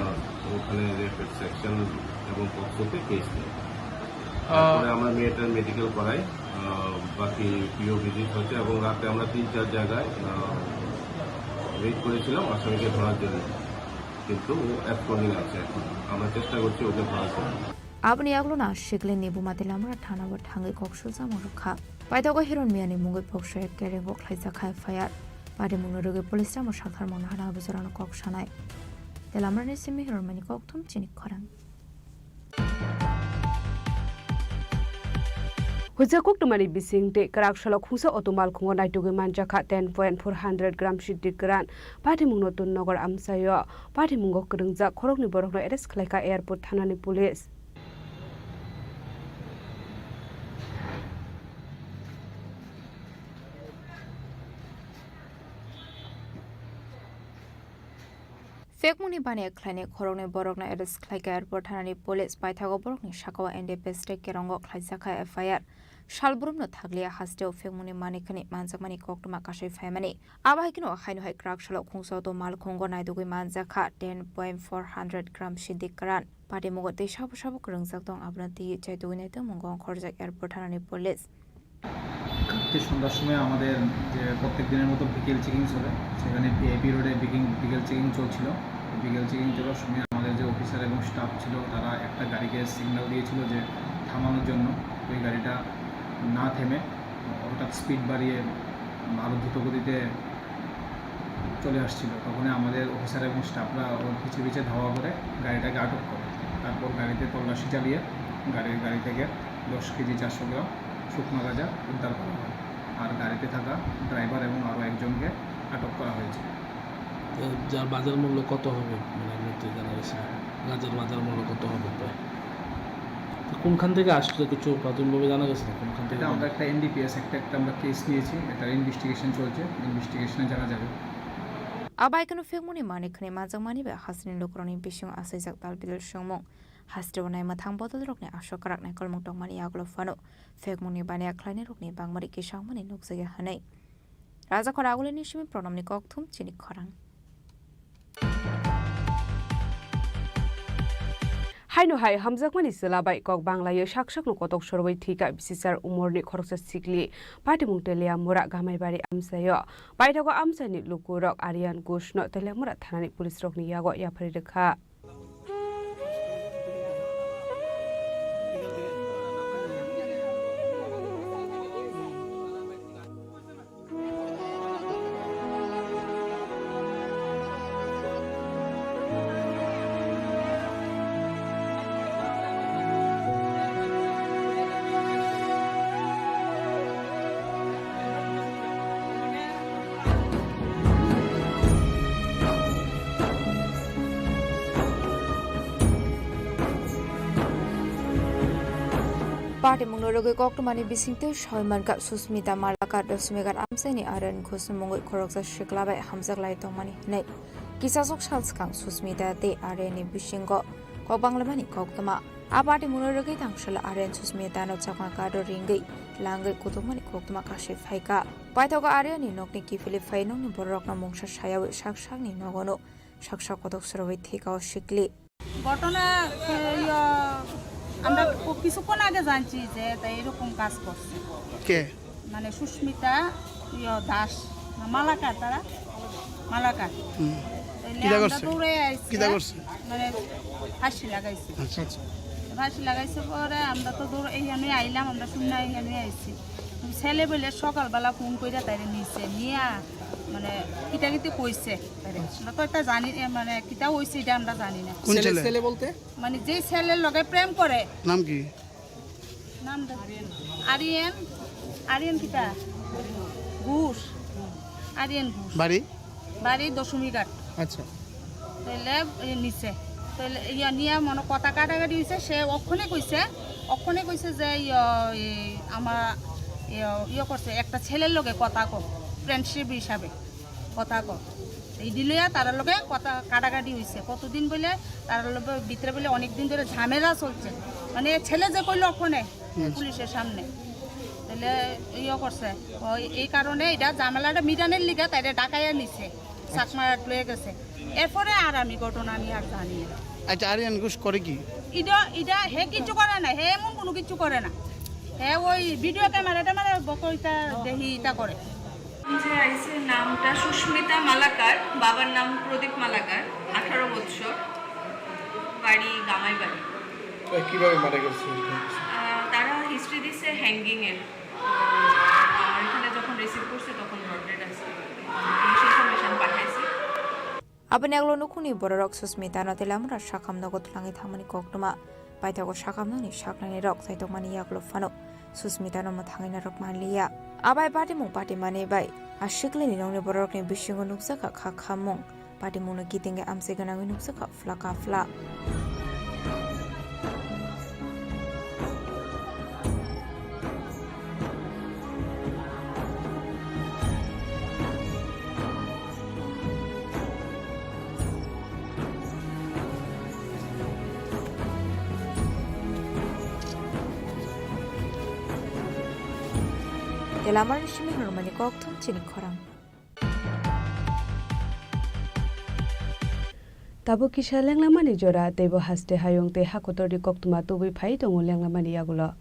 ওখানে রেপ সেকশন এবং পক্সোতে কেস নিই। আহ, তারপরে আমরা মেয়েটার মেডিকেল করাই, আহ, বাকি পিও ভিজিট হচ্ছে এবং রাতে আমরা তিন চার জায়গায়, আহ, রেড করেছিলাম আসামিকে ধরার জন্য, কিন্তু ও অ্যাবসকন্ডিং আছে এখন। আমরা চেষ্টা করছি ওকে ধরার জন্য। Aboni yaglona siklini buma Teliamura thanao thangwi kok sujamo rwkha. Paithago Hiron Miyani mungwi poksoya kereng kok khlaijak kha F I R. Patimungno rwgwi police ramo saktharmungno hana bujorano kok sanai. Teliamurani simi Hiron Miyani kokthum chini khorang. Huijak koktwmani bising tei kwrak salo khungsa auto malkhungo naitugwi manjakha ten point four hundred gram siddhi kwran. Patimungno Tunnagar amchaio patimungo kwrwngjak khoroknwi borokno arrest khlaikha airport thanani police. Phekmungni baniya khlainai khoroknwi borokno arrest khlaikha airport thanani police. Paithago borokni sakao N D P S tei Kerongo khlaijakha F I R. Salbrumno thakliya hasteo phekmungni manikhani manjakmani koktwma kasui phaimani. Abo hai kheno haino hai kwrak salo khungsa auto malkhungo naidugwi manjakha ten point four hundred gram sindi kwran. Patimungo tei sabo sabo kwrwngjak tong, abono twiwi chaitugwi naitongmungo ongkhorjak airport thanani police. কালকে সন্ধ্যার সময় আমাদের যে প্রত্যেক দিনের মতো বিকেল চেকিং চলে, সেখানে ভি আই পি রোডে বিকিং, বিকেল চেকিং চলছিল। তো বিকেল চেকিং চলার সময় আমাদের যে অফিসার এবং স্টাফ ছিল, তারা একটা গাড়িকে সিগন্যাল দিয়েছিল যে থামানোর জন্য। ওই গাড়িটা না থেমে হঠাৎ স্পিড বাড়িয়ে আরও দ্রুত গতিতে চলে আসছিল। তখনই আমাদের অফিসার এবং স্টাফরা ওর পিছে পিছে ধাওয়া করে গাড়িটাকে আটক করে। তারপর গাড়িতে তল্লাশি চালিয়ে গাড়ির, গাড়ি থেকে দশ কেজি চারশো গ্রাম শুকনো গাঁজা উদ্ধার করা হয়। আর গাড়িতে থাকা ড্রাইভার এবং আরও একজনকে আটক করা হয়েছে। তো যার বাজার মূল্য কত হবে? মানে, এমনিতে জানা গেছে না। গাঁজার বাজার মূল্য কত হবে প্রায়? তো কোনখান থেকে আসছে কিছু প্রাথমিকভাবে জানা গেছে না? কোনখান থেকে এটা আমরা একটা এন ডি পি এস, একটা, একটা আমরা কেস নিয়েছি, এটার ইনভেস্টিগেশন চলছে, ইনভেস্টিগেশনে জানা যাবে। Abai kheno phekmungni manikhani manjakmani bai hasteni lukurokni bisingo achaijak talbidal songmung. Hasteo naima thang bodolrokni aswk kwrak naikolmung tongmani yagulo phano phekmungni baniya khlainairokni bangmari kisangmani nukjakya hwnwi. Rajakhor Agulini simi Pranamni kokthum chini khorang. Haino hai hamjakmani chwla bai kok banglaio sak sakno kotok sorwi thwikha bisisar umorni khoroksa sikli. Patimung Telia Mura Gamaibari amchaio. Paithago amchaini lukurok Aryan Ghoshno Telia Mura thanani police rokni yago yapharwi rwkha. Patimungno rwgwi koktwmani bisingtwi sawi mankha Susmita Malakar, Dasmighat amchaini Aryan Ghoshni mungwi khoroksa sikla bai hamjak lai tongmani hwnwi. Kisasok sal swkang Susmita tei Aryanni bisingo kok banglaimani koktwma. A patimungno rwgwi tangshalo Aryan Susmitano chakma kado ringwi langwi kutukmani koktwma kasui phaikha. Paithago Aryanni nokni kiphilwi phai nokni bororokno mungsa sayawi sak sakni nogono sak sak kotok sorowi thwikha o sikli. ঘটনা, এ, ইয়া, আমরা ক-, কিছুক্ষণ আগে জানছি যে এটা এরকম কাজ করছে। কে? মানে সুস্মিতা, ইয়া, দাস, না, মালাকার তারা? মালাকার। হুম। তাইলে কিতা আমরা করছে? দৌড়ে আইছি, কিতা হ্যাঁ? করছে? মানে ফাঁসি লাগাইছে। আচ্ছা, আচ্ছা। ফাঁসি লাগাইছে পরে আমরা তো দৌড়ে এইখানে আইলাম, আমরা শুনে এইখানে আইছি। ছেলে বলে সকালবেলা ফোন করে তাইরে নিছে, নিয়া মানে কিতা কিতি কইছে তাইরে। আমরা তো এটা জানি, এ, মানে কিতা হইছে এটা আমরা জানি না। কোন ছেলে, ছেলে? ছেলে বলতে? মানে যেই ছেলের লগে প্রেম করে। নাম কি? নাম দে-, আরিয়ান, আরিয়ান কিতা? ঘোষ। আরিয়ান ঘোষ। বাড়ি? বাড়ি দশমী ঘাট। আচ্ছা। তাইলে এই নিচে। তাইলে ইয়া নিয়া মনে কথা কাটাকাটি হইছে, সে অক্ষণে কইছে, অক্ষণে কইছে যে ইয়া, এই আমার ইয়া, ইয়ে করছে, একটা ছেলের লগে কথা কো, ফ্রেন্ডশিপ হিসাবে। কথা কর। এই দিলইয়া তার লগে কথা কাটাকাটি হইছে। কতদিন বলে তার লগে ভিতরে বলে অনেক দিন ধরে ঝামেলা চলছে। মানে ছেলে যে কইলো ওখানে হুম। পুলিশের সামনে। তাহলে ইয়ে করছে। ওই এই কারণে এটা ঝামেলাটা মিটানের লিগে তাইরে ডাকাইয়া নিছে। চাকমা লয়ে গেছে। এরপরে আর আমি ঘটনা আমি আর জানি না। আচ্ছা, আরিয়ান ঘোষ করে কি? ইডা, ইডা হে কিচ্ছু করে না, হে এমন কোনো কিচ্ছু করে না। হে ওই ভিডিও ক্যামেরা ট্যামেরা বকইতা দেখি ইতা করে। যে আইছে নামটা সুস্মিতা মালাকার, বাবার নাম প্রদীপ মালাকার, আঠারো বৎসর, বাড়ি গামাইবাড়ি। তা কিভাবে মারা গেছে? আহ, তারা হিস্ট্রি দিছে হ্যাঙ্গিং এর। তো আমার এখানে যখন রিসিভ করছে তখন ডট ডেড আছে। পুলিশ ইনফরমেশন পাঠাইছে। Aboni aglo nukhungni bororok Susmitano tei Lamura sakhamnogo twlangwi thangmani koktwma. Paithago sakhamnokni saknainirok chaitokmani yagulo phano Susmitano mwthangwi narwk manliya. Abai patimung patimani bai a siklini nokni bororokni bisingo nukjakha kha khammung. Patimungno kitingwi amchai gwnangwi nukjakha phla ka phla. Telamani simi hwnmani kokthum chini khorang. Tabuk kisa lenglamani jora, teibo haste hayung tei hakotorni koktwma tubui phai tongo lenglamani yagulo.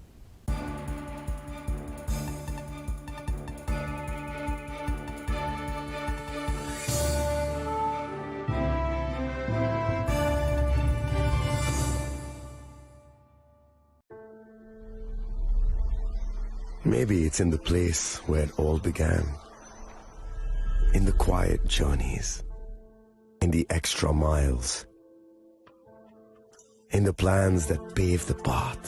Maybe it's in the place where it all began. In the quiet journeys. In the extra miles. In the plans that pave the path.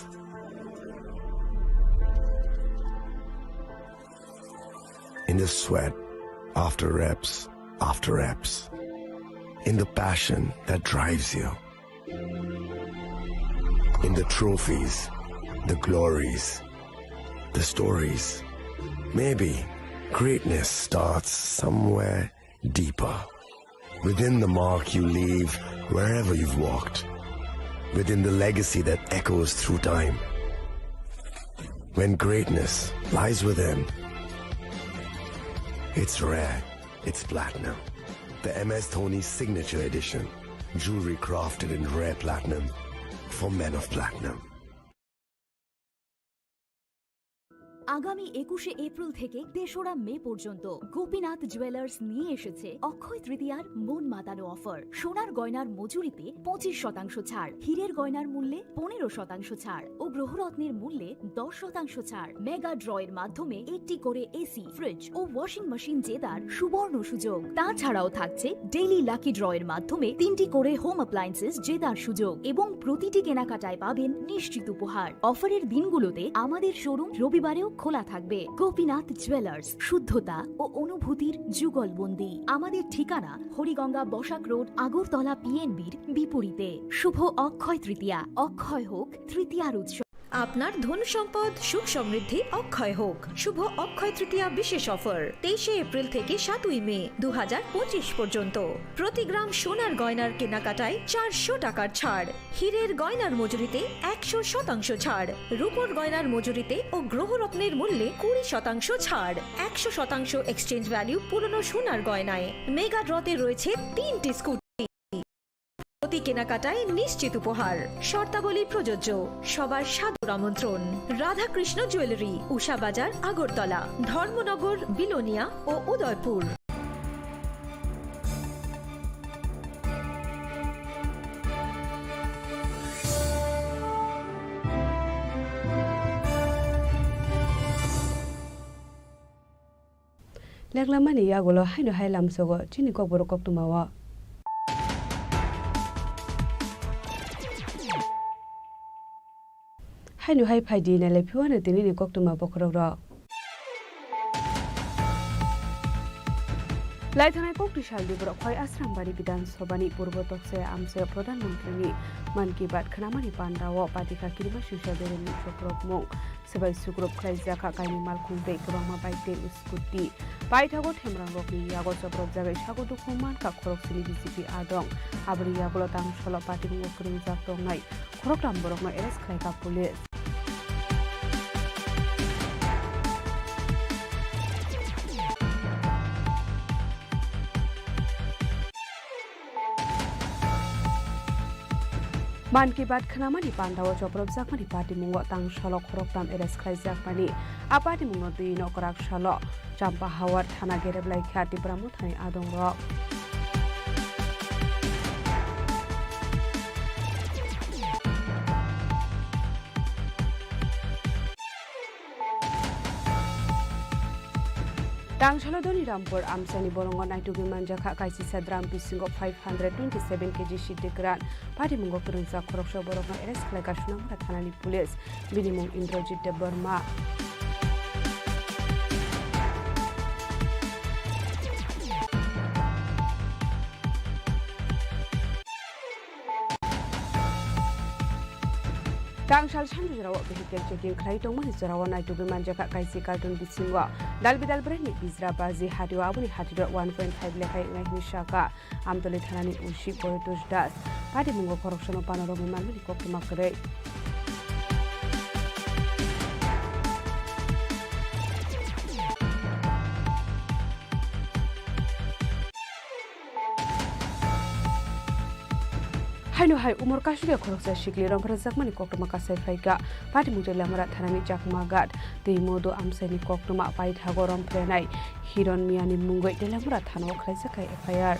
In the sweat after reps after reps. In the passion that drives you. In the trophies, the glories, the stories. Maybe greatness starts somewhere deeper. Within the mark you leave wherever you've walked. Within the legacy that echoes through time. When greatness lies within, it's rare, it's platinum. The M S Dhoni Signature Edition. Jewelry crafted in rare platinum for men of platinum. আগামী একুশে এপ্রিল থেকে তেসরা মে পর্যন্ত গোপীনাথ জুয়েলার্স নিয়ে এসেছে অক্ষয় তৃতীয়ার মন মাতানো অফার। সোনার গয়নার মজুরিতে পঁচিশ শতাংশ ছাড়, হীরের গয়নার মূল্যে পনেরো শতাংশ ছাড় ও গ্রহরত্নের মূল্যে দশ শতাংশ ছাড়। মেগা ড্রয়ের মাধ্যমে একটি করে এসি, ফ্রিজ ও ওয়াশিং মেশিন জেতার সুবর্ণ সুযোগ। তাছাড়াও থাকছে ডেইলি লাকি ড্রয়ের মাধ্যমে তিনটি করে হোম অ্যাপ্লায়েন্সেস জেতার সুযোগ এবং প্রতিটি কেনাকাটায় পাবেন নিশ্চিত উপহার। অফারের দিনগুলোতে আমাদের শোরুম রবিবারেও খোলা থাকবে। গোপীনাথ জুয়েলার্স, শুদ্ধতা ও অনুভূতির যুগলবন্দি। আমাদের ঠিকানা হরিগঙ্গা বসাক রোড, আগরতলা পিএনবির বিপরীতে। শুভ অক্ষয় তৃতীয়া, অক্ষয় হোক তৃতীয়ার উৎসব। আপনার ধন সম্পদ সুখ সমৃদ্ধি অক্ষয় হোক। শুভ অক্ষয় তৃতীয়া বিশেষ অফার তেইশে এপ্রিল থেকে সাতই মে দু হাজার পঁচিশ পর্যন্ত। প্রতি গ্রাম সোনার গয়নার কেনাকাটায় চারশো টাকার ছাড়, হীরের গয়নার মজুরিতে একশো শতাংশ ছাড়, রূপোর গয়নার মজুরিতে ও গ্রহরত্নের মূল্যে কুড়ি শতাংশ ছাড়, একশো শতাংশ এক্সচেঞ্জ ভ্যালু পুরনো সোনার গয়নায়। মেগা ড্রতে রয়েছে তিনটি স্কুটি। প্রতি কেনাকাটায় নিশ্চিত উপহার। শর্তাবলী প্রযোজ্য। সবার সাদর আমন্ত্রণ। রাধাকৃষ্ণ জুয়েলারি, উষা বাজার, আগরতলা, ধর্মনগর, বিলোনিয়া ও Udaipur. Leklamani yagulo haino hai lamsogo chini kokborok koktwmao. Haino hai phaidi nailai phiwano tinini koktwma bokhorokrok. Laithanai koktwi saldi borok Khwai Asrambari Bidhan Sabhani Purbo Tokse Amchaio Pradhan Mantrini Mann Ki Baat khnamani pandao patikha kirima singsa beremni sokrokmung. Swbai sukrup khlaijak kha kaini malkhung tei kwbangma bike tei scooty. Paithago themrangrokni yago chopropjagwi sago dukhu mankha khoroksini B J P adong. Aboni yagulo tang solo patimungno kwrwngjak tongnai khoroktham borokno arrest khlaikha police. Mann Ki Baat khnamani pandao chopropjakmani patimungo tang solo khoroktham arrest khlaijakmani. A patimungno twi nokrak salo Champahawar thana gereblai kha Tipra Mothani adongrok. Tang salo Doni Rampur amchaini bolongo naitugwi manjakha kaisisa drum bisingo five hundred twenty seven K G siddi kwran. Patimungo kwrwngjak khoroksa borokno arrest khlaikha Sonamura thanani police. Bini mung Indrajit Debbarma. Tangsal sanju jorao vehicle checking khlai tongmani jorao naitugwi manjakha kaisi carton bisingo dalbidal brandni bijra baji hatio, aboni hatiro one point five lekhai wngnai hwnwi sakha. Amtoli thanani O C Paritosh Das. Patimungo khoroksano panorogwi manmani koktwma kwrwi. Haino hai umor kaisukya khoroksa sikli romphrejakmani koktwma kasai phaikha. Patimung Teliamura thanani Chakma Ghat tei Modu amchaini koktwma paithago romphrwnai Hiron Miyani mungwi Teliamura thanao khlaijakha F I R.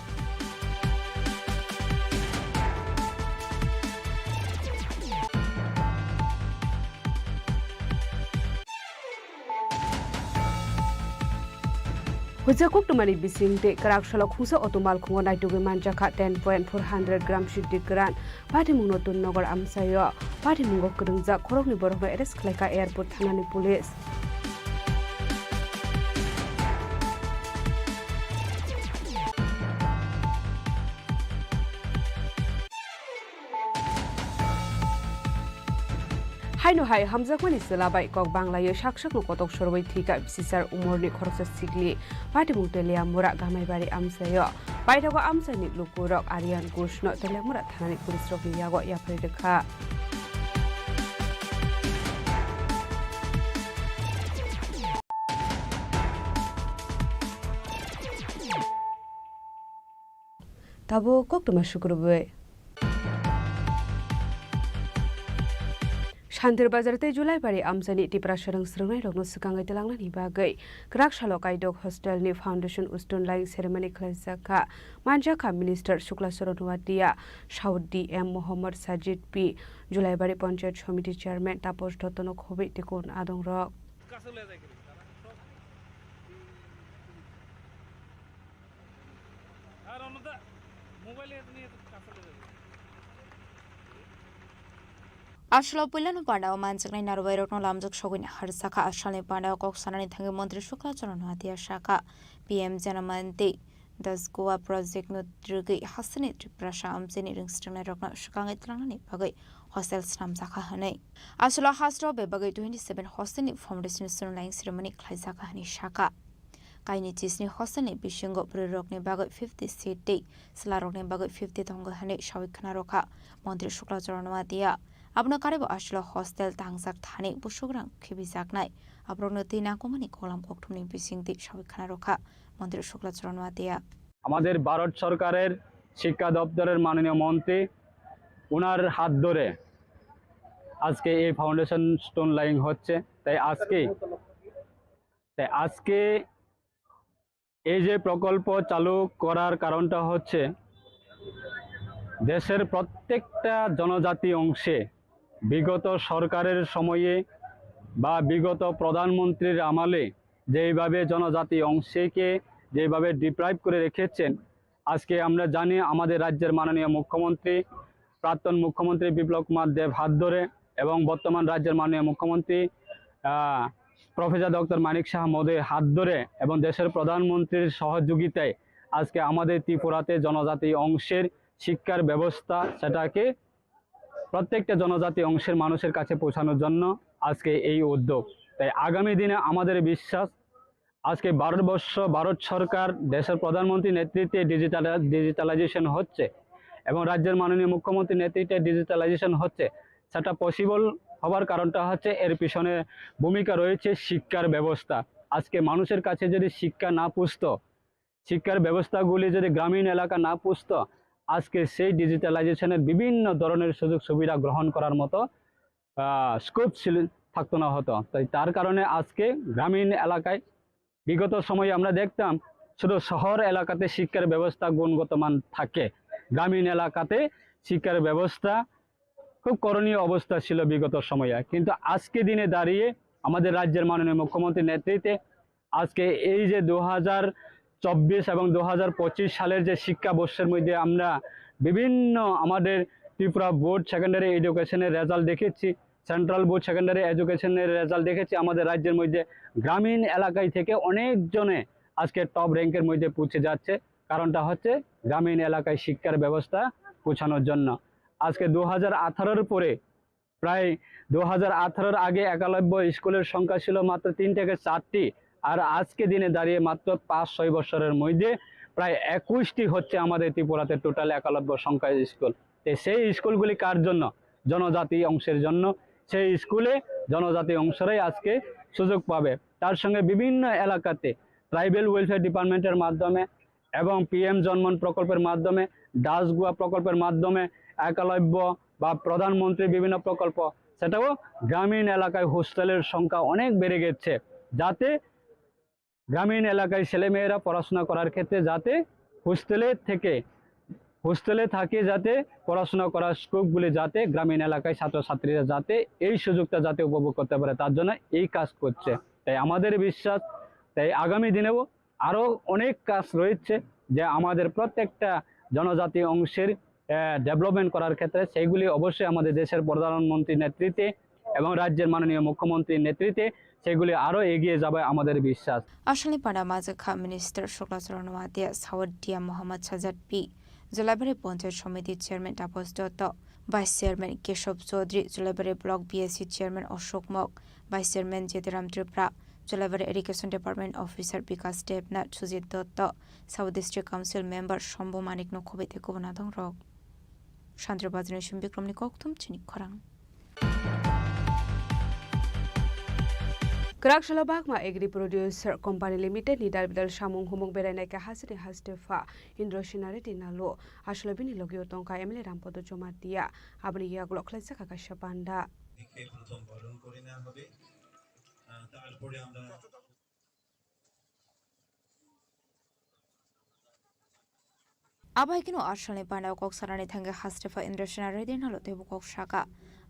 Hwja koktwmani bising tei kwrak salo khungsa auto malkhungo naitugwi manjakha ten point four hundred gram siddhi kwran. Patimung Notun Nagar amchaio patimungo kwrwngjak khoroknwi borokno arrest khlaikha airport thanani police. Haino hai hamjakmani chwla bai kok banglaio sak sakno kotok sorwi thwikha bisisar umorni khoroksa sikli. Patimung Teliamura Gamaibari amchaio paithago amchaini lukurok Aryan Ghoshno Teliamura thanani police rokni yago yapharwi rwkha. Tabuk koktwma sukrubwi. Shantir Bazar tei Julaibari amchaini Tiprasa rang srwngnairokno swkangwi twlangnani bagwi kwrak salo Kaidok Hostelni Foundation Stone Laying Ceremony khlaijakha. Manjakha Minister Shukla Charan Noatia, South D M Mohammad Sajid P, Julaibari Panchayat Samiti Chairman Taposh Dottono khobwi tei kun adongrok. Aswk puilano pandao manjaknai narwuibairokno lamjak sogwini harjakha. Asalni pandao kok sanani thangwi Montri Shukla Charan Noatia sakha, P M Janaman tei Das Goa Project no rwgwi hasteni Tiprasa amchaini rwngsrwngnairokno swkangwi twlangnani bagwi hostel snamjakha hwnwi. Aswk hasteo bebagwi twenty seven hostel ni foundation stone laying ceremony khlaijakha hwnwi sakha. Kaini chisni hostel ni bisingo bwrwirokni bagwi fifty seat tei chwlarokni bagwi fifty tongo hwnwi sawi khna rwkha Montri Shukla Charan Noatia. Abono karwibo aswk hostel tangjak thani busukrang khibijaknai aborokno twi nangkukmani koklam kokthumni bisingtwi sawi khna rwkha Montri Shukla Charan Noatia. আমাদের ভারত সরকারের শিক্ষা দপ্তরের মাননীয় মন্ত্রী, ওনার হাত ধরে আজকে এই ফাউন্ডেশন স্টোন লাইং হচ্ছে। তাই আজকে, তাই আজকে এই যে প্রকল্প চালু করার কারণটা হচ্ছে দেশের প্রত্যেকটা জনজাতি অংশে বিগত সরকারের সময়ে বা বিগত প্রধানমন্ত্রীর আমলে যেইভাবে জনজাতি অংশকে যেইভাবে ডিপ্রাইভ করে রেখেছেন, আজকে আমরা জানি আমাদের রাজ্যের মাননীয় মুখ্যমন্ত্রী, প্রাক্তন মুখ্যমন্ত্রী বিপ্লব কুমার দেব হাত ধরে এবং বর্তমান রাজ্যের মাননীয় মুখ্যমন্ত্রী, আহ, প্রফেসর ডক্টর মানিক সাহা মহোদয়ের হাত ধরে এবং দেশের প্রধানমন্ত্রীর সহযোগিতায় আজকে আমাদের ত্রিপুরাতে জনজাতি অংশের শিক্ষার ব্যবস্থা, সেটাকে প্রত্যেকটা জনজাতি অংশের মানুষের কাছে পৌঁছানোর জন্য আজকে এই উদ্যোগ। তাই আগামী দিনে আমাদের বিশ্বাস, আজকে ভারতবর্ষ, ভারত সরকার, দেশের প্রধানমন্ত্রী নেতৃত্বে ডিজিটাল, ডিজিটালাইজেশন হচ্ছে এবং রাজ্যের মাননীয় মুখ্যমন্ত্রী নেতৃত্বে ডিজিটালাইজেশন হচ্ছে, সেটা পসিবল হবার কারণটা হচ্ছে এর পিছনে ভূমিকা রয়েছে শিক্ষার ব্যবস্থা। আজকে মানুষের কাছে যদি শিক্ষা না পুষতো, শিক্ষার ব্যবস্থাগুলি যদি গ্রামীণ এলাকা না পুষতো, আজকে সেই ডিজিটালাইজেশনের বিভিন্ন ধরনের সুযোগ সুবিধা গ্রহণ করার মতো, আহ, স্কোপ ছিল, থাকতো না হতো। তাই তার কারণে আজকে গ্রামীণ এলাকায় বিগত সময়ে আমরা দেখতাম শুধু শহর এলাকাতে শিক্ষার ব্যবস্থা গুণগত মান থাকে, গ্রামীণ এলাকাতে শিক্ষার ব্যবস্থা খুব করণীয় অবস্থা ছিল বিগত সময়ে। কিন্তু আজকে দিনে দাঁড়িয়ে আমাদের রাজ্যের মাননীয় মুখ্যমন্ত্রীর নেতৃত্বে আজকে এই যে দু হাজার চব্বিশ এবং দু হাজার পঁচিশ সালের যে শিক্ষাবর্ষের মধ্যে আমরা বিভিন্ন আমাদের ত্রিপুরা বোর্ড সেকেন্ডারি এডুকেশনের রেজাল্ট দেখেছি, সেন্ট্রাল বোর্ড সেকেন্ডারি এডুকেশনের রেজাল্ট দেখেছি, আমাদের রাজ্যের মধ্যে গ্রামীণ এলাকায় থেকে অনেকজনে আজকে টপ র্যাঙ্কের মধ্যে পৌঁছে যাচ্ছে। কারণটা হচ্ছে গ্রামীণ এলাকায় শিক্ষার ব্যবস্থা পৌঁছানোর জন্য। আজকে দু হাজার আঠারোর পরে প্রায় দু হাজার আঠারোর আগে একলব্য স্কুলের সংখ্যা ছিল মাত্র তিন থেকে চারটি, আর আজকে দিনে দাঁড়িয়ে মাত্র পাঁচ ছয় বছরের মধ্যে প্রায় একুশটি হচ্ছে আমাদের ত্রিপুরাতে টোটাল একলব্য সংখ্যা স্কুল। তো সেই স্কুলগুলি কার জন্য? জনজাতি অংশের জন্য। সেই স্কুলে জনজাতি অংশরাই আজকে সুযোগ পাবে। তার সঙ্গে বিভিন্ন এলাকাতে ট্রাইবেল ওয়েলফেয়ার ডিপার্টমেন্টের মাধ্যমে এবং পিএম জনমন প্রকল্পের মাধ্যমে, দাস গোয়া প্রকল্পের মাধ্যমে একলব্য বা প্রধানমন্ত্রী বিভিন্ন প্রকল্প, সেটাও গ্রামীণ এলাকায় হোস্টেলের সংখ্যা অনেক বেড়ে গেছে, যাতে গ্রামীণ এলাকায় ছেলেমেয়েরা পড়াশোনা করার ক্ষেত্রে যাতে হোস্টেলে থেকে, হোস্টেলে থাকে যাতে পড়াশোনা করার স্কোপগুলি যাতে গ্রামীণ এলাকায় ছাত্রছাত্রীরা যাতে এই সুযোগটা যাতে উপভোগ করতে পারে, তার জন্য এই কাজ করছে। তাই আমাদের বিশ্বাস, তাই আগামী দিনেও আরও অনেক কাজ রয়েছে, যে আমাদের প্রত্যেকটা জনজাতি অংশের, আহ, ডেভেলপমেন্ট করার ক্ষেত্রে সেইগুলি অবশ্যই আমাদের দেশের প্রধানমন্ত্রীর নেতৃত্বে এবং রাজ্যের মাননীয় মুখ্যমন্ত্রীর নেতৃত্বে সেগুলি আরও এগিয়ে যাবে আমাদের বিশ্বাস। Asalni panda majwk kha Minister Sukla Charan Noatia, South D M Mohammad Sajad P, Julaibari Panchayat Samiti Chairman Tapas Dotto, Vice Chairman Keshob Chaudhary, Julaibari Block B S C Chairman Ashok Mok, Vice Chairman Jetiram Tripura, Julaibari Education Department Officer Bikas Debnath, Sujit Dotto, South District Council Member Shambhu Manik no khoboi tei kubun adongrok. Chandra Bazar ni Sum Bikram ni kokthum chini khorang. Kwrak salo Bagma Agri Producer Company Limited ni dalbidal samung humung berainai khe hasini hastepha Indro Sinari Dinalo. Aswlai bini logio tongkha M L A Rampada Jamatia. Aboni yagulo khlaijak kha kaisa panda. লিখে প্রথম বরণ করে নেওয়া হবে। আহ, তারপরে আমরা Abo hai kheno asalni panda kok sanani thangwi hastepha Indro Sinari Dinalo teibo kok saka.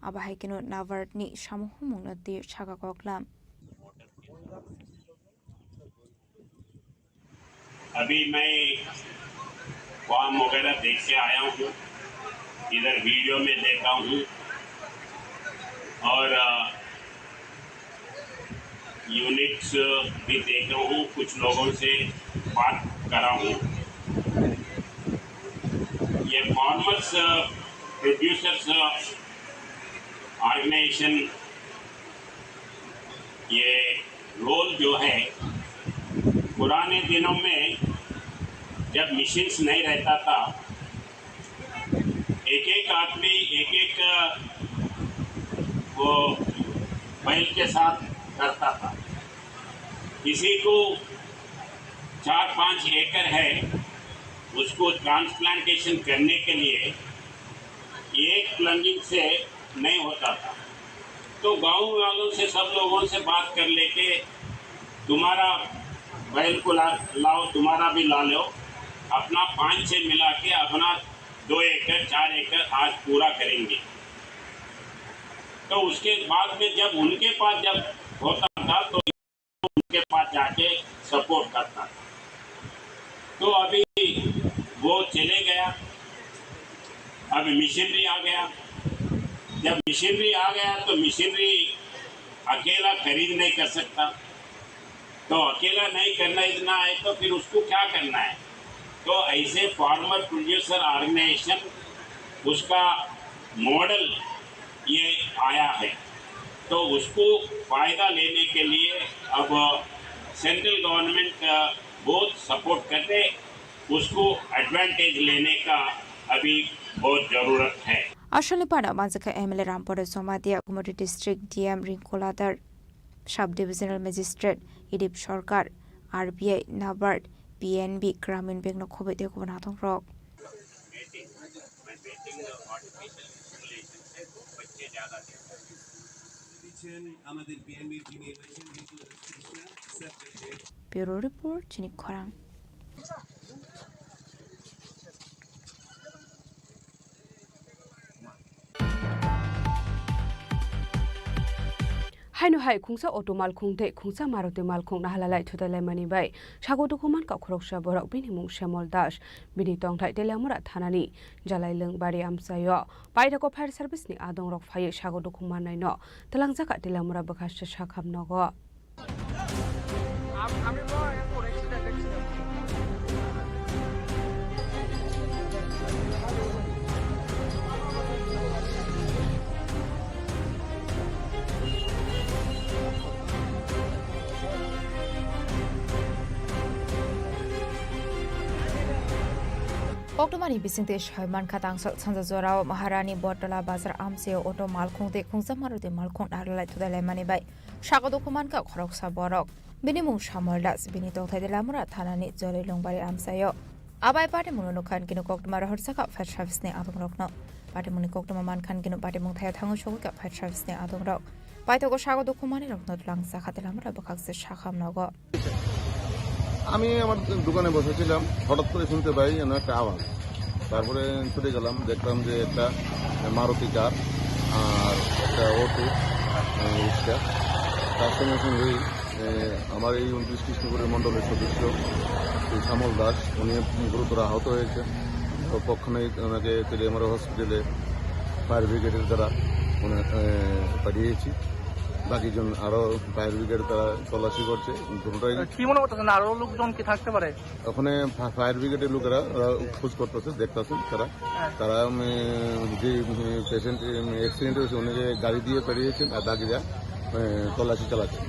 Abo hai kheno NABARD ni samung humung no twi saka koklam. अभी मैं फॉर्म वगैरह देख के आया हूँ, इधर वीडियो में देखा हूँ और, अ, यूनिट्स भी देखा हूँ, कुछ लोगों से बात करा हूँ। ये फार्मर्स, अ, प्रोड्यूसर्स, अ, ऑर्गेनाइजेशन, ये रोल जो है, पुराने दिनों में जब मशीन्स नहीं रहता था, एक एक आदमी एक एक, अ, वो बैल के साथ करता था। किसी को चार पाँच एकड़ है, उसको ट्रांसप्लांटेशन करने के लिए एक प्लंगिंग से नहीं होता था। तो गांव वालों से, सब लोगों से बात कर लेके, तुम्हारा बैल को ला, लाओ, तुम्हारा भी ला लो, अपना पाँच छः मिला के अपना दो एकड़, चार एकड़ आज पूरा करेंगे। तो उसके बाद में जब उनके पास जब होता था, तो उनके पास जाके सपोर्ट करता था। तो अभी वो चले गया, अभी मशीनरी आ गया। जब मशीनरी आ गया, तो मशीनरी अकेला खरीद नहीं कर सकता, तो अकेला नहीं करना इतना है, तो फिर उसको क्या करना है? तो ऐसे फार्मर प्रोड्यूसर ऑर्गेनाइजेशन, उसका मॉडल ये आया है, तो उसको फायदा लेने के लिए अब सेंट्रल गवर्नमेंट बहुत सपोर्ट करते, उसको एडवांटेज लेने का अभी बहुत जरूरत है। Asalni panda majwk kha M L A Rampada Jamatia, Gumati District D M Ringkula Dar, Sub Divisional Magistrate Idip Sarkar, R B I, NABARD, P N B, Gramin Bank no khoboi tei kubun adongrok. Bureau Report, chini khorang. Haino hai khungsa auto malkhung tei khungsa Maruti malkhung nahalalai thutailaimani bai sago dukhu mankha khoroksa borok, bini mung Shyamol Das, bini tongthai Teliamura thanani Jalai Lwngbari amchaio. Paithago fire service ni adongrok phaiwi sago dukhu mannaino twlangjak kha Teliamura bwkhaste sakham nogo. Koktwmani bisingtwi soi mankha, tangsok sanja jorao Maharani Bottola bazar amchaio auto malkhung tei khungsa Maruti malkhung nahalalai thutailaimani bai sago dukhu mankha khoroksa borok. Bini mung Shyamol Das, bini tongthai Teliamura thanani Jalai Lwngbari amchaio. Abai party mungno nukha hinkhe koktwma rohorjakha fire service ni adongrokno. Patimungni koktwma mankhan keno patimung thaya thangwi sogwi kha fire service ni adongrok. Paithago sago dukhu manwirokno twlang chakha tei lamarok bwkhak se sakham nogo. আমি আমার দোকানে বসেছিলাম, হঠাৎ করে শুনতে পাই যেন একটা আওয়াজ। তারপরে ছুটে গেলাম, দেখলাম যে একটা মারুতি কার আর একটা অটো, আহ, রিক্সা। তার সঙ্গে সঙ্গেই, আহ, আমার এই ঊনত্রিশ কৃষ্ণপুরের মণ্ডলের সদস্য শ্রী শ্যামল দাস, উনি গুরুতর আহত হয়েছেন। তো পক্ষণেই ওনাকে তেলিয়ামুড়া হসপিটালে ফায়ার ব্রিগেডের দ্বারা উনি, আহ, পাঠিয়েছি। বাকিজন আরও ফায়ার ব্রিগেড তারা তল্লাশি করছে। দুটোটাই কি মনে করতেছেন, আরো লোকজন কি থাকতে পারে? ওখানে ফা-, ফায়ার ব্রিগেডের লোকেরা, ওরা খোঁজ করতেছে, দেখতেছে তারা। হ্যাঁ। তারা, উম, যে, উম, পেশেন্ট, উম, অ্যাক্সিডেন্ট হয়েছে, ওনাকে গাড়ি দিয়ে পাঠিয়েছেন, আর বাকিরা, উম, তল্লাশি চালাচ্ছে।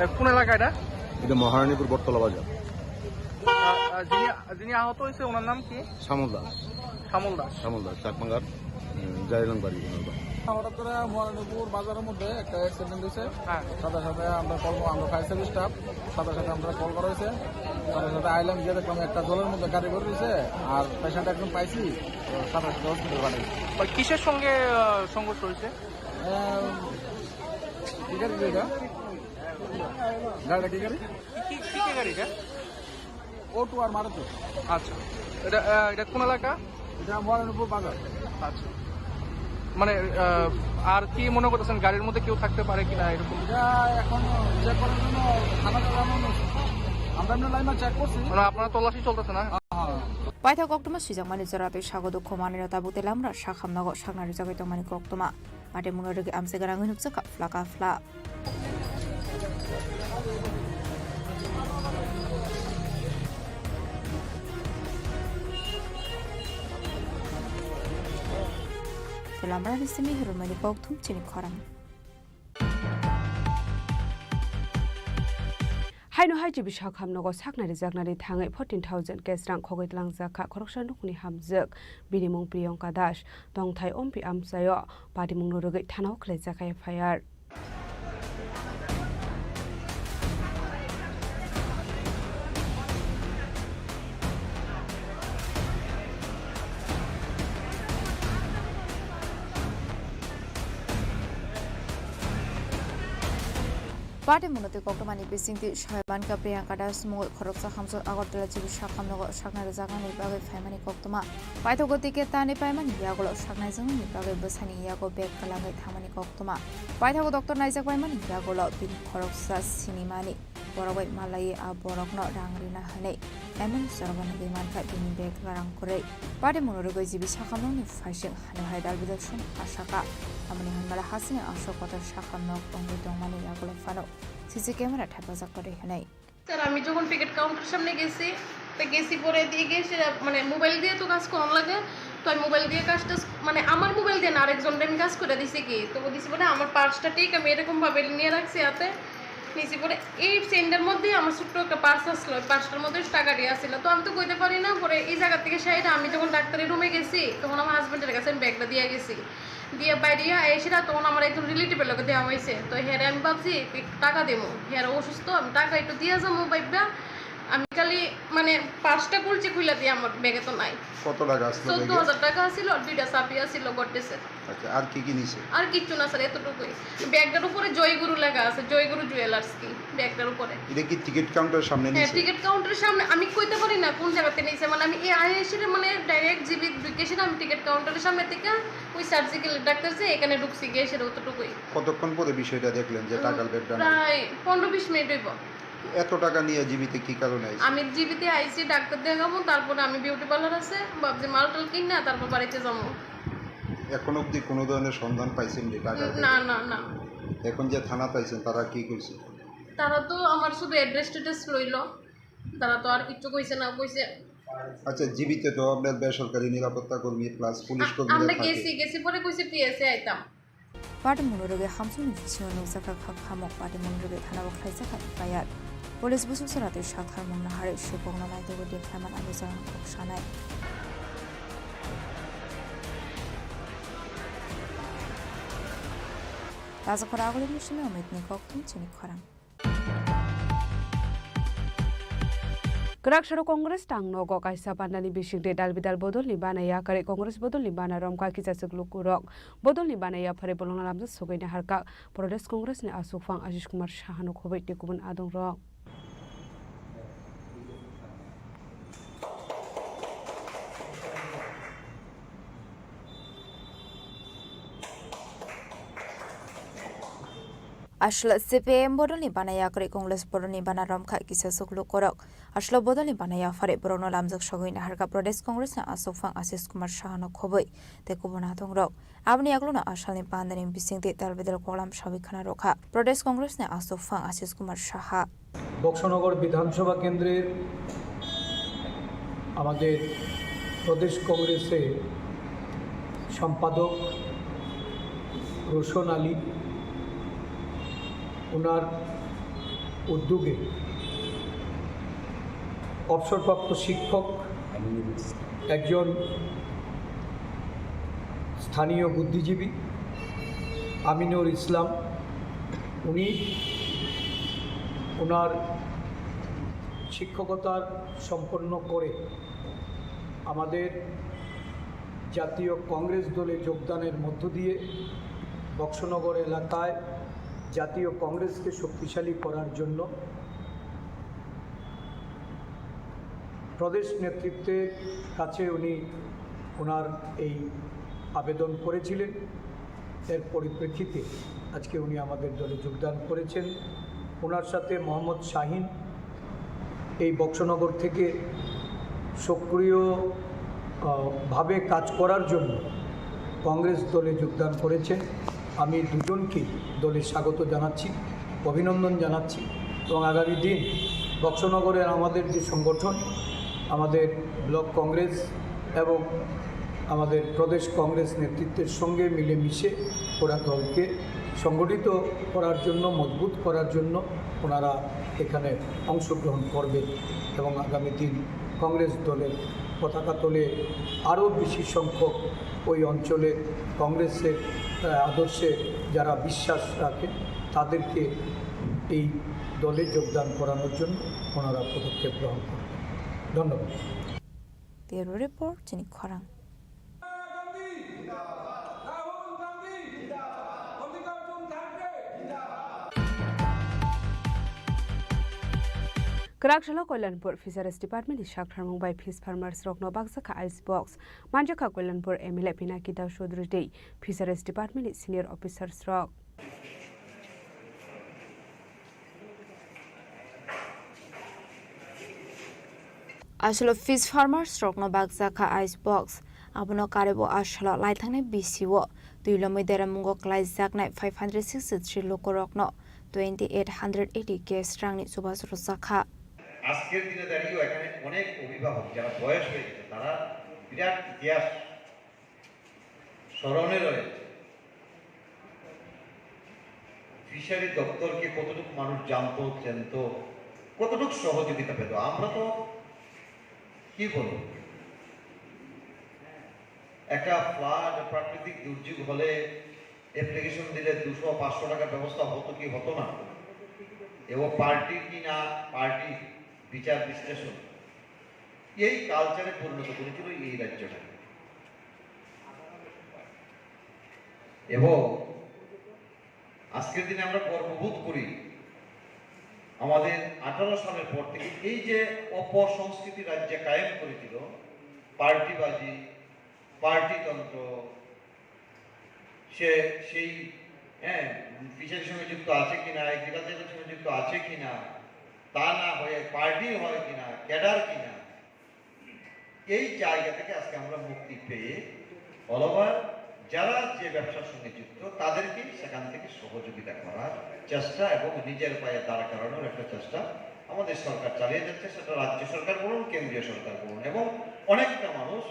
এ, কোন এলাকা এটা? এটা মহারানীপুর বটতলা বাজার। আ, আ, যিনি, যিনি আহত হয়েছে, ওনার নাম কি? শ্যামল দাস। শ্যামল দাস। শ্যামল দাস, চাকমাঘাট। উম, জারিলাং বাড়ি ওনার বাড়ি। হঠাৎ করে মহারানীপুর বাজারের মধ্যে একটা অ্যাক্সিডেন্ট হয়েছে। হ্যাঁ। সাথে সাথে আমরা কল, আমরা ফায়ার সার্ভিস স্টাফ, সাথে সাথে আমরা কল করা হয়েছে, সাথে সাথে আইলাম, গিয়ে দেখলাম একটা জলের মধ্যে গাড়ি পড়ে রয়েছে, আর পেশেন্ট একজন পাইছি, তো সাথে সাথে হসপিটাল পাঠাইছি। ওই কিসের সঙ্গে, আহ, সংঘর্ষ হয়েছে? আহ, কি গাড়ি এটা? গাড়িটা কি গাড়ি? কি, কি, কি, কি গাড়ি এটা? অটো আর মারুতি। আচ্ছা, এটা, আহ, এটা কোন এলাকা? এটা মহারানীপুর বাজার। আচ্ছা, মানে, আহ, আর কি মনে করতেছেন, গাড়ির মধ্যে কেউ থাকতে পারে কিনা এরকম? এটা এখন চেক করার জন্য থানা চালানো হয়েছে। আমরা এমনি লাইনে চেক করছি। মানে, আপনার তল্লাশি চলতেছে না? হ্যাঁ। Paithak koktwma swijakmani jora tei sago dukhu manwirok tabuk tei lamra sakham nogo sakna rijagwi tongmani koktwma. Patimungno rwgwi amchai gwnangwi nukjakha phlaka phla. Tei lamrani simi hirumani kokthum chini khorang. Haino hai G B sakham nogo saknai rijaknani thangwi fourteen thousand cash rang khogwi tlangjak kha khoroksa nukni hamjwk. Bini mung Priyanka Das, tongthai Ompi amchaio patimungno rwgwi thanao khwlaijakha F I R. Patimungno twi koktwmani bisingtwi soi mankha Priyanka Das mungwi khoroksa hamjwk Agartala G B sakham nogo saknai rijaknani bagwi phaimani koktwma. Paithago ticket tani paimani yagulo saknaijaknani bagwi bwsani yago bag kwlangwi thangmani koktwma. Paithago doctor naijak paimani yagulo bini khoroksa sinimani borok bai malaiwi a borokno rang rina hwnwi M L A sorokno nugwi mankha bini bag rang kwrwi. Patimungno rwgwi G B sakhamrokni phaising hano hai dalbidal song ha saka. Amoni hwnmale hasini aswk kotor sakhamrok wngwi tongmani yagulo phano C C camera thepajak kwrwi hwnwi. Sir, আমি যখন ticket counter সামনে গেছি, তো গেছি পরে দিয়ে গিয়ে সে, মানে, মোবাইল দিয়ে তো কাজ করানো লাগে, তো আমি মোবাইল দিয়ে কাজটা, মানে, আমার মোবাইল দিয়ে না, আরেকজনকে আমি কাজ করে দিছি কি, তো ও দিছি বলে আমার পার্সটা ঠিক আমি এরকম ভাবে নিয়ে রাখছি হাতে, নিছি পরে এই চেইনটার মধ্যেই আমার ছোট্ট একটা পার্স আসলো, ওই পার্সটার মধ্যে টাকা দিয়ে আসছিল, তো আমি তো কইতে পারি না। পরে এই জায়গা থেকে সাইডে আমি যখন ডাক্তারের রুমে গেছি, তখন আমার হাজব্যান্ডের কাছে আমি ব্যাগটা দিয়ে গেছি। দিয়ে বাইরে আইসি না, তখন আমার একজন রিলেটিভের লগে দেওয়া হয়েছে। তো হেরে আমি ভাবছি একটু টাকা দেবো, হেরে অসুস্থ, আমি টাকা একটু দিয়ে যাবো ভাইবা। আমি খালি, মানে, পার্সটা খুলছি, খুলে দিয়ে আমার ব্যাগে তো নাই। কত টাকা আসলো চোদ্দ হাজার ব্যাগে? টাকা ছিল, আর দুইটা চাবি আছিল গডরেজের। আচ্ছা, আর কি কি নিছে? আর কিচ্ছু না স্যার, এতটুকুই। ব্যাগটার উপরে জয়গুরু লেখা আছে, জয়গুরু জুয়েলার্স কি ব্যাগটার উপরে। এটা কি টিকিট কাউন্টারের সামনে হ্যাঁ, নিছে? টিকিট কাউন্টারের সামনে। আমি কইতে পারি না কোন জায়গাতে নিছে, মানে, আমি এ আইসি মানে ডাইরেক্ট জিবি ঢুকেছি না, আমি টিকিট কাউন্টারের সামনে থেকে ওই সার্জিক্যাল ডাক্তার যে এখানে ঢুকছি, গিয়ে সেটা অতটুকুই। কতক্ষণ পরে বিষয়টা দেখলেন যে টাকার ব্যাগটা নাই? প্রায় পনেরো বিশ মিনিট হইব। এত টাকা নিয়ে জিবিতে কি কারণে আইছেন? আমি জিবিতে আইছি ডাক্তার দেখাবো, তারপরে আমি বিউটি পার্লার আছে, ভাবছি মাল টাল কিনা তারপর বাড়িতে যাবো। এখন অবধি কোনো ধরনের সন্ধান পাইছেন যে টাকার না, ব্যাপারে? না, না। এখন যে থানাত আইছেন, তারা কি কইছে? তারা তো আমার শুধু অ্যাড্রেস ট্যাড্রেস লইলো, তারা তো আর কিচ্ছু কইছে না, কইছে আচ্ছা, জিবিতে তো আপনার বেসরকারি নিরাপত্তা কর্মী প্লাস পুলিশ আ-, কর্মীরা আমরা থাকে। গেছি, গেছি পরে কইছে পিএসএ আইতাম। Patimungno rwgwi hamsukni bisingo nukjakha kha khamok, patimungno rwgwi thanao khlaijakha F I R. Police busuk chwra twi saktharmungno harwi supokno naitugwi di khlaimani abo jagano kok sanai. Rajakhor Aguli Musimi Omitni koktwma chini khorang. Kwrak saro Congress tang nogo kaisa pandani bisingtwi dalbidal bodolni bana ya kwrwi Congress bodolni bana romkha kisa swk lukurok bodolni bana ya phari bolongno lamjak sogwi naharkha Pradesh Congressni aswk phang Ashish Kumar Sahano khobwi tei kubun adongrok. Aswk C P I M bodolni bana ya kwrwi Congress bodolni bana romkha kisa swk lukurok. Aswk bodolni bana ya phari borokno lamjak sogwi naharkha Pradesh Congressni aswk phang Ashish Kumar Sahano khobwi tei kubun adongrok. Aboni yagulono asalni pandani bisingtwi dalbidal koklam sawi khna rwkha Pradesh Congressni aswk phang Ashish Kumar Saha. Boxanagar বিধানসভা কেন্দ্রের আমাদের প্রদেশ কংগ্রেসের সম্পাদক রোশন আলী, ওনার উদ্যোগে অবসরপ্রাপ্ত শিক্ষক, একজন স্থানীয় বুদ্ধিজীবী আমিনুর ইসলাম, উনি ওনার শিক্ষকতার সম্পন্ন করে আমাদের জাতীয় কংগ্রেস দলে যোগদানের মধ্য দিয়ে বক্সনগর এলাকায় জাতীয় কংগ্রেসকে শক্তিশালী করার জন্য প্রদেশ নেতৃত্বের কাছে উনি ওনার এই আবেদন করেছিলেন। এর পরিপ্রেক্ষিতে আজকে উনি আমাদের দলে যোগদান করেছেন। ওনার সাথে মোহাম্মদ শাহিন এই বক্সনগর থেকে সক্রিয়, আহ, ভাবে কাজ করার জন্য কংগ্রেস দলে যোগদান করেছেন। আমি দুজনকেই দলে স্বাগত জানাচ্ছি, অভিনন্দন জানাচ্ছি এবং আগামী দিন বক্সনগরের আমাদের যে সংগঠন, আমাদের ব্লক কংগ্রেস এবং আমাদের প্রদেশ কংগ্রেস নেতৃত্বের সঙ্গে মিলেমিশে ওরা দলকে সংগঠিত করার জন্য, মজবুত করার জন্য ওনারা এখানে অংশগ্রহণ করবেন এবং আগামী দিন কংগ্রেস দলের পতাকা তলে আরও বেশি সংখ্যক ওই অঞ্চলের কংগ্রেসের, আহ, আদর্শে যারা বিশ্বাস রাখেন, তাদেরকে এই দলে যোগদান করানোর জন্য ওনারা পদক্ষেপ গ্রহণ করবেন। ধন্যবাদ। Bureau Report, Chini Khorang. Kwrak salo Kalyanpur Fisheries Department ni sak tharmung bai fish farmers rokno bakjakha ice box. Manjakha Kalyanpur M L A Pinaki Das Chaudhary tei Fisheries Department ni senior officers rok. Aswlo fish farmers rokno bakjakha ice box. Abono karibo aswlo laithangni bisio twi lomwi deramungo kwlaijaknai five hundred sixty three lukurokno twenty eight hundred eighty cash rangni chubas rwjakha. আজকের দিনে দাঁড়িয়েও এখানে অনেক অভিভাবক যারা বয়স হয়ে গেছে, তারা বিরাট ইতিহাস স্মরণে রয়েছে। ফিশারি দপ্তরকে কতটুকু মানুষ জানতো, চেনতো, কতটুকু সহযোগিতা পেত, আমরা তো কি বলবো, একটা ফ্লাড, প্রাকৃতিক দুর্যোগ হলে অ্যাপ্লিকেশন দিলে দুশো পাঁচশো টাকার ব্যবস্থা হতো কি হতো না, এবং পার্টি কি না পার্টি বিচার বিশ্লেষণ, এই কালচারে পরিণত করেছিল এই রাজ্যটা। এবং আজকের দিনে আমরা গর্ববোধ করি, আমাদের আঠারো সালের পর থেকে এই যে অপসংস্কৃতি রাজ্যে কায়েম করেছিল, পার্টিবাজি, পার্টিতন্ত্র, সে সেই, হ্যাঁ, ফিশারির সঙ্গে যুক্ত আছে কিনা, এগ্রিকালচারের সঙ্গে যুক্ত আছে কিনা, তা না হয়ে পার্টি হয় কিনা, ক্যাডার কিনা, এই জায়গা থেকে আজকে আমরা মুক্তি পেয়ে অল ওভার যারা যে ব্যবসার সঙ্গে যুক্ত, তাদেরকে সেখান থেকে সহযোগিতা করার চেষ্টা এবং নিজের পায়ে দাঁড় করানোর একটা চেষ্টা আমাদের সরকার চালিয়ে যাচ্ছে। সেটা রাজ্য সরকার বলুন, কেন্দ্রীয় সরকার বলুন, এবং অনেকটা মানুষ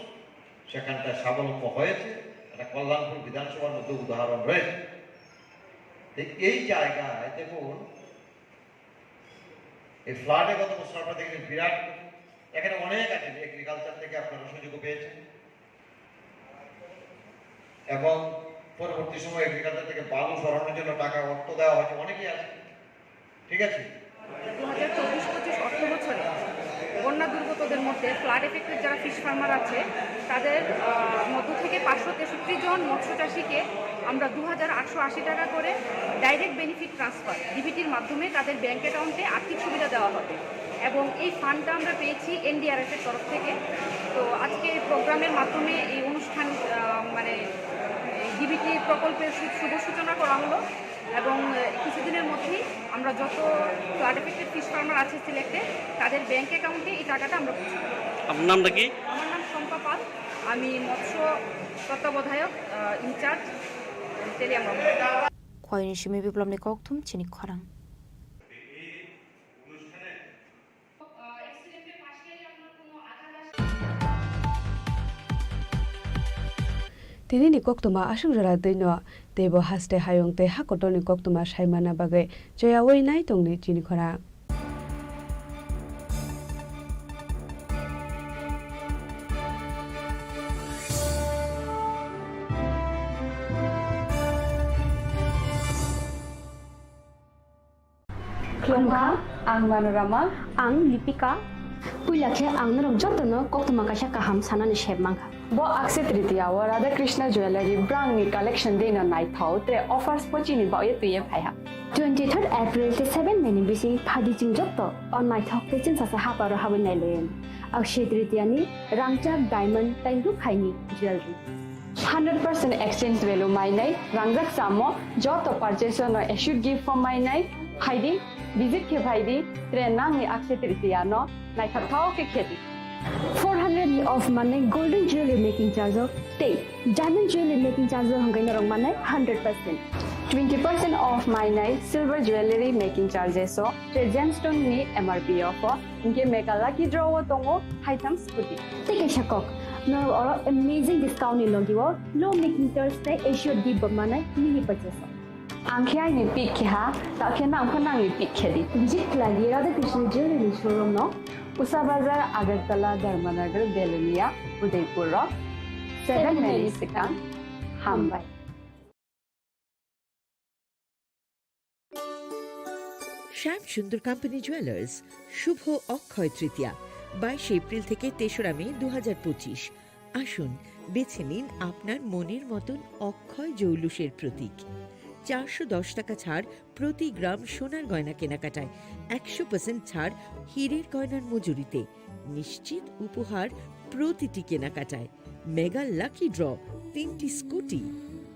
সেখানটা স্বাবলম্ব হয়েছে। এটা কল্যাণপুর বিধানসভার মধ্যে উদাহরণ রয়েছে। তো এই জায়গায় দেখুন, এই ফ্লাডে গত বছর আপনারা দেখলেন বিরাট ক্ষতি। এখানে অনেক আছে, এগ্রিকালচার থেকে আপনারা সুযোগ পেয়েছেন, এবং পরবর্তী সময় এগ্রিকালচার থেকে বালু সরানোর জন্য টাকা, অর্থ দেওয়া হয়েছে, অনেকেই আছে, ঠিক আছে। দু হাজার চব্বিশ পঁচিশ অর্থ বছরে বন্যা দুর্গতদের মধ্যে ফ্লাড এফেক্টেড যারা ফিশ ফার্মার আছে, তাদের আহ, মধ্য থেকে পাঁচশো তেষট্টি জন মৎস্য চাষিকে আমরা দু হাজার আটশো আশি টাকা করে ডাইরেক্ট বেনিফিট ট্রান্সফার, ডিবিটির মাধ্যমে তাদের ব্যাংক অ্যাকাউন্টে আর্থিক সুবিধা দেওয়া হবে। এবং এই ফান্ডটা আমরা পেয়েছি এনডিআরএফ এর তরফ থেকে। তো আজকে এই প্রোগ্রামের মাধ্যমে এই অনুষ্ঠান আহ, মানে ডিবিটি প্রকল্পের শু- শুভ সূচনা করা হলো। এবং আহ, কিছুদিনের মধ্যেই আমরা যত ফ্লাড এফেক্টেড ফিশ ফার্মার আছে সিলেটে, তাদের ব্যাংক অ্যাকাউন্টে এই টাকাটা আমরা পৌঁছে দেব। আপনার নামটা কি? আমার নাম শম্পা পাল। আমি মৎস্য তত্ত্বাবধায়ক, ইনচার্জ, Teliamura. Khoini simi biplopni kokthum chini khorang. Tini ni koktwma aswk jora twi no, teibo haste hayung tei hakotor ni koktwma sai manna bagwi choyaui nai tongni chini khorang. Khulumkha, ang Manorama. Ang Lipika. Puila khe ang norok jotono koktwma kaisa kaham sanani sep mankha. Bo Akshaya Tritiya o Radha Krishna Jewellery brangni collection dino naithok tre offers bo chini baoye twiye phaiha. Twenty third April tei seven May ni bising phadi chwng joto o naithok tei chwngsasa haparo habwi nailayan. Akshaya Tritiya ni rangchak, diamond tei rukhaini jewellery. Hundred percent exchange value mainai, rangjak chamo joto purchase no assured gift form mainai, phaidi, visit khe phaidi, tre nangni Akshaya Tritiya no naithok thok khe khedi. Four hundred ni off manai golden jewelry making charge o tei diamond jewelry making charge o hwnkhai norok manai hundred percent. Twenty percent off mainai silver jewelry making charges o tre gemstone ni M R P o pho. Hinkhe mega lucky draw o tongo haitham scooty. Tei kaisa kok, norok oro amazing discount ni logi o low making charge tei assured gift bo manai mini purchase o. Ang khe aini pick khe ha, ta khe nang pho nangni pick khe di. Visit khlai di Radha Krishna Jewelry ni showroom no. Usa Bazar, Agartala, Dharmanagar, Belonia, Udaipur rok. Seven May ni swkang. Hambai. শ্যাম সুন্দর company jewellers, শুভ অক্ষয় তৃতীয়া, বাইশে এপ্রিল থেকে তেসরা মে দু হাজার পঁচিশ। আসুন, বেছে নিন আপনার মনের মতন অক্ষয় জৌলুসের প্রতীক। চারশো দশ টাকা ছাড় প্রতি গ্রাম সোনার গয়না কেনাকাটায়, একশো পার্সেন্ট ছাড় হীরের গয়নার মজুরিতে, নিশ্চিত উপহার প্রতিটি কেনাকাটায়। মেগা লাকি ড্র, তিনটি স্কুটি,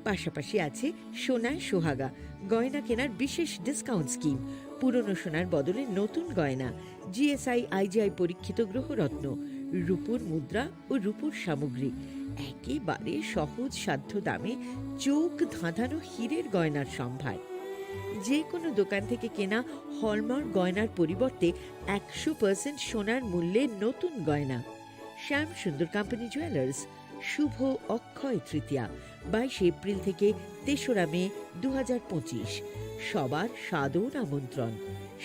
পাশাপাশি আছে সোনায় সোহাগা, গয়না কেনার বিশেষ ডিসকাউন্ট স্কিম, পুরনো সোনার বদলে নতুন গয়না, জিএসআই আইজিআই পরীক্ষিত গ্রহরত্ন, রূপোর মুদ্রা ও রূপোর সামগ্রী, একেবারে সহজ সাধ্য দামে চোখ ধাঁধানো হীরের গয়নার সম্ভার। যে কোনো দোকান থেকে কেনা হলমার্ক গয়নার পরিবর্তে একশো পার্সেন্ট সোনার মূল্যে নতুন গয়না। শ্যাম সুন্দর কোম্পানি জুয়েলার্স, শুভ অক্ষয় তৃতীয়া, বাইশে এপ্রিল থেকে তেসরা মে দু হাজার পঁচিশ। সবার সাদর আমন্ত্রণ।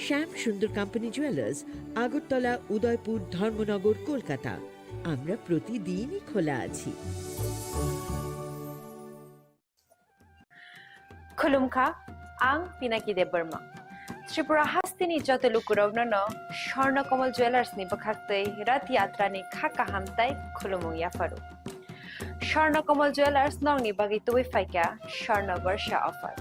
শ্যাম সুন্দর কোম্পানি জুয়েলার্স, আগরতলা, উদয়পুর, ধর্মনগর, কলকাতা। আমরা প্রতিদিনই খোলা আছি। Khulumkha, ang Pinaki Debbarma. Tripura hasteni joto lukurokno no Swarna Kamal Jewellers ni bwkhaktwi Rath Yatra ni kha kaham tai khulumung yapharu. Swarna Kamal Jewellers nokni bagwi tubui phaikha Swarna Barsha offer.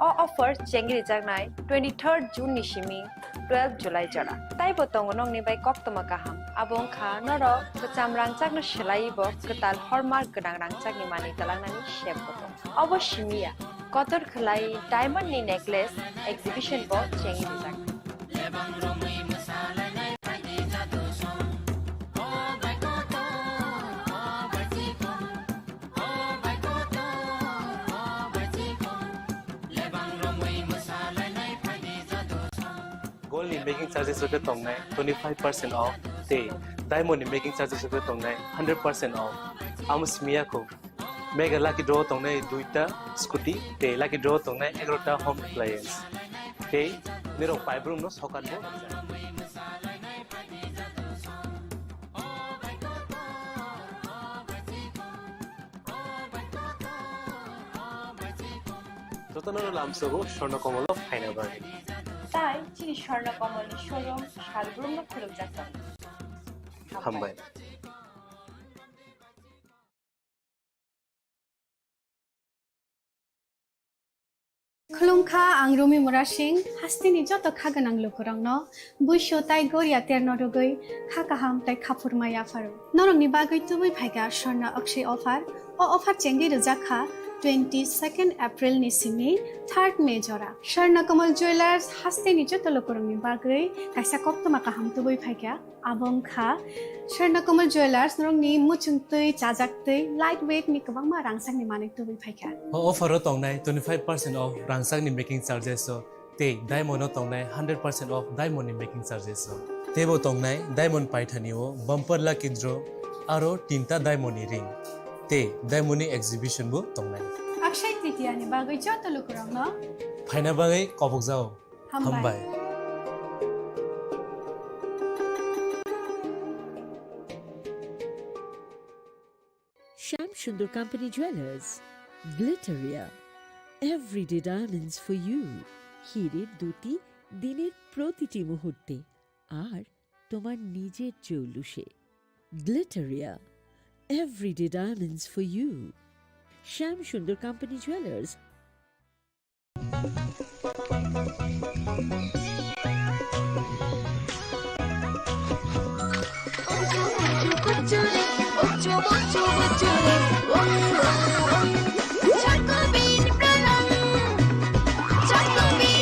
O offer chengrijaknai twenty third June ni simi twelve July jora. Taibo tongo nokni bai koktwma kaham. Abo wngkha norok kwcham rangchakno swlaiwi bo kwtal hallmark gwnang rangchakni manwi twlangnani sep bo tongo. Obo simi ya, kotor khwlai diamond ni necklace exhibition bo chengwi rijak. Gold ni making charges rok tongnai twenty five percent off, tei diamond ni making charges rok tongnai hundred percent off. Amo simi ya kho. Mega lucky draw tongnai duita scooty, tei lucky draw tongnai egarota home appliance. Tei nirok paibrum no sokat bo. Jotono lamsogo Swarna Kamal o phaina bagwi. Tai chini Swarna Kamal ni showroom salbrum no khulumjak tongo. Hambai. Khulumkha, ang Rumi Murasing, hasteni joto kha gwnang lukurokno buisu tai goria terno rwgwi kha kaham tai khaphurma yapharo. Norokni bagwi tubui phaikha Swarna Akshay offer. O offer chengwi rwjak kha twenty second April ni simi third May jora. Swarna Kamal Jewellers hasteni joto lukurokni bagwi kaisa koktwma kaham tubui phaikha. Abo wngkha Swarna Kamal Jewellers, norokni muchung twi, chajak twi, light weight ni kwbangma rangchakni manwi tubui phaikha. O offer o tongnai twenty five percent off rangchakni making charges o tei diamond o tongnai hundred percent off diamond ni making charges o. Teibo tongnai diamond paithani o bumper lucky draw aro tinta diamond ni ring tei diamond ni exhibition bo tongnai. Akshay Tritiya ni bagwi joto lukurokno phaina bagwi kobokjao. Hambai. Hambai. Shyam Sundar Company Jewelers, Glitteria, everyday diamonds for you. হীরের দ্যুতি দিনের প্রতিটি মুহূর্তে, আর তোমার নিজের জৌলুসে। Glitteria, everyday diamonds for you. Shyam Sundar Company Jewelers,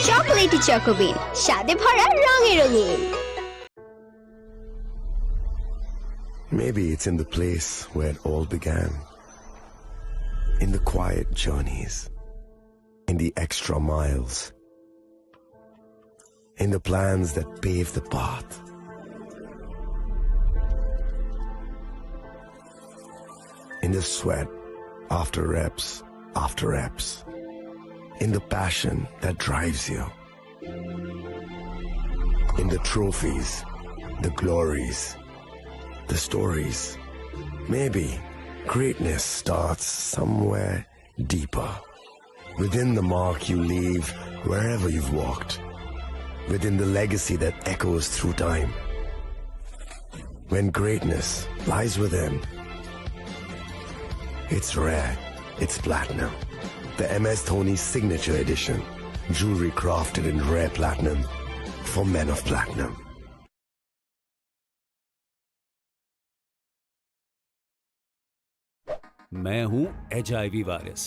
Chocolatey Choco Bean, স্বাদে ভরা, রঙে রঙিন। Maybe it's in the place where it all began. In the quiet journeys, in the extra miles, in the plans that pave the path, in the sweat after reps after reps, in the passion that drives you, in the trophies, the glories, the stories. Maybe greatness starts somewhere deeper. Within the mark you leave wherever you've walked. Within the legacy that echoes through time. When greatness lies within, it's rare, it's platinum. The M S Dhoni Signature Edition. Jewelry crafted in rare platinum for men of platinum. मैं हूं HIV virus,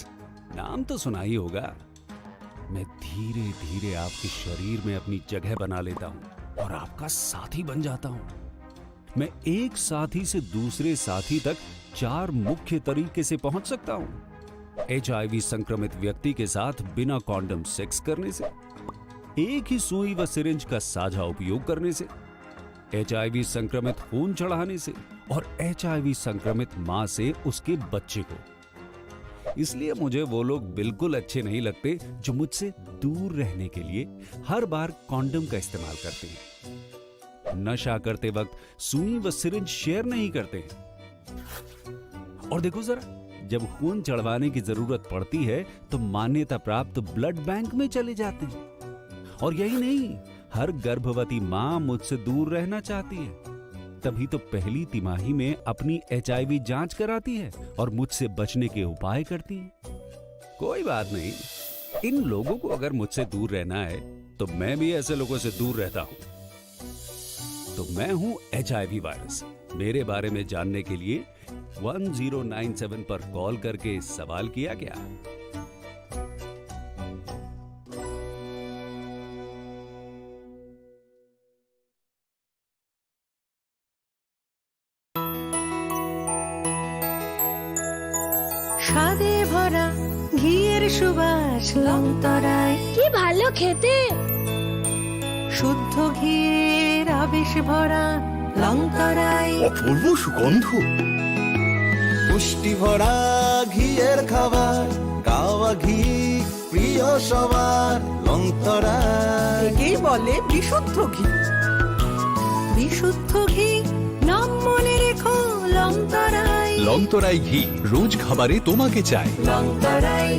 नाम तो सुना ही होगा। मैं धीरे धीरे आपके शरीर में अपनी जगह बना लेता हूं और आपका साथी बन जाता हूं। मैं एक साथी से दूसरे साथी तक चार मुख्य तरीके से पहुंच सकता हूं। एचआईवी संक्रमित व्यक्ति के साथ बिना कॉन्डम सेक्स करने से, एक ही सुई व सिरिंज का साझा उपयोग करने से, एचआईवी संक्रमित खून चढ़ाने से और एचआईवी संक्रमित मां से उसके बच्चे को। इसलिए मुझे वो लोग बिल्कुल अच्छे नहीं लगते जो मुझसे दूर रहने के लिए हर बार कॉन्डम का इस्तेमाल करते हैं, नशा करते वक्त सुई व सिरिंज शेयर नहीं करते हैं। और देखो जरा, जब खून चढ़वाने की जरूरत पड़ती है तो मान्यता प्राप्त ब्लड बैंक में चले जाते हैं। और यही नहीं, हर गर्भवती मां मुझसे दूर रहना चाहती है, तभी तो पहली तिमाही में अपनी एचआईवी जांच कराती है और मुझसे बचने के उपाय करती है। कोई बात नहीं, इन लोगों को अगर मुझसे दूर रहना है तो मैं भी ऐसे लोगों से दूर रहता हूं। तो मैं हूं एचआईवी वायरस। मेरे बारे में जानने के लिए वन ज़ीरो नाइन सेवन पर कॉल करके सवाल किया क्या? স্বাদে ভরা ঘিয়ের সুবাস লংতরায়। কি ভালো খেতে! শুদ্ধ ঘিয়ের আবেশ ভরা লংতরায়। অপূর্ব সুগন্ধ। পুষ্টি ভরা ঘিয়ের খাবার, গাওয়া ঘি প্রিয় সবার, লংতরায়। একেই বলে বিশুদ্ধ ঘি। বিশুদ্ধ ঘি, নাম মনে রেখো, লংতরায়। লংতরায় ঘি, রোজ খাবারে তোমাকে চাই। লংতরায়,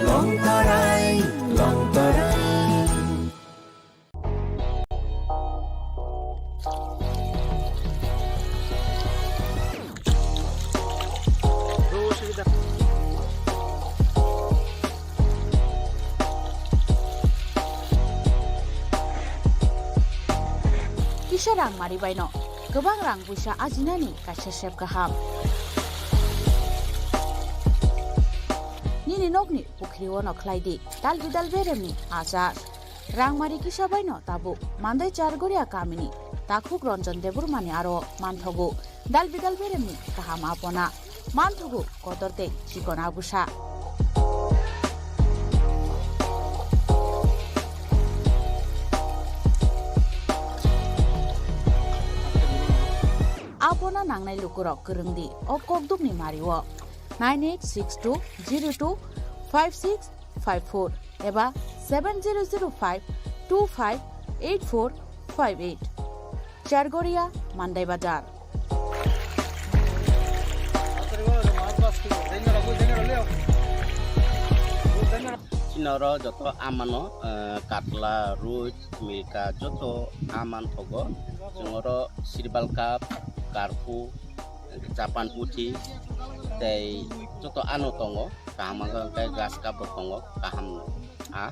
লংতরায়, Longtharai. Kisa rangmari baino kwbang rang puisa ajinani kaisa sep kaham. Nini nokni pukhriwono khlai di dal bidal beremni achar. Rangmari kisa baino tabuk Mandai Chargoria kamini takhuk Ranjan Debbarmani aro manthogo dal bidal beremni kaham apona. Manthogo kotor tei chikon agusa. Apona nangnai lukurok kwrwng di o kokdukni mario nine eight six two zero two five six five four eba seven zero zero five two five eight four five eight. Chargoria, Mandai Bazar. Chini oro joto amano, eh, katla, ruch, milka, joto aman thogo. Chwng oro sirbal cup, karphu, Japan puthi tei joto ano tongo, kaham wngkha hwnkhe grass cup bo tongo, kaham no a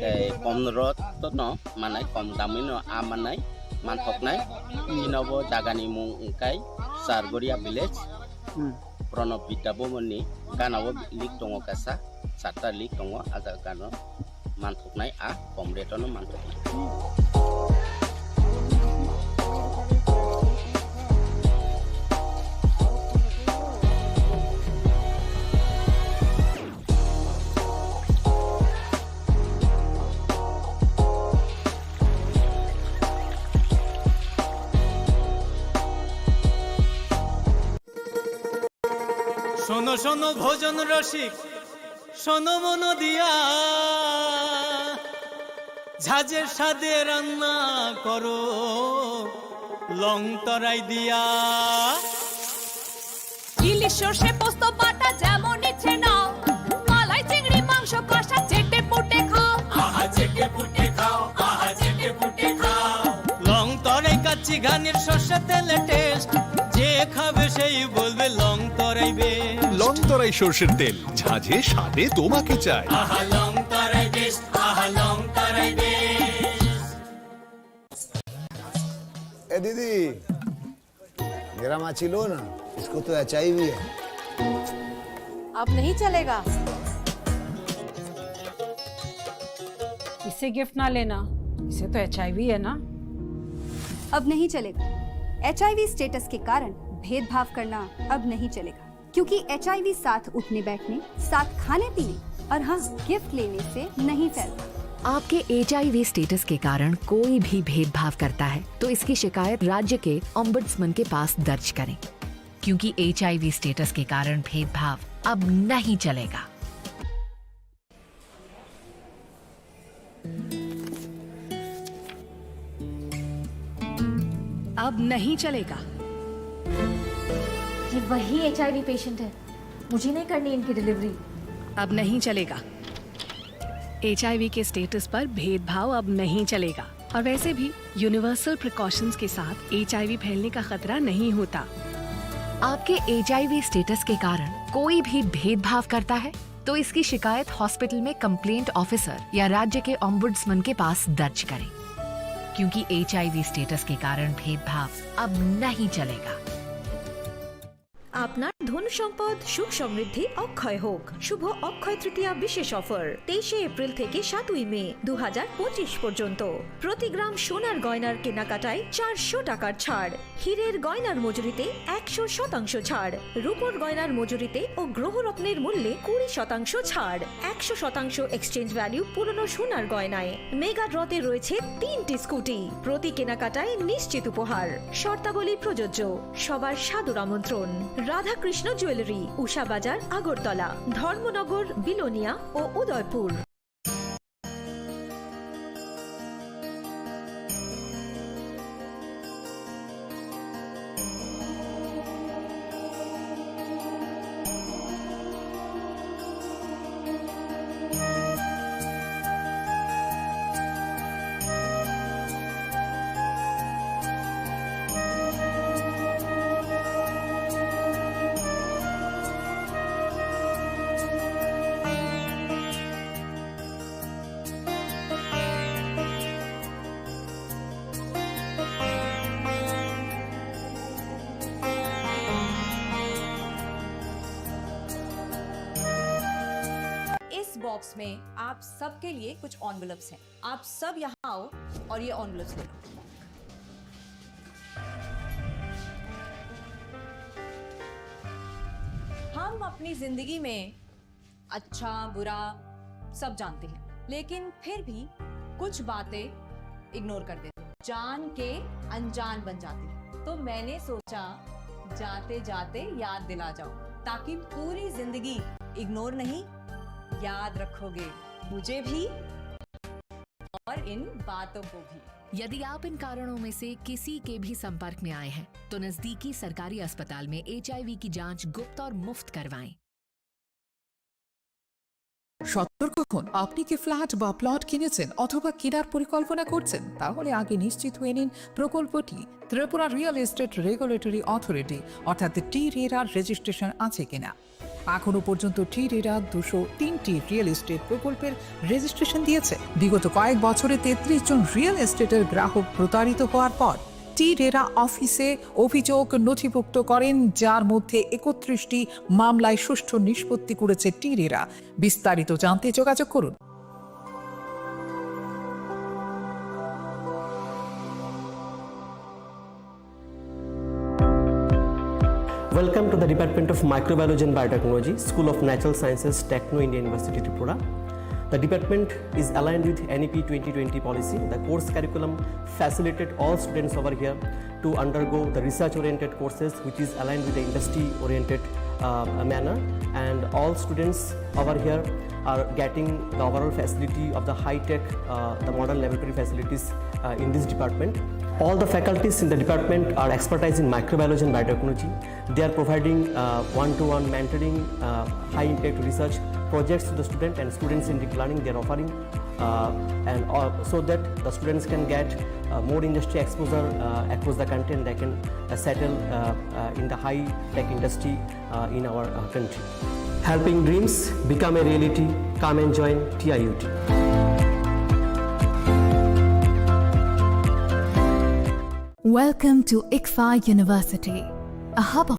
tei kom rot no manai, kom damwi no a manai, manthoknai. Chini bo jagani mung wngkha Chargoria village. Hmm. Pranab Vidya Bhavan ni gana o lik tongo kaisa, charta lik tongo, a jaga gana o manthoknai, a kom rate o no manthoknai. শোনো শোনো ভোজন রসিক, শোনো মন দিয়া, ঝাঁঝের স্বাদে রান্না করো লং তরাই দিয়া। ইলিশ সর্ষে পোস্ত বাটা যেমন ইচ্ছে নাও, মালাই চিংড়ি মাংস কষা চেটে পুটে খাও। আহা চেটে পুটে খাও, আহা চেটে পুটে খাও। লং তরাই কাচ্চি ঘানির সর্ষে তেলে টেস্ট, যে খাবে সেই বলবে লং তরাই বেস্ট। লং তরাই সর্ষের তেল, ঝাঁঝে স্বাদে তোমাকে চাই। আহা লং তরাই বেস্ট, আহা লং তরাই বেস্ট। ए दीदी, मेरा माची लो ना, इसको तो एचआईवी है। अब नहीं चलेगा। इसे गिफ्ट ना लेना, इसे तो एचआईवी है ना। अब नहीं चलेगा। एचआईवी स्टेटस के कारण भेदभाव करना अब नहीं चलेगा, क्योंकि एचआईवी साथ उठने बैठने, साथ खाने पीने और हाँ, गिफ्ट लेने से नहीं फैलता। आपके एचआईवी स्टेटस के कारण कोई भी भेदभाव करता है, तो इसकी शिकायत राज्य के ओम्बड्समैन के पास दर्ज करें, क्योंकि एचआईवी स्टेटस के कारण भेदभाव अब नहीं चलेगा। अब नहीं चलेगा। ये वही एचआईवी पेशेंट है, मुझे नहीं करनी इनकी डिलीवरी। अब नहीं चलेगा। एचआईवी के स्टेटस पर भेदभाव अब नहीं चलेगा। और वैसे भी यूनिवर्सल प्रिकॉशंस के साथ एचआईवी फैलने का खतरा नहीं होता। आपके एचआईवी स्टेटस के कारण कोई भी भेदभाव करता है, तो इसकी शिकायत हॉस्पिटल में कंप्लेंट ऑफिसर या राज्य के ओम्बुड्समैन के पास दर्ज करें, क्योंकि एचआईवी स्टेटस के कारण भेदभाव अब नहीं चलेगा। আপনার ধন সম্পদ সুখ সমৃদ্ধি অক্ষয় হোক। শুভ অক্ষয় তৃতীয়া বিশেষ অফার, তেইশে এপ্রিল থেকে সাতই মে দু হাজার পঁচিশ পর্যন্ত। প্রতি গ্রাম সোনার গয়নার কেনাকাটায় চারশো টাকার ছাড়, হীরের গয়নার মজুরিতে একশো শতাংশ ছাড়, রূপোর গয়নার মজুরিতে ও গ্রহরত্নের মূল্যে কুড়ি শতাংশ ছাড়, একশো শতাংশ এক্সচেঞ্জ ভ্যালু পুরনো সোনার গয়নায়। মেগা ড্রতে রয়েছে তিনটি স্কুটি, প্রতি কেনাকাটায় নিশ্চিত উপহার। শর্তাবলী প্রযোজ্য। সবার সাদর আমন্ত্রণ। রাধাকৃষ্ণ জুয়েলারি, উষা বাজার, আগরতলা, ধর্মনগর, বিলোনিয়া ও উদয়পুর। बॉक्स में आप सबके लिए कुछ एनवेलप्स हैं। आप सब यहाँ आओ और ये एनवेलप्स ले लो। हम अपनी जिंदगी में अच्छा, बुरा सब जानते हैं, लेकिन फिर भी कुछ बातें इग्नोर कर देते हैं, जान के अनजान बन जाते हैं। तो मैंने सोचा, जाते जाते याद दिला जाऊं, ताकि पूरी जिंदगी इग्नोर नहीं, याद रखोगे मुझे भी और इन बातों को भी। यदि आप इन कारणों में से किसी के भी संपर्क में आए हैं, तो नजदीकी सरकारी अस्पताल में एचआईवी की जांच गुप्त और मुफ्त करवाएं। সতর্ক হন, আপনি কি ফ্ল্যাট বা প্লট কিনেছেন অথবা কেনার পরিকল্পনা করছেন? তাহলে আগে নিশ্চিত হয়ে নিন প্রকল্পটি Tripura real estate regulatory authority অর্থাৎ টি রেরার রেজিস্ট্রেশন আছে কিনা। এখনও পর্যন্ত টি রেরা দুশো তিনটি রিয়েল এস্টেট প্রকল্পের রেজিস্ট্রেশন দিয়েছে। বিগত কয়েক বছরে তেত্রিশ জন রিয়েল এস্টেটের গ্রাহক প্রতারিত হওয়ার পর টি রেরা অফিসে অভিযোগ নথিভুক্ত করেন, যার মধ্যে একত্রিশটি মামলায় সুষ্ঠু নিষ্পত্তি করেছে টি রেরা। বিস্তারিত জানতে যোগাযোগ করুন। Welcome to the Department of Microbiology and Biotechnology, School of Natural Sciences, Techno India University, Tripura. The department is aligned with N E P twenty twenty policy. The course curriculum facilitated all students over here to undergo the research-oriented courses, which is aligned with the industry-oriented, uh, manner. And all students over here are getting the overall facility of the high-tech, uh, the modern laboratory facilities, uh, in this department. All the faculties in the department are expertise in microbiology and biotechnology. They are providing, uh, one-to-one mentoring, uh, high-impact research projects to the student, and students in deep learning they are offering, uh, and, uh, so that the students can get, uh, more industry exposure, uh, across the country, and they can, uh, settle, uh, uh, in the high-tech industry, uh, in our, uh, country. Helping dreams become a reality. Come and join T I U T. Welcome to ICFAI University, a hub of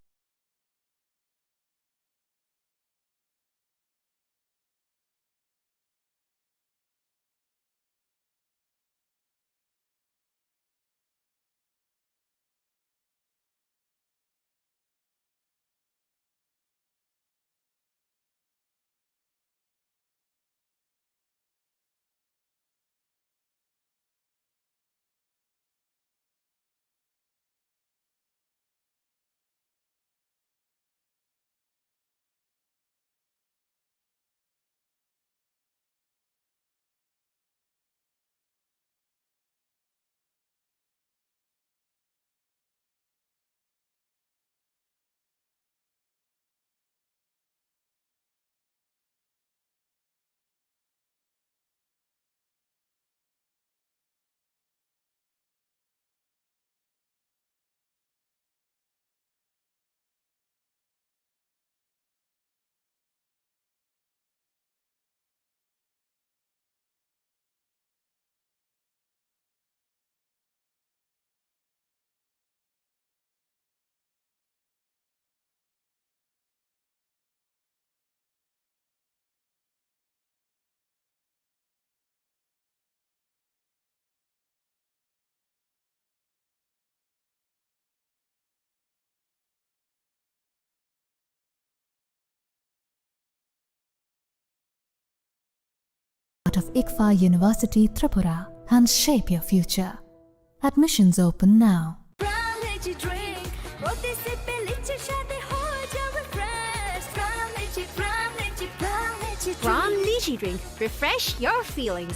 Out of ICFAI University Tripura and shape your future. Admissions open now. Prime Lychee drink, প্রতি সিপে লিচির স্বাদে হয়ে যাবে fresh। Prime Lychee, Prime Lychee, Prime Lychee drink। Prime Lychee drink, refresh your feelings.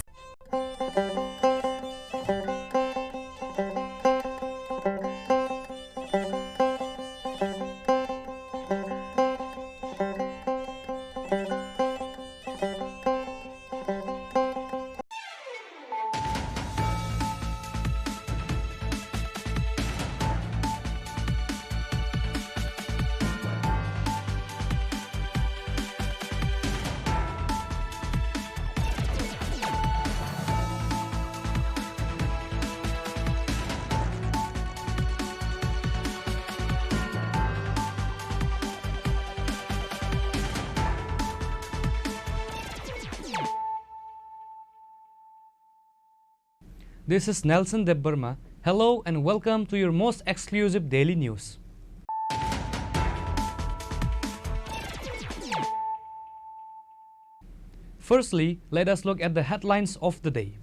This is Nelson Debbarma. Hello and welcome to your most exclusive daily news. Firstly, let us look at the headlines of the day.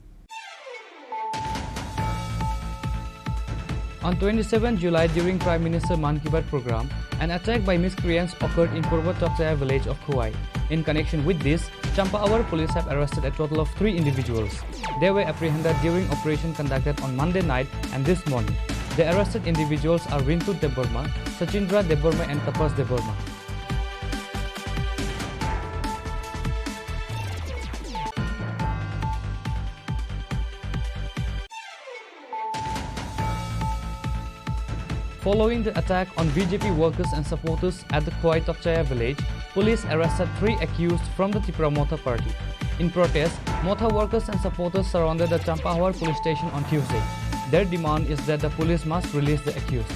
On twenty-seven July, during Prime Minister Mann Ki Baat program, an attack by miscreants occurred in Purba Tokchaya village of Khowai. In connection with this, Champahawa police have arrested a total of three individuals. They were apprehended during operation conducted on Monday night and this morning. The arrested individuals are Rintu Debbarma, Sachindra Debbarma and Tapas Debbarma. Following the attack on B J P workers and supporters at the Khowai Tokchaya village, police arrested three accused from the Tipra Motha party. In protest, Motha workers and supporters surrounded the Champahawa police station on Tuesday. Their demand is that the police must release the accused.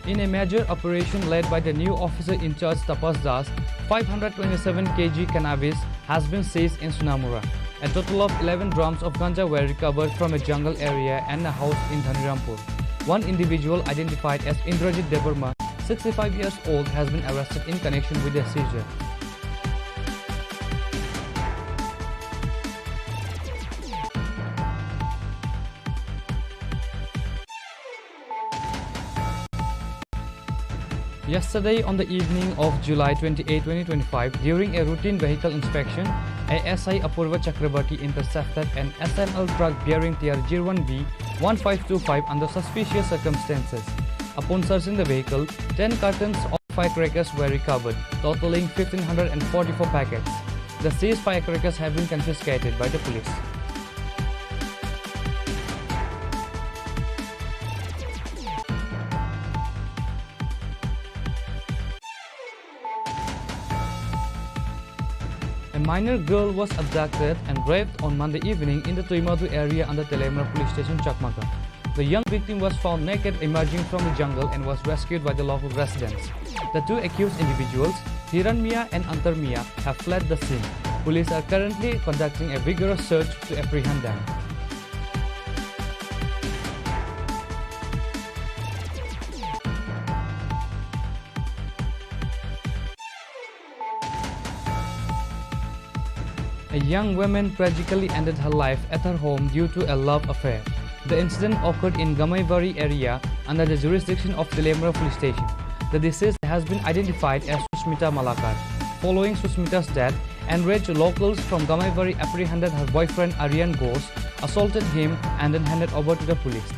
In a major operation led by the new officer in charge Tapas Das, five hundred twenty-seven K G cannabis has been seized in Sonamura. A total of eleven drums of ganja were recovered from a jungle area and a house in Dhanirampur. One individual identified as Indrajit Debbarma, sixty-five years old, has been arrested in connection with the seizure. Yesterday, on the evening of July twenty-eight, twenty twenty-five, during a routine vehicle inspection, A S I Apurva Chakrabarti intercepted an S M L truck bearing T R zero one B one five two five under suspicious circumstances. Upon searching the vehicle, ten cartons of firecrackers were recovered, totaling fifteen hundred and forty-four packets. The seized firecrackers have been confiscated by the police. A minor girl was abducted and raped on Monday evening in the Tuimadu area under Teliamura Police Station, Chakmaga. The young victim was found naked emerging from the jungle and was rescued by the local residents. The two accused individuals, Hiran Mia and Antar Mia, have fled the scene. Police are currently conducting a vigorous search to apprehend them. A young woman tragically ended her life at her home due to a love affair. The incident occurred in Gamaibari area under the jurisdiction of Teliamura Police Station. The deceased has been identified as Susmita Malakar. Following Susmita's death, enraged locals from Gamaibari apprehended her boyfriend Aryan Ghosh, assaulted him and then handed over to the police.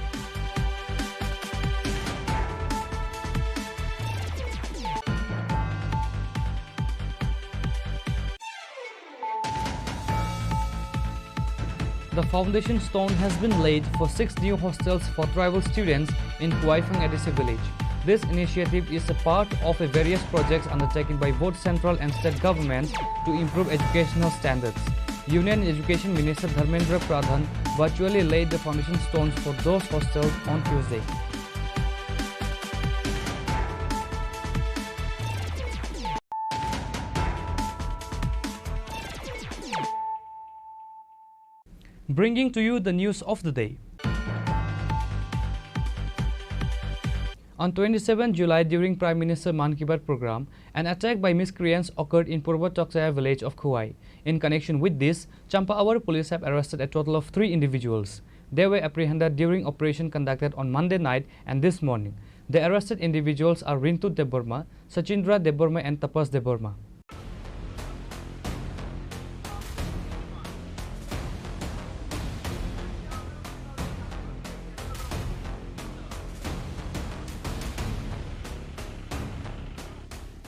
The foundation stone has been laid for six new hostels for tribal students in Khowai-Phang A D C village. This initiative is a part of a various projects undertaken by both central and state governments to improve educational standards. Union Education Minister Dharmendra Pradhan virtually laid the foundation stones for those hostels on Tuesday. Bringing to you the news of the day. On twenty-seven July, during Prime Minister Mann Ki Baat program, an attack by miscreants occurred in Purba Tokchaya village of Khowai. In connection with this, Champahawa police have arrested a total of three individuals. They were apprehended during operation conducted on Monday night and this morning. The arrested individuals are Rintu Debbarma, Sachindra Debbarma and Tapas Debbarma.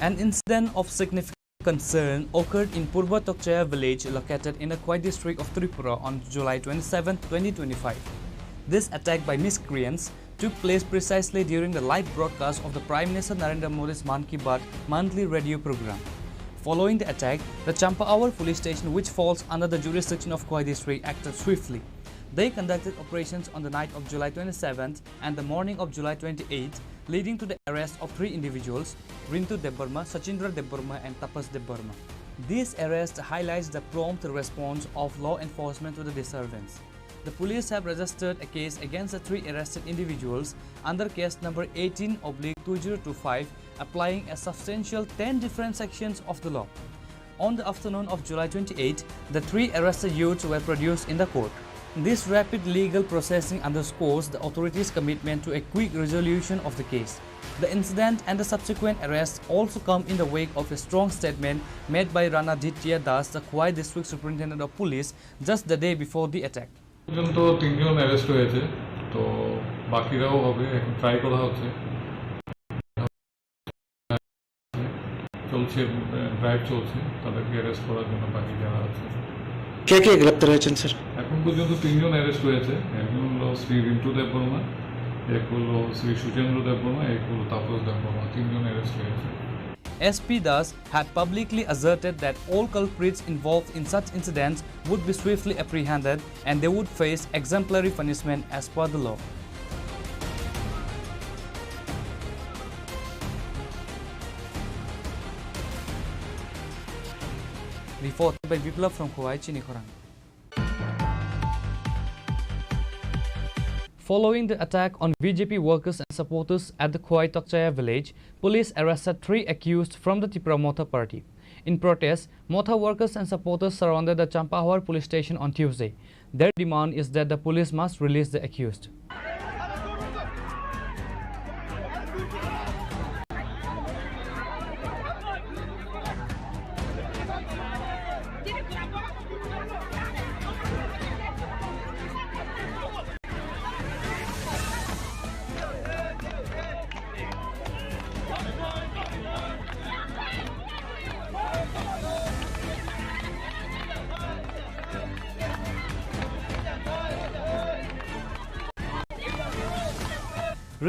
An incident of significant concern occurred in Purba Tokchaya village located in the Khowai district of Tripura on July twenty-seventh, twenty twenty-five. This attack by miscreants took place precisely during the live broadcast of the Prime Minister Narendra Modi's Mann Ki Baat monthly radio program. Following the attack, the Champahawa police station, which falls under the jurisdiction of Khowai district, acted swiftly. They conducted operations on the night of July twenty-seventh and the morning of July twenty-eighth, leading to the arrest of three individuals, Rintu Debbarma, Sachindra Debbarma, and Tapas Debbarma. This arrest highlights the prompt response of law enforcement to the disturbance. The police have registered a case against the three arrested individuals under case number eighteen oblique two zero two five, applying a substantial ten different sections of the law. On the afternoon of July twenty-eight, the three arrested youths were produced in the court. This rapid legal processing underscores the authorities' commitment to a quick resolution of the case. The incident and the subsequent arrest also come in the wake of a strong statement made by Rana Ditya Das, the Khowai District Superintendent of Police, just the day before the attack. পর্যন্ত তিনজন অ্যারেস্ট হয়েছে, তো বাকিরাও হবে, এখন ট্রাই করা হচ্ছে। চলছে, ড্রাইভ চলছে, তাদেরকে অ্যারেস্ট করার জন্য বাকি যারা আছে। কে কে গ্রেপ্তার হয়েছেন, স্যার? এখন পর্যন্ত তিনজন অ্যারেস্ট হয়েছে। একজন হলো শ্রী রিন্টু দেববর্মা, এক হলো শ্রী সুচেন্দ্র দেববর্মা, এক হলো তাপস দেববর্মা। তিনজন অ্যারেস্ট হয়েছে। S P Das had publicly asserted that all culprits involved in such incidents would be swiftly apprehended and they would face exemplary punishment as per the law. Reported by Biplab from Khowai, Chini Khorang. Following the attack on B J P workers and supporters at the Khowai Tokchaya village, police arrested three accused from the Tipra Motha party. In protest, Motha workers and supporters surrounded the Champahowar police station on Tuesday. Their demand is that the police must release the accused.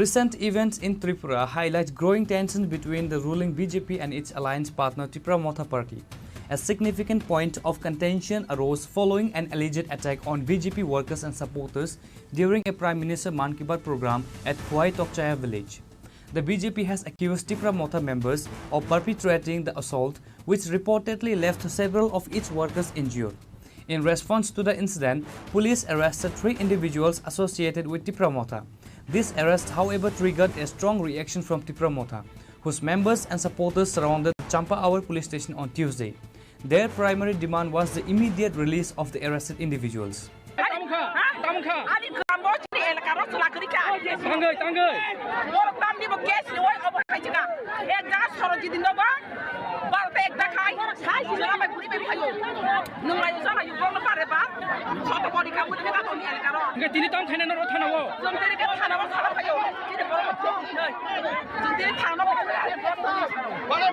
Recent events in Tripura highlight growing tension between the ruling B J P and its alliance partner Tipra Motha Party. A significant point of contention arose following an alleged attack on B J P workers and supporters during a Prime Minister Mann Ki Baat program at Khowai Tokchaya village. The B J P has accused Tipra Motha members of perpetrating the assault, which reportedly left several of its workers injured. In response to the incident, police arrested three individuals associated with Tipra Motha. This arrest, however, triggered a strong reaction from Tipra Motha, whose members and supporters surrounded Champahowar police station on Tuesday. Their primary demand was the immediate release of the arrested individuals. Tamo kha? Tamo kha? Ani kambo chini elaka ro chwla kwrwi kha. Tangwi, tangwi. Borok tamni bo case ni wai obo khaijak kha. Ek jaga Sorojit ni nogo, borok ta ekta khai. Sai si jora bai buri bai phaio. Nung lai jora yu borok no pare ba. Soto kori ka buri ka toni elaka ro. Hingke tini tamo khaina norok thana o? Jom tini ke thana o sala phaio. Tini borok no phone ni noi. Jom tini thana o phone ni noi.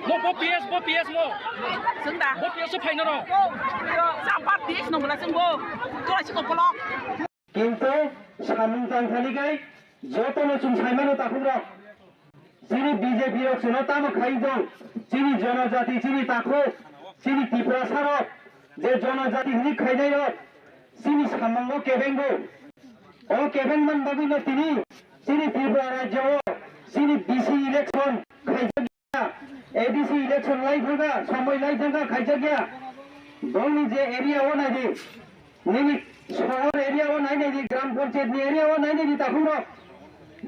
Mo bo P S, bo P S mo. Sunda. Bo P S o phaina ro. Sambar dis no mula sung bo. Tora si ko kolok. Kintu samung tangthani kai jotono chwng saimano takhukrok. Chini B J P rok chwngno tamo khai tong? Chini jonojati, chini takhuk, chini Tiprasa rok je jonojati hwnwi khainai rok chini samungo kebengo. O kebeng man bagwino tini chini Tripura rajyo o chini D C election khaijak ya, A D C election lai thangkha, somoi lai thangkha, khaijak ya. Bongni je area o naidi, nini sohor area o nai naidi, gram panchayat ni area o nai naidi takhuk rok.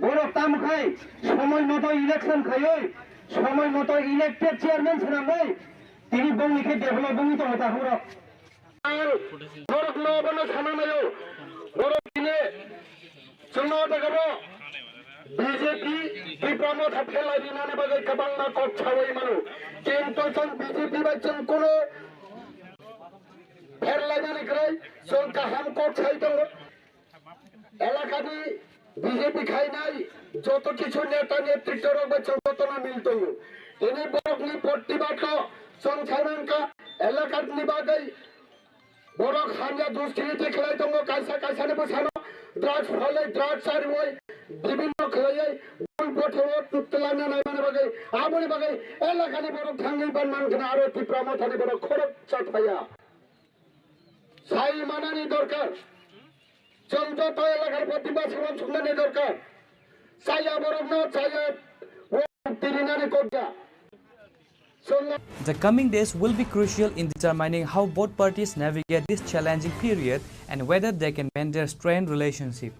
Borok tamo khai somoi moto election khaioi, somoi moto elected chairman swnambai, tini bongni khe develop wngwi tongo takhuk rok. Ang borok no bono sana nayo. Borok tini chwngno jaga bo B J P Tipra Motha phelai rinani bagwi kwbangma kok sawi mano. Kintu chwng B J P bai chwng kuno pherlainani kwrwi chwng kaham kok sai tongo. Elakani B J P khainai joto kichu neta netritwa rok bai chwng jotono mil tongo. Tini borokni protibad o chwng sai mankha elakani bagwi borok hamya duskriti khlai tongo, kaisa kaisani bwsano drugs phalwi, drugs chariwi, bibinno khlaiwi bul botheo twlangna naimani bagwi, aboni bagwi elakani borok thangwi ban mankha aro Tipra Mothani borok khorok chathaya. Sai manani dorkar. Chwng joto elakar poti bwskango swngnani dorkar. Chaya borokno chaya o tirinani kokya. Chwng The coming days will be crucial in determining how both parties navigate this challenging period and whether they can maintain strained relationship.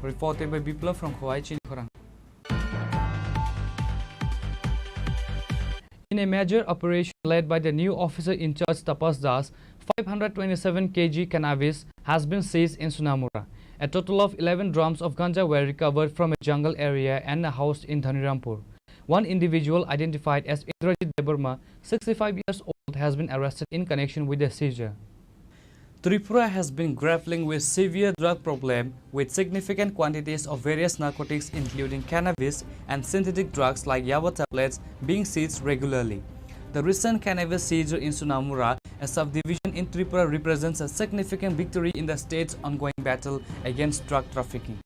Reported by Biplab from Khowai, Chini Khorang. In a major operation led by the new officer in charge Tapas Das, five hundred twenty-seven K G cannabis has been seized in Sonamura. A total of eleven drums of ganja were recovered from a jungle area and a house in Dhanirampur. One individual identified as Indrajit Debbarma, sixty-five years old, has been arrested in connection with the seizure. Tripura has been grappling with severe drug problem, with significant quantities of various narcotics including cannabis and synthetic drugs like yaba tablets being seized regularly. The recent cannabis seizure in Sonamura, a subdivision in Tripura, represents a significant victory in the state's ongoing battle against drug trafficking.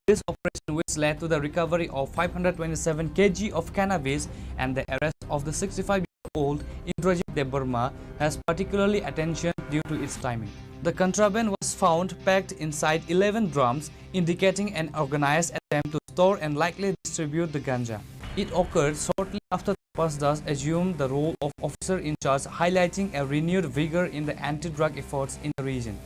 This operation, which led to the recovery of five hundred twenty-seven K G of cannabis and the arrest of the sixty-five-year-old Indrajit Debbarma, has particularly attention due to its timing. The contraband was found packed inside eleven drums, indicating an organized attempt to store and likely distribute the ganja. It occurred shortly after Tapas Das assumed the role of officer in charge, highlighting a renewed vigor in the anti-drug efforts in the region.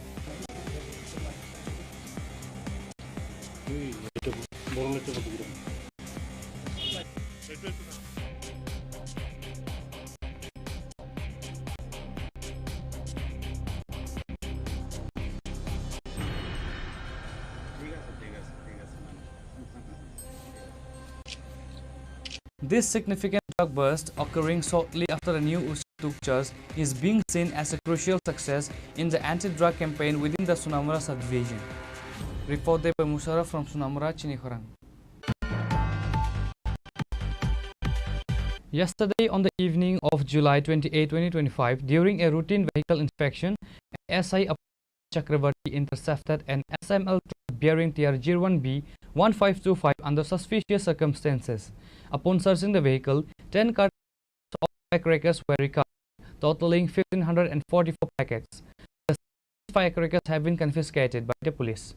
This significant drug bust, occurring shortly after the new Usi took charge, is being seen as a crucial success in the anti-drug campaign within the Sonamura subdivision. Report by Musharraf from Sonamura, Chini Khorang. Yesterday, on the evening of July twenty-eight, twenty twenty-five, during a routine vehicle inspection, S I Chakravarti intercepted an S M L truck bearing T R zero one B one five two five under suspicious circumstances. Upon searching the vehicle, ten cartons of firecrackers were recovered, totaling fifteen hundred and forty-four packets. The firecrackers have been confiscated by the police.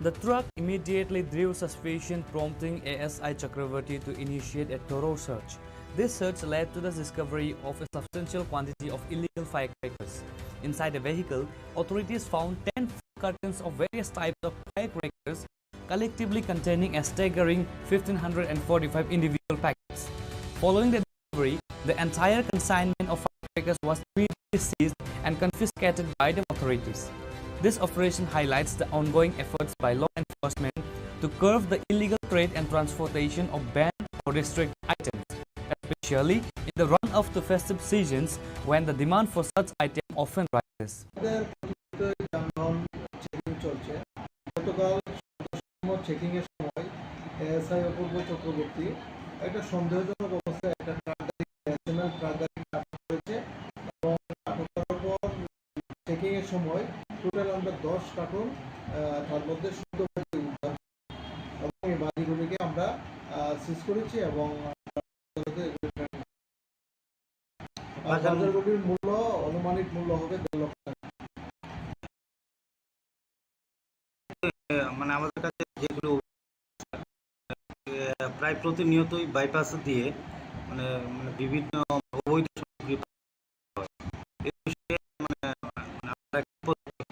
The truck immediately drew suspicion, prompting A S I Chakravarti to initiate a thorough search. This search led to the discovery of a substantial quantity of illegal firecrackers. Inside the vehicle, authorities found ten cartons of various types of firecrackers, collectively containing a staggering fifteen hundred and forty-five individual packets. Following the discovery, the entire consignment of firecrackers was immediately seized and confiscated by the authorities. This operation highlights the ongoing efforts by law enforcement to curb the illegal trade and transportation of banned or restricted items, especially in the run-up to festive seasons when the demand for such items often rises. আমাদের প্রতিনিয়ত এই যানবাহন চেকিং চলছে। গতকাল সন্ধ্যার সময় চেকিং এর সময় এএসআই অপূর্ব চক্রবর্তী একটা সন্দেহজনক অবস্থায় একটা ট্রাক গাড়ি, এসএমএল ট্রাক গাড়ি আটক করেছে এবং আটক করার পর চেকিং এর সময় টোটাল আমরা দশ কার্টন, আহ, তার মধ্যে সত্তর বাজি উদ্ধার এবং এই বাজিগুলিকে আমরা, আহ, সিজ করেছি এবং আদালতে এগুলি প্রেরণ করেছি। আর বাজার বাজারগুলির মূল্য, আনুমানিক মূল্য হবে দেড় লক্ষ টাকা। মানে আমাদের কাছে যেগুলো, আহ, প্রায় প্রতিনিয়তই বাইপাস দিয়ে মানে, মানে বিভিন্ন অবৈধ সামগ্রী পাওয়া হয়। এই বিষয়ে মানে, মানে আপনারা কি পদক্ষেপ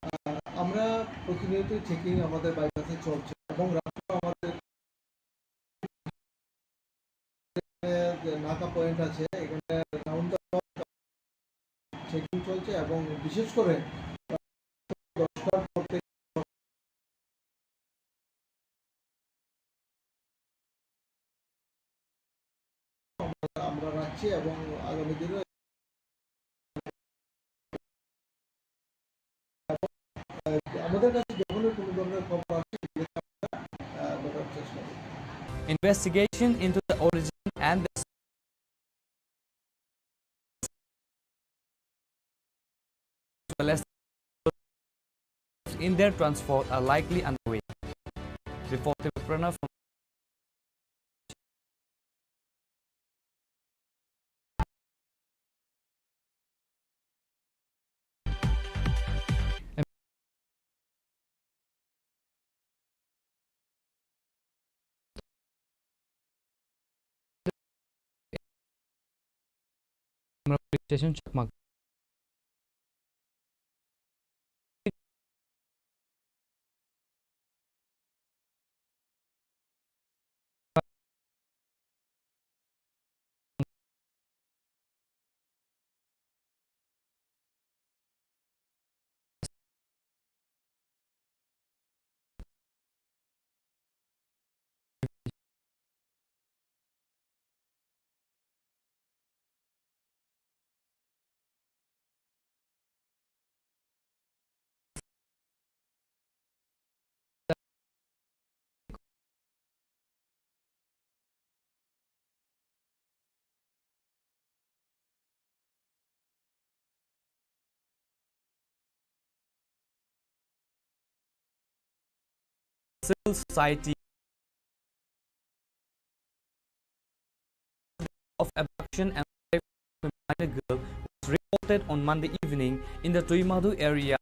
আহ, আমরা প্রতিনিয়তই চেকিং আমাদের বাইপাসে চলছে এবং রাস্তা আমাদের যে নাকা পয়েন্ট আছে, এখানে রাউন্ড দ্য ক্লক চেকিং চলছে এবং বিশেষ করে দশটার পর থেকে আমরা, আমরা রাখছি এবং আগামী দিনে আহ, আমাদের কাছে যখনই কোনো ধরনের খবর আসে, সেগুলোকে আমরা, আহ, দেখার চেষ্টা করি। Investigation into the origin and the in their transport are likely underway. Reported by Pranav from Station Chakma. Civil society of abduction and rape of a minor girl was reported on Monday evening in the Tuimadu area.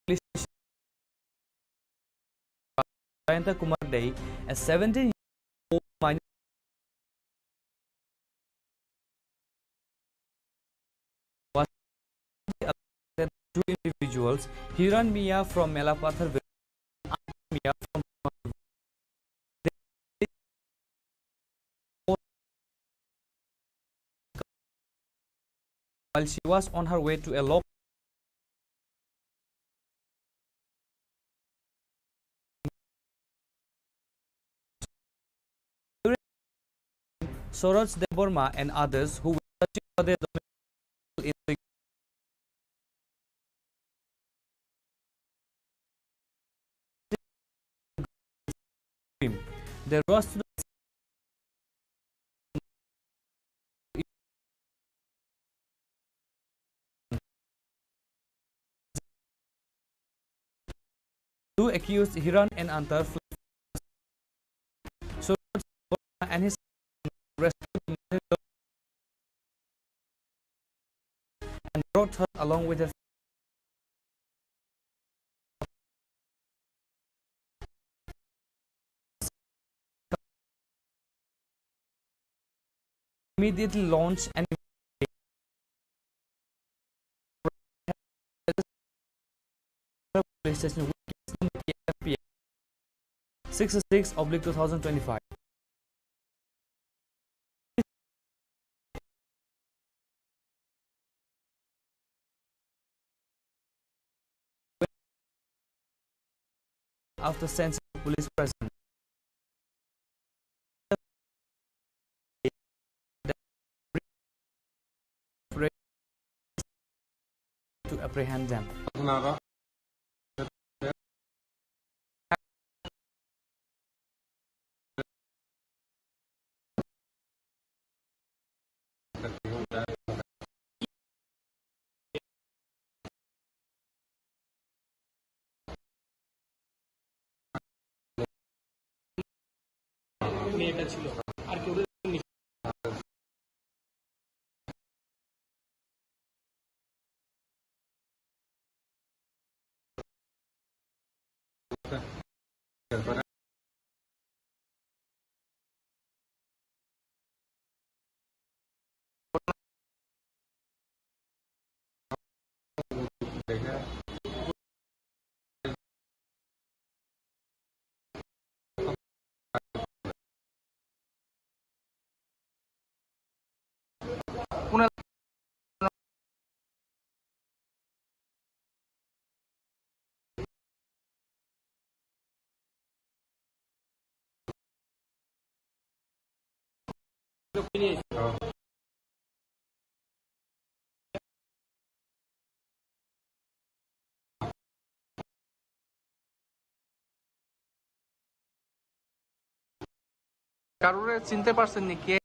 Police station. Jayanta Kumar Dey, a seventeen-year-old minor, was two individuals, Hiran Mia from Melapathar village, Anand Mia from while she was on her way to a local Suraj Debbarma and others who were searching for their domestic in the They rushed to the two accused, Hiran and Antar, fled. Suraj and his rescued and brought her along with her immediately launched an investigation. Police station, sixty-six oblique two thousand twenty-five. After sensing police presence, to apprehend them. মেয়েটা ছিল, আর কেউ কারোরে চিনতে পারছেন নি কে?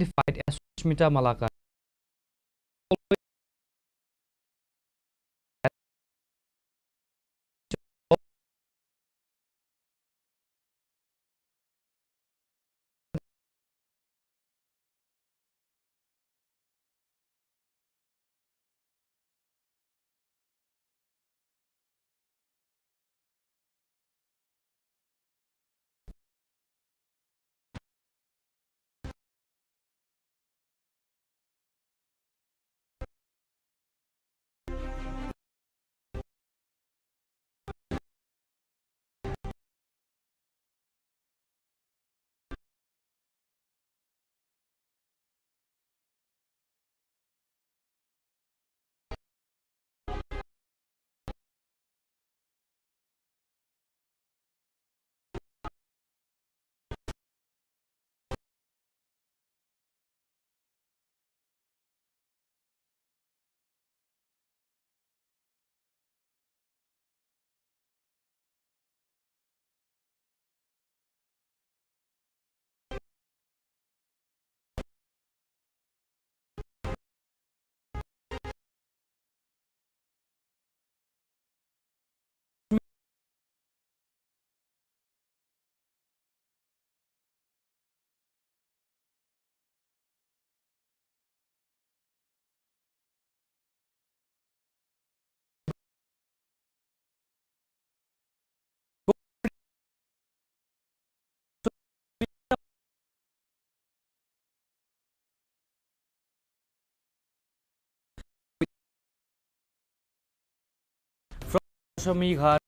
Identified as Sushmita Malakar. From Sami Ghat.